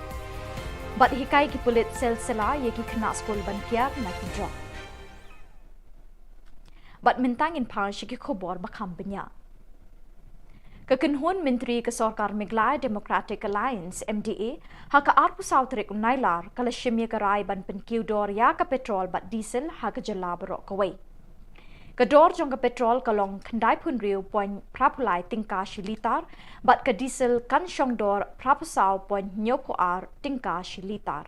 Bad hikai ki pulit Silsila ïa ki khynnah skul ban kiar na ki drok. Bad mynta ngin phai sha ki khubor ba kham bniah. Ka kynhun myntri ka sorkar Meghalaya Democratic Alliance, M D A, ha ka arphew saw tarik u Nailar ka la shim ïa ka rai ban pynkiew dor ïa ka petrol bad diesel ha ka jylla baroh kawei. Ka dor jong ka petrol ka long khyndaiphew hynriew point phraphew lai tyngka shi litar, bad ka diesel kan shong dor phraphew saw point hynñiewphew ar tyngka shi litar.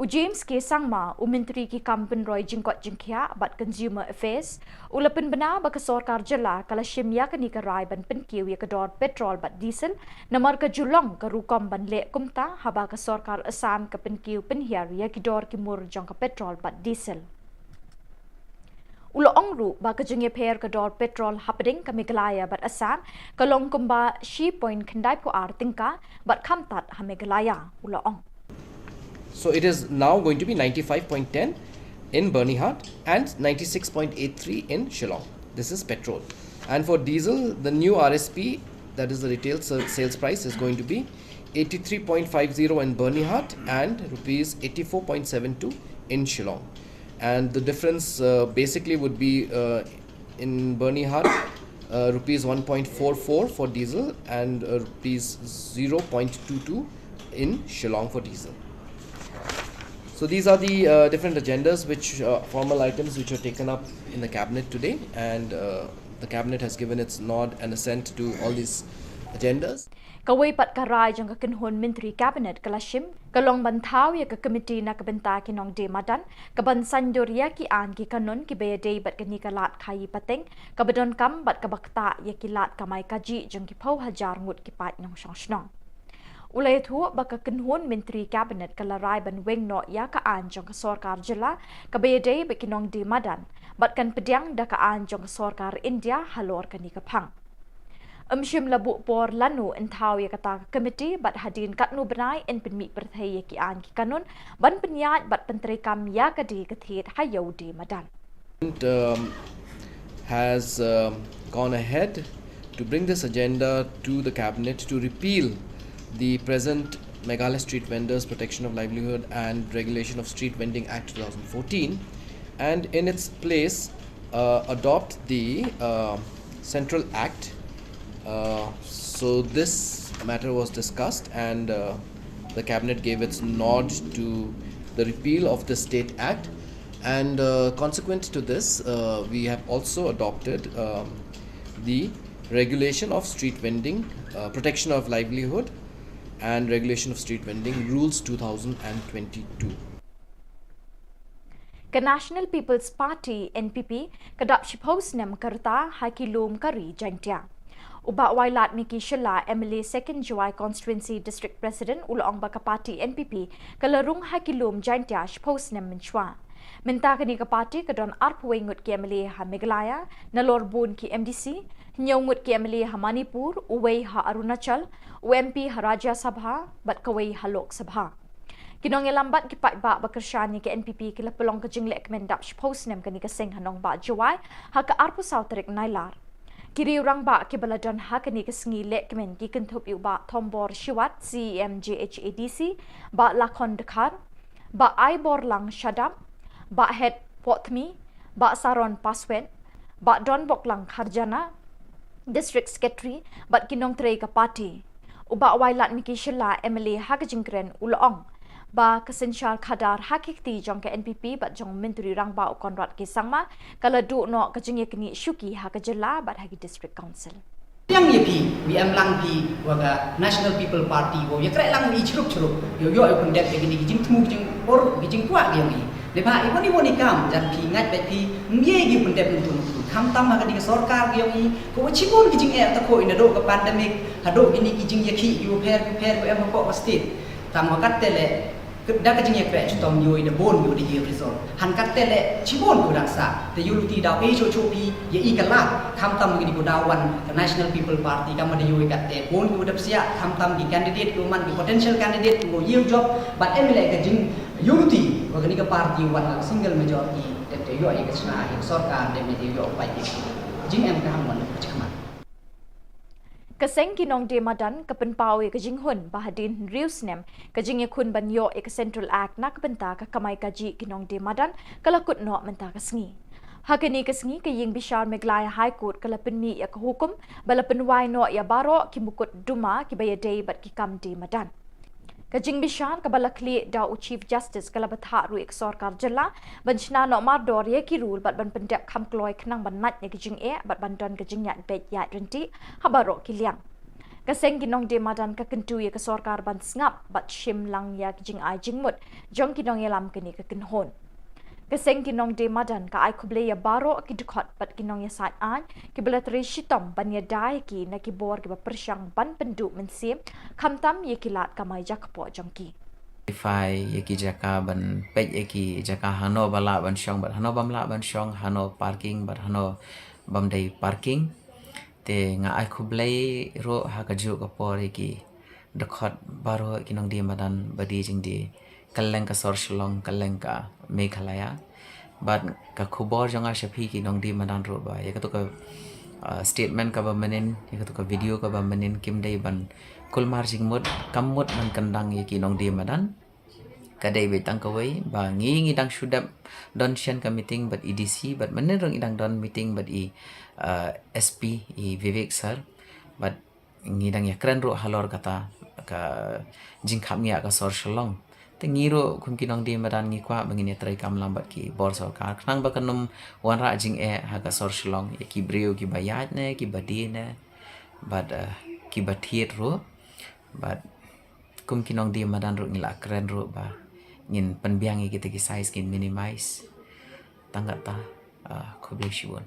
U James K Sangma, u Myntri ki kam pynroi jingkoit jingkhiah bad Consumer Affairs, u la pynbna ba ka sorkar jylla ka la shim ïa kane ka rai ban pynkiew ïa ka dor petrol bad diesel, namar ka ju long ka rukom ban leh kumta haba ka sorkar Assam ka pynkiew pynhiar ïa ki dor ki mur jong ka petrol bad diesel. U la ong ruh ba ka jingïapher ka dor petrol hapdeng ka Meghalaya bad Assam ka long kumba shi point khyndaiphew ar tyngka, bad kham tad ha Meghalaya, u la ong. So it is now going to be ninety-five point ten in Byrnihat and ninety-six point eight three in Shillong. This is petrol. And for diesel, the new R S P, that is the retail sa- sales price, is going to be eighty-three point five zero in Byrnihat and rupees eighty-four point seven two in Shillong. And the difference, uh, basically would be, uh, in Byrnihat, uh, rupees one point four four for diesel and, uh, rupees zero point two two in Shillong for diesel. So these are the, uh, different agendas which, uh, formal items which were taken up in the cabinet today, and, uh, the cabinet has given its nod and assent to all these agendas. Kawei pat ka rai jong ka kynhun myntri cabinet ka la shim ka long ban thaw ïa ka komiti na ka bynta ki nongdie madan, ka ban saiñdur ïa ki aiñ ki kanun kiba ïadei bad kane ka lad khaïi pateng kaba donkam bad kaba ktah ïa ki lad kamai kajih jong ki phew hajar ngut ki paid nongshong shnong. U la ïathuh ba ka kynhun myntri cabinet ka la rai ban weng noh ïa ka aiñ jong ka sorkar jylla kaba ïadei bad ki nongdie madan, bad kan pdiang da ka aiñ jong ka sorkar India halor kane ka phang. Ym shym la buh por lano yn thaw ïa kata ka komiti, bad hadien katno bnai yn pynmih pyrthei ïa ki aiñ ki kanun ban pynïaid bad pyntreikam ïa ka die ka thied ha Ïew Die Madan. Um, has, um, gone ahead to bring this agenda to the cabinet to repeal the present Meghalaya Street Vendors Protection of Livelihood and Regulation of Street Vending Act two thousand fourteen, and in its place, uh, adopt the, uh, Central Act. Uh, so this matter was discussed, and, uh, the cabinet gave its nod to the repeal of the State Act. And, uh, consequent to this, uh, we have also adopted, um, the Regulation of Street Vending, uh, Protection of Livelihood, and Regulation of Street Vending Rules two thousand and twenty-two. Ka National People's Party, N P P, ka dap shiphew snem ka rta ha ki lum ka ri Jaintia. U Bah Wailadmiki Shylla, M L A Second Jowai Constituency, District President, u la ong ba ka party N P P ka la rung ha ki lum Jaintia shiphew snem mynshuwa. Mynta kane ka party ka don arphew wei ngut ki M L A ha Meghalaya, nalor bun ki M D C, hynñiew ngut ki M L A ha Manipur, uwei ha Arunachal, u M P ha Rajya Sabha bad kawei ha Lok Sabha. Ki nongïalam bad ki paidbah ba kyrshan ïa ka N P P ki la pynlong ka jinglehkmen dap shiphew snem kane ka seng ha nongbah Jowai ha ka arphew saw tarik Nailar. Ki riew rangbah kiba la don ha kane ka sngi lehkmen ki kynthup ïa u Bah Thombor Shiwat, C E M J H A D C, Bah Lakhon Dkhar, Bah Aiborlang Shadap, Bah Het Pohthmi, Bah Saron Paswet, Bah Donboklang Kharjana, District Secretary, bad ki nongtrei ka party. U Bah Wailadmiki Shylla, M L A ha ka jingkren, u la ong ba ka synshar khadar ha ki kti jong ka N P P bad jong u Myntri Rangbah u Conrad K Sangma ka la duh noh ka jingïaknieh shuki ha ka jylla bad ha ki District Council. Yang ïa phi, wi em lang phi wa ka National People Party, wa ïa kreh lang i chrup chrup, ïa ïoh ïa pyndep ïa kini ki jingthmu ki jingpor ki jingkwah ki yong i. Neibhah i wani wani kam jan phi ngait bad phi, mye ki pyndep ntu ntu. Kham tam ha kini ki sorkar ki yong i, ko wa chibun ki jingeh ta ko i naduh ka pandemic, haduh kini ki jingïakhih ki wa pher ki pher wa em ha ko ka state. Tam wa kat te le, da ka jingïakreh chitom ïoh i da bun ïoh da ïoh result. Han kat te le chibun ko dang sa. Te ïoh luti daw phi chuh chuh phi ïa i ka lad. Kham tam ngi di ko daw wan ka National People Party kam da ïoh i kat te bun ïoh da psiah. Kham tam ki candidate ko man ki potential candidate ko ïoh job. But em le ka jing ïoh luti wa kani ka party wan la single majority. Te te ïoh i ka chna i sorkar te me te ïoh pai ki. Jing em ka ham wan ka chakma. Ka seng ki nongdie madan ka pynpaw ïa ka jinghun ba hadien hynriew snem ka jingïakhun ban ïoh ïa ka Central Act na ka bynta ka kamai kajih ki nongdie madan ka la kut noh mynta ka sngi. Ha kane ka sngi ka ïing bishar Meghalaya High Court ka la pynmih ïa ka hukum ba la pynwai noh ïa baroh ki mukotduma kiba ïadei bad ki kam die madan. Ka jingbishar kaba la khlieh da u Chief Justice ka la bthah ruh ïa ka sorkar jylla ban shna noh mardor ïa ki rule bad ban pyndep kham kloi khnang ban nait ïa ka jingeh bad ban don ka jingïaid beit ïaid ryntih ha baroh ki liang. Ka seng ki nongdie madan ka kyntu ïa ka sorkar ban sngap bad shim lang ïa ka jingai jingmut jong ki nongïalam kane ka kynhun. Ka seng ki nongdie madan ka ai khublei ïa baroh ki dkhot bad ki nongïasaid aiñ kiba la trei shitom ban ïada ïa ki na ki bor kiba pyrshang ban pynduh mynsiem khamtam ïa ki lad kamai jaka poh jong ki. Identify ïa ki jaka ban peit ïa ki jaka hano ba lah ban shong bad hano bym lah ban shong, hano parking bad hano bym dei parking. Te nga ai khublei ruh ha kajuh ka por ïa ki dkhot baroh ki nongdie madan ba die jingdie kylleng ka sor Shillong, kylleng ka Meghalaya. Bad ka khubor jong nga sha phi ki nongdie madan ruh ba ïa kato ka, uh, statement kaba mynnin, ïa kato ka video kaba mynnin kim dei ban kulmar jingmut, kam mut ban kyndang ïa ki nongdie madan. Ka dei beit tang kawei ba ngi ngi dang shu dep don shen ka meeting bad i D C bad mynnin ruh ngi dang don meeting bad i, uh, S P i Vivek sir. Bad ngi dang ïakren ruh halor kata ka jingkhapngiah ka sor Shillong. Te ngi ruh kum ki nongdie madan ngi kwah ba ngin ïatrei kam lang bad ki bor sorkar khnang ba kan ym wanrah jingeh ha ka sor Shillong ïa ki briew kiba ïaid ne kiba die ne bad, uh, kiba thied ruh. Bad kum ki nongdie madan ruh ngi la kren ruh ba ngin pynbiang ïa kita ki size, ngin minimize. Tang kata, ah, khublei shibun.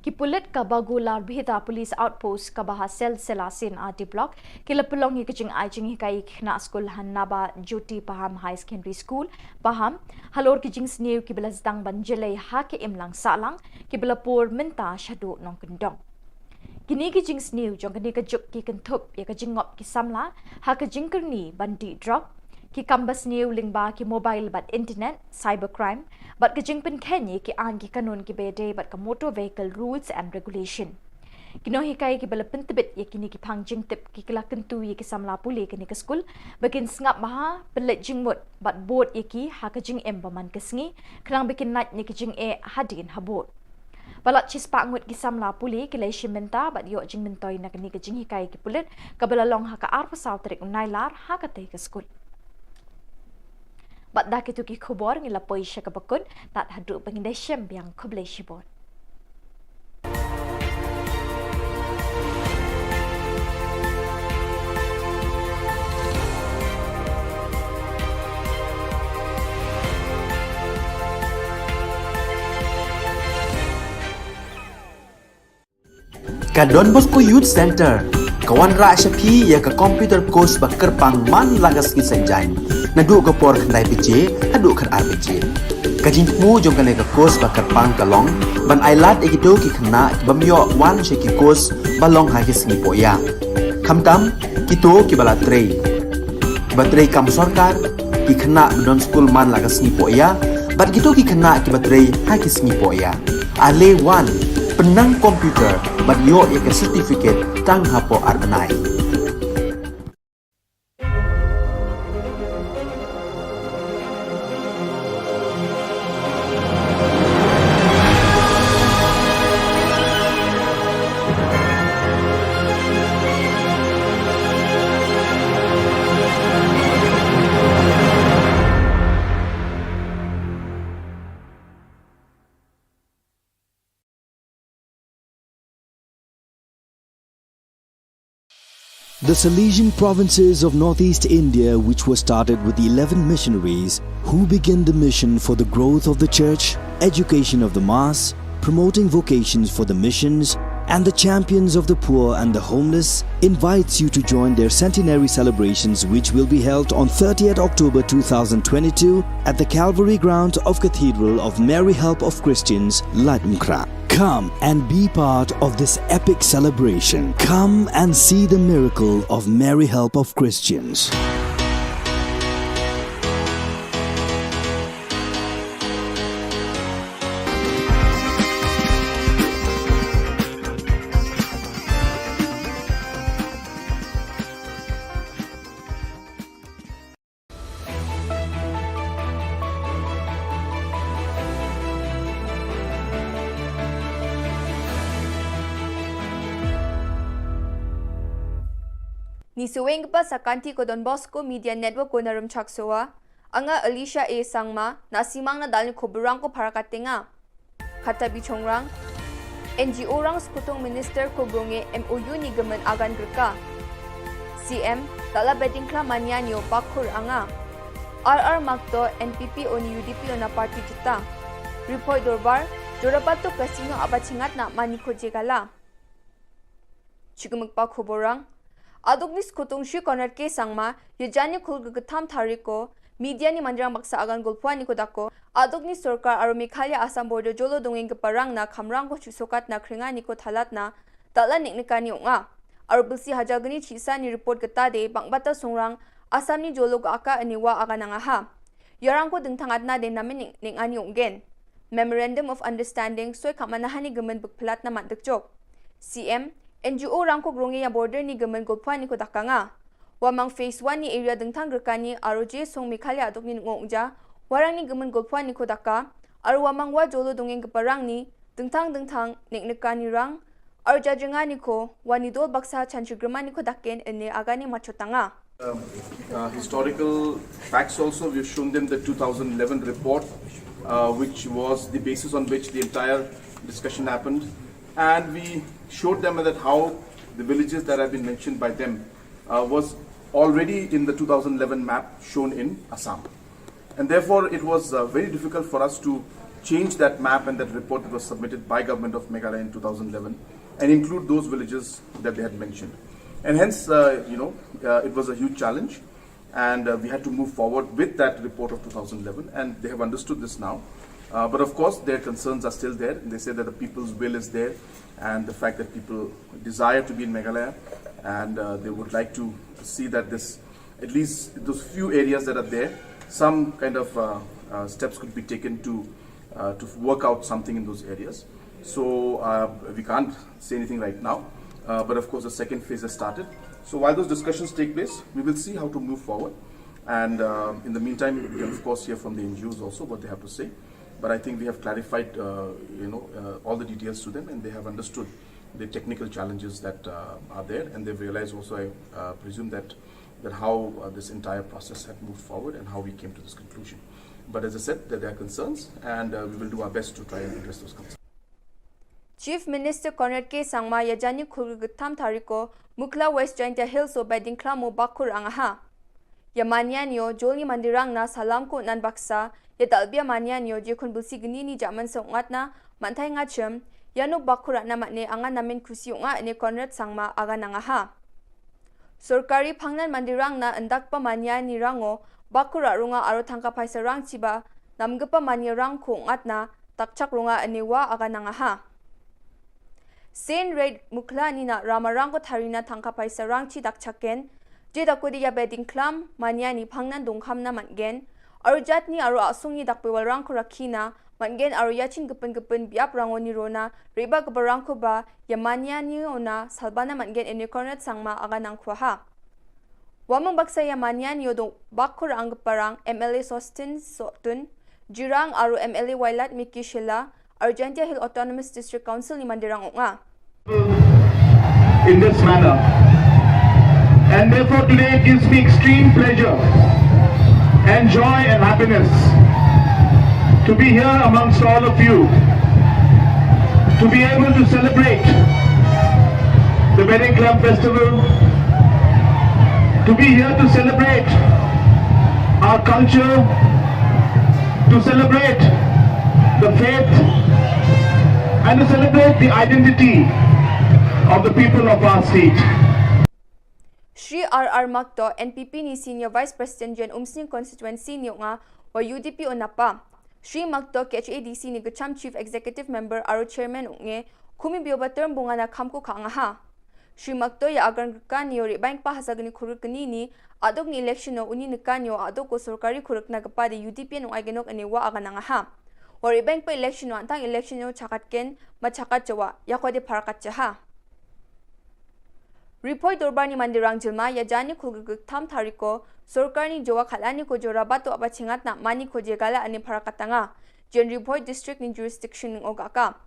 Ki pulit ka Bagular Bhita Police Outpost kaba ha Selsela C and R D Block ki la pynlong ïa ka jingai jinghikai ïa ki khynnah skul ha Naba Jyoti Paham High Secondary School, Paham, halor ki jingsniew kiba la sdang ban jlei ha ka imlang sahlang kiba la pur mynta shaduh nongkyndong. Kine ki jingsniew jong kane ka juk ki kynthup ïa ka jingngop ki samla ha ka jingkyrni ban dih drok, ki kam basniew lyngba ki mobile bad internet, cybercrime, bad ka jingpynkheiñ ïa ki aiñ ki kanun kiba ïadei bad ka Motor Vehicle Rules and Regulation. Ki nonghikai kiba la pyntbit ïa kine ki phang jingtip ki la kyntu ïa ki samla pule kane ka skul ba kin sngap bha, pynleit jingmut bad bud ïa ki ha ka jingim ba man ka sngi, khnang ba kin lait na ki jingeh hadien habud. Palat shispah ngut ki samla pule ki la shim bynta bad ïoh jingmyntoi na kane ka jinghikai ki pulit kaba la long ha ka arphew saw tarik u Nailar ha katei ka skul. Bad da kito ki khubor ngi la poi sha kaba kut, tad haduh ba ngin da shem biang, khublei shibun. Ka Don Bosco Youth Centre ka wanrah sha phi ïa ka computer course ba kyrpang man la ka sngi Saitjaiñ, naduh ka por khyndai baje haduh khatar baje. Ka jingthmu jong kane ka course ba kyrpang ka long ban ailad ïa kito ki khynnah ki bym ïoh wan sha ki course ba long ha ki sngi pohïa, khamtam kito kiba la trei, kiba trei kam sorkar, ki khynnah ba don skul man la ka sngi pohïa, bad kito ki khynnah kiba trei ha ki sngi pohïa. Ale wan, pynnang computer bad ïoh ïa ka certificate tang hapoh ar bnai. The Salesian provinces of northeast India, which was started with eleven missionaries who began the mission for the growth of the church, education of the mass, promoting vocations for the missions, and the champions of the poor and the homeless, invites you to join their centenary celebrations, which will be held on thirtieth October two thousand twenty-two at the Calvary grounds of Cathedral of Mary Help of Christians, Laitumkhrah. Come and be part of this epic celebration. Come and see the miracle of Mary Help of Christians. Ngi shu weng ka pasakanti ko Don Bosco Media Network ko na Rumchak Sowa. Anga Alicia A Sangma, na simang na dal ni ko burang ko para katenga. Kata bichongrang, N G O rang skutung minister ko bronge M O U ni gemen agan gerka. C M, tala beding kla mania ni o pakur anga. R R Makto, N P P o ni U D P o na party jita. Report dorbar, Jorapato Casino aba chingat na mani ko jegala. Chikmik pa khuborang. Aduk ni skutung Shri Conrad K Sangma, yajani khul gagatham thariko, media ni mandrang baksa agan golpwa ni ko dako, aduk ni sorkar aro Meghalaya Assam border jolo dongeng keparang na khamrang ko chusokat na kringa ni ko thalat na, tala nik nikani unga. Aro bilsi hajar gni chisa ni report gata de, bang bata sungrang, Assam ni jolo ga aka aniwa agan angaha. Yarang ko dengthang atna de namin nik nikani ungen. Memorandum of Understanding soi khamana hani gemen bukpelat na mat dekjok. C M, N G O rang ko grongya border ni gemen golpwa ni ko dakanga. Wamang phase one ni area dengthang gerkani aro je song Meghalaya aduk ni ngongja, warang ni gemen golpwa ni ko daka, aro wamang wa jolo dongeng keparang ni, dengthang dengthang, nik nikani rang, aro jajengani ko, wani dol baksa chanchi germani ko daken ene agani machotanga. Um, uh, historical facts also, we've shown them the two thousand eleven report, uh, which was the basis on which the entire discussion happened. And we showed them that how the villages that have been mentioned by them, uh, was already in the two thousand eleven map shown in Assam. And therefore, it was, uh, very difficult for us to change that map and that report that was submitted by Government of Meghalaya in two thousand eleven and include those villages that they had mentioned. And hence, uh, you know, uh, it was a huge challenge. And, uh, we had to move forward with that report of two thousand eleven, and they have understood this now. Uh, but of course, their concerns are still there. They say that the people's will is there, and the fact that people desire to be in Meghalaya, and, uh, they would like to see that this, at least those few areas that are there, some kind of, uh, uh, steps could be taken to, uh, to work out something in those areas. So uh, we can't say anything right now, uh, but of course the second phase has started. So while those discussions take place, we will see how to move forward. And uh, in the meantime, we can of course hear from the N G Os also what they have to say. But I think we have clarified, uh, you know, uh, all the details to them, and they have understood the technical challenges that uh, are there, and they've realized also, I uh, presume, that that how uh, this entire process had moved forward and how we came to this conclusion. But as I said, that there are concerns, and uh, we will do our best to try and address those concerns. Chief Minister Conrad K Sangma ïa janïakhun khyllipmat tarik ko Mukhla West Jaintia Hills o Bedingklam o Bakhu rangaha. Ïa Maniani o jolni mandirang na salam ko nan baksa, ïa dalbia Maniani o jekun bulsi gni ni jaman sa ngat na mantai ngachem, ïa no Bakhu rana matne anga namen khusi unga ne Conrad Sangma aga nangaha. Sorkari phangnan mandirang na ndakpa Maniani rango Bakhu ra runga aro thangka phaisa rang chiba namgepa Mania rang ko ngat na takchak runga ne wa aga nangaha. Sen Red Mukhla ni na ramarang ko tharina thangka phaisa rang chi dakchaken, je dakodi ïa Bedingklam Maniani phangnan dongkham na matgen, aro jatni aro asung ni dakpewal rang ko rakhina matgen aro ïa chin gepun gepun biap rango ni rona reba gebarang ko ba ïa Maniani ona salbana matgen ne Conrad Sangma aga nangkhuaha. Wamang baksa ïa Maniani o dong Bakhu rang geparang M L A Sostin Sotun, Jirang aro M L A Wailadmiki Shylla, aro Jaintia Hill Autonomous District Council ni mandirang unga. In this manner. And therefore today it gives me extreme pleasure and joy and happiness to be here amongst all of you, to be able to celebrate the Bedingklam Festival, to be here to celebrate our culture, to celebrate the faith, and to celebrate the identity of the people of our state. Shri R R Makto, N P P ni Senior Vice President Jen Umsning Constituency ni unga wa U D P o napa. Shri Makto K H A D C ni gecham Chief Executive Member aro Chairman unge, kumi bio ba term bunga na kham ko khangaha. Shri Makto ïa agar kan ïa ri bank pa hasa gni khuruk gni ni, adok ni election o uni nekan ïa adok ko sorkari khuruk na gepa de U D P nung ai genok ane wa aga nangaha. Wa ri bank pa election o antang election o chakat ken, ma chakat jawa, ïa ko de parakat jaha. Ripoi dorbar ni mandirang jilma ïa janïakhun khyllipmat tarik ko, sorkar ni jawa khalani ko jora batu apa chingat na mani ko jegala ane parakat tanga. Jen Ripoi district ni jurisdiction ning ogaka.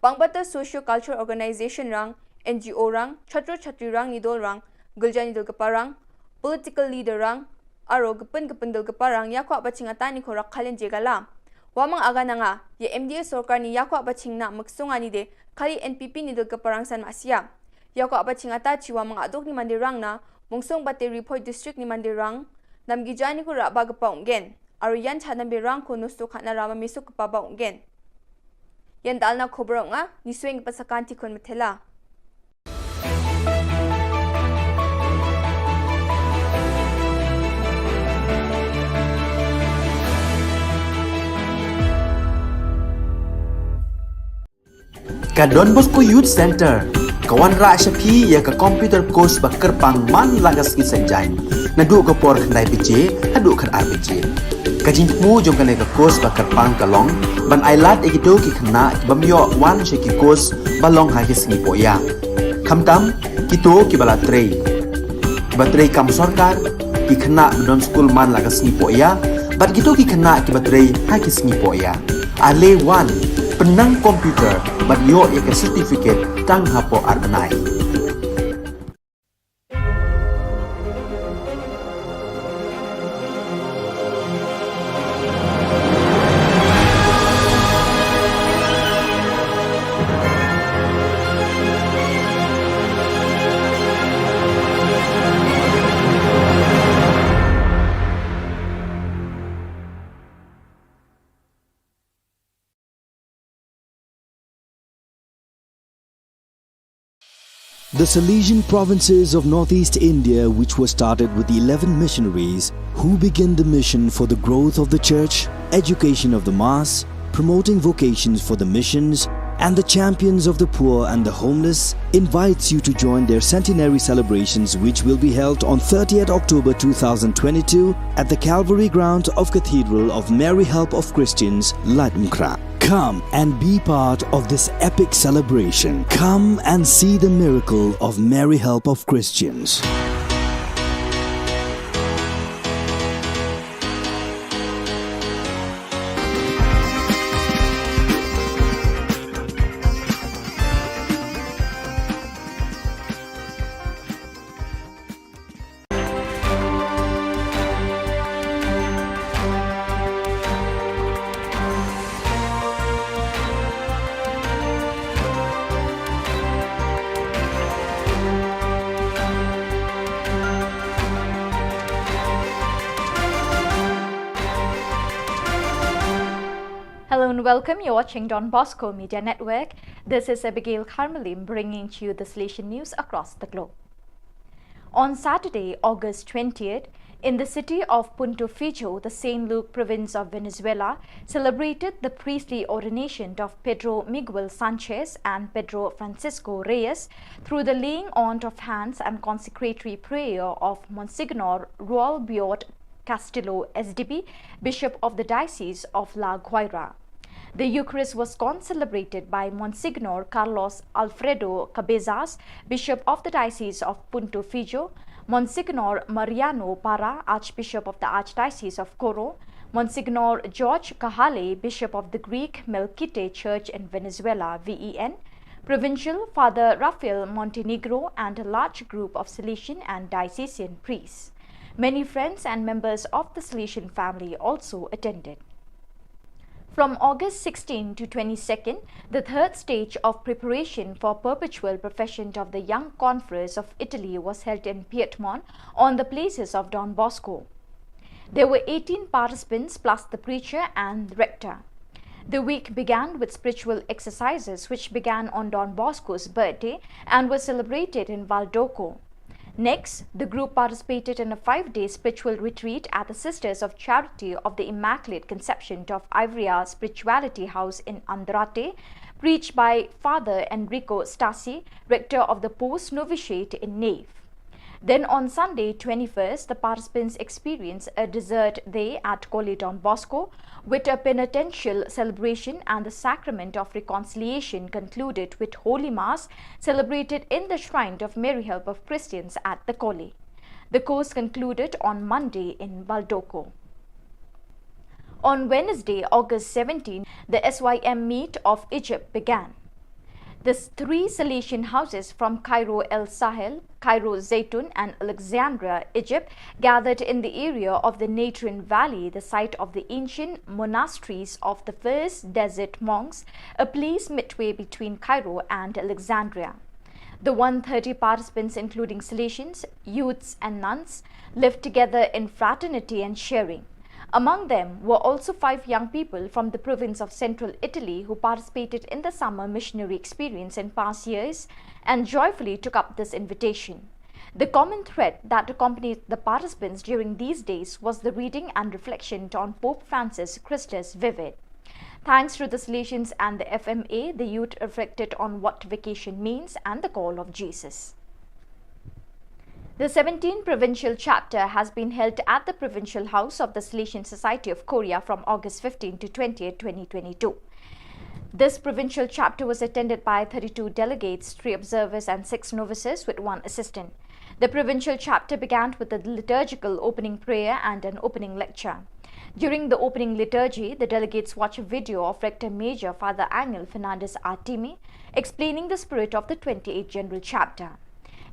Pangbata socio-cultural organization rang, N G O rang, chhatro chhatri rang ni dol rang, gilja ni dol geparang, political leader rang, aro gepun gepun dol geparang ïa ko apa chingata ni ko rak khalin jegala. Wamang aga nanga, ïa M D A sorkar ni ïa ko apa chingna muksunga ni de, khali N P P ni dol geparang san masia. Ïa ko apa chingata chi wamang adok ni mandirang na, mungsung bate Ripoi district ni mandirang, namgi jani ko raba gepa ungen. Aro ïan cha nambi rang ko nustu khatna rama misuk kpa ba ungen. Ïan dalna khobor nga, ni swing pa sakan ti kon metela. Ka Don Bosco Youth Center ka wanrah sha phi ïa ka computer course ba kyrpang man la ka sngi Saitjaiñ, naduh ka por khyndai baje haduh khatar baje. Ka jingthmu jong kane ka course ba kyrpang ka long ban ailad ïa kito ki khynnah ki bym ïoh wan sha ki course ba long ha ki sngi pohïa. Khamtam kito kiba la trei, kiba trei kam sorkar, ki khynnah ba don skul man la ka sngi pohïa, bad kito ki khynnah kiba trei ha ki sngi pohïa. Ale wan, pynnang computer bad ïoh ïa ka certificate tang hapoh ar bnai. The Salesian provinces of northeast India, which were started with eleven missionaries who began the mission for the growth of the church, education of the mass, promoting vocations for the missions, and the Champions of the Poor and the Homeless invites you to join their centenary celebrations, which will be held on thirtieth October two thousand twenty-two at the Calvary grounds of Cathedral of Mary Help of Christians, Laitumkhrah. Come and be part of this epic celebration. Come and see the miracle of Mary Help of Christians. Hello and welcome. You're watching Don Bosco Media Network. This is Abigail Kharmalim bringing to you the Salesian news across the globe. On Saturday, August twentieth, in the city of Punto Fijo, the Saint Luke province of Venezuela celebrated the priestly ordination of Pedro Miguel Sanchez and Pedro Francisco Reyes through the laying on of hands and consecratory prayer of Monsignor Ruel Biot Castillo, S D B, Bishop of the Diocese of La Guaira. The Eucharist was concelebrated by Monsignor Carlos Alfredo Cabezas, Bishop of the Diocese of Punto Fijo, Monsignor Mariano Parra, Archbishop of the Archdiocese of Coro, Monsignor George Cajale, Bishop of the Greek Melkite Church in Venezuela, V E N, Provincial Father Rafael Montenegro, and a large group of Salesian and diocesan priests. Many friends and members of the Salesian family also attended. From August sixteenth to twenty-second, the third stage of preparation for perpetual profession of the Young Converts of Italy was held in Piedmont on the places of Don Bosco. There were eighteen participants plus the preacher and rector. The week began with spiritual exercises, which began on Don Bosco's birthday and were celebrated in Valdoco. Next, the group participated in a five-day spiritual retreat at the Sisters of Charity of the Immaculate Conception of Ivrea Spirituality House in Andrate, preached by Father Enrico Stasi, rector of the post novitiate in Nave. Then on Sunday, twenty-first, the participants experienced a dessert day at Colle Don Bosco, with a penitential celebration and the sacrament of reconciliation concluded with Holy Mass celebrated in the shrine of Mary Help of Christians at the Colle. The course concluded on Monday in Valdoco. On Wednesday, August seventeenth, the S Y M meet of Egypt began. The three Salesian houses from Cairo El Sahel, Cairo Zaytun, and Alexandria, Egypt, gathered in the area of the Natrine Valley, the site of the ancient monasteries of the first desert monks, a place midway between Cairo and Alexandria. The one thirty participants, including Salesians, youths, and nuns, lived together in fraternity and sharing. Among them were also five young people from the province of central Italy who participated in the summer missionary experience in past years and joyfully took up this invitation. The common thread that accompanied the participants during these days was the reading and reflection on Pope Francis Christus Vivit. Thanks to the Salesians and the F M A, the youth reflected on what vacation means and the call of Jesus. The seventeenth provincial chapter has been held at the Provincial House of the Salesian Society of Korea from August fifteenth to twentieth, twenty twenty-two. This provincial chapter was attended by thirty-two delegates, three observers, and six novices, with one assistant. The provincial chapter began with a liturgical opening prayer and an opening lecture. During the opening liturgy, the delegates watched a video of Rector Major Father Angel Fernandez Artime explaining the spirit of the twenty-eighth General Chapter.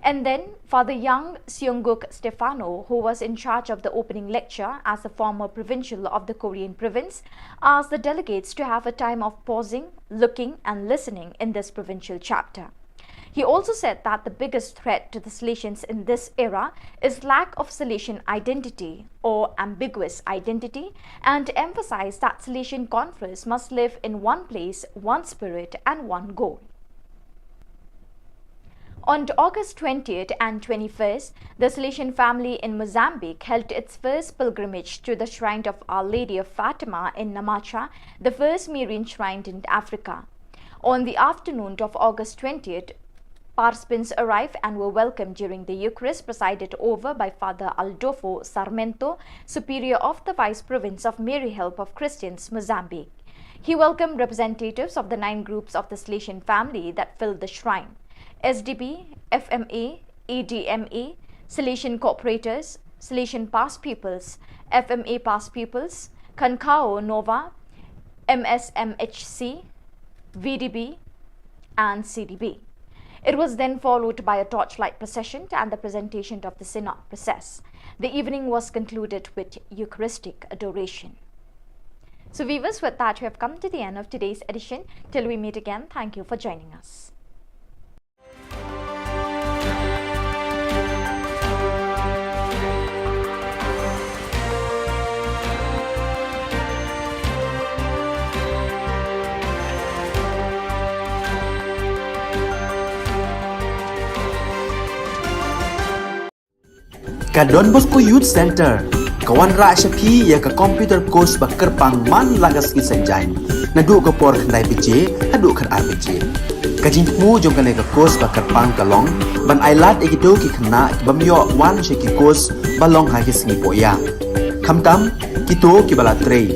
And then, Father Young Seung-guk Stefano, who was in charge of the opening lecture as the former provincial of the Korean province, asked the delegates to have a time of pausing, looking, and listening in this provincial chapter. He also said that the biggest threat to the Salesians in this era is lack of Salesian identity or ambiguous identity, and emphasized that Salesian converts must live in one place, one spirit, and one goal. On August twentieth and twenty-first, the Salesian family in Mozambique held its first pilgrimage to the shrine of Our Lady of Fatima in Namacha, the first Marian shrine in Africa. On the afternoon of August twentieth, participants arrived and were welcomed during the Eucharist presided over by Father Aldolfo Sarmento, Superior of the Vice Province of Mary Help of Christians, Mozambique. He welcomed representatives of the nine groups of the Salesian family that filled the shrine: S D B, F M A, E D M A, Salesian Cooperators, Salesian Past Pupils, F M A Past Pupils, Khankhaw Nova, M S M H C, V D B, and C D B. It was then followed by a torchlight procession and the presentation of the Synod process. The evening was concluded with Eucharistic adoration. So, viewers, with that, we have come to the end of today's edition. Till we meet again, thank you for joining us. Ka Don Bosco Youth Centre ka wanrah sha phi ïa ka computer course ba kyrpang man la ka sngi Saitjaiñ, naduh ka por khyndai baje haduh khatar baje. Ka jingthmu jong kane ka course ba kyrpang ka long ban ailad ïa kito ki khynnah ki bym ïoh wan sha ki course ba long ha ki sngi pohïa, khamtam kito kiba la trei,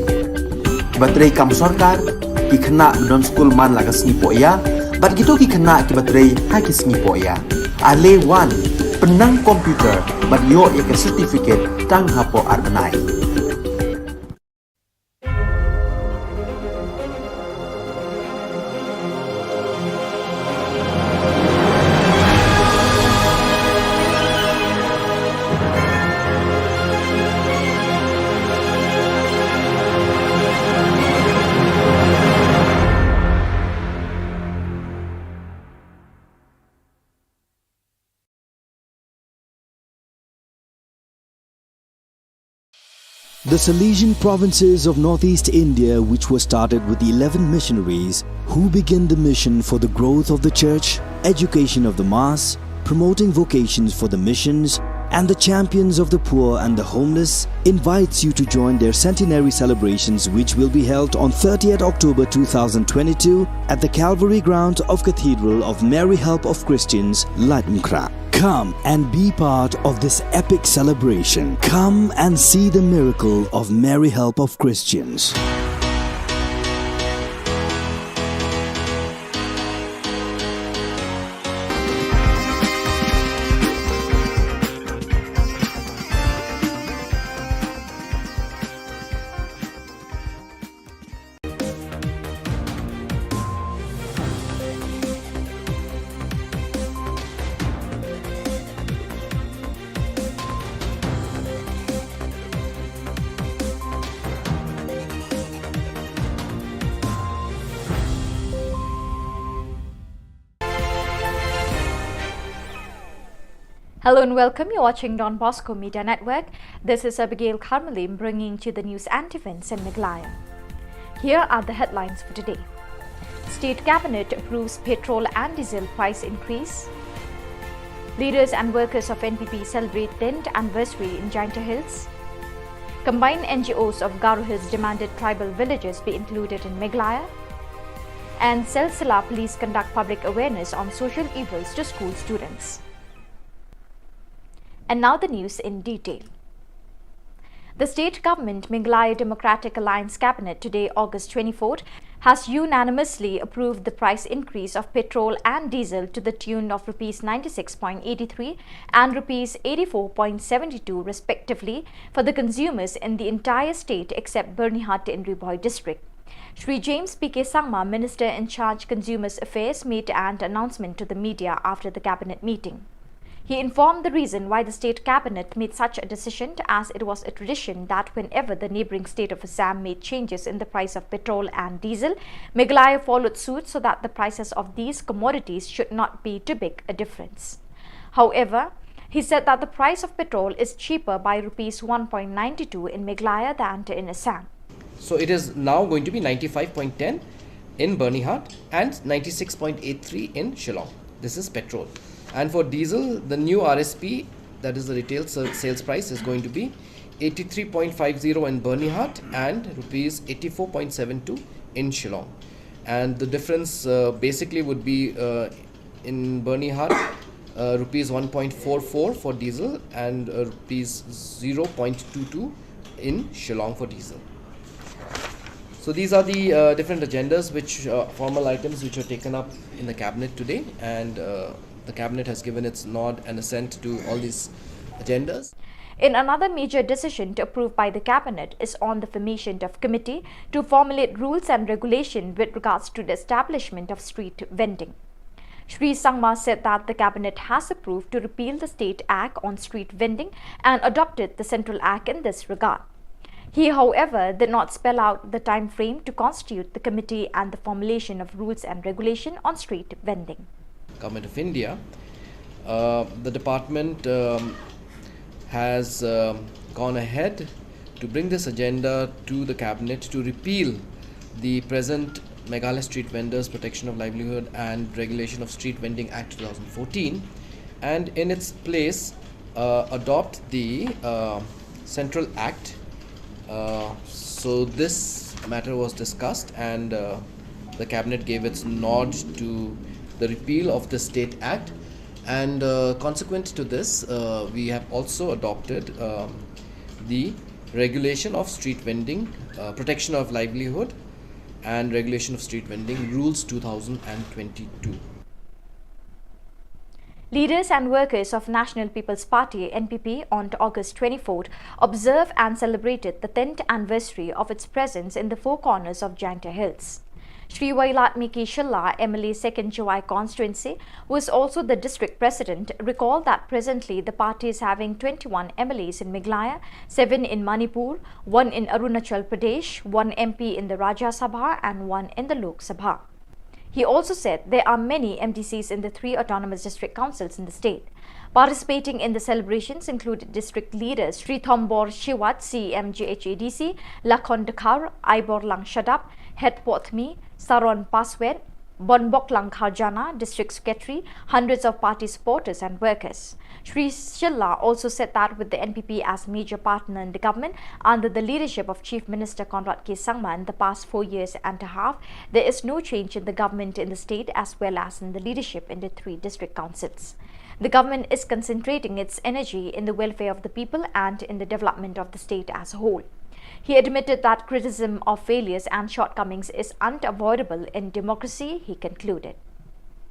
kiba trei kam sorkar, ki khynnah ba don skul man la ka sngi pohïa, bad kito ki khynnah kiba trei ha ki sngi pohïa. Ale wan, pynnang computer bad ïoh ïa ka certificate tang hapoh ar bnai. The Salesian provinces of northeast India, which were started with eleven missionaries who began the mission for the growth of the church, education of the mass, promoting vocations for the missions, and the champions of the poor and the homeless, invites you to join their centenary celebrations, which will be held on thirtieth October two thousand twenty-two at the Calvary Ground of Cathedral of Mary Help of Christians, Laitumkhrah. Come and be part of this epic celebration. Come and see the miracle of Mary Help of Christians. Hello and welcome. You're watching Don Bosco Media Network. This is Abigail Kharmalim bringing to you the news and events in Meghalaya. Here are the headlines for today. State Cabinet approves petrol and diesel price increase. Leaders and workers of N P P celebrate tenth anniversary in Jaintia Hills. Combined N G Os of Garo Hills demanded tribal villages be included in Meghalaya. And Silsila police conduct public awareness on social evils to school students. And now the news in detail. The state government, Meghalaya Democratic Alliance Cabinet, today, August twenty-fourth, has unanimously approved the price increase of petrol and diesel to the tune of rupees ninety-six point eighty-three and rupees eighty-four point seventy-two respectively for the consumers in the entire state except Byrnihat in Ri Bhoi district. Shri James P K Sangma, Minister in charge Consumers Affairs, made an announcement to the media after the cabinet meeting. He informed the reason why the state cabinet made such a decision, as it was a tradition that whenever the neighbouring state of Assam made changes in the price of petrol and diesel, Meghalaya followed suit so that the prices of these commodities should not be too big a difference. However, he said that the price of petrol is cheaper by rupees one point nine two in Meghalaya than in Assam. So it is now going to be ninety-five point ten in Byrnihat and ninety-six point eight three in Shillong. This is petrol. And for diesel, the new R S P, that is the retail sa-, sales price, is going to be eighty-three point five zero in Byrnihat and rupees eighty-four point seven two in Shillong. And the difference uh, basically would be uh, in Byrnihat, uh, rupees one point four four for diesel and uh, rupees zero point two two in Shillong for diesel. So these are the uh, different agendas, which uh, formal items which were taken up in the cabinet today, and uh, the cabinet has given its nod and assent to all these agendas. In another major decision to approve by the cabinet is on the formation of committee to formulate rules and regulation with regards to the establishment of street vending. Shri Sangma said that the cabinet has approved to repeal the state act on street vending and adopted the central act in this regard. He, however, did not spell out the time frame to constitute the committee and the formulation of rules and regulation on street vending. Government of India, uh, the department um, has um, gone ahead to bring this agenda to the cabinet to repeal the present Meghalaya Street Vendors Protection of Livelihood and Regulation of Street Vending Act two thousand fourteen, and in its place uh, adopt the uh, Central Act. Uh, so this matter was discussed, and uh, the cabinet gave its nod to the repeal of the State Act. And uh, consequent to this, uh, we have also adopted um, the regulation of street vending, uh, protection of livelihood, and regulation of street vending rules two thousand twenty-two. Leaders and workers of National People's Party, N P P, on August twenty-fourth observed and celebrated the tenth anniversary of its presence in the Four Corners of Jaintia Hills. Shri Wailadmiki Shylla, M L A second Jowai constituency, who is also the district president, recalled that presently the party is having twenty-one M L As in Meghalaya, seven in Manipur, one in Arunachal Pradesh, one M P in the Rajya Sabha and one in the Lok Sabha. He also said there are many M D Cs in the three autonomous district councils in the state. Participating in the celebrations included district leaders Shri Thombor Shiwat, C E M J H A D C, Lakhon Dkhar, Aiborlang Shadap, Hetpothmi, Saron Paswet, Bonboklang Kharjana, District Secretary, hundreds of party supporters and workers. Shri Shylla also said that with the N P P as major partner in the government under the leadership of Chief Minister Conrad K Sangma in the past four years and a half, there is no change in the government in the state as well as in the leadership in the three district councils. The government is concentrating its energy in the welfare of the people and in the development of the state as a whole. He admitted that criticism of failures and shortcomings is unavoidable in democracy, he concluded.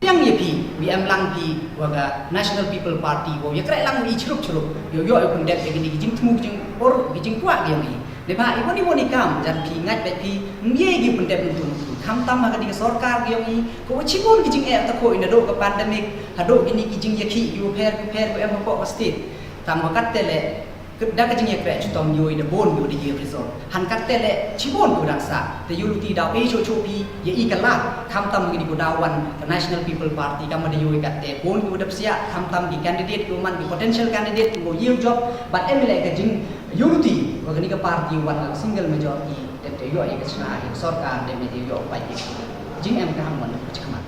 Yang ya phi, wi em lang phi, wa ka National People Party, wa ya krek lang i chrup chrup, yo yo yo pun dep ya kini ki jing tmu ki jing or ki jing kwak yang i. Neba i wani wani kam jan phi ngat dep phi, mye gi pun dep ntu ntu. Kham tam ha ka di ka sorkar gi yang i, ko wa chibun ki jing eh ta ko i na do ka pandemic, ha do kini ki jing ya ki, yo pher, yo pher, ko em ha ko ka state. Tam wa kat te le, da ka jingïakhreh chitom ïoh da bun ïoh da ïoh result. Han katte le chibun ko dang sa. Te ïoh luti da pe cho cho pi ya i ka la. Kham tam ngi ko da wan ka National People Party kam da ïoh katte bun ïoh da psia kham tam ki candidate ko man ki potential candidate ko ïoh job. But em le ka jing ïoh luti wa ka ni ka party wan ka single majority. Te te ïoh ya ka chna ya ka sorkar te me te ïoh pa ya. Jing em ka ham wan ka chkma.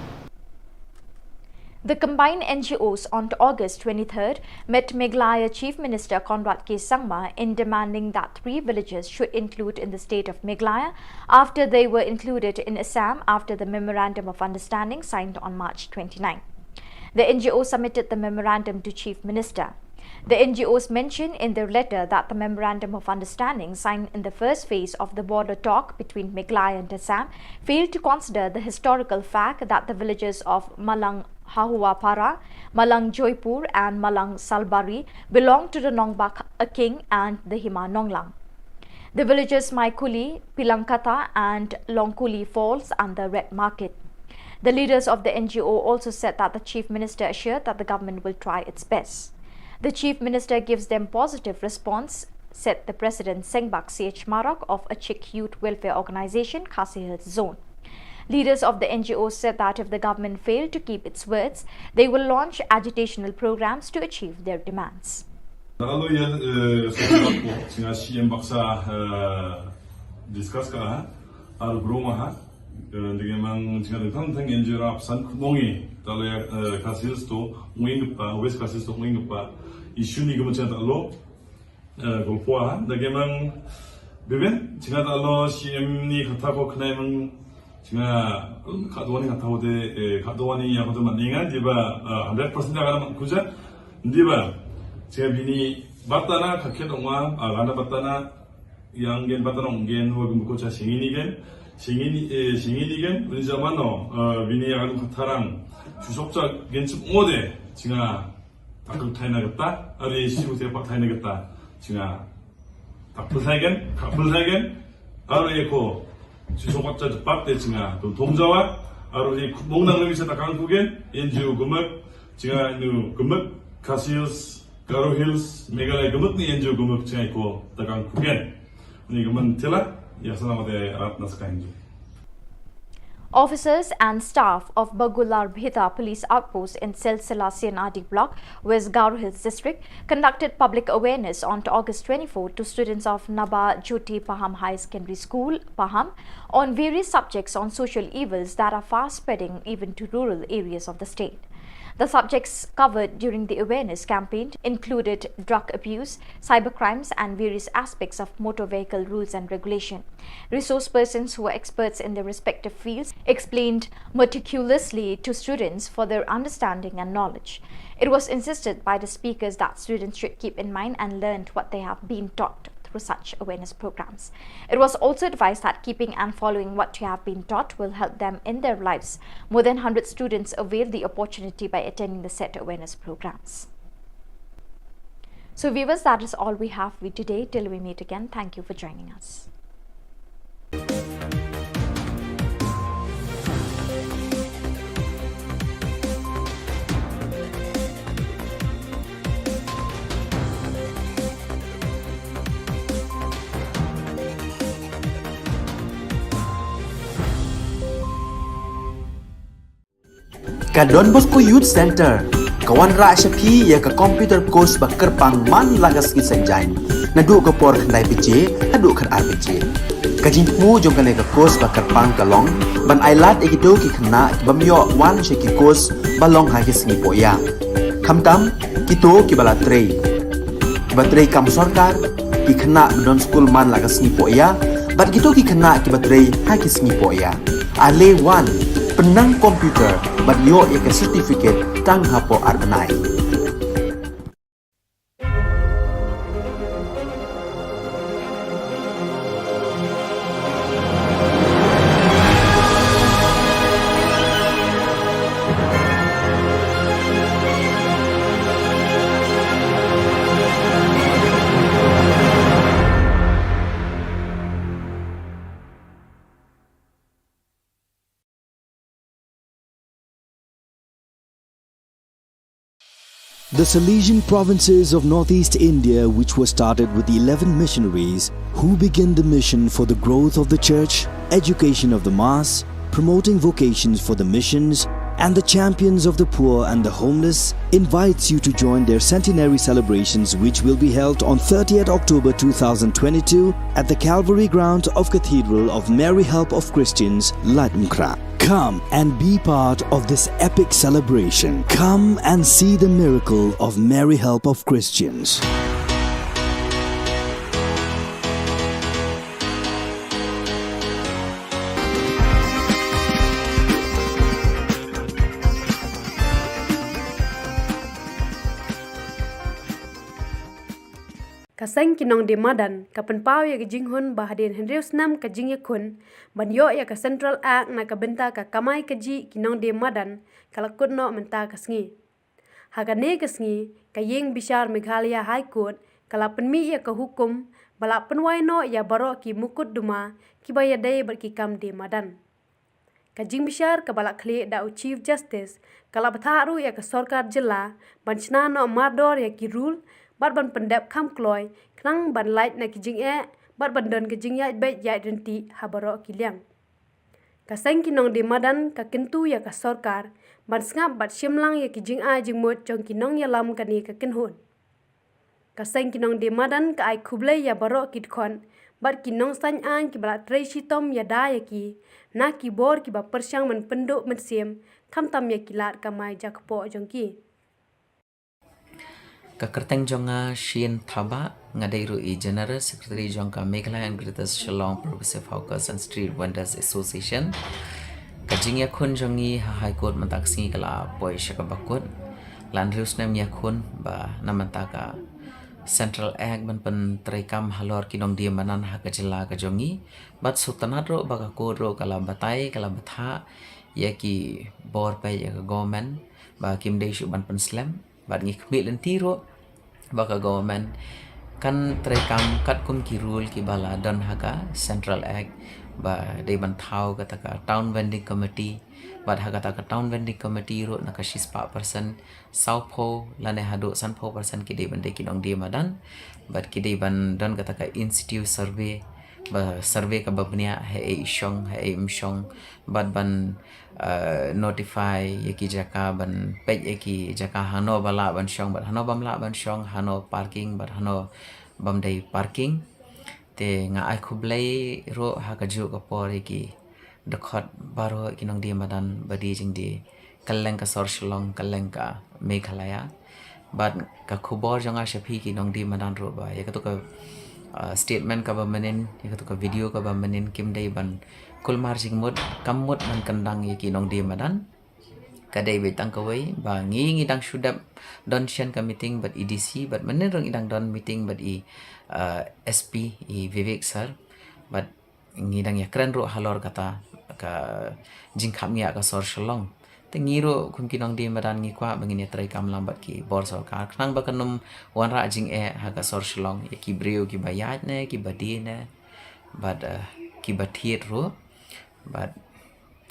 The combined N G Os on August twenty-third met Meghalaya Chief Minister Conrad K Sangma in demanding that three villages should include in the state of Meghalaya after they were included in Assam after the Memorandum of Understanding signed on March twenty-nine. The N G O submitted the memorandum to Chief Minister. The N G Os mentioned in their letter that the Memorandum of Understanding signed in the first phase of the border talk between Meghalaya and Assam failed to consider the historical fact that the villages of Malang Hahuapara, Malang Joypur, and Malang Salbari belong to the Nongbak Aking and the Hima Nonglang. The villages Maikuli, Pilangkata, and Longkuli falls under red market. The leaders of the N G O also said that the Chief Minister assured that the government will try its best. The Chief Minister gives them positive response, said the President Sengbak C H Marak of Achik Youth Welfare Organization, Khasi Hills Zone. Leaders of the N G O said that if the government failed to keep its words, they will launch agitational programs to achieve their demands. Alo ya, eh, so ko singa C M baksa, eh, discuss ka ha, ar bro ma ha, eh, dege mang singa de thang thang enjera san mongi, tale, eh, Khasi Hills to, ngin pa, West Khasi Hills to, ngin pa, issue ni ko macam talo, eh, golpo ha, dege mang, beben, singa talo C M ni kata ko khnai mang, Chinga, ka doni ka tau de, eh, ka doni ya ko man ninga, diba, ah, hundred percent ka man kuja, diba. Chinga bini batana ka khet ongwa, ah, gana batana, yang gen batana ong gen, wa gumbu ko cha singini gen, singini, eh, singini gen, uni zaman no, ah, bini ya ka tharang, chusok cha gen chup ngode, chinga, takul thaina gata, ari si usia pak thaina gata, chinga, Kapul thaigen, kapul thaigen. Aro ye ko. Shisha kwat cha pat te chinga. Tum thum jawa. Aro ye mong nang lemi sa takang kugen. N G O gumuk. Chinga nu gumuk. Khasi Hills, Garo Hills, Meghalaya gumuk ni N G O gumuk chinga ko takang kugen. Ni guman tila. Ya sana mate arat nas ka N G O. Officers and staff of Bagularbhita Police Outpost in Silsila C N R D Block, West Garo Hills District, conducted public awareness on August twenty-four to students of Naba Jyoti Paham High Secondary School, Paham, on various subjects on social evils that are fast spreading even to rural areas of the state. The subjects covered during the awareness campaign included drug abuse, cybercrimes, and various aspects of motor vehicle rules and regulation. Resource persons who were experts in their respective fields explained meticulously to students for their understanding and knowledge. It was insisted by the speakers that students should keep in mind and learn what they have been taught through such awareness programs. It was also advised that keeping and following what you have been taught will help them in their lives. More than hundred students availed the opportunity by attending the set awareness programs. So viewers, that is all we have for you today. Till we meet again, thank you for joining us. Ka Don Bosco Youth Centre ka wanrah sha phi ïa ka computer course ba kyrpang man la ka sngi Saitjaiñ, naduh ka por khyndai baje haduh khatar baje. Ka jingthmu jong kane ka course ba kyrpang ka long ban ailad ïa kito ki khynnah ki bym ïoh wan sha ki course ba long ha ki sngi pohïa, khamtam kito kiba la trei, kiba trei kam sorkar, ki khynnah ba don skul man la ka sngi pohïa bad kito ki khynnah kiba trei ha ki sngi pohïa. Ale wan, pynnang computer bad ïoh ïa ka certificate tang hapoh ar bnai. The Salesian provinces of northeast India, which were started with eleven missionaries, who began the mission for the growth of the church, education of the mass, promoting vocations for the missions, and the champions of the poor and the homeless, invites you to join their centenary celebrations, which will be held on thirtieth October two thousand twenty-two at the Calvary ground of Cathedral of Mary Help of Christians, Laitumkhrah. Come and be part of this epic celebration. Come and see the miracle of Mary Help of Christians. Ka seng ki nongdie madan ka pynpaw ïa ka jinghun ba hadien hynriew snem ka jingïakhun ban ïoh ïa ka Central Act na ka bynta ka kamai kajih ki nongdie madan ka la kut noh mynta ka sngi. Ha kane ka sngi, ka ïing bishar Meghalaya High Court ka la pynmih ïa ka hukum ba la pynwai noh ïa baroh ki mukotduma kiba ïadei bad ki kam die madan. Ka jingbishar kaba la khlieh da u Chief Justice ka la bthah ruh ïa ka sorkar jylla ban shna noh mardor ïa ki rule bad ban pyndep kham kloi khnang ban lait na ki jingeh bad ban don ka jingïaid beit ïaid ryntih ha baroh ki liang. Ka seng ki nongdie madan ka kyntu ïa ka sorkar ban sngap bad shim lang ïa ki jingai jingmut jong ki nongïalam kane ka kynhun. Ka seng ki nongdie madan ka ai khublei ïa baroh ki dkhot bad ki nongsain aiñ kiba la trei shitom ïada ïa ki na ki bor kiba pyrshang ban pynduh mynsiem khamtam ïa ki lad kamai jakpoh jong ki. Ka kyrteng jong nga Shin Thabah, nga dei ruh i General Secretary jong ka Meghalaya and Greater Shillong Progressive Hawkers and Street Vendors Association. Ka jingïakhun jong ngi ha High Court mynta ka sngi ka la poi sha kaba kut. La hynriew snem ïakhun ba na mynta ka Central Act ban pyntreikam halor ki nongdie madan ha ka jylla ka jong ngi. Bad sngewtynnat ruh ba ka court ruh ka la batai, ka la bthah ïa ki bor peit ïa ka government ba kim dei shuh ban pynslem. Bad ngi khmih lynti ruh ba ka government kan treikam katkum ki rule kiba la don ha ka Central Act, ba dei ban thaw kata ka Town Vending Committee, bad ha kata ka Town Vending Committee ruh na ka shispah percent, sawphew lane haduh sanphew percent ki dei ban dei ki nongdie madan, bad ki dei ban don kata ka in situ survey, ba survey kaba bniah haei i shong, haei im shong, bad ban, eh, notify ïa ki jaka, ban peit ïa ki jaka hano ba lah ban shong bad hano bym lah ban shong, hano parking bad hano bym dei parking. Te nga ai khublei ruh ha kajuh ka por ïa ki dkhot baroh ki nongdie madan ba die jingdie kylleng ka sor Shillong, kylleng ka Meghalaya. Bad ka khubor jong nga sha phi ki nongdie madan ruh ba ïa katu ka, ah, statement kaba mynnin, ïa katu ka video kaba mynnin kim dei ban kulmar jingmut, kam mut ban kyndang ïa ki nongdie madan. Ka dei beit tang kawei ba ngi, ngi dang shu dep don shen ka meeting bad i D C, bad mynnin ruh ngi dang don meeting bad i, ah, S P, i Vivek sir. Bad ngi dang ïakren ruh halor kata ka jingkhapngiah ka sor Shillong. Te ngi ruh kum ki nongdie madan ngi kwah ba ngin ïatreikam lang bad ki bor sorkar khnang ba kan ym wanrah jingeh ha ka sor Shillong ïa ki briew kiba ïaid ne kiba die ne bad, eh, kiba thied ruh. Bad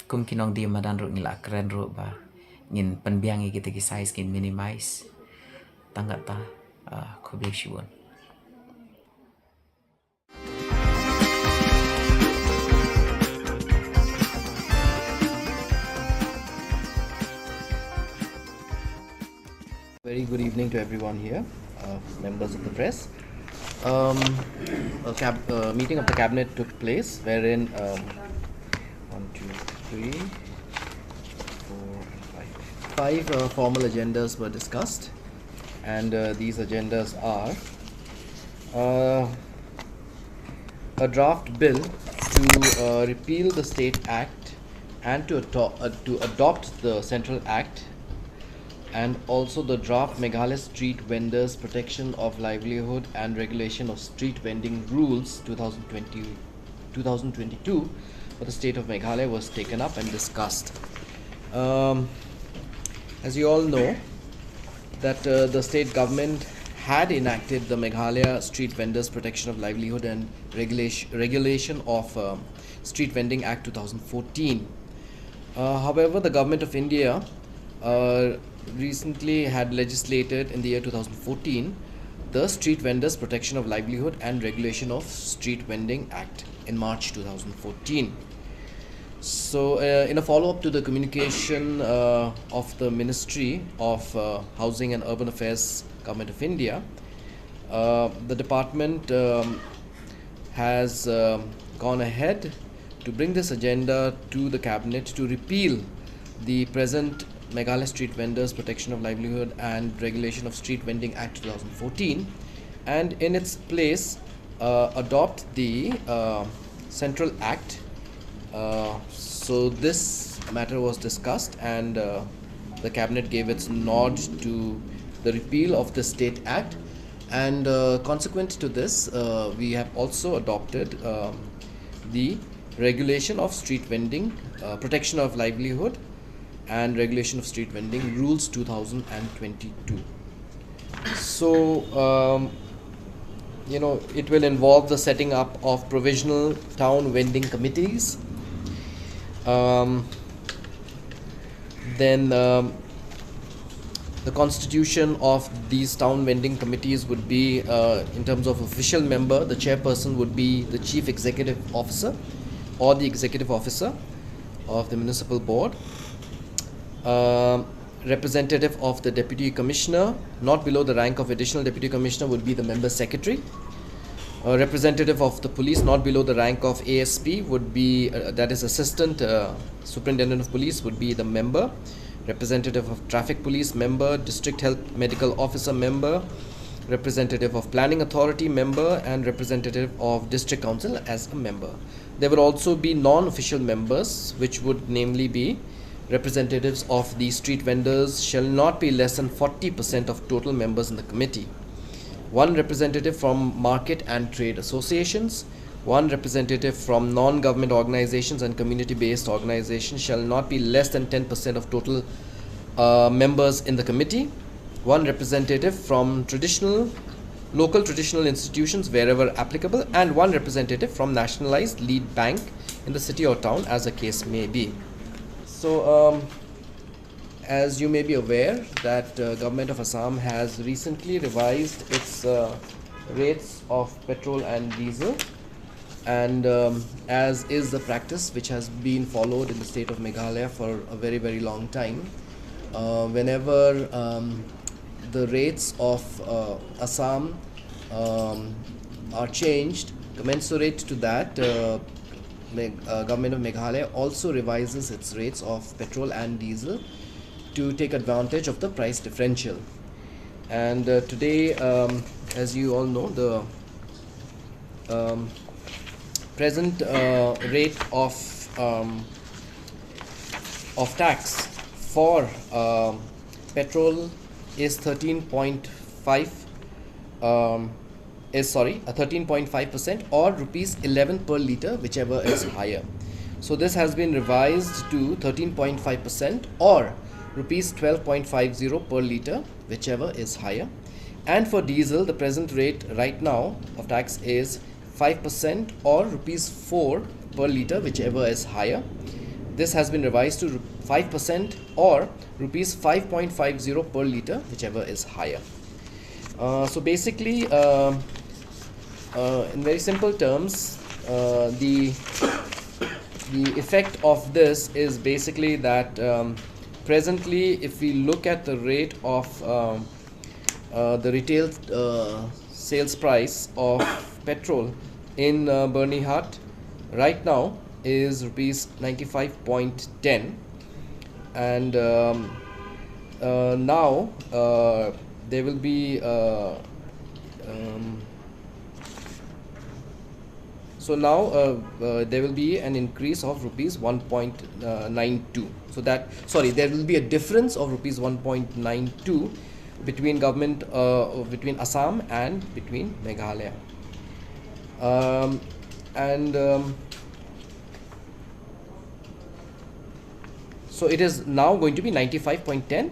kum ki nongdie madan ruh ngi la kren ruh ba ngin pynbiang ïa kita ki size, ngin minimize. Tang kata, ah, khublei shibun. Very good evening to everyone here, uh, members of the press. Um, a cab- uh, meeting of the cabinet took place wherein, um, one, two, three, four, and five. Five, uh, formal agendas were discussed, and, uh, these agendas are, uh, a draft bill to, uh, repeal the State Act and to, ato- uh, to adopt the Central Act, and also the draft Meghalaya Street Vendors Protection of Livelihood and Regulation of Street Vending Rules two thousand twenty, two thousand twenty-two for the state of Meghalaya was taken up and discussed. Um, as you all know, that, uh, the state government had enacted the Meghalaya Street Vendors Protection of Livelihood and Regulation, Regulation of, um, Street Vending Act two thousand fourteen. Uh, however, the Government of India, uh, recently had legislated in the year two thousand fourteen the Street Vendors Protection of Livelihood and Regulation of Street Vending Act in March two thousand fourteen. So, uh, in a follow-up to the communication, uh, of the Ministry of, uh, Housing and Urban Affairs, Government of India, uh, the department, um, has, um, gone ahead to bring this agenda to the cabinet to repeal the present Meghalaya Street Vendors Protection of Livelihood and Regulation of Street Vending Act two thousand fourteen, and in its place, uh, adopt the, uh, Central Act. Uh, so this matter was discussed, and, uh, the cabinet gave its nod to the repeal of the State Act, and, uh, consequent to this, uh, we have also adopted, um, the Regulation of Street Vending, uh, Protection of Livelihood and Regulation of Street Vending Rules two thousand twenty-two. So, um, you know, it will involve the setting up of provisional town vending committees. Um, then, um, the constitution of these town vending committees would be, uh, in terms of official member, the chairperson would be the chief executive officer or the executive officer of the municipal board. Um, representative of the deputy commissioner, not below the rank of additional deputy commissioner, would be the member secretary. A representative of the police, not below the rank of A S P, would be, uh, that is assistant, uh, superintendent of police, would be the member. representative of traffic police member, district health medical officer member, representative of planning authority member, and representative of district council as a member. There will also be non-official members, which would namely be representatives of the street vendors shall not be less than forty percent of total members in the committee. One representative from market and trade associations, one representative from non-government organizations and community-based organizations shall not be less than ten percent of total uh, members in the committee, one representative from traditional, local traditional institutions wherever applicable, and one representative from nationalized lead bank in the city or town, as the case may be. So, um, as you may be aware, that uh, Government of Assam has recently revised its uh, rates of petrol and diesel, and um, as is the practice which has been followed in the state of Meghalaya for a very, very long time, uh, whenever um, the rates of uh, Assam um, are changed, commensurate to that, uh, Meg- uh, Government of Meghalaya also revises its rates of petrol and diesel to take advantage of the price differential. And uh, today, um, as you all know, the um, present uh, rate of um, of tax for um, petrol is thirteen point five um, is, sorry, a thirteen point five percent or rupees eleven per litre, whichever is higher. So this has been revised to thirteen point five percent or rupees twelve point five zero per litre, whichever is higher. And for diesel, the present rate right now of tax is five percent or rupees four per litre, whichever is higher. This has been revised to five percent or rupees five point five zero per litre, whichever is higher. Uh, so basically, uh, uh, in very simple terms, uh, the the effect of this is basically that um, presently, if we look at the rate of um, uh, the retail uh, sales price of petrol in uh, Byrnihat right now is rupees ninety-five point ten, and um, uh, now uh, there will be uh, um, so now uh, uh, there will be an increase of rupees one point nine two. So that, sorry, there will be a difference of rupees one point nine two between government, uh, between Assam and between Meghalaya. Um, and um, so it is now going to be ninety-five point ten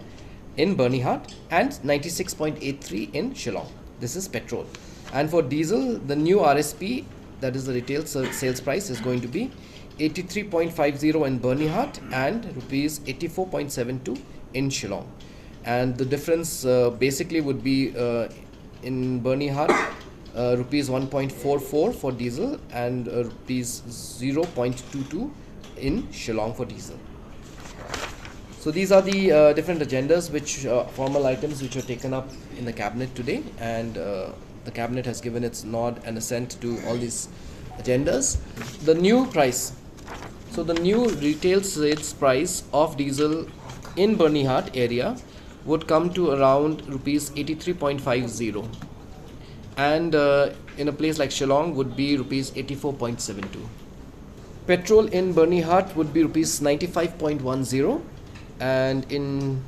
in Byrnihat and ninety-six point eight three in Shillong. This is petrol. And for diesel, the new R S P, that is the retail sales price, is going to be eighty-three point five zero in Byrnihat and rupees eighty-four point seven two in Shillong. And the difference uh, basically would be uh, in Byrnihat, uh, rupees one point four four for diesel and uh, rupees zero point two two in Shillong for diesel. So these are the uh, different agendas, which uh, formal items which were taken up in the cabinet today, and uh, the cabinet has given its nod and assent to all these agendas. The new price. So the new retail sales price of diesel in Byrnihat area would come to around rupees eighty-three point five zero, and uh, in a place like Shillong would be rupees eighty-four point seven two. Petrol in Byrnihat would be rupees ninety-five point one zero, and in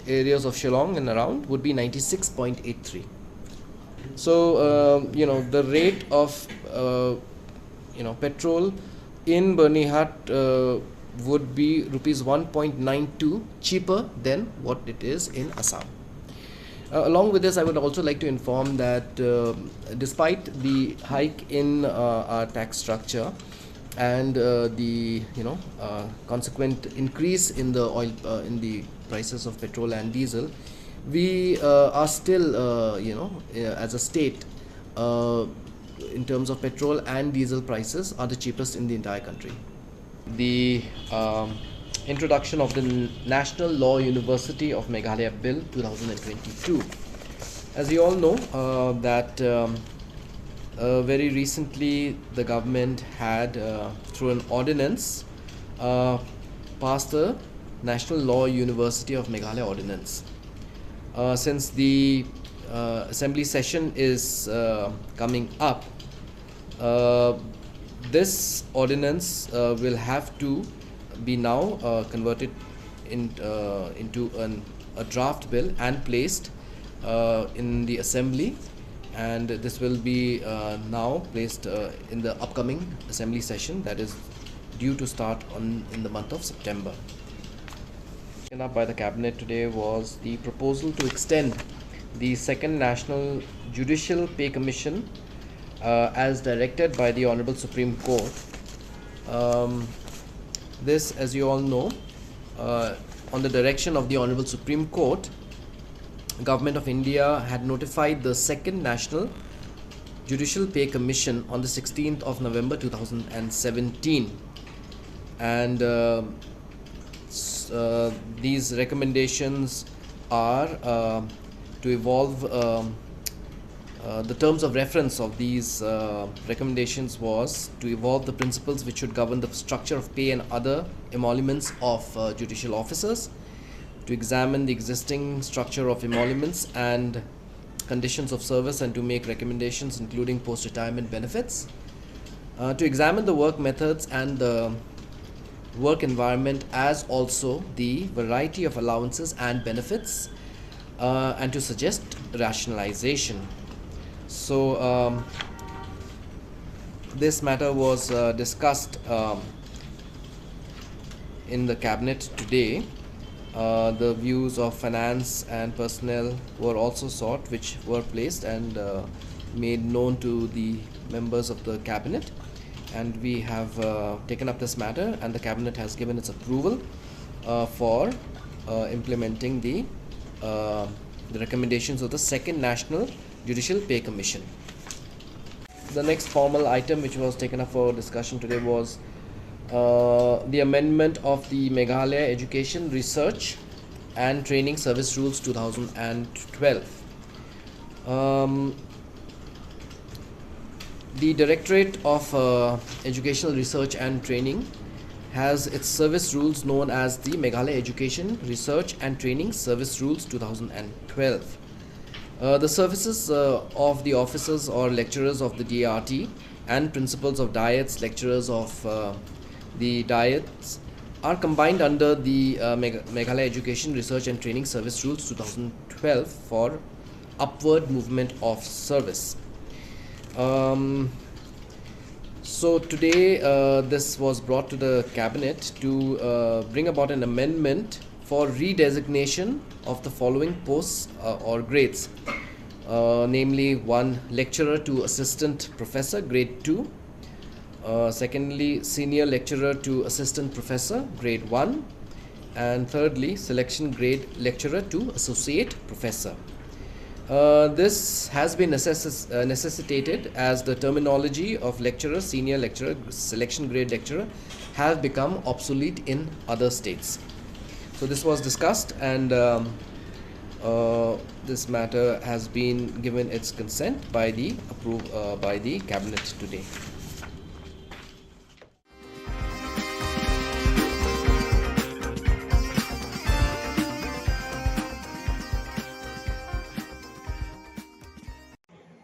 areas of Shillong and around would be ninety-six point eight three. So uh, you know, the rate of uh, you know, petrol in Byrnihat uh, would be rupees one point nine two cheaper than what it is in Assam. Uh, along with this, I would also like to inform that uh, despite the hike in uh, our tax structure and uh, the, you know, uh, consequent increase in the oil, uh, in the prices of petrol and diesel, we uh, are still, uh, you know, uh, as a state, uh, in terms of petrol and diesel prices, are the cheapest in the entire country. The um, introduction of the N- National Law University of Meghalaya Bill two thousand twenty-two. As you all know, uh, that um, uh, very recently the government had, uh, through an ordinance, uh, passed the National Law University of Meghalaya Ordinance. Uh, since the uh, assembly session is uh, coming up, uh, this ordinance uh, will have to be now uh, converted in, uh, into an, a draft bill and placed uh, in the assembly, and this will be uh, now placed uh, in the upcoming assembly session that is due to start on in the month of September. Taken up by the cabinet today was the proposal to extend the second National Judicial Pay Commission uh, as directed by the Honorable Supreme Court. Um, this, as you all know, uh, on the direction of the Honorable Supreme Court, Government of India had notified the second National Judicial Pay Commission on the sixteenth of November two thousand seventeen, and uh, s- uh, these recommendations are uh, to evolve. Um, uh, the terms of reference of these uh, recommendations was to evolve the principles which should govern the structure of pay and other emoluments of uh, judicial officers, to examine the existing structure of emoluments and conditions of service and to make recommendations including post-retirement benefits, uh, to examine the work methods and the work environment, as also the variety of allowances and benefits, uh, and to suggest rationalization. So um, this matter was uh, discussed um, in the cabinet today. Uh, the views of finance and personnel were also sought, which were placed and uh, made known to the members of the cabinet. And we have uh, taken up this matter, and the cabinet has given its approval uh, for uh, implementing the uh, the recommendations of the Second National Judicial Pay Commission. The next formal item which was taken up for discussion today was uh, the amendment of the Meghalaya Education Research and Training Service Rules two thousand twelve. Um, the Directorate of uh, Educational Research and Training has its service rules known as the Meghalaya Education Research and Training Service Rules two thousand twelve. Uh, the services uh, of the officers or lecturers of the D R T and principals of diets, lecturers of uh, the diets are combined under the uh, Megh- Meghalaya Education Research and Training Service Rules two thousand twelve for upward movement of service. Um, so today, uh, this was brought to the cabinet to uh, bring about an amendment for redesignation of the following posts uh, or grades, uh, namely one lecturer to assistant professor, grade two, uh, secondly, senior lecturer to assistant professor, grade one, and thirdly, selection grade lecturer to associate professor. Uh, this has been necess- uh, necessitated as the terminology of lecturer, senior lecturer, selection grade lecturer have become obsolete in other states. So this was discussed, and um, uh, this matter has been given its consent by the approve uh, by the cabinet today.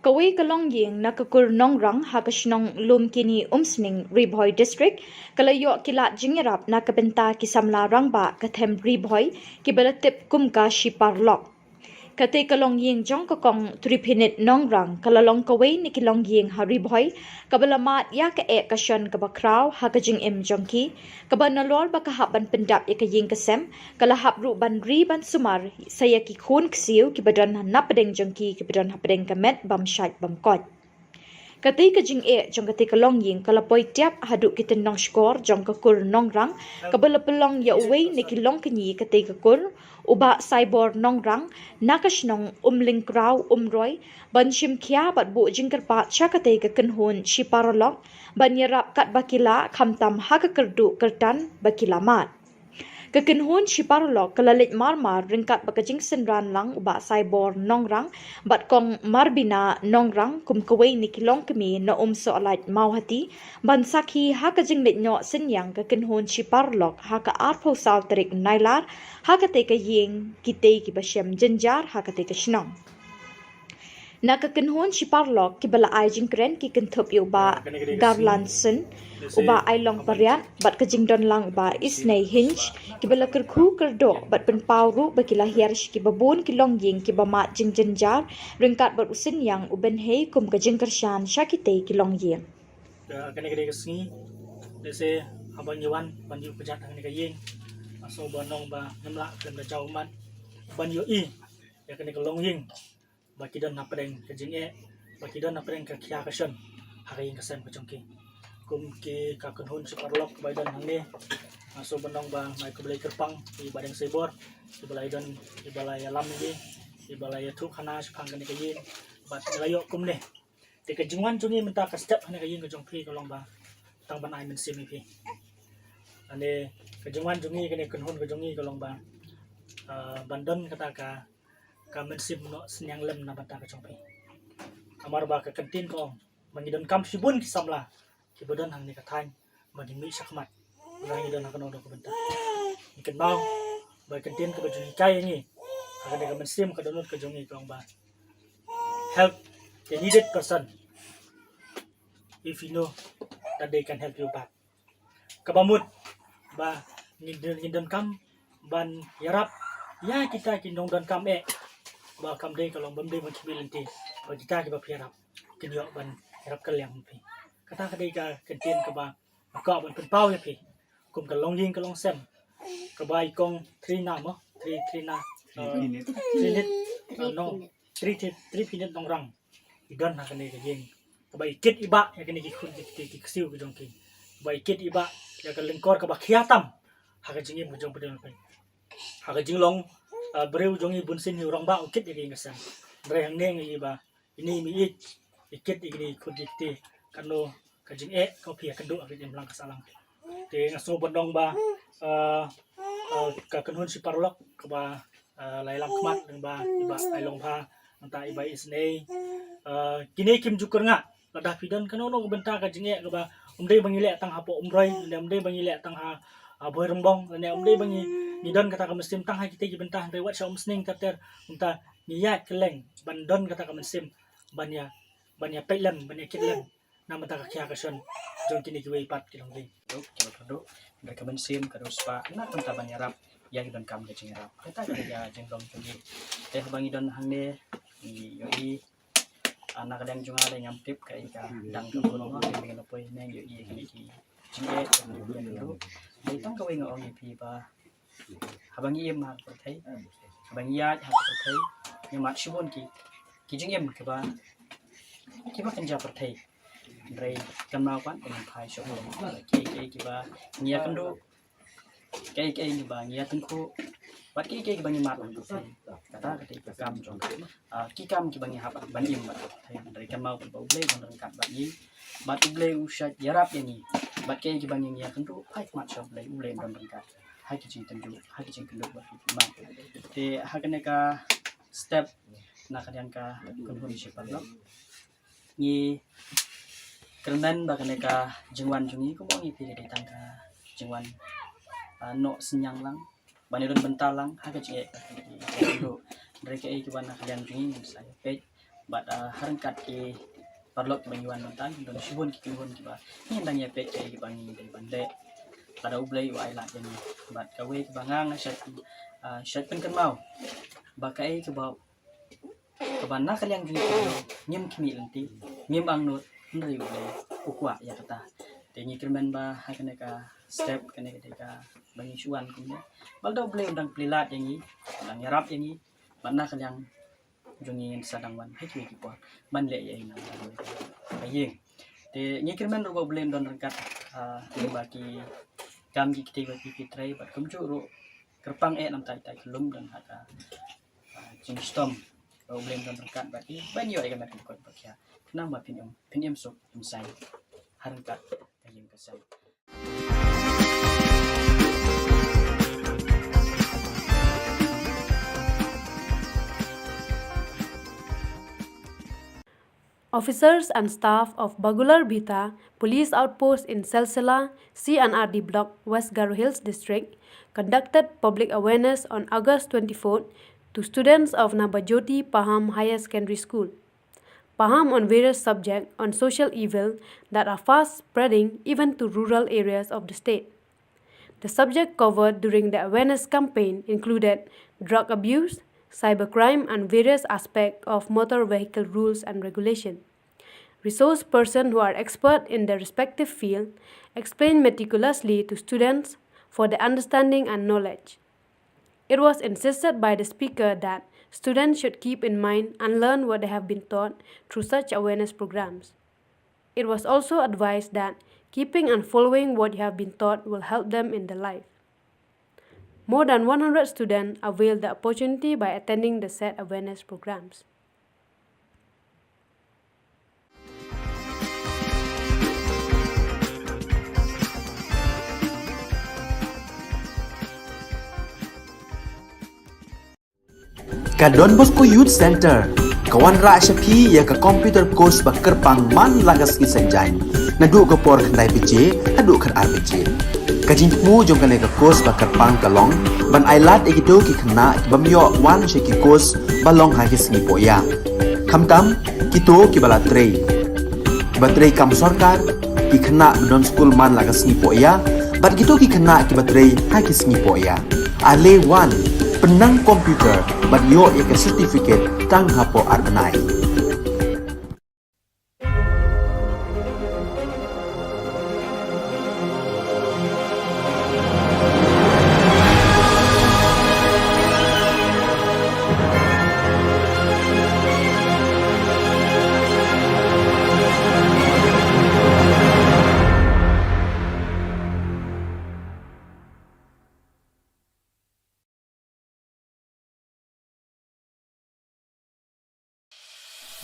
Kawei ka longïing na ka kur Nongrang ha ka shnong Lumkini Umsning, Ri Bhoi District, ka la ïoh ki lad jingïarap na ka bynta ki samla rangbah ka them Ri Bhoi kiba la tip kum ka Shiparlok. Katei ka longïing jong ka kong Triphinit Nongrang ka la long kawei na ki longïing ha Ri Bhoi kaba la mad ïa ka eh ka shon kaba khraw ha ka jingim jong ki, kaba nalor ba ka hap ban pyndap ïa ka ïing ka sem, ka la hap ruh ban ri ban sumar sa ïa ki khun ksiew kiba don na pdeng jong ki, kiba don hapdeng ka met bym shait bym koit. Katei ka jingeh jong katei ka longïing ka la poi tiap haduh ki tynnong shkor jong ka kur Nongrang, kaba la pynlong ïa uwei na ki longkñi katei ka kur, u Bah Saibor Nongrang, na ka shnong Umlyngkraw Umroi, ban shim khia bad buh jingkyrpad sha katei ka kynhun Shiparlok ban ïarap katba ki lah, khamtam ha ka kyrduh kyrtan ba ki la mad. Ka kynhun shi paralok ka la leit marmar ryngkat bad ka jingsynran lang u Bah Saibor Nongrang bad Kong Marbina Nongrang kum kawei na ki longkmie na Umsohlait Mawhati ban sakhi ha ka jingleit noh synñiang ka kynhun shi paralok ha ka arphew saw tarik Nailar ha katei ka ïing kitei kiba shem jynjar ha katei ka shnong. Na ka kynhun shi paralok kiba la ai jingkren ki kynthup ïa u Bah Garlandson, u Bah Ailong Pariat bad ka jingdon lang u Bah Isnei Hinch, kiba la kyrkhu kyrdoh bad pynpaw ruh ba ki la hiar sha kiba bun ki longïing kiba mad jingjynjar ryngkat bad u synñiang u bynhei kum ka jingkyrshan sha kitei ki longïing. Ka kane ka dei ka sngi, lehse haba ngi wan ban ïuh pjat ha kane ka ïing, nga sngew ban ong ba ngim lah khlem da jaw ummat ban ïohi ïa kane ka longïing ba ki don hapdeng ka jingeh, ba ki don hapdeng ka khia ka shon ha ka ïing ka sem ka jong ki. Kum ki ka kynhun shi paralok ba i don hangne, nga sngew ban ong ba nga ai khublei kyrpang ïa i Bah Deng Saibor, iba la ïadon, iba la ïalam ïa ngi, iba la ïathuh khana shaphang kane ka ïing bad la ïoh kumne. Te ka jingwan jong ngi mynta ka step ha kane ka ïing ka jong phi ka long ba tang ban ai mynsiem ïa phi. Ane ka jingwan jong ngi, kane kynhun ka jong ngi ka long ba, ah, ban don kata ka, ka mynsiem noh synñiang lem na bynta ka jong phi. Namar ba ka kyntien ka ong ba ngi donkam shibun ki samla kiba don hangne ka thaiñ ba ngin mih shakhmat. Ba ngi don ha kano kano ka bynta. Ngi kynmaw ba ka kyntien kaba jong ngi ka ïa ngi ha kane ka mynsiem ka dohnud ka jong ngi ka ong ba help the needed person if you know that they can help you back. Kaba mut ba ngin don, ngin donkam ban ïarap ïa kita ki nongdonkam eh, ba kam dei ka long bym dei ban khmih lynti ba kita kiba phi ïarap kin ïoh ban ïarap kylliang phi. Kata ka dei ka kyntien kaba nga kwah ban pynpaw ïa phi kum ka longïing ka longsem kaba i Kong Trina mo, Tri, Trina, uh, Trinit, uh, no, Tri, Tri, Tripinit Nongrang i don ha kane ka ïing kaba i kit i bah ïa kine ki khun ki kti ki ksiew ki jong ki, kaba i kit i bah ïa ka lyngkor kaba khia tam ha ka jingim ka jong phi don phi. Ha ka jinglong, uh, briew jong i bunsien hi u rangbah u kit ïa ka ïing ka sem. Hynrei hangne ngi i ba ine i mih i kit ïa kine ki khun ki kti, kano ka jingeh ka phi ïakynduh ha ka jingim lang ka sahlang. Te nga sngew ban ong ba, uh, uh, ka kynhun shi paralok kaba, uh, la ïalam khmat lyngba i Bah Ailong Pha, nangta i Bah Isnei, uh, kine kim ju kyrngah lada phi don kano kano ka bynta ka jingeh kaba ym dei ba ngi leh tang hapoh Umroi, lane ym dei ba ngi leh tang ha, ha Bhoirymbong, lane ym dei ba ngi, ngi don kata ka mynsiem tang ha kitei ki bynta, hynrei wat sha Umsning ter ter, nangta ngi ïaid kylleng ban don kata ka mynsiem ban ïa, ban ïa peit lem, ban ïa kit lem na bynta ka khia ka shon jong kine kiwei pat ki longïing. Duk, kiba kyrduh, hynrei ka mynsiem ka dei spah na ka bynta ban ïarap ïa ki donkam ka jingïarap. Kata ka dei ka jinglong jong ngi. Te haba ngi don hangne ngi ïohi, ah, na ka liang jong nga dei ngam tip kaei ka dang ka bun mo, ngi la poi ne ngi ïohi kine ki jingeh, dei tang kawei nga ong ïa phi ba haba ngi im ha ka pyrthei, haba ngi ïaid ha ka pyrthei, ngi mad shibun ki, ki jingim kiba, kiba kynja pyrthei. Hynrei kynmaw pat ba ngin phai shuh lem. Kiei kiei kiba ngi ïakynduh, kiei kiei kiba ngi ïatyngkhuh, bad kiei kiei kiba ngi mad ha ka pyrthei. Kata ka dei ka kam jong, ah, ki kam kiba ngi hap ban im bad ka pyrthei. Hynrei kynmaw pat ba U Blei u don ryngkat bad ngi. Bad U Blei u shait ïarap ïa ngi. Bad kiei kiba ngi ïakynduh, phai khmat sha U Blei, U Blei u don ryngkat. Ha ki jingtynjuh, ha ki jingkynduh bad ki jingmad. Te ha kane ka step na ka liang ka kynhun shi paralok, ngi kyrmen ba kane ka jingwan jong ngi kumba ngi phi ka dei tang ka jingwan, ah, noh synñiang lang, ban ïadon bynta lang ha ka jingeh ka jong ki. Hynrei kaei kiba na ka liang jong ngi ngin sa ïa peit. Bad, ah, ha ryngkat ki paralok kiba ngi wan mynta, don shibun ki kynhun kiba ngin dang ïa peit kaei kiba ngi dei ban leh lada U Blei u ai lad ïa ngi. Bad kawei kaba nga nga shait, ah, shait pynkynmaw ba kaei kaba, kaba na ka liang jong ngi ngim khmih lynti, ngim angnud, hynrei U Blei u kwah ïa kata. Te ngi kyrmen ba ha kane ka step, kane ka dei kaba ngi shu wan kumne, ba lada U Blei u dang plie lad ïa ngi, u dang ïarap ïa ngi, bad na ka liang jong ngi ngin sa dang wan ha kiwei ki por ban leh ïa i na ka ïing. Te ngi kyrmen ruh ba U Blei un don ryngkat, ah, lyngba ki kam ki kti ba phi phi trei, bad kumjuh ruh kyrpang eh namar ita ki lum don ha ka, ah, jingshitom, ba U Blei un don ryngkat bad phi ban ïoh ïa ka met ka kot ba khia. Khnang ba phin im, phin im suk im saiñ ha ryngkat ka ïing ka sem. Officers and staff of Bagular Bhita Police Outpost in Silsila C and R D Block, West Garo Hills District, conducted public awareness on August twenty-fourth to students of Nabajyoti Paham Higher Secondary School. Paham on various subjects on social evil that are fast spreading even to rural areas of the state. The subject covered during the awareness campaign included drug abuse, cybercrime, and various aspects of motor vehicle rules and regulation. Resource persons who are expert in their respective field explain meticulously to students for their understanding and knowledge. It was insisted by the speaker that students should keep in mind and learn what they have been taught through such awareness programs. It was also advised that keeping and following what you have been taught will help them in their life. More than one hundred students availed the opportunity by attending the said awareness programs. Ka Don Bosco Youth Center ka wanrah sha phi ïa ka computer course ba kyrpang man la ka sngi Saitjaiñ, naduh ka por khyndai baje haduh khatar baje. Ka jingthmu jong kane ka course ba kyrpang ka long ban ailad ïa kito ki khynnah ki bym ïoh wan sha ki course ba long ha ki sngi pohïa, khamtam kito kiba la trei, kiba trei kam sorkar, ki khynnah ba don skul man la ka sngi pohïa, bad kito ki khynnah kiba trei ha ki sngi pohïa. Ale wan, pynnang computer bad ïoh ïa ka certificate tang hapoh ar bnai.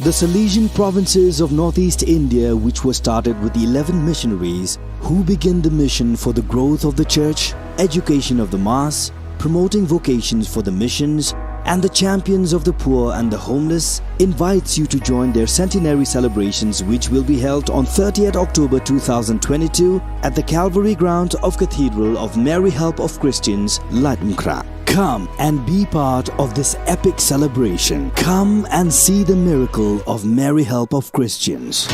The Salesian provinces of northeast India, which were started with eleven missionaries, who began the mission for the growth of the church, education of the mass, promoting vocations for the missions, and the champions of the poor and the homeless, invites you to join their centenary celebrations, which will be held on thirtieth October two thousand twenty-two at the Calvary ground of Cathedral of Mary Help of Christians, Laitumkhrah. Come and be part of this epic celebration. Come and see the miracle of Mary Help of Christians.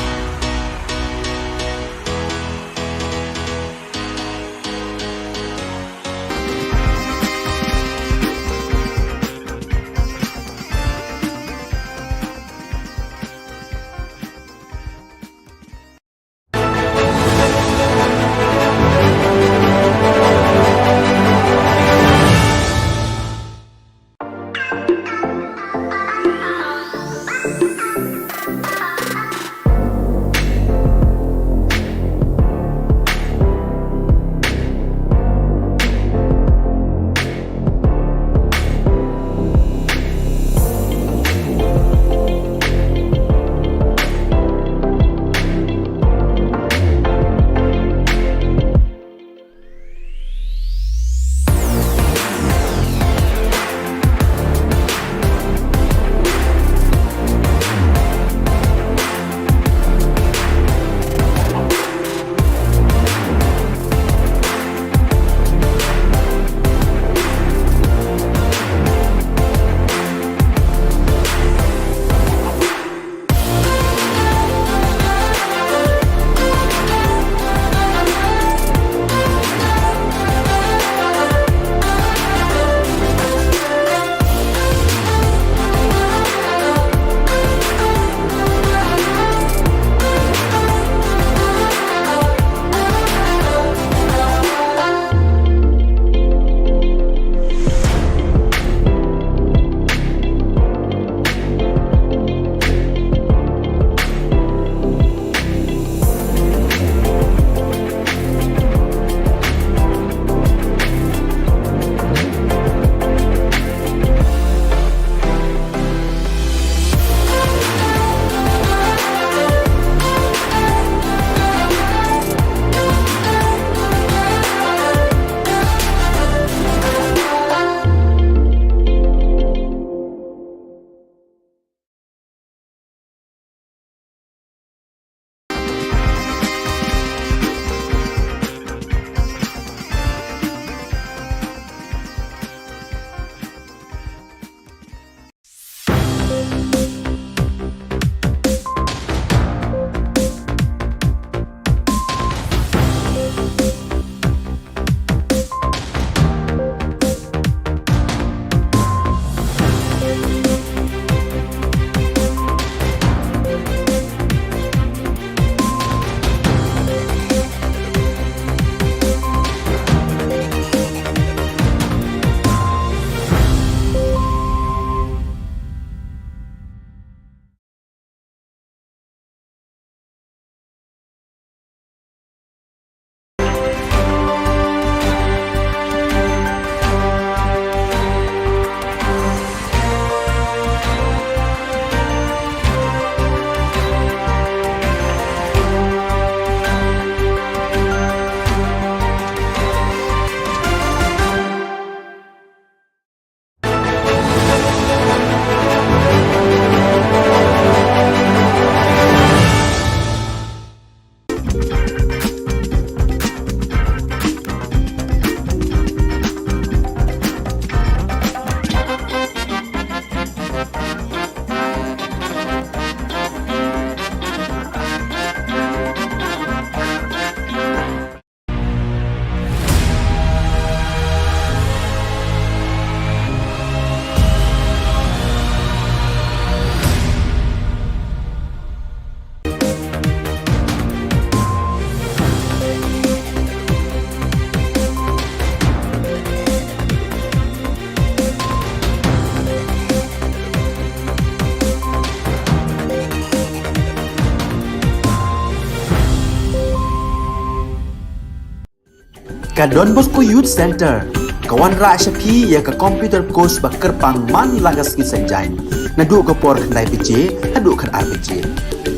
Ka Don Bosco Youth Centre ka wanrah sha phi ïa ka computer course ba kyrpang man la ka sngi Saitjaiñ, naduh ka por khyndai baje haduh khatar baje.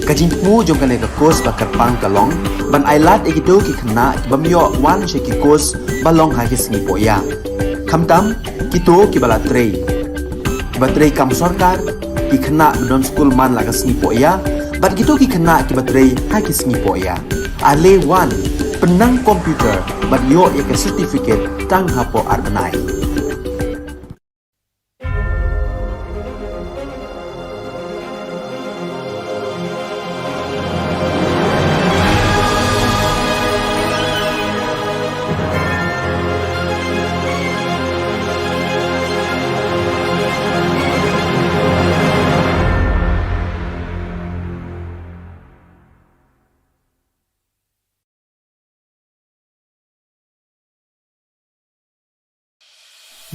Ka jingthmu jong kane ka course ba kyrpang ka long ban ailad ïa kito ki khynnah ki bym ïoh wan sha ki course ba long ha ki sngi pohïa, khamtam kito kiba la trei, kiba trei kam sorkar, ki khynnah ba don skul man la ka sngi pohïa bad kito ki khynnah kiba trei ha ki sngi pohïa. Ale wan, pynnang computer bad ïoh ïa ka certificate tang hapoh ar bnai.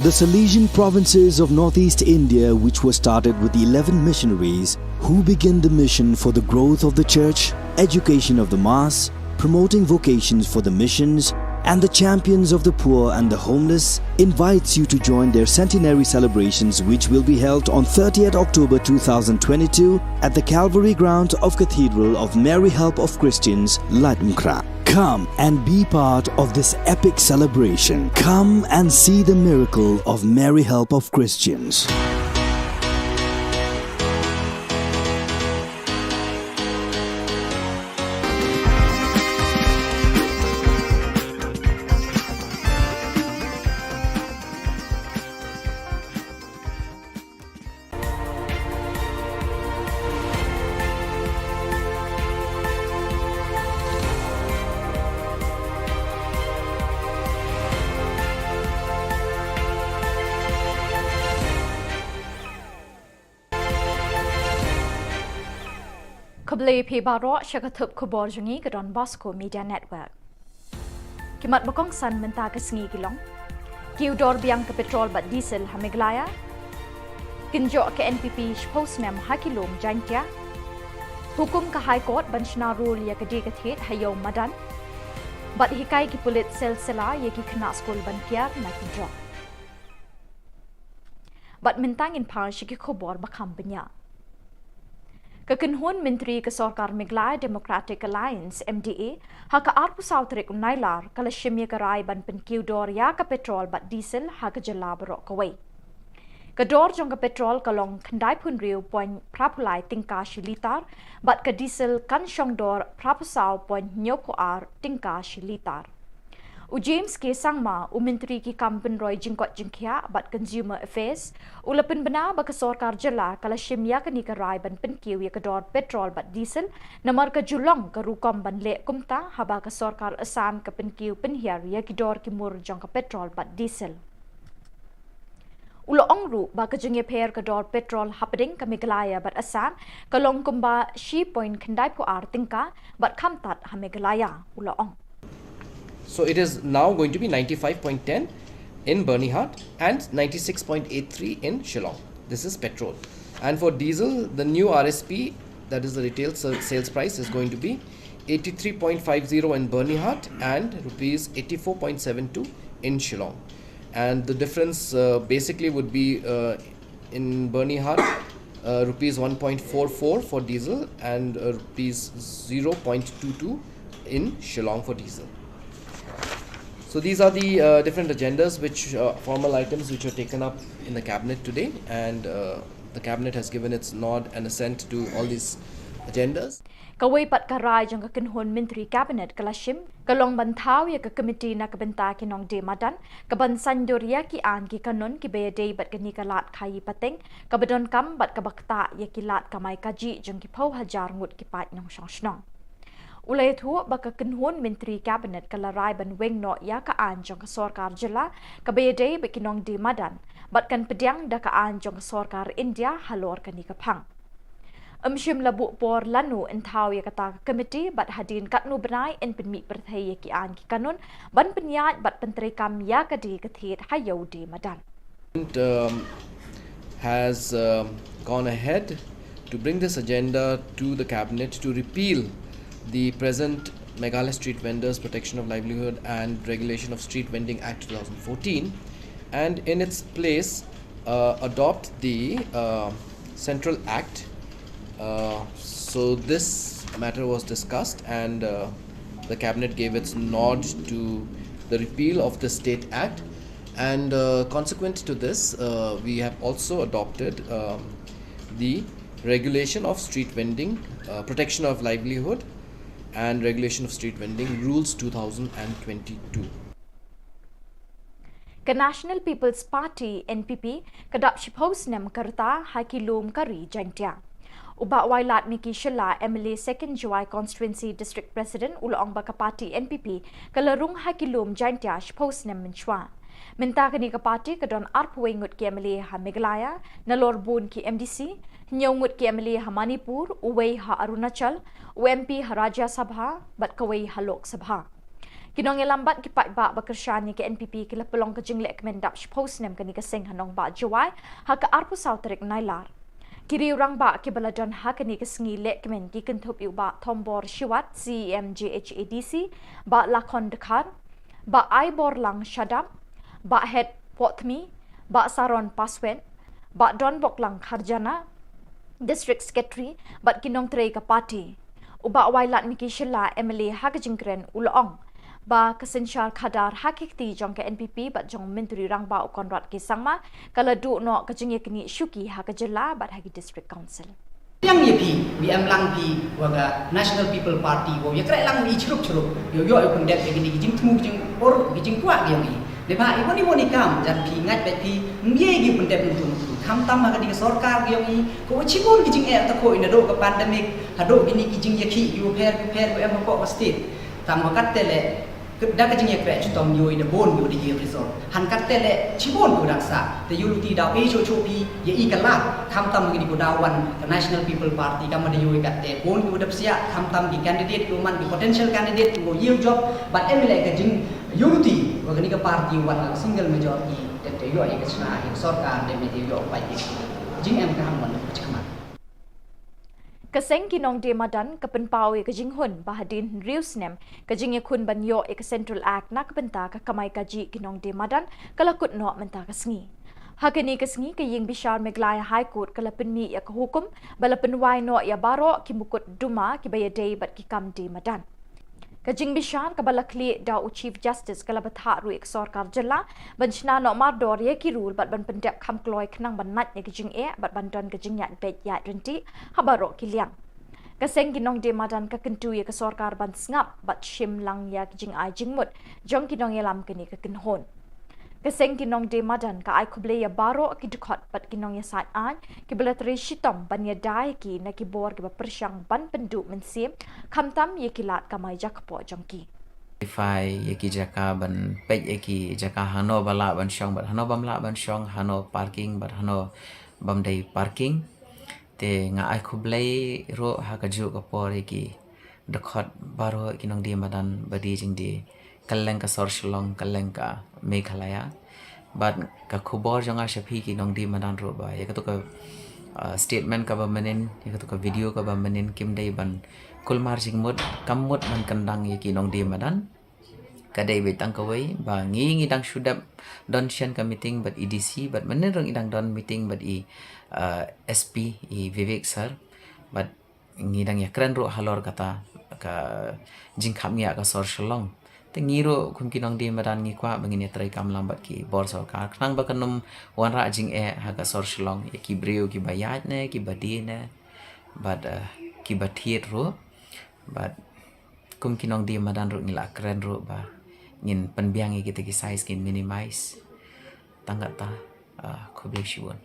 The Salesian provinces of northeast India, which were started with eleven missionaries who began the mission for the growth of the church, education of the mass, promoting vocations for the missions, and the champions of the poor and the homeless, invites you to join their centenary celebrations, which will be held on thirtieth October two thousand twenty-two at the Calvary Ground of Cathedral of Mary Help of Christians, Laitumkhrah. Come and be part of this epic celebration. Come and see the miracle of Mary Help of Christians. Khublei phi baroh sha ka thup khubor jong ngi ka Don Bosco Media Network. Ki mat ba kongsan mynta ka sngi ki long: kiew dor biang ka petrol bad diesel ha Meghalaya. Kynjoh ka N P P shiphew snem ha ki lum Jaiñtia. Hukum ka High Court ban shna rule ïa ka die ka thied ha Ïew Madan. Bad hikai ki pulit Silsila ïa ki khynnah skul ban kiar na ki drok. Bad mynta ngin phai sha ki khubor ba kham bniah. Ka kynhun myntri ka sorkar Meghalaya Democratic Alliance, M D A, ha ka arphew saw tarik u Nailar ka la shim ïa ka rai ban pynkiew dor ïa ka petrol bad diesel ha ka jylla baroh kawei. Ka dor jong ka petrol ka long khyndaiphew hynriew point phraphew lai tyngka shi litar, bad ka diesel kan shong dor phraphew saw point hynñiewphew ar tyngka shi litar. U James K Sangma, u Myntri ki kam pynroi jingkoit jingkhiah bad Consumer Affairs, u la pynbna ba ka sorkar jylla ka la shim ïa kane ka rai ban pynkiew ïa ka dor petrol bad diesel namar ka ju long ka rukom ban leh kumta haba ka sorkar Assam ka pynkiew pynhiar ïa ki dor ki mur jong ka petrol bad diesel. U la ong ruh ba ka jingïapher ka dor petrol hapdeng ka Meghalaya bad Assam ka long kumba shi point khyndaiphew ar tyngka bad kham tad ha Meghalaya, u la ong. So it is now going to be ninety-five point ten in Byrnihat and ninety-six point eight three in Shillong. This is petrol. And for diesel, the new R S P, that is the retail sa- sales price, is going to be eighty-three point five zero in Byrnihat and rupees eighty-four point seven two in Shillong. And the difference, uh, basically would be, uh, in Byrnihat, uh, rupees one point four four for diesel and, uh, rupees zero point two two in Shillong for diesel. So these are the, uh, different agendas which, uh, formal items which were taken up in the cabinet today, and, uh, the cabinet has given its nod and assent to all these agendas. Kawei pat ka rai jong ka kynhun myntri cabinet ka la shim ka long ban thaw ïa ka komiti na ka bynta ki nongdie madan ka ban saiñdur ïa ki aiñ ki kanun kiba ïadei bad kane ka lad khaïi pateng kaba donkam bad kaba ktah ïa ki lad kamai kajih jong ki phew hajar ngut ki paid nongshong shnong. U la ïathuh ba ka kynhun myntri cabinet ka la rai ban weng noh ïa ka aiñ jong ka sorkar jylla kaba ïadei bad ki nongdie madan bad kan pdiang da ka aiñ jong ka sorkar India halor kane ka phang. Ym shym la buh por lano yn thaw ïa kata ka komiti bad hadien katno bnai yn pynmih pyrthei ïa ki aiñ ki kanun ban pynïaid bad pyntreikam ïa ka die ka thied ha Ïew Die Madan. And, um, has, um, gone ahead to bring this agenda to the cabinet to repeal the present Meghalaya Street Vendors Protection of Livelihood and Regulation of Street Vending Act two thousand fourteen, and in its place, uh, adopt the, uh, Central Act. Uh, so this matter was discussed, and, uh, the cabinet gave its nod to the repeal of the state act. And, uh, consequent to this, uh, we have also adopted, um, the regulation of street vending, uh, protection of livelihood, and regulation of street vending rules two thousand and twenty-two. Ka National People's Party, N P P, ka dap shiphew snem ka rta ha ki lum ka ri Jaintia. U Bah Wailadmiki Shylla, M L A Second Jowai Constituency District President, u la ong ba ka party N P P ka la rung ha ki lum Jaintia shiphew snem mynshuwa. Mynta kane ka party ka don arphew wei ngut ki M L A ha Meghalaya, nalor bun ki M D C, hynñiew ngut ki M L A ha Manipur, uwei ha Arunachal, u M P ha Rajya Sabha, bad kawei ha Lok Sabha. Ki nongïalam bad ki paidbah ba kyrshan ïa ka N P P ki la pynlong ka jinglehkmen dap shiphew snem kane ka seng ha nongbah Jowai ha ka arphew saw tarik Nailar. Ki riew rangbah kiba la don ha kane ka sngi lehkmen ki kynthup ïa u Bah Thombor Shiwat, C E M J H A D C, Bah Lakhon Dkhar, Bah Aiborlang Shadap, Bah Het Pohthmi, Bah Saron Paswet, Bah Donboklang Kharjana, District Secretary, bad ki nongtrei ka party. U Bah Wailadmiki Shylla, M L A ha ka jingkren, u la ong ba ka synshar khadar ha ki kti jong ka N P P bad jong u Myntri Rangbah u Conrad K Sangma ka la duh noh ka jingïaknieh shuki ha ka jylla bad ha ki District Council. Yang ïa phi, bi em lang phi wa ka National People Party, wa ïa kreh lang i chrup chrup, ïa ïoh ïa pyndep ïa kini ki jingthmu ki jingpor ki jingkwah ki yong i. Dei ba i wan i wan i kam, jan phi ngait bad phi, mye ki pyndep ntu ntu. Kham tam ha kini ki sorkar ki yong i, ko wa chibun ki jingeh ta ko i na do ka pandemic, ha do kini ki jingïakhih ki wa pher ki pher ko em ha ko ka state. Tang wa kat te le, Da ka jingïakhreh chitom ïoh i da bun ïoh da ïoh result. Han katte le chibun ïoh dang sa. Te ïoh luti da pei cho cho pi ïa i ka lad. Kham tam ngi di ko da wan ka National People Party kam da ïoh i katte bun ïoh da psiah. Kham tam ki candidate ïoh man ki potential candidate ïoh ïoh job. But em le ka jing ïoh luti wa kani ka party wan ka single majority. Te te ïoh i ka chna i sorkar de me te ïoh pai i jing em ka ham wan ka chikmat. Ka seng ki nongdie madan ka pynpaw ïa ka jinghun ba hadien hynriew snem ka jingïakhun ban ïoh ïa ka Central Act na ka bynta ka kamai kajih ki nongdie madan ka la kut noh mynta ka sngi. Ha kane ka sngi ka ïing bishar Meghalaya High Court ka la pynmih ïa ka hukum ba la pynwai noh ïa baroh ki mukut duma kiba ïadei bad ki kam die madan. Ka jingbishar kaba la khlieh da u Chief Justice ka la bthah ruh ïa ka sorkar jylla ban shna noh mardor ïa ki rule bad ban pyndep kham kloi khnang ban nait ïa ka jingeh bad ban don ka jingïaid beit ïaid ryntih ha baroh ki liang. Ka seng ki nongdie madan ka kyntu ïa ka sorkar ban sngap bad shim lang ïa ka jingai jingmut jong ki nongïalam kane ka kynhun. Ka seng ki nongdie madan ka ai khublei ïa baroh ki dkhot bad ki nongïasaid aiñ kiba la trei shitom ban ïada ïa ki na ki bor kiba pyrshang ban pynduh mynsiem khamtam ïa ki lad kamai jaka poh jong ki. Identify ïa ki jaka ban peit ïa ki jaka hano ba lah ban shong bad hano bym lah ban shong, hano parking bad hano bym dei parking. Te nga ai khublei ruh ha kajuh ka por ïa ki dkhot baroh ki nongdie madan ba die jingdie kylleng ka sor Shillong, kylleng ka Meghalaya. Bad ka khubor jong nga sha phi ki nongdie madan ruh ba ïa katu ka, ah, statement kaba mynnin, ïa katu ka video kaba mynnin kim dei ban kulmar jingmut, kam mut ban kyndang ïa ki nongdie madan. Ka dei beit tang kawei ba ngi ngi dang shu dep don shen ka meeting bad i D C bad mynnin ruh ngi dang don meeting bad i, ah, S P i Vivek sir. Bad ngi dang ïakren ruh halor kata ka jingkhapngiah ka sor Shillong. Te ngi ruh kum ki nongdie madan ngi kwah ba ngin ïatrei kam lang bad ki bor sorkar khnang ba kan ym wanrah jingeh ha ka sor Shillong ïa ki briew kiba ïaid ne kiba die ne bad, eh, kiba thied ruh. Bad kum ki nongdie madan ruh ngi la kren ruh ba ngin pynbiang ïa kita ki size, ngin minimize. Tang kata, ah, khublei shibun.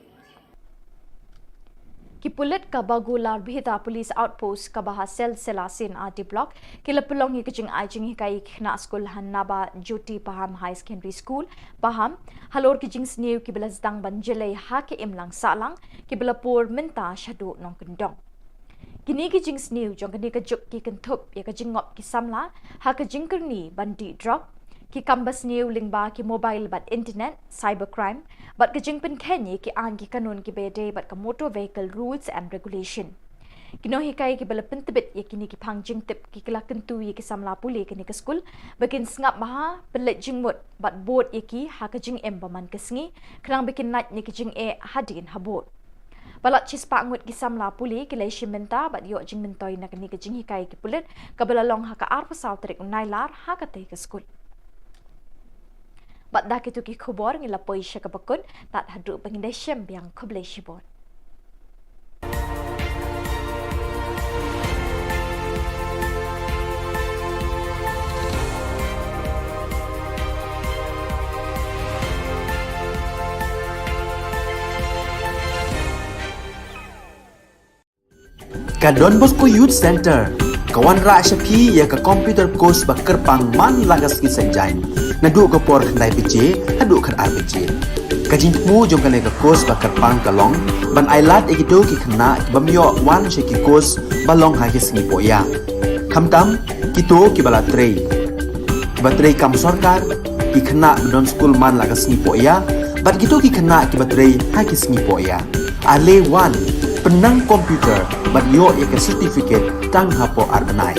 Ki pulit ka Bagolar Bhita Police Outpost kaba ha Selsela C and R D Block ki la pynlong ïa ka jingai jinghikai ïa ki khynnah skul ha Naba Jyoti Paham Higher Secondary School, Paham, halor ki jingsniew kiba la sdang ban jlei ha ka imlang sahlang kiba la pur mynta shaduh nongkyndong. Kine ki jingsniew jong kane ka juk ki kynthup ïa ka jingngop ki samla ha ka jingkyrni ban dih drok, ki kam basniew lyngba ki mobile bad internet, cybercrime, bad ka jingpynkheiñ ïa ki aiñ ki kanun kiba ïadei bad ka Motor Vehicle Rules and Regulation. Ki nonghikai kiba la pyntbit ïa kine ki phang jingtip ki la kyntu ïa ki samla pule kane ka skul ba kin sngap bha, pynleit jingmut bad bud ïa ki ha ka jingim ba man ka sngi, khnang ba kin lait na ki jingeh hadien habud. Palat shispah ngut ki samla pule ki la ïashim bynta bad ïoh jingmyntoi na kane ka jinghikai ki pulit kaba la long ha ka arphew saw tarik u Nailar ha katei ka skul. Bad da kito ki khubor ngi la poi sha kaba kut, tad haduh ba ngin da shem biang, khublei shibun. Ka Don Bosco Youth Centre ka wanrah sha phi ïa ka computer course ba kyrpang man la ka sngi Saitjaiñ, naduh ka por khyndai baje haduh khatar baje. Ka jingthmu jong kane ka course ba kyrpang ka long ban ailad ïa kito ki khynnah ki bym ïoh wan sha ki course ba long ha ki sngi pohïa, khamtam kito kiba la trei, kiba trei kam sorkar, ki khynnah ba don skul man la ka sngi pohïa, bad kito ki khynnah kiba trei ha ki sngi pohïa. Ale wan, pynnang computer bad ïoh ïa ka certificate tang hapoh ar bnai.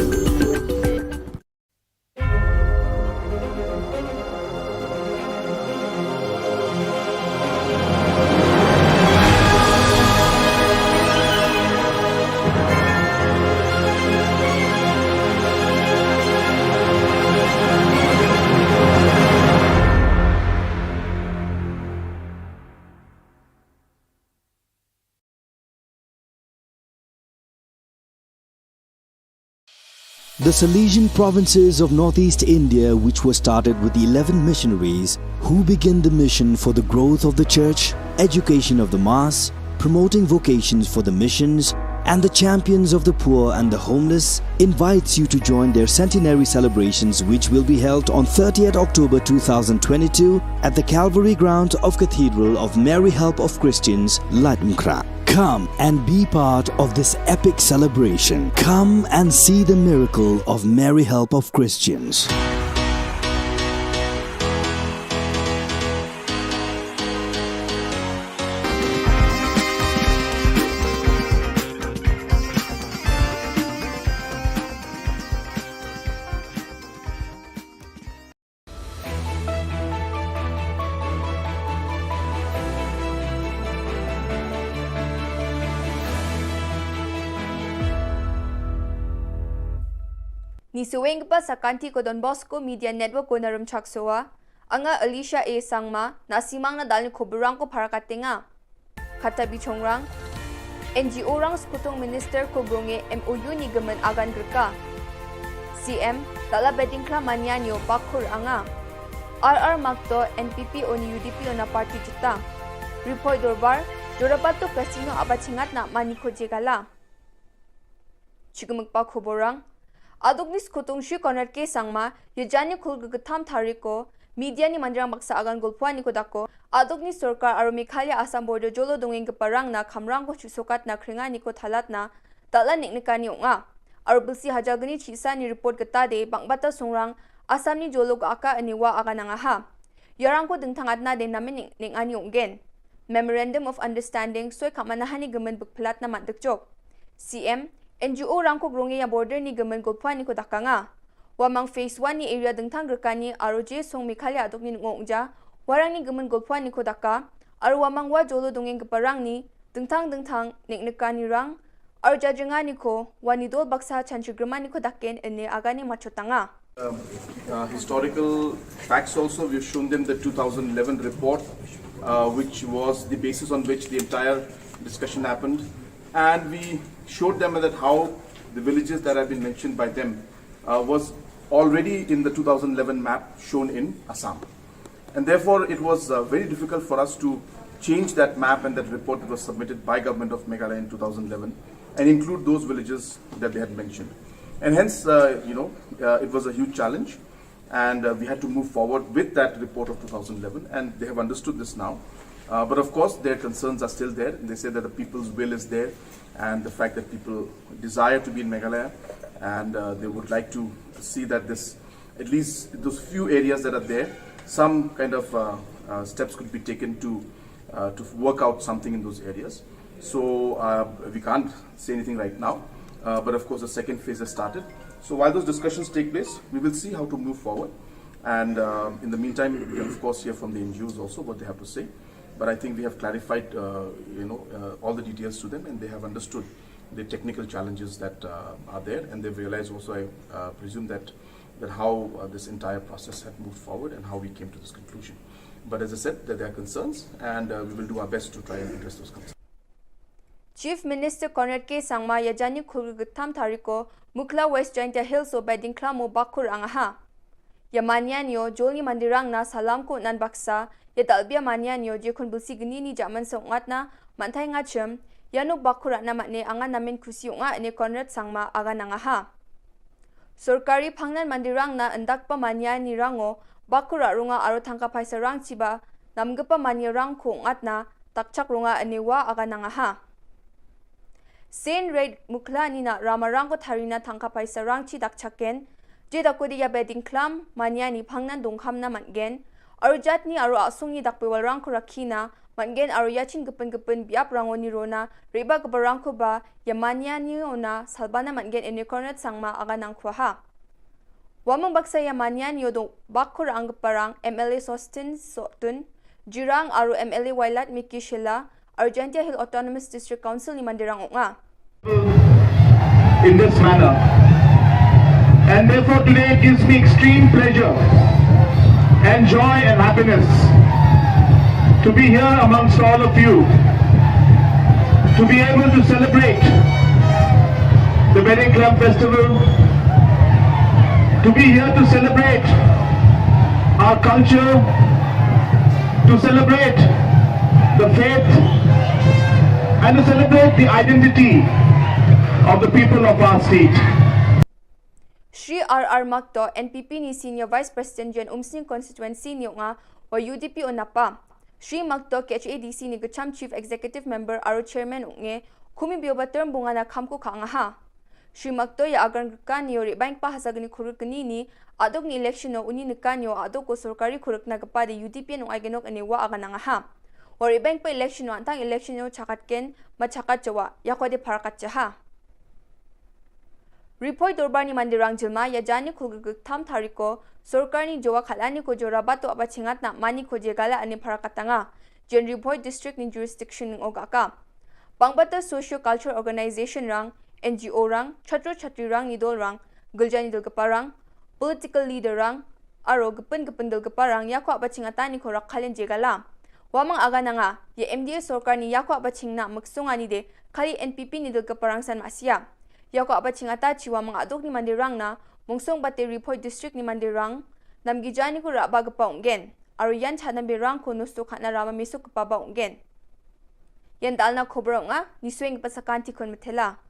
The Salesian provinces of northeast India, which were started with eleven missionaries who began the mission for the growth of the church, education of the mass, promoting vocations for the missions, and the champions of the poor and the homeless, invites you to join their centenary celebrations, which will be held on thirtieth October two thousand twenty-two at the Calvary ground of Cathedral of Mary Help of Christians, Laitumkhrah. Come and be part of this epic celebration. Come and see the miracle of Mary Help of Christians. Ngi shu weng ba sa ka kynti ka Don Bosco Media Network ko na Rymchak Sowa. Anga Alicia A Sangma, na simang na dal ni khubor rang ko para ka tenga. Kata bi chongrang. N G O rang sekutung minister ko bronge M O U ni gemen agan gerka. C M, tala beding kla mania nyo bakur anga. R R Makto N P P o ni U D P o na party jeta. Report dorbar, Jorabato Casino aba chingat na mani ko jegala. Chikmuk pa khubor rang. Aduk ni sekutung Shri Conrad K Sangma, yajani khul ke ketham tarik ko, media ni manjrang baksa agan gulpwa ni ko dako. Aduk ni sorkar aro Meghalaya Assam border jolo dongeng ke parang na khamrang ko chusokat na kringa ni ko thalat na, tala nik nikani onga. Aro bilsi hajar gni chisa ni report ke tade, bang bata sungrang, Assam ni jolo ko aka aniwa agan angaha. Yarang ko dengtang atna de namen nik nikani onggen. Memorandum of Understanding soi khamana hani gemen bekpelat na mat dekjok. C M, N G O rang ko grong ya border ni gemen gulpwa ni ko dakanga. Wamang phase one ni area dengtang gerkani aro je song Meghalaya aduk ni ngong ja, warang ni gemen gulpwa ni ko daka, aro wamang wa jolo dongeng geparang ni, dengtang dengtang, nik nikani rang, aro jajengani ko, wani dol baksa chanchi germani ko daken ene agani machotanga. Um, uh, historical facts also, we've shown them the two thousand eleven report, uh, which was the basis on which the entire discussion happened. And we showed them that how the villages that have been mentioned by them, uh, was already in the two thousand eleven map shown in Assam. And therefore, it was, uh, very difficult for us to change that map and that report that was submitted by Government of Meghalaya in two thousand eleven and include those villages that they had mentioned. And hence, uh, you know, uh, it was a huge challenge, and, uh, we had to move forward with that report of two thousand eleven, and they have understood this now. Uh, but of course, their concerns are still there. They say that the people's will is there, and the fact that people desire to be in Meghalaya, and, uh, they would like to see that this, at least those few areas that are there, some kind of, uh, uh, steps could be taken to, uh, to work out something in those areas. So uh, we can't say anything right now, uh, but of course the second phase has started. So while those discussions take place, we will see how to move forward. And uh, in the meantime, we can of course hear from the N G Os also what they have to say. But I think we have clarified, uh, you know, uh, all the details to them, and they have understood the technical challenges that uh, are there, and they've realized also, I uh, presume, that that how uh, this entire process had moved forward and how we came to this conclusion. But as I said, that there are concerns, and uh, we will do our best to try and address those concerns. Chief Minister Conrad K Sangma ïa janïakhun khyllem tam tarik ko Mukhla West Jaintia Hills o Bedingklam o Bakhu rang ha. Ïa Manian ïo jolni mandirang na salam ko nan baksa ïa dalbia Manian ïo je khun bulsi gni ni jaman song ngat na mantai ngat chem ïa nuk Bakhu rat na matne angan namen khusi ong a ne Conrad Sangma aga nang ha. Sorkari phangnan mandirang na endak pa Manian ni rango Bakhu rat runga aro thangka paisa rang chiba namgepa mania rang ko ngat na takchak runga ane wa aga nang ha. Sen Red Mukhla ni na rama rang ko tharina thangka paisa rang chi dak chaken. Je da ko di ïa Bedingklam Manian ni phangnan dongkham na matgen. Aro jat ni aro asung ni dak pewal rang ko rakhi na matgen aro ïa chin gepen gepen biap rang o ni rona riba gepa rang ko ba ïa Manian ni ona salbana matgen ene Conrad Sangma aga nang khwa ha. Wamang baksa ïa Manian ïo dong Bakhu rang gepa rang M L A Sostin Sotun, Jirang aro M L A Wailadmiki Shylla, aro Jaintia Hill Autonomous District Council ni mandirang ong a. In this manner. And therefore today it gives me extreme pleasure and joy and happiness to be here amongst all of you, to be able to celebrate the Bedingklam Festival, to be here to celebrate our culture, to celebrate the faith, and to celebrate the identity of the people of our state. Shri R R Makto, N P P ni Senior Vice President jon Umsning Constituency ni ong a wa U D P o napa. Shri Makto K H A D C ni kecham Chief Executive Member aro Chairman ong e khumi bio ba term bunga na kham ko kha nga ha. Shri Makto ïa agar kan ïo ri bank pa hasa gni khuruk gni ni adok ni election o uni nekan ïo adok ko sorkari khuruk na gepa de U D P ong ai genok ene wa aga nang ha. Wa ri bank pa election o antang election o chakat ken ma chakat jawa ïa ko de parakat jaha. Ripoi dorbar ni mandirang jilma ïa janïakhun khyllem tam tarik ko sorkar ni jawa khalani ko jora bato aba chingat na mani ko jegala ani parakat tanga. Jen Ripoi district ni jurisdiction ning oga ka. Bangbata socio cultural organization rang, N G O rang, chatro chatri rang, nidol rang, gilja nidol gepa rang, political leader rang, aro gepen gepen dol gepa rang ïa ko aba chingata ni ko rak khalen jegala. Wamang aga nanga ïa M D A sorkar ni ïa ko aba chingna meksong ani de khali N P P ni dol gepa rang san masia. Ïa ko aba chingata chi wamang adok ni mandirang na mungsong bate Ripoi district ni mandirang namgi jani ko rak ba gepa onggen. Aro ïan cha nambi rang ko nusto khatna rama misuk gepa ba onggen. Ïan dalna khobor ong a ni swing gepa sakan ti kon metela.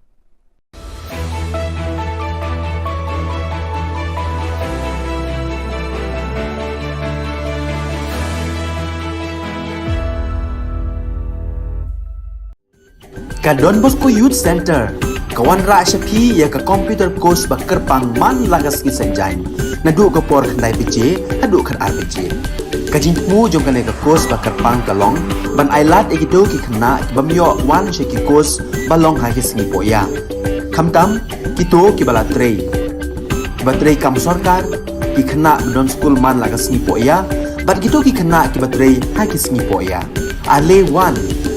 Ka Don Bosco Youth Center ka wanrah sha phi ïa ka computer course ba kyrpang man la ka sngi Saitjaiñ naduh ka por khyndai baje haduh khatar baje. Ka jingthmu jong kane ka course ba kyrpang ka long ban ai lad ïa kito ki khynnah ki bym ïoh wan sha ki course ba long ha ki sngi pohïa. Khamtam kito kiba la trei, kiba trei kam sorkar, ki khynnah ba don skul man la ka sngi pohïa bad kito ki khynnah kiba trei ha ki sngi pohïa. Ale wan,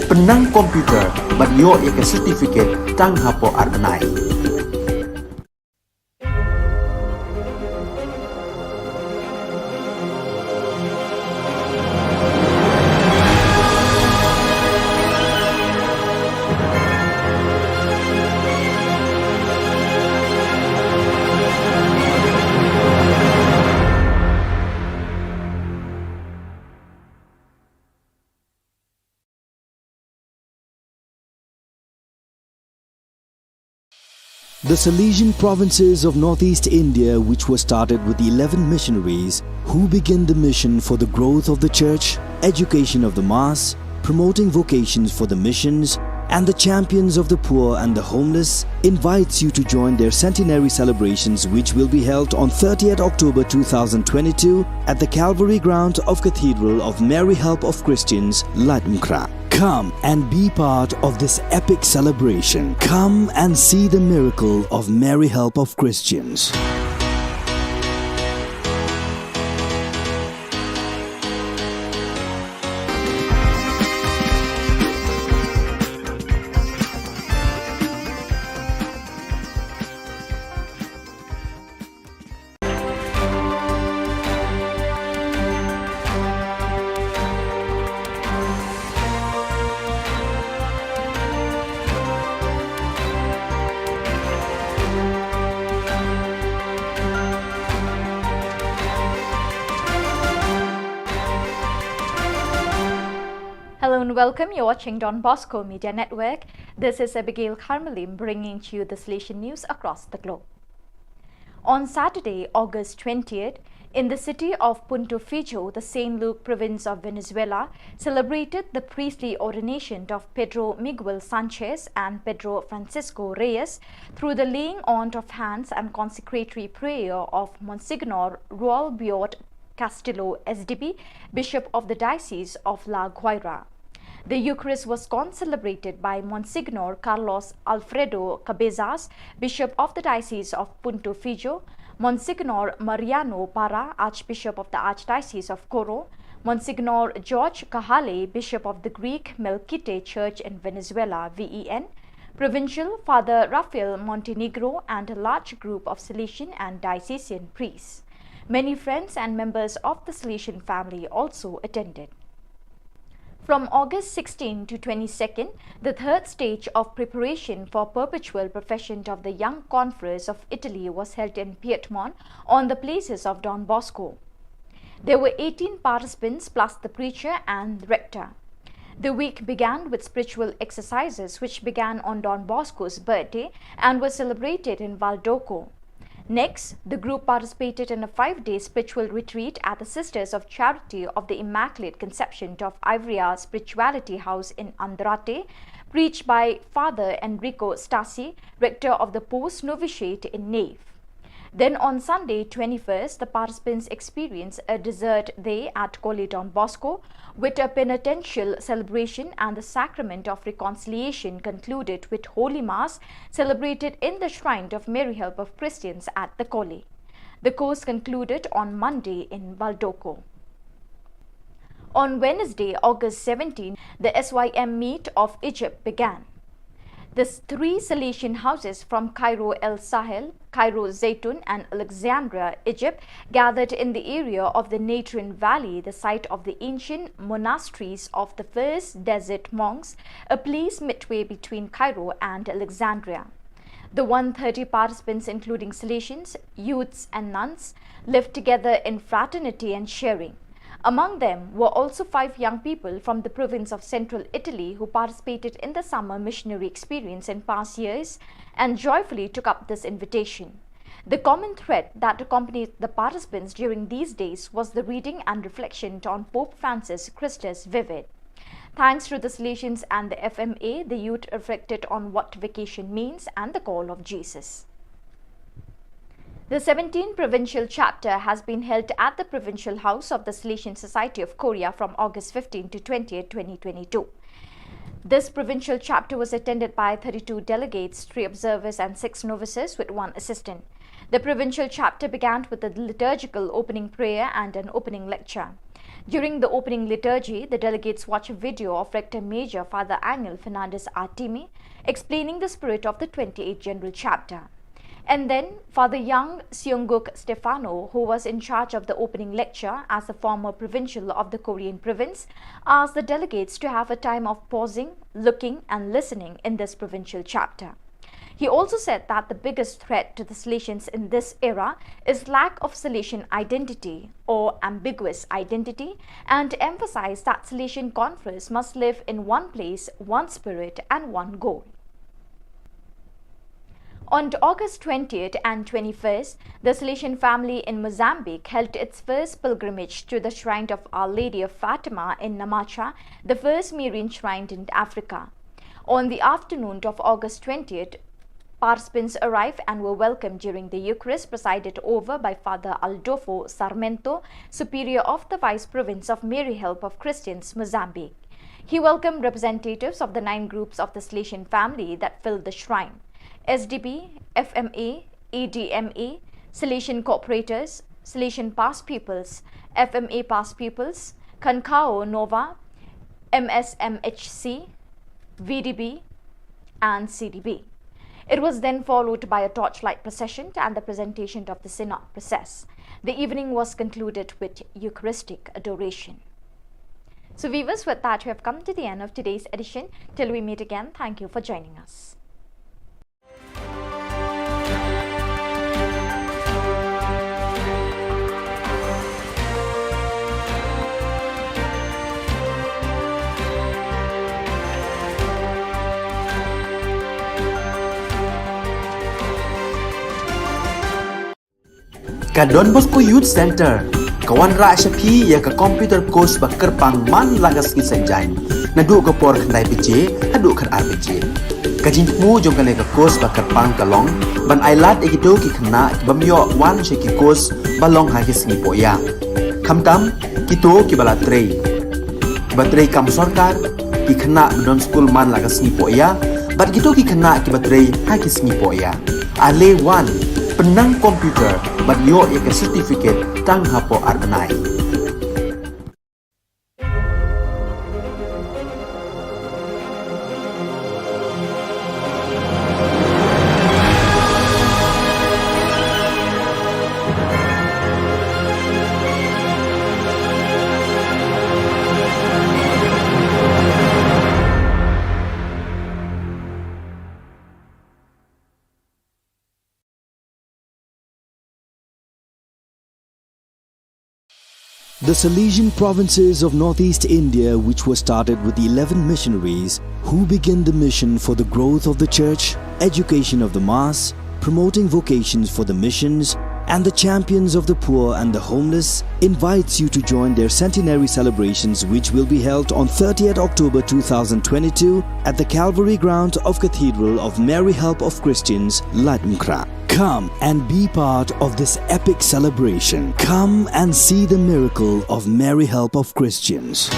pynnang computer bad ïoh ïa ka certificate tang hapoh ar bnai. The Salesian provinces of northeast India, which were started with eleven missionaries who began the mission for the growth of the church, education of the mass, promoting vocations for the missions, and the Champions of the Poor and the Homeless invites you to join their centenary celebrations, which will be held on thirtieth October two thousand twenty-two at the Calvary Ground of Cathedral of Mary Help of Christians, Laitumkhrah. Come and be part of this epic celebration. Come and see the miracle of Mary Help of Christians. Hello and welcome. You're watching Don Bosco Media Network. This is Abigail Kharmalim bringing to you the Salesian news across the globe. On Saturday, August twentieth, in the city of Punto Fijo, the Saint Luke province of Venezuela celebrated the priestly ordination of Pedro Miguel Sanchez and Pedro Francisco Reyes through the laying on of hands and consecratory prayer of Monsignor Ruel Biot Castillo, S D B, Bishop of the Diocese of La Guaira. The Eucharist was concelebrated by Monsignor Carlos Alfredo Cabezas, Bishop of the Diocese of Punto Fijo, Monsignor Mariano Parra, Archbishop of the Archdiocese of Coro, Monsignor George Cajale, Bishop of the Greek Melkite Church in Venezuela, V E N, Provincial Father Rafael Montenegro, and a large group of Salesian and diocesan priests. Many friends and members of the Salesian family also attended. From August sixteenth to twenty-second, the third stage of preparation for perpetual profession of the young confreres of Italy was held in Piedmont on the places of Don Bosco. There were eighteen participants plus the preacher and rector. The week began with spiritual exercises which began on Don Bosco's birthday and were celebrated in Valdoco. Next, the group participated in a five-day spiritual retreat at the Sisters of Charity of the Immaculate Conception of Ivrea Spirituality House in Andrate, preached by Father Enrico Stasi, rector of the post novitiate in Nave. Then on Sunday, twenty-first, the participants experienced a dessert day at Colle Don Bosco, with a penitential celebration and the Sacrament of Reconciliation concluded with Holy Mass celebrated in the shrine of Mary Help of Christians at the Colle. The course concluded on Monday in Valdoco. On Wednesday, August seventeenth, the S Y M meet of Egypt began. The three Salesian houses from Cairo El Sahel, Cairo Zaytun, and Alexandria, Egypt, gathered in the area of the Natron Valley, the site of the ancient monasteries of the first desert monks, a place midway between Cairo and Alexandria. The one thirty participants, including Salesians, youths, and nuns, lived together in fraternity and sharing. Among them were also five young people from the province of central Italy who participated in the summer missionary experience in past years and joyfully took up this invitation. The common thread that accompanied the participants during these days was the reading and reflection on Pope Francis Christus Vivit. Thanks to the Salesians and the F M A, the youth reflected on what vacation means and the call of Jesus. The seventeenth provincial chapter has been held at the Provincial House of the Salesian Society of Korea from August fifteenth to twentieth, twenty twenty-two. This provincial chapter was attended by thirty-two delegates, three observers, and six novices, with one assistant. The provincial chapter began with a liturgical opening prayer and an opening lecture. During the opening liturgy, the delegates watched a video of Rector Major Father Angel Fernandez Artime explaining the spirit of the twenty-eighth General Chapter. And then, Father Young Seung-guk Stefano, who was in charge of the opening lecture as the former provincial of the Korean province, asked the delegates to have a time of pausing, looking, and listening in this provincial chapter. He also said that the biggest threat to the Salesians in this era is lack of Salesian identity or ambiguous identity, and emphasized that Salesian confreres must live in one place, one spirit, and one goal. On August twentieth and twenty-first, the Salesian family in Mozambique held its first pilgrimage to the shrine of Our Lady of Fatima in Namacha, the first Marian shrine in Africa. On the afternoon of August twentieth, participants arrived and were welcomed during the Eucharist presided over by Father Aldolfo Sarmento, Superior of the Vice Province of Mary Help of Christians, Mozambique. He welcomed representatives of the nine groups of the Salesian family that filled the shrine: S D B, F M A, E D M A, Salesian Cooperators, Salesian Past Pupils, F M A Past Pupils, Khankhaw Nova, M S M H C, V D B, and C D B. It was then followed by a torchlight procession and the presentation of the Synod process. The evening was concluded with Eucharistic adoration. So, viewers, with that, we have come to the end of today's edition. Till we meet again, thank you for joining us. Ka Don Bosco Youth Center ka wanrah sha phi ïa ka computer course ba kyrpang man la ka sngi Saitjaiñ, naduh ka por khyndai baje haduh khatar baje. Ka jingthmu jong kane ka course ba kyrpang ka long ban ailad ïa kito ki khynnah ki bym ïoh wan sha ki course ba long ha ki sngi pohïa, khamtam kito kiba la trei, kiba trei kam sorkar, ki khynnah ba don skul man la ka sngi pohïa, bad kito ki khynnah kiba trei ha ki sngi pohïa. Ale wan, pynnang computer bad ïoh ïa ka certificate tang hapoh ar bnai. The Salesian provinces of northeast India, which were started with eleven missionaries who began the mission for the growth of the church, education of the mass, promoting vocations for the missions, and the champions of the poor and the homeless, invites you to join their centenary celebrations, which will be held on thirtieth October two thousand twenty-two at the Calvary ground of Cathedral of Mary Help of Christians, Laitumkhrah. Come and be part of this epic celebration. Come and see the miracle of Mary Help of Christians.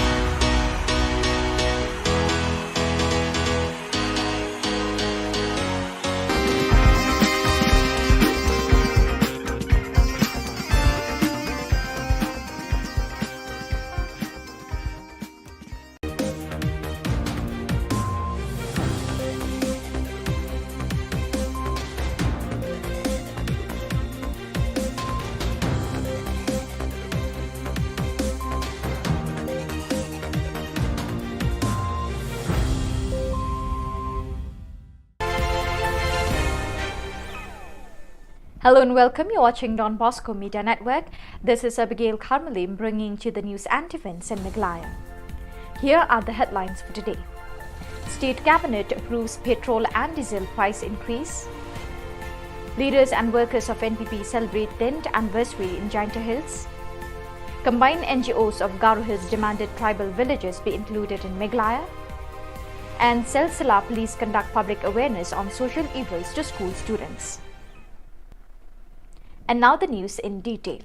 Hello and welcome. You're watching Don Bosco Media Network. This is Abigail Kharmalim bringing to you the news and events in Meghalaya. Here are the headlines for today. State Cabinet approves petrol and diesel price increase. Leaders and workers of N P P celebrate tenth anniversary in Jaintia Hills. Combined N G Os of Garo Hills demanded tribal villages be included in Meghalaya. And Silsila police conduct public awareness on social evils to school students. And now the news in detail.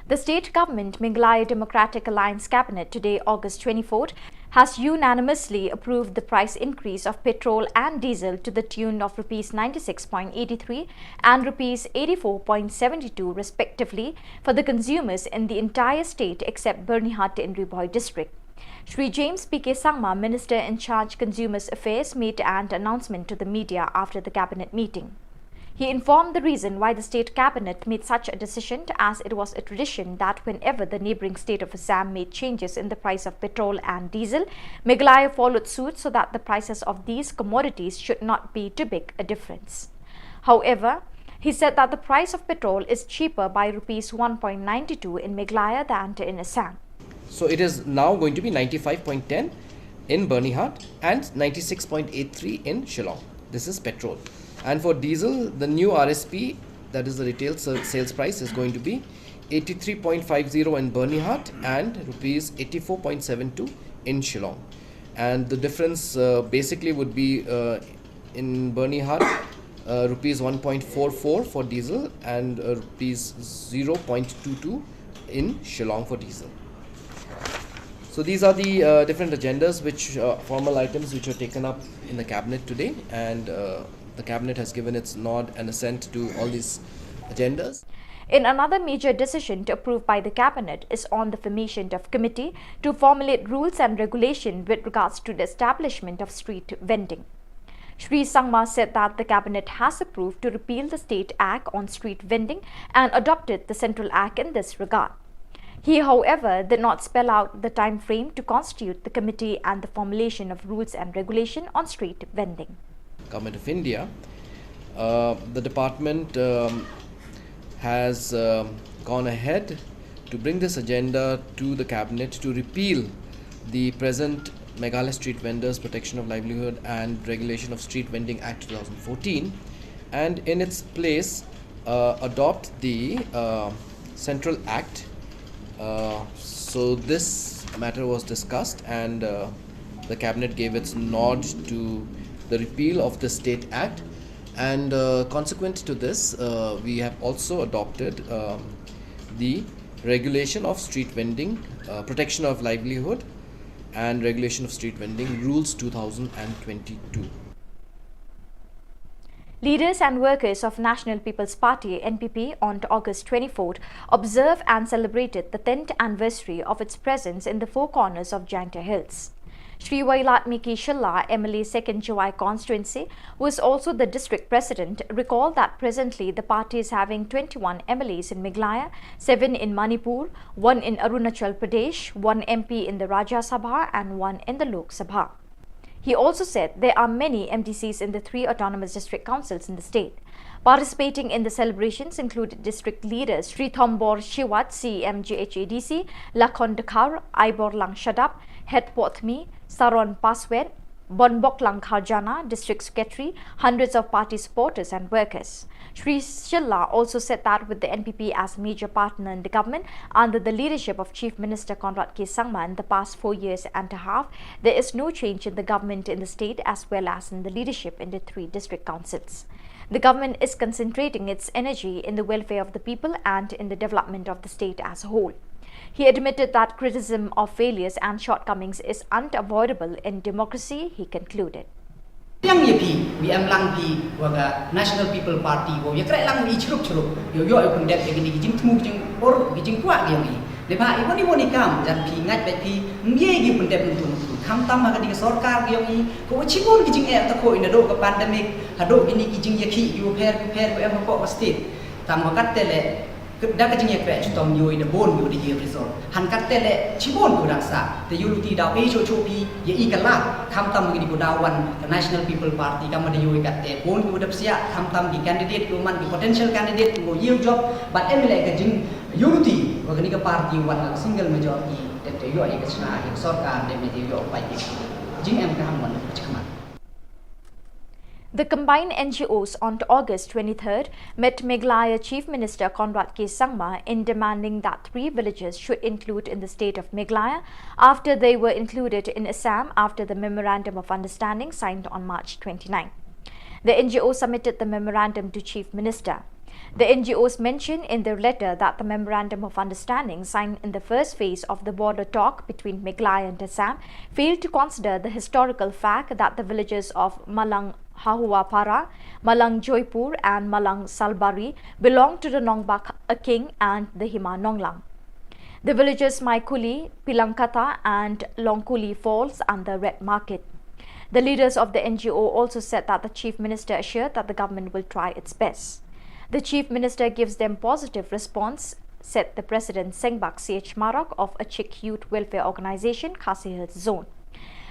The state government, Meghalaya Democratic Alliance Cabinet, today, August twenty-fourth, has unanimously approved the price increase of petrol and diesel to the tune of rupees ninety-six point eighty-three and rupees eighty-four point seventy-two respectively for the consumers in the entire state except Byrnihat in Ri Bhoi district. Shri James P K Sangma, Minister in charge Consumers Affairs, made an announcement to the media after the cabinet meeting. He informed the reason why the state cabinet made such a decision, as it was a tradition that whenever the neighbouring state of Assam made changes in the price of petrol and diesel, Meghalaya followed suit so that the prices of these commodities should not be too big a difference. However, he said that the price of petrol is cheaper by rupees one point nine two in Meghalaya than in Assam. So it is now going to be ninety-five point ten in Byrnihat and ninety-six point eight three in Shillong. This is petrol. And for diesel, the new R S P, that is the retail sa- sales price, is going to be eighty-three point five zero in Byrnihat and rupees eighty-four point seven two in Shillong. And the difference uh, basically would be uh, in Byrnihat, uh, rupees one point four four for diesel and uh, rupees zero point two two in Shillong for diesel. So these are the uh, different agendas, which uh, formal items which were taken up in the cabinet today, and uh, the cabinet has given its nod and assent to all these agendas. In another major decision to approve by the cabinet is on the formation of committee to formulate rules and regulation with regards to the establishment of street vending. Shri Sangma said that the cabinet has approved to repeal the State Act on street vending and adopted the Central Act in this regard. He, however, did not spell out the time frame to constitute the committee and the formulation of rules and regulation on street vending. Government of India, uh, the department um, has um, gone ahead to bring this agenda to the cabinet to repeal the present Meghalaya Street Vendors Protection of Livelihood and Regulation of Street Vending Act two thousand fourteen, and in its place uh, adopt the uh, Central Act. Uh, so this matter was discussed, and uh, the cabinet gave its nod to the repeal of the State Act. And uh, consequent to this, uh, we have also adopted um, the regulation of street vending, uh, protection of livelihood, and regulation of street vending rules two thousand twenty-two. Leaders and workers of National People's Party, N P P, on August twenty-fourth observed and celebrated the tenth anniversary of its presence in the Four Corners of Jaintia Hills. Shri Wailadmiki Shylla, M L A Second Jowai Constituency, who is also the district president, recalled that presently the party is having twenty-one M L As in Meghalaya, seven in Manipur, one in Arunachal Pradesh, one M P in the Rajya Sabha and one in the Lok Sabha. He also said there are many M D Cs in the three autonomous district councils in the state. Participating in the celebrations included district leaders Shri Thombor Shiwat, C E M J H A D C, Lakhon Dkhar, Aiborlang Shadap, Hetpothmi, Saron Paswet, Bonboklang Kharjana, District Secretary, hundreds of party supporters and workers. Shri Shylla also said that with the N P P as major partner in the government under the leadership of Chief Minister Conrad K Sangma in the past four years and a half, there is no change in the government in the state as well as in the leadership in the three district councils. The government is concentrating its energy in the welfare of the people and in the development of the state as a whole. He admitted that criticism of failures and shortcomings is unavoidable in democracy, he concluded. Yang ye phi, wi em lang phi, wa ka National People Party, wa ya krek lang i chrup chrup, yo yo yo pyndep ya kini ki jingthmu jingpor ki jingkwah ki yong i. Neibhah i wani wani kam, jan phi ngait bad phi, mye ki pyndep nung tung. Khamtam ha ka ding sorkar ki yong i, ko wa chibun ki jingeh ta ko i na do ka pandemic, ha do kini ki jingyakhih ki wa pher ki pher ko em ha ko ka state. Tang wa kat te le, da ka jingyakhih chitom yoi da bun yoi da yei result. Han kat te le chibun ko dang sa. Te yu luti daw e cho cho pi ya i ka la. Khamtam ngi di ko daw wan ka National People Party kam da yoi kat te bun ko da psia khamtam ki candidate ko man ki potential candidate ko yei job. But em le ka jing yu luti wa kani ka party wan ka single majority. Te te yoi ka chna ya sorkar te me te yoi pai ki. Jing em ka ham wan ka chakmat. The combined N G Os on August twenty-third met Meghalaya Chief Minister Conrad K Sangma in demanding that three villages should include in the state of Meghalaya after they were included in Assam after the Memorandum of Understanding signed on March twenty-ninth. The N G O submitted the memorandum to Chief Minister. The N G Os mentioned in their letter that the Memorandum of Understanding signed in the first phase of the border talk between Meghalaya and Assam failed to consider the historical fact that the villages of Malang Hahuapara, Malang Joypur, and Malang Salbari belong to the Nongbak Aking and the Hima Nonglang. The villages Maikuli, Pilangkata, and Longkuli falls under red market. The leaders of the N G O also said that the Chief Minister assured that the government will try its best. The Chief Minister gives them positive response, said the President Sengbak C H Marok of Achik Youth Welfare Organization, Khasi Hills Zone.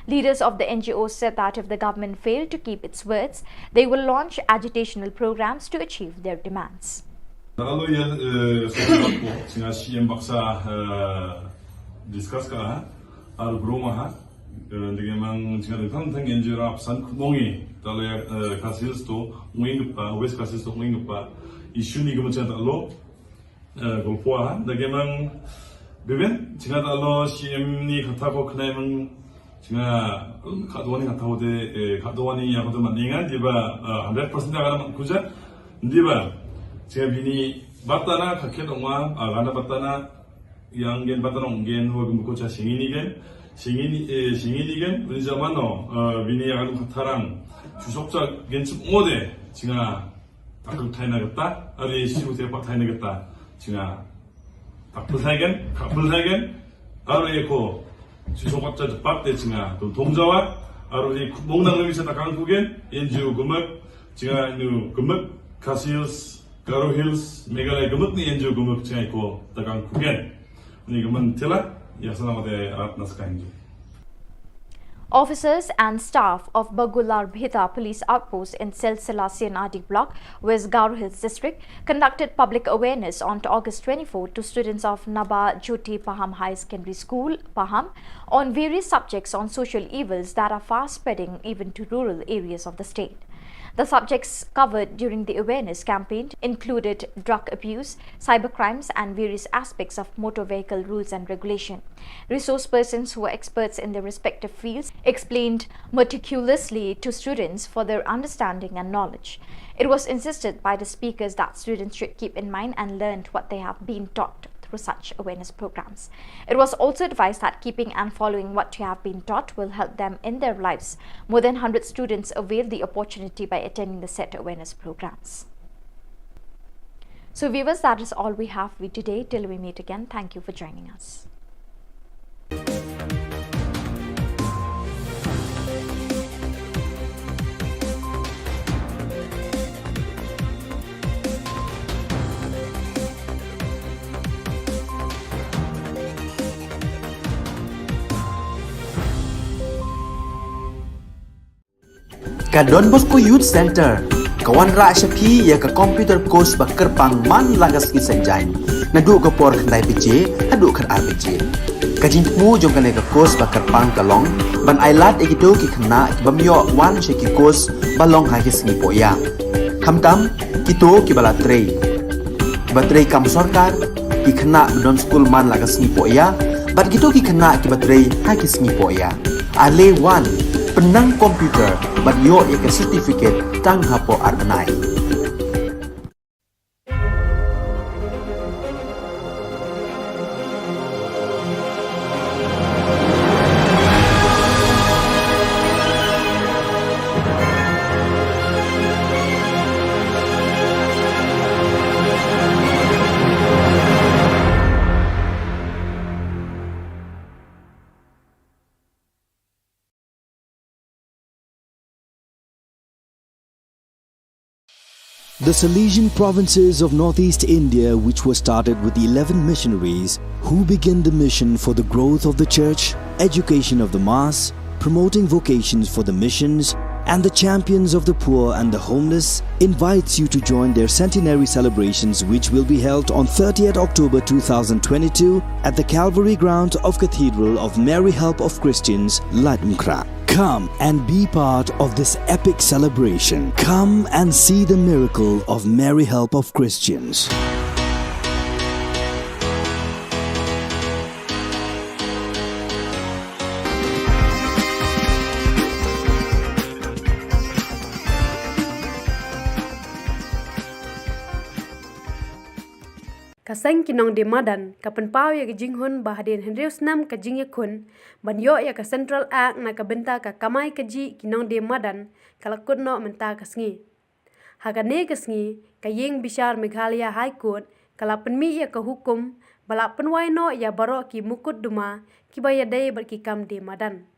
Leaders of the N G O said that if the government failed to keep its words, they will launch agitational programs to achieve their demands. Alo ya, eh, sa ko singa C M baksa, eh, discuss ka ha, ar grum ha, eh, dege mang singa de kan tang enjera san kumongi, tale, eh, Khasi Hills to, ngin pa, West Khasi Hills to, ngin pa, issue ni gumachan alo, eh, gulpo ha, dege mang, beben, singa alo C M ni kata ko khnai mang, Nga, ka dwani nga tahu de, eh, ka dwani ya ko de man ninga, di ba, eh, hundred percent ka na kuja, di ba. Nga bini batana ka khet ong wa, ah, gana batana, yang gen batana ong gen, wa gum ko cha singini gen, singini, eh, singini gen, uni zaman no, eh, bini ya ka tharang, chusok cha gen chup ngode, nga, takut thai na gata, ari siu te pak thai na gata, nga, takut thai gen, takut thai gen, Aro ïa ko, shisha pat, pat te chinga, tum thong jawa, aro ïa ko, mong nang lemi sa takang kugen, N G O gumuk, chinga nu gumuk, Khasi Hills, Garo Hills, Meghalaya gumuk ni N G O gumuk chinga ko takang kugen. Ni gumuk tila, ïa sana mate rat nas ka N G O. Officers and staff of Bagular Bhita Police Outpost in Silsila C N R D block, West Garo Hills District, conducted public awareness on August twenty-fourth to students of Naba Jyoti Paham Higher Secondary School, Paham, on various subjects on social evils that are fast spreading even to rural areas of the state. The subjects covered during the awareness campaign included drug abuse, cybercrimes, and various aspects of motor vehicle rules and regulation. Resource persons who were experts in their respective fields explained meticulously to students for their understanding and knowledge. It was insisted by the speakers that students should keep in mind and learn what they have been taught through such awareness programs. It was also advised that keeping and following what you have been taught will help them in their lives. More than hundred students availed the opportunity by attending the set awareness programs. So viewers, that is all we have for you today. Till we meet again, thank you for joining us. Ka Don Bosco Youth Centre ka wanrah sha phi ïa ka computer course ba kyrpang man la ka sngi Saitjaiñ, naduh ka por khyndai baje haduh khatar baje. Ka jingthmu jong kane ka course ba kyrpang ka long ban ailad ïa kito ki khynnah ki bym ïoh wan sha ki course ba long ha ki sngi pohïap. Khamtam kito kiba la trei, kiba trei kam sorkar, ki khynnah ba don skul man la ka sngi pohïap, bad kito ki khynnah kiba trei ha ki sngi pohïap. Ale wan, pynnang computer bad ïoh ïa ka certificate tang hapoh ar bnai. The Salesian provinces of northeast India, which were started with eleven missionaries, who began the mission for the growth of the church, education of the mass, promoting vocations for the missions, and the champions of the poor and the homeless, invites you to join their centenary celebrations, which will be held on thirtieth October two thousand twenty-two at the Calvary grounds of Cathedral of Mary Help of Christians, Laitumkhrah. Come and be part of this epic celebration. Come and see the miracle of Mary Help of Christians. Ka seng ki nongdie madan ka pynpaw ïa ka jinghun ba hadien hynriew snem ka jingïakhun ban ïoh ïa ka Central Act na ka bynta ka kamai kajih ki nongdie madan ka la kut noh mynta ka sngi. Ha kane ka sngi ka ïing bishar Meghalaya High Court ka la pynmih ïa ka hukum ba la pynwai noh ïa baroh ki mukotduma kiba ïadei bad ki kam die madan.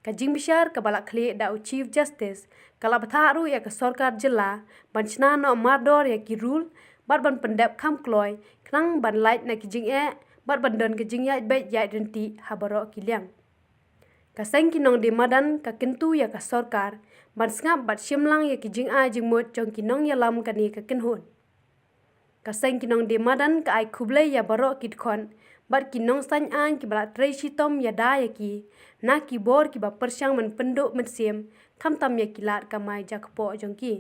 Ka jingbishar kaba la khlieh da u Chief Justice ka la bthah ruh ïa ka sorkar jylla ban shna noh mardor ïa ki rule bad ban pyndep kham kloi khnang ban lait na ki jingeh bad ban don ka jingïaid beit ïaid ryntih ha baroh ki liang. Ka seng ki nongdie madan ka kyntu ïa ka sorkar ban sngap bad shim lang ïa ki jingai jingmut jong ki nongïalam kane ka kynhun. Ka seng ki nongdie madan ka ai khublei ïa baroh ki dkhot bad ki nongsaiñ aiñ kiba la trei shitom ïada ïa ki na ki bor kiba pyrshang ban pynduh mynsiem khamtam ïa ki lad kamai jakpoh jong ki.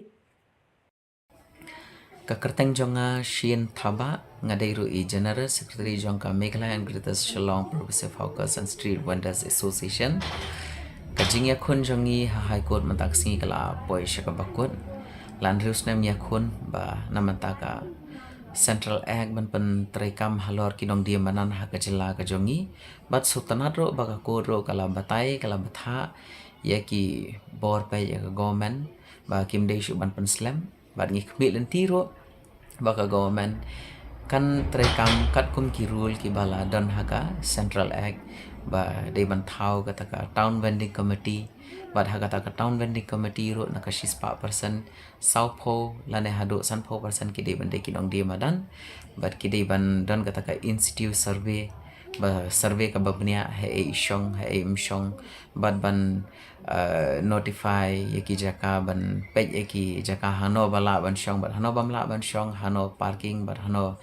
Ka kyrteng jong nga Shane Thabah, nga dei ruh i General Secretary jong ka Meghalaya and Greater Shillong Progressive Hawkers and Street Vendors Association. Ka jingïakhun jong ngi ha High Court mynta ka sngi ka la poi sha kaba kut. La hynriew snem ïakhun ba na mynta ka Central Act ban pyntreikam halor ki nongdie madan ha ka jylla ka jong ngi. Bad sngewtynnat ruh ba ka court ruh ka la batai, ka la bthah ïa ki bor peit ïa ka government ba kim dei shuh ban pynslem. Bad ngi khmih lynti ruh ba ka government kan treikam katkum ki rule kiba la don ha ka Central Act, ba dei ban thaw kata ka Town Vending Committee. Bad ha kata ka Town Vending Committee ruh na ka shispah percent, sawphew lane haduh sanphew percent ki dei ban dei ki nongdie madan. Bad ki dei ban don kata ka in situ survey, ba survey kaba bniah haei i shong, haei im shong. Bad ban, eh, notify ïa ki jaka, ban peit ïa ki jaka hano ba lah ban shong bad hano bym lah ban shong, hano parking bad hano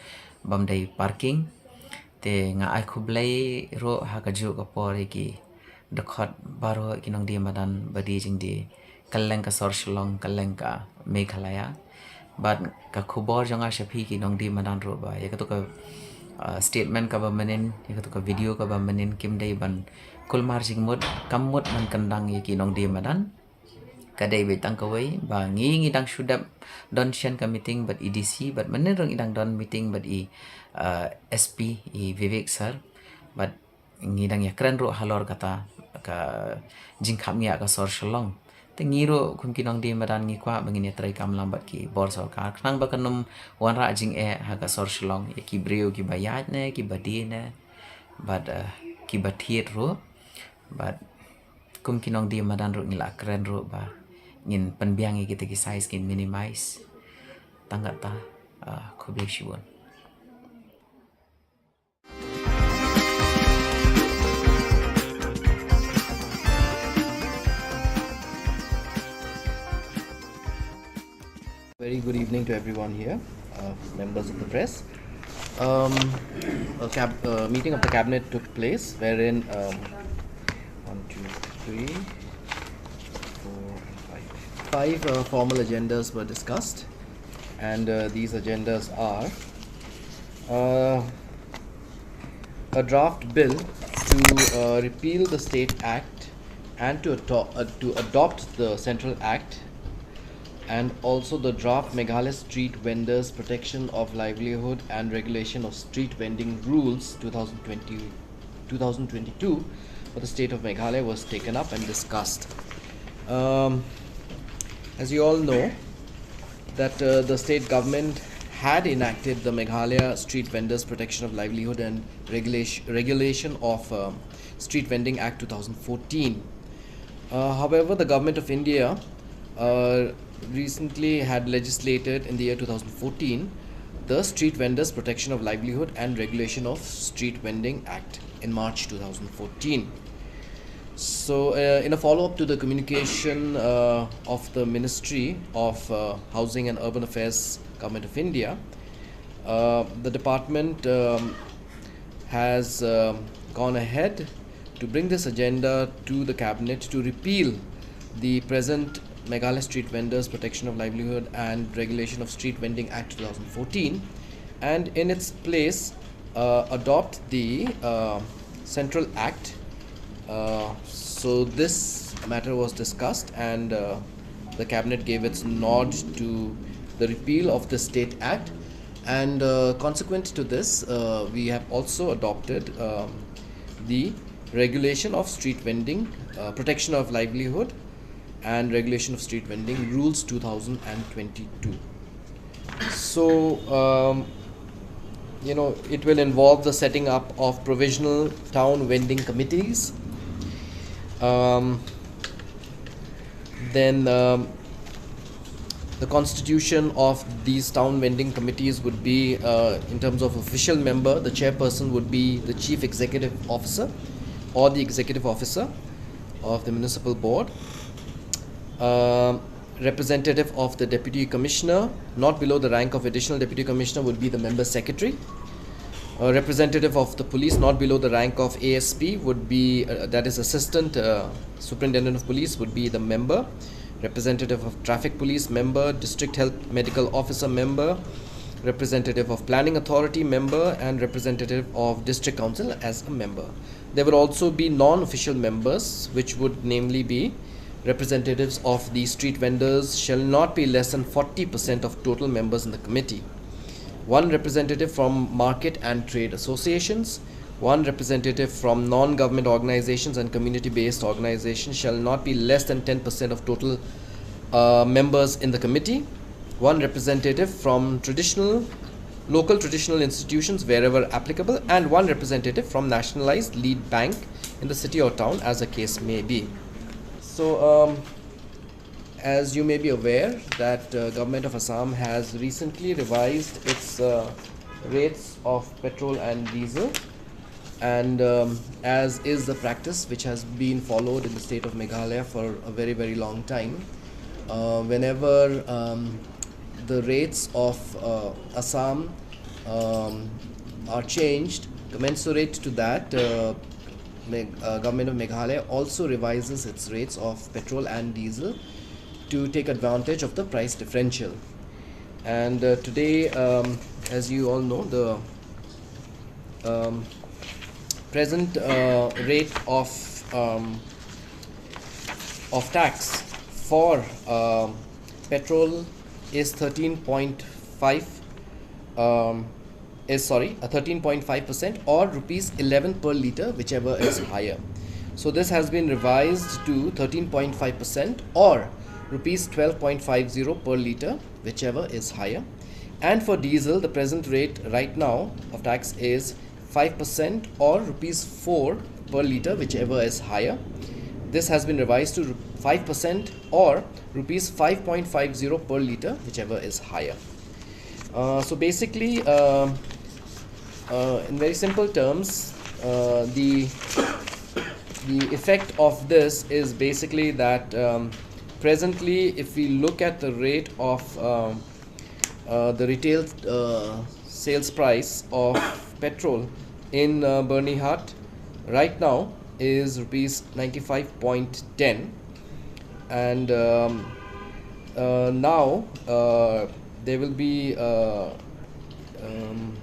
bym dei parking. Te nga ai khublei ruh ha kajuh ka por ïa ki dkhot baroh ki nongdie madan ba die jingdie kylleng ka sor Shillong, kylleng ka Meghalaya. Bad ka khubor jong nga sha phi ki nongdie madan ruh ba ïa katu ka, uh, statement kaba mynnin, ïa katu ka video kaba mynnin kim dei ban kulmar jingmut, kam mut ban kyndang ïa ki nongdie madan. Ka dei beit tang kawei ba ngi, ngi dang shu dep don shen ka meeting bad i D C, bad mynnin ruh ngi dang don meeting bad i, uh, S P, i Vivek sir. Bad ngi dang ïakren ruh halor kata ka jingkhapngiah ka sor Shillong. Te ngi ruh kum ki nongdie madan ngi kwah ba ngin ïatreikam lang bad ki bor sorkar khnang ba kan ym wanrah jingeh ha ka sor Shillong ïa ki briew kiba ïaid ne kiba die ne, bad, eh, kiba thied ruh. Bad kum ki nongdie madan ruh ngi la kren ruh ba ngin pynbiang ïa kita ki size, ngin minimize. Tang kata, eh, khublei shibun. Very good evening to everyone here, uh, members of the press. Um, a cab- uh, meeting of the cabinet took place wherein, um, one, two, three, four, and five. Five, uh, formal agendas were discussed, and, uh, these agendas are, uh, a draft bill to, uh, repeal the State Act and to ato- uh, to adopt the Central Act, and also the draft Meghalaya Street Vendors Protection of Livelihood and Regulation of Street Vending Rules two thousand twenty, two thousand twenty-two for the state of Meghalaya was taken up and discussed. Um, as you all know, that, uh, the state government had enacted the Meghalaya Street Vendors Protection of Livelihood and Regulation, Regulation of, um, Street Vending Act two thousand fourteen. Uh, however, the Government of India, uh, recently had legislated in the year two thousand fourteen the Street Vendors Protection of Livelihood and Regulation of Street Vending Act in March two thousand fourteen. So, uh, in a follow-up to the communication, uh, of the Ministry of, uh, Housing and Urban Affairs, Government of India, uh, the department, um, has, um, gone ahead to bring this agenda to the cabinet to repeal the present Meghalaya Street Vendors Protection of Livelihood and Regulation of Street Vending Act two thousand fourteen, and in its place, uh, adopt the, uh, Central Act. Uh, so this matter was discussed, and, uh, the cabinet gave its nod to the repeal of the State Act, and, uh, consequent to this, uh, we have also adopted, um, the Regulation of Street Vending, uh, Protection of Livelihood and Regulation of Street Vending Rules two thousand twenty-two. So, um, you know, it will involve the setting up of provisional town vending committees. Um, then, um, the constitution of these town vending committees would be, uh, in terms of official member, the chairperson would be the chief executive officer or the executive officer of the municipal board. Um, representative of the deputy commissioner, not below the rank of additional deputy commissioner, would be the member secretary. A representative of the police, not below the rank of A S P, would be, uh, that is assistant, uh, superintendent of police, would be the member. representative of traffic police member, district health medical officer member, representative of planning authority member, and representative of district council as a member. There will also be non-official members, which would namely be representatives of the street vendors shall not be less than forty percent of total members in the committee. One representative from market and trade associations, one representative from non-government organizations and community-based organizations shall not be less than ten percent of total uh, members in the committee, one representative from traditional, local traditional institutions wherever applicable, and one representative from nationalized lead bank in the city or town, as the case may be. So, um, as you may be aware, that uh, Government of Assam has recently revised its uh, rates of petrol and diesel, and um, as is the practice which has been followed in the state of Meghalaya for a very, very long time, uh, whenever um, the rates of uh, Assam um, are changed, commensurate to that, uh, Meg- uh, Government of Meghalaya also revises its rates of petrol and diesel to take advantage of the price differential. And uh, today, um, as you all know, the um, present uh, rate of um, of tax for um, petrol is thirteen point five um, is, sorry, a thirteen point five percent or rupees eleven per litre, whichever is higher. So this has been revised to thirteen point five percent or rupees twelve point five zero per litre, whichever is higher. And for diesel, the present rate right now of tax is five percent or rupees four per litre, whichever is higher. This has been revised to five percent or rupees five point five zero per litre, whichever is higher. Uh, so basically, uh, uh, in very simple terms, uh, the the effect of this is basically that um, presently, if we look at the rate of um, uh, the retail uh, sales price of petrol in uh, Byrnihat right now is rupees ninety-five point ten, and um, uh, now uh, there will be uh, um,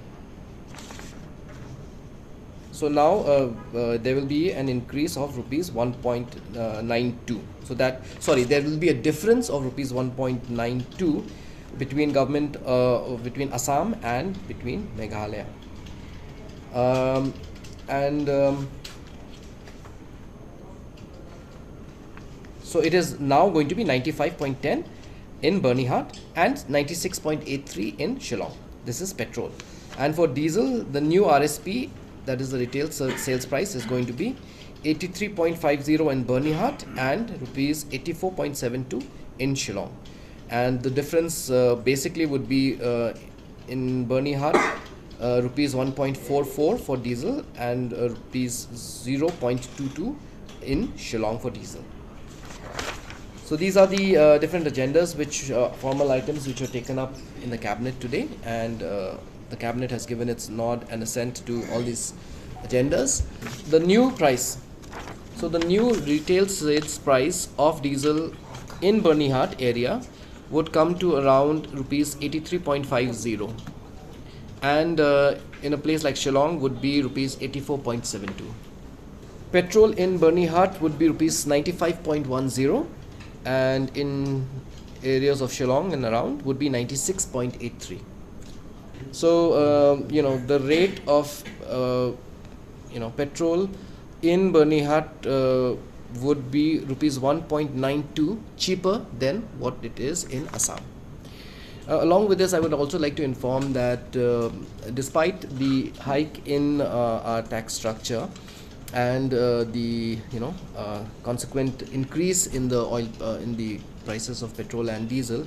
so now uh, uh, there will be an increase of rupees one point nine two. So that, sorry, there will be a difference of rupees one point nine two between government uh, between Assam and between Meghalaya. Um, and um, so it is now going to be ninety-five point ten in Byrnihat and ninety-six point eight three in Shillong. This is petrol. And for diesel, the new R S P, that is the retail sa- sales price, is going to be eighty-three point five zero in Byrnihat and rupees eighty-four point seven two in Shillong. And the difference uh, basically would be uh, in Byrnihat, uh, rupees one point four four for diesel and uh, rupees zero point two two in Shillong for diesel. So these are the uh, different agendas which uh, formal items which were taken up in the cabinet today, and uh, the cabinet has given its nod and assent to all these agendas. The new price, so the new retail sales price of diesel in Byrnihat area would come to around rupees eighty-three point five zero, and uh, in a place like Shillong would be rupees eighty-four point seven two. Petrol in Byrnihat would be rupees ninety-five point one zero, and in areas of Shillong and around would be ninety-six point eight three. So uh, you know, the rate of uh, you know, petrol in Byrnihat uh, would be rupees one point nine two cheaper than what it is in Assam. Uh, along with this, I would also like to inform that uh, despite the hike in uh, our tax structure and uh, the, you know, uh, consequent increase in the oil uh, in the prices of petrol and diesel,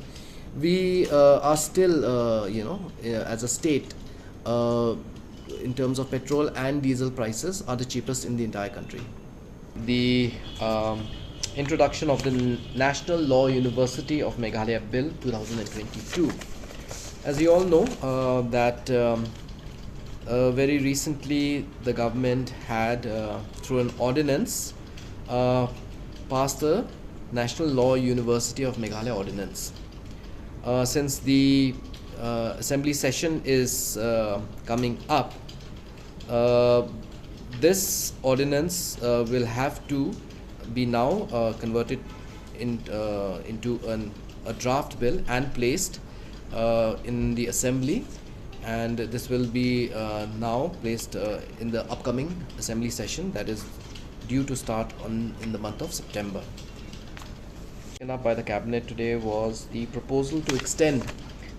we uh, are still, uh, you know, uh, as a state, uh, in terms of petrol and diesel prices, are the cheapest in the entire country. The um, introduction of the N- National Law University of Meghalaya Bill two thousand twenty-two. As you all know, uh, that um, uh, very recently the government had, uh, through an ordinance, uh, passed the National Law University of Meghalaya Ordinance. Uh, since the uh, assembly session is uh, coming up, uh, this ordinance uh, will have to be now uh, converted in, uh, into an, a draft bill and placed uh, in the assembly, and this will be uh, now placed uh, in the upcoming assembly session that is due to start on in the month of September. Taken up by the cabinet today was the proposal to extend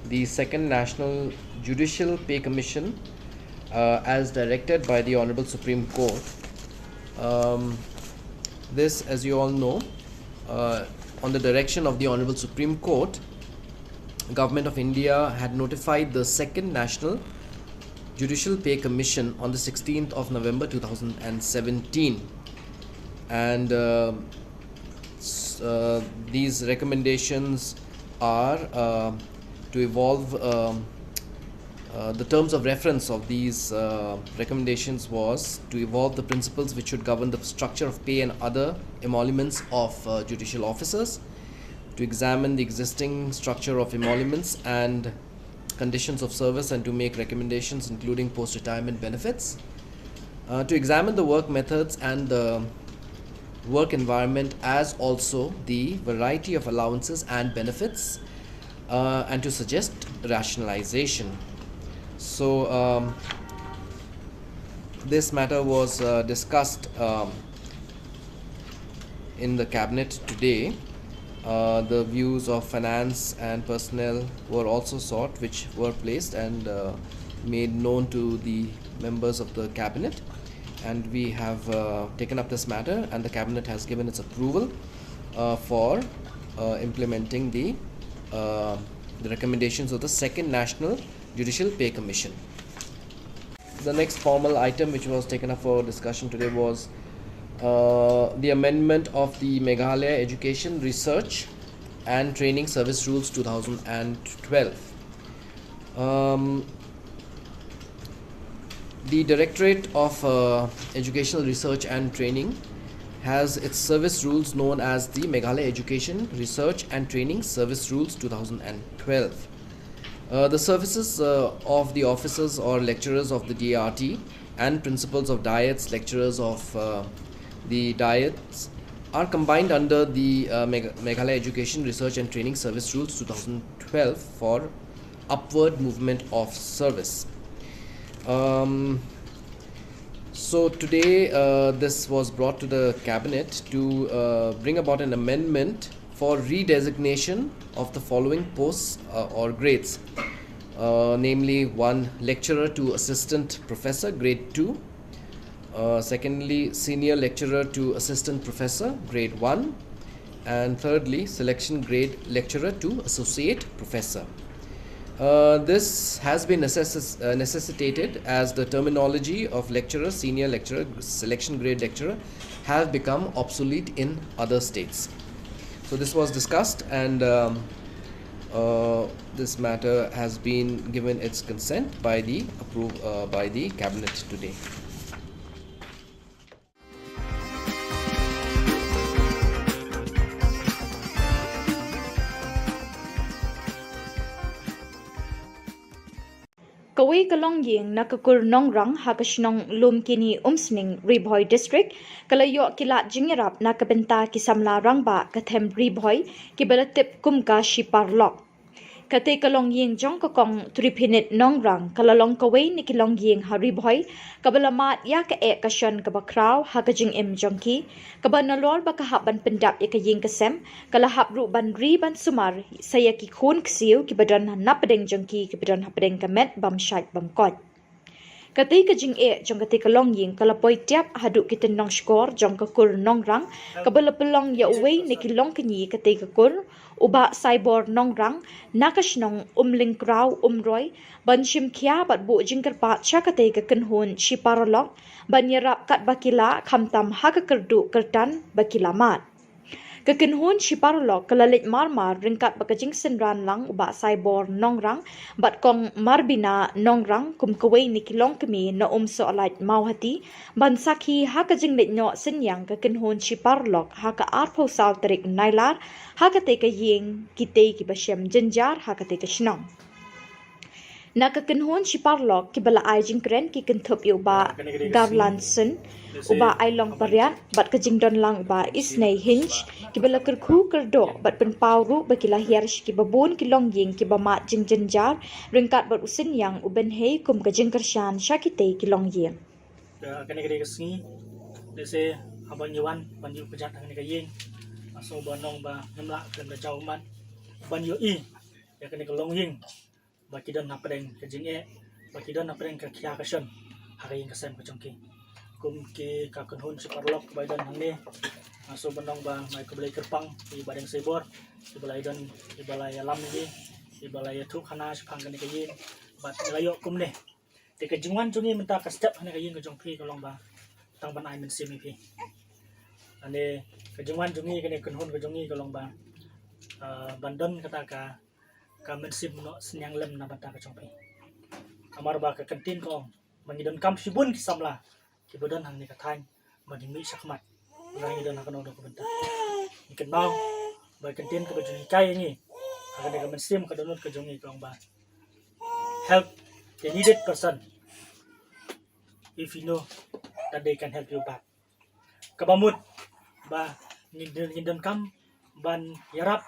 the Second National Judicial Pay Commission uh, as directed by the Honorable Supreme Court. Um, this, as you all know, uh, on the direction of the Honorable Supreme Court, Government of India had notified the Second National Judicial Pay Commission on the sixteenth of November two thousand seventeen, and uh, s- uh, these recommendations are uh, to evolve. Um, uh, the terms of reference of these uh, recommendations was to evolve the principles which should govern the structure of pay and other emoluments of uh, judicial officers, to examine the existing structure of emoluments and conditions of service and to make recommendations including post-retirement benefits, uh, to examine the work methods and the work environment, as also the variety of allowances and benefits, uh, and to suggest rationalization. So um, this matter was uh, discussed um, in the cabinet today. Uh, the views of finance and personnel were also sought, which were placed and uh, made known to the members of the cabinet. And we have uh, taken up this matter, and the cabinet has given its approval uh, for uh, implementing the, uh, the recommendations of the Second National Judicial Pay Commission. The next formal item which was taken up for discussion today was uh, the amendment of the Meghalaya Education Research and Training Service Rules two thousand twelve. Um, the Directorate of uh, Educational Research and Training has its service rules known as the Meghalaya Education Research and Training Service Rules two thousand twelve. Uh, the services uh, of the officers or lecturers of the D R T and principals of diets, lecturers of uh, the diets are combined under the uh, Megh- Meghalaya Education Research and Training Service Rules two thousand twelve for upward movement of service. Um, so today, uh, this was brought to the cabinet to uh, bring about an amendment for redesignation of the following posts uh, or grades, uh, namely one lecturer to assistant professor, grade two, uh, secondly, senior lecturer to assistant professor, grade one, and thirdly, selection grade lecturer to associate professor. Uh, this has been necessis- uh, necessitated as the terminology of lecturer, senior lecturer, selection grade lecturer have become obsolete in other states. So this was discussed, and um, uh, this matter has been given its consent by the approve uh, by the cabinet today. Kawei ka longïing na ka kur Nongrang ha ka shnong Lumkini Umsning, Ri Bhoi District, ka la ïoh ki lad jingïarap na ka bynta ki samla rangbah ka them Ri Bhoi kiba la tip kum ka Shipar Lok. Katei ka longïing jong ka kong Triphinit Nongrang ka la long kawei na ki longïing ha Ri Bhoi kaba la mad ïa ka eh ka shon kaba khraw ha ka jingim jong ki, kaba nalor ba ka hap ban pyndap ïa ka ïing ka sem, ka la hap ruh ban ri ban sumar sa ïa ki khun ksiew kiba don na pdeng jong ki kiba don hapdeng ka met bym shait bym koit. Katei ka jingeh jong katei ka longïing ka la poi tiap haduh ki tynnong shkor jong ka kur Nongrang kaba la pynlong ïa uwei na ki longkñi katei ka kur, u Bah Saibor Nongrang, na ka shnong Umlyngkraw Umroi, ban shim khia bad buh jingkyrpad sha katei ka kynhun Shipar Lok ban ïarap katba ki lah khamtam ha ka kyrduh kyrtan ba ki la mad. Ka kynhun shi paralok ka la leit marmar ryngkat bad ka jingsynran lang u Bah Saibor Nongrang bad Kong Marbina Nongrang kum kawei na ki longkmie na Umsohlait Mawhati ban sakhi ha ka jingleit noh synñiang ka kynhun shi paralok ha ka arphew saw tarik Nailar ha katei ka ïing kitei kiba shem jynjar ha katei ka shnong. Na ka kynhun shi paralok kiba la ai jingkren ki kynthup ïa u Bah Garland Sun, u Bah Ailong Pariat bad ka jingdon lang u Bah Isnei Hinch, kiba la kyrkhu kyrdoh bad pynpaw ruh ba ki la hiar sha kiba bun ki longïing kiba mad jingjynjar ryngkat bad u synñiang u bynhei kum ka jingkyrshan sha kitei ki longïing. Ka kane ka dei ka sngi, lehse haba ngi wan ban ïuh kjat ha kane ka ïing, nga sngew ba nong ba ngim lah khlem da jaw ummat ban ïohi ïa kane ka longïing ba ki don hapdeng ka jingeh, ba ki don hapdeng ka khia ka shon ha ka ïing ka sem ka jong ki. Kum ki ka kynhun shi paralok ba i don hangne, nga sngew ba nong ba nga ai khublei kyrpang ïa i Bah Deng Saibor, iba la i don, iba la ïalam ïa ngi, iba la ïathuh khana shaphang kane ka ïing bad la ïoh kumne. Te ka jingwan jong ngi mynta ka step ha kane ka ïing ka jong phi ka long ba tang ban ai mynsiem ïa phi. Ane ka jingwan jong ngi, kane ka kynhun ka jong ngi ka long ba, ah, ban don kata ka, ka mynsiem noh synñiang lem na bynta ka jong phi. Namar ba ka kyntien ka ong ba ngi donkam shibun ki samla kiba don hangne ka thaiñ ba ngin mih shakhmat. Ngi don ha kano kano ka bynta. Ngi kynmaw ba ka kyntien kaba ju hikai ïa ngi ha kane ka mynsiem ka dohnud ka jong ngi ka ong ba, help the needed person if you know that they can help you back. Kaba mut ba ngi don, ngi donkam ban ïarap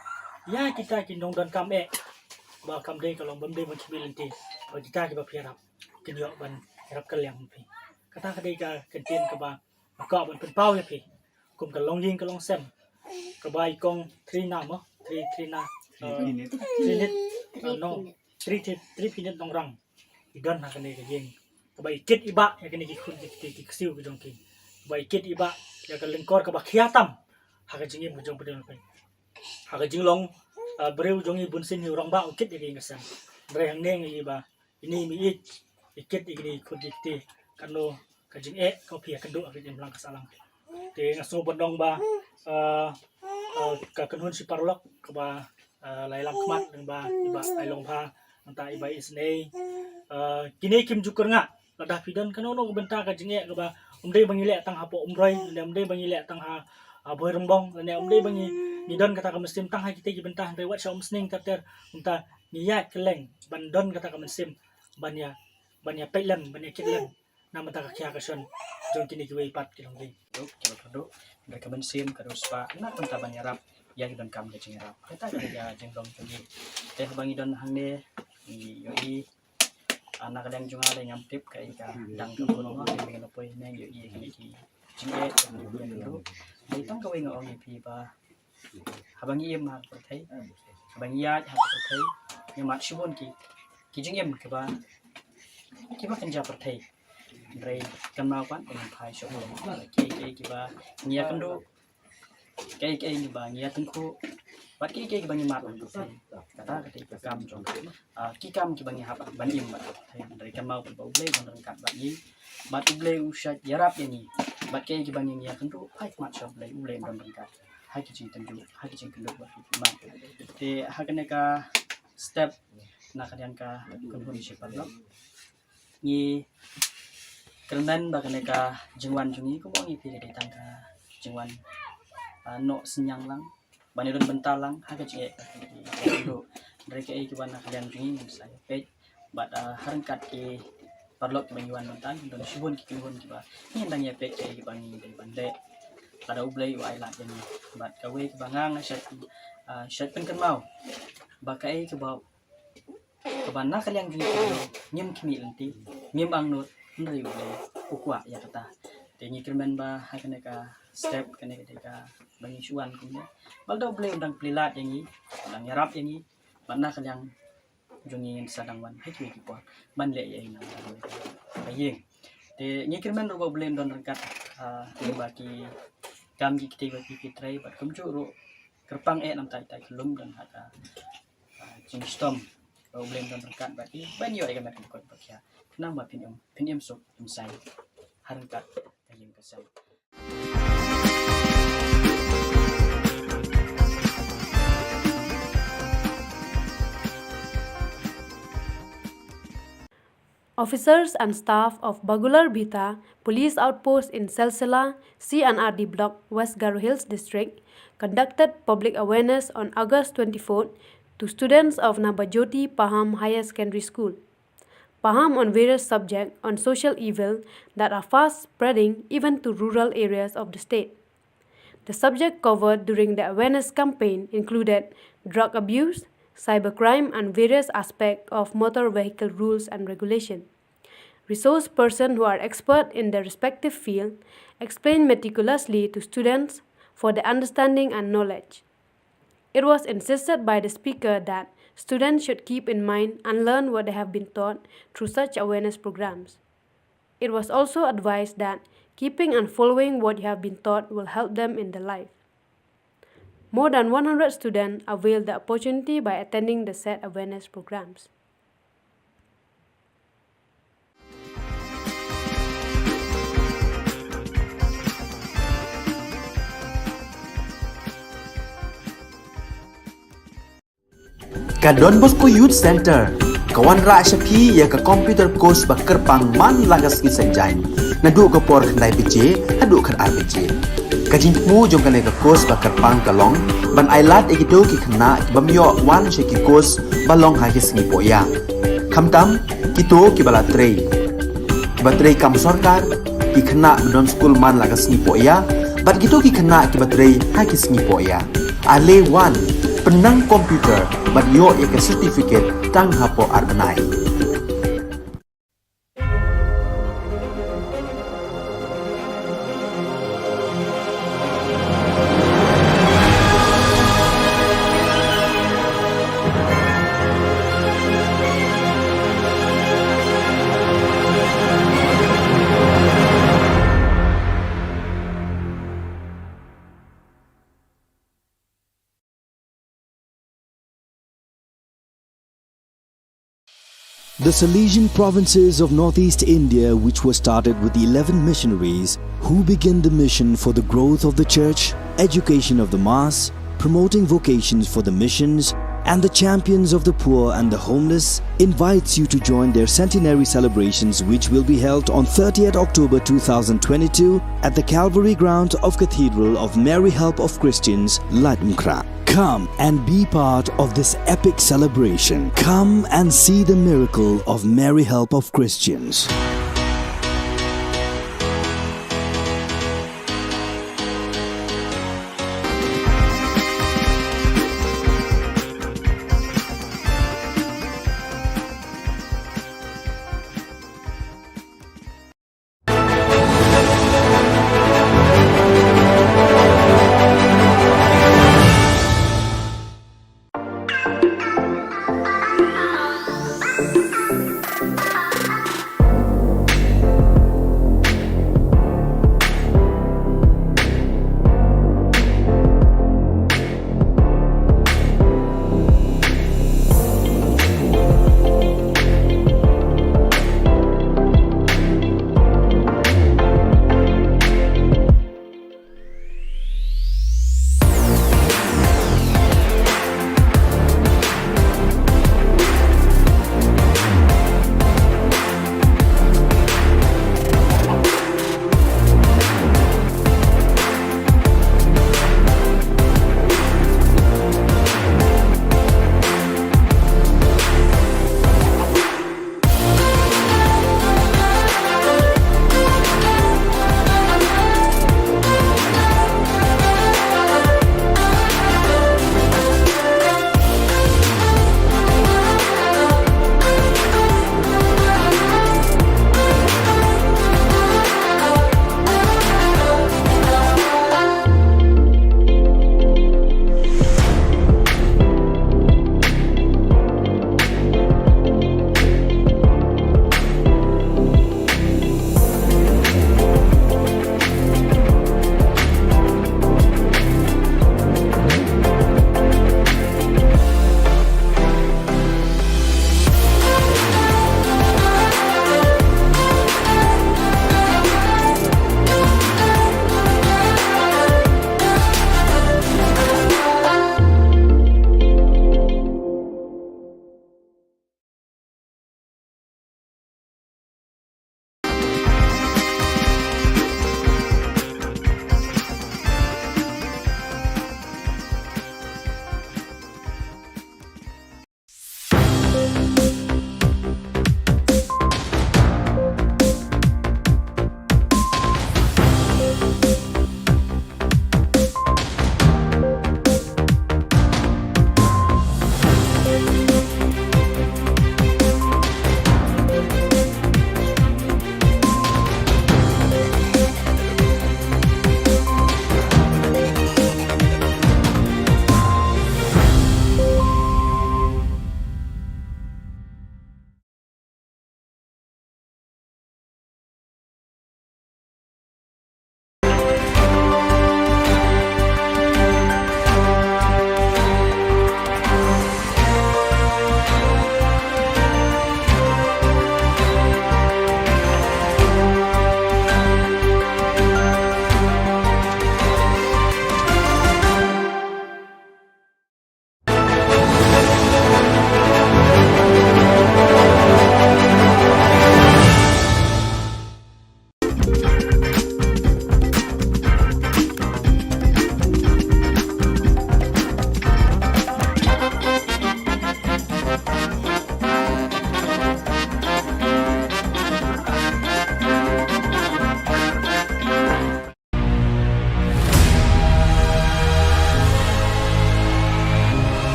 ïa kita ki nongdonkam eh, ba kam dei ka long, bym dei ban khmih lynti, ba kita kiba phi ïarap kin ïoh ban ïarap kylliang phi. Kata ka dei ka kyntien kaba nga kwah ban pynpaw ïa phi kum ka longïing ka longsem kaba i Kong Trina mo, Tri, Trina, uh, Trinit, uh, no, Tri, Tri, Tripinit Nongrang i don ha kane ka ïing, kaba i kit i bah ïa kine ki khun ki kti ki ksiew ki jong ki, kaba i kit i bah ïa ka lyngkor kaba khia tam ha ka jingim ka jong phi don phi. Ha ka jinglong, uh, briew jong i bunsien hi u rangbah u kit ïa ka ïing ka sem. Hynrei hangne ngi i ba ine i mih i kit ïa kine ki khun ki kti, kano ka jingeh ka phi ïakynduh ha ka jingim lang ka sahlang. Te nga sngew ba nong ba, uh, uh, ka kynhun shi paralok kaba, uh, la ïalam khmat lyngba i Bah Ailong Pha, nangta i Bah Isnei, uh, kine kim ju kyrngah lada phi don kano kano ka bynta ka jingeh kaba ym dei ba ngi leh tang hapoh Umroi, lane ym dei ba ngi leh tang ha, ha Bhoirymbong, lane ym dei ba ngi, ngi don kata ka mynsiem tang ha kitei ki bynta, hynrei wat sha Umsning ter ter, mynta ngi ïaid kylleng ban don kata ka mynsiem ban ïa, ban ïa peit lem, ban ïa kit lem na bynta ka khia ka shon jong kine kiwei pat ki longïing. Duk, kiba kyrduh, hynrei ka mynsiem ka dei spah na bynta ban ïarap ïa ki donkam ka jingïarap. Kata ka dei ka jinglong jong ngi. Te haba ngi don hangne ngi ïohi, ah, na ka liang jong nga lei ngam tip kaei ka dang ka bun mo, ngi la poi ne ngi ïohi kine ki jingeh jong ki ïa ka dei tang kawei nga ong ïa phi ba haba ngi im ha ka pyrthei, haba ngi ïaid ha ka pyrthei, ngi mad shibun ki, ki jingim kiba, kiba kynja pyrthei. Hynrei kynmaw pat ba ngin phai shuh kiei kiei kiba ngi ïakynduh, kiei kiei kiba ngi ïatyngkhuh, bad kiei kiei kiba ngi mad ha ka pyrthei. Kata ka dei ka kam jong, ah, ki kam kiba ngi hap ban im bad ka pyrthei. Hynrei kynmaw pat ba U Blei u don ryngkat bad ngi, bad U Blei u shait ïarap ïa ngi. Bad kiei kiba ngi ïakynduh, phai khmat sha U Blei, U Blei u don ryngkat ha ki jingtynjuh, ha ki jingkynduh bad ki jingmad. Te ha kane ka step na ka liang ka kynhun shi paralok, ngi kyrmen ba kane ka jingwan jong ngi, kumba ngi phi ka dei tang ka jingwan, ah, noh synñiang lang, ban ïadon bynta lang ha ka jingeh ka jong ki. Hynrei kaei kiba na ka liang jong ngi ngin sa ïa peit bad, ah, ha ryngkat ki paralok kiba ngi wan mynta, don shibun ki kynhun kiba ngin dang ïa peit kaei kiba ngi dei ban leh lada U Blei u ai lad ïa ngi. Bad kawei kaba nga nga shait, ah, shait pynkynmaw ba kaei kaba, kaba na ka liang jong ngi ngim khmih lynti, ngim angnud, hynrei U Blei u kwah ïa kata. Te ngi kyrmen ba ha kane ka step, kane ka dei kaba ngi shu wan kumne, ba lada U Blei u dang plie lad ïa ngi, u dang ïarap ïa ngi, bad na ka liang jong ngi ngin sa dang wan ha kiwei ki por ban leh ïa i na ka ïing. Te ngi kyrmen ruh ba U Blei un don ryngkat, ah, lyngba ki kam ki kti ba phi phi trei, bad kumjuh ruh kyrpang eh namar ita ki lum don ha ka, ah, jingshitom. Ba U Blei un don ryngkat bad phi ban ïoh ïa ka met ka dei kaba khia, khnang ba phin im, phin im suk im sain ha ryngkat ka ïing ka sem. Officers and staff of Bagular Bhita Police Outpost in Silsila C and R D Block, West Garo Hills District, conducted public awareness on August twenty-fourth to students of Nabajyoti Paham Higher Secondary School. Paham on various subjects on social evil that are fast spreading even to rural areas of the state. The subject covered during the awareness campaign included drug abuse, cybercrime, and various aspects of motor vehicle rules and regulation. Resource persons who are expert in their respective field explain meticulously to students for their understanding and knowledge. It was insisted by the speaker that students should keep in mind and learn what they have been taught through such awareness programs. It was also advised that keeping and following what you have been taught will help them in their life. More than one hundred students availed the opportunity by attending the said awareness programs. Ka Don Bosco Youth Center ka wanrah sha phi ïa ka computer course ba kyrpang man la ka sngi Saitjaiñ, naduh ka por khyndai baje haduh khatar baje. Ka jingthmu jong kane ka course ba kyrpang ka long ban ailad ïa kito ki khynnah ki bym ïoh wan sha ki course ba long ha ki sngi pohïa, khamtam kito kiba la trei, kiba trei kam sorkar, ki khynnah ba don skul man la ka sngi pohïa, bad kito ki khynnah kiba trei ha ki sngi pohïa. Ale wan, pynnang computer bad ïoh ïa ka certificate tang hapoh ar bnai. The Salesian provinces of northeast India, which was started with eleven missionaries who began the mission for the growth of the church, education of the mass, promoting vocations for the missions, and the champions of the poor and the homeless, invites you to join their centenary celebrations, which will be held on thirtieth October two thousand twenty-two at the Calvary ground of Cathedral of Mary Help of Christians, Laitumkhrah. Come and be part of this epic celebration. Come and see the miracle of Mary Help of Christians.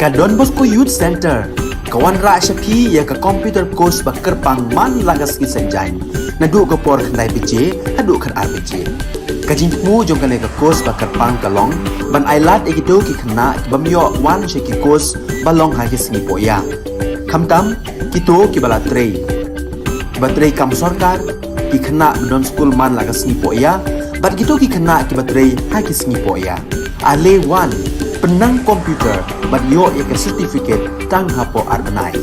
Ka Don Bosco Youth Center ka wanrah sha phi ïa ka computer course ba kyrpang man la ka sngi Saitjaiñ, naduh ka por khyndai baje haduh khatar baje. Ka jingthmu jong kane ka course ba kyrpang ka long ban ailad ïa kito ki khynnah ki bym ïoh wan sha ki course ba long ha ki sngi pohïa, khamtam kito kiba la trei, kiba trei kam sorkar, ki khynnah ba don skul man la ka sngi pohïa, bad kito ki khynnah kiba trei ha ki sngi pohïa. Ale wan, pynnang computer bad ïoh ïa ka certificate tang hapoh ar bnai.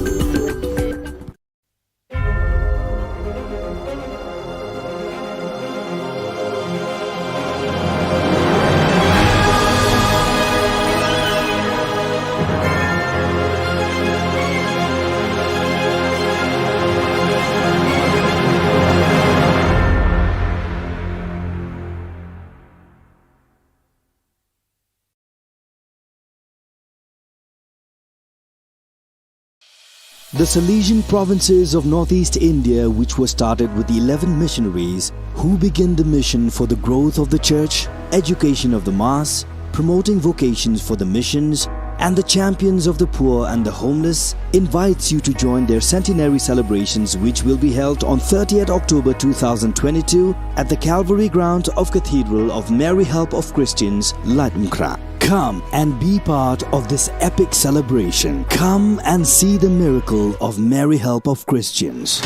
The Salesian provinces of northeast India, which was started with eleven missionaries who began the mission for the growth of the church, education of the mass, promoting vocations for the missions, and the champions of the poor and the homeless, invites you to join their centenary celebrations, which will be held on thirtieth October two thousand twenty-two at the Calvary ground of Cathedral of Mary Help of Christians, Laitumkhrah. Come and be part of this epic celebration. Come and see the miracle of Mary Help of Christians.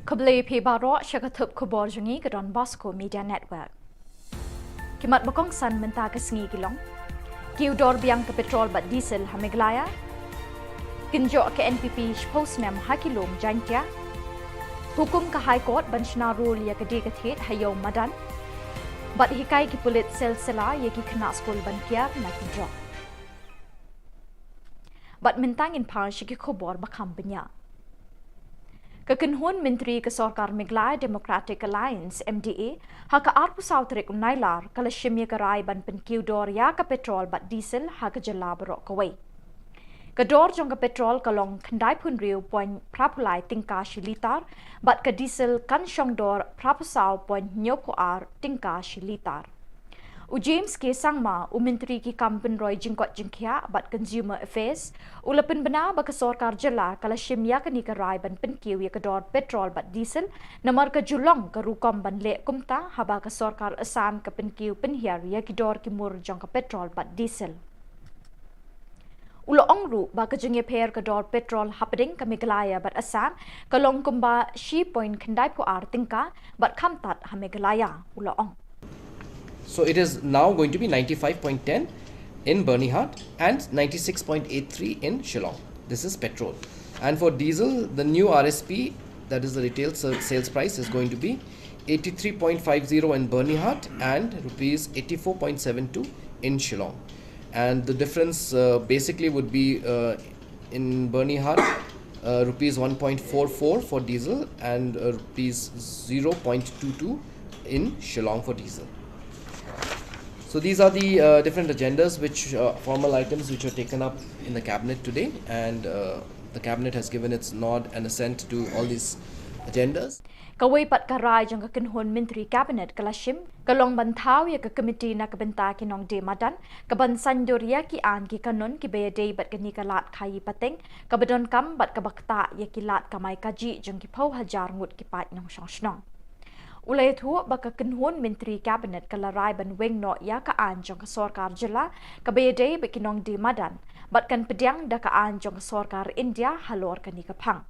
Khublei phi baroh sha ka thup khubor jong ngi ka Don Bosco Media Network. Ki mat ba kongsan mynta ka sngi ki long: kiew dor biang ka petrol bad diesel ha Meghalaya. Kynjoh ka N P P shiphew snem ha ki lum Jaiñtia. Hukum ka High Court ban shna rule ïa ka die ka thied ha Ïew Madan. Bad hikai ki pulit sel sela ïa ki khynnah skul ban kiar na ki drok. Bad mynta ngin phai sha ki khubor ba kham bniah. Ka kynhun myntri ka sorkar Meghalaya Democratic Alliance, M D A, ha ka arphew saw tarik u Nailar ka la shim ïa ka rai ban pynkiew dor ïa ka petrol bad diesel ha ka jylla baroh kawei. Ka dor jong ka petrol ka long khyndaiphew hynriew point phraphew lai tyngka shi litar, bad ka diesel kan shong dor phraphew saw point hynñiewphew ar tyngka shi litar. U James K Sangma, u Myntri ki kam pynroi jingkoit jingkhiah bad Consumer Affairs, u la pynbna ba ka sorkar jylla ka la shim ïa kane ka rai ban pynkiew ïa ka dor petrol bad diesel, namar ka ju long ka rukom ban leh kumta haba ka sorkar Assam ka pynkiew pynhiar ïa ki dor ki mur jong ka petrol bad diesel. U la ong ruh ba ka jingïapher ka dor petrol hapdeng ka Meghalaya bad Assam ka long kumba shi point khyndaiphew ar tyngka bad kham tad ha Meghalaya, u la ong. So it is now going to be ninety-five point ten in Byrnihat and ninety-six point eight three in Shillong. This is petrol. And for diesel, the new R S P, that is the retail sa-, sales price, is going to be eighty-three point five zero in Byrnihat and rupees eighty-four point seven two in Shillong. And the difference, uh, basically would be, uh, in Byrnihat, uh, rupees one point four four for diesel and, uh, rupees zero point two two in Shillong for diesel. So these are the, uh, different agendas which, uh, formal items which were taken up in the cabinet today, and, uh, the cabinet has given its nod and assent to all these agendas. Kawei pat ka rai jong ka kynhun myntri cabinet ka la shim ka long ban thaw ïa ka komiti na ka bynta ki nongdie madan ka ban saiñdur ïa ki aiñ ki kanun ki ba ïadei bad kane ka lad khaïi pateng ka ba donkam bad ka ba ktah ïa ki lad kamai kajih jong ki phew hajar ngut ki paid nongshong shnong. U la ïathuh ba ka kynhun myntri cabinet ka la rai ban weng noh ïa ka aiñ jong ka sorkar jylla ka ba ïadei bad ki nongdie madan bad kan pdiang da ka aiñ jong ka sorkar India halor kane ka phang.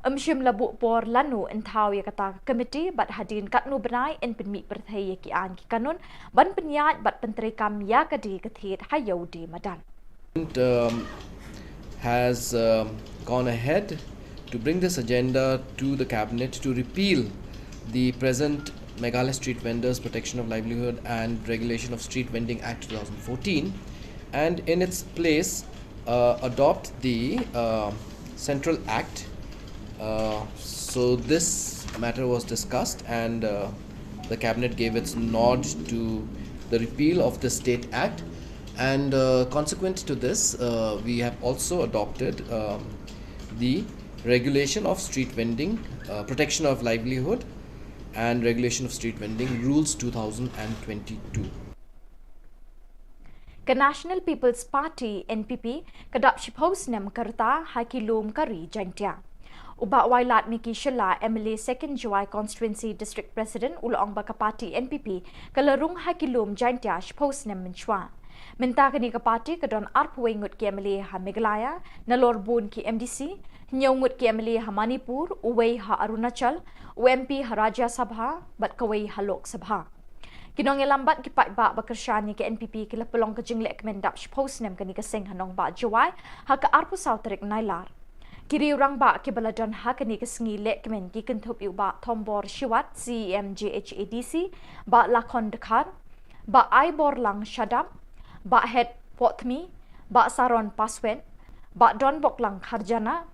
Ym shym la buh por lano yn thaw ïa kata ka komiti bad hadien katno bnai yn pynmih pyrthei ïa ki aiñ ki kanun ban pynïaid bad pyntreikam ïa ka die ka thied ha ïew die madan. Um, has um, gone ahead to bring this agenda to the cabinet to repeal the present Meghalaya Street Vendors Protection of Livelihood and Regulation of Street Vending Act two thousand fourteen, and in its place uh, adopt the uh, Central Act. Uh, so this matter was discussed, and uh, the cabinet gave its nod to the repeal of the State Act. And uh, consequent to this, uh, we have also adopted um, the Regulation of Street Vending, uh, Protection of Livelihood, and Regulation of Street Vending Rules two thousand twenty-two. Ka National People's Party, N P P, ka dap shiphew snem ka rta ha ki lum ka ri Jaintia. U Bah Wailadmiki Shylla, M L A Second Jowai Constituency District President, u la ong ba ka party N P P ka la rung ha ki lum Jaintia shiphew snem mynshuwa. Mynta kane ka party ka don arphew wei ngut ki M L A ha Meghalaya, nalor bun ki M D C, hynñiew ngut ki M L A ha Manipur, uwei ha Arunachal, u M P ha Rajya Sabha bad kawei ha Lok Sabha. Ki nongïalam bad ki paidbah ba kyrshan ïa ka N P P ki la pynlong ka jinglehkmen dap shiphew snem kane ka seng ha nongbah Jowai ha ka arphew saw tarik Nailar. Ki riew rangbah ki ba la don ha kane ka sngi lehkmen ki kynthup ïa u Bah Thombor Shiwat, C E M J H A D C, Bah Lakhon Dkhar, Bah Aiborlang Shadap, Bah Het Pohthmi, Bah Saron Paswet, Bah Donboklang Kharjana,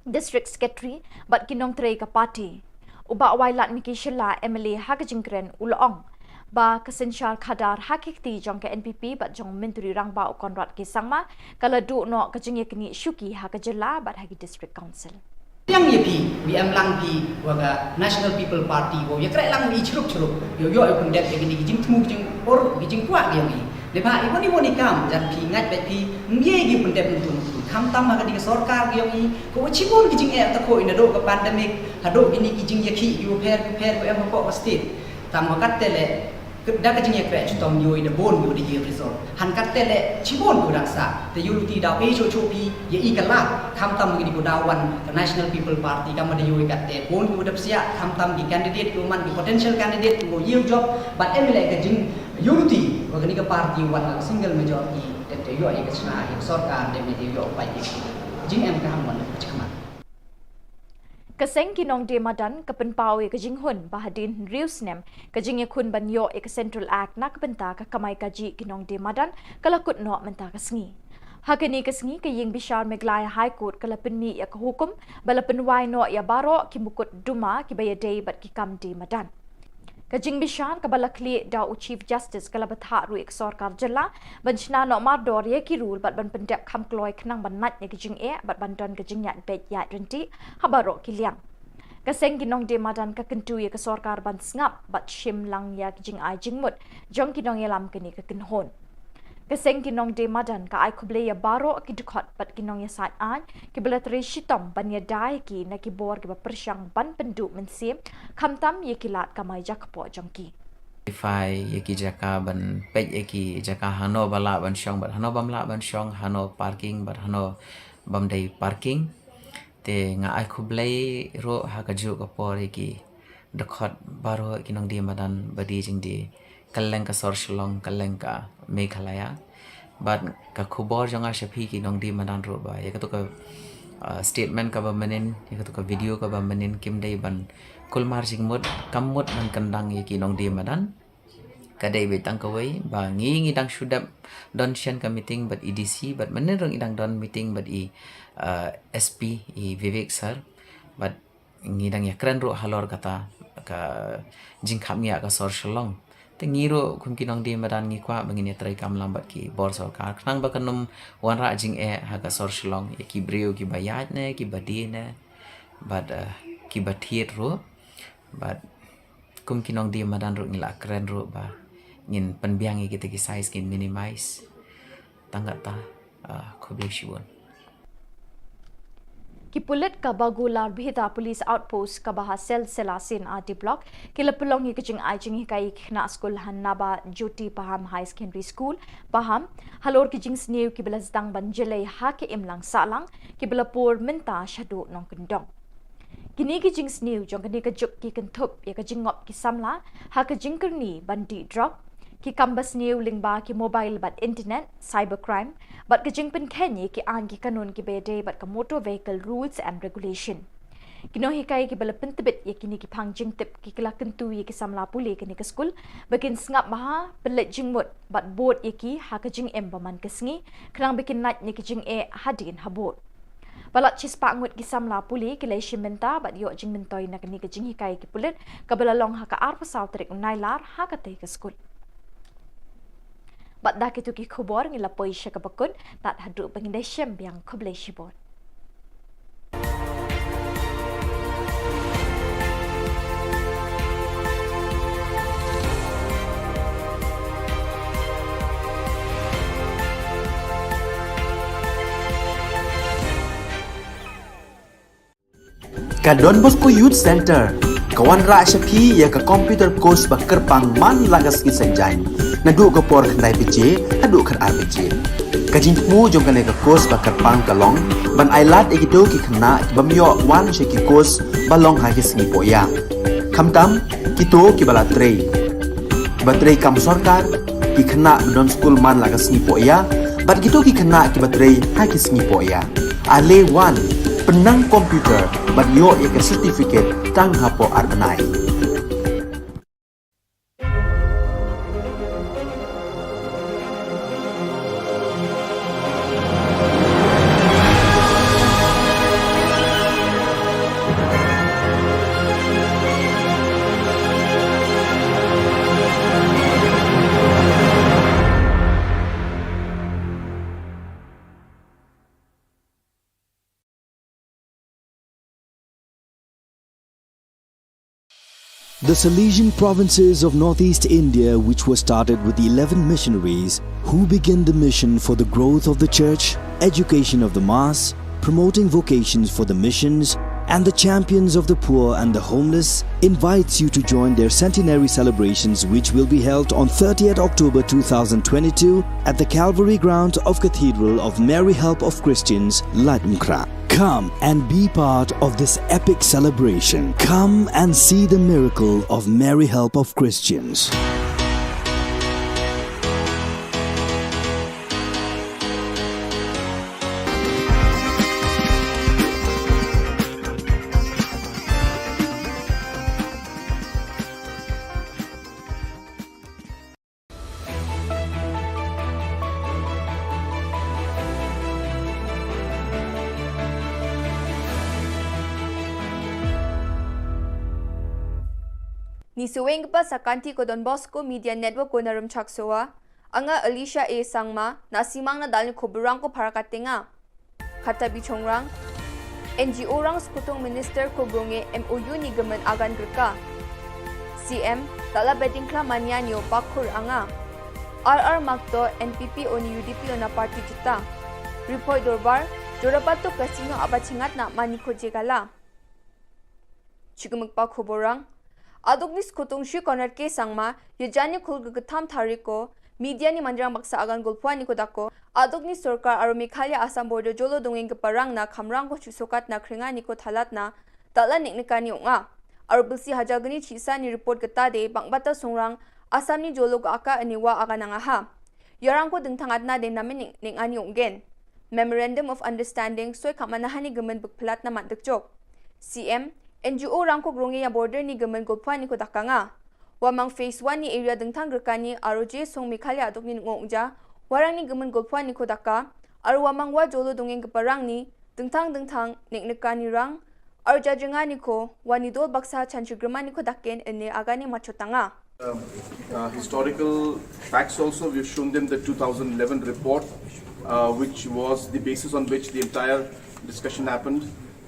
District Secretary bad ki nongtrei ka party. U Bah Wailadmiki Shylla, M L A ha ka jingkren, u la ong ba ka synshar khadar ha ki kti jong ka N P P bad jong Myntri Rangbah u Conrad K Sangma ka la duh noh ka jingïaknieh shuki ha ka jylla bad ha ki District Council. Pdiang ïa phi, wi em lang phi wa ka National People Party, wa ïa kreh lang ïa i chrup chrup, ïoh ïoh ïa pyndep ïa kine ki jingthmu ki jingpor ki jingkwah ki ïa ngi. Neibhah i wani wani kam jan phi ngait bad phi, ym ïa ki pyndep ntu ntu. Khamtam ha kane ka sorkar ki ïa ngi, ko wa chibun ki jingeh ta ko i naduh ka pandemic haduh kine ki jingïakhih ki wa pher ki pher ko em hapoh ka state. Tang wa katte leh, da ka jingïakreh chitom ïoh i da bun ïoh da ïoh result. Han katte leh chibun ïoh dang sa. Te ïoh luti daw pei shuh shuh phi ïa i ka lad. Khamtam kini ko daw wan ka National People Party kam da ïoh i katte bun ïoh da psiah. Khamtam ki candidate ko man ki potential candidate ko ïoh job. But em leh ka jing ïoh luti wa kani ka party wan ka single majority. Te te ïoh i ka chna i sorkar te me te ïoh pai ki jing em ka ham wan ka chikmat. Ka seng ki nongdie madan ka pynpaw ïa ka jinghun ba hadien hynriew snem ka jingïakhun ban ïoh ïa ka Central Act na ka bynta ka kamai kajih ki nongdie madan ka la kut noh mynta ka sngi. Ha kane ka sngi ka ïing bishar Meghalaya High Court ka la pynmih ïa ka hukum ba la pynwai noh ïa baroh ki mukotduma ki ba ïadei bad ki kam die madan. Ka jingbishar ka ba la khlieh da u Chief Justice ka la bthah ruh ïa ka sorkar jylla ban shna noh mardor ïa ki rule bad ban pyndep kham kloi khnang ban nait ïa ka jingeh bad ban don ka jingïaid beit ïaid ryntih ha baroh ki liang. Ka seng ki nongdie madan ka kyntu ïa ka sorkar ban sngap bad shim lang ïa ka jingai jingmut jong ki nongïalam kane ka kynhun. Ka seng ki nongdie madan ka ai khublei ïa baroh ki dkhot bad ki nongïasaid aiñ ki ba la trei shitom ban ïada ïa ki na ki bor ki ba pyrshang ban pynduh mynsiem khamtam ïa ki lad kamai jakpoh jong ki. Identify ïa ki jaka ban peit ïa ki jaka hano ba lah ban shong bad hano bym lah ban shong, hano parking bad hano bym dei parking. Te nga ai khublei ruh ha kajuh ka por ïa ki dkhot baroh ki nongdie madan ba die jingdie kylleng ka sor Shillong, kylleng ka Meghalaya. Bad ka khubor jong nga sha phi ki nongdie madan ruh ba ïa kato ka, uh, statement ka ba mynnin, ïa kato ka video ka ba mynnin kim dei ban kulmar jingmut, kam mut ban kyndang ïa ki nongdie madan. Ka dei beit tang kawei ba ngi ngi dang shu dep don shen ka meeting bad A D C bad mynnin ruh ngi dang don meeting bad i, uh, S P i Vivek sir. Bad ngi dang ïakren ruh halor kata ka jingkhapngiah ka sor Shillong. Te ngi ruh kum ki nongdie madan ngi kwah ba ngin ïatreikam lang bad ki bor sorkar khnang ba kan ym wanrah jingeh ha ka sor Shillong ïa ki briew ki ba ïaid ne ki ba die ne. Bad, uh, kiba thied ruh. Bad kum ki nongdie madan ruh ngi la kren ruh ba ngin pynbiang ïa kita ki size, ngin minimize. Tang kata, ah, khublei shibun. Ki pulit ka Bago Larbhida Police Outpost kaba ha Selsela C&RD Block ki la pynlong ïa ka jingai jinghikai ïa ki khynnah skul ha Naba Jyoti Paham High Secondary School, Paham, halor ki jingsniew kiba la sdang ban jlei ha ka imlang sahlang kiba la pur mynta shaduh Nongkyndong. Kine ki jingsniew jong kane ka juk ki kynthup ïa ka jingngop ki samla ha ka jingkyrni ban dih drok, ki kam basniew lyngba ki mobile bad internet, cybercrime, bad ka jingpynkheiñ ïa ki aiñ ki kanun kiba ïadei bad ka Motor Vehicle Rules and Regulation. Ki nonghikai kiba la pyntbit ïa kine ki phang jingtip ki la kyntu ïa ki samla pule kane ka skul ba kin sngap bha, pynleit jingmut bad bud ïa ki ha ka jingim ba man ka sngi, khnang ba kin lait na ka jingeh hadien habud. Palat shispah ngut ki samla pule ki la ïashim bynta bad ïoh jingmyntoi na kane ka jinghikai ki pulit kaba la long ha ka arphew saw tarik u Nailar ha katei ka skul. Bad da kito ki khubor ngi la poi sha kaba kut, tad haduh ba ngin da shem biang, khublei shibun. Ka Don Bosco Youth Centre ka wanrah sha phi ïa ka computer course ba kyrpang man la ka sngi Saitjaiñ, naduh ka por khyndai baje haduh khatar baje. Ka jingthmu jong kane ka course ba kyrpang ka long ban ailad ïa kito ki khynnah ki bym ïoh wan sha ki course ba long ha ki sngi pohïa, khamtam kito kiba la trei, kiba trei kam sorkar, ki khynnah ba don skul man la ka sngi pohïa, bad kito ki khynnah kiba trei ha ki sngi pohïa. Ale wan, pynnang computer bad ïoh ïa ka certificate tang hapoh ar bnai. The Salesian provinces of northeast India, which were started with eleven missionaries who began the mission for the growth of the church, education of the mass, promoting vocations for the missions, and the champions of the poor and the homeless, invites you to join their centenary celebrations, which will be held on thirtieth October two thousand twenty-two at the Calvary ground of Cathedral of Mary Help of Christians, Laitumkhrah. Come and be part of this epic celebration. Come and see the miracle of Mary Help of Christians. Ngi sngewbha ban sa kynti ko Don Bosco Media Network ko na Rymchak Sowa. Nga Alicia A Sangma, nga sngewbha na dal ni khubor rang ko para ka tnga. Kata bi chongrang. N G O rang sekutung minister ko Bronge M O U ni gemen agan gerka. C M, tala beding kla mania nyo pakur anga. R R Makto N P P oni U D P ona party jita. Report dorbar, Jorapato Casino aba chingat na mani ko jegala. Chikmuk pa khubor rang. Aduk ni sekutung Shri Conrad K Sangma, yajani khul ke ketham thariko, media ni manjang baksa agan golpuan ni ko dako. Aduk ni sorkar aro Meghalaya Assam border jolo dongeng ke parang na khamrang ko chusokat na kringa ni ko thalat na, tala nik nikani unga. Aro bilsi hajar geni chisa ni report ke tade, bang bata sungrang, Assam ni jolo ke aka aniwa agan angaha. Yarang ko dengtang atna de namen nik nikani ungen. Memorandum of Understanding soi khamana hani gemen bek pelat na mat dekjok. C M, N G O rang ko grong ya border ni gemen golpuan ni ko daka nga. Wamang phase one ni area dengtang gerkani aro je song Meghalaya aduk ni ngong ja, warang ni gemen golpuan ni ko daka, aro wamang wa jolo dongeng ke parang ni, dengtang dengtang, nik nikani rang, aro jajenga ni ko, wani dol baksa chanchi germani ko daken ene agani machotanga. Um, uh, historical facts also, we've shown them the two thousand eleven report, uh, which was the basis on which the entire discussion happened.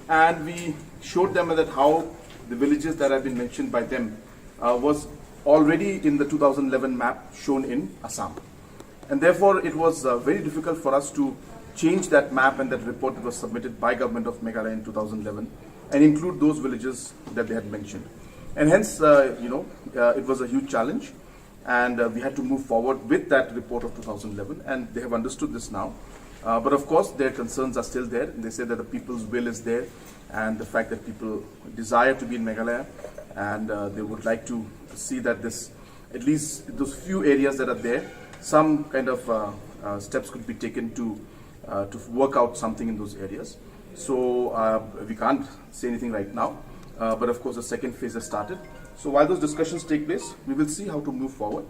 And we showed them that how the villages that have been mentioned by them uh, was already in the two thousand eleven map shown in Assam. And therefore, it was uh, very difficult for us to change that map and that report that was submitted by Government of Meghalaya in two thousand eleven and include those villages that they had mentioned. And hence, uh, you know, uh, it was a huge challenge. And uh, we had to move forward with that report of two thousand eleven, and they have understood this now. Uh, but of course, their concerns are still there. They say that the people's will is there, and the fact that people desire to be in Meghalaya, and uh, they would like to see that this, at least those few areas that are there, some kind of uh, uh, steps could be taken to uh, to work out something in those areas. So uh, we can't say anything right now, uh, but of course the second phase has started. So while those discussions take place, we will see how to move forward.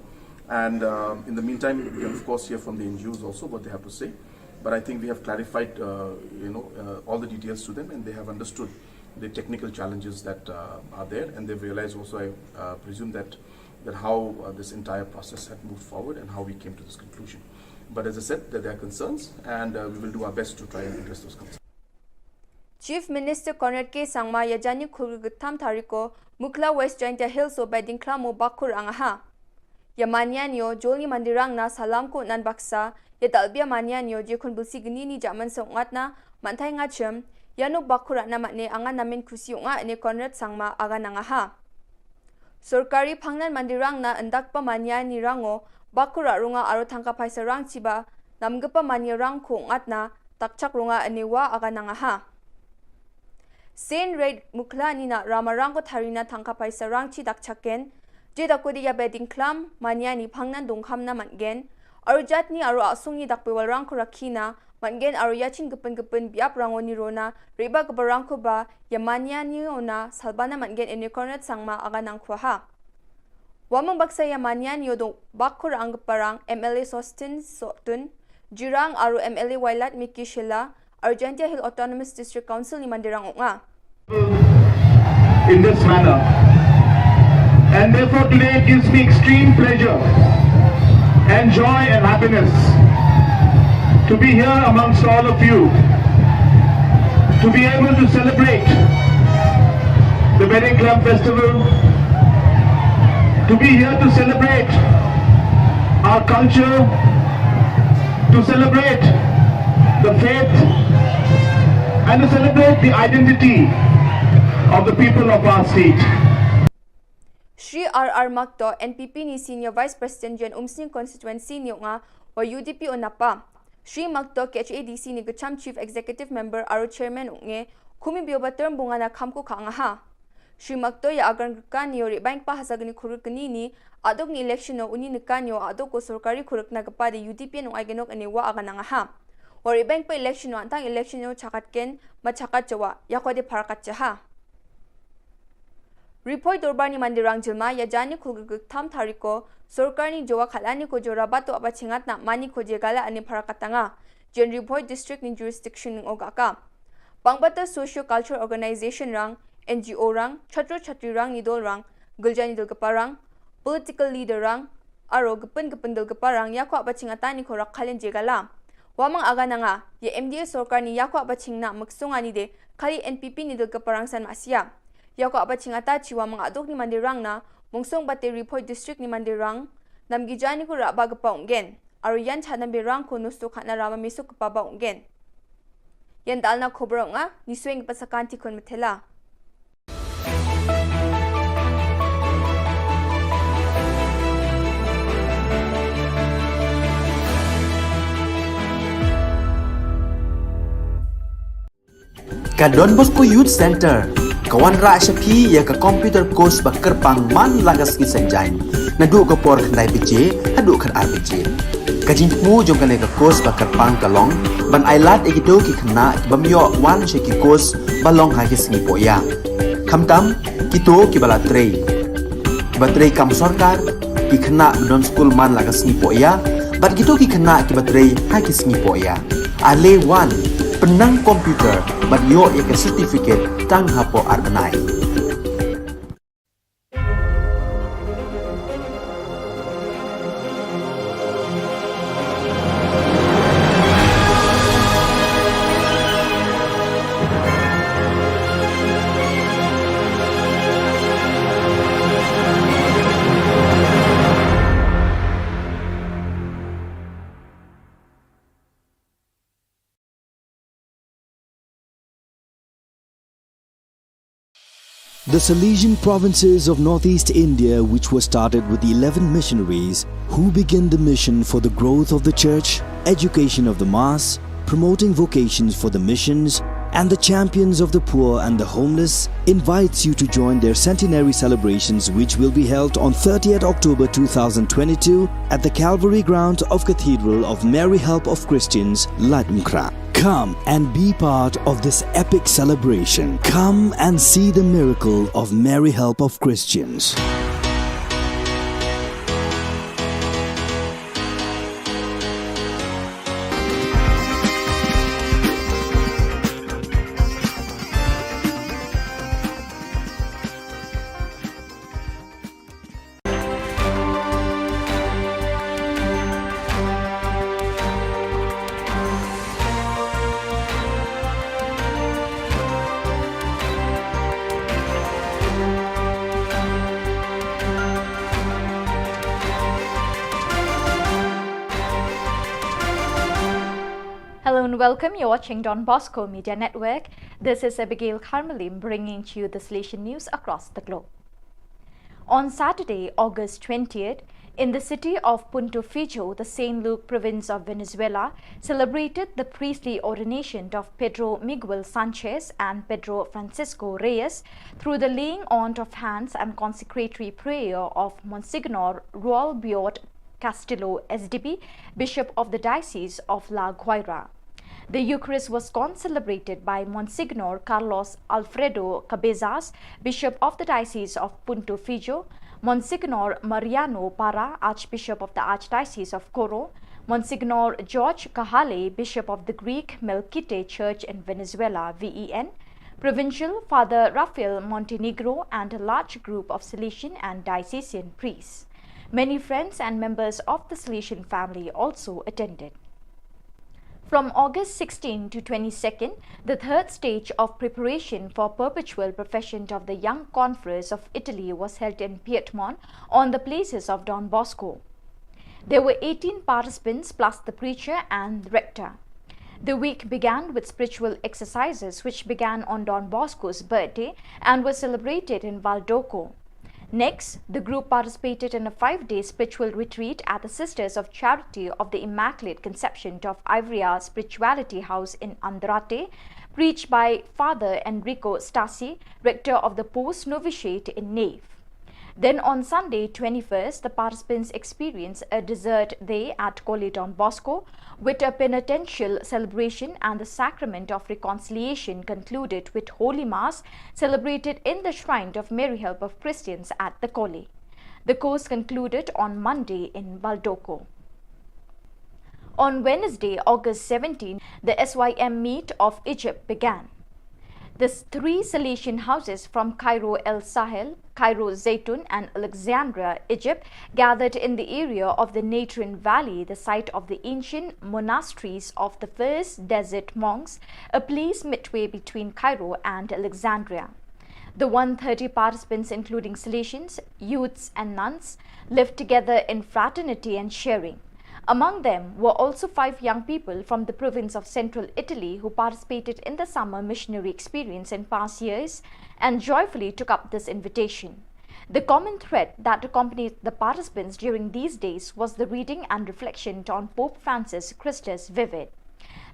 And uh, in the meantime, we can of course hear from the N G Os also what they have to say. But I think we have clarified, uh, you know, uh, all the details to them, and they have understood the technical challenges that uh, are there, and they've realized also, I uh, presume, that that how uh, this entire process had moved forward and how we came to this conclusion. But as I said, that there are concerns, and uh, we will do our best to try and address those concerns. Chief Minister Conrad K Sangma ïa janmiet khyndai phew khyndai tarik ko Mukhla West Jaintia Hills u Bedingklam u Bakhuid Rangaha. Ïa Manian ïoh jolni mandirang na Salam ko Nan Baksa, ïa Dalbia Manian ïoh je khun bulsi gni ni jaman song ngat na Manthai Ngachem, ïa no Bakhuid na matne angan namen khusi u nga ne Conrad Sangma aga nangaha. Sorkari phangnan mandirang na ndakpa Manian ni rango, Bakhuid runga aro thangka phaisa rang chiba, namgepa Manian rang ko ngat na, takchak runga ne wa aga nangaha. Sen Red Mukhla ni na Ramarang ko tharina thangka phaisa rang chi dakchaken, je dakodi ïa Bedingklam, Manian ni phangnan dongkham na Matgen, aro jatni aro asung ni dakpewal rang ko rakhi na, Matgen aro ïa chin gepin gepin biap rango ni rona, riba geba rang ko ba, ïa Manian ni ona, Salbana Matgen ene Conrad Sangma aga nangkhuaha. Wamang baksa ïa Manian ïoh dong Bakhuid anggeparang, M L A Sostin Sotun, Jirang aro M L A Wailadmiki Shylla, aro Jaintia Hill Autonomous District Council ni mandirang u nga. In this manner. And therefore today it gives me extreme pleasure and joy and happiness to be here amongst all of you, to be able to celebrate the Bedingklam Festival, to be here to celebrate our culture, to celebrate the faith, and to celebrate the identity of the people of our state. Shri R R Makto, N P P ni Senior Vice President jon Umsning Constituency ni u nga, wa U D P u napa. Shri Makto, K H A D C ni kecham Chief Executive Member aro Chairman u nge, khumi bioba term bunga na kham ko kha ngaha. Shri Makto ïa agar kan ïoh ri bank pa hasa gni khuruk gni ni, adok ni election o uni nekan ïoh adok ko sorkari khuruk na kepa de U D P nung ai genok ene wa aga nangaha. Wa ri bank pa election o antang election o chakat ken, ma chakat jawa, ïa ko de parakat jaha. Ripoi Dorbar ni mandirang jilma ïa janmiet khyndai phew khyndai tarik ko, sorkar ni jawa khalani ko jora batu apa chingat na mani ko jegala ani parakat tanga. Jen Ripoi District ni jurisdiction ning ogaka. Pangbata socio-cultural organization rang, N G O rang, chhatro chhatri rang ni dol rang, gilja ni dol kepa rang, political leader rang, aro gepin gepin dol kepa rang ïa ko apa chingatan ni ko rak khalen jegala. Wamang aga nanga, ïa M D A sorkar ni ïa ko apa chingna meksong ani de, khali N P P ni dol kepa rang san masia. Ïa ko apa chingata chi wamang adok ni mandirang na, mungsong bate Ripoi District ni mandirang, namgi jani ko rak ba kepa ungen. Aro ïan chadam berang ko nustu khana rama mesuk kepa ba ungen. Ïan dalna khobor nga, ni sueng pasakan tikun metela. Ka Don Bosco Youth Center ka wanrah sha phi ïa ka computer course ba kyrpang man la ka sngi Saitjaiñ, naduh ka por khyndai baje haduh khatar baje. Ka jingthmu jong kane ka course ba kyrpang ka long ban ai lad ïa kito ki khynnah ki bym ïoh wan sha ki course ba long ha ki sngi pohïa, khamtam kito kiba la trei, kiba trei kam sorkar, ki khynnah ba don skul man la ka sngi pohïa, bad kito ki khynnah kiba trei ha ki sngi pohïa. Ale wan, pynnang computer bad ïoh ïa ka certificate tang hapoh ar bnai. The Salesian provinces of northeast India, which were started with eleven missionaries who began the mission for the growth of the church, education of the mass, promoting vocations for the missions, and the champions of the poor and the homeless, invites you to join their centenary celebrations, which will be held on thirtieth October two thousand twenty-two at the Calvary ground of Cathedral of Mary Help of Christians, Laitumkhrah. Come and be part of this epic celebration. Come and see the miracle of Mary Help of Christians. Hello and welcome. You're watching Don Bosco Media Network. This is Abigail Carmelim bringing to you the Salesian news across the globe. On Saturday, August twentieth, in the city of Punto Fijo, the Saint Luke province of Venezuela celebrated the priestly ordination of Pedro Miguel Sanchez and Pedro Francisco Reyes through the laying on of hands and consecratory prayer of Monsignor Ruel Biot Castillo, S D B, Bishop of the Diocese of La Guaira. The Eucharist was concelebrated by Monsignor Carlos Alfredo Cabezas, Bishop of the Diocese of Punto Fijo, Monsignor Mariano Parra, Archbishop of the Archdiocese of Coro, Monsignor George Cajale, Bishop of the Greek Melkite Church in Venezuela, V E N, Provincial Father Rafael Montenegro, and a large group of Salesian and diocesan priests. Many friends and members of the Salesian family also attended. From August sixteen to twenty-second, the third stage of preparation for perpetual profession of the Young Conference of Italy was held in Piedmont on the places of Don Bosco. There were eighteen participants plus the preacher and rector. The week began with spiritual exercises, which began on Don Bosco's birthday and was celebrated in Valdoco. Next, the group participated in a five-day spiritual retreat at the Sisters of Charity of the Immaculate Conception of Ivrea Spirituality House in Andrate, preached by Father Enrico Stasi, rector of the post novitiate in Nave. Then on Sunday, twenty-first, the participants experienced a dessert day at Colle Don Bosco, with a penitential celebration and the Sacrament of Reconciliation concluded with Holy Mass celebrated in the shrine of Mary Help of Christians at the Colle. The course concluded on Monday in Valdoco. On Wednesday, August seventeen, the S Y M meet of Egypt began. The three Salesian houses from Cairo El Sahel, Cairo Zaytun, and Alexandria, Egypt, gathered in the area of the Natron Valley, the site of the ancient monasteries of the first desert monks, a place midway between Cairo and Alexandria. The one thirty participants, including Salesians, youths, and nuns, lived together in fraternity and sharing. Among them were also five young people from the province of central Italy who participated in the summer missionary experience in past years and joyfully took up this invitation. The common thread that accompanied the participants during these days was the reading and reflection on Pope Francis Christus Vivit.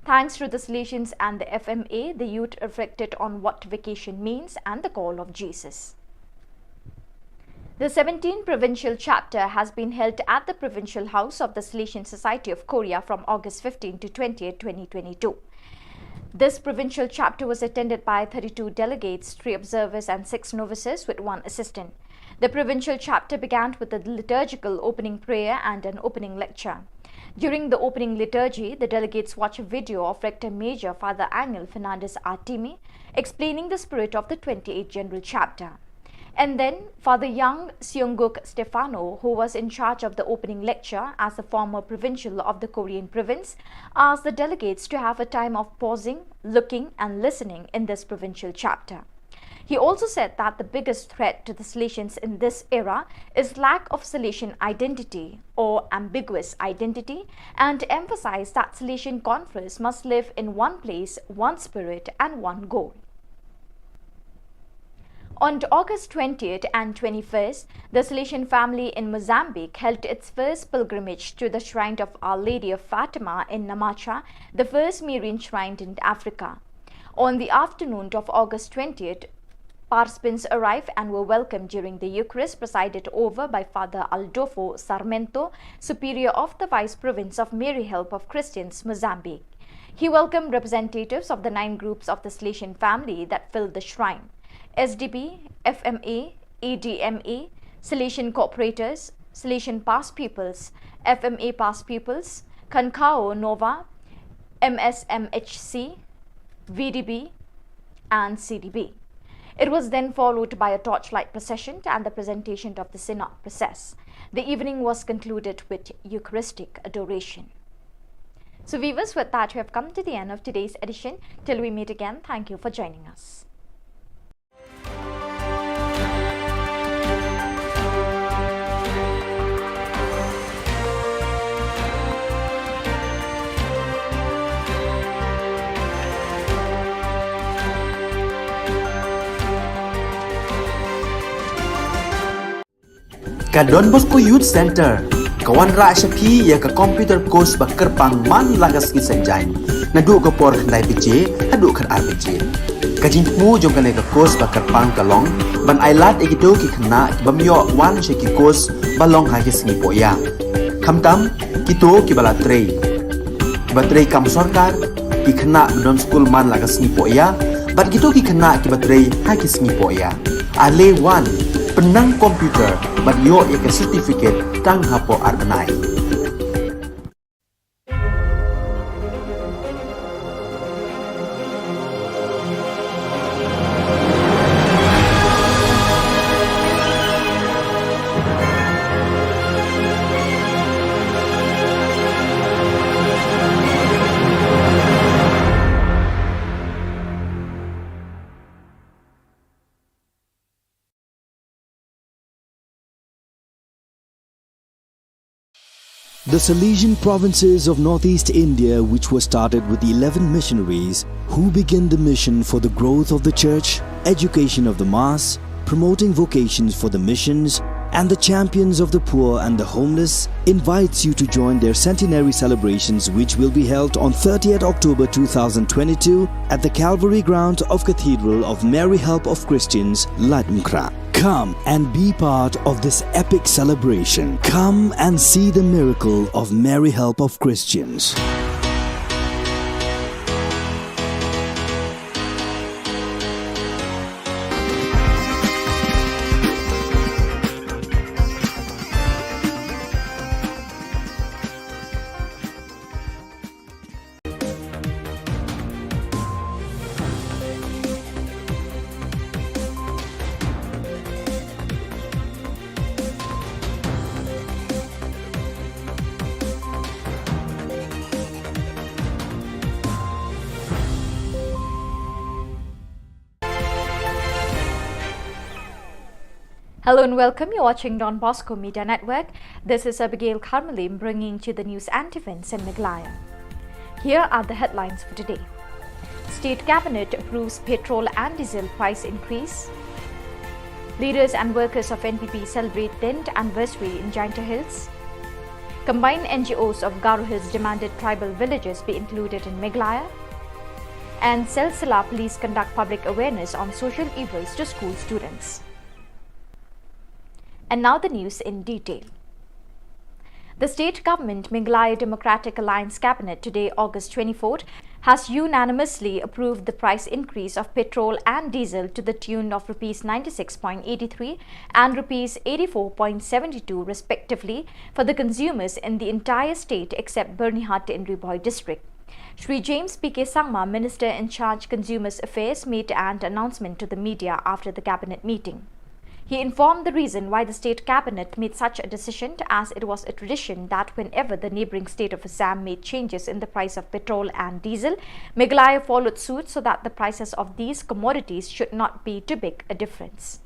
Thanks to the Salesians and the F M A, the youth reflected on what vacation means and the call of Jesus. The seventeenth provincial chapter has been held at the Provincial House of the Salesian Society of Korea from August fifteenth to twentieth, twenty twenty-two. This provincial chapter was attended by thirty-two delegates, three observers, and six novices, with one assistant. The provincial chapter began with a liturgical opening prayer and an opening lecture. During the opening liturgy, the delegates watched a video of Rector Major Father Angel Fernandez Artime explaining the spirit of the twenty-eighth General Chapter. And then, Father Young Seung-guk Stefano, who was in charge of the opening lecture as the former provincial of the Korean province, asked the delegates to have a time of pausing, looking, and listening in this provincial chapter. He also said that the biggest threat to the Salesians in this era is lack of Salesian identity or ambiguous identity, and emphasized that Salesian conference must live in one place, one spirit, and one goal. On August twentieth and twenty-first, the Salesian family in Mozambique held its first pilgrimage to the shrine of Our Lady of Fatima in Namacha, the first Marian shrine in Africa. On the afternoon of August twentieth, participants arrived and were welcomed during the Eucharist presided over by Father Aldolfo Sarmento, Superior of the Vice Province of Mary Help of Christians, Mozambique. He welcomed representatives of the nine groups of the Salesian family that filled the shrine: S D B, F M A, E D M A, Salesian Cooperators, Salesian Past Pupils, F M A Past Pupils, Khankao Nova, M S M H C, V D B, and C D B. It was then followed by a torchlight procession and the presentation of the Synod process. The evening was concluded with Eucharistic adoration. So, viewers, with that, we have come to the end of today's edition. Till we meet again, thank you for joining us. Ka Don Bosco Youth Center ka wanrah sha phi ïa ka computer course ba kyrpang man la ka sngi Saitjaiñ, naduh ka por khyndai baje haduh khatar baje. Ka jingthmu jong kane ka course ba kyrpang ka long ban ailad ïa kito ki khynnah ki bym ïoh wan sha ki course ba long ha ki sngi pohïa, khamtam kito kiba la trei, kiba trei kam sorkar, ki khynnah ba don skul man la ka sngi pohïa, bad kito ki khynnah kiba trei ha ki sngi pohïa. Ale wan, pynnang computer bad ïoh ïa ka certificate tang hapoh ar bnai. The Salesian provinces of northeast India, which were started with eleven missionaries who began the mission for the growth of the church, education of the mass, promoting vocations for the missions, and the champions of the poor and the homeless, invites you to join their centenary celebrations, which will be held on thirtieth October two thousand twenty-two at the Calvary Ground of Cathedral of Mary Help of Christians, Laitumkhrah. Come and be part of this epic celebration. Come and see the miracle of Mary Help of Christians. Hello and welcome. You're watching Don Bosco Media Network. This is Abigail Kharmalim bringing to you the news and events in Meghalaya. Here are the headlines for today. State Cabinet approves petrol and diesel price increase. Leaders and workers of N P P celebrate tenth anniversary in Jaintia Hills. Combined N G Os of Garo Hills demanded tribal villages be included in Meghalaya. And Silsila police conduct public awareness on social evils to school students. And now the news in detail. The state government, Meghalaya Democratic Alliance Cabinet, today, August twenty-fourth, has unanimously approved the price increase of petrol and diesel to the tune of rupees ninety-six point eighty-three and rupees eighty-four point seventy-two respectively for the consumers in the entire state except Byrnihat in Ri Bhoi district. Shri James P K Sangma, Minister in charge Consumers Affairs, made an announcement to the media after the cabinet meeting. He informed the reason why the state cabinet made such a decision, as it was a tradition that whenever the neighbouring state of Assam made changes in the price of petrol and diesel, Meghalaya followed suit so that the prices of these commodities should not be too big a difference.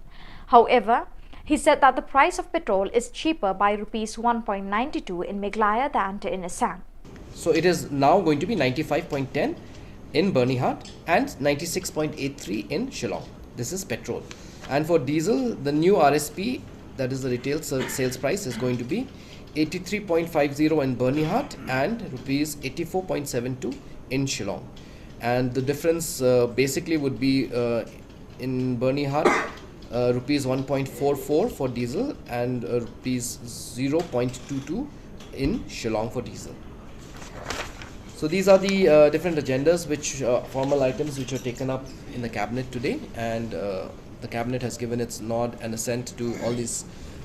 However, he said that the price of petrol is cheaper by rupees one point nine two in Meghalaya than in Assam. So it is now going to be ninety-five point ten in Byrnihat and ninety-six point eight three in Shillong. This is petrol. And for diesel, the new R S P, that is the retail sales price, is going to be eighty-three point five zero in Byrnihat and rupees eighty-four point seven two in Shillong. And the difference uh, basically would be uh, in Byrnihat, uh, rupees one point four four for diesel and uh, rupees zero point two two in Shillong for diesel. So these are the uh, different agendas, which uh, formal items which were taken up in the cabinet today, and uh, the cabinet has given its nod and assent to all these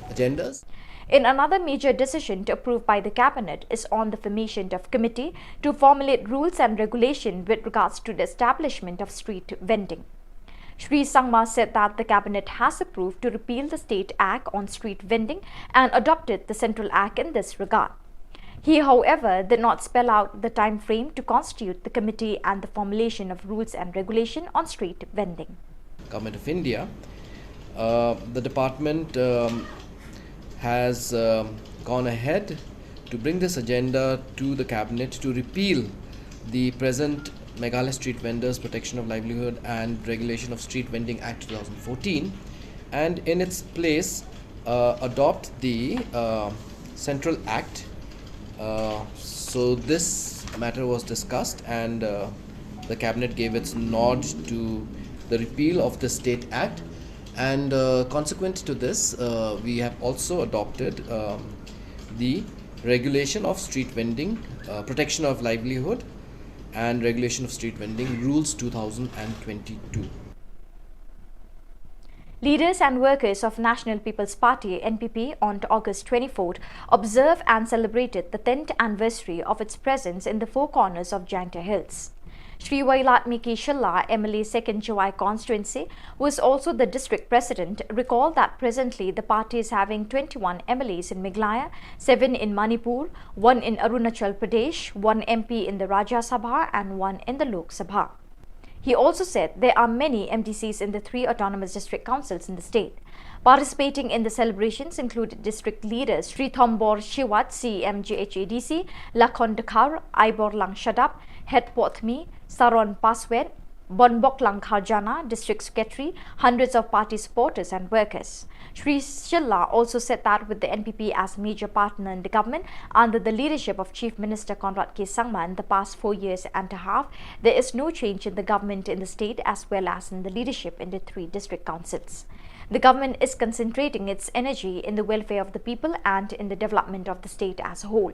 agendas. In another major decision to approve by the cabinet is on the formation of committee to formulate rules and regulation with regards to the establishment of street vending. Shri Sangma said that the cabinet has approved to repeal the state act on street vending and adopted the central act in this regard. He, however, did not spell out the time frame to constitute the committee and the formulation of rules and regulation on street vending. Government of India, uh, the department um, has um gone ahead to bring this agenda to the cabinet to repeal the present Meghalaya Street Vendors Protection of Livelihood and Regulation of Street Vending Act two thousand fourteen, and in its place uh, adopt the uh, Central Act. Uh, so this matter was discussed, and uh, the cabinet gave its nod to the repeal of the State Act. And uh, consequent to this, uh, we have also adopted um, the Regulation of Street Vending, uh, Protection of Livelihood, and Regulation of Street Vending Rules two thousand twenty-two. Leaders and workers of National People's Party, N P P, on August twenty-fourth observed and celebrated the tenth anniversary of its presence in the Four Corners of Jaintia Hills. Shri Wailadmiki Shylla, M L A Second Jowai Constituency, who is also the district president, recalled that presently the party is having twenty-one M L As in Meghalaya, seven in Manipur, one in Arunachal Pradesh, one M P in the Rajya Sabha and one in the Lok Sabha. He also said there are many M D Cs in the three autonomous district councils in the state. Participating in the celebrations included district leaders Shri Thombor Shiwat, C E M J H A D C, Lakhon Dkhar, Aiborlang Shadap, Hetpothmi, Saron Paswet, Bonboklang Kharjana, District Secretary, hundreds of party supporters and workers. Shri Shylla also said that with the N P P as major partner in the government under the leadership of Chief Minister Conrad K Sangma in the past four years and a half, there is no change in the government in the state as well as in the leadership in the three district councils. The government is concentrating its energy in the welfare of the people and in the development of the state as a whole.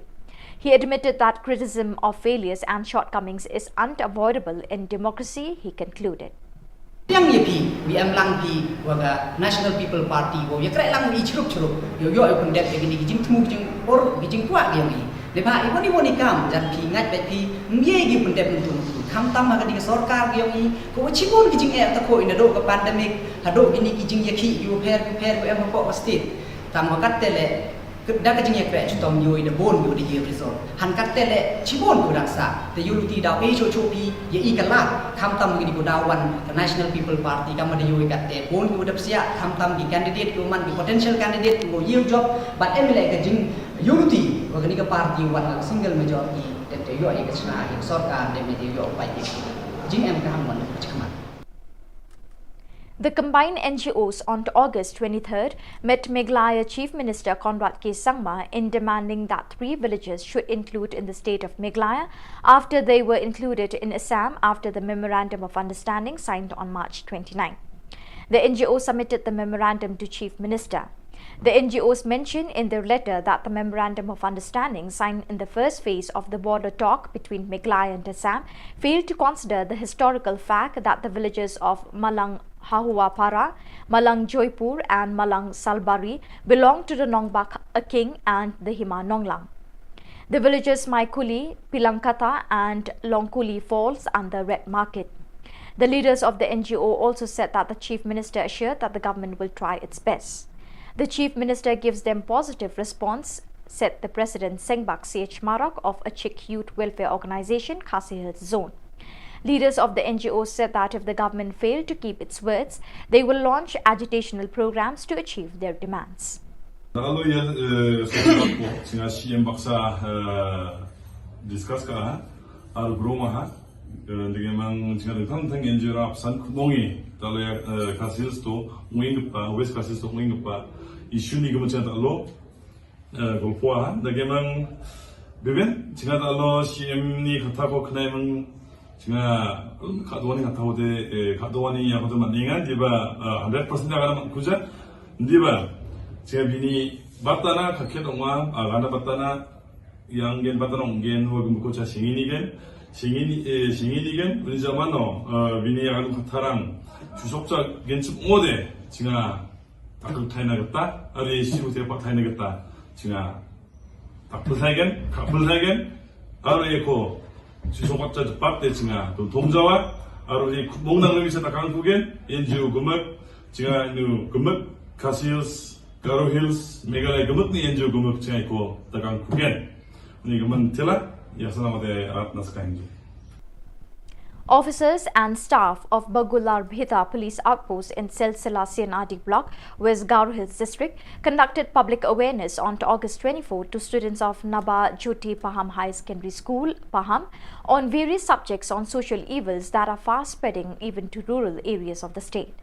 He admitted that criticism of failures and shortcomings is unavoidable in democracy, he concluded. Yang ya phi, wi em lang phi, wa ka National People Party, wa ya krek lang wi chrup chrup, yo yo yo pendek ya gini gijing temu gijing or gijing kuak yang wi. Lepa i wani wani kam, jan phi ngat bek phi, mye gi pendek mentung tu. Kam tam ha ka di ka sorkar yang wi, ko wa chibun gijing eh ta ko ina do ka pandemic, ha do gini gijing ya ki, yo pher, yo pher, yo em ha ko ka state. Tam wa kat tele, Da ka jingïakhleh chitom ïoh da bun ïoh da ïoh result. Han katte leh chibun ïoh da sa. Te ïoh luti da pei cho cho pi ïa i ka lad. Kham tam ngi ko da wan ka National People Party kam da ïoh katte bun ïoh da psiah kham tam ki candidate ko man ki potential candidate ko ïoh job. But em leh ka jing ïoh luti wa kani ka party wan ka single majority. Te te ïoh ïa ka chna ïa ka sorkar te me te ïoh pai ïa jing em ka ham wan ka chikmat. The combined N G Os on August twenty-third met Meghalaya Chief Minister Conrad K Sangma in demanding that three villages should include in the state of Meghalaya after they were included in Assam after the Memorandum of Understanding signed on March twenty-nine. The N G O submitted the memorandum to Chief Minister. The N G Os mentioned in their letter that the Memorandum of Understanding signed in the first phase of the border talk between Meghalaya and Assam failed to consider the historical fact that the villages of Malang Hahuapara, Malang Joypur, and Malang Salbari belong to the Nongbak Aking and the Hima Nonglang. The villages Maikuli, Pilangkata, and Longkuli falls under red market. The leaders of the N G O also said that the Chief Minister assured that the government will try its best. The Chief Minister gives them positive response, said the President Sengbak C H Marak of Achik Youth Welfare Organization, Khasi Hills Zone. Leaders of the N G O said that if the government failed to keep its words, they will launch agitational programs to achieve their demands. Nalo ya singa C M baksa discuss ka ha, ar broma ha. Dagi mang jingdang tang tang N G O rap san khubong i tale Khasi Hills to ngin kpa West Khasi Hills to ngin kpa issue ni kama jingdang lo golpo ha dagi mang bibin jingdang lo C M ni kata ko khnai mang jinga khatwani kata ko de khatwani ya ko de maninga diba hundred percent ya kana kuja diba jinga bini batana kakhet ongwa agana batana yang gen batana ong gen ho gumko cha singini gen singini singini gen uni jamano bini agana khatarang chusok cha gen chup ngode jinga takul thaina gata ari siru te pa thaina gata jinga takul thai gen kapul thai gen aro ye ko chusok cha pat te jinga tum thong jawa aro ye mong nang bisa takang ku gen N G O gumak jinga nu gumak Khasi Hills Garo Hills Meghalaya gumak ni N G O gumak jinga ko takang ku gen ni guman tila ya sana mate rat nas kain ji. Officers and staff of Bagular Bhita Police Outpost in Silsila Senadi Block, West Garo Hills District, conducted public awareness on August twenty-four to students of Naba Jyoti Paham High Secondary School, Paham, on various subjects on social evils that are fast spreading even to rural areas of the state.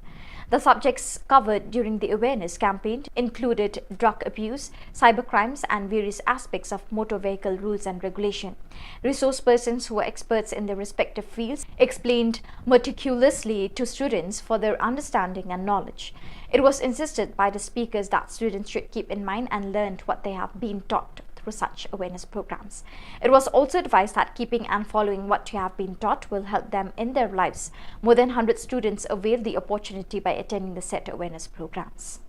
The subjects covered during the awareness campaign included drug abuse, cybercrimes, and various aspects of motor vehicle rules and regulation. Resource persons who are experts in their respective fields explained meticulously to students for their understanding and knowledge. It was insisted by the speakers that students should keep in mind and learn what they have been taught through such awareness programs. It was also advised that keeping and following what you have been taught will help them in their lives. More than hundred students availed the opportunity by attending the said awareness programs.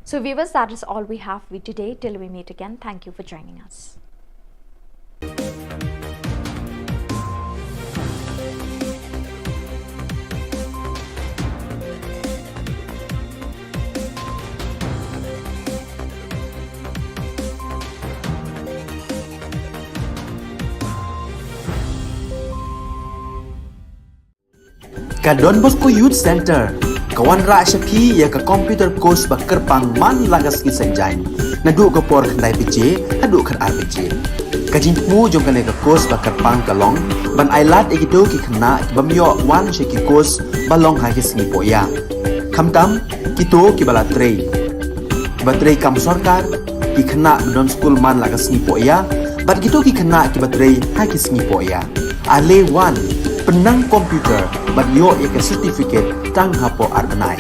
So viewers, that is all we have for you today. Till we meet again, thank you for joining us. Ka Don Bosco Youth Centre ka wanrah sha phi ïa ka computer course ba kyrpang man la ka sngi Saitjaiñ naduh ka por khyndai baje haduh khatar baje. Ka jingthmu jong kane ka course ba kyrpang ka long ban ailad ïa kito ki khynnah ki bym ïoh wan sha ki course ba long ha ki sngi pohïa. Khamtam kito kiba la trei, kiba trei kam sorkar, ki khynnah ba don skul man la ka sngi pohïa bad kito ki khynnah kiba trei ha ki sngi pohïa. Ale wan pynnang computer bad ïoh ïa ka certificate tang hapoh ar bnai.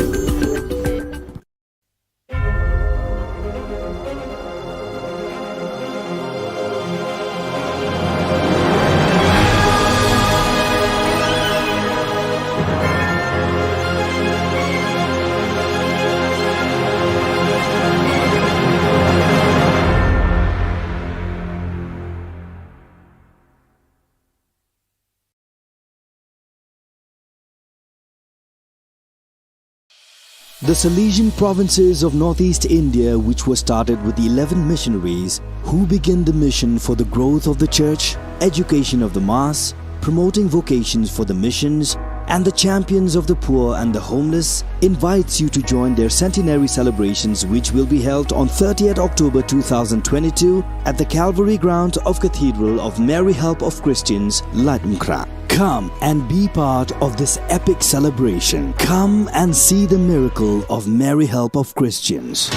The Salesian provinces of northeast India, which were started with eleven missionaries who began the mission for the growth of the church, education of the mass, promoting vocations for the missions, and the champions of the poor and the homeless, invites you to join their centenary celebrations, which will be held on thirtieth October two thousand twenty-two at the Calvary ground of Cathedral of Mary Help of Christians, Laitumkhrah. Come and be part of this epic celebration. Come and see the miracle of Mary Help of Christians.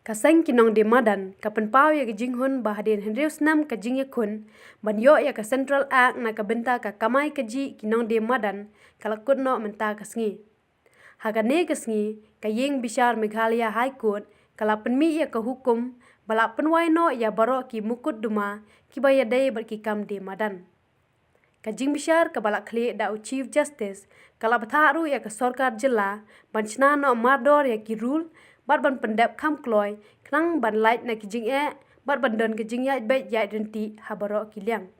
Ka seng ki nongdie madan ka pynpaw ïa ka jinghun ba hadien hynriew snem ka jingïakhun ban ïoh ïa ka Central Act na ka bynta ka kamai kajih ki nongdie madan ka la kut noh mynta ka sngi. Ha kane ka sngi ka ïing bishar Meghalaya High Court ka la pynmih ïa ka hukum ba la pynwai noh ïa baroh ki mukotduma kiba ïadei bad ki kam die madan. Ka jingbishar kaba la khlieh da u Chief Justice ka la bthah ruh ïa ka sorkar jylla ban shna noh mardor ïa ki rule bad ban pyndep kham kloi khnang ban lait na ki jingeh bad ban don ka jingïaid beit ïaid ryntih ha baroh ki liang.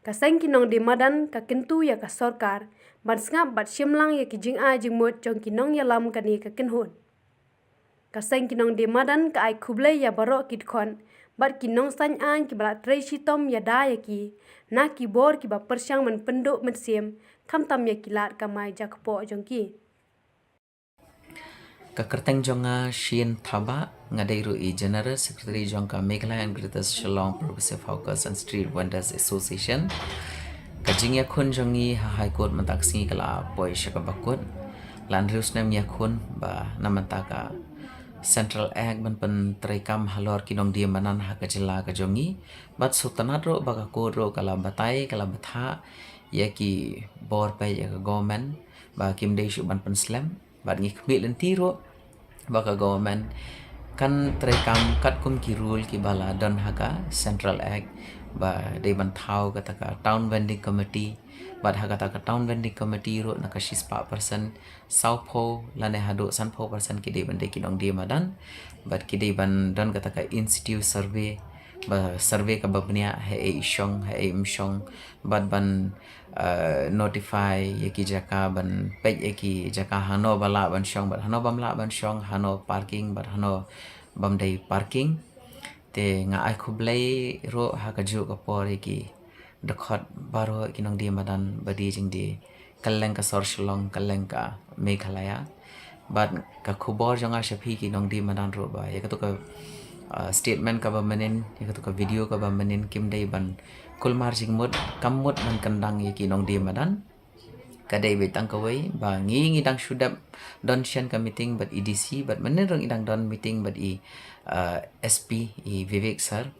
Ka seng ki nongdie madan ka kyntu ïa ka sorkar ban sngap bad shim lang ïa ki jingai jingmut jong ki nongïalam kane ka kynhun. Ka seng ki nongdie madan ka ai khublei ïa baroh ki dkhot bad ki nongsain aiñ kiba la trei shitom ïada ïa ki na ki bor kiba pyrshang ban pynduh mynsiem, khamtam ïa ki lad kamai jakpoh jong ki. Ka kyrteng jong nga Shin Thabah, nga dei ruh i General Secretary jong ka Meghalaya and Greater Shillong Progressive Hawkers and Street Vendors Association. Ka jingïakhun jong ngi ha High Court mynta ka sngi ka la poi sha kaba kut. La hynriew snem ïakhun ba na mynta ka Central Act ban pyntreikam halor ki nongdie madan ha ka jylla ka jong ngi. Bad sngewtynnad ruh ba ka court ruh ka la batai, ka la bthah ïa ki bor peit ïa ka government ba kim dei shuh ban pynslem. Bad ngi khmih lynti ruh ba ka government kan treikam katkum ki rule kiba la don ha ka Central Act, ba dei ban thaw kata ka Town Vending Committee. Bad ha kata ka Town Vending Committee ruh na ka shispah percent, sawphew lane haduh sanphew percent ki dei ban dei ki nongdie madan. Bad ki dei ban don kata ka in situ survey, ba survey kaba bniah ha ei i shong, ha ei im shong. Bad ban, eh, notify ïa ki jaka, ban peit ïa ki jaka hano ba lah ban shong bad hano bym lah ban shong, hano parking bad hano bym dei parking. Te nga ai khublei ruh ha kajuh ka por ïa ki dkhot baroh, ki nongdie madan ba die jingdie kylleng ka sor Shillong, kylleng ka Meghalaya. Bad ka khubor jong nga sha phi ki nongdie madan ruh ba ïa katu ka, ah, statement kaba mynnin, ïa katu ka video kaba mynnin kim dei ban kulmar jingmut, kam mut ban kyndang ïa ki nongdie madan. Ka dei beit tang kawei ba ngi, ngi dang shu dep don shen ka meeting bad i D C, bad mynnin ruh ngi dang don meeting bad i, ah, S P, i Vivek sir.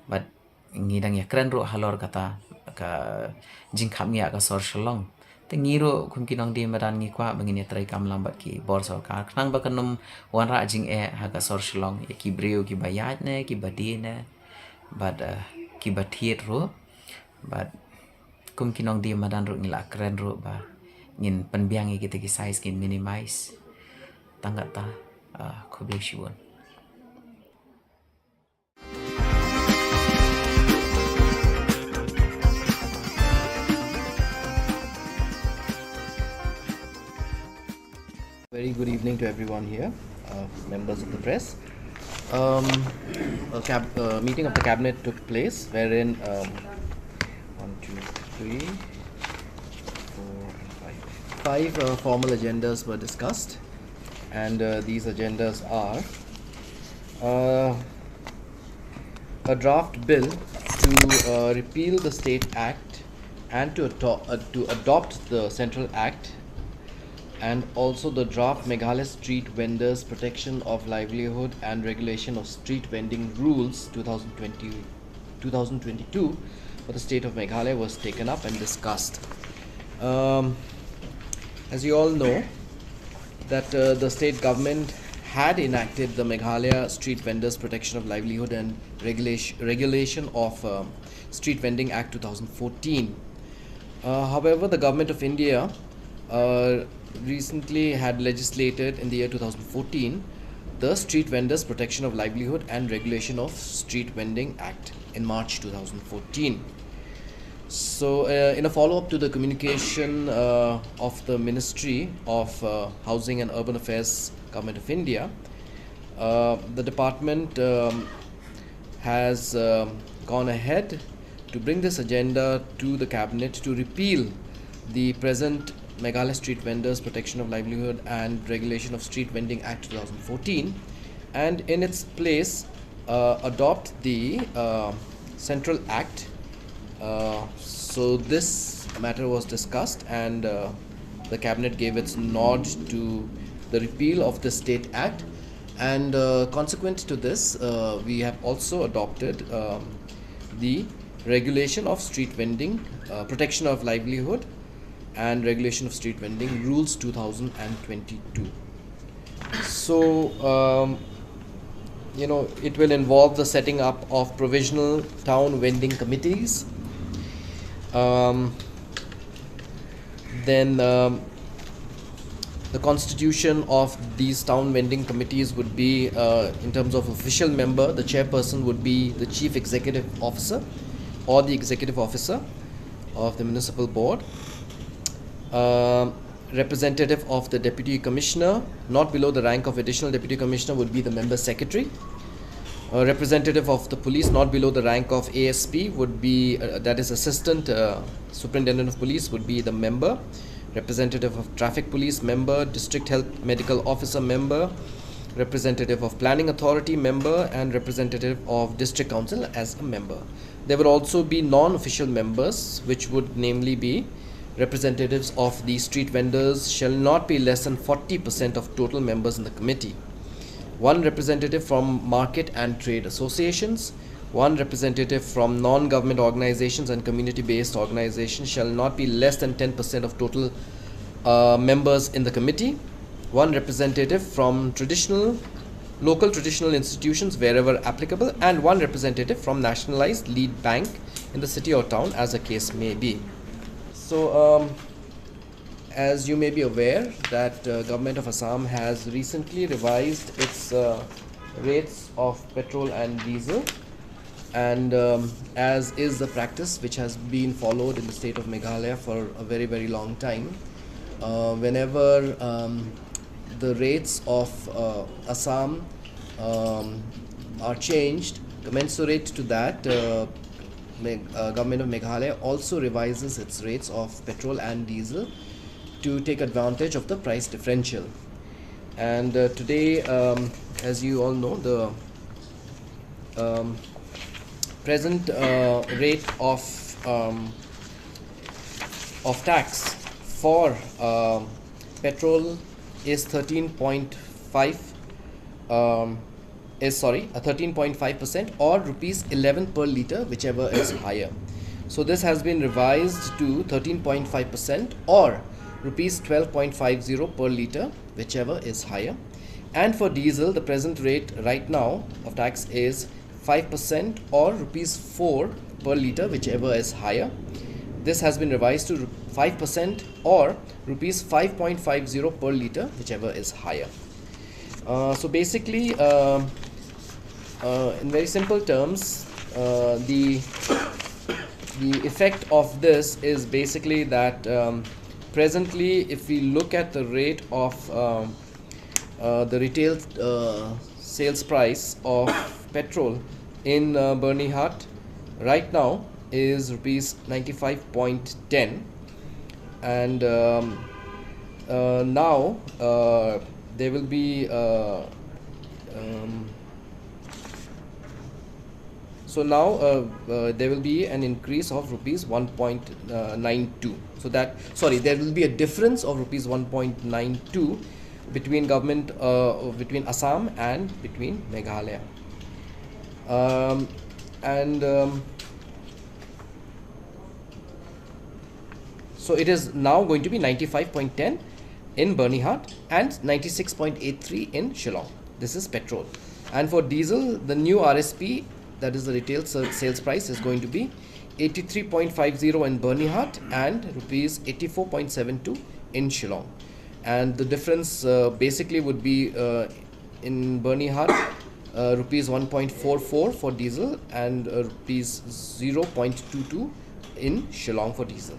Bad ngi dang ïakren ruh halor kata ka jingkhapngiah ka sor Shillong. Te ngi ruh kum ki nongdie madan ngi kwah ba ngin ïatreikam lang bad ki bor sorkar khnang ba kan ym wanrah jingeh ha ka sor Shillong ïa ki briew kiba ïaid ne kiba die ne bad, eh, kiba thied ruh. Bad kum ki nongdie madan ruh ngi la kren ruh ba ngin pynbiang ïa kita ki size, ngin minimize. Tang kata, ah, khublei shibun. Very good evening to everyone here, uh, members of the press. Um, a cab- uh, meeting of the cabinet took place wherein, um, one, two, three, four, and five. Five, uh, formal agendas were discussed, and, uh, these agendas are, uh, a draft bill to, uh, repeal the State Act and to, ato- uh, to adopt the Central Act, and also the draft Meghalaya Street Vendors Protection of Livelihood and Regulation of Street Vending Rules two thousand twenty, two thousand twenty-two for the state of Meghalaya was taken up and discussed. Um, as you all know, that, uh, the state government had enacted the Meghalaya Street Vendors Protection of Livelihood and Regulation, Regulation of, um, Street Vending Act two thousand fourteen. Uh, however, the Government of India, uh, recently had legislated in the year two thousand fourteen the Street Vendors Protection of Livelihood and Regulation of Street Vending Act in March two thousand fourteen. So, uh, in a follow-up to the communication, uh, of the Ministry of, uh, Housing and Urban Affairs, Government of India, uh, the department, um, has, um, gone ahead to bring this agenda to the cabinet to repeal the present Meghalaya Street Vendors Protection of Livelihood and Regulation of Street Vending Act two thousand fourteen, and in its place, uh, adopt the, uh, Central Act. Uh, so this matter was discussed, and, uh, the cabinet gave its nod to the repeal of the State Act, and, uh, consequent to this, uh, we have also adopted, um, the Regulation of Street Vending, uh, Protection of Livelihood and Regulation of Street Vending Rules two thousand twenty-two. So, um, you know, it will involve the setting up of provisional town vending committees. Um, then, um, the constitution of these town vending committees would be, uh, in terms of official member, the chairperson would be the chief executive officer or the executive officer of the municipal board. Um, representative of the deputy commissioner, not below the rank of additional deputy commissioner, would be the member secretary. A representative of the police not below the rank of A S P would be, uh, that is Assistant uh, Superintendent of Police, would be the member. Representative of Traffic Police, member. District Health Medical Officer, member. Representative of Planning Authority, member, and representative of District Council as a member. There will also be non-official members, which would namely be representatives of the street vendors shall not be less than forty percent of total members in the committee. One representative from market and trade associations, one representative from non-government organizations and community-based organizations shall not be less than ten percent of total uh, members in the committee, one representative from traditional, local traditional institutions wherever applicable, and one representative from nationalized lead bank in the city or town as the case may be. So, um, as you may be aware that uh, Government of Assam has recently revised its uh, rates of petrol and diesel, and um, as is the practice which has been followed in the state of Meghalaya for a very, very long time, uh, whenever um, the rates of uh, Assam um, are changed, commensurate to that, uh, Meg- uh, Government of Meghalaya also revises its rates of petrol and diesel to take advantage of the price differential. And uh, today, um, as you all know, the um, present uh, rate of um, of tax for um, petrol is thirteen point five um, is, sorry, a thirteen point five percent or rupees eleven per litre, whichever is higher. So this has been revised to thirteen point five percent or rupees twelve point five zero per litre, whichever is higher. And for diesel, the present rate right now of tax is five percent or rupees four per litre, whichever is higher. This has been revised to five percent or rupees five point five zero per litre, whichever is higher. Uh, so basically, uh, uh, in very simple terms, uh, the the effect of this is basically that um, presently, if we look at the rate of um, uh, the retail uh, sales price of petrol in uh, Byrnihat right now is rupees ninety-five point ten, and um, uh, now uh, there will be uh, um, so now uh, uh, there will be an increase of rupees one point nine two. So that, sorry, there will be a difference of rupees one point nine two between government, uh, between Assam and between Meghalaya. Um, and um, so it is now going to be ninety-five point ten in Byrnihat and ninety-six point eight three in Shillong. This is petrol. And for diesel, the new R S P, that is the retail sa- sales price, is going to be eighty-three point five zero in Byrnihat and rupees eighty-four point seven two in Shillong. And the difference uh, basically would be uh, in Byrnihat, uh, rupees one point four four for diesel and uh, rupees zero point two two in Shillong for diesel.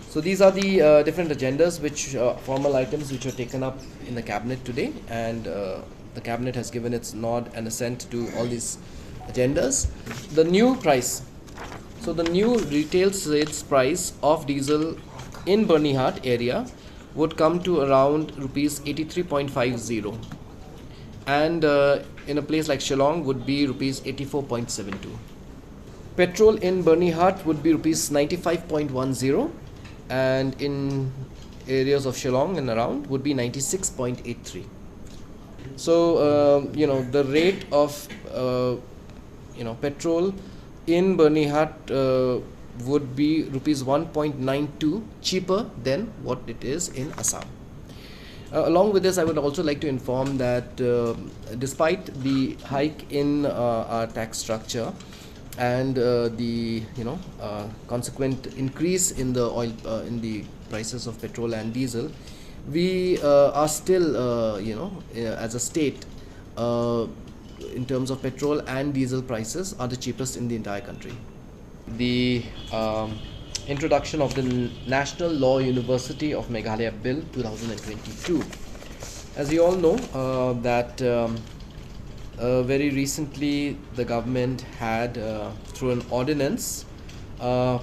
So these are the uh, different agendas which uh, formal items which were taken up in the cabinet today, and uh, the cabinet has given its nod and assent to all these agendas. The new price. So the new retail sales price of diesel in Byrnihat area would come to around rupees eighty-three point five zero, and uh, in a place like Shillong would be rupees eighty-four point seven two. Petrol in Byrnihat would be rupees ninety-five point one zero, and in areas of Shillong and around would be ninety-six point eight three. So uh, you know, the rate of uh, you know, petrol in Byrnihat uh, would be rupees one point nine two cheaper than what it is in Assam. Uh, along with this, I would also like to inform that uh, despite the hike in uh, our tax structure and uh, the, you know, uh, consequent increase in the oil, uh, in the prices of petrol and diesel, we uh, are still, uh, you know, uh, as a state, uh, in terms of petrol and diesel prices, are the cheapest in the entire country. The um, introduction of the N- National Law University of Meghalaya Bill two thousand twenty-two. As you all know, uh, that um, Uh, very recently, the government had, uh, through an ordinance, uh,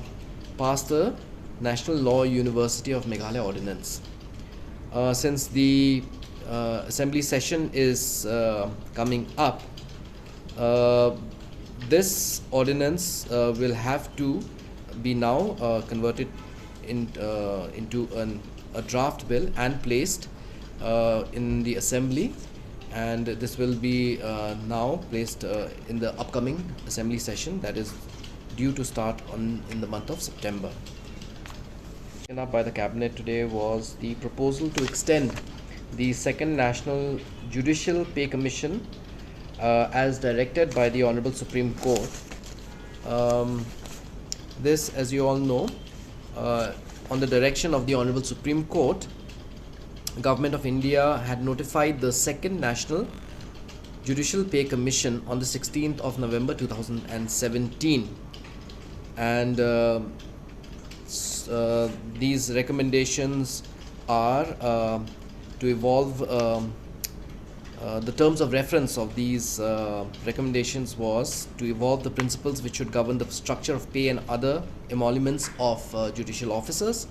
passed the National Law University of Meghalaya Ordinance. Uh, since the, uh, assembly session is, uh, coming up, uh, this ordinance, uh, will have to be now, uh, converted in, uh, into an, a draft bill and placed, uh, in the assembly, and this will be, uh, now placed, uh, in the upcoming assembly session that is due to start on in the month of September. Taken up by the cabinet today was the proposal to extend the Second National Judicial Pay Commission, uh, as directed by the Honorable Supreme Court. Um, this, as you all know, uh, on the direction of the Honorable Supreme Court, Government of India had notified the Second National Judicial Pay Commission on the sixteenth of November two thousand seventeen, and, uh, s- uh, these recommendations are, uh, to evolve. Um, uh, the terms of reference of these, uh, recommendations was to evolve the principles which should govern the structure of pay and other emoluments of, uh, judicial officers,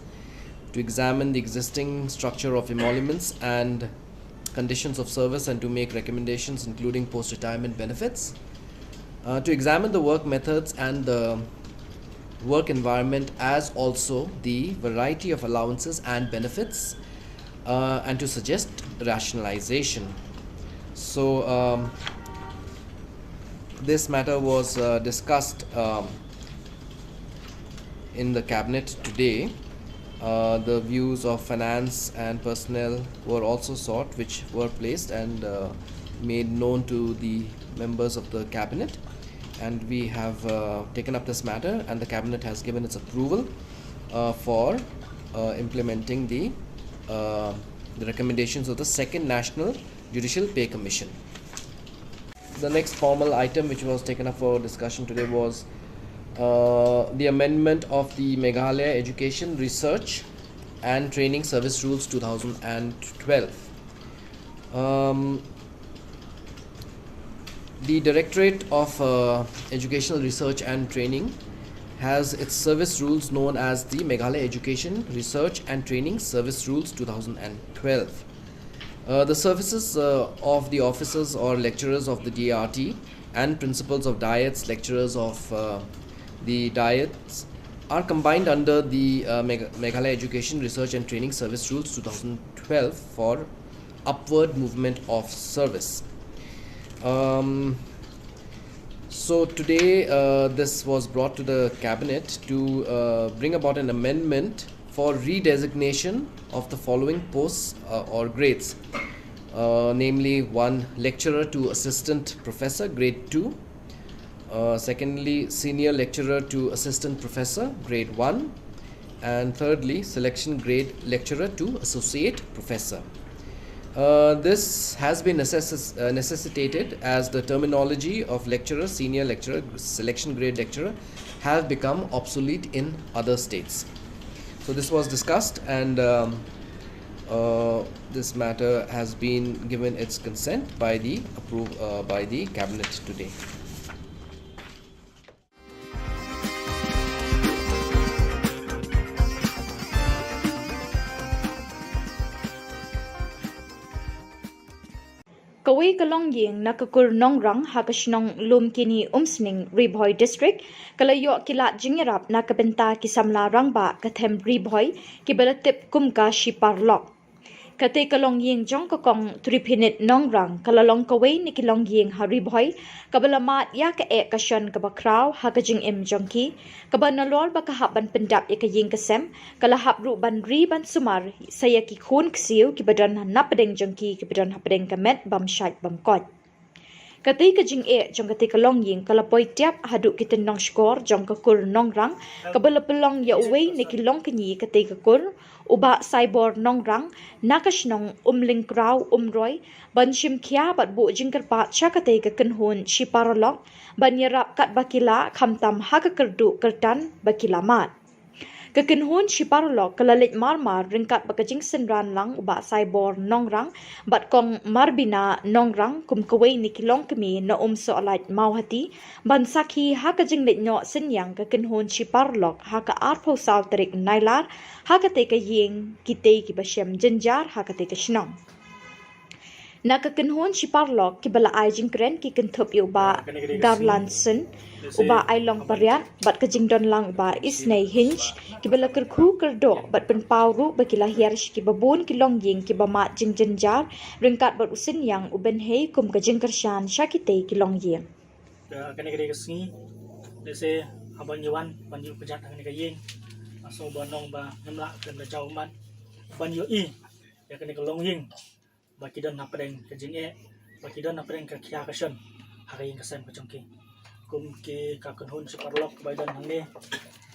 to examine the existing structure of emoluments and conditions of service, and to make recommendations including post-retirement benefits, uh, to examine the work methods and the work environment, as also the variety of allowances and benefits, uh, and to suggest rationalization. So, um, this matter was, uh, discussed, um, in the cabinet today. Uh, the views of finance and personnel were also sought, which were placed and, uh, made known to the members of the cabinet. And we have, uh, taken up this matter, and the cabinet has given its approval, uh, for, uh, implementing the, uh, the recommendations of the Second National Judicial Pay Commission. The next formal item which was taken up for discussion today was, uh, the amendment of the Meghalaya Education Research and Training Service Rules two thousand twelve. Um, the Directorate of, uh, Educational Research and Training has its service rules known as the Meghalaya Education Research and Training Service Rules two thousand twelve. Uh, the services, uh, of the officers or lecturers of the D R T and principals of dyads, lecturers of, uh, the dyads, are combined under the, uh, Megh- Meghalaya Education Research and Training Service Rules two thousand twelve for upward movement of service. Um, so today, uh, this was brought to the cabinet to, uh, bring about an amendment for redesignation of the following posts, uh, or grades, uh, namely, one, lecturer to assistant professor, grade two, uh, secondly, senior lecturer to assistant professor, grade one, and thirdly, selection grade lecturer to associate professor. Uh, this has been necessis- uh, necessitated as the terminology of lecturer, senior lecturer, selection grade lecturer have become obsolete in other states. So this was discussed, and, um, uh, this matter has been given its consent by the approve uh, by the cabinet today. Kawei ka longïing na ka kur Nongrang ha ka shnong Lumkini Umsning, Ri Bhoi District, ka la ïoh ki lad jingïarap na ka bynta ki samla rangbah ka them Ri Bhoi kiba la tip kum ka Shiparlok. Katei ka longïing jong ka kong Triphinit Nongrang ka la long kawei na ki longïing ha Ri Bhoi kaba la mad ïa ka eh ka shon kaba khraw ha ka jingim jong ki, kaba nalor ba ka hap ban pyndap ïa ka ïing ka sem, ka la hap ruh ban ri ban sumar sa ïa ki khun ksiew kiba don na pdeng jong ki, kiba don hapdeng ka met bym shait bym koit. Katei ka jingeh jong katei ka longïing ka la poi tiap haduh ki tynnong shkor jong ka kur Nongrang, kaba la pynlong ïa uwei na ki longkñi katei ka kur, u Bah Saibor Nongrang, na ka shnong Umlyngkraw Umroi, ban shim khia bad buh jingkyrpad sha katei ka kynhun Shiparlok ban ïarap katba ki lah, khamtam ha ka kyrduh kyrtan ba ki la mad. Ka kynhun shi paralok ka la leit marmar ryngkat bad ka jingsynran lang u Bah Saibor Nongrang bad Kong Marbina Nongrang kum kawei na ki longkmie na Umsohlait Mawhati ban sakhi ha ka jingleit noh synñiang ka kynhun shi paralok ha ka arphew saw tarik Nailar ha katei ka ïing kitei kiba shem jynjar ha katei ka shnong. Na ka kynhun shi paralok kiba la ai jingkren ki kynthup ïa u Bah Garland Sun, u Bah Ailong Pariat bad ka jingdon lang u Bah Isnei Hinch, kiba la kyrkhu kyrdoh bad pynpaw ruh ba ki la hiar sha kiba bun ki longïing kiba mad jingjynjar ryngkat bad u synñiang u bynhei kum ka jingkyrshan sha kitei ki longïing. Ka kane ka dei ka sngi, lehse haba ngi wan ban ïuh kjat ha kane ka ïing, nga sngew ba nong ba ngim lah kren da jaw mat ban ïohi ïa kane ka longïing ba ki don hapdeng ka jingeh, ba ki don hapdeng ka khia ka shon ha ka ïing ka sem ka jong ki. Kum ki ka kynhun shi paralok ba i don hangne,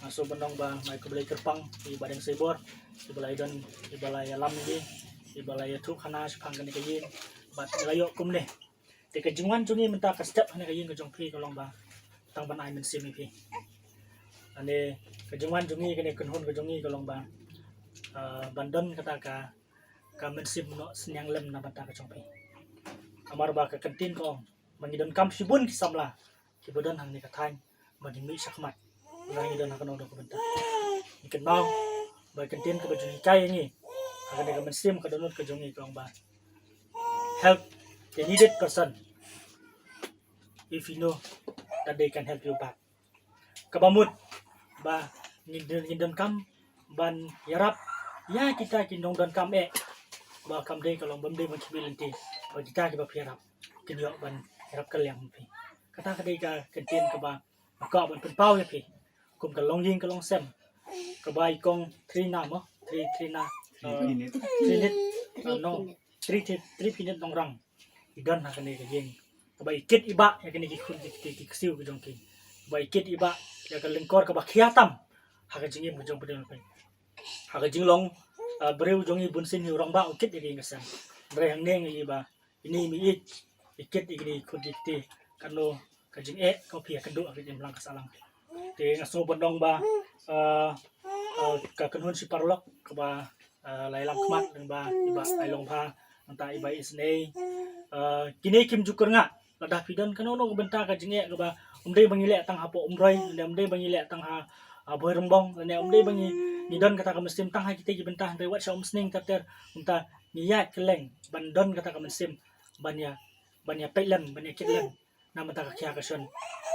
nga sngew ba nong ba nga ai khublei kyrpang ïa i Bah Deng Saibor, iba la ïa don, iba la ïalam ïa ngi, iba la ïathuh khana shaphang kane ka ïing bad la ïoh kumne. Te ka jingwan jong ngi mynta ka step ha kane ka ïing ka jong phi ka long ba tang ban ai mynsiem ïa phi. Ane ka jingwan jong ngi, kane ka kynhun ka jong ngi ka long ba, ah, ban don kata ka, ka mynsiem noh synñiang lem na bynta ka jong phi. Namar ba ka kyntien ka ong ba ngi donkam shibun ki samla kiba don hangne ka thaiñ ba ngin mih shakhmat. Ba ngi don ha kano kano ka bynta. Ngi kynmaw ba ka kyntien kaba jong ngi ka ïa ngi ha kane ka mynsiem ka dohnud ka jong ngi ka ong ba help the needed person if you know that they can help you back. Kaba mut ba ngi don, ngi donkam ban ïarap ïa kita ki nongdonkam eh. Ba kam dei ka long bym dei ban khmih lynti ba kita kiba phi ïarap kin ïoh ban ïarap kylliang phi. Kata ka dei ka kyntien kaba nga kwah ban pynpaw ïa phi kum ka longïing ka longsem kaba i kong Trina mo, Tri, Trina, uh, Trinit, uh, no, Tri, Tri, Tri Pinit Nongrang i don ha kane ka ïing kaba i kit i bah ïa kine ki khun ki kti ki ksiew ki jong ki, kaba i kit i bah ïa ka lyngkor kaba khia tam ha ka jingim ka jong phi. Ha ka jinglong, uh, briew jong i bunsien hi u rangbah u kit ïa ka ïing ka sem. Hynrei hangne ngi i ba ine i mei ïeit i kit ïa kine ki khun ki kti, kano ka jingeh ka phi ïakynduh ha ka jingim lang ka sahlang. Te nga sngew ban ong ba, uh, uh, ka kynhun shi paralok kaba, uh, la ïalam khmat lyngba i Bah Ailong Pha, nangta i Bah Isnei, uh, kine kim ju kyrngah lada phi don kano kano ka bynta ka jingeh kaba ym dei ba ngi leh tang hapoh Umroi, lane ym dei ba ngi leh tang ha, ha Bhoirymbong, lane ym dei ba ngi, ngi don kata ka mynsiem tang ha kitei ki bynta, hynrei wat sha Umsning ter ter, mynta ngi ïaid kylleng ban don kata ka mynsiem ban ïa, ban ïa peit lem, ban ïa kit lem na bynta ka khia ka shon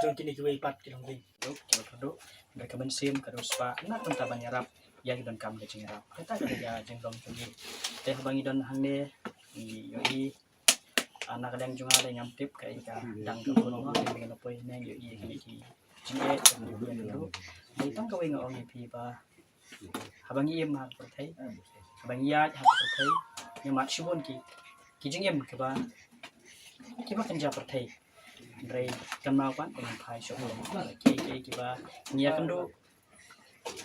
jong kine kiwei pat ki longïing. Duk, kiba kyrduh, hynrei ka mynsiem ka riewspah na ka bynta ban ïarap ïa ki donkam ka jingïarap. Kata ka dei ka jinglong jong ngi. Te haba ngi don hangne ngi ïohi, ah, na ka liang jong nga lei ngam tip kaei ka dang ka bun mo, ngi la poi ne ngi ïohi kine ki jingeh jong ki briew. Dei tang kawei nga ong ïa phi ba haba ngi im ha ka pyrthei, haba ngi ïaid ha ka pyrthei, ngi mad shibun ki, ki jingim kiba, kiba kynja pyrthei. Hynrei kynmaw pat ba ngin phai shuh kiei kiei kiba ngi ïakynduh,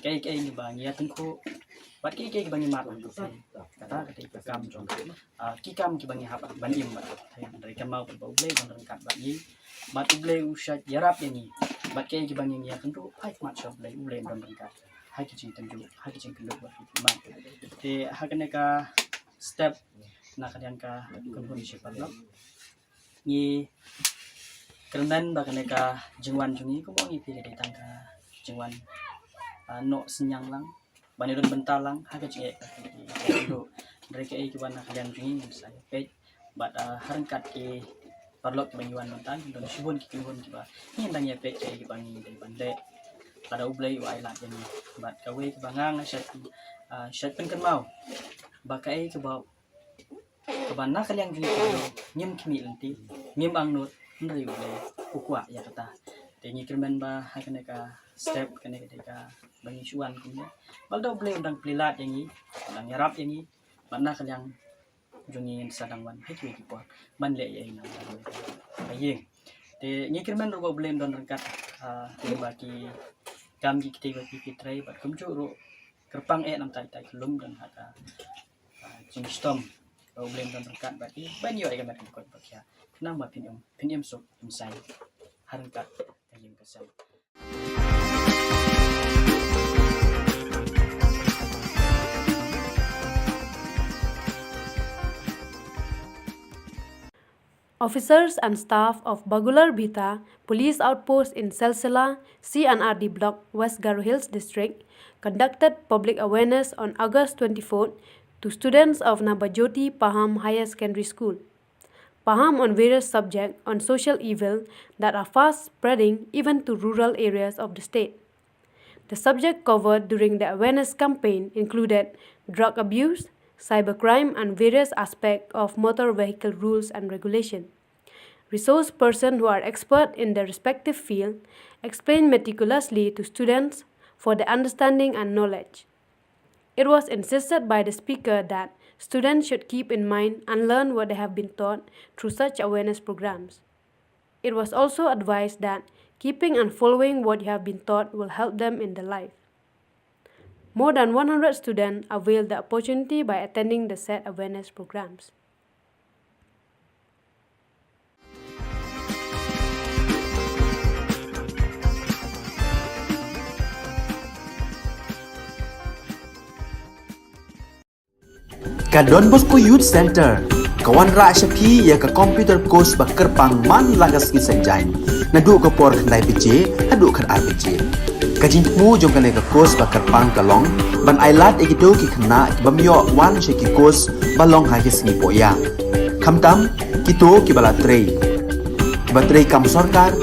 kiei kiei kiba ngi ïatyngkhuh, bad kiei kiei kiba ngi mad ha ka pyrthei. Kata ka dei ka kam jong, ah, ki kam kiba ngi hap ban im bad ka pyrthei. Hynrei kynmaw pat ba U Blei u don ryngkat bad ngi, bad U Blei u shait ïarap ïa ngi. Bad kiei kiba ngi ïakynduh, phai khmat sha U Blei, U Blei u don ryngkat ha ki jingtynjuh, ha ki jingkynduh bad ki jingmad. Te ha kane ka step na ka liang ka kynhun shi paralok, ngi kyrmen ba kane ka jingwan jong ngi, kumba ong ïa phi, ka dei tang ka jingwan, ah, noh synñiang lang, ban ïadon bynta lang ha ka jingeh ka jong ki. Hynrei kaei kiba na ka liang jong ngi ngin sa ïa peit bad, ah, ha ryngkat ki paralok kiba ngi wan mynta, don shibun ki kynhun kiba ngin dang ïa peit kaei kiba ngi dei ban leh lada U Blei u ai lad ïa ngi. Bad kawei kaba nga nga shait, ah, shait pynkynmaw ba kaei kaba, kaba na ka liang jong ngi, ngim khmih lynti, ngim angnud, hynrei U Blei u kwah ïa kata. Te ngi kyrmen ba ha kane ka step, kane ka dei kaba ngi shu wan kumne, ba lada U Blei u dang plie lad ïa ngi, u dang ïarap ïa ngi, bad na ka liang jong ngi ngin sa dang wan ha kiwei ki por ban leh ïa i na ka ïing. Te ngi kyrmen ruh ba U Blei un don ryngkat, ah, lyngba ki kam ki kti ba phi phi trei, bad kumjuh ruh kyrpang eh namar ita ki lum don ha ka, ah, jingshitom. Ba U Blei un don ryngkat bad phi ban ïoh ïa ka met ka dkhot bakhiah, khnang ba phin im, phin im suk im sain ha ryngkat ka ïing ka sem. Officers and staff of Bagular Bhita Police Outpost in Silsila C and R D Block, West Garo Hills District, conducted public awareness on August twenty-fourth to students of Nabajyoti Paham Higher Secondary School. Paham on various subjects on social evil that are fast spreading even to rural areas of the state. The subject covered during the awareness campaign included drug abuse, cybercrime, and various aspects of motor vehicle rules and regulation. Resource persons who are expert in their respective field explain meticulously to students for their understanding and knowledge. It was insisted by the speaker that students should keep in mind and learn what they have been taught through such awareness programs. It was also advised that keeping and following what you have been taught will help them in their life. More than one hundred students availed the opportunity by attending the said awareness programs. Ka Don Bosco Youth Center ka wanrah sha phi ïa ka computer course ba kyrpang man la ka sngi Saitjaiñ, naduh ka por khyndai baje haduh khatar baje. Ka jingthmu jong kane ka course ba kyrpang ka long ban ailad ïa kito ki khynnah ki bym ïoh wan sha ki course ba long ha ki sngi pohïa. Khamtam kito kiba la trei, kiba trei kam sorkar,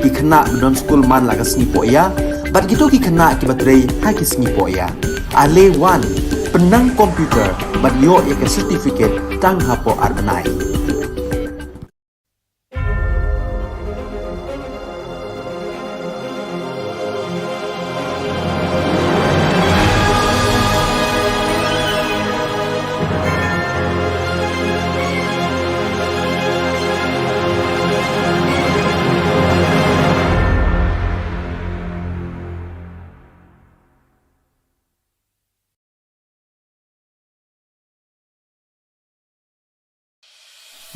ki khynnah ba don skul man la ka sngi pohïa, bad kito ki khynnah kiba trei ha ki sngi pohïa. Ale wan, pynnang computer bad ïoh ïa ka certificate tang hapoh ar bnai.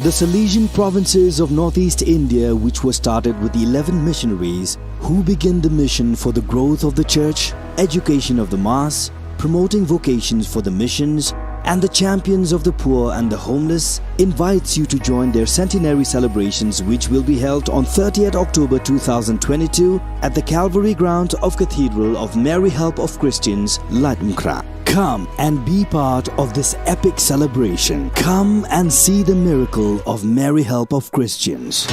The Salesian provinces of northeast India, which were started with eleven missionaries who began the mission for the growth of the church, education of the mass, promoting vocations for the missions, and the champions of the poor and the homeless, invites you to join their centenary celebrations, which will be held on thirtieth October two thousand twenty-two at the Calvary ground of Cathedral of Mary Help of Christians, Laitumkhrah. Come and be part of this epic celebration. Come and see the miracle of Mary Help of Christians.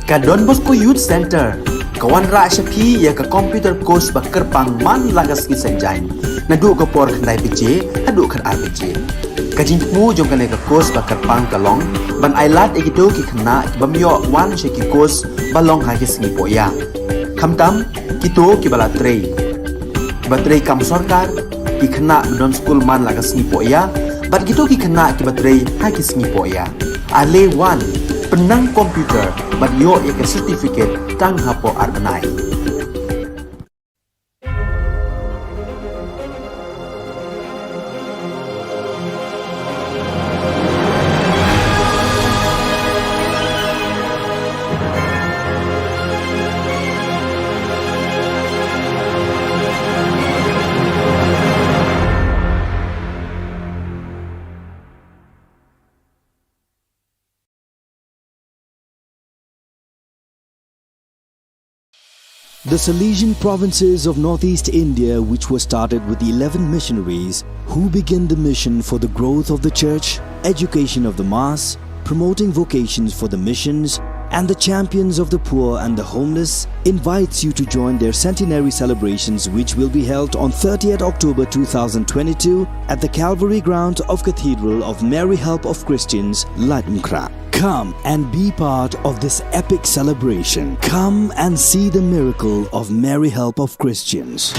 Ka Don Bosco Youth Centre ka wanrah sha phi ïa ka computer course ba kyrpang man la ka sngi Saitjaiñ, naduh ka por khyndai baje haduh khatar baje. Ka jingthmu jong kane ka course ba kyrpang ka long ban ailad ïa kito ki khynnah ki bym ïoh wan sha ki course ba long ha ki sngi pohïa, khamtam kito kiba la trei, kiba trei kam sorkar, ki khynnah ba don skul man la ka sngi pohïa bad kito ki khynnah kiba trei ha ki sngi pohïa. Ale wan, pynnang computer bad ïoh ïa ka certificate tang hapoh ar bnai. The Salesian provinces of northeast India, which were started with eleven missionaries who began the mission for the growth of the church, education of the mass, promoting vocations for the missions, and the champions of the poor and the homeless, invites you to join their centenary celebrations, which will be held on thirtieth October two thousand twenty-two at the Calvary ground of Cathedral of Mary Help of Christians, Laitumkhrah. Come and be part of this epic celebration. Come and see the miracle of Mary Help of Christians.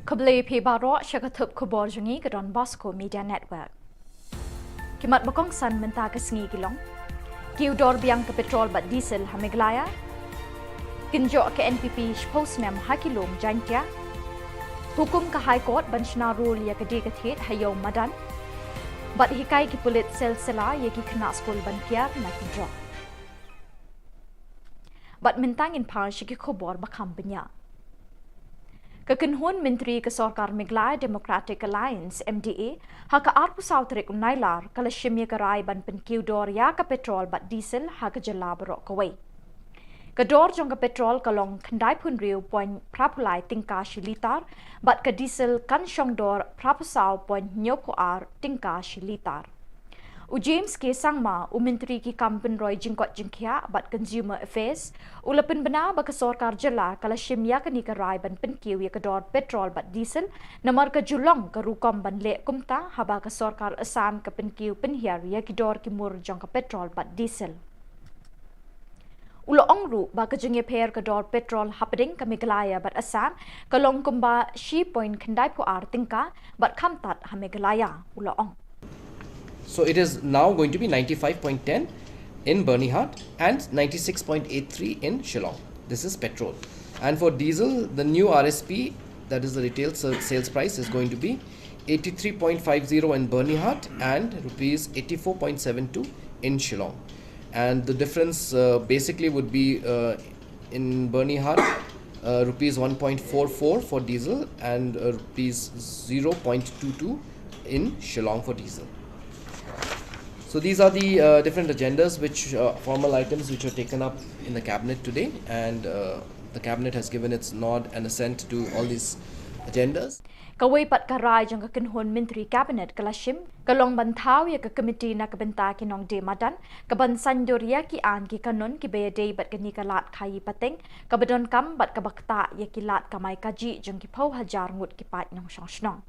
Khublei phi baroh sha ka thup khubor jong ngi ka Don Bosco Media Network. Ki mat ba kongsan mynta ka sngi ki long: kiew dor biang ka petrol bad diesel ha Meghalaya. Kynjoh ka N P P shiphew snem ha ki lum Jaintia. Hukum ka High Court ban shna rule ïa ka die ka thied ha Ïew Madan. Bad hikai ki pulit sel sela ïa ki khynnah skul ban kiar na ki drok. Bad mynta ngin phai sha ki khubor ba kham bniah. Ka kynhun myntri ka sorkar Meghalaya Democratic Alliance, M D A, ha ka arphew saw tarik u Nailar ka la shim ïa ka rai ban pynkiew dor ïa ka petrol bad diesel ha ka jylla baroh kawei. Ka dor jong ka petrol ka long khyndaiphew hynriew point phraphew lai tyngka shi litar, bad ka diesel kan shong dor phraphew saw point hynñiewphew ar tyngka shi litar. U James K Sangma, u Myntri ki kam pynroi jingkoit jingkhiah bad Consumer Affairs, u la pynbna ba ka sorkar jylla ka la shim ïa kane ka rai ban pynkiew ïa ka dor petrol bad diesel, namar ka ju long ka rukom ban leh kumta haba ka sorkar Assam ka pynkiew pynhiar ïa ki dor ki mur jong ka petrol bad diesel. U la ong ruh ba ka jingïapher ka dor petrol hapdeng ka Meghalaya bad Assam ka long kumba shi point khyndaiphew ar tyngka bad kham tad ha Meghalaya, u la ong. So it is now going to be ninety-five point ten in Byrnihat and ninety-six point eight three in Shillong. This is petrol. And for diesel, the new R S P, that is the retail sa- sales price, is going to be eighty-three point five zero in Byrnihat and rupees eighty-four point seven two in Shillong. And the difference, uh, basically would be, uh, in Byrnihat, uh, rupees one point four four for diesel and, uh, rupees zero point two two in Shillong for diesel. So these are the, uh, different agendas which, uh, formal items which were taken up in the cabinet today, and, uh, the cabinet has given its nod and assent to all these agendas. Kawei pat ka rai jong ka kynhun myntri cabinet ka la shim ka long ban thaw ïa ka komiti na ka bynta ki nongdie madan ka ban saiñdur ïa ki aiñ ki kanun kiba ïadei bad kane ka lad khaïi pateng kaba donkam bad kaba ktah ïa ki lad kamai kajih jong ki phew hajar ngut ki paid nongshong shnong.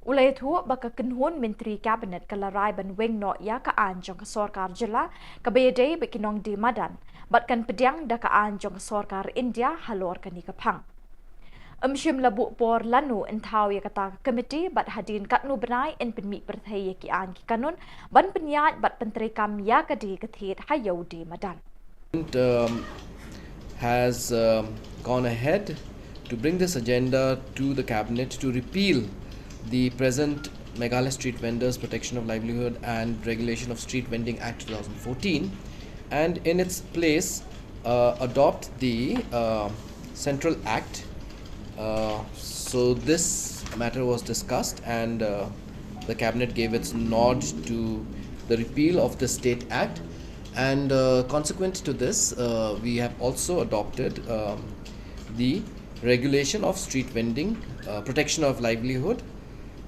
U la ïathuh ba ka kynhun myntri cabinet ka la rai ban weng noh ïa ka aiñ jong ka sorkar jylla kaba ïadei bad ki nongdie madan bad kan pdiang da ka aiñ jong ka sorkar India halor kane ka phang. Ym shym la buh por lano yn thaw ïa kata ka komiti bad hadien katno bnai yn pynmih pyrthei ïa ki aiñ ki kanun ban pynïaid bad pyntreikam ïa ka die ka thied ha Ïew Die Madan. Um, has, um, gone ahead to bring this agenda to the cabinet to repeal the present Meghalaya Street Vendors Protection of Livelihood and Regulation of Street Vending Act two thousand fourteen, and in its place, uh, adopt the, uh, Central Act. Uh, so this matter was discussed, and, uh, the cabinet gave its nod to the repeal of the State Act. And, uh, consequent to this, uh, we have also adopted, um, the Regulation of Street Vending, uh, Protection of Livelihood,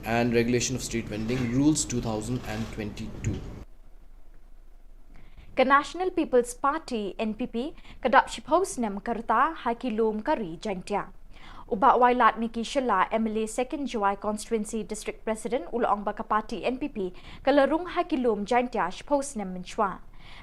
and Regulation of Street Vending Rules two thousand and twenty-two. Ka National People's Party, N P P, ka dap shiphew snem ka rta ha ki lum ka ri Jaintia. U Bah Wailadmiki Shylla, M L A Second Jowai Constituency, District President, u la ong ba ka party N P P ka la rung ha ki lum Jaintia shiphew snem mynshuwa.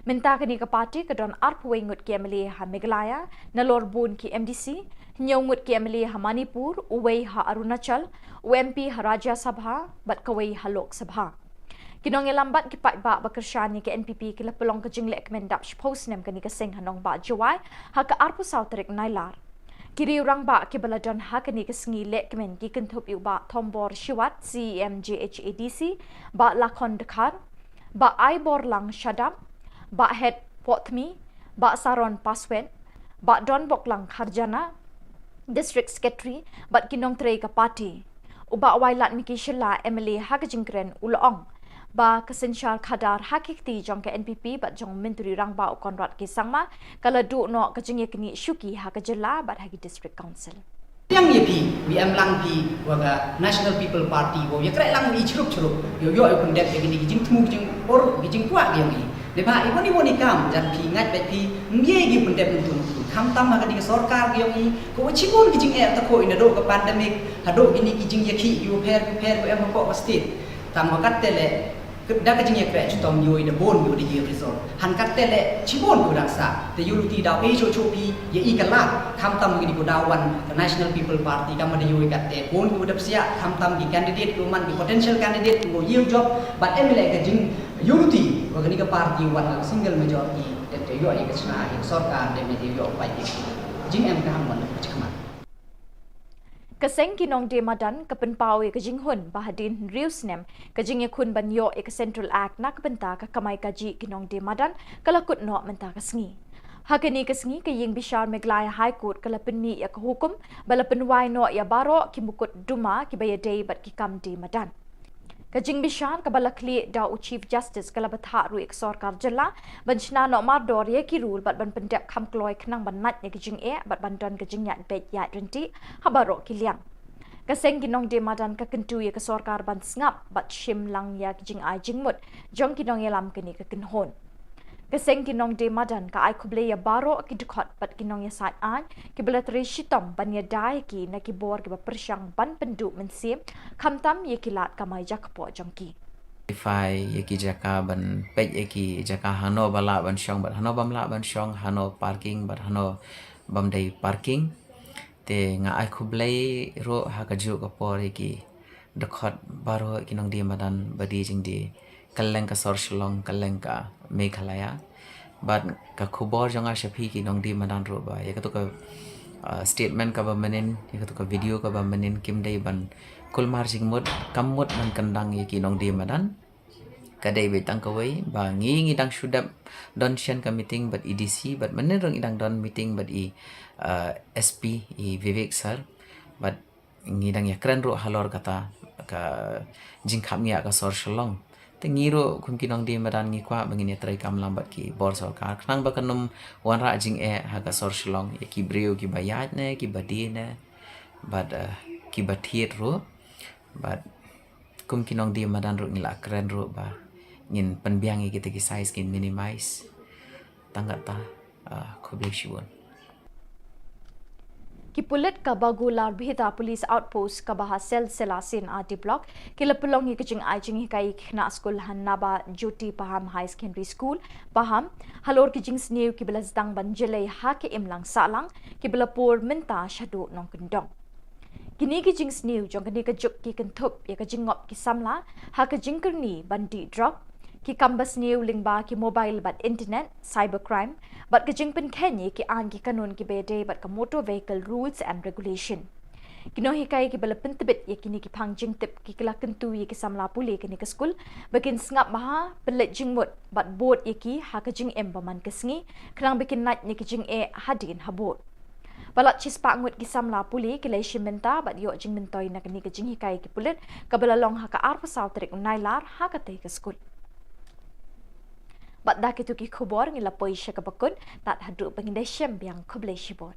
Mynta kane ka party ka don arphew wei ngut ki M L A ha Meghalaya, nalor bun ki M D C, hynñiew ngut ki M L A ha Manipur, uwei ha Arunachal, u M P ha Rajya Sabha, bad kawei ha Lok Sabha. Ki nongïalam bad ki paidbah ba kyrshan ïa ka N P P ki la pynlong ka jinglehkmen dap shiphew snem kane ka seng ha nongbah Jowai ha ka arphew saw tarik Nailar. Ki riew rangbah kiba la don ha kane ka sngi lehkmen ki kynthup ïa u Bah Thombor Shiwat, C E M J H A D C, Bah Lakhon Dkhar, Bah Aiborlang Shadap, Bah Het Pohthmi, Bah Saron Paswet, Bah Donboklang Kharjana, District Secretary, bad ki nongtrei ka party. U Bah Wailadmiki Shylla, M L A ha ka jingkren, u la ong ba ka synshar khadar ha ki kti jong ka N P P bad jong u Myntri Rangbah u Conrad K Sangma ka la duh noh ka jingïaknieh shuki ha ka jylla bad ha ki District Council. Yang ïa phi, wi em lang phi wa ka National People Party, wa ïa kreh lang ïa chrup chrup, ïa ïoh ïa pyndep ïa kine ki jingthmu ki jingpor ki jingkwah ki yong i. Neibhah i wan i wan i kam jan phi ngait bad phi, ym ye ki pyndep ntu ntu. Khamtam ha kane ka sorkar ki yong i, ko wa chibun ki jingeh ta ko i naduh ka pandemic, haduh kine ki jingïakhih ki wa pher ki pher ko em ha ko ka state. Tang wa kat te le, da ka jingïakreh chitom ïoh i da bun ïoh da ïoh result. Han kat te le chibun ïoh dang sa. Te ïoh luti daw e cho cho pi ïa i ka lad. Khamtam ngi di ko daw wan ka National People Party kam da ïoh i kat te bun ïoh da psiah. Khamtam ki candidate ko man ki potential candidate ko ïoh job. But em le ka jing ïoh luti wa kani ka party wan ka single majority. Te te ïoh i ka chna i sorkar de me te ïoh pai ki jing em ka ham wan ka chakmat. Ka seng ki nongdie madan ka pynpaw ïa ka jinghun ba hadien hynriew snem ka jingïakhun ban ïoh ïa ka Central Act na ka bynta ka kamai kajih ki nongdie madan ka la kut noh mynta ka sngi. Ha kane ka sngi ka ïing bishar Meghalaya High Court ka la pynmih ïa ka hukum ba la pynwai noh ïa baroh ki mukotduma kiba ïadei bad ki kam die madan. Ka jingbishar kaba la khlieh da u Chief Justice ka la bthah ruh ïa ka sorkar jylla ban shna noh mardor ïa ki rule bad ban pyndep kham kloi khnang ban nait ïa ka jingeh bad ban don ka jingïaid beit ïaid ryntih ha baroh ki liang. Ka seng ki nongdie madan ka kyntu ïa ka sorkar ban sngap bad shim lang ïa ka jingai jingmut jong ki nongïalam kane ka kynhun. Ka seng ki nongdie madan ka ai khublei ïa baroh ki dkhot bad ki nongïasaid aiñ kiba la trei shitom ban ïada ïa ki na ki bor kiba pyrshang ban pynduh mynsiem khamtam ïa ki lad kamai jakpoh jong ki. Identify ïa ki jaka ban peit ïa ki jaka hano ba lah ban shong bad hano bym lah ban shong, hano parking bad hano bym dei parking. Te nga ai khublei ruh ha kajuh ka por ïa ki dkhot baroh ki nongdie madan ba die jingdie kylleng ka sor Shillong, kylleng ka Meghalaya. Bad ka khubor jong nga sha phi ki nongdie madan ruh ba ïa katu ka, uh, statement kaba mynnin, ïa katu ka video kaba mynnin kim dei ban kulmar jingmut, kam mut ban kyndang ïa ki nongdie madan. Ka dei beit tang kawei ba ngi ngi dang shu dep don shen ka meeting bad i D C bad mynnin ruh ngi dang don meeting bad i, uh, S P i Vivek sir. Bad ngi dang ïakren ruh halor kata ka jingkhapngiah ka sor Shillong. Te ngi ruh kum ki nongdie madan ngi kwah ba ngin ïatrei kam lang bad ki bor sorkar khnang ba kan ym wanrah jingeh ha ka sor Shillong ïa ki briew kiba ïaid ne kiba die ne bad, uh, kiba thied ruh. Bad kum ki nongdie madan ruh ngi la kren ruh ba ngin pynbiang ïa kita ki size, ngin minimize. Tang kata, uh, khublei shibun. Ki pulit ka Bagular Bhita Police Outpost kaba ha Selsela C and R D Block ki la pynlong ïa ka jingai jinghikai ïa ki khynnah skul ha Naba Jyoti Paham Higher Secondary School, Paham, halor ki jingsniew kiba la sdang ban jlei ha ka imlang sahlang kiba la pur mynta shaduh nongkyndong. Kine ki jingsniew jong kane ka juk ki kynthup ïa ka jingngop ki samla ha ka jingkyrni ban dih drok, ki kam basniew lyngba ki mobile bad internet, cybercrime, bad ka jingpynkheiñ ïa ki aiñ ki kanun kiba ïadei bad ka Motor Vehicle Rules and Regulation. Ki nonghikai kiba la pyntbit ïa kine ki phang jingtip ki la kyntu ïa ki samla pule kane ka skul ba kin sngap bha, pynleit jingmut bad bud ïa ki ha ka jingim ba man ka sngi, khnang ba kin nait na ki jingeh hadien habud. Palat shispah ngut ki samla pule ki la shim bynta bad ïoh jingmyntoi na kane ka jinghikai ki pulit kaba la long ha ka arphew saw tarik u Nailar ha katei ka skul. Bad da kito ki khubor ngi la poi sha kaba kut, tad haduh ba ngin da shem biang, khublei shibun.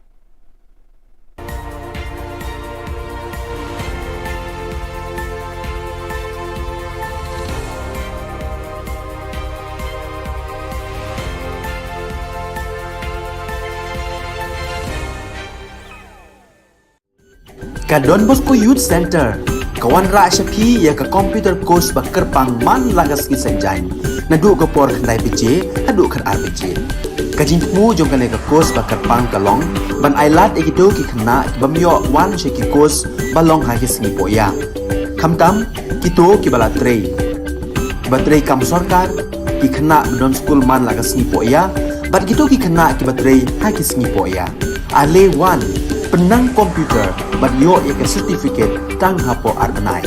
Ka Don Bosco Youth Centre ka wanrah sha phi ïa ka computer course ba kyrpang man la ka sngi Saitjaiñ, naduh ka por khyndai baje haduh khatar baje. Ka jingthmu jong kane ka course ba kyrpang ka long ban ailad ïa kito ki khynnah ki bym ïoh wan sha ki course ba long ha ki sngi pohïap. Khamtam kito kiba la trei, kiba trei kam sorkar, ki khynnah ba don skul man la ka sngi pohïap, bad kito ki khynnah kiba trei ha ki sngi pohïap. Ale wan, pynnang computer bad ïoh ïa ka certificate tang hapoh ar bnai.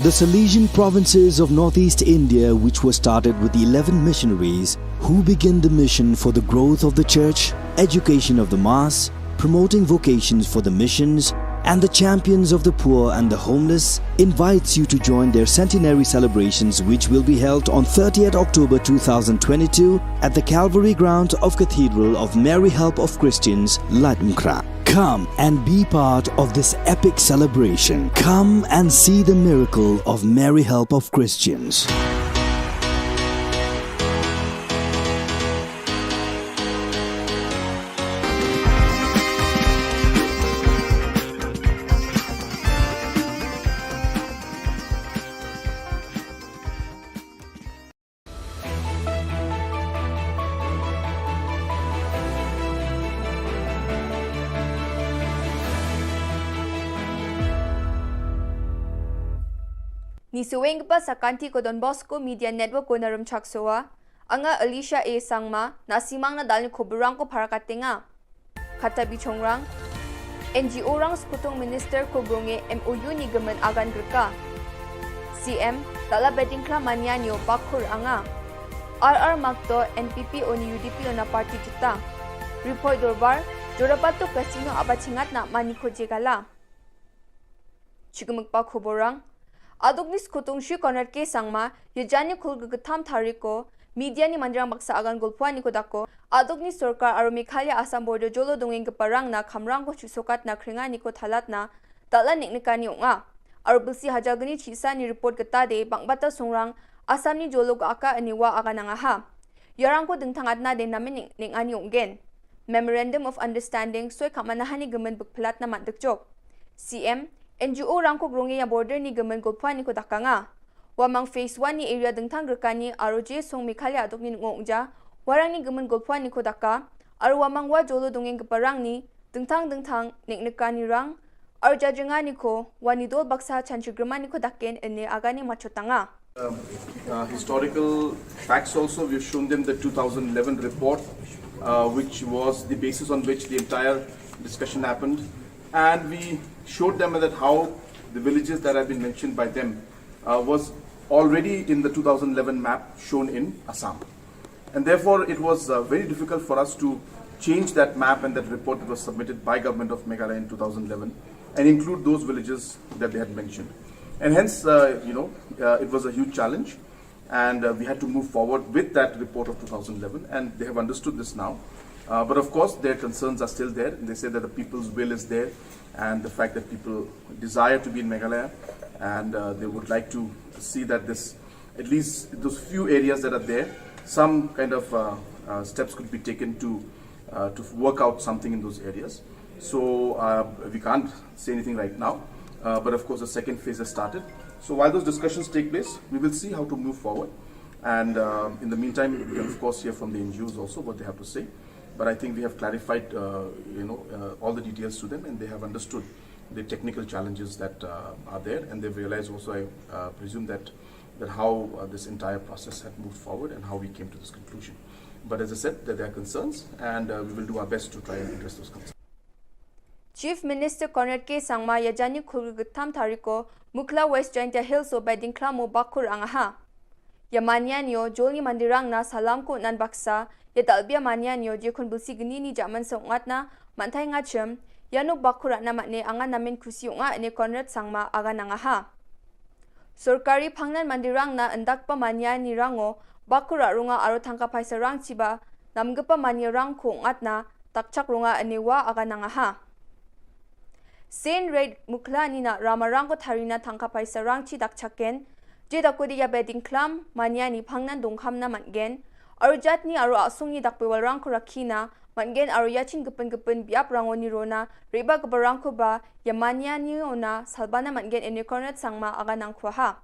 The Salesian provinces of northeast India, which were started with eleven missionaries who began the mission for the growth of the church, education of the mass, promoting vocations for the missions, and the champions of the poor and the homeless, invites you to join their centenary celebrations, which will be held on thirtieth October two thousand twenty-two at the Calvary ground of Cathedral of Mary Help of Christians, Laitumkhrah. Come and be part of this epic celebration. Come and see the miracle of Mary Help of Christians. Ngi sngewbha sa ka kynti ka Don Bosco Media Network ko na Rymchak Sowa. Anga Alicia A Sangma, na simang na dal ni khubor rang ko para ka tenga. Kata bi chongrang. N G O rang sekutung minister ko bronge M O U ni gemen agan gerka. C M, tala beding kla mania nyo bakur anga. R R Makto N P P o ni U D P o na party jita. Report dorbar, Jorapato Casino aba chingat na mani ko jegala. Chikmik pa khubor rang. Aduk ni sekutung Shri Conrad K Sangma, ya jani khul ge ketham tarik ko, media ni manjrang baksa agan gulpwa ni ko dako. Aduk ni sorkar aro Meghalaya Assam border jolo dongeng ke parang na khamrang ko chusokat na kringa ni ko thalat na, tala nik nikani onga. Aro bilsi hajal geni chisa ni report keta de, bang bata songrang, Assam ni jolo ga aka aniwa agan angaha. Yarang ko dengtang atna de namen nik nikani onggen. Memorandum of Understanding soi khamana hani gemen bekpelat na mat dekjok. C M, N G O rang ko grong ya border ni gemen gulpwa ni ko dakanga. Wamang phase one ni area dengtang gerkani aro je song Meghalaya aduk ni ngong ja, warang ni gemen gulpwa ni ko daka, aro wamang wa jolo dongeng keparang ni, dengtang dengtang, nik nikani rang, aro jajringa ni ko, wa ni dol baksa chanchi grema ni ko daken ene agani machotanga. Um, uh, historical facts also, we've shown them the two thousand eleven report, uh, which was the basis on which the entire discussion happened. And we showed them that how the villages that have been mentioned by them, uh, was already in the two thousand eleven map shown in Assam. And therefore, it was, uh, very difficult for us to change that map and that report that was submitted by Government of Meghalaya in two thousand eleven and include those villages that they had mentioned. And hence, uh, you know, uh, it was a huge challenge, and, uh, we had to move forward with that report of two thousand eleven, and they have understood this now. Uh, but of course, their concerns are still there. They say that the people's will is there, and the fact that people desire to be in Meghalaya, and, uh, they would like to see that this, at least those few areas that are there, some kind of, uh, uh, steps could be taken to, uh, to work out something in those areas. So uh, we can't say anything right now, uh, but of course the second phase has started. So while those discussions take place, we will see how to move forward. And uh, in the meantime, we can of course hear from the N G Os also what they have to say. But I think we have clarified, uh, you know, uh, all the details to them, and they have understood the technical challenges that uh, are there, and they've realized also, I uh, presume, that that how uh, this entire process had moved forward and how we came to this conclusion. But as I said, that there are concerns, and uh, we will do our best to try and address those concerns. Chief Minister Conrad K Sangma ïa janïakhun khyndai tarik ko Mukhla West Jaintia Hills o Bedingklam o Bakhu rangaha. Ïa Manian ïo jol ni mandirang na salam ko nan baksa ïa dalbia Manian ïo je khun bulsi gni ni jaman sa ungat na mantai ngachem ïa no Bakhu rat na matne angan namen khusi unga ne Conrad Sangma aga nangaha. Sorkari phangnan mandirang na endak pa Manian ni rango Bakhu rat runga aro thangka paisa rang chiba namgepa mania rang ko ungat na takchak runga ane wa aga nangaha. Sen Red Mukhla ni na rama rang ko tharina thangka paisa rang chi dakchaken je dakodi ïa Bedingklam Manian ni phangnan dongkham na matgen aro jat ni aro asung ni dakpewal rang ko rakhi na matgen aro ïa chin gepin gepin biap rango ni rona riba geba rang ko ba ïa Manian ni ona salbana matgen ene Conrad Sangma aga nangkhwaha.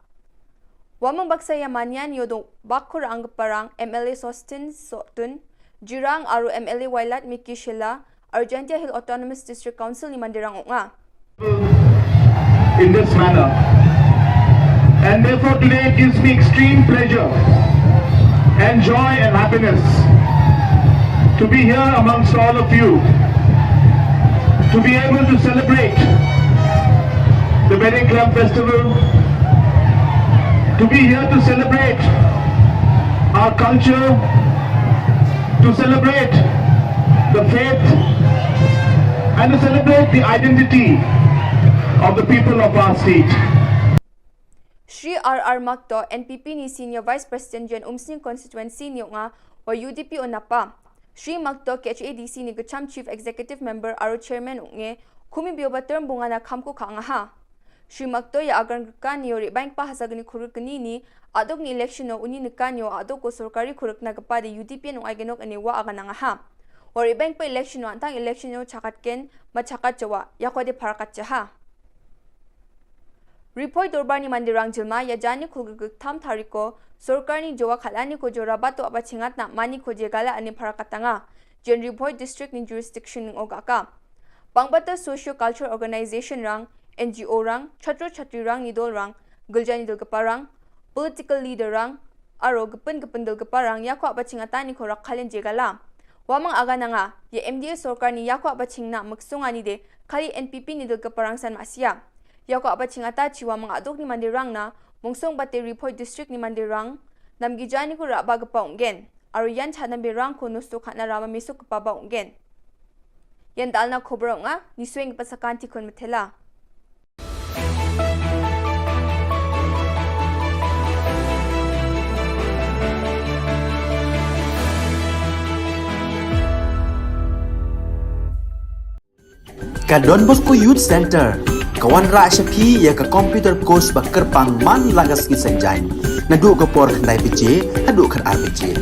Wamang baksa ïa Manian ïo dong Bakhu rang geparang M L A Sostin Sotun Jirang aro M L A Wailadmiki Shylla aro Jaintia Hill Autonomous District Council ni mandirang unga. In this manner. And therefore today it gives me extreme pleasure and joy and happiness to be here amongst all of you, to be able to celebrate the Bedingklam Festival, to be here to celebrate our culture, to celebrate the faith, and to celebrate the identity of the people of our state. Shri R R Makto, N P P ni Senior Vice President Jen Umsning Constituency ni unga wa U D P o napa. Shri Makto K H A D C ni kecham Chief Executive Member aro Chairman unge khumi bioba term bunga na khamko khangaha. Shri Makto ïa agar kan ïo ri bank pa hasa gni khuruk gni ni adok ni election o uni nekan ïo adok ko sorkari khuruk na kepa de U D P nung ai genok ene wa aga nangaha. Wa ri bank pa election o antang election o chakat ken ma chakat jawa ïa ko de parakat jaha. Ripoi dorbar ni mandirang jilma ïa jani khulgegek tham thariko sorkar ni jowa khalani ko jora bato aba chingat na mani ko jegala ani parakatanga. Jen Ripoi district ni jurisdiction ning ogaka. Bangbata socio cultural organization rang, N G O rang, chatro chatri rang, nidol rang, gilja nidol keparang, political leader rang, aro gepin gepin dol keparang ïa ko aba chingata ni ko rak khalen jegala. Wamang aga nanga ïa M D A sorkar ni ïa ko aba chingna meksung ani de khali N P P ni dol keparang san masia. Ïa ko aba chingata chiwa mang adok ni mandirang na mungsong bate Ripoi district ni mandirang nam gija ni ku raba gepa unggen. Aro yan cha nam birang ko nustu khatna rama misuk gepa ba unggen. Yan dalna khobor nga ni sueng gepa sakan tikun metela. Ka Don Bosco Youth Center ka wanrah sha phi ïa ka computer course ba kyrpang man la ka sngi Saitjaiñ naduh ka por khyndai baje haduh khatar baje.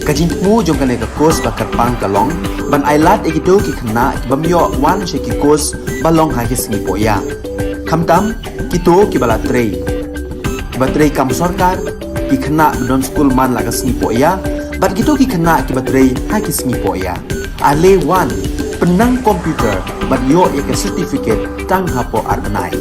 Ka jingthmu jong kane ka course ba kyrpang ka long ban ai lad ïa kito ki khynnah ki bym ïoh wan sha ki course ba long ha ki sngi pohïa. Khamtam kito kiba la trei, kiba trei kam sorkar, ki khynnah ba don skul man la ka sngi pohïa bad kito ki khynnah kiba trei ha ki sngi pohïa. Ale wan pynnang computer bad ïoh ïa ka certificate tang hapoh ar bnai.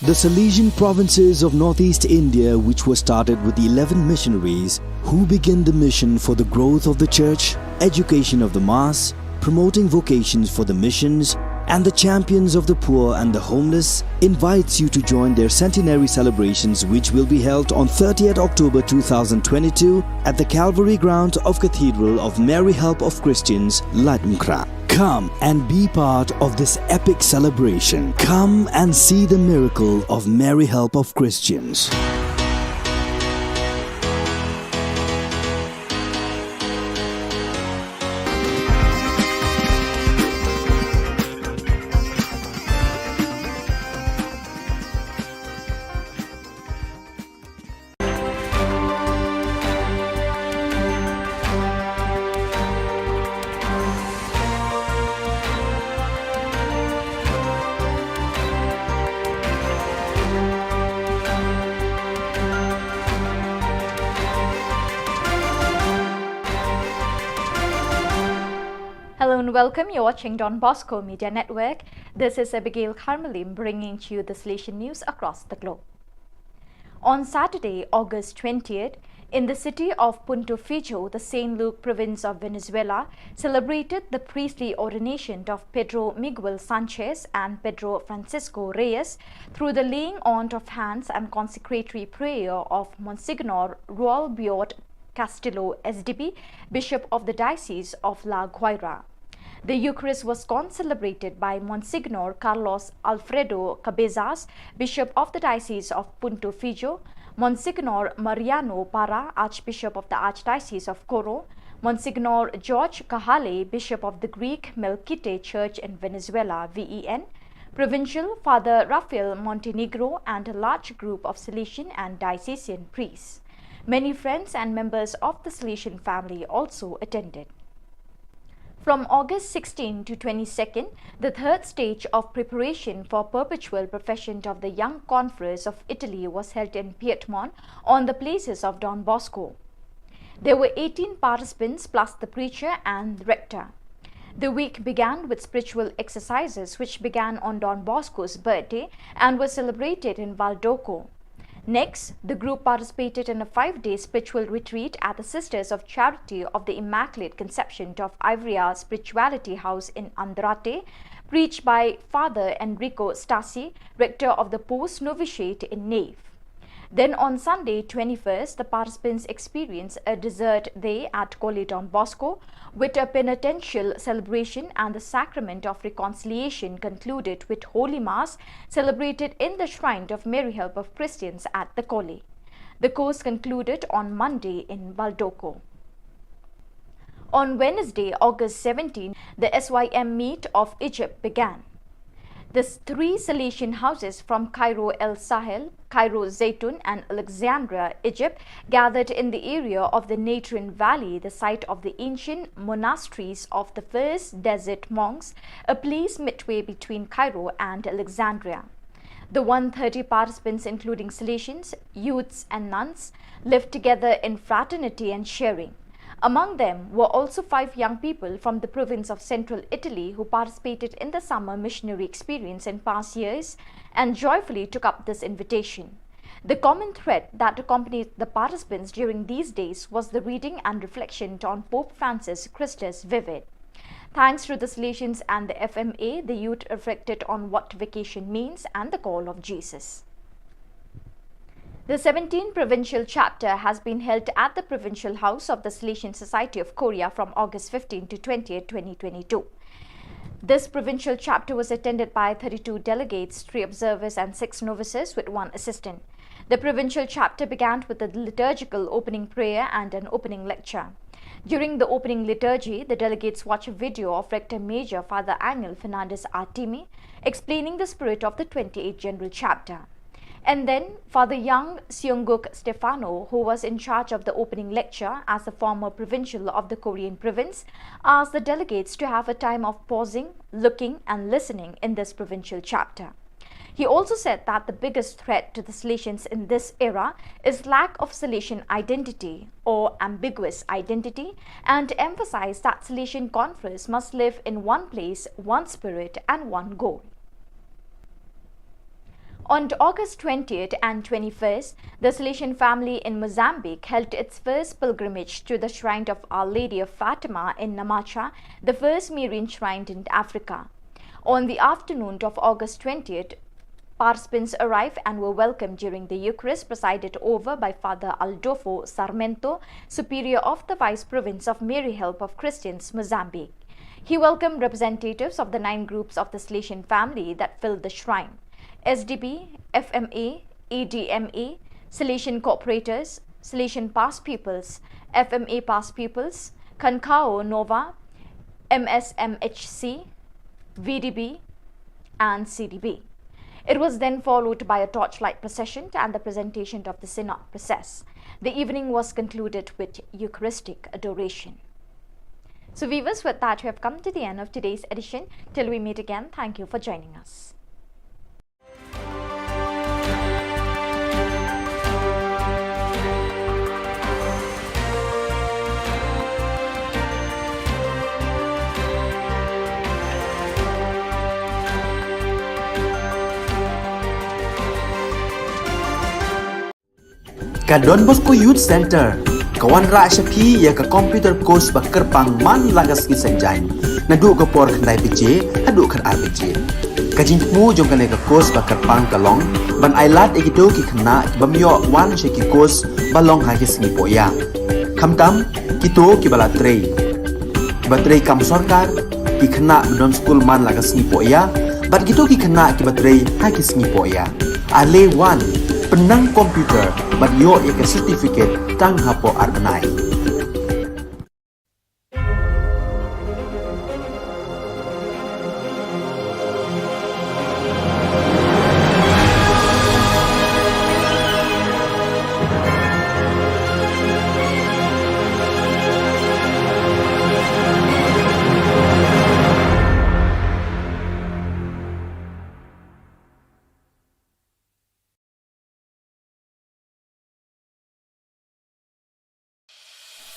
The Salesian provinces of northeast India, which were started with eleven missionaries who began the mission for the growth of the church, education of the mass, promoting vocations for the missions, and the champions of the poor and the homeless, invites you to join their centenary celebrations, which will be held on thirtieth October two thousand twenty-two at the Calvary ground of Cathedral of Mary Help of Christians, Laitumkhrah. Come and be part of this epic celebration. Come and see the miracle of Mary Help of Christians. Hello and welcome. You're watching Don Bosco Media Network. This is Abigail Carmelim bringing to you the Salesian news across the globe. On Saturday, August twentieth, in the city of Punto Fijo, the Saint Luke province of Venezuela celebrated the priestly ordination of Pedro Miguel Sanchez and Pedro Francisco Reyes through the laying on of hands and consecratory prayer of Monsignor Ruel Biot Castillo, S D B, Bishop of the Diocese of La Guaira. The Eucharist was concelebrated by Monsignor Carlos Alfredo Cabezas, Bishop of the Diocese of Punto Fijo, Monsignor Mariano Parra, Archbishop of the Archdiocese of Coro, Monsignor George Cajale, Bishop of the Greek Melkite Church in Venezuela, V E N, Provincial Father Rafael Montenegro, and a large group of Salesian and diocesan priests. Many friends and members of the Salesian family also attended. From August sixteenth to twenty-second, the third stage of preparation for perpetual profession of the young confreres of Italy was held in Piedmont on the places of Don Bosco. There were eighteen participants plus the preacher and rector. The week began with spiritual exercises which began on Don Bosco's birthday and were celebrated in Valdoco. Next, the group participated in a five-day spiritual retreat at the Sisters of Charity of the Immaculate Conception of Ivrea Spirituality House in Andrate, preached by Father Enrico Stasi, rector of the post novitiate in Nave. Then on Sunday, twenty-first, the participants experienced a dessert day at Colle Don Bosco, with a penitential celebration and the sacrament of reconciliation concluded with Holy Mass celebrated in the shrine of Mary Help of Christians at the Colle. The course concluded on Monday in Valdoco. On Wednesday, August seventeenth, the S Y M meet of Egypt began. The three Salesian houses from Cairo El Sahel, Cairo Zaytun, and Alexandria, Egypt, gathered in the area of the Natrine Valley, the site of the ancient monasteries of the first desert monks, a place midway between Cairo and Alexandria. The one thirty participants, including Salesians, youths, and nuns, lived together in fraternity and sharing. Among them were also five young people from the province of central Italy who participated in the summer missionary experience in past years and joyfully took up this invitation. The common thread that accompanied the participants during these days was the reading and reflection on Pope Francis' Christus Vivit. Thanks to the Salesians and the F M A, the youth reflected on what vacation means and the call of Jesus. The seventeenth provincial chapter has been held at the Provincial House of the Salesian Society of Korea from August fifteenth to twentieth, twenty twenty-two. This provincial chapter was attended by thirty-two delegates, three observers, and six novices, with one assistant. The provincial chapter began with a liturgical opening prayer and an opening lecture. During the opening liturgy, the delegates watched a video of Rector Major Father Angel Fernandez Artime explaining the spirit of the twenty-eighth General Chapter. And then, Father Young Seunguk Stefano, who was in charge of the opening lecture as the former provincial of the Korean province, asked the delegates to have a time of pausing, looking, and listening in this provincial chapter. He also said that the biggest threat to the Salesians in this era is lack of Salesian identity or ambiguous identity, and emphasized that Salesian confreres must live in one place, one spirit, and one goal. On August twentieth and twenty-first, the Salesian family in Mozambique held its first pilgrimage to the shrine of Our Lady of Fatima in Namacha, the first Marian shrine in Africa. On the afternoon of August twentieth, participants arrived and were welcomed during the Eucharist presided over by Father Aldofo Sarmento, Superior of the Vice Province of Mary Help of Christians, Mozambique. He welcomed representatives of the nine groups of the Salesian family that filled the shrine: S D B, F M A, A D M A, Salesian cooperators, Salesian past pupils, F M A past pupils, Khankhaw Nova, M S M H C, V D B, and C D B. It was then followed by a torchlight procession and the presentation of the Synod process. The evening was concluded with Eucharistic adoration. So, viewers, with that, we have come to the end of today's edition. Till we meet again, thank you for joining us. Ka Don Bosco Youth Centre ka wanrah sha phi ïa ka computer course ba kyrpang man la ka sngi Saitjaiñ, naduh ka por khyndai baje haduh khatar baje. Ka jingthmu jong kane ka course ba kyrpang ka long ban ailad ïa kito ki khynnah ki bym ïoh wan sha ki course ba long ha ki sngi pohïa, khamtam kito kiba la trei, kiba trei kam sorkar, ki khynnah ba don skul man la ka sngi pohïa, bad kito ki khynnah kiba trei ha ki sngi pohïa. Ale wan, pynnang computer bad ïoh ïa ka certificate tang hapoh ar bnai.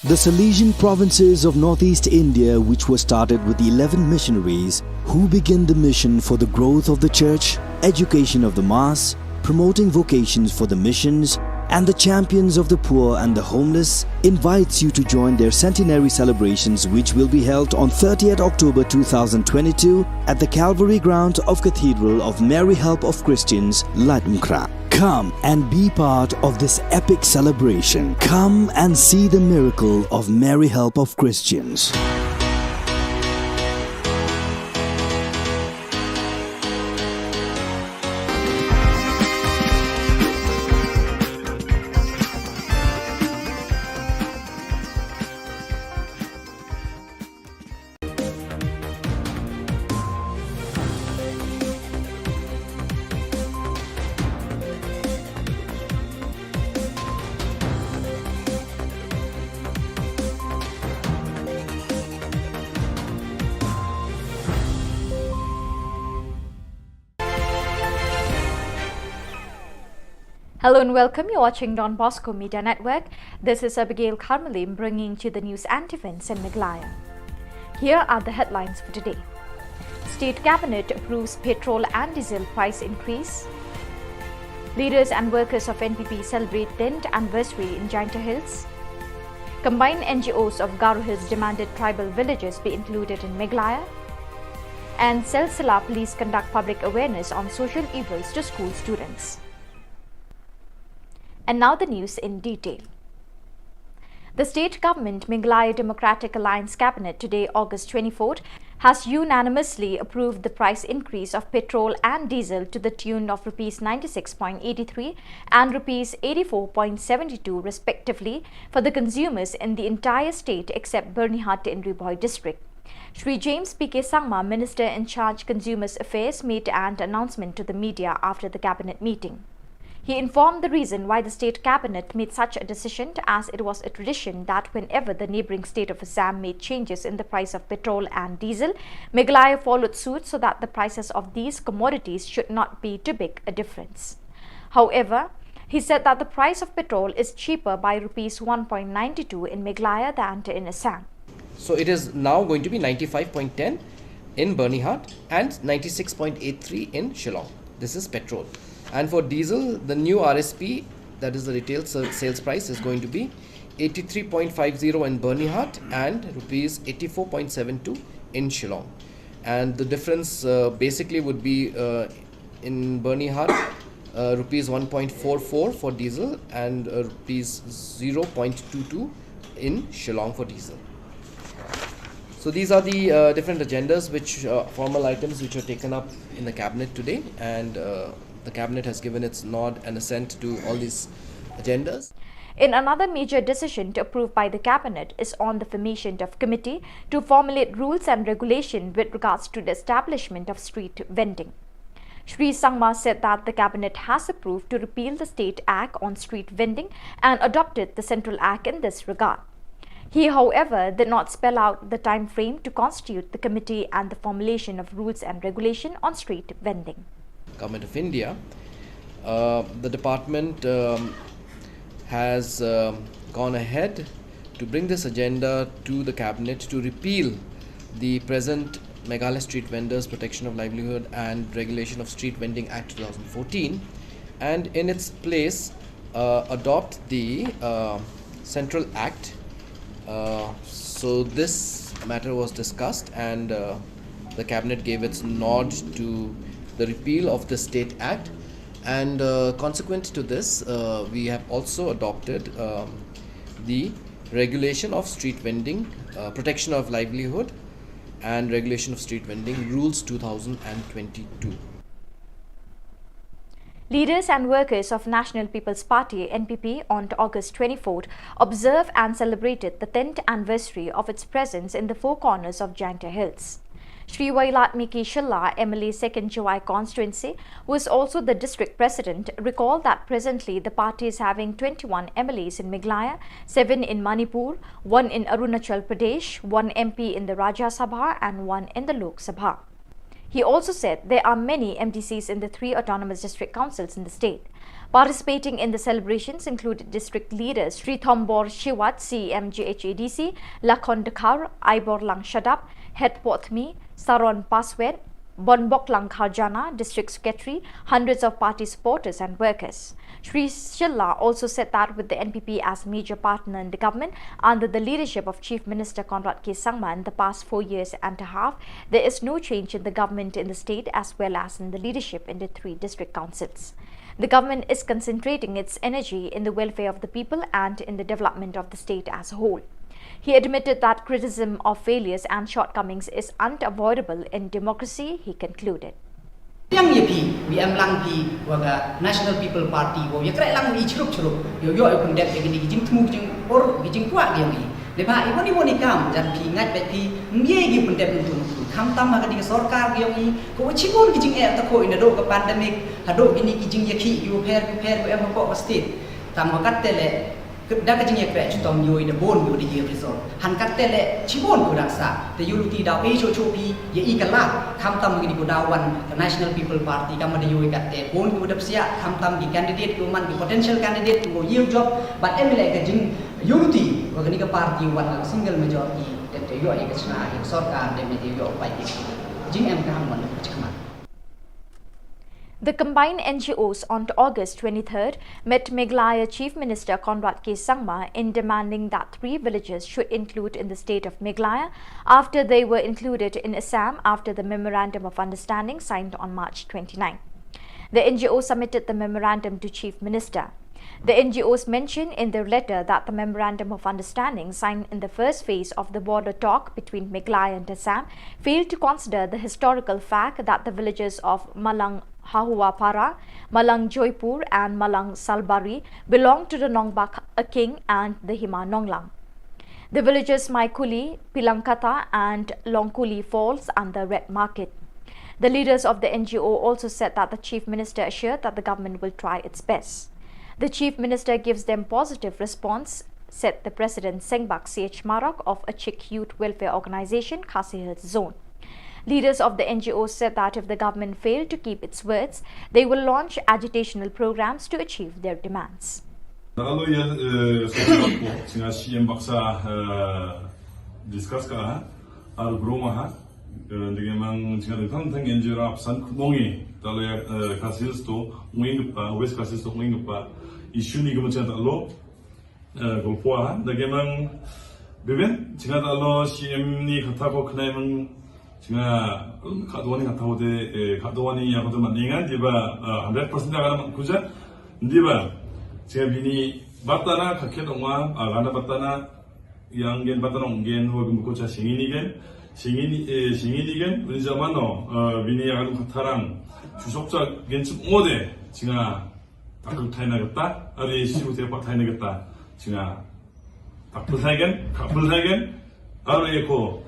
The Salesian provinces of northeast India, which were started with eleven missionaries who began the mission for the growth of the church, education of the mass, promoting vocations for the missions, and the champions of the poor and the homeless, invites you to join their centenary celebrations, which will be held on thirtieth October two thousand twenty-two at the Calvary ground of Cathedral of Mary Help of Christians, Laitumkhrah. Come and be part of this epic celebration. Come and see the miracle of Mary Help of Christians. Hello and welcome. You're watching Don Bosco Media Network. This is Abigail Karmalim bringing to you the news and events in Meghalaya. Here are the headlines for today. State Cabinet approves petrol and diesel price increase. Leaders and workers of N P P celebrate tenth anniversary in Jaintia Hills. Combined N G Os of Garo Hills demanded tribal villages be included in Meghalaya. And Silsila police conduct public awareness on social evils to school students. And now the news in detail. The state government, Meghalaya Democratic Alliance Cabinet, today, August twenty-fourth, has unanimously approved the price increase of petrol and diesel to the tune of rupees ninety-six point eighty-three and rupees eighty-four point seventy-two respectively for the consumers in the entire state except Byrnihat in Ri Bhoi district. Shri James P K Sangma, Minister in charge Consumers Affairs, made an announcement to the media after the cabinet meeting. He informed the reason why the state cabinet made such a decision, as it was a tradition that whenever the neighbouring state of Assam made changes in the price of petrol and diesel, Meghalaya followed suit so that the prices of these commodities should not be too big a difference. However, he said that the price of petrol is cheaper by rupees one point nine two in Meghalaya than in Assam. So it is now going to be ninety-five point ten in Byrnihat and ninety-six point eight three in Shillong. This is petrol. And for diesel, the new R S P, that is the retail sa-, sales price, is going to be eighty-three point five zero in Byrnihat and rupees eighty-four point seven two in Shillong. And the difference, uh, basically would be, uh, in Byrnihat, uh, rupees one point four four for diesel and, uh, rupees zero point two two in Shillong for diesel. So these are the uh, different agendas, which uh, formal items which were taken up in the cabinet today, and uh, the cabinet has given its nod and assent to all these agendas. In another major decision to approve by the cabinet is on the formation of committee to formulate rules and regulation with regards to the establishment of street vending. Shri Sangma said that the cabinet has approved to repeal the State Act on street vending and adopted the Central Act in this regard. He, however, did not spell out the time frame to constitute the committee and the formulation of rules and regulation on street vending. Government of India, uh, the department um, has um, gone ahead to bring this agenda to the cabinet to repeal the present Meghalaya Street Vendors Protection of Livelihood and Regulation of Street Vending Act two thousand fourteen, and in its place uh, adopt the uh, Central Act. Uh, so this matter was discussed, and uh, the cabinet gave its nod to the repeal of the State Act. And uh, consequent to this, uh, we have also adopted um, the regulation of street vending, uh, protection of livelihood, and regulation of street vending rules two thousand twenty-two. Leaders and workers of National People's Party, N P P, on August twenty-fourth observed and celebrated the tenth anniversary of its presence in the Four Corners of Jaintia Hills. Shri Wailadmiki Shylla, M L A Second Jowai Constituency, who is also the district president, recalled that presently the party is having twenty-one M L As in Meghalaya, seven in Manipur, one in Arunachal Pradesh, one M P in the Rajya Sabha and one in the Lok Sabha. He also said there are many M D Cs in the three autonomous district councils in the state. Participating in the celebrations included district leaders Shri Thombor Shiwat, C E M J H A D C, Lakhon Dkhar, Aiborlang Shadap, Hetpothmi, Saron Paswet, Bonboklang Kharjana, district secretary, hundreds of party supporters and workers. Shri Shylla also said that with the N P P as major partner in the government under the leadership of Chief Minister Conrad K Sangma in the past four years and a half, there is no change in the government in the state as well as in the leadership in the three district councils. The government is concentrating its energy in the welfare of the people and in the development of the state as a whole. He admitted that criticism of failures and shortcomings is unavoidable in democracy, he concluded. Yang ïa phi, wi em lang phi, wa ka National People Party, wa ïa kreh lang i chrup chrup, ïa ïoh ïa pyndep ïa kini ki jingthmu ki jingpor, ki jingkwah ki yong i. Neibhah i wani wani kam, jan phi ngait bad phi, ym ye ki pyndep ntu ntu. Khamtam ha kani ka sorkar ki yong i, ko wa chibun ki jingeh ta ko i naduh ka pandemic, haduh kini ki jingïakhih ki wa pher ki pher ko em hapoh ka state. Tang wa katte leh, da ka jingïakreh chitom ïoh i da bun ïoh da ïoh result. Han katte leh chibun ïoh dang sah. Te ïoh luti daw e choh choh phi ïa i ka lad. Khamtam kini ko daw wan ka National People Party kam da ïoh i katte bun ïoh da psiah. Khamtam ki candidate ko man ki potential candidate ko ïoh job. But em leh ka jing ïoh luti wa kani ka party wan ka single majority. Te te ïoh i ka chna i ka sorkar te me te ïoh pai ki jing em ka ham wan ka chakma. The combined N G Os on August twenty-third met Meghalaya Chief Minister Conrad K Sangma in demanding that three villages should include in the state of Meghalaya after they were included in Assam after the Memorandum of Understanding signed on March twenty-ninth. The N G O submitted the memorandum to Chief Minister. The N G Os mentioned in their letter that the Memorandum of Understanding signed in the first phase of the border talk between Meghalaya and Assam failed to consider the historical fact that the villages of Malang Hahuapara, Malang Joypur, and Malang Salbari belong to the Nongbak Aking and the Hima Nonglang. The villages Maikuli, Pilangkata, and Longkuli falls under red market. The leaders of the N G O also said that the Chief Minister assured that the government will try its best. The Chief Minister gives them positive response, said the President Sengbak C H Marok of Achik Youth Welfare Organization, Khasi Hills Zone. Leaders of the N G O said that if the government failed to keep its words, they will launch agitational programs to achieve their demands. Alo ya, eh, sa ko singa C M baksa, eh, discuss ka ha, ar bro ma ha, eh, dege mang singa de tang tang enjera san mongi, talo ya, eh, Khasi Hills to, ngin pa, West Khasi Hills to, ngin pa, issue ni kama chanta alo, eh, ko po ha, dege mang, beben, singa talo C M ni kata ko khnai mang, singa, kado ni kata ko de, eh, kado ni ya ko de maninga, diba, eh, hundred percent da kana kuja, diba, singa bini, batana, kakhet ongwa, ah, gana batana, Ïa ngin batanong ngin ho gum ko cha singini gen. Singini, eh, singini gen. Uni jamano, eh, bini ïa ka tharang. Chusok cha gen chup ngode. Chinga. Takul thai na gata. Ari si ute pak thai na gata. Chinga. Takul thai gen. Takul thai gen. Ari ko.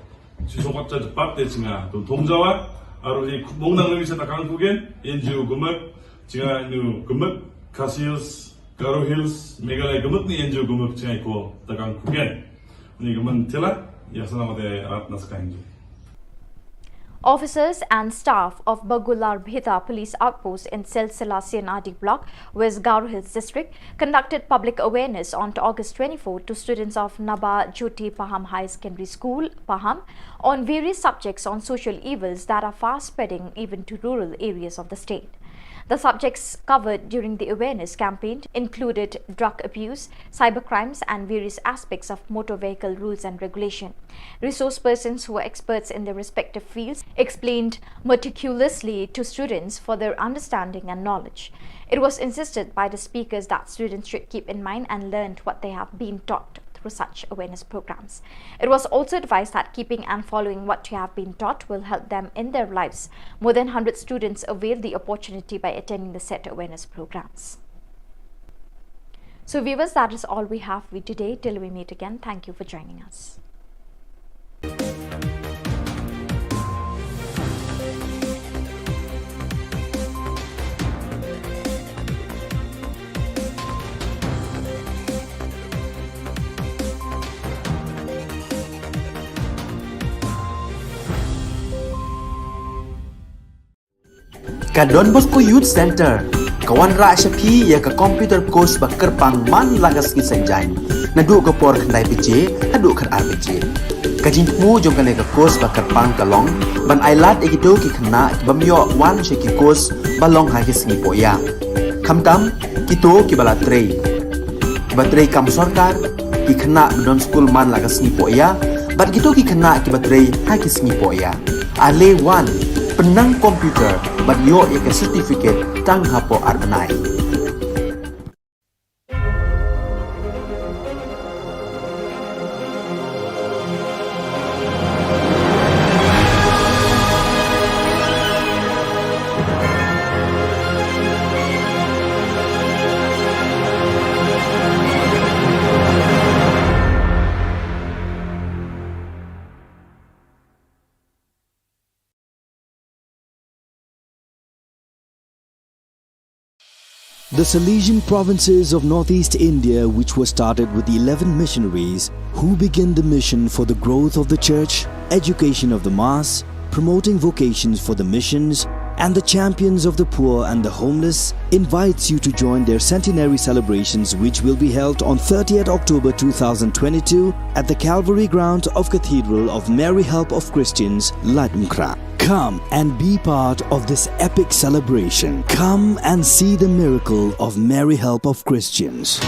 Chusok cha pat te chinga. Tum thong jawa. Ari kubong nang lagi sa takang kugen. Enju gumek. Chinga nu gumek. Khasi Hills. Garo Hills, Meghalaya, gumut ni N G O gumut chingai ko takang kugen. Ni guman tila, ya sana mate rat nas ka N G O. Officers and staff of Bagular Bhita Police Outpost in Silsila C and R D Block, West Garo Hills District, conducted public awareness on August twenty-four to students of Naba Jyoti Paham High Secondary School, Paham, on various subjects on social evils that are fast spreading even to rural areas of the state. The subjects covered during the awareness campaign included drug abuse, cybercrimes, and various aspects of motor vehicle rules and regulation. Resource persons who were experts in their respective fields explained meticulously to students for their understanding and knowledge. It was insisted by the speakers that students should keep in mind and learn what they have been taught through such awareness programs. It was also advised that keeping and following what you have been taught will help them in their lives. More than hundred students availed the opportunity by attending the set awareness programs. So viewers, that is all we have for you today. Till we meet again, thank you for joining us. Ka Don Bosco Youth Centre ka wanrah sha phi ïa ka computer course ba kyrpang man la ka sngi Saitjaiñ, naduh ka por khyndai baje haduh khatar baje. Ka jingthmu jong kane ka course ba kyrpang ka long ban ailad ïa kito ki khynnah ki bym ïoh wan sha ki course ba long ha ki sngi pohïa. Khamtam kito kiba la trei, kiba trei kam sorkar, ki khynnah ba don skul man la ka sngi pohïa bad kito ki khynnah kiba trei ha ki sngi pohïa. Ale wan, pynnang computer bad ïoh ïa ka certificate tang hapoh ar bnai. The Salesian provinces of northeast India, which were started with eleven missionaries who began the mission for the growth of the church, education of the mass, promoting vocations for the missions, and the champions of the poor and the homeless, invites you to join their centenary celebrations, which will be held on thirtieth October two thousand twenty-two at the Calvary ground of Cathedral of Mary Help of Christians, Laitumkhrah. Come and be part of this epic celebration. Come and see the miracle of Mary Help of Christians.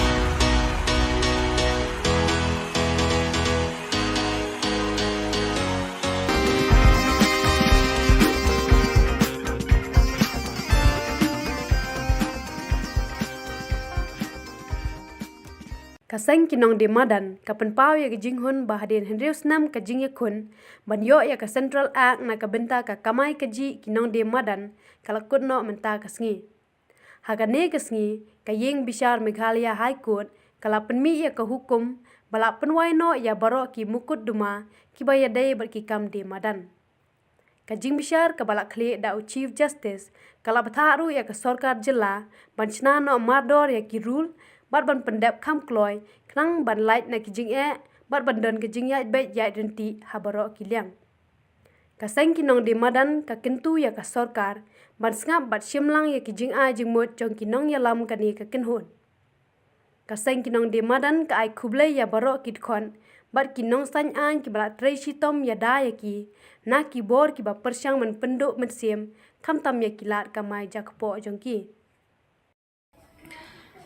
Ka seng ki nongdie madan ka pynpaw ïa ka jinghun ba hadien hynriew snem ka jingïakhun ban ïoh ïa ka Central Act na ka bynta ka kamai kajih ki nongdie madan ka la kut noh mynta ka sngi. Ha kane ka sngi ka ïing bishar Meghalaya High Court ka la pynmih ïa ka hukum ba la pynwai noh ïa baroh ki mukotduma kiba ïadei bad ki kam die madan. Ka jingbishar kaba la khlieh da u Chief Justice ka la bthah ruh ïa ka sorkar jylla ban shna noh mardor ïa ki rule bad ban pyndep kham kloi khnang ban lait na ki jingeh bad ban don ka jingïaid beit ïaid ryntih ha baroh ki liang. Ka seng ki nongdie madan ka kyntu ïa ka sorkar ban sngap bad shim lang ïa ki jingai jingmut jong ki nongïalam kane ka kynhun. Ka seng ki nongdie madan ka ai khublei ïa baroh ki dkhot bad ki nongsain aiñ kiba la trei shitom ïada ïa ki na ki bor kiba pyrshang ban pynduh mynsiem khamtam ïa ki lad kamai jakpoh jong ki.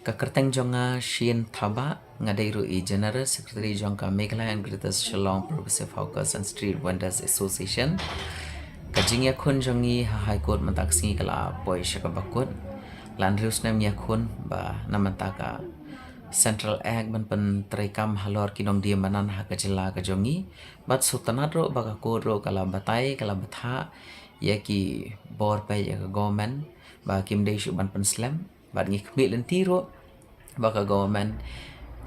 Ka kyrteng jong nga Shane Thabah, nga dei ruh i General Secretary jong ka Meghalaya and Greater Shillong Progressive Hawkers and Street Vendors Association. Ka jingïakhun jong ngi ha High Court mynta ka sngi ka la poi sha kaba kut. La hynriew snem ïakhun ba na mynta ka Central Act ban pyntreikam halor ki nongdie madan ha ka jylla ka jong ngi. Bad sngewtynnad ruh ba ka court ruh ka la batai, ka la bthah ïa ki bor peit ïa ka government ba kim dei shuh ban pynslem. Bad ngi khmih lynti ruh ba ka government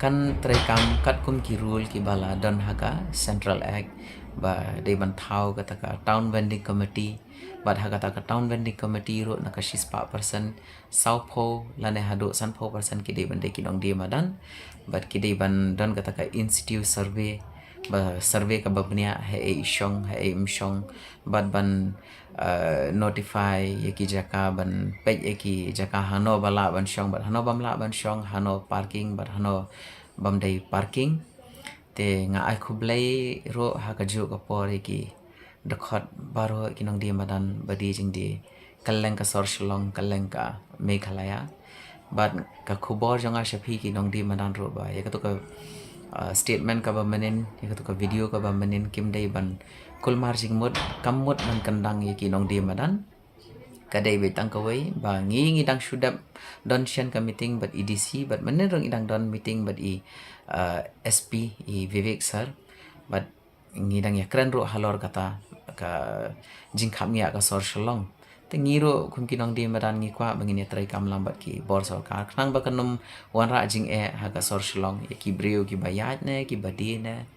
kan treikam katkum ki rule kiba la don ha ka Central Act, ba dei ban thaw kata ka town vending committee. Bad ha kata ka town vending committee ruh na ka shispah percent, sawphew lane haduh sanphew percent ki dei ban dei ki nongdie madan. Bad ki dei ban don kata ka in situ survey, ba survey kaba bniah ha ei i shong, ha ei im shong. Bad ban, eh, notify ïa ki jaka, ban peit ïa ki jaka hano ba lah ban shong bad hano bym lah ban shong, hano parking bad hano bym dei parking. Te nga ai khublei ruh ha kajuh ka por ïa ki dkhot baroh, ki nongdie madan ba die jingdie kylleng ka sor Shillong, kylleng ka Meghalaya. Bad ka khubor jong nga sha phi ki nongdie madan ruh ba ïa katu ka, uh, statement kaba mynnin, ïa katu ka video kaba mynnin, kim dei ban kulmar jingmut, kam mut ban kyndang ïa ki nongdie madan. Ka dei beit tang kawei ba ngi, ngi dang shu dep don shen ka meeting bad i D C, bad mynnin ruh ngi dang don meeting bad i, uh, S P, i Vivek sir. Bad ngi dang ïakren ruh halor kata ka jingkhapngiah ka sor Shillong. Te ngi ruh kum ki nongdie madan ngi kwah ba ngin ïatreikam lang bad ki bor sorkar khnang ba kan ym wanrah jingeh ha ka sor Shillong ïa ki briew kiba ïaid ne kiba die ne,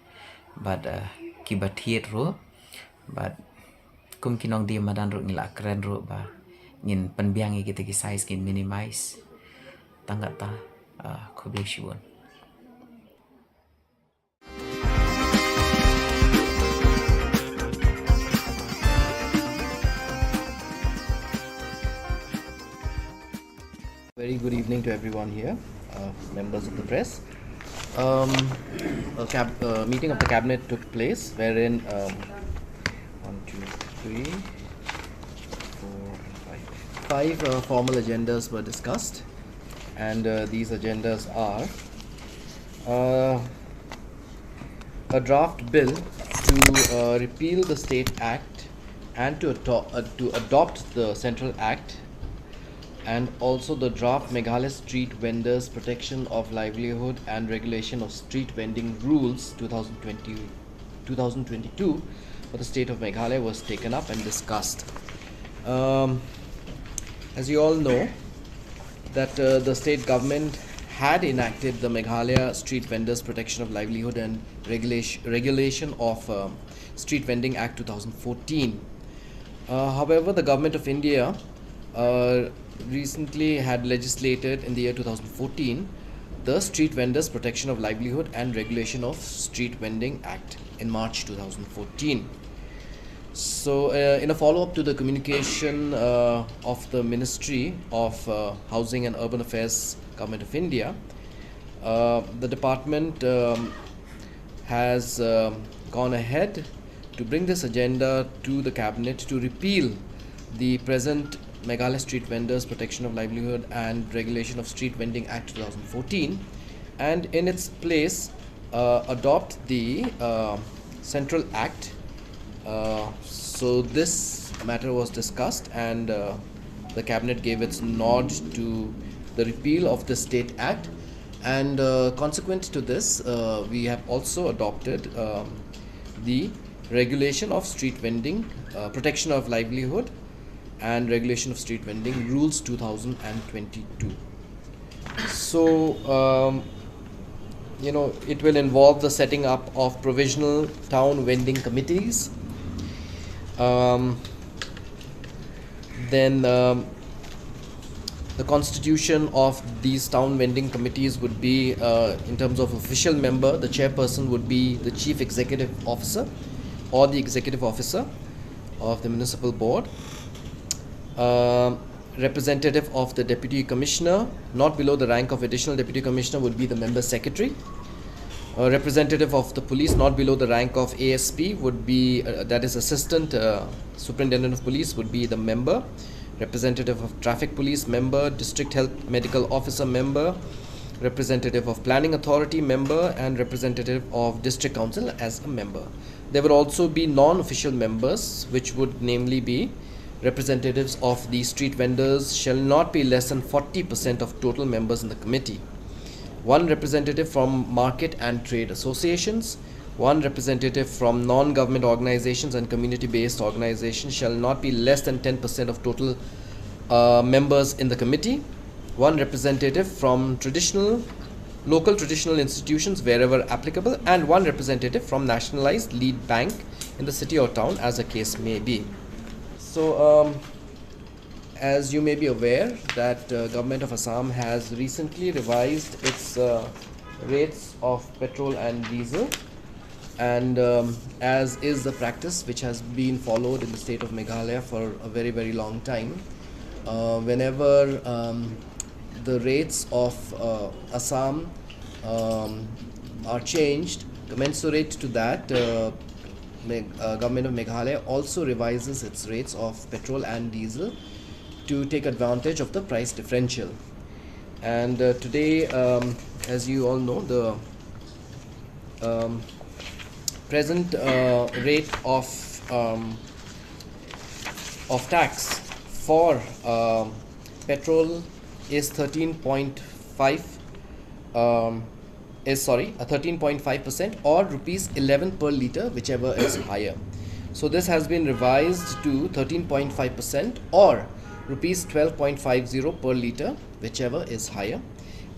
bad, eh, kiba thied ruh. Bad kum ki nongdie madan ruh ngi la kren ruh ba ngin pynbiang ïa kita ki size, ngin minimize. Tang kata, eh, khublei shibun. Very good evening to everyone here, uh, members of the press. Um, a cab- uh, meeting of the cabinet took place wherein, um, one, two, three, four, and five. Five, uh, formal agendas were discussed, and, uh, these agendas are, uh, a draft bill to, uh, repeal the State Act and to ato- uh, to adopt the Central Act, and also the draft Meghalaya Street Vendors Protection of Livelihood and Regulation of Street Vending Rules two thousand twenty, two thousand twenty-two for the state of Meghalaya was taken up and discussed. Um, as you all know, that, uh, the state government had enacted the Meghalaya Street Vendors Protection of Livelihood and Regulation, Regulation of, um, Street Vending Act two thousand fourteen. Uh, however, the Government of India, uh, recently had legislated in the year two thousand fourteen the Street Vendors Protection of Livelihood and Regulation of Street Vending Act in March two thousand fourteen. So, uh, in a follow-up to the communication, uh, of the Ministry of, uh, Housing and Urban Affairs, Government of India, uh, the department, um, has, um, gone ahead to bring this agenda to the cabinet to repeal the present Meghalaya Street Vendors Protection of Livelihood and Regulation of Street Vending Act two thousand fourteen, and in its place, uh, adopt the, uh, Central Act. Uh, so this matter was discussed, and, uh, the cabinet gave its nod to the repeal of the State Act. And, uh, consequent to this, uh, we have also adopted, um, the Regulation of Street Vending, uh, Protection of Livelihood and Regulation of Street Vending Rules two thousand twenty-two. So, um, you know, it will involve the setting up of provisional town vending committees. Um, then, um, the constitution of these town vending committees would be, uh, in terms of official member, the chairperson would be the chief executive officer or the executive officer of the municipal board. Um, representative of the deputy commissioner, not below the rank of additional deputy commissioner, would be the member secretary. A representative of the police, not below the rank of A S P, would be, uh, that is assistant, uh, superintendent of police, would be the member. Representative of traffic police, member. District health medical officer, member. Representative of planning authority, member, and representative of district council as a member. There would also be non-official members, which would namely be representatives of the street vendors shall not be less than forty percent of total members in the committee. One representative from market and trade associations, one representative from non-government organizations and community-based organizations shall not be less than ten percent of total uh, members in the committee, one representative from traditional, local traditional institutions wherever applicable, and one representative from nationalized lead bank in the city or town, as the case may be. So, um, as you may be aware, that uh, Government of Assam has recently revised its uh, rates of petrol and diesel, and um, as is the practice which has been followed in the state of Meghalaya for a very, very long time, uh, whenever um, the rates of uh, Assam um, are changed, commensurate to that, uh, Meg- uh, Government of Meghalaya also revises its rates of petrol and diesel to take advantage of the price differential. And uh, today, um, as you all know, the um, present uh, rate of um, of tax for um, petrol is thirteen point five um, is, sorry, a thirteen point five percent or rupees eleven per litre, whichever is higher. So this has been revised to thirteen point five percent or rupees twelve point five zero per litre, whichever is higher.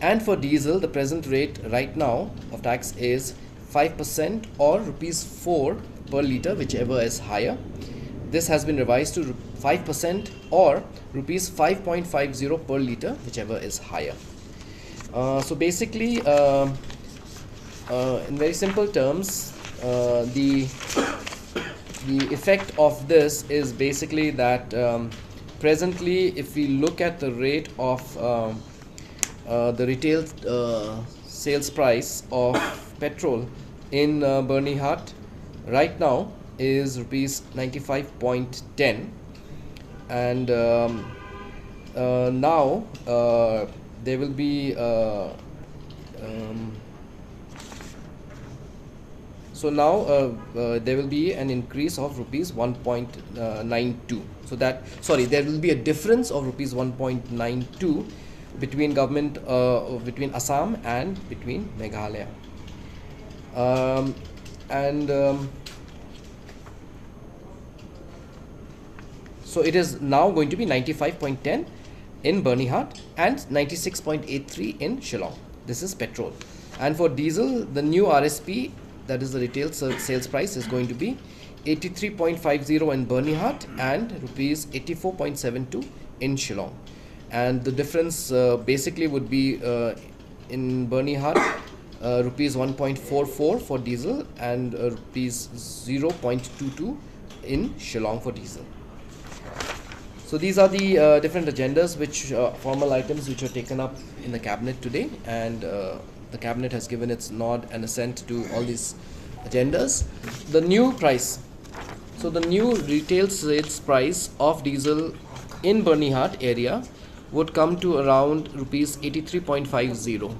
And for diesel, the present rate right now of tax is five percent or rupees four per litre, whichever is higher. This has been revised to five percent or rupees five point five zero per litre, whichever is higher. Uh, so basically, uh, uh, in very simple terms, uh, the the effect of this is basically that um, presently, if we look at the rate of um, uh, the retail uh, sales price of petrol in uh, Byrnihat right now is rupees ninety-five point ten, and um, uh, now uh, there will be uh, um, so now uh, uh, there will be an increase of rupees one point nine two. So that, sorry, there will be a difference of rupees one point nine two between government uh, between Assam and between Meghalaya. Um, and um, so it is now going to be ninety-five point ten in Byrnihat and ninety-six point eight three in Shillong. This is petrol. And for diesel, the new R S P, that is the retail sa- sales price, is going to be eighty-three point five zero in Byrnihat and rupees eighty-four point seven two in Shillong. And the difference uh, basically would be uh, in Byrnihat, uh, rupees one point four four for diesel and uh, rupees zero point two two in Shillong for diesel. So these are the uh, different agendas, which uh, formal items which were taken up in the cabinet today, and uh, the cabinet has given its nod and assent to all these agendas. The new price, so the new retail sales price of diesel in Byrnihat area would come to around rupees eighty-three point five zero,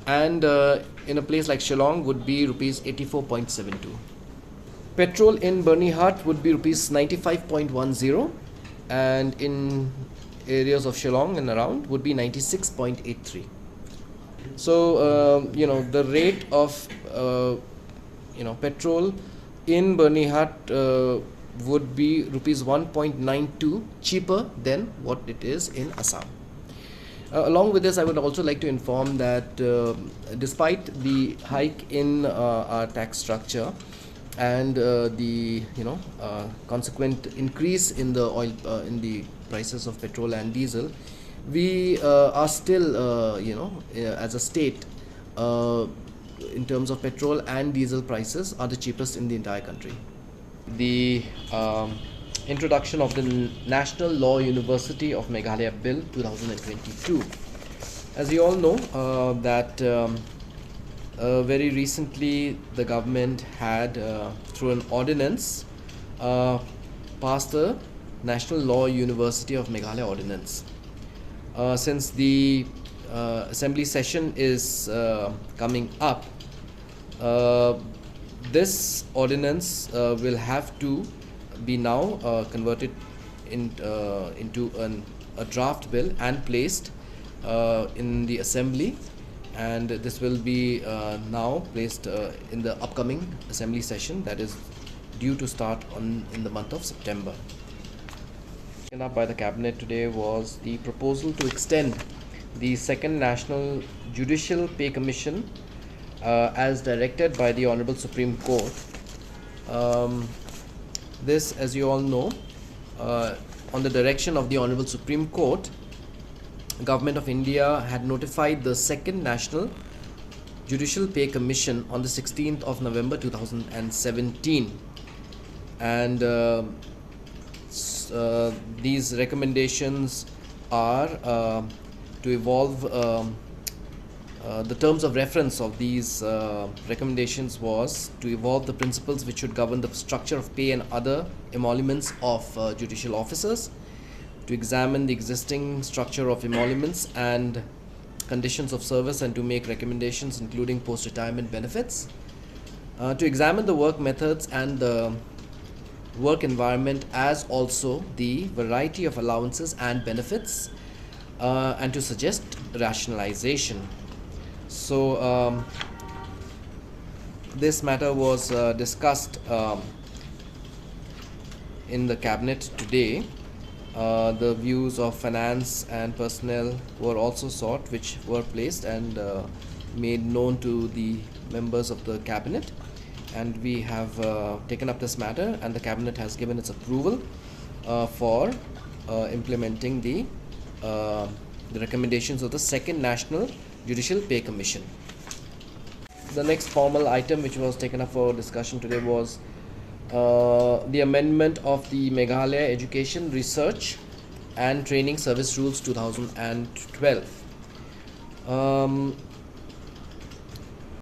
and uh, in a place like Shillong would be rupees eighty-four point seven two. Petrol in Byrnihat would be rupees ninety-five point one zero, and in areas of Shillong and around would be ninety-six point eight three. So uh, you know, the rate of uh, you know, petrol in Byrnihat uh, would be rupees one point nine two cheaper than what it is in Assam. Uh, along with this, I would also like to inform that uh, despite the hike in uh, our tax structure and uh, the, you know, uh, consequent increase in the oil uh, in the prices of petrol and diesel, we uh, are still, uh, you know, uh, as a state, uh, in terms of petrol and diesel prices, are the cheapest in the entire country. The um, introduction of the N- National Law University of Meghalaya Bill two thousand twenty-two. As you all know, uh, that um, uh, very recently the government had, uh, through an ordinance, uh, passed the National Law University of Meghalaya Ordinance. Uh, since the uh, assembly session is uh, coming up, uh, this ordinance uh, will have to be now uh, converted in, uh, into an, a draft bill and placed uh, in the assembly, And this will be uh, now placed uh, in the upcoming assembly session that is due to start on in the month of September. Taken up by the cabinet today was the proposal to extend the Second National Judicial Pay Commission uh, as directed by the Honorable Supreme Court. Um, this, as you all know, uh, on the direction of the Honorable Supreme Court, Government of India had notified the Second National Judicial Pay Commission on the sixteenth of November two thousand seventeen, and uh, s- uh, these recommendations are uh, to evolve. Um, uh, the terms of reference of these uh, recommendations was to evolve the principles which should govern the structure of pay and other emoluments of uh, judicial officers, to examine the existing structure of emoluments and conditions of service, and to make recommendations including post-retirement benefits, uh, to examine the work methods and the work environment, as also the variety of allowances and benefits, uh, and to suggest rationalization. So um, this matter was uh, discussed um, in the cabinet today. Uh, the views of finance and personnel were also sought, which were placed and uh, made known to the members of the cabinet. And we have uh, taken up this matter, and the cabinet has given its approval uh, for uh, implementing the, uh, the recommendations of the Second National Judicial Pay Commission. The next formal item which was taken up for discussion today was uh, the amendment of the Meghalaya Education, Research and Training Service Rules two thousand twelve. Um,